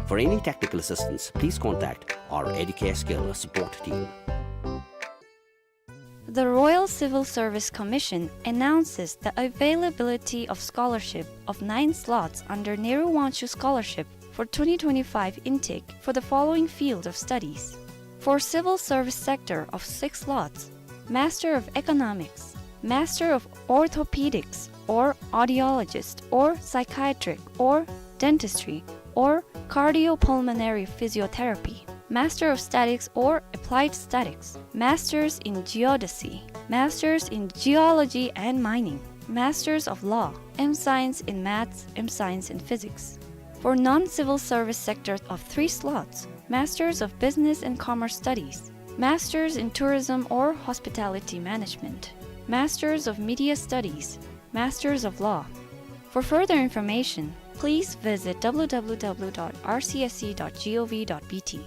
For any technical assistance, please contact our Educare Skill support team. The Royal Civil Service Commission announces the availability of scholarship of nine slots under Nehru Wangchuck Scholarship for twenty twenty-five intake for the following field of studies. For civil service sector of six slots, Master of Economics, Master of Orthopedics or Audiologist or Psychiatric or Dentistry or Cardiopulmonary Physiotherapy, Master of Statics or Applied Statics, Masters in Geodesy, Masters in Geology and Mining, Masters of Law, M Science in Maths, M Science in Physics. For non-civil service sector of three slots, Masters of Business and Commerce Studies, Masters in Tourism or Hospitality Management, Masters of Media Studies, Masters of Law. For further information, please visit w w w dot r c s c dot g o v dot b t.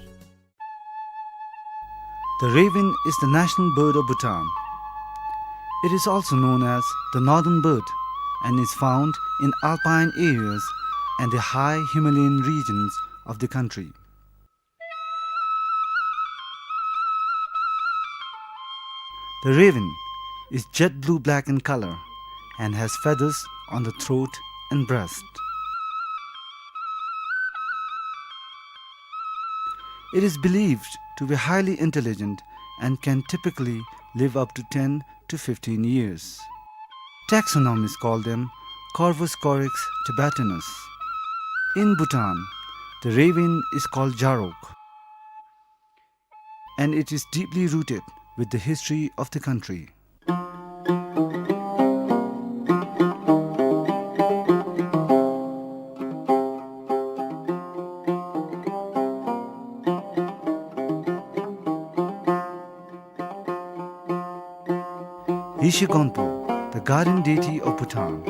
The raven is the national bird of Bhutan. It is also known as the northern bird and is found in alpine areas and the high Himalayan regions of the country. The raven is jet blue-black in color and has feathers on the throat and breast. It is believed to be highly intelligent and can typically live up to ten to fifteen years. Taxonomists call them Corvus corax tibetanus. In Bhutan, the raven is called jarok, and it is deeply rooted with the history of the country. Yeshe Gonpo, the guardian deity of Bhutan,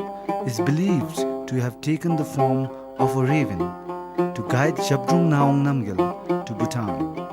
is believed to have taken the form of a raven to guide Zhabdrung Ngawang Namgyal to Bhutan.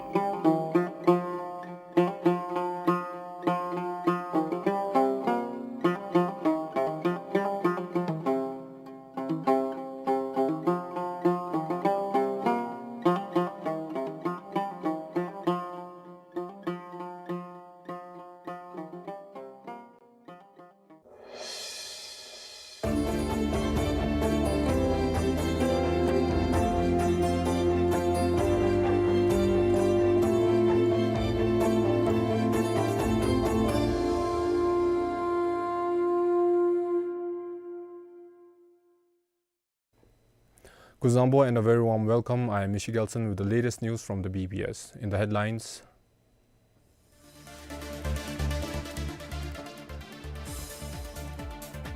Kuzuzangpo and a very warm welcome. I am Mishi Gelson with the latest news from the B B S. In the headlines,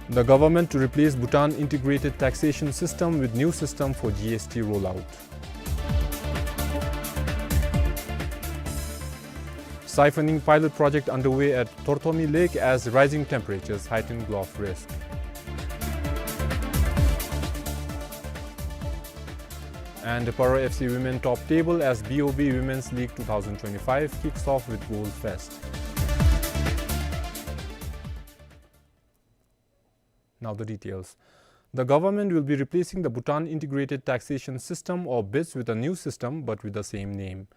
the government to replace Bhutan integrated taxation system with new system for G S T rollout. Siphoning pilot project underway at Tortomi Lake as rising temperatures heighten golf risk. And Paro F C women top table as B O B Women's League two thousand twenty-five kicks off with Goal Fest. Now the details. The government will be replacing the Bhutan Integrated Taxation System, or BITS, with a new system but with the same name.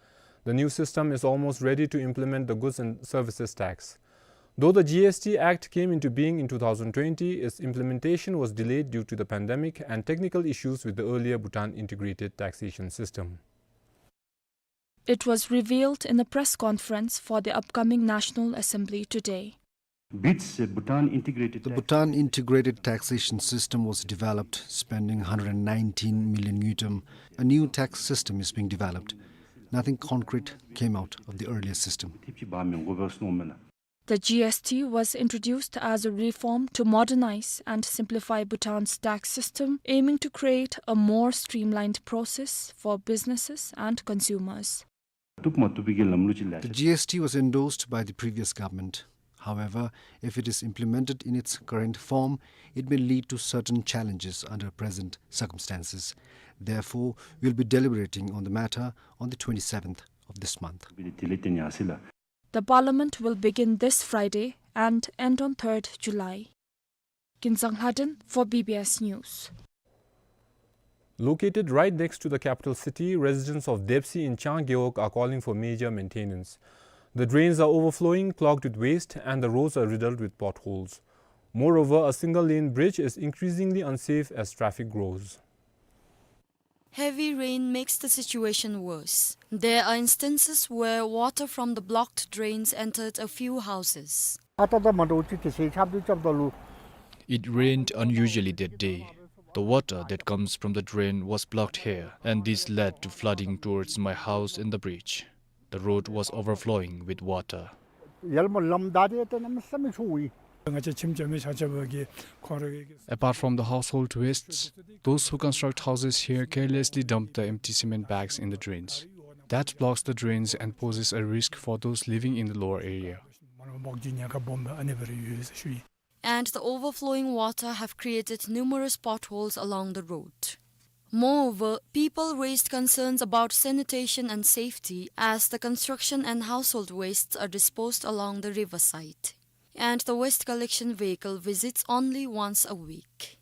The new system is almost ready to implement the goods and services tax. Though the G S T Act came into being in two thousand twenty, its implementation was delayed due to the pandemic and technical issues with the earlier Bhutan Integrated Taxation System. It was revealed in a press conference for the upcoming National Assembly today. BITS, Bhutan Integrated The Tax- Bhutan Integrated Taxation System was developed, spending hundred and nineteen million ngultrum. A new tax system is being developed. Nothing concrete came out of the earlier system. The G S T was introduced as a reform to modernize and simplify Bhutan's tax system, aiming to create a more streamlined process for businesses and consumers. The G S T was endorsed by the previous government. However, if it is implemented in its current form, it may lead to certain challenges under present circumstances. Therefore, we'll be deliberating on the matter on the twenty-seventh of this month. The parliament will begin this Friday and end on third July. Kinzang Lhaden for B B S News. Located right next to the capital city, residents of Depsi in Chang Gewog are calling for major maintenance. The drains are overflowing, clogged with waste, and the roads are riddled with potholes. Moreover, a single-lane bridge is increasingly unsafe as traffic grows. Heavy rain makes the situation worse. There are instances where water from the blocked drains entered a few houses. It rained unusually that day. The water that comes from the drain was blocked here, and this led to flooding towards my house and the bridge. The road was overflowing with water. Apart from the household wastes, those who construct houses here carelessly dump the empty cement bags in the drains. That blocks the drains and poses a risk for those living in the lower area. And the overflowing water have created numerous potholes along the road. Moreover, people raised concerns about sanitation and safety as the construction and household wastes are disposed along the riverside. And the waste collection vehicle visits only once a week.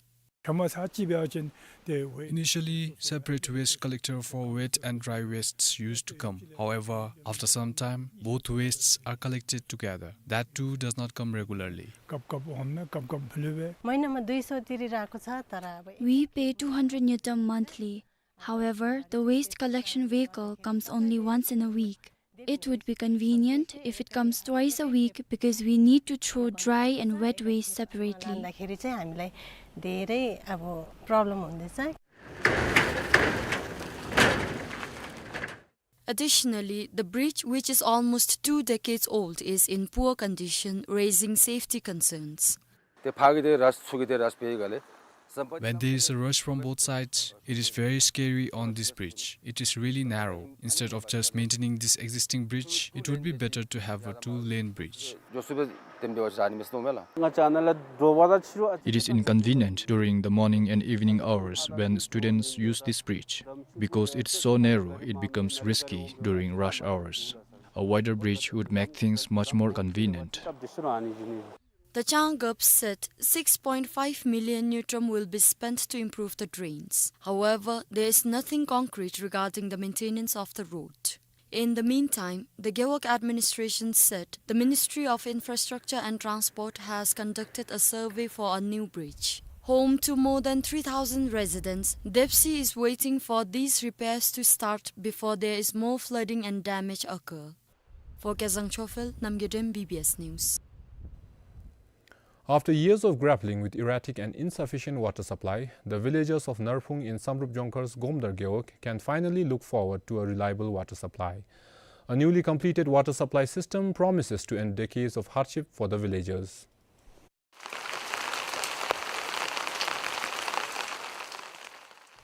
Initially, separate waste collector for wet and dry wastes used to come. However, after some time, both wastes are collected together. That too does not come regularly. महिनामा दुई सौ तिरिरहेको छ, तर अब We pay two hundred ngultrum monthly. However, the waste collection vehicle comes only once in a week. It would be convenient if it comes twice a week because we need to throw dry and wet waste separately. लाँदाखेरि चाहिँ हामीलाई धेरै अब problem हुँदैछ। Additionally, the bridge, which is almost two decades old, is in poor condition, raising safety concerns. त्यो फागीदे रस, छुगीदे रस पेइगले सम्पत्ति When there is a rush from both sides, it is very scary on this bridge. It is really narrow. Instead of just maintaining this existing bridge, it would be better to have a two-lane bridge. जो सुबह तेम देवा जाने में स्नो मेला। It is inconvenient during the morning and evening hours when students use this bridge. Because it's so narrow, it becomes risky during rush hours. A wider bridge would make things much more convenient. The Changab said six point five million ngultrum will be spent to improve the drains. However, there is nothing concrete regarding the maintenance of the road. In the meantime, the Gewog administration said the Ministry of Infrastructure and Transport has conducted a survey for a new bridge. Home to more than three thousand residents, Depsi is waiting for these repairs to start before there is more flooding and damage occur. For Kezang Chophel, Namgay Dem, B B S News. After years of grappling with erratic and insufficient water supply, the villagers of Narphung in Samdrup Jongkhar's Gomdar Gewog can finally look forward to a reliable water supply. A newly completed water supply system promises to end decades of hardship for the villagers.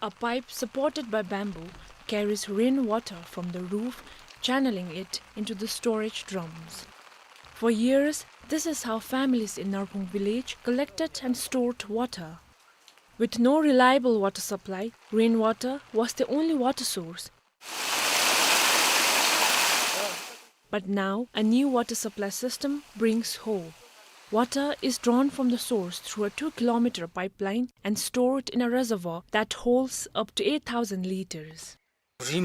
A pipe supported by bamboo carries rainwater from the roof, channeling it into the storage drums. For years, this is how families in Narphung village collected and stored water. With no reliable water supply, rainwater was the only water source. But now, a new water supply system brings hope. Water is drawn from the source through a two-kilometer pipeline and stored in a reservoir that holds up to eight thousand liters. We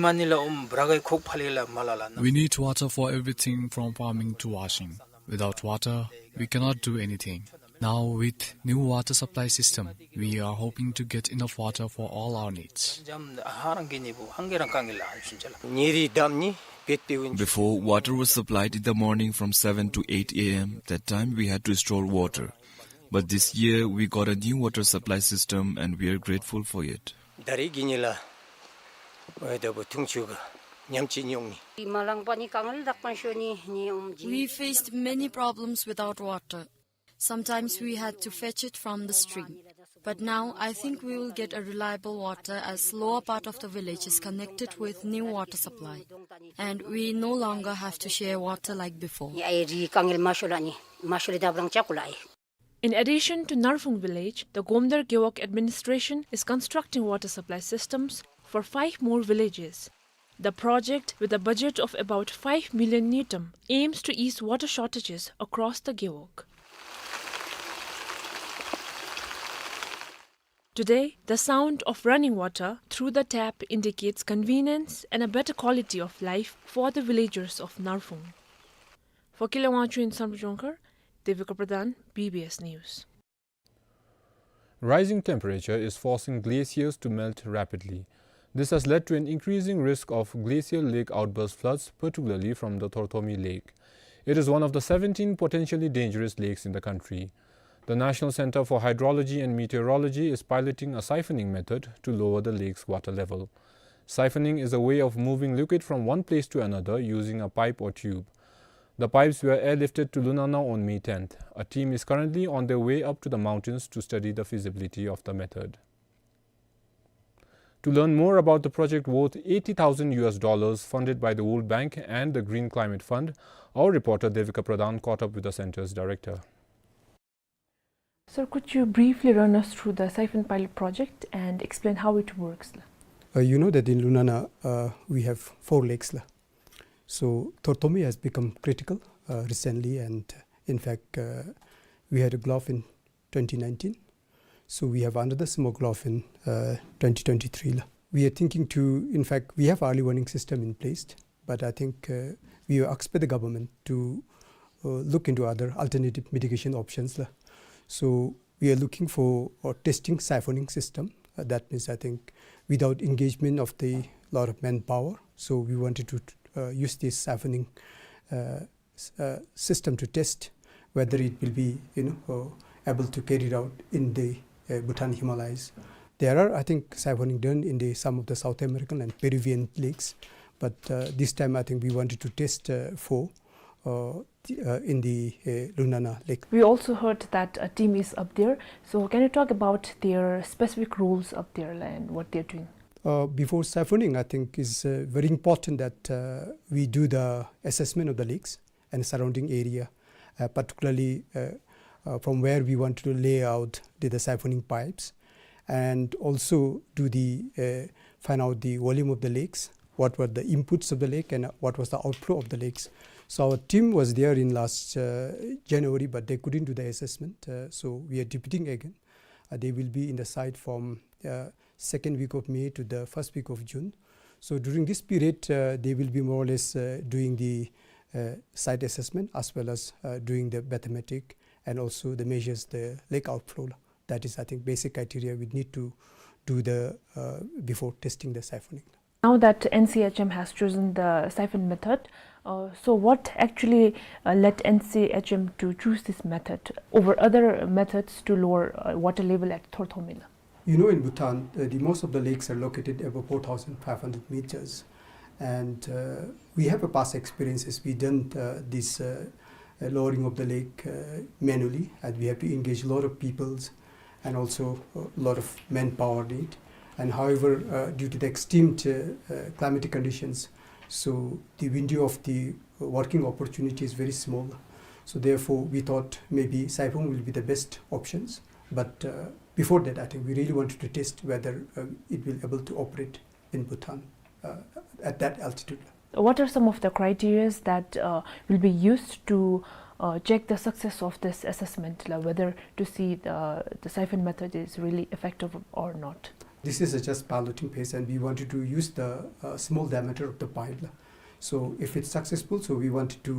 need water for everything from farming to washing. Without water, we cannot do anything. Now, with new water supply system, we are hoping to get enough water for all our needs. Before, water was supplied in the morning from seven to eight A M. That time, we had to store water. But this year, we got a new water supply system and we are grateful for it. We faced many problems without water. Sometimes we had to fetch it from the stream. But now I think we will get a reliable water as lower part of the village is connected with new water supply. And we no longer have to share water like before. In addition to Narphung village, the Gomdar Gewog administration is constructing water supply systems for five more villages. The project, with a budget of about five million ngultrum, aims to ease water shortages across the Gewog. Today, the sound of running water through the tap indicates convenience and a better quality of life for the villagers of Narphung. བོད་སྐད་ལས་དབང་ཕྱུག་ཡུན་བསམ་འགྲུབ་ལྗོངས་མཁར། དེ་བི་ཀ་པྲ་དྷཱན། བི་བི་ཨེསི་News. Rising temperature is forcing glaciers to melt rapidly. This has led to an increasing risk of glacial lake outburst floods, particularly from the Thorthomi Lake. It is one of the seventeen potentially dangerous lakes in the country. The National Center for Hydrology and Meteorology is piloting a siphoning method to lower the lake's water level. Siphoning is a way of moving liquid from one place to another using a pipe or tube. The pipes were airlifted to Lunana on May tenth. A team is currently on their way up to the mountains to study the feasibility of the method. To learn more about the project worth eighty thousand U S dollars funded by the World Bank and the Green Climate Fund, our reporter Devika Pradhan caught up with the center's director. Sir, could you briefly run us through the siphon pilot project and explain how it works, la? Uh, you know that in Lunana, uh, we have four lakes, la. So Thorthomi has become critical, uh, recently, and, uh, in fact, uh, we had a glow-off in twenty nineteen. So we have another small glow-off in, uh, twenty twenty-three, la. We are thinking to, in fact, we have early warning system in place, but I think, uh, we will expect the government to, uh, look into other alternative mitigation options, la. So we are looking for a testing siphoning system. Uh, that means, I think, without engagement of the lot of manpower. So we wanted to, uh, use this siphoning, uh, s-, uh, system to test whether it will be, you know, uh, able to carry it out in the, uh, Bhutan Himalayas. There are, I think, siphoning done in the, some of the South American and Peruvian lakes, but, uh, this time I think we wanted to test, uh, for, uh, the, uh, in the, uh, Lunana Lake. We also heard that a team is up there. So can you talk about their specific roles up there and what they're doing? Uh, before siphoning, I think is, uh, very important that, uh, we do the assessment of the lakes and surrounding area, uh, particularly, uh, uh, from where we want to lay out the, the siphoning pipes, and also do the, uh, find out the volume of the lakes, what were the inputs of the lake, and what was the outflow of the lakes. So our team was there in last, uh, January, but they couldn't do the assessment. Uh, so we are repeating again. Uh, they will be in the site from, uh, second week of May to the first week of June. So during this period, uh, they will be more or less, uh, doing the, uh, site assessment as well as, uh, doing the bathymetric and also the measures the lake outflow. That is, I think, basic criteria we need to do the, uh, before testing the siphoning. Now that N C H M has chosen the siphon method, uh, so what actually, uh, led N C H M to choose this method over other methods to lower, uh, water level at Thorthomi, la? You know, in Bhutan, uh, the most of the lakes are located above four thousand five hundred meters, and, uh, we have a past experiences. We done, uh, this, uh, uh, lowering of the lake, uh, manually, and we have to engage a lot of peoples and also a lot of manpower need. And however, uh, due to the extreme, uh, uh, climatic conditions, so the window of the working opportunity is very small. So therefore, we thought maybe siphon will be the best options. But, uh, before that, I think we really wanted to test whether, uh, it will able to operate in Bhutan, uh, at that altitude. What are some of the criterias that, uh, will be used to, uh, check the success of this assessment, la, whether to see the, the siphon method is really effective or not? This is a just piloting phase, and we wanted to use the, uh, small diameter of the pipe, la. So if it's successful, so we wanted to,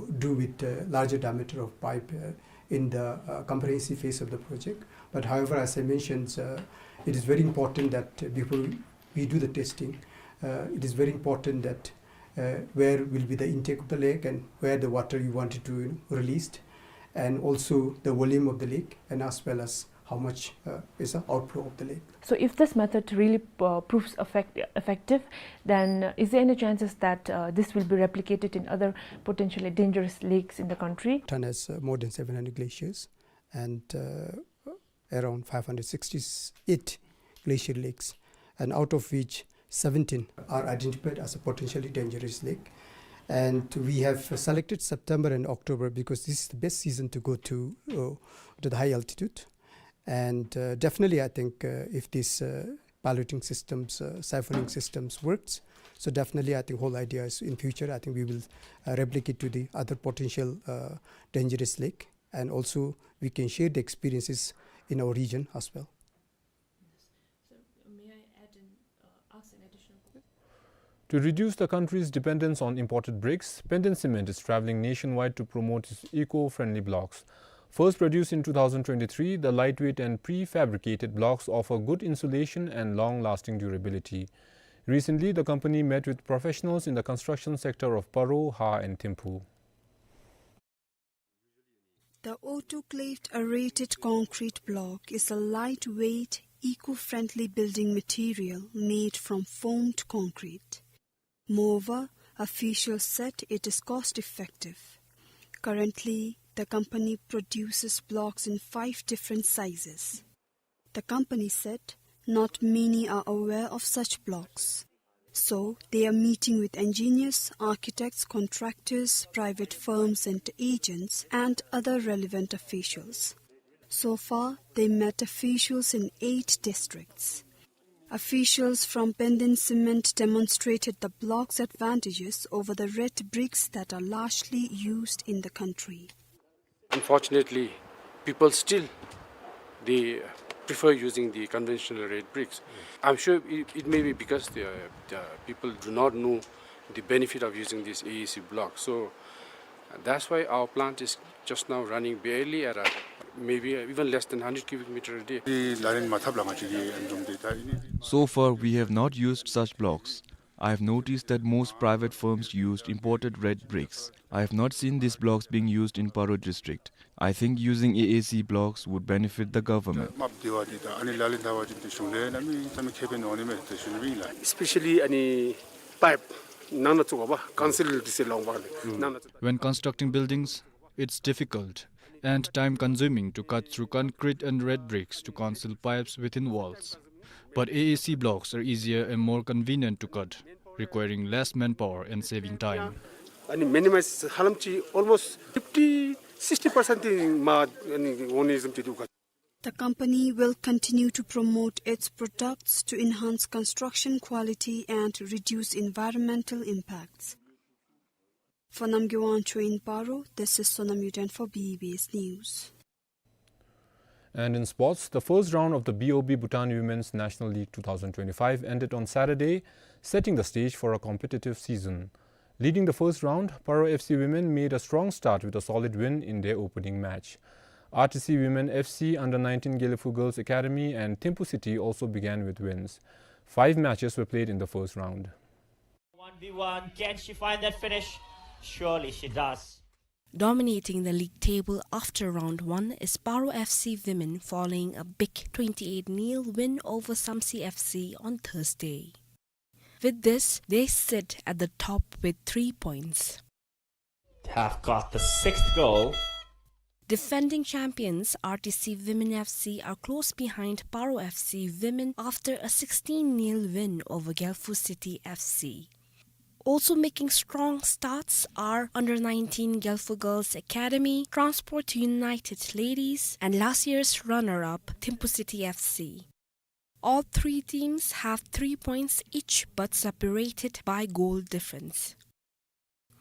uh, do with, uh, larger diameter of pipe, uh, in the, uh, comprehensive phase of the project. But however, as I mentioned, uh, it is very important that, uh, before we do the testing, uh, it is very important that, uh, where will be the intake of the lake and where the water you wanted to, you know, released, and also the volume of the lake, and as well as how much, uh, is the outflow of the lake. So if this method really, uh, proves effect-, effective, then, uh, is there any chances that, uh, this will be replicated in other potentially dangerous lakes in the country? Bhutan has, uh, more than seven hundred glaciers, and, uh, around five hundred sixty-eight glacial lakes, and out of which seventeen are identified as a potentially dangerous lake. And we have selected September and October because this is the best season to go to, uh, to the high altitude. And, uh, definitely, I think, uh, if this, uh, piloting systems, uh, siphoning systems works, so definitely, I think whole idea is in future, I think we will, uh, replicate to the other potential, uh, dangerous lake. And also we can share the experiences in our region as well. Yes. So, may I add an, uh, ask an additional question? To reduce the country's dependence on imported bricks, Penden Cement is traveling nationwide to promote its eco-friendly blocks. First produced in two thousand twenty-three, the lightweight and prefabricated blocks offer good insulation and long-lasting durability. Recently, the company met with professionals in the construction sector of Paro, Ha, and Thimphu. The autoclaved aerated concrete block is a lightweight, eco-friendly building material made from formed concrete. Moreover, officials said it is cost-effective. Currently, the company produces blocks in five different sizes. The company said not many are aware of such blocks. So, they are meeting with engineers, architects, contractors, private firms and agents, and other relevant officials. So far, they met officials in eight districts. Officials from Penden Cement demonstrated the block's advantages over the red bricks that are largely used in the country. Unfortunately, people still, they prefer using the conventional red bricks. I'm sure it, it may be because the, the people do not know the benefit of using this A A C block. So that's why our plant is just now running barely at a, maybe even less than hundred cubic meter a day. ལག་ལེན་མ་འཐབ་ལ་ང་བཅས་ཀྱིས་ཨ་ནི་བཟུམ་དེ་ད་ཨིན། So far, we have not used such blocks. I have noticed that most private firms used imported red bricks. I have not seen these blocks being used in Paro district. I think using A A C blocks would benefit the government. དམའ་བདེ་བ་འདི་དང་ཨ་ནི་ལག་ལེན་འཐབ་པ་ཅིན་ཏེ་གཞུང་ལས་གནམ་མེད་ས་མེད་ཁེ་ཕན་འོང་ནི་མས་ཏེ་ཞུ་ནི་ཨིན་ལགས། Especially ཨ་ནི་པའིཔ་ནང་ན་བཙུགས་པ་ཀོན་སི་ལི་ཌི་སི་ལོང་བ་ནང་ན་བཙུགས། When constructing buildings, it's difficult and time-consuming to cut through concrete and red bricks to conceal pipes within walls. But A A C blocks are easier and more convenient to cut, requiring less manpower and saving time. ཨ་ནི་མི་ནི་མའིཛ་ཧ་ལམ་ཅིག་almost fifty, sixty percent དེ་མ་ཨ་ནི་འོང་ནི་བཟུམ་ཅིག་འདུག་ག། The company will continue to promote its products to enhance construction quality and reduce environmental impacts. For Namgay Wangchuk in Paro, this is Sonam Yuden for B B S News. And in sports, the first round of the B O B Bhutan Women's National League two thousand twenty-five ended on Saturday, setting the stage for a competitive season. Leading the first round, Paro F C women made a strong start with a solid win in their opening match. R T C Women F C, Under nineteen Gelephu Girls Academy and Thimphu City also began with wins. Five matches were played in the first round. One v one, can she find that finish? Surely she does. Dominating the league table after round one is Paro F C women following a big twenty-eight nil win over Samtse F C on Thursday. With this, they sit at the top with three points. Have got the sixth goal. Defending champions R T C Women F C are close behind Paro F C women after a sixteen nil win over Gelephu City F C. Also making strong starts are Under nineteen Gelephu Girls Academy, Transport United Ladies, and last year's runner-up, Thimphu City F C. All three teams have three points each, but separated by goal difference.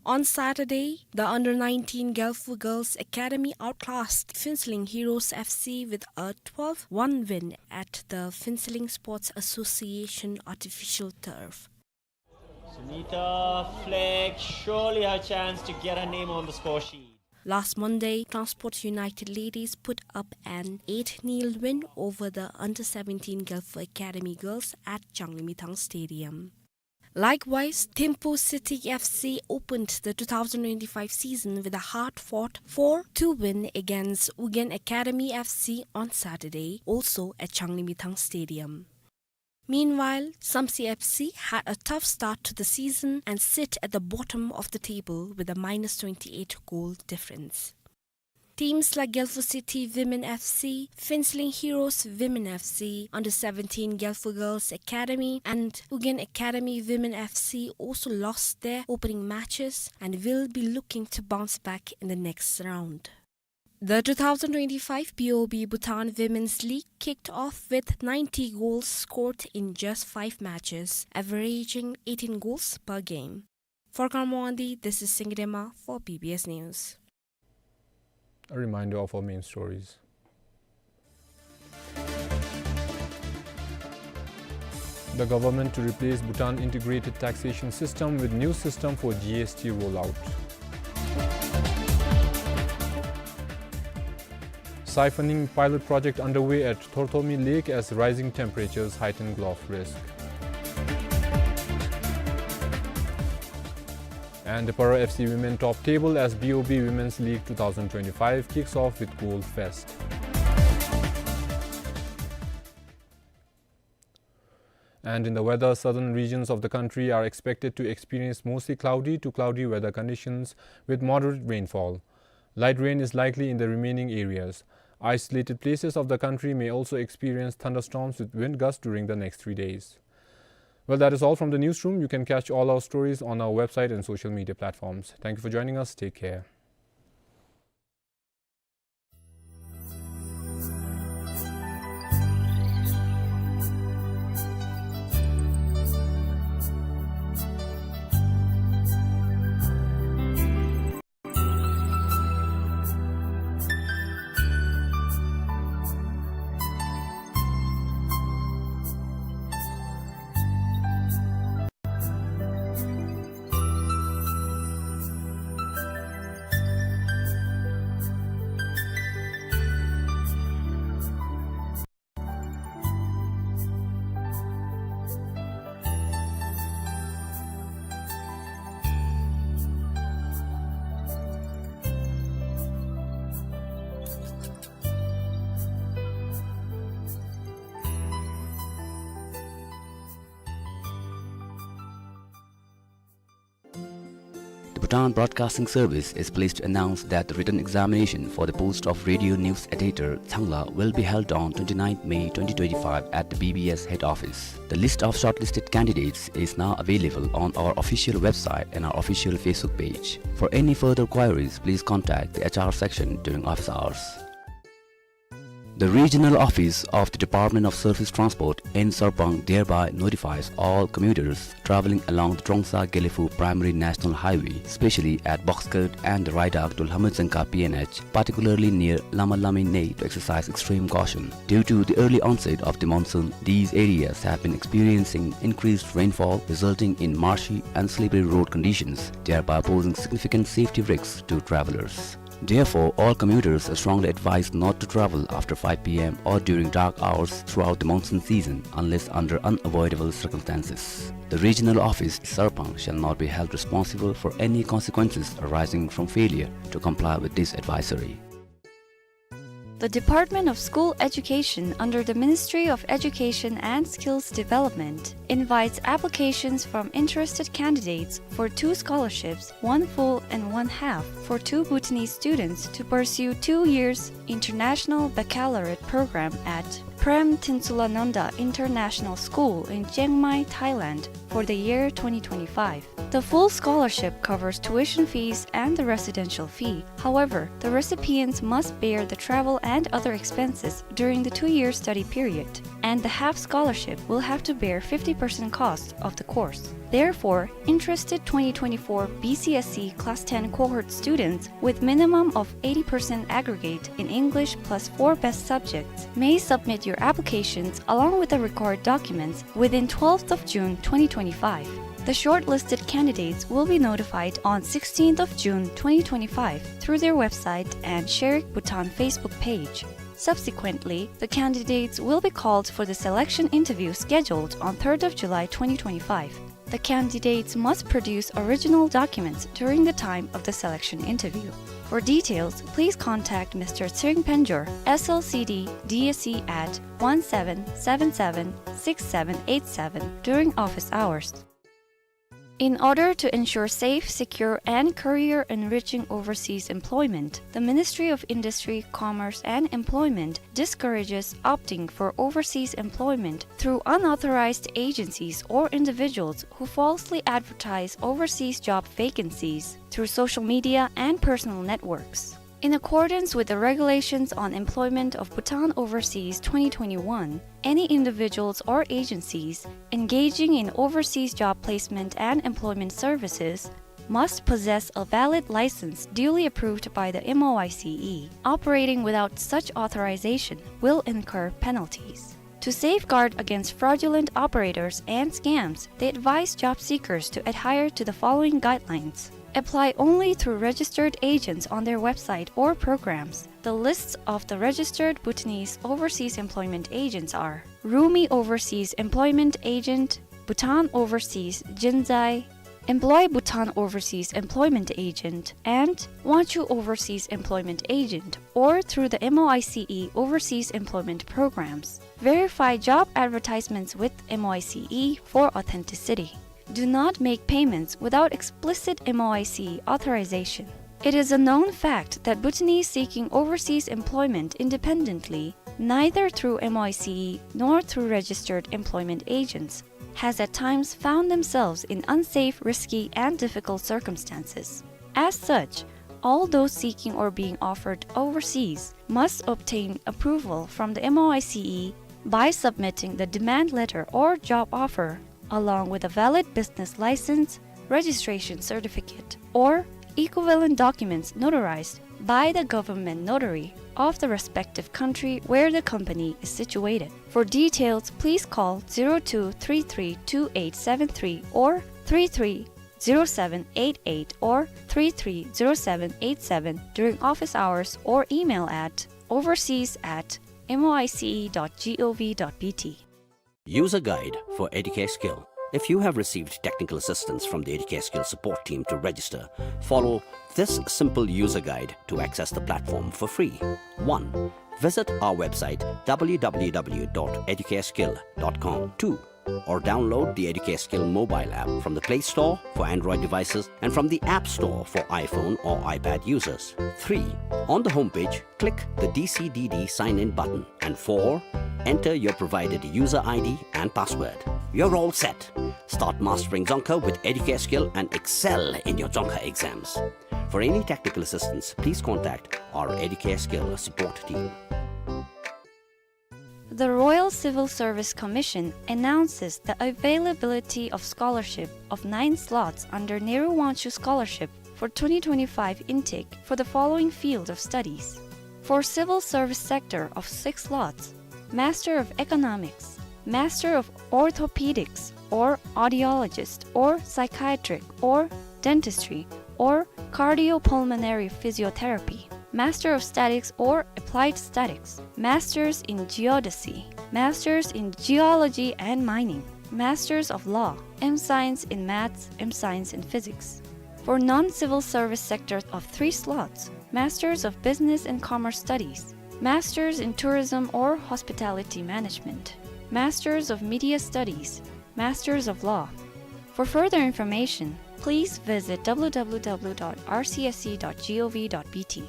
On Saturday, the Under nineteen Gelephu Girls Academy outclassed Phuentsholing Heroes F C with a twelve one win at the Phuentsholing Sports Association artificial turf. Sunita Fleck, surely her chance to get her name on the score sheet. Last Monday, Transport United Ladies put up an eight nil win over the Under seventeen Gelephu Academy girls at Changlimithang Stadium. Likewise, Thimphu City F C opened the two thousand twenty-five season with a hard-fought four two win against Ugyen Academy F C on Saturday, also at Changlimithang Stadium. Meanwhile, Samtse F C had a tough start to the season and sit at the bottom of the table with a minus twenty-eight goal difference. Teams like Gelephu City Women F C, Phuentsholing Heroes Women F C, Under seventeen Gelephu Girls Academy, and Ugyen Academy Women F C also lost their opening matches and will be looking to bounce back in the next round. The two thousand twenty-five B O B Bhutan Women's League kicked off with ninety goals scored in just five matches, averaging eighteen goals per game. For Kharmon Wangdi, this is Singye Dema for B B S News. A reminder of our main stories. The government to replace Bhutan integrated taxation system with new system for G S T rollout. Siphoning pilot project underway at Thorthomi Lake as rising temperatures heighten golf risk. And the Dipara F C women top table as B O B Women's League two thousand twenty-five kicks off with Goal Fest. And in the weather, southern regions of the country are expected to experience mostly cloudy to cloudy weather conditions with moderate rainfall. Light rain is likely in the remaining areas. Isolated places of the country may also experience thunderstorms with wind gusts during the next three days. Well, that is all from the newsroom. You can catch all our stories on our website and social media platforms. Thank you for joining us. Take care. The Bhutan Broadcasting Service is pleased to announce that the written examination for the post of radio news editor, Thangla, will be held on twenty-ninth May twenty twenty-five at the B B S head office. The list of shortlisted candidates is now available on our official website and our official Facebook page. For any further queries, please contact the H R section during office hours. The regional office of the Department of Surface Transport in Sarpang thereby notifies all commuters traveling along the Trongsa-Gelephu Primary National Highway, especially at Box Cut and the ride out to Lhamytsengkha P N H, particularly near Lama Lamine, to exercise extreme caution. Due to the early onset of the monsoon, these areas have been experiencing increased rainfall, resulting in marshy and slippery road conditions, thereby posing significant safety risks to travelers. Therefore, all commuters are strongly advised not to travel after five P M or during dark hours throughout the monsoon season unless under unavoidable circumstances. The regional office, Sarpang, shall not be held responsible for any consequences arising from failure to comply with this advisory. The Department of School Education under the Ministry of Education and Skills Development invites applications from interested candidates for two scholarships, one full and one half, for two Bhutanese students to pursue two years international baccalaureate program at Prem Tinsulananda International School in Chiang Mai, Thailand, for the year twenty twenty-five. The full scholarship covers tuition fees and the residential fee. However, the recipients must bear the travel and other expenses during the two-year study period, and the half scholarship will have to bear fifty percent cost of the course. Therefore, interested twenty twenty-four B C S E Class ten cohort students with minimum of eighty percent aggregate in English plus four best subjects may submit your applications along with the required documents within twelfth of June twenty twenty-five. The shortlisted candidates will be notified on sixteenth of June twenty twenty-five through their website and Sherek Bhutan Facebook page. Subsequently, the candidates will be called for the selection interview scheduled on third of July twenty twenty-five. The candidates must produce original documents during the time of the selection interview. For details, please contact Mister Tsering Penjor, S L C D, D S E at one seven seven seven six seven eight seven during office hours. In order to ensure safe, secure, and career-enriching overseas employment, the Ministry of Industry, Commerce, and Employment discourages opting for overseas employment through unauthorized agencies or individuals who falsely advertise overseas job vacancies through social media and personal networks. In accordance with the Regulations on Employment of Bhutan Overseas twenty twenty-one, any individuals or agencies engaging in overseas job placement and employment services must possess a valid license duly approved by the M O I C E. Operating without such authorization will incur penalties. To safeguard against fraudulent operators and scams, they advise job seekers to adhere to the following guidelines. Apply only through registered agents on their website or programs. The lists of the registered Bhutanese overseas employment agents are Rumi Overseas Employment Agent, Bhutan Overseas Jinzai, Employ Bhutan Overseas Employment Agent, and Wangchuck Overseas Employment Agent, or through the M O I C E Overseas Employment Programs. Verify job advertisements with M O I C E for authenticity. Do not make payments without explicit M O I C E authorization. It is a known fact that Bhutanese seeking overseas employment independently, neither through M O I C E nor through registered employment agents, has at times found themselves in unsafe, risky, and difficult circumstances. As such, all those seeking or being offered overseas must obtain approval from the M O I C E by submitting the demand letter or job offer, along with a valid business license, registration certificate, or equivalent documents notarized by the government notary of the respective country where the company is situated. For details, please call zero two three three two eight seven three or three three zero seven eight eight or three three zero seven eight seven during office hours or email at overseas at M O I C E dot G O V dot B T. User guide for Educare Skill. If you have received technical assistance from the Educare Skill support team to register, follow this simple user guide to access the platform for free. One, visit our website, W W W dot educareskill dot com. Two, or download the Educare Skill mobile app from the Play Store for Android devices and from the App Store for iPhone or iPad users. Three, on the homepage, click the D C D D sign-in button. And four, enter your provided user I D and password. You're all set. Start mastering Dzongkha with Educare Skill and excel in your Dzongkha exams. For any technical assistance, please contact our Educare Skill support team. The Royal Civil Service Commission announces the availability of scholarship of nine slots under Nehru Wangchuck Scholarship for twenty twenty-five intake for the following field of studies. For civil service sector of six slots, Master of Economics, Master of Orthopedics or Audiologist or Psychiatric or Dentistry or Cardiopulmonary Physiotherapy, Master of Statics or Applied Statics, Masters in Geodesy, Masters in Geology and Mining, Masters of Law, M Science in Maths, M Science in Physics. For non-civil service sector of three slots, Masters of Business and Commerce Studies, Masters in Tourism or Hospitality Management, Masters of Media Studies, Masters of Law. For further information, please visit W W W dot R C S C dot G O V dot B T.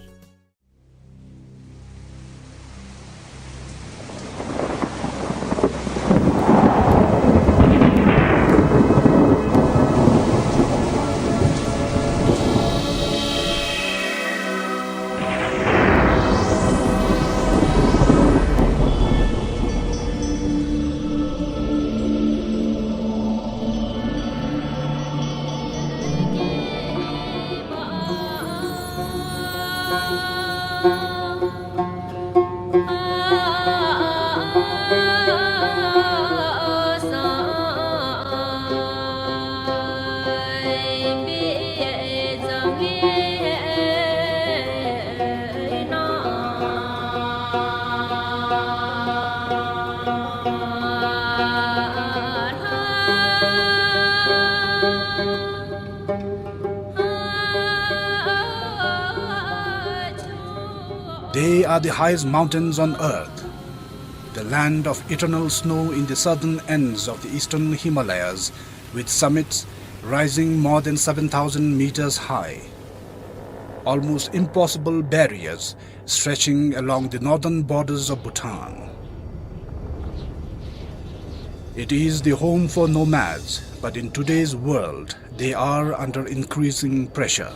They are the highest mountains on earth, the land of eternal snow in the southern ends of the eastern Himalayas, with summits rising more than seven thousand meters high. Almost impossible barriers stretching along the northern borders of Bhutan. It is the home for nomads, but in today's world, they are under increasing pressure.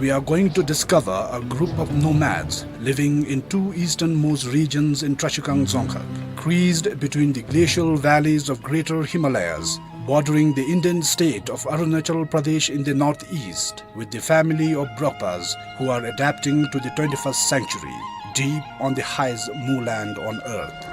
We are going to discover a group of nomads living in two easternmost regions in Trashigang Dzongkhag, creased between the glacial valleys of Greater Himalayas bordering the Indian state of Arunachal Pradesh in the northeast, with the family of Brokpas who are adapting to the twenty-first century, deep on the highest moorland on earth.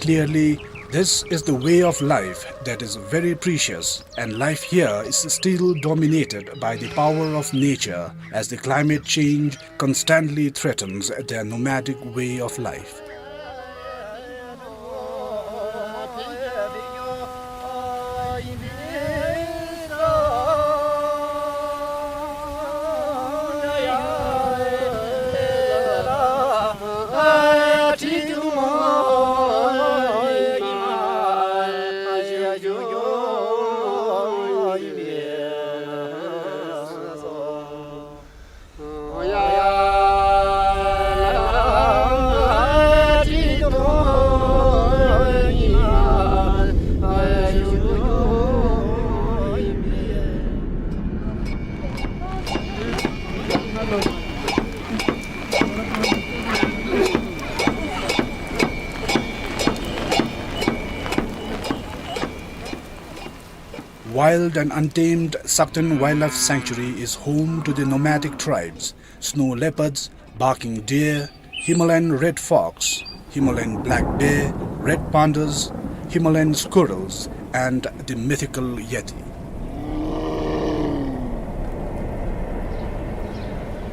Clearly, this is the way of life that is very precious, and life here is still dominated by the power of nature, as the climate change constantly threatens their nomadic way of life. Wild and untamed Sakten Wildlife Sanctuary is home to the nomadic tribes, snow leopards, barking deer, Himalayan red fox, Himalayan black bear, red pandas, Himalayan squirrels, and the mythical yeti.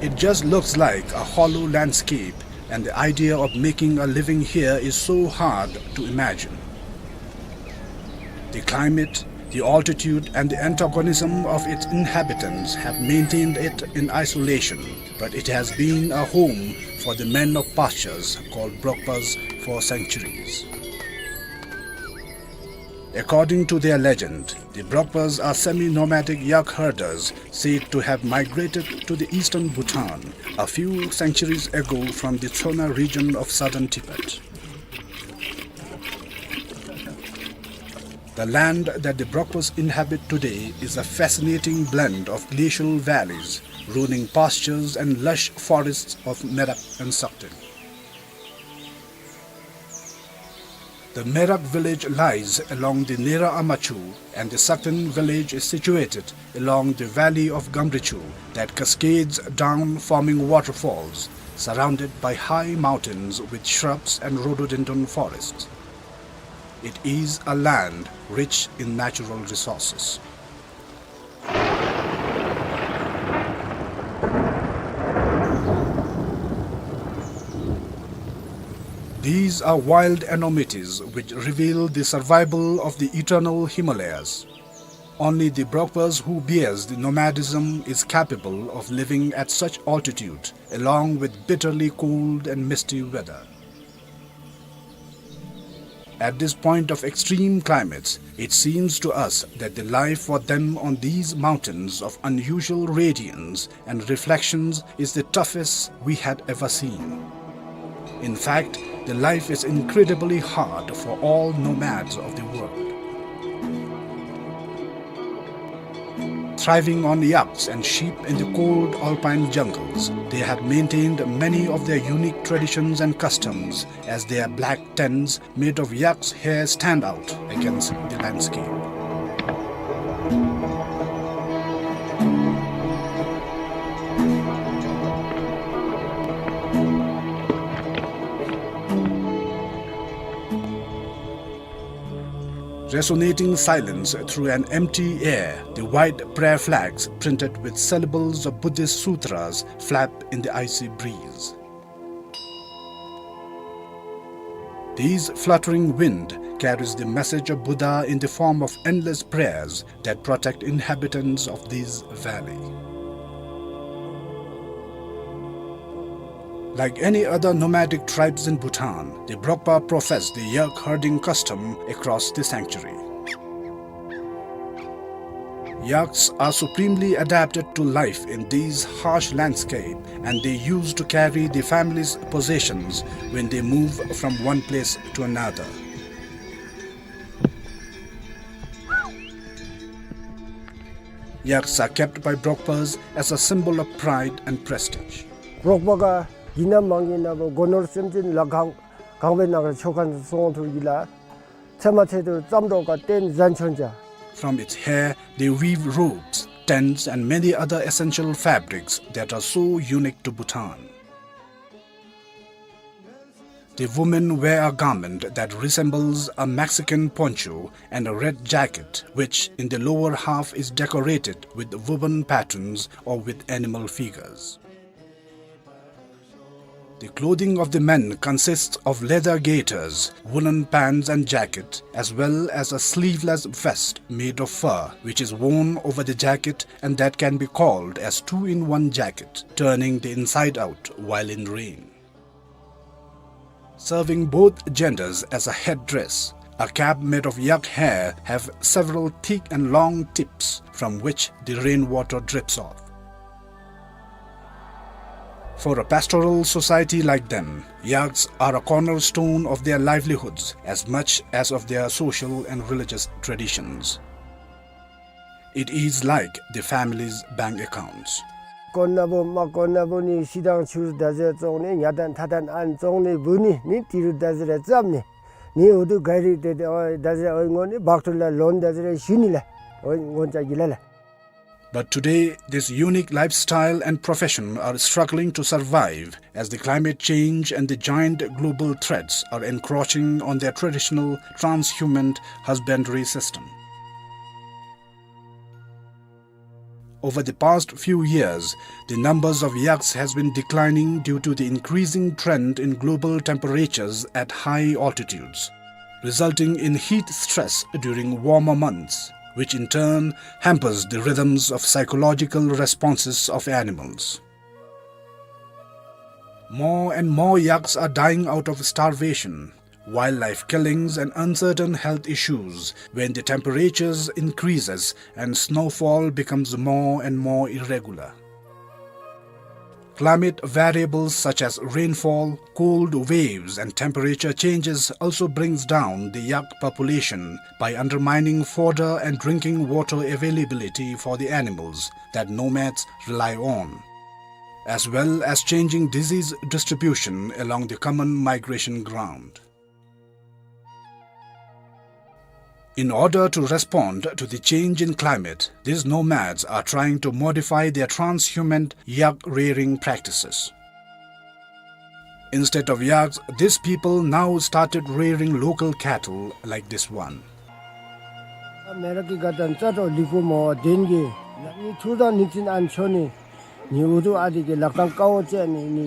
It just looks like a hollow landscape, and the idea of making a living here is so hard to imagine. The climate, the altitude, and the antagonism of its inhabitants have maintained it in isolation, but it has been a home for the men of pastures called Brokpas for centuries. According to their legend, the Brokpas are semi-nomadic yak herders said to have migrated to the eastern Bhutan a few centuries ago from the Tsona region of southern Tibet. The land that the Brokpas inhabit today is a fascinating blend of glacial valleys, rolling pastures, and lush forests of Merak and Sakten. The Merak village lies along the Nera Amachu, and the Sakten village is situated along the valley of Gamrichu that cascades down, forming waterfalls, surrounded by high mountains with shrubs and rhododendron forests. It is a land rich in natural resources. These are wild enormities which reveal the survival of the eternal Himalayas. Only the Brokpas who bears the nomadism is capable of living at such altitude, along with bitterly cold and misty weather. At this point of extreme climates, it seems to us that the life for them on these mountains of unusual radiance and reflections is the toughest we had ever seen. In fact, the life is incredibly hard for all nomads of the world. Thriving on yaks and sheep in the cold alpine jungles, they have maintained many of their unique traditions and customs, as their black tents made of yak's hair stand out against the landscape. Resonating silence through an empty air, the white prayer flags printed with syllables of Buddhist sutras flap in the icy breeze. This fluttering wind carries the message of Buddha in the form of endless prayers that protect inhabitants of this valley. Like any other nomadic tribes in Bhutan, the Brokpa profess the yak herding custom across the sanctuary. Yaks are supremely adapted to life in these harsh landscape, and they used to carry the family's possessions when they move from one place to another. Yaks are kept by Brokpas as a symbol of pride and prestige. འབྲོག་པ་ག་གི་ན་མང་གི་ན་བོ་སྒོ་ནོར་སེམས་ཅན་ལ་གང་གང་བའི་ནང་ཆོ་ག་སོང་ཐུབ་གི་ལ། ཚེ་མ་ཚེ་དུ་ཙམ་འགྲོ་ག་བརྟེན་ཟན་ཆོན་ཅ། From its hair, they weave robes, tents, and many other essential fabrics that are so unique to Bhutan. The women wear a garment that resembles a Mexican poncho and a red jacket, which in the lower half is decorated with woven patterns or with animal figures. The clothing of the men consists of leather gaiters, woolen pants and jacket, as well as a sleeveless vest made of fur, which is worn over the jacket and that can be called as two-in-one jacket, turning the inside out while in rain. Serving both genders as a headdress, a cap made of yak hair have several thick and long tips from which the rainwater drips off. For a pastoral society like them, yaks are a cornerstone of their livelihoods as much as of their social and religious traditions. It is like the family's bank accounts. དཀོན་ན་བུ་མ་དཀོན་ན་བུ་ནི་ཤི་དང་ཆུ་ད་ཟེར་བཙོང་ནི་ཉ་དང་ཐ་དང་ཨན་བཙོང་ནི་བུ་ནི་ནི་ཏི་རུ་ད་ཟེར་རེ་བཙབ་ནི་ནི་འུ་དུ་ག་རི་ཏེ་ཏེ་འོ་ད་ཟེར་འོ་ངོ་ནི་བག་ཏུ་ལ་ལོན་ད་ཟེར་རེ་ཞུ་ནི་ལ་འོ་ངོ་ཅ་གི་ལ་ལ། But today, this unique lifestyle and profession are struggling to survive as the climate change and the giant global threats are encroaching on their traditional transhumant husbandry system. Over the past few years, the numbers of yaks has been declining due to the increasing trend in global temperatures at high altitudes, resulting in heat stress during warmer months, which in turn hampers the rhythms of psychological responses of animals. More and more yaks are dying out of starvation, wildlife killings and uncertain health issues when the temperatures increases and snowfall becomes more and more irregular. Climate variables such as rainfall, cold waves and temperature changes also brings down the yak population by undermining fodder and drinking water availability for the animals that nomads rely on, as well as changing disease distribution along the common migration ground. In order to respond to the change in climate, these nomads are trying to modify their transhumant yak rearing practices. Instead of yaks, these people now started rearing local cattle like this one. མེ་རག་གི་ག་དན་ཙ་ཏོ་ལི་པོ་མོ་དེན་གི་ནི་ཐུར་དང་ནི་ཙིན་ཨན་ཆོ་ནི་ནི་འུ་དུ་ཨ་དི་གི་ལག་ཏང་ཀའོ་ཙེ་ནི་ནི་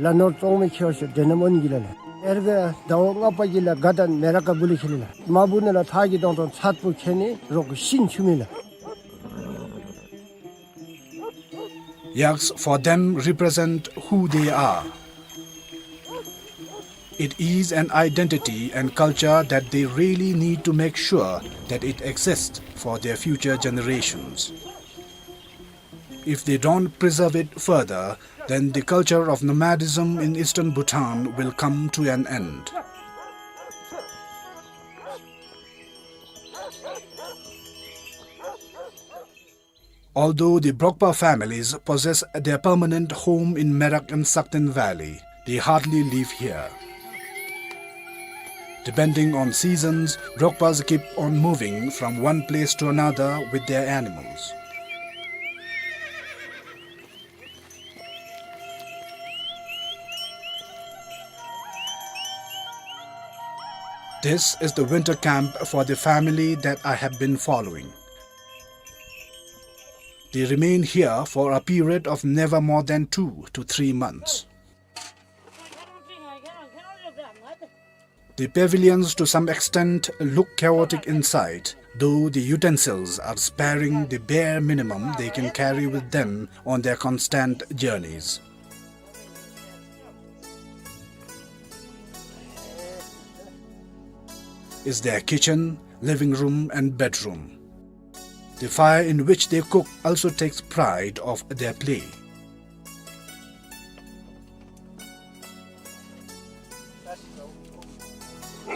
ལ་ནོར་ཙོང་མི་ཁྱེར་ཤོ་དེ་ནམ་འོན་གི་ལ་ལ། ཨེར་གི་ཟླ་བ་ལྔ་པ་གི་ལ་ག་དན་མེ་རག་ག་བུ་ལི་ཁྱེར་ལ་མ་བུ་ནི་ལ་ཐག་གི་དོང་དོང་ཚད་པོ་ཁྱེར་ནི་རོག་གི་ཤིན་ཆུ་མི་ལ། Yaks for them represent who they are. It is an identity and culture that they really need to make sure that it exists for their future generations. If they don't preserve it further, then the culture of nomadism in eastern Bhutan will come to an end. Although the Brokpa families possess their permanent home in Merak and Sakten Valley, they hardly live here. Depending on seasons, Brokpas keep on moving from one place to another with their animals. This is the winter camp for the family that I have been following. They remain here for a period of never more than two to three months. The pavilions to some extent look chaotic inside, though the utensils are sparing the bare minimum they can carry with them on their constant journeys. Is their kitchen, living room and bedroom. The fire in which they cook also takes pride of their play.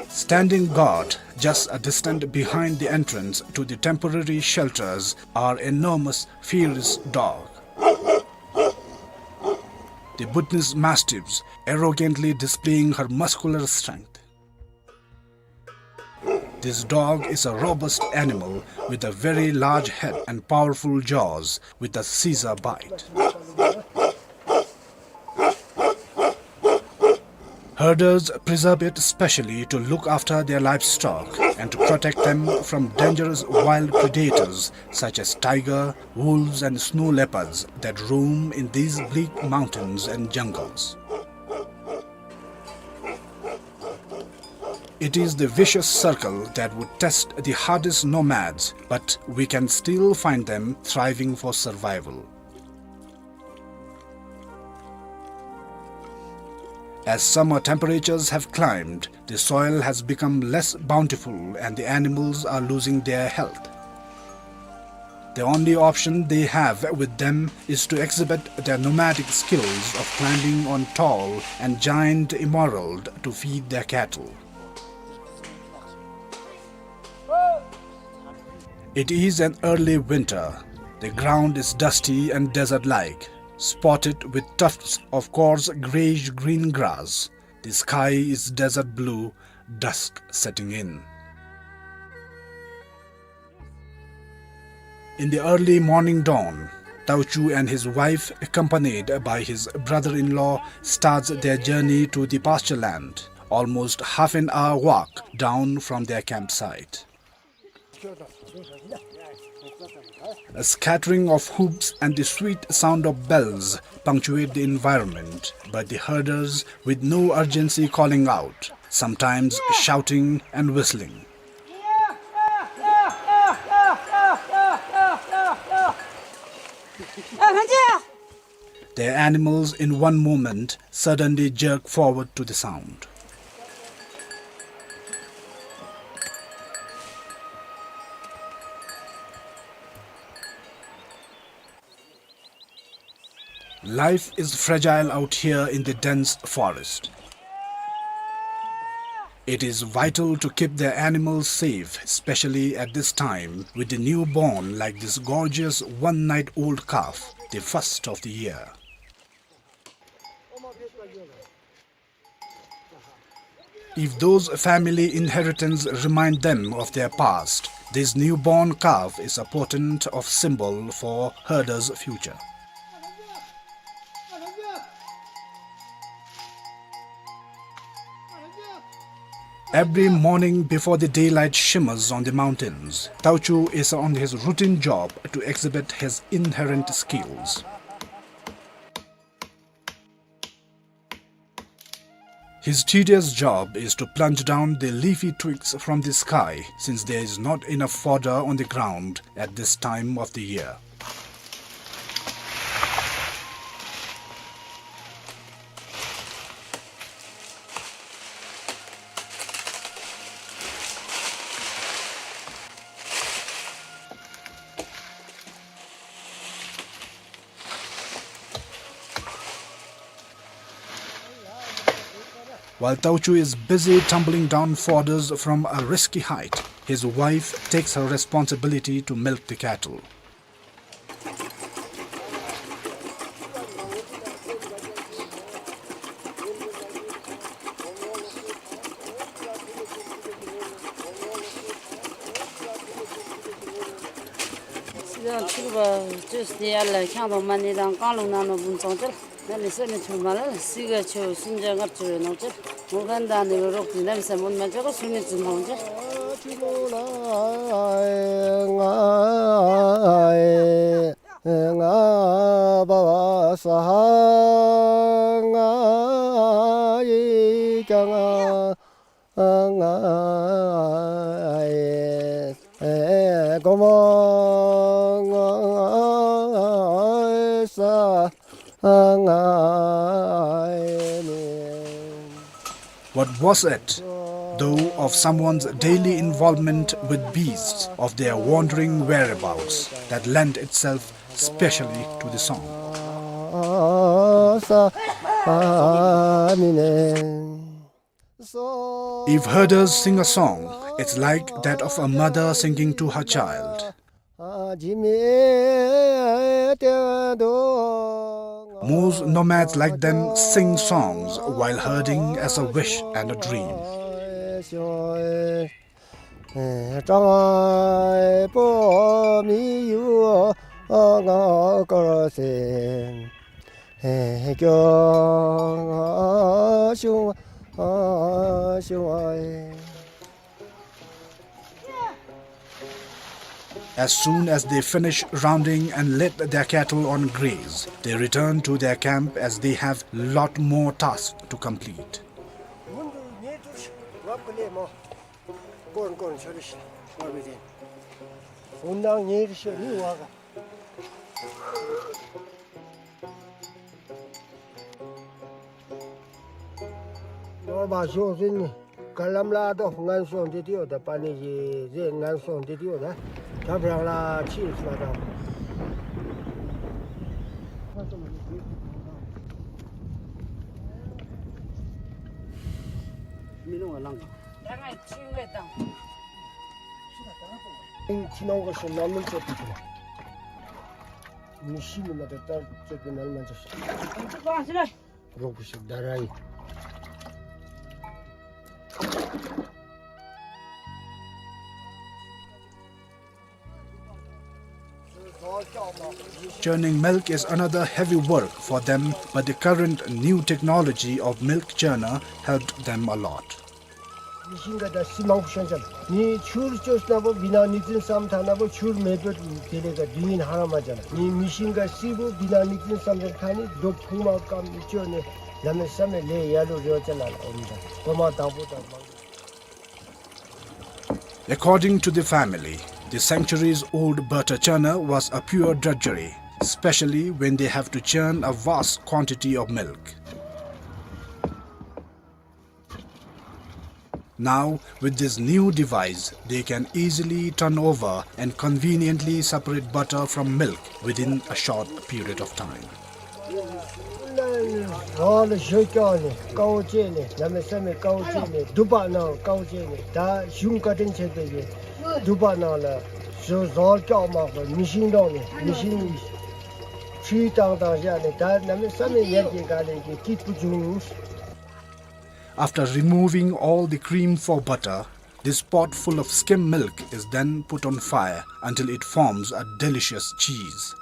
Standing guard, Just a distance behind the entrance to the temporary shelters are enormous, fierce dogs. The Bhutanese mastiffs, arrogantly displaying her muscular strength. This dog is a robust animal with a very large head and powerful jaws with a scissor bite. Herders preserve it specially to look after their livestock and to protect them from dangerous wild predators such as tiger, wolves and snow leopards that roam in these bleak mountains and jungles. It is the vicious circle that would test the hardest nomads, but we can still find them thriving for survival. As summer temperatures have climbed, the soil has become less bountiful and the animals are losing their health. The only option they have with them is to exhibit their nomadic skills of climbing on tall and giant emerald to feed their cattle. It is an early winter. The ground is dusty and desert-like, spotted with tufts of coarse grayish-green grass. The sky is desert blue, dusk setting in. In the early morning dawn, Tauchu and his wife, accompanied by his brother-in-law, starts their journey to the pasture land, almost half an hour walk down from their campsite. A scattering of hoofs and the sweet sound of bells punctuate the environment, but the herders, with no urgency, calling out, sometimes shouting and whistling. Their animals in one moment suddenly jerk forward to the sound. Life is fragile out here in the dense forest. It is vital to keep their animals safe, especially at this time, with the newborn like this gorgeous one-night-old calf, the first of the year. If those family inheritance remind them of their past, this newborn calf is a potent of symbol for herder's future. Every morning before the daylight shimmers on the mountains, Tauchu is on his routine job to exhibit his inherent skills. His tedious job is to plunge down the leafy twigs from the sky, since there is not enough fodder on the ground at this time of the year. While Tauchu is busy tumbling down fodders from a risky height, his wife takes her responsibility to milk the cattle. What was it, though, of someone's daily involvement with beasts, of their wandering whereabouts, that lent itself specially to the song? If herders sing a song, it's like that of a mother singing to her child. Most nomads like them sing songs while herding as a wish and a dream. As soon as they finish rounding and let their cattle on graze, they return to their camp as they have lot more tasks to complete. Churning milk is another heavy work for them, but the current new technology of milk churner helped them a lot. མི་ཤིང་ག་ད་སི་མང་པོ་ཤོང་ཅ་ལ། ནི་ཆུར་ཅོས་ན་བོ་བི་ན་ནི་ཙིན་སམ་ཐ་ན་བོ་ཆུར་མེ་པོ་དེ་ལས་ག་དུས་ཡུན་ཧ་ར་མ་ཅ་ལ། ནི་མི་ཤིང་ག་སི་བོ་བི་ན་ནི་ཙིན་སམ་ཐ་ནི་རྡོ་ཕུང་མ་ཀམ་ཅོ་ནི་ལ་མེ་ས་མེ་ལེ་ཡ་ལུ་རེ་བ་ཅ་ལ་ལ་ཨོམ་ད་གོ་མ་དང་པོ་དང་མང་པོ། According to the family, the centuries-old butter churner was a pure drudgery, especially when they have to churn a vast quantity of milk. Now, with this new device, they can easily turn over and conveniently separate butter from milk within a short period of time. རོ་ལ་ཞོ་སྐྱོག་ནི་ཀའོ་ཅེ་ནི་ལ་མེ་ས་མེ་ཀའོ་ཅེ་ནི་དུ་པ་ནང་ཀའོ་ཅེ་ནི་ད་གཞུང་བཀའ་དྲིན་ཆེ་བའི་དུ་པ་ནང་ལ་ཞོ་ཟོར་སྐྱོག་མ་གོ་མི་ཤིང་འདོང་ནི་མི་ཤིང་ཆུ་བཏང་བཏང་བཞག་ནི་ད་ལ་མེ་ས་མེ་ཡར་གྱི་ག་ལེ་གི་སྐྱིད་པོ་བྱུང་། After removing all the cream for butter, this pot full of skim milk is then put on fire until it forms a delicious cheese.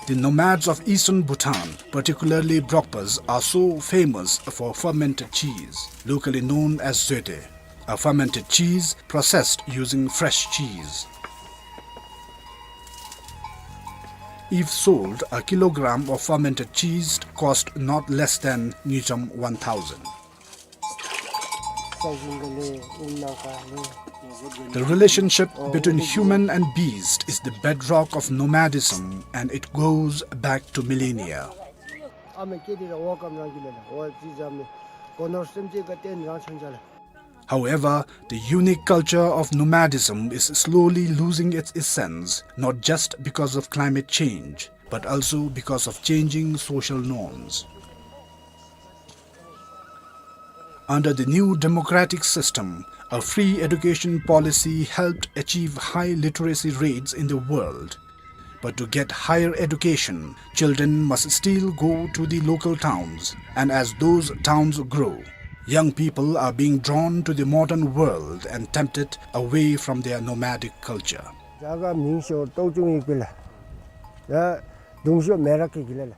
The nomads of eastern Bhutan, particularly Brokpas, are so famous for fermented cheese, locally known as zoete, a fermented cheese processed using fresh cheese. If sold, a kilogram of fermented cheese cost not less than ngultrum one thousand. The relationship between human and beast is the bedrock of nomadism, and it goes back to millennia. However, the unique culture of nomadism is slowly losing its essence, not just because of climate change, but also because of changing social norms. Under the new democratic system, a free education policy helped achieve high literacy rates in the world. But to get higher education, children must still go to the local towns, and as those towns grow, young people are being drawn to the modern world and tempted away from their nomadic culture. རྒྱ་གར་མིང་ཤོར་ཏོག་ཅུང་ཡིག་པི་ལ། ཡ་གདུང་ཤོར་མེ་རག་གི་གི་ལ་ལ།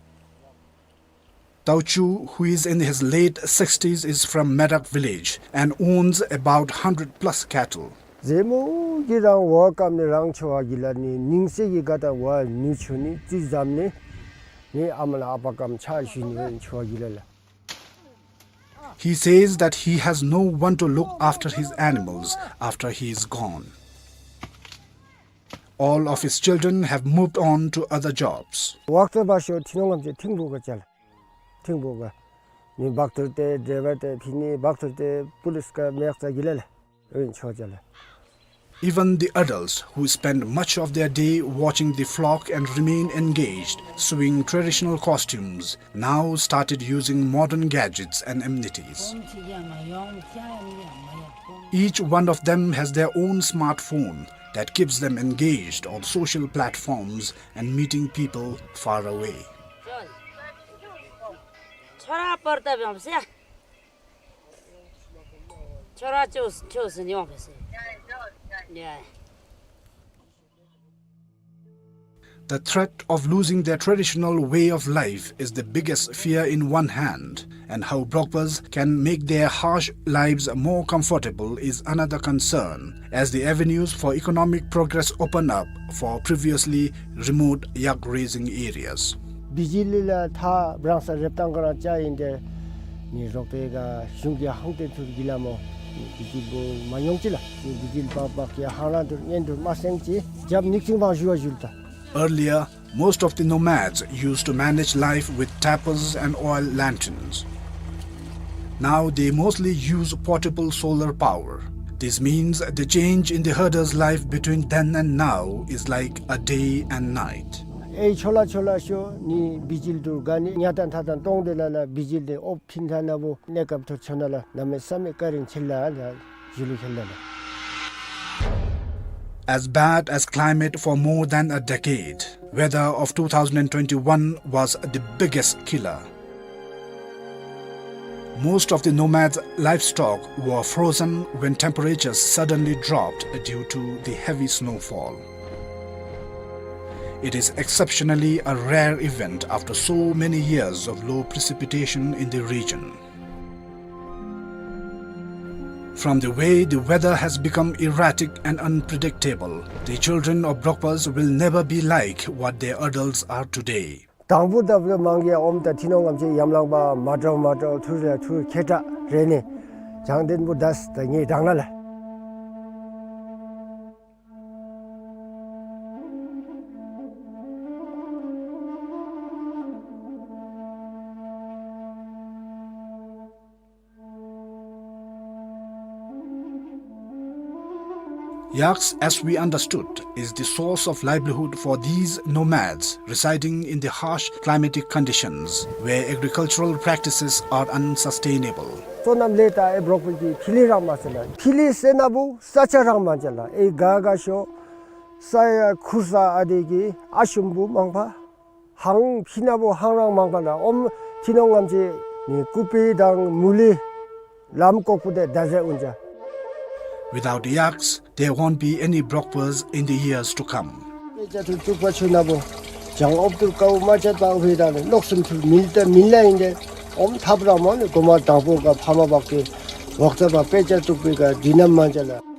Tauchu, who is in his late sixties, is from Merak village and owns about hundred plus cattle. ཟེ་མོ་གི་རང་འོག་ཀམ་ནི་རང་ཆོ་བ་གི་ལ་ནི་ནིང་སེ་གི་ག་ད་བ་ནུ་ཆུ་ནི་ཙི་ཛམ་ནི་ནི་ཨ་མ་ལ་ཨ་པ་ཀམ་ཆ་ཞུ་ནི་ཆོ་བ་གི་ལ་ལ། He says that he has no one to look after his animals after he is gone. All of his children have moved on to other jobs. ཝག་ཏོ་བ་ཤོ་ཐི་ནོང་ངམ་ཅེ་ཐིང་བུ་ག་ཅལ། ཐིང་པོ་ག་ནི་བག་ཐུར་ཏེ་ཌའི་ཝར་ཏེ་ཕི་ནི་བག་ཐུར་ཏེ་པུ་ལིས་ཀ་མེག་ཙ་གི་ལ་ལ་ཨིན་ཆོ་ཅ་ལ། Even the adults who spend much of their day watching the flock and remain engaged, sewing traditional costumes, now started using modern gadgets and amenities. Each one of them has their own smartphone that keeps them engaged on social platforms and meeting people far away. छोरा पर्दा भ्याउँछ या। छोरा च्यो, च्यो छ नि वहाँ पे से। या। The threat of losing their traditional way of life is the biggest fear in one hand, and how Brokpas can make their harsh lives more comfortable is another concern, as the avenues for economic progress open up for previously remote yak raising areas. བི་ཇི་ལི་ལ་ཐག་རང་ས་རེབ་ཏང་ག་རང་ཅ་ཨིན་ཏེ་ནི་རོགས་པའི་ག་གཞུང་གི་ཧང་ཏེ་ཐུར་གི་ལ་མོ་བི་ཇི་ལི་བུ་མ་ཡོང་ཅི་ལ་ནི་བི་ཇི་ལི་པག་པག་གི་ཧང་རང་ཐུར་ཉན་ཐུར་མ་སེང་ཅི་རྒྱབ་ནིག་ཅིང་བང་ཞུ་བ་ཞུལ་ཏ། Earlier, most of the nomads used to manage life with tapers and oil lanterns. Now they mostly use portable solar power. This means the change in the herder's life between then and now is like a day and night. ཨེ་ཆོ་ལ་ཆོ་ལ་ཤོ་ནི་བི་ཇི་ལི་ཐུར་ག་ནི་ཉ་ཏན་ཐ་ཏན་ཏོང་ཏེ་ལ་ལ་བི་ཇི་ལི་ཨོབ་ཕིན་ཐ་ན་བུ་གནས་སྐབས་ཐུར་ཆོ་ན་ལ་ན་མེ་ས་མེ་ཀ་རིང་ཆེ་ལ་ལ། As bad as climate for more than a decade, weather of two thousand and twenty-one was the biggest killer. Most of the nomads' livestock were frozen when temperatures suddenly dropped due to the heavy snowfall. It is exceptionally a rare event after so many years of low precipitation in the region. From the way the weather has become erratic and unpredictable, the children of Brokpas will never be like what their adults are today. དང་པོ་ད་བུ་མང་གི་ཨོམ་ད་ཐི་ནོང་ངམ་ཅིག་ཡམ་ལང་པ་མ་འདྲཝ་མ་འདྲཝ་ཐུར་རེ་ཐུར་ཁེ་ཏྲ་རེ་ནི་བྱང་ལྡན་པོ་དས་ད་ངེ་དྲང་ན་ལ། Yaks, as we understood, is the source of livelihood for these nomads residing in the harsh climatic conditions where agricultural practices are unsustainable. སོ་ནམ་ལས་ད་ཨེ་འབྲོག་པའི་གི་ཕི་ལི་རང་མ་ཟེར་ལ་ཕི་ལི་ཟེར་ན་བུ་ས་ཆ་རང་མ་ཅ་ལ་ཨེ་ག་ག་ཤོ་ས་ཡ་ཁུར་ས་ཨ་དེ་གི་ཨ་ཤུམ་བུ་མང་པ། ཧང་ཕི་ན་བུ་ཧང་རང་མང་པ་ལ་ཨོམ་ཐི་ནོང་ངམ་ཅིག་ནི་ཀུ་པི་དང་མུ་ལི་ལམ་ཀོག་པུ་དེ་ད་ཟེ་ཨུན་ཅ། Without yaks, there won't be any Brokpas in the years to come. དཔེ་ཆ་ཐུར་བཙུགས་པ་ཆུ་ན་བུ་ཅང་ཨོབ་ཐུར་ཀའུ་མ་ཅད་པ་ཧུའི་དང་ནི་ལོག་སུམ་ཐུར་མིལ་ཏེ་མིལ་ལ་ཨིན་ཏེ་ཨོམ་ཐབ་ར་མོ་ནི་གོ་མ་དང་པོ་ག་ཕ་མ་བག་གི་ཝག་ཙ་པ་དཔེ་ཆ་བཙུགས་པའི་ག་དི་ནམ་མ་ཅ་ལ།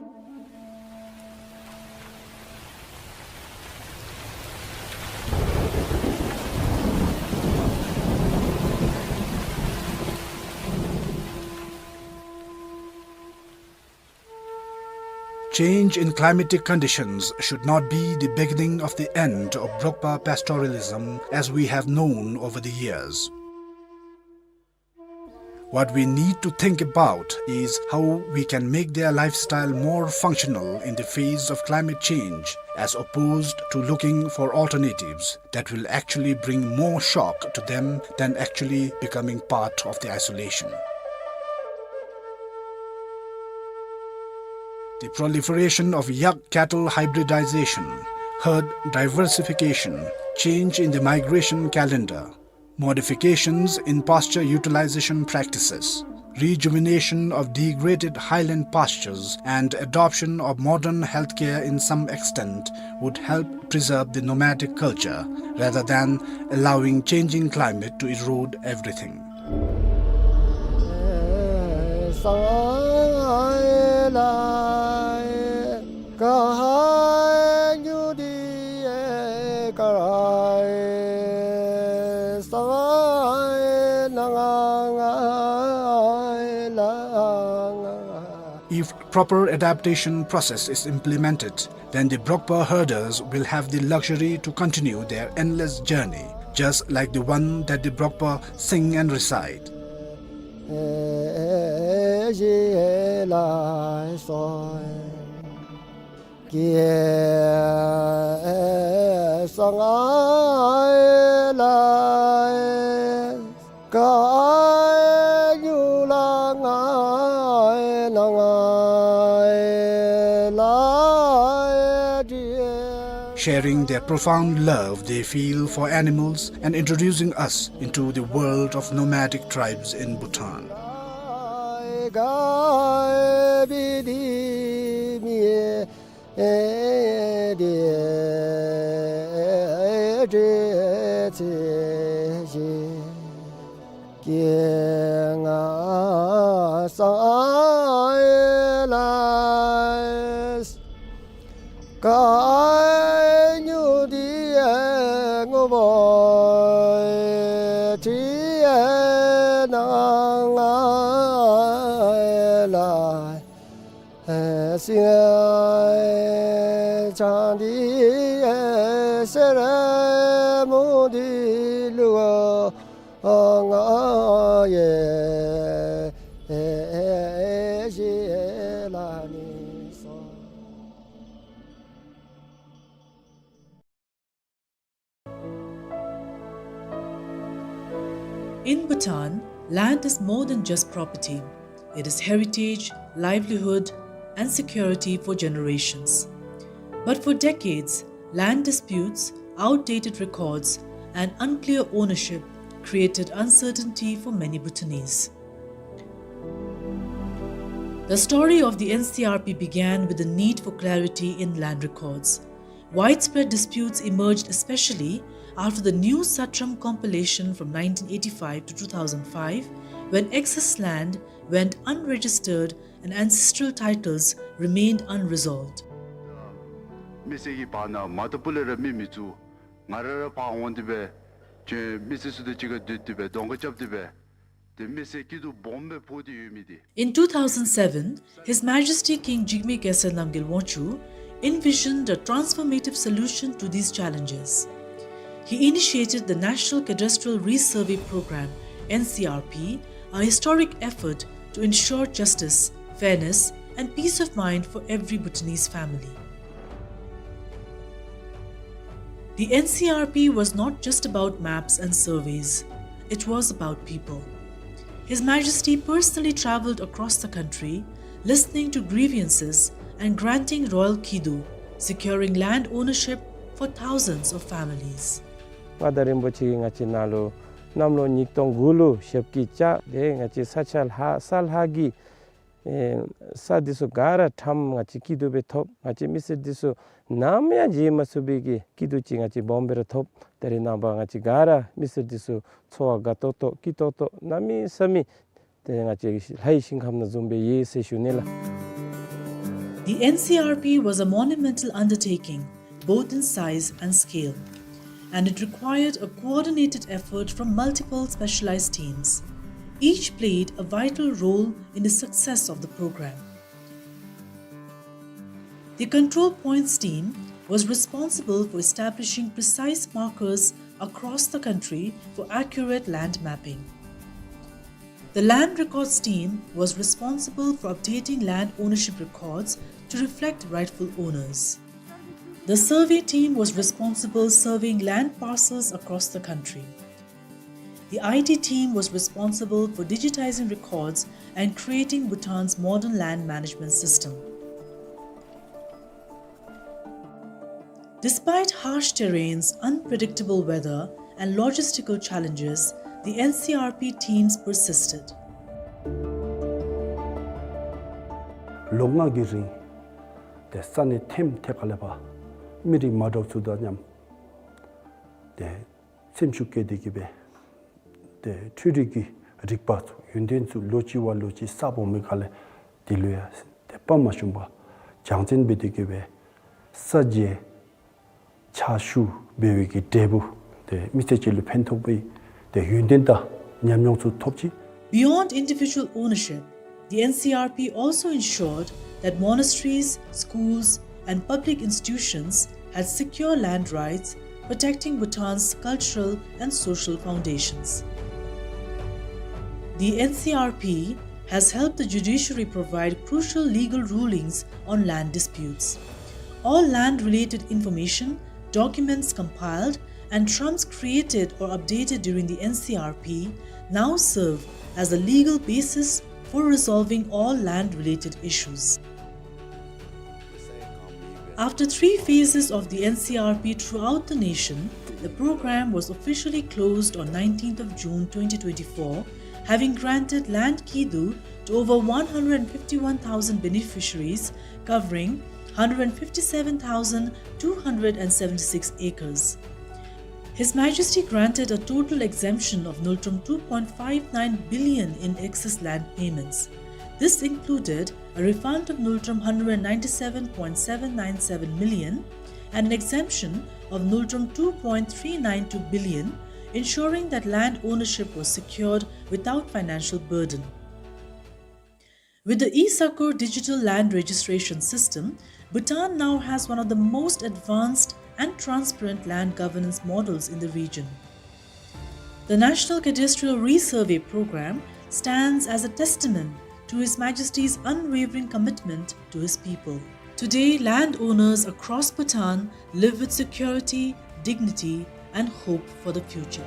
Change in climatic conditions should not be the beginning of the end of Brokpa pastoralism as we have known over the years. What we need to think about is how we can make their lifestyle more functional in the face of climate change, as opposed to looking for alternatives that will actually bring more shock to them than actually becoming part of the isolation. The proliferation of yak cattle hybridization, herd diversification, change in the migration calendar, modifications in pasture utilization practices, rejuvenation of degraded highland pastures, and adoption of modern healthcare in some extent would help preserve the nomadic culture rather than allowing changing climate to erode everything. If proper adaptation process is implemented, then the Brokpa herders will have the luxury to continue their endless journey, just like the one that the Brokpa sing and recite. Sharing their profound love they feel for animals and introducing us into the world of nomadic tribes in Bhutan. In Bhutan, land is more than just property. It is heritage, livelihood, and security for generations. But for decades, land disputes, outdated records, and unclear ownership created uncertainty for many Bhutanese. The story of the N C R P began with the need for clarity in land records. Widespread disputes emerged especially after the New Satram compilation from nineteen eighty-five to two thousand five, when excess land went unregistered and ancestral titles remained unresolved. མི་སེར་གྱི་བར་ན་མ་ཏོག་པུ་ལས་ར་མི་མི་བཙུགས། ང་ར་ར་ཕར་འོང་སྟེ་སྦེ་ཁྱོད་མི་སེར་ཚུ་དང་གཅིག་ཁར་སྡོད་དེ་སྦེ་གདོང་ཁ་རྐྱབ་སྟེ་སྦེ་ཏེ་མི་སེར་སྐྱིད་སྡུག་སྦོམ་སྦེ་ཕོག་སྟེ་ཡོད་མི་འདི། In two thousand seven, His Majesty King Jigme Khesar Namgyel Wangchuck envisioned a transformative solution to these challenges. He initiated the National Cadastral Resurvey Program, N C R P, a historic effort to ensure justice, fairness, and peace of mind for every Bhutanese family. The N C R P was not just about maps and surveys, it was about people. His Majesty personally travelled across the country, listening to grievances and granting royal kido, securing land ownership for thousands of families. མངའ་བདག་རིན་པོ་ཆེ་གིས་ང་བཅས་ནཱ་ལུ་གནམ་ལོ་ཉིས་སྟོང་དགུ་ལུ་ཞབས་ཀྱིས་བཅགས་ཏེ་ང་བཅས་ས་ཆ་ལྷག་ས་ལྷག་གི་ཨེ་ས་འདི་ཚུ་ག་ར་ཁྲམ་ང་བཅས་སྐྱིད་སྡུག་སྦེ་ཐོབ། ང་བཅས་མི་སེར་འདི་ཚུ་ནམ་ཡང་བརྗེད་མ་ཚུགས་པའི་གི་སྐྱིད་སྡུག་ཅིག་ང་བཅས་སྦོམ་སྦེ་ར་ཐོབ། ད་རེས་ནངས་པ་ང་བཅས་ག་ར་མི་སེར་འདི་ཚུ་འཚོ་བ་དགའ་ཏོག་ཏོ་སྐྱིད་ཏོག་ཏོ་གནམ་མེད་ས་མེད་ཏེ་ང་བཅས་ལྷའི་ཞིང་ཁམས་ནང་བཟུམ་སྦེ་ཡོད་ཟེར་ཞུ་ནི་ལགས། The N C R P was a monumental undertaking, both in size and scale, and it required a coordinated effort from multiple specialized teams. Each played a vital role in the success of the program. The Control Points team was responsible for establishing precise markers across the country for accurate land mapping. The Land Records team was responsible for updating land ownership records to reflect rightful owners. The survey team was responsible surveying land parcels across the country. The I T team was responsible for digitizing records and creating Bhutan's modern land management system. Despite harsh terrains, unpredictable weather, and logistical challenges, the N C R P teams persisted. ལོ་ལྔ་གི་རིང་ཏེ་ས་གནས་ཐེམ་ཐེ་ཁ་ལས་ཕར་མི་རིགས་མ་འདྲཝ་ཚུ་དང་མཉམ་ཏེ་སེམས་ཤུགས་བསྐྱེད་དེ་གི་སྦེ་ཏེ་འཕྲུལ་རིག་གི་རིག་པ་ཚུ་ཡོན་ཏན་ཚུ་ལོ་གཅིག་བ་ལོ་གཅིག་གསརཔ་འོང་མི་ཁ་ལས་དེ་ལུ་ཡང་ཏེ་དཔའ་མ་ཞུམ་པར་སྦྱང་ཚན་འབད་དེ་གི་སྦེ་ས་འཇལ་ཕྱག་ཞུ་འབད་བའི་གི་འབྲས་བུ་ཏེ་མི་ཚེ་གཅིག་ལུ་ཕན་ཐོགས་པའི་ཏེ་ཡོན་ཏན་དང་ཉམས་མྱོང་ཚུ་ཐོབ་ཅི། Beyond individual ownership, the N C R P also ensured that monasteries, schools, and public institutions had secure land rights protecting Bhutan's cultural and social foundations. The N C R P has helped the judiciary provide crucial legal rulings on land disputes. All land-related information, documents compiled, and trumps created or updated during the N C R P now serve as the legal basis for resolving all land-related issues. After three phases of the N C R P throughout the nation, the program was officially closed on nineteenth of June twenty twenty-four, having granted land kidu to over one hundred fifty-one thousand beneficiaries, covering hundred fifty-seven thousand two hundred and seventy-six acres. His Majesty granted a total exemption of nultrum two point five nine billion in excess land payments. This included a refund of nultrum hundred ninety-seven point seven nine seven million and an exemption of nultrum two point three nine two billion, ensuring that land ownership was secured without financial burden. With the e-Sakur digital land registration system, Bhutan now has one of the most advanced and transparent land governance models in the region. The National Cadastral Resurvey Program stands as a testament to His Majesty's unwavering commitment to his people. Today, landowners across Bhutan live with security, dignity, and hope for the future.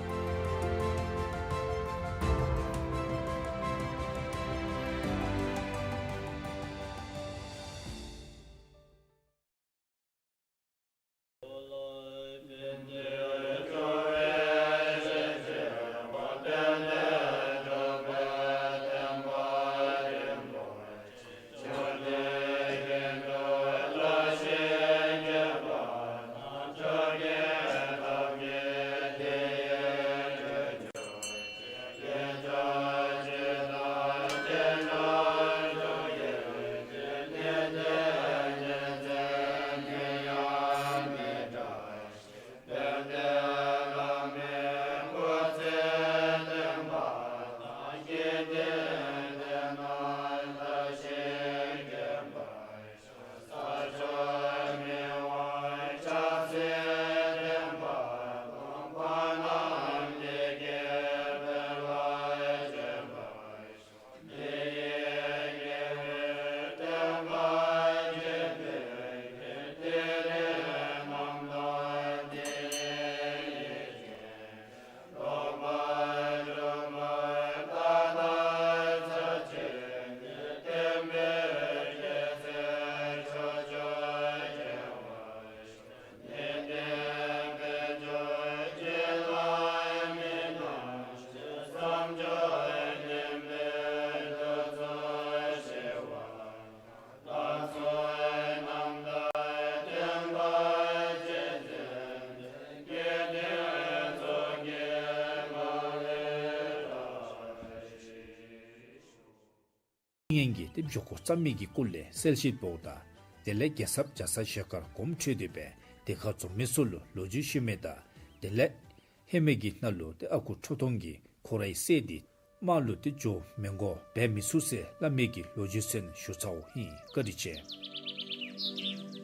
ངན་གྱིས་ཏེ་འགྱོ་དགོ་བརྩམས་མི་གི་སྐོར་ལས་གསལ་བཤད་འབདཝ་ད། དེ་ལས་རྒྱལ་ཚབ་རྒྱ་ཚ་ཞལ་དཀར་དགོངསམ་ཁྲེལ་ཏེ་སྦེ་དེ་ཁར་འཛོམས་མི་ཚུ་ལུ་ལོ་རྒྱུས་ཞུ་མི་དང་དེ་ལས་ཧེ་མའི་གི་ནང་ལུ་ཏེ་ཨ་ཁུ་ཁྲོ་ཐུང་གིས་ཁོ་རའི་སྲས་འདི་དམག་ལུ་ཏེ་འགྱོ་མི་དགོ་འབད་མི་ཚུགས་ཟེར་སླབ་མི་གི་ལོ་རྒྱུས་ཚུ་ཞུ་ཚརཝ་ཨིན། བཀའ་དྲིན་ཆེ།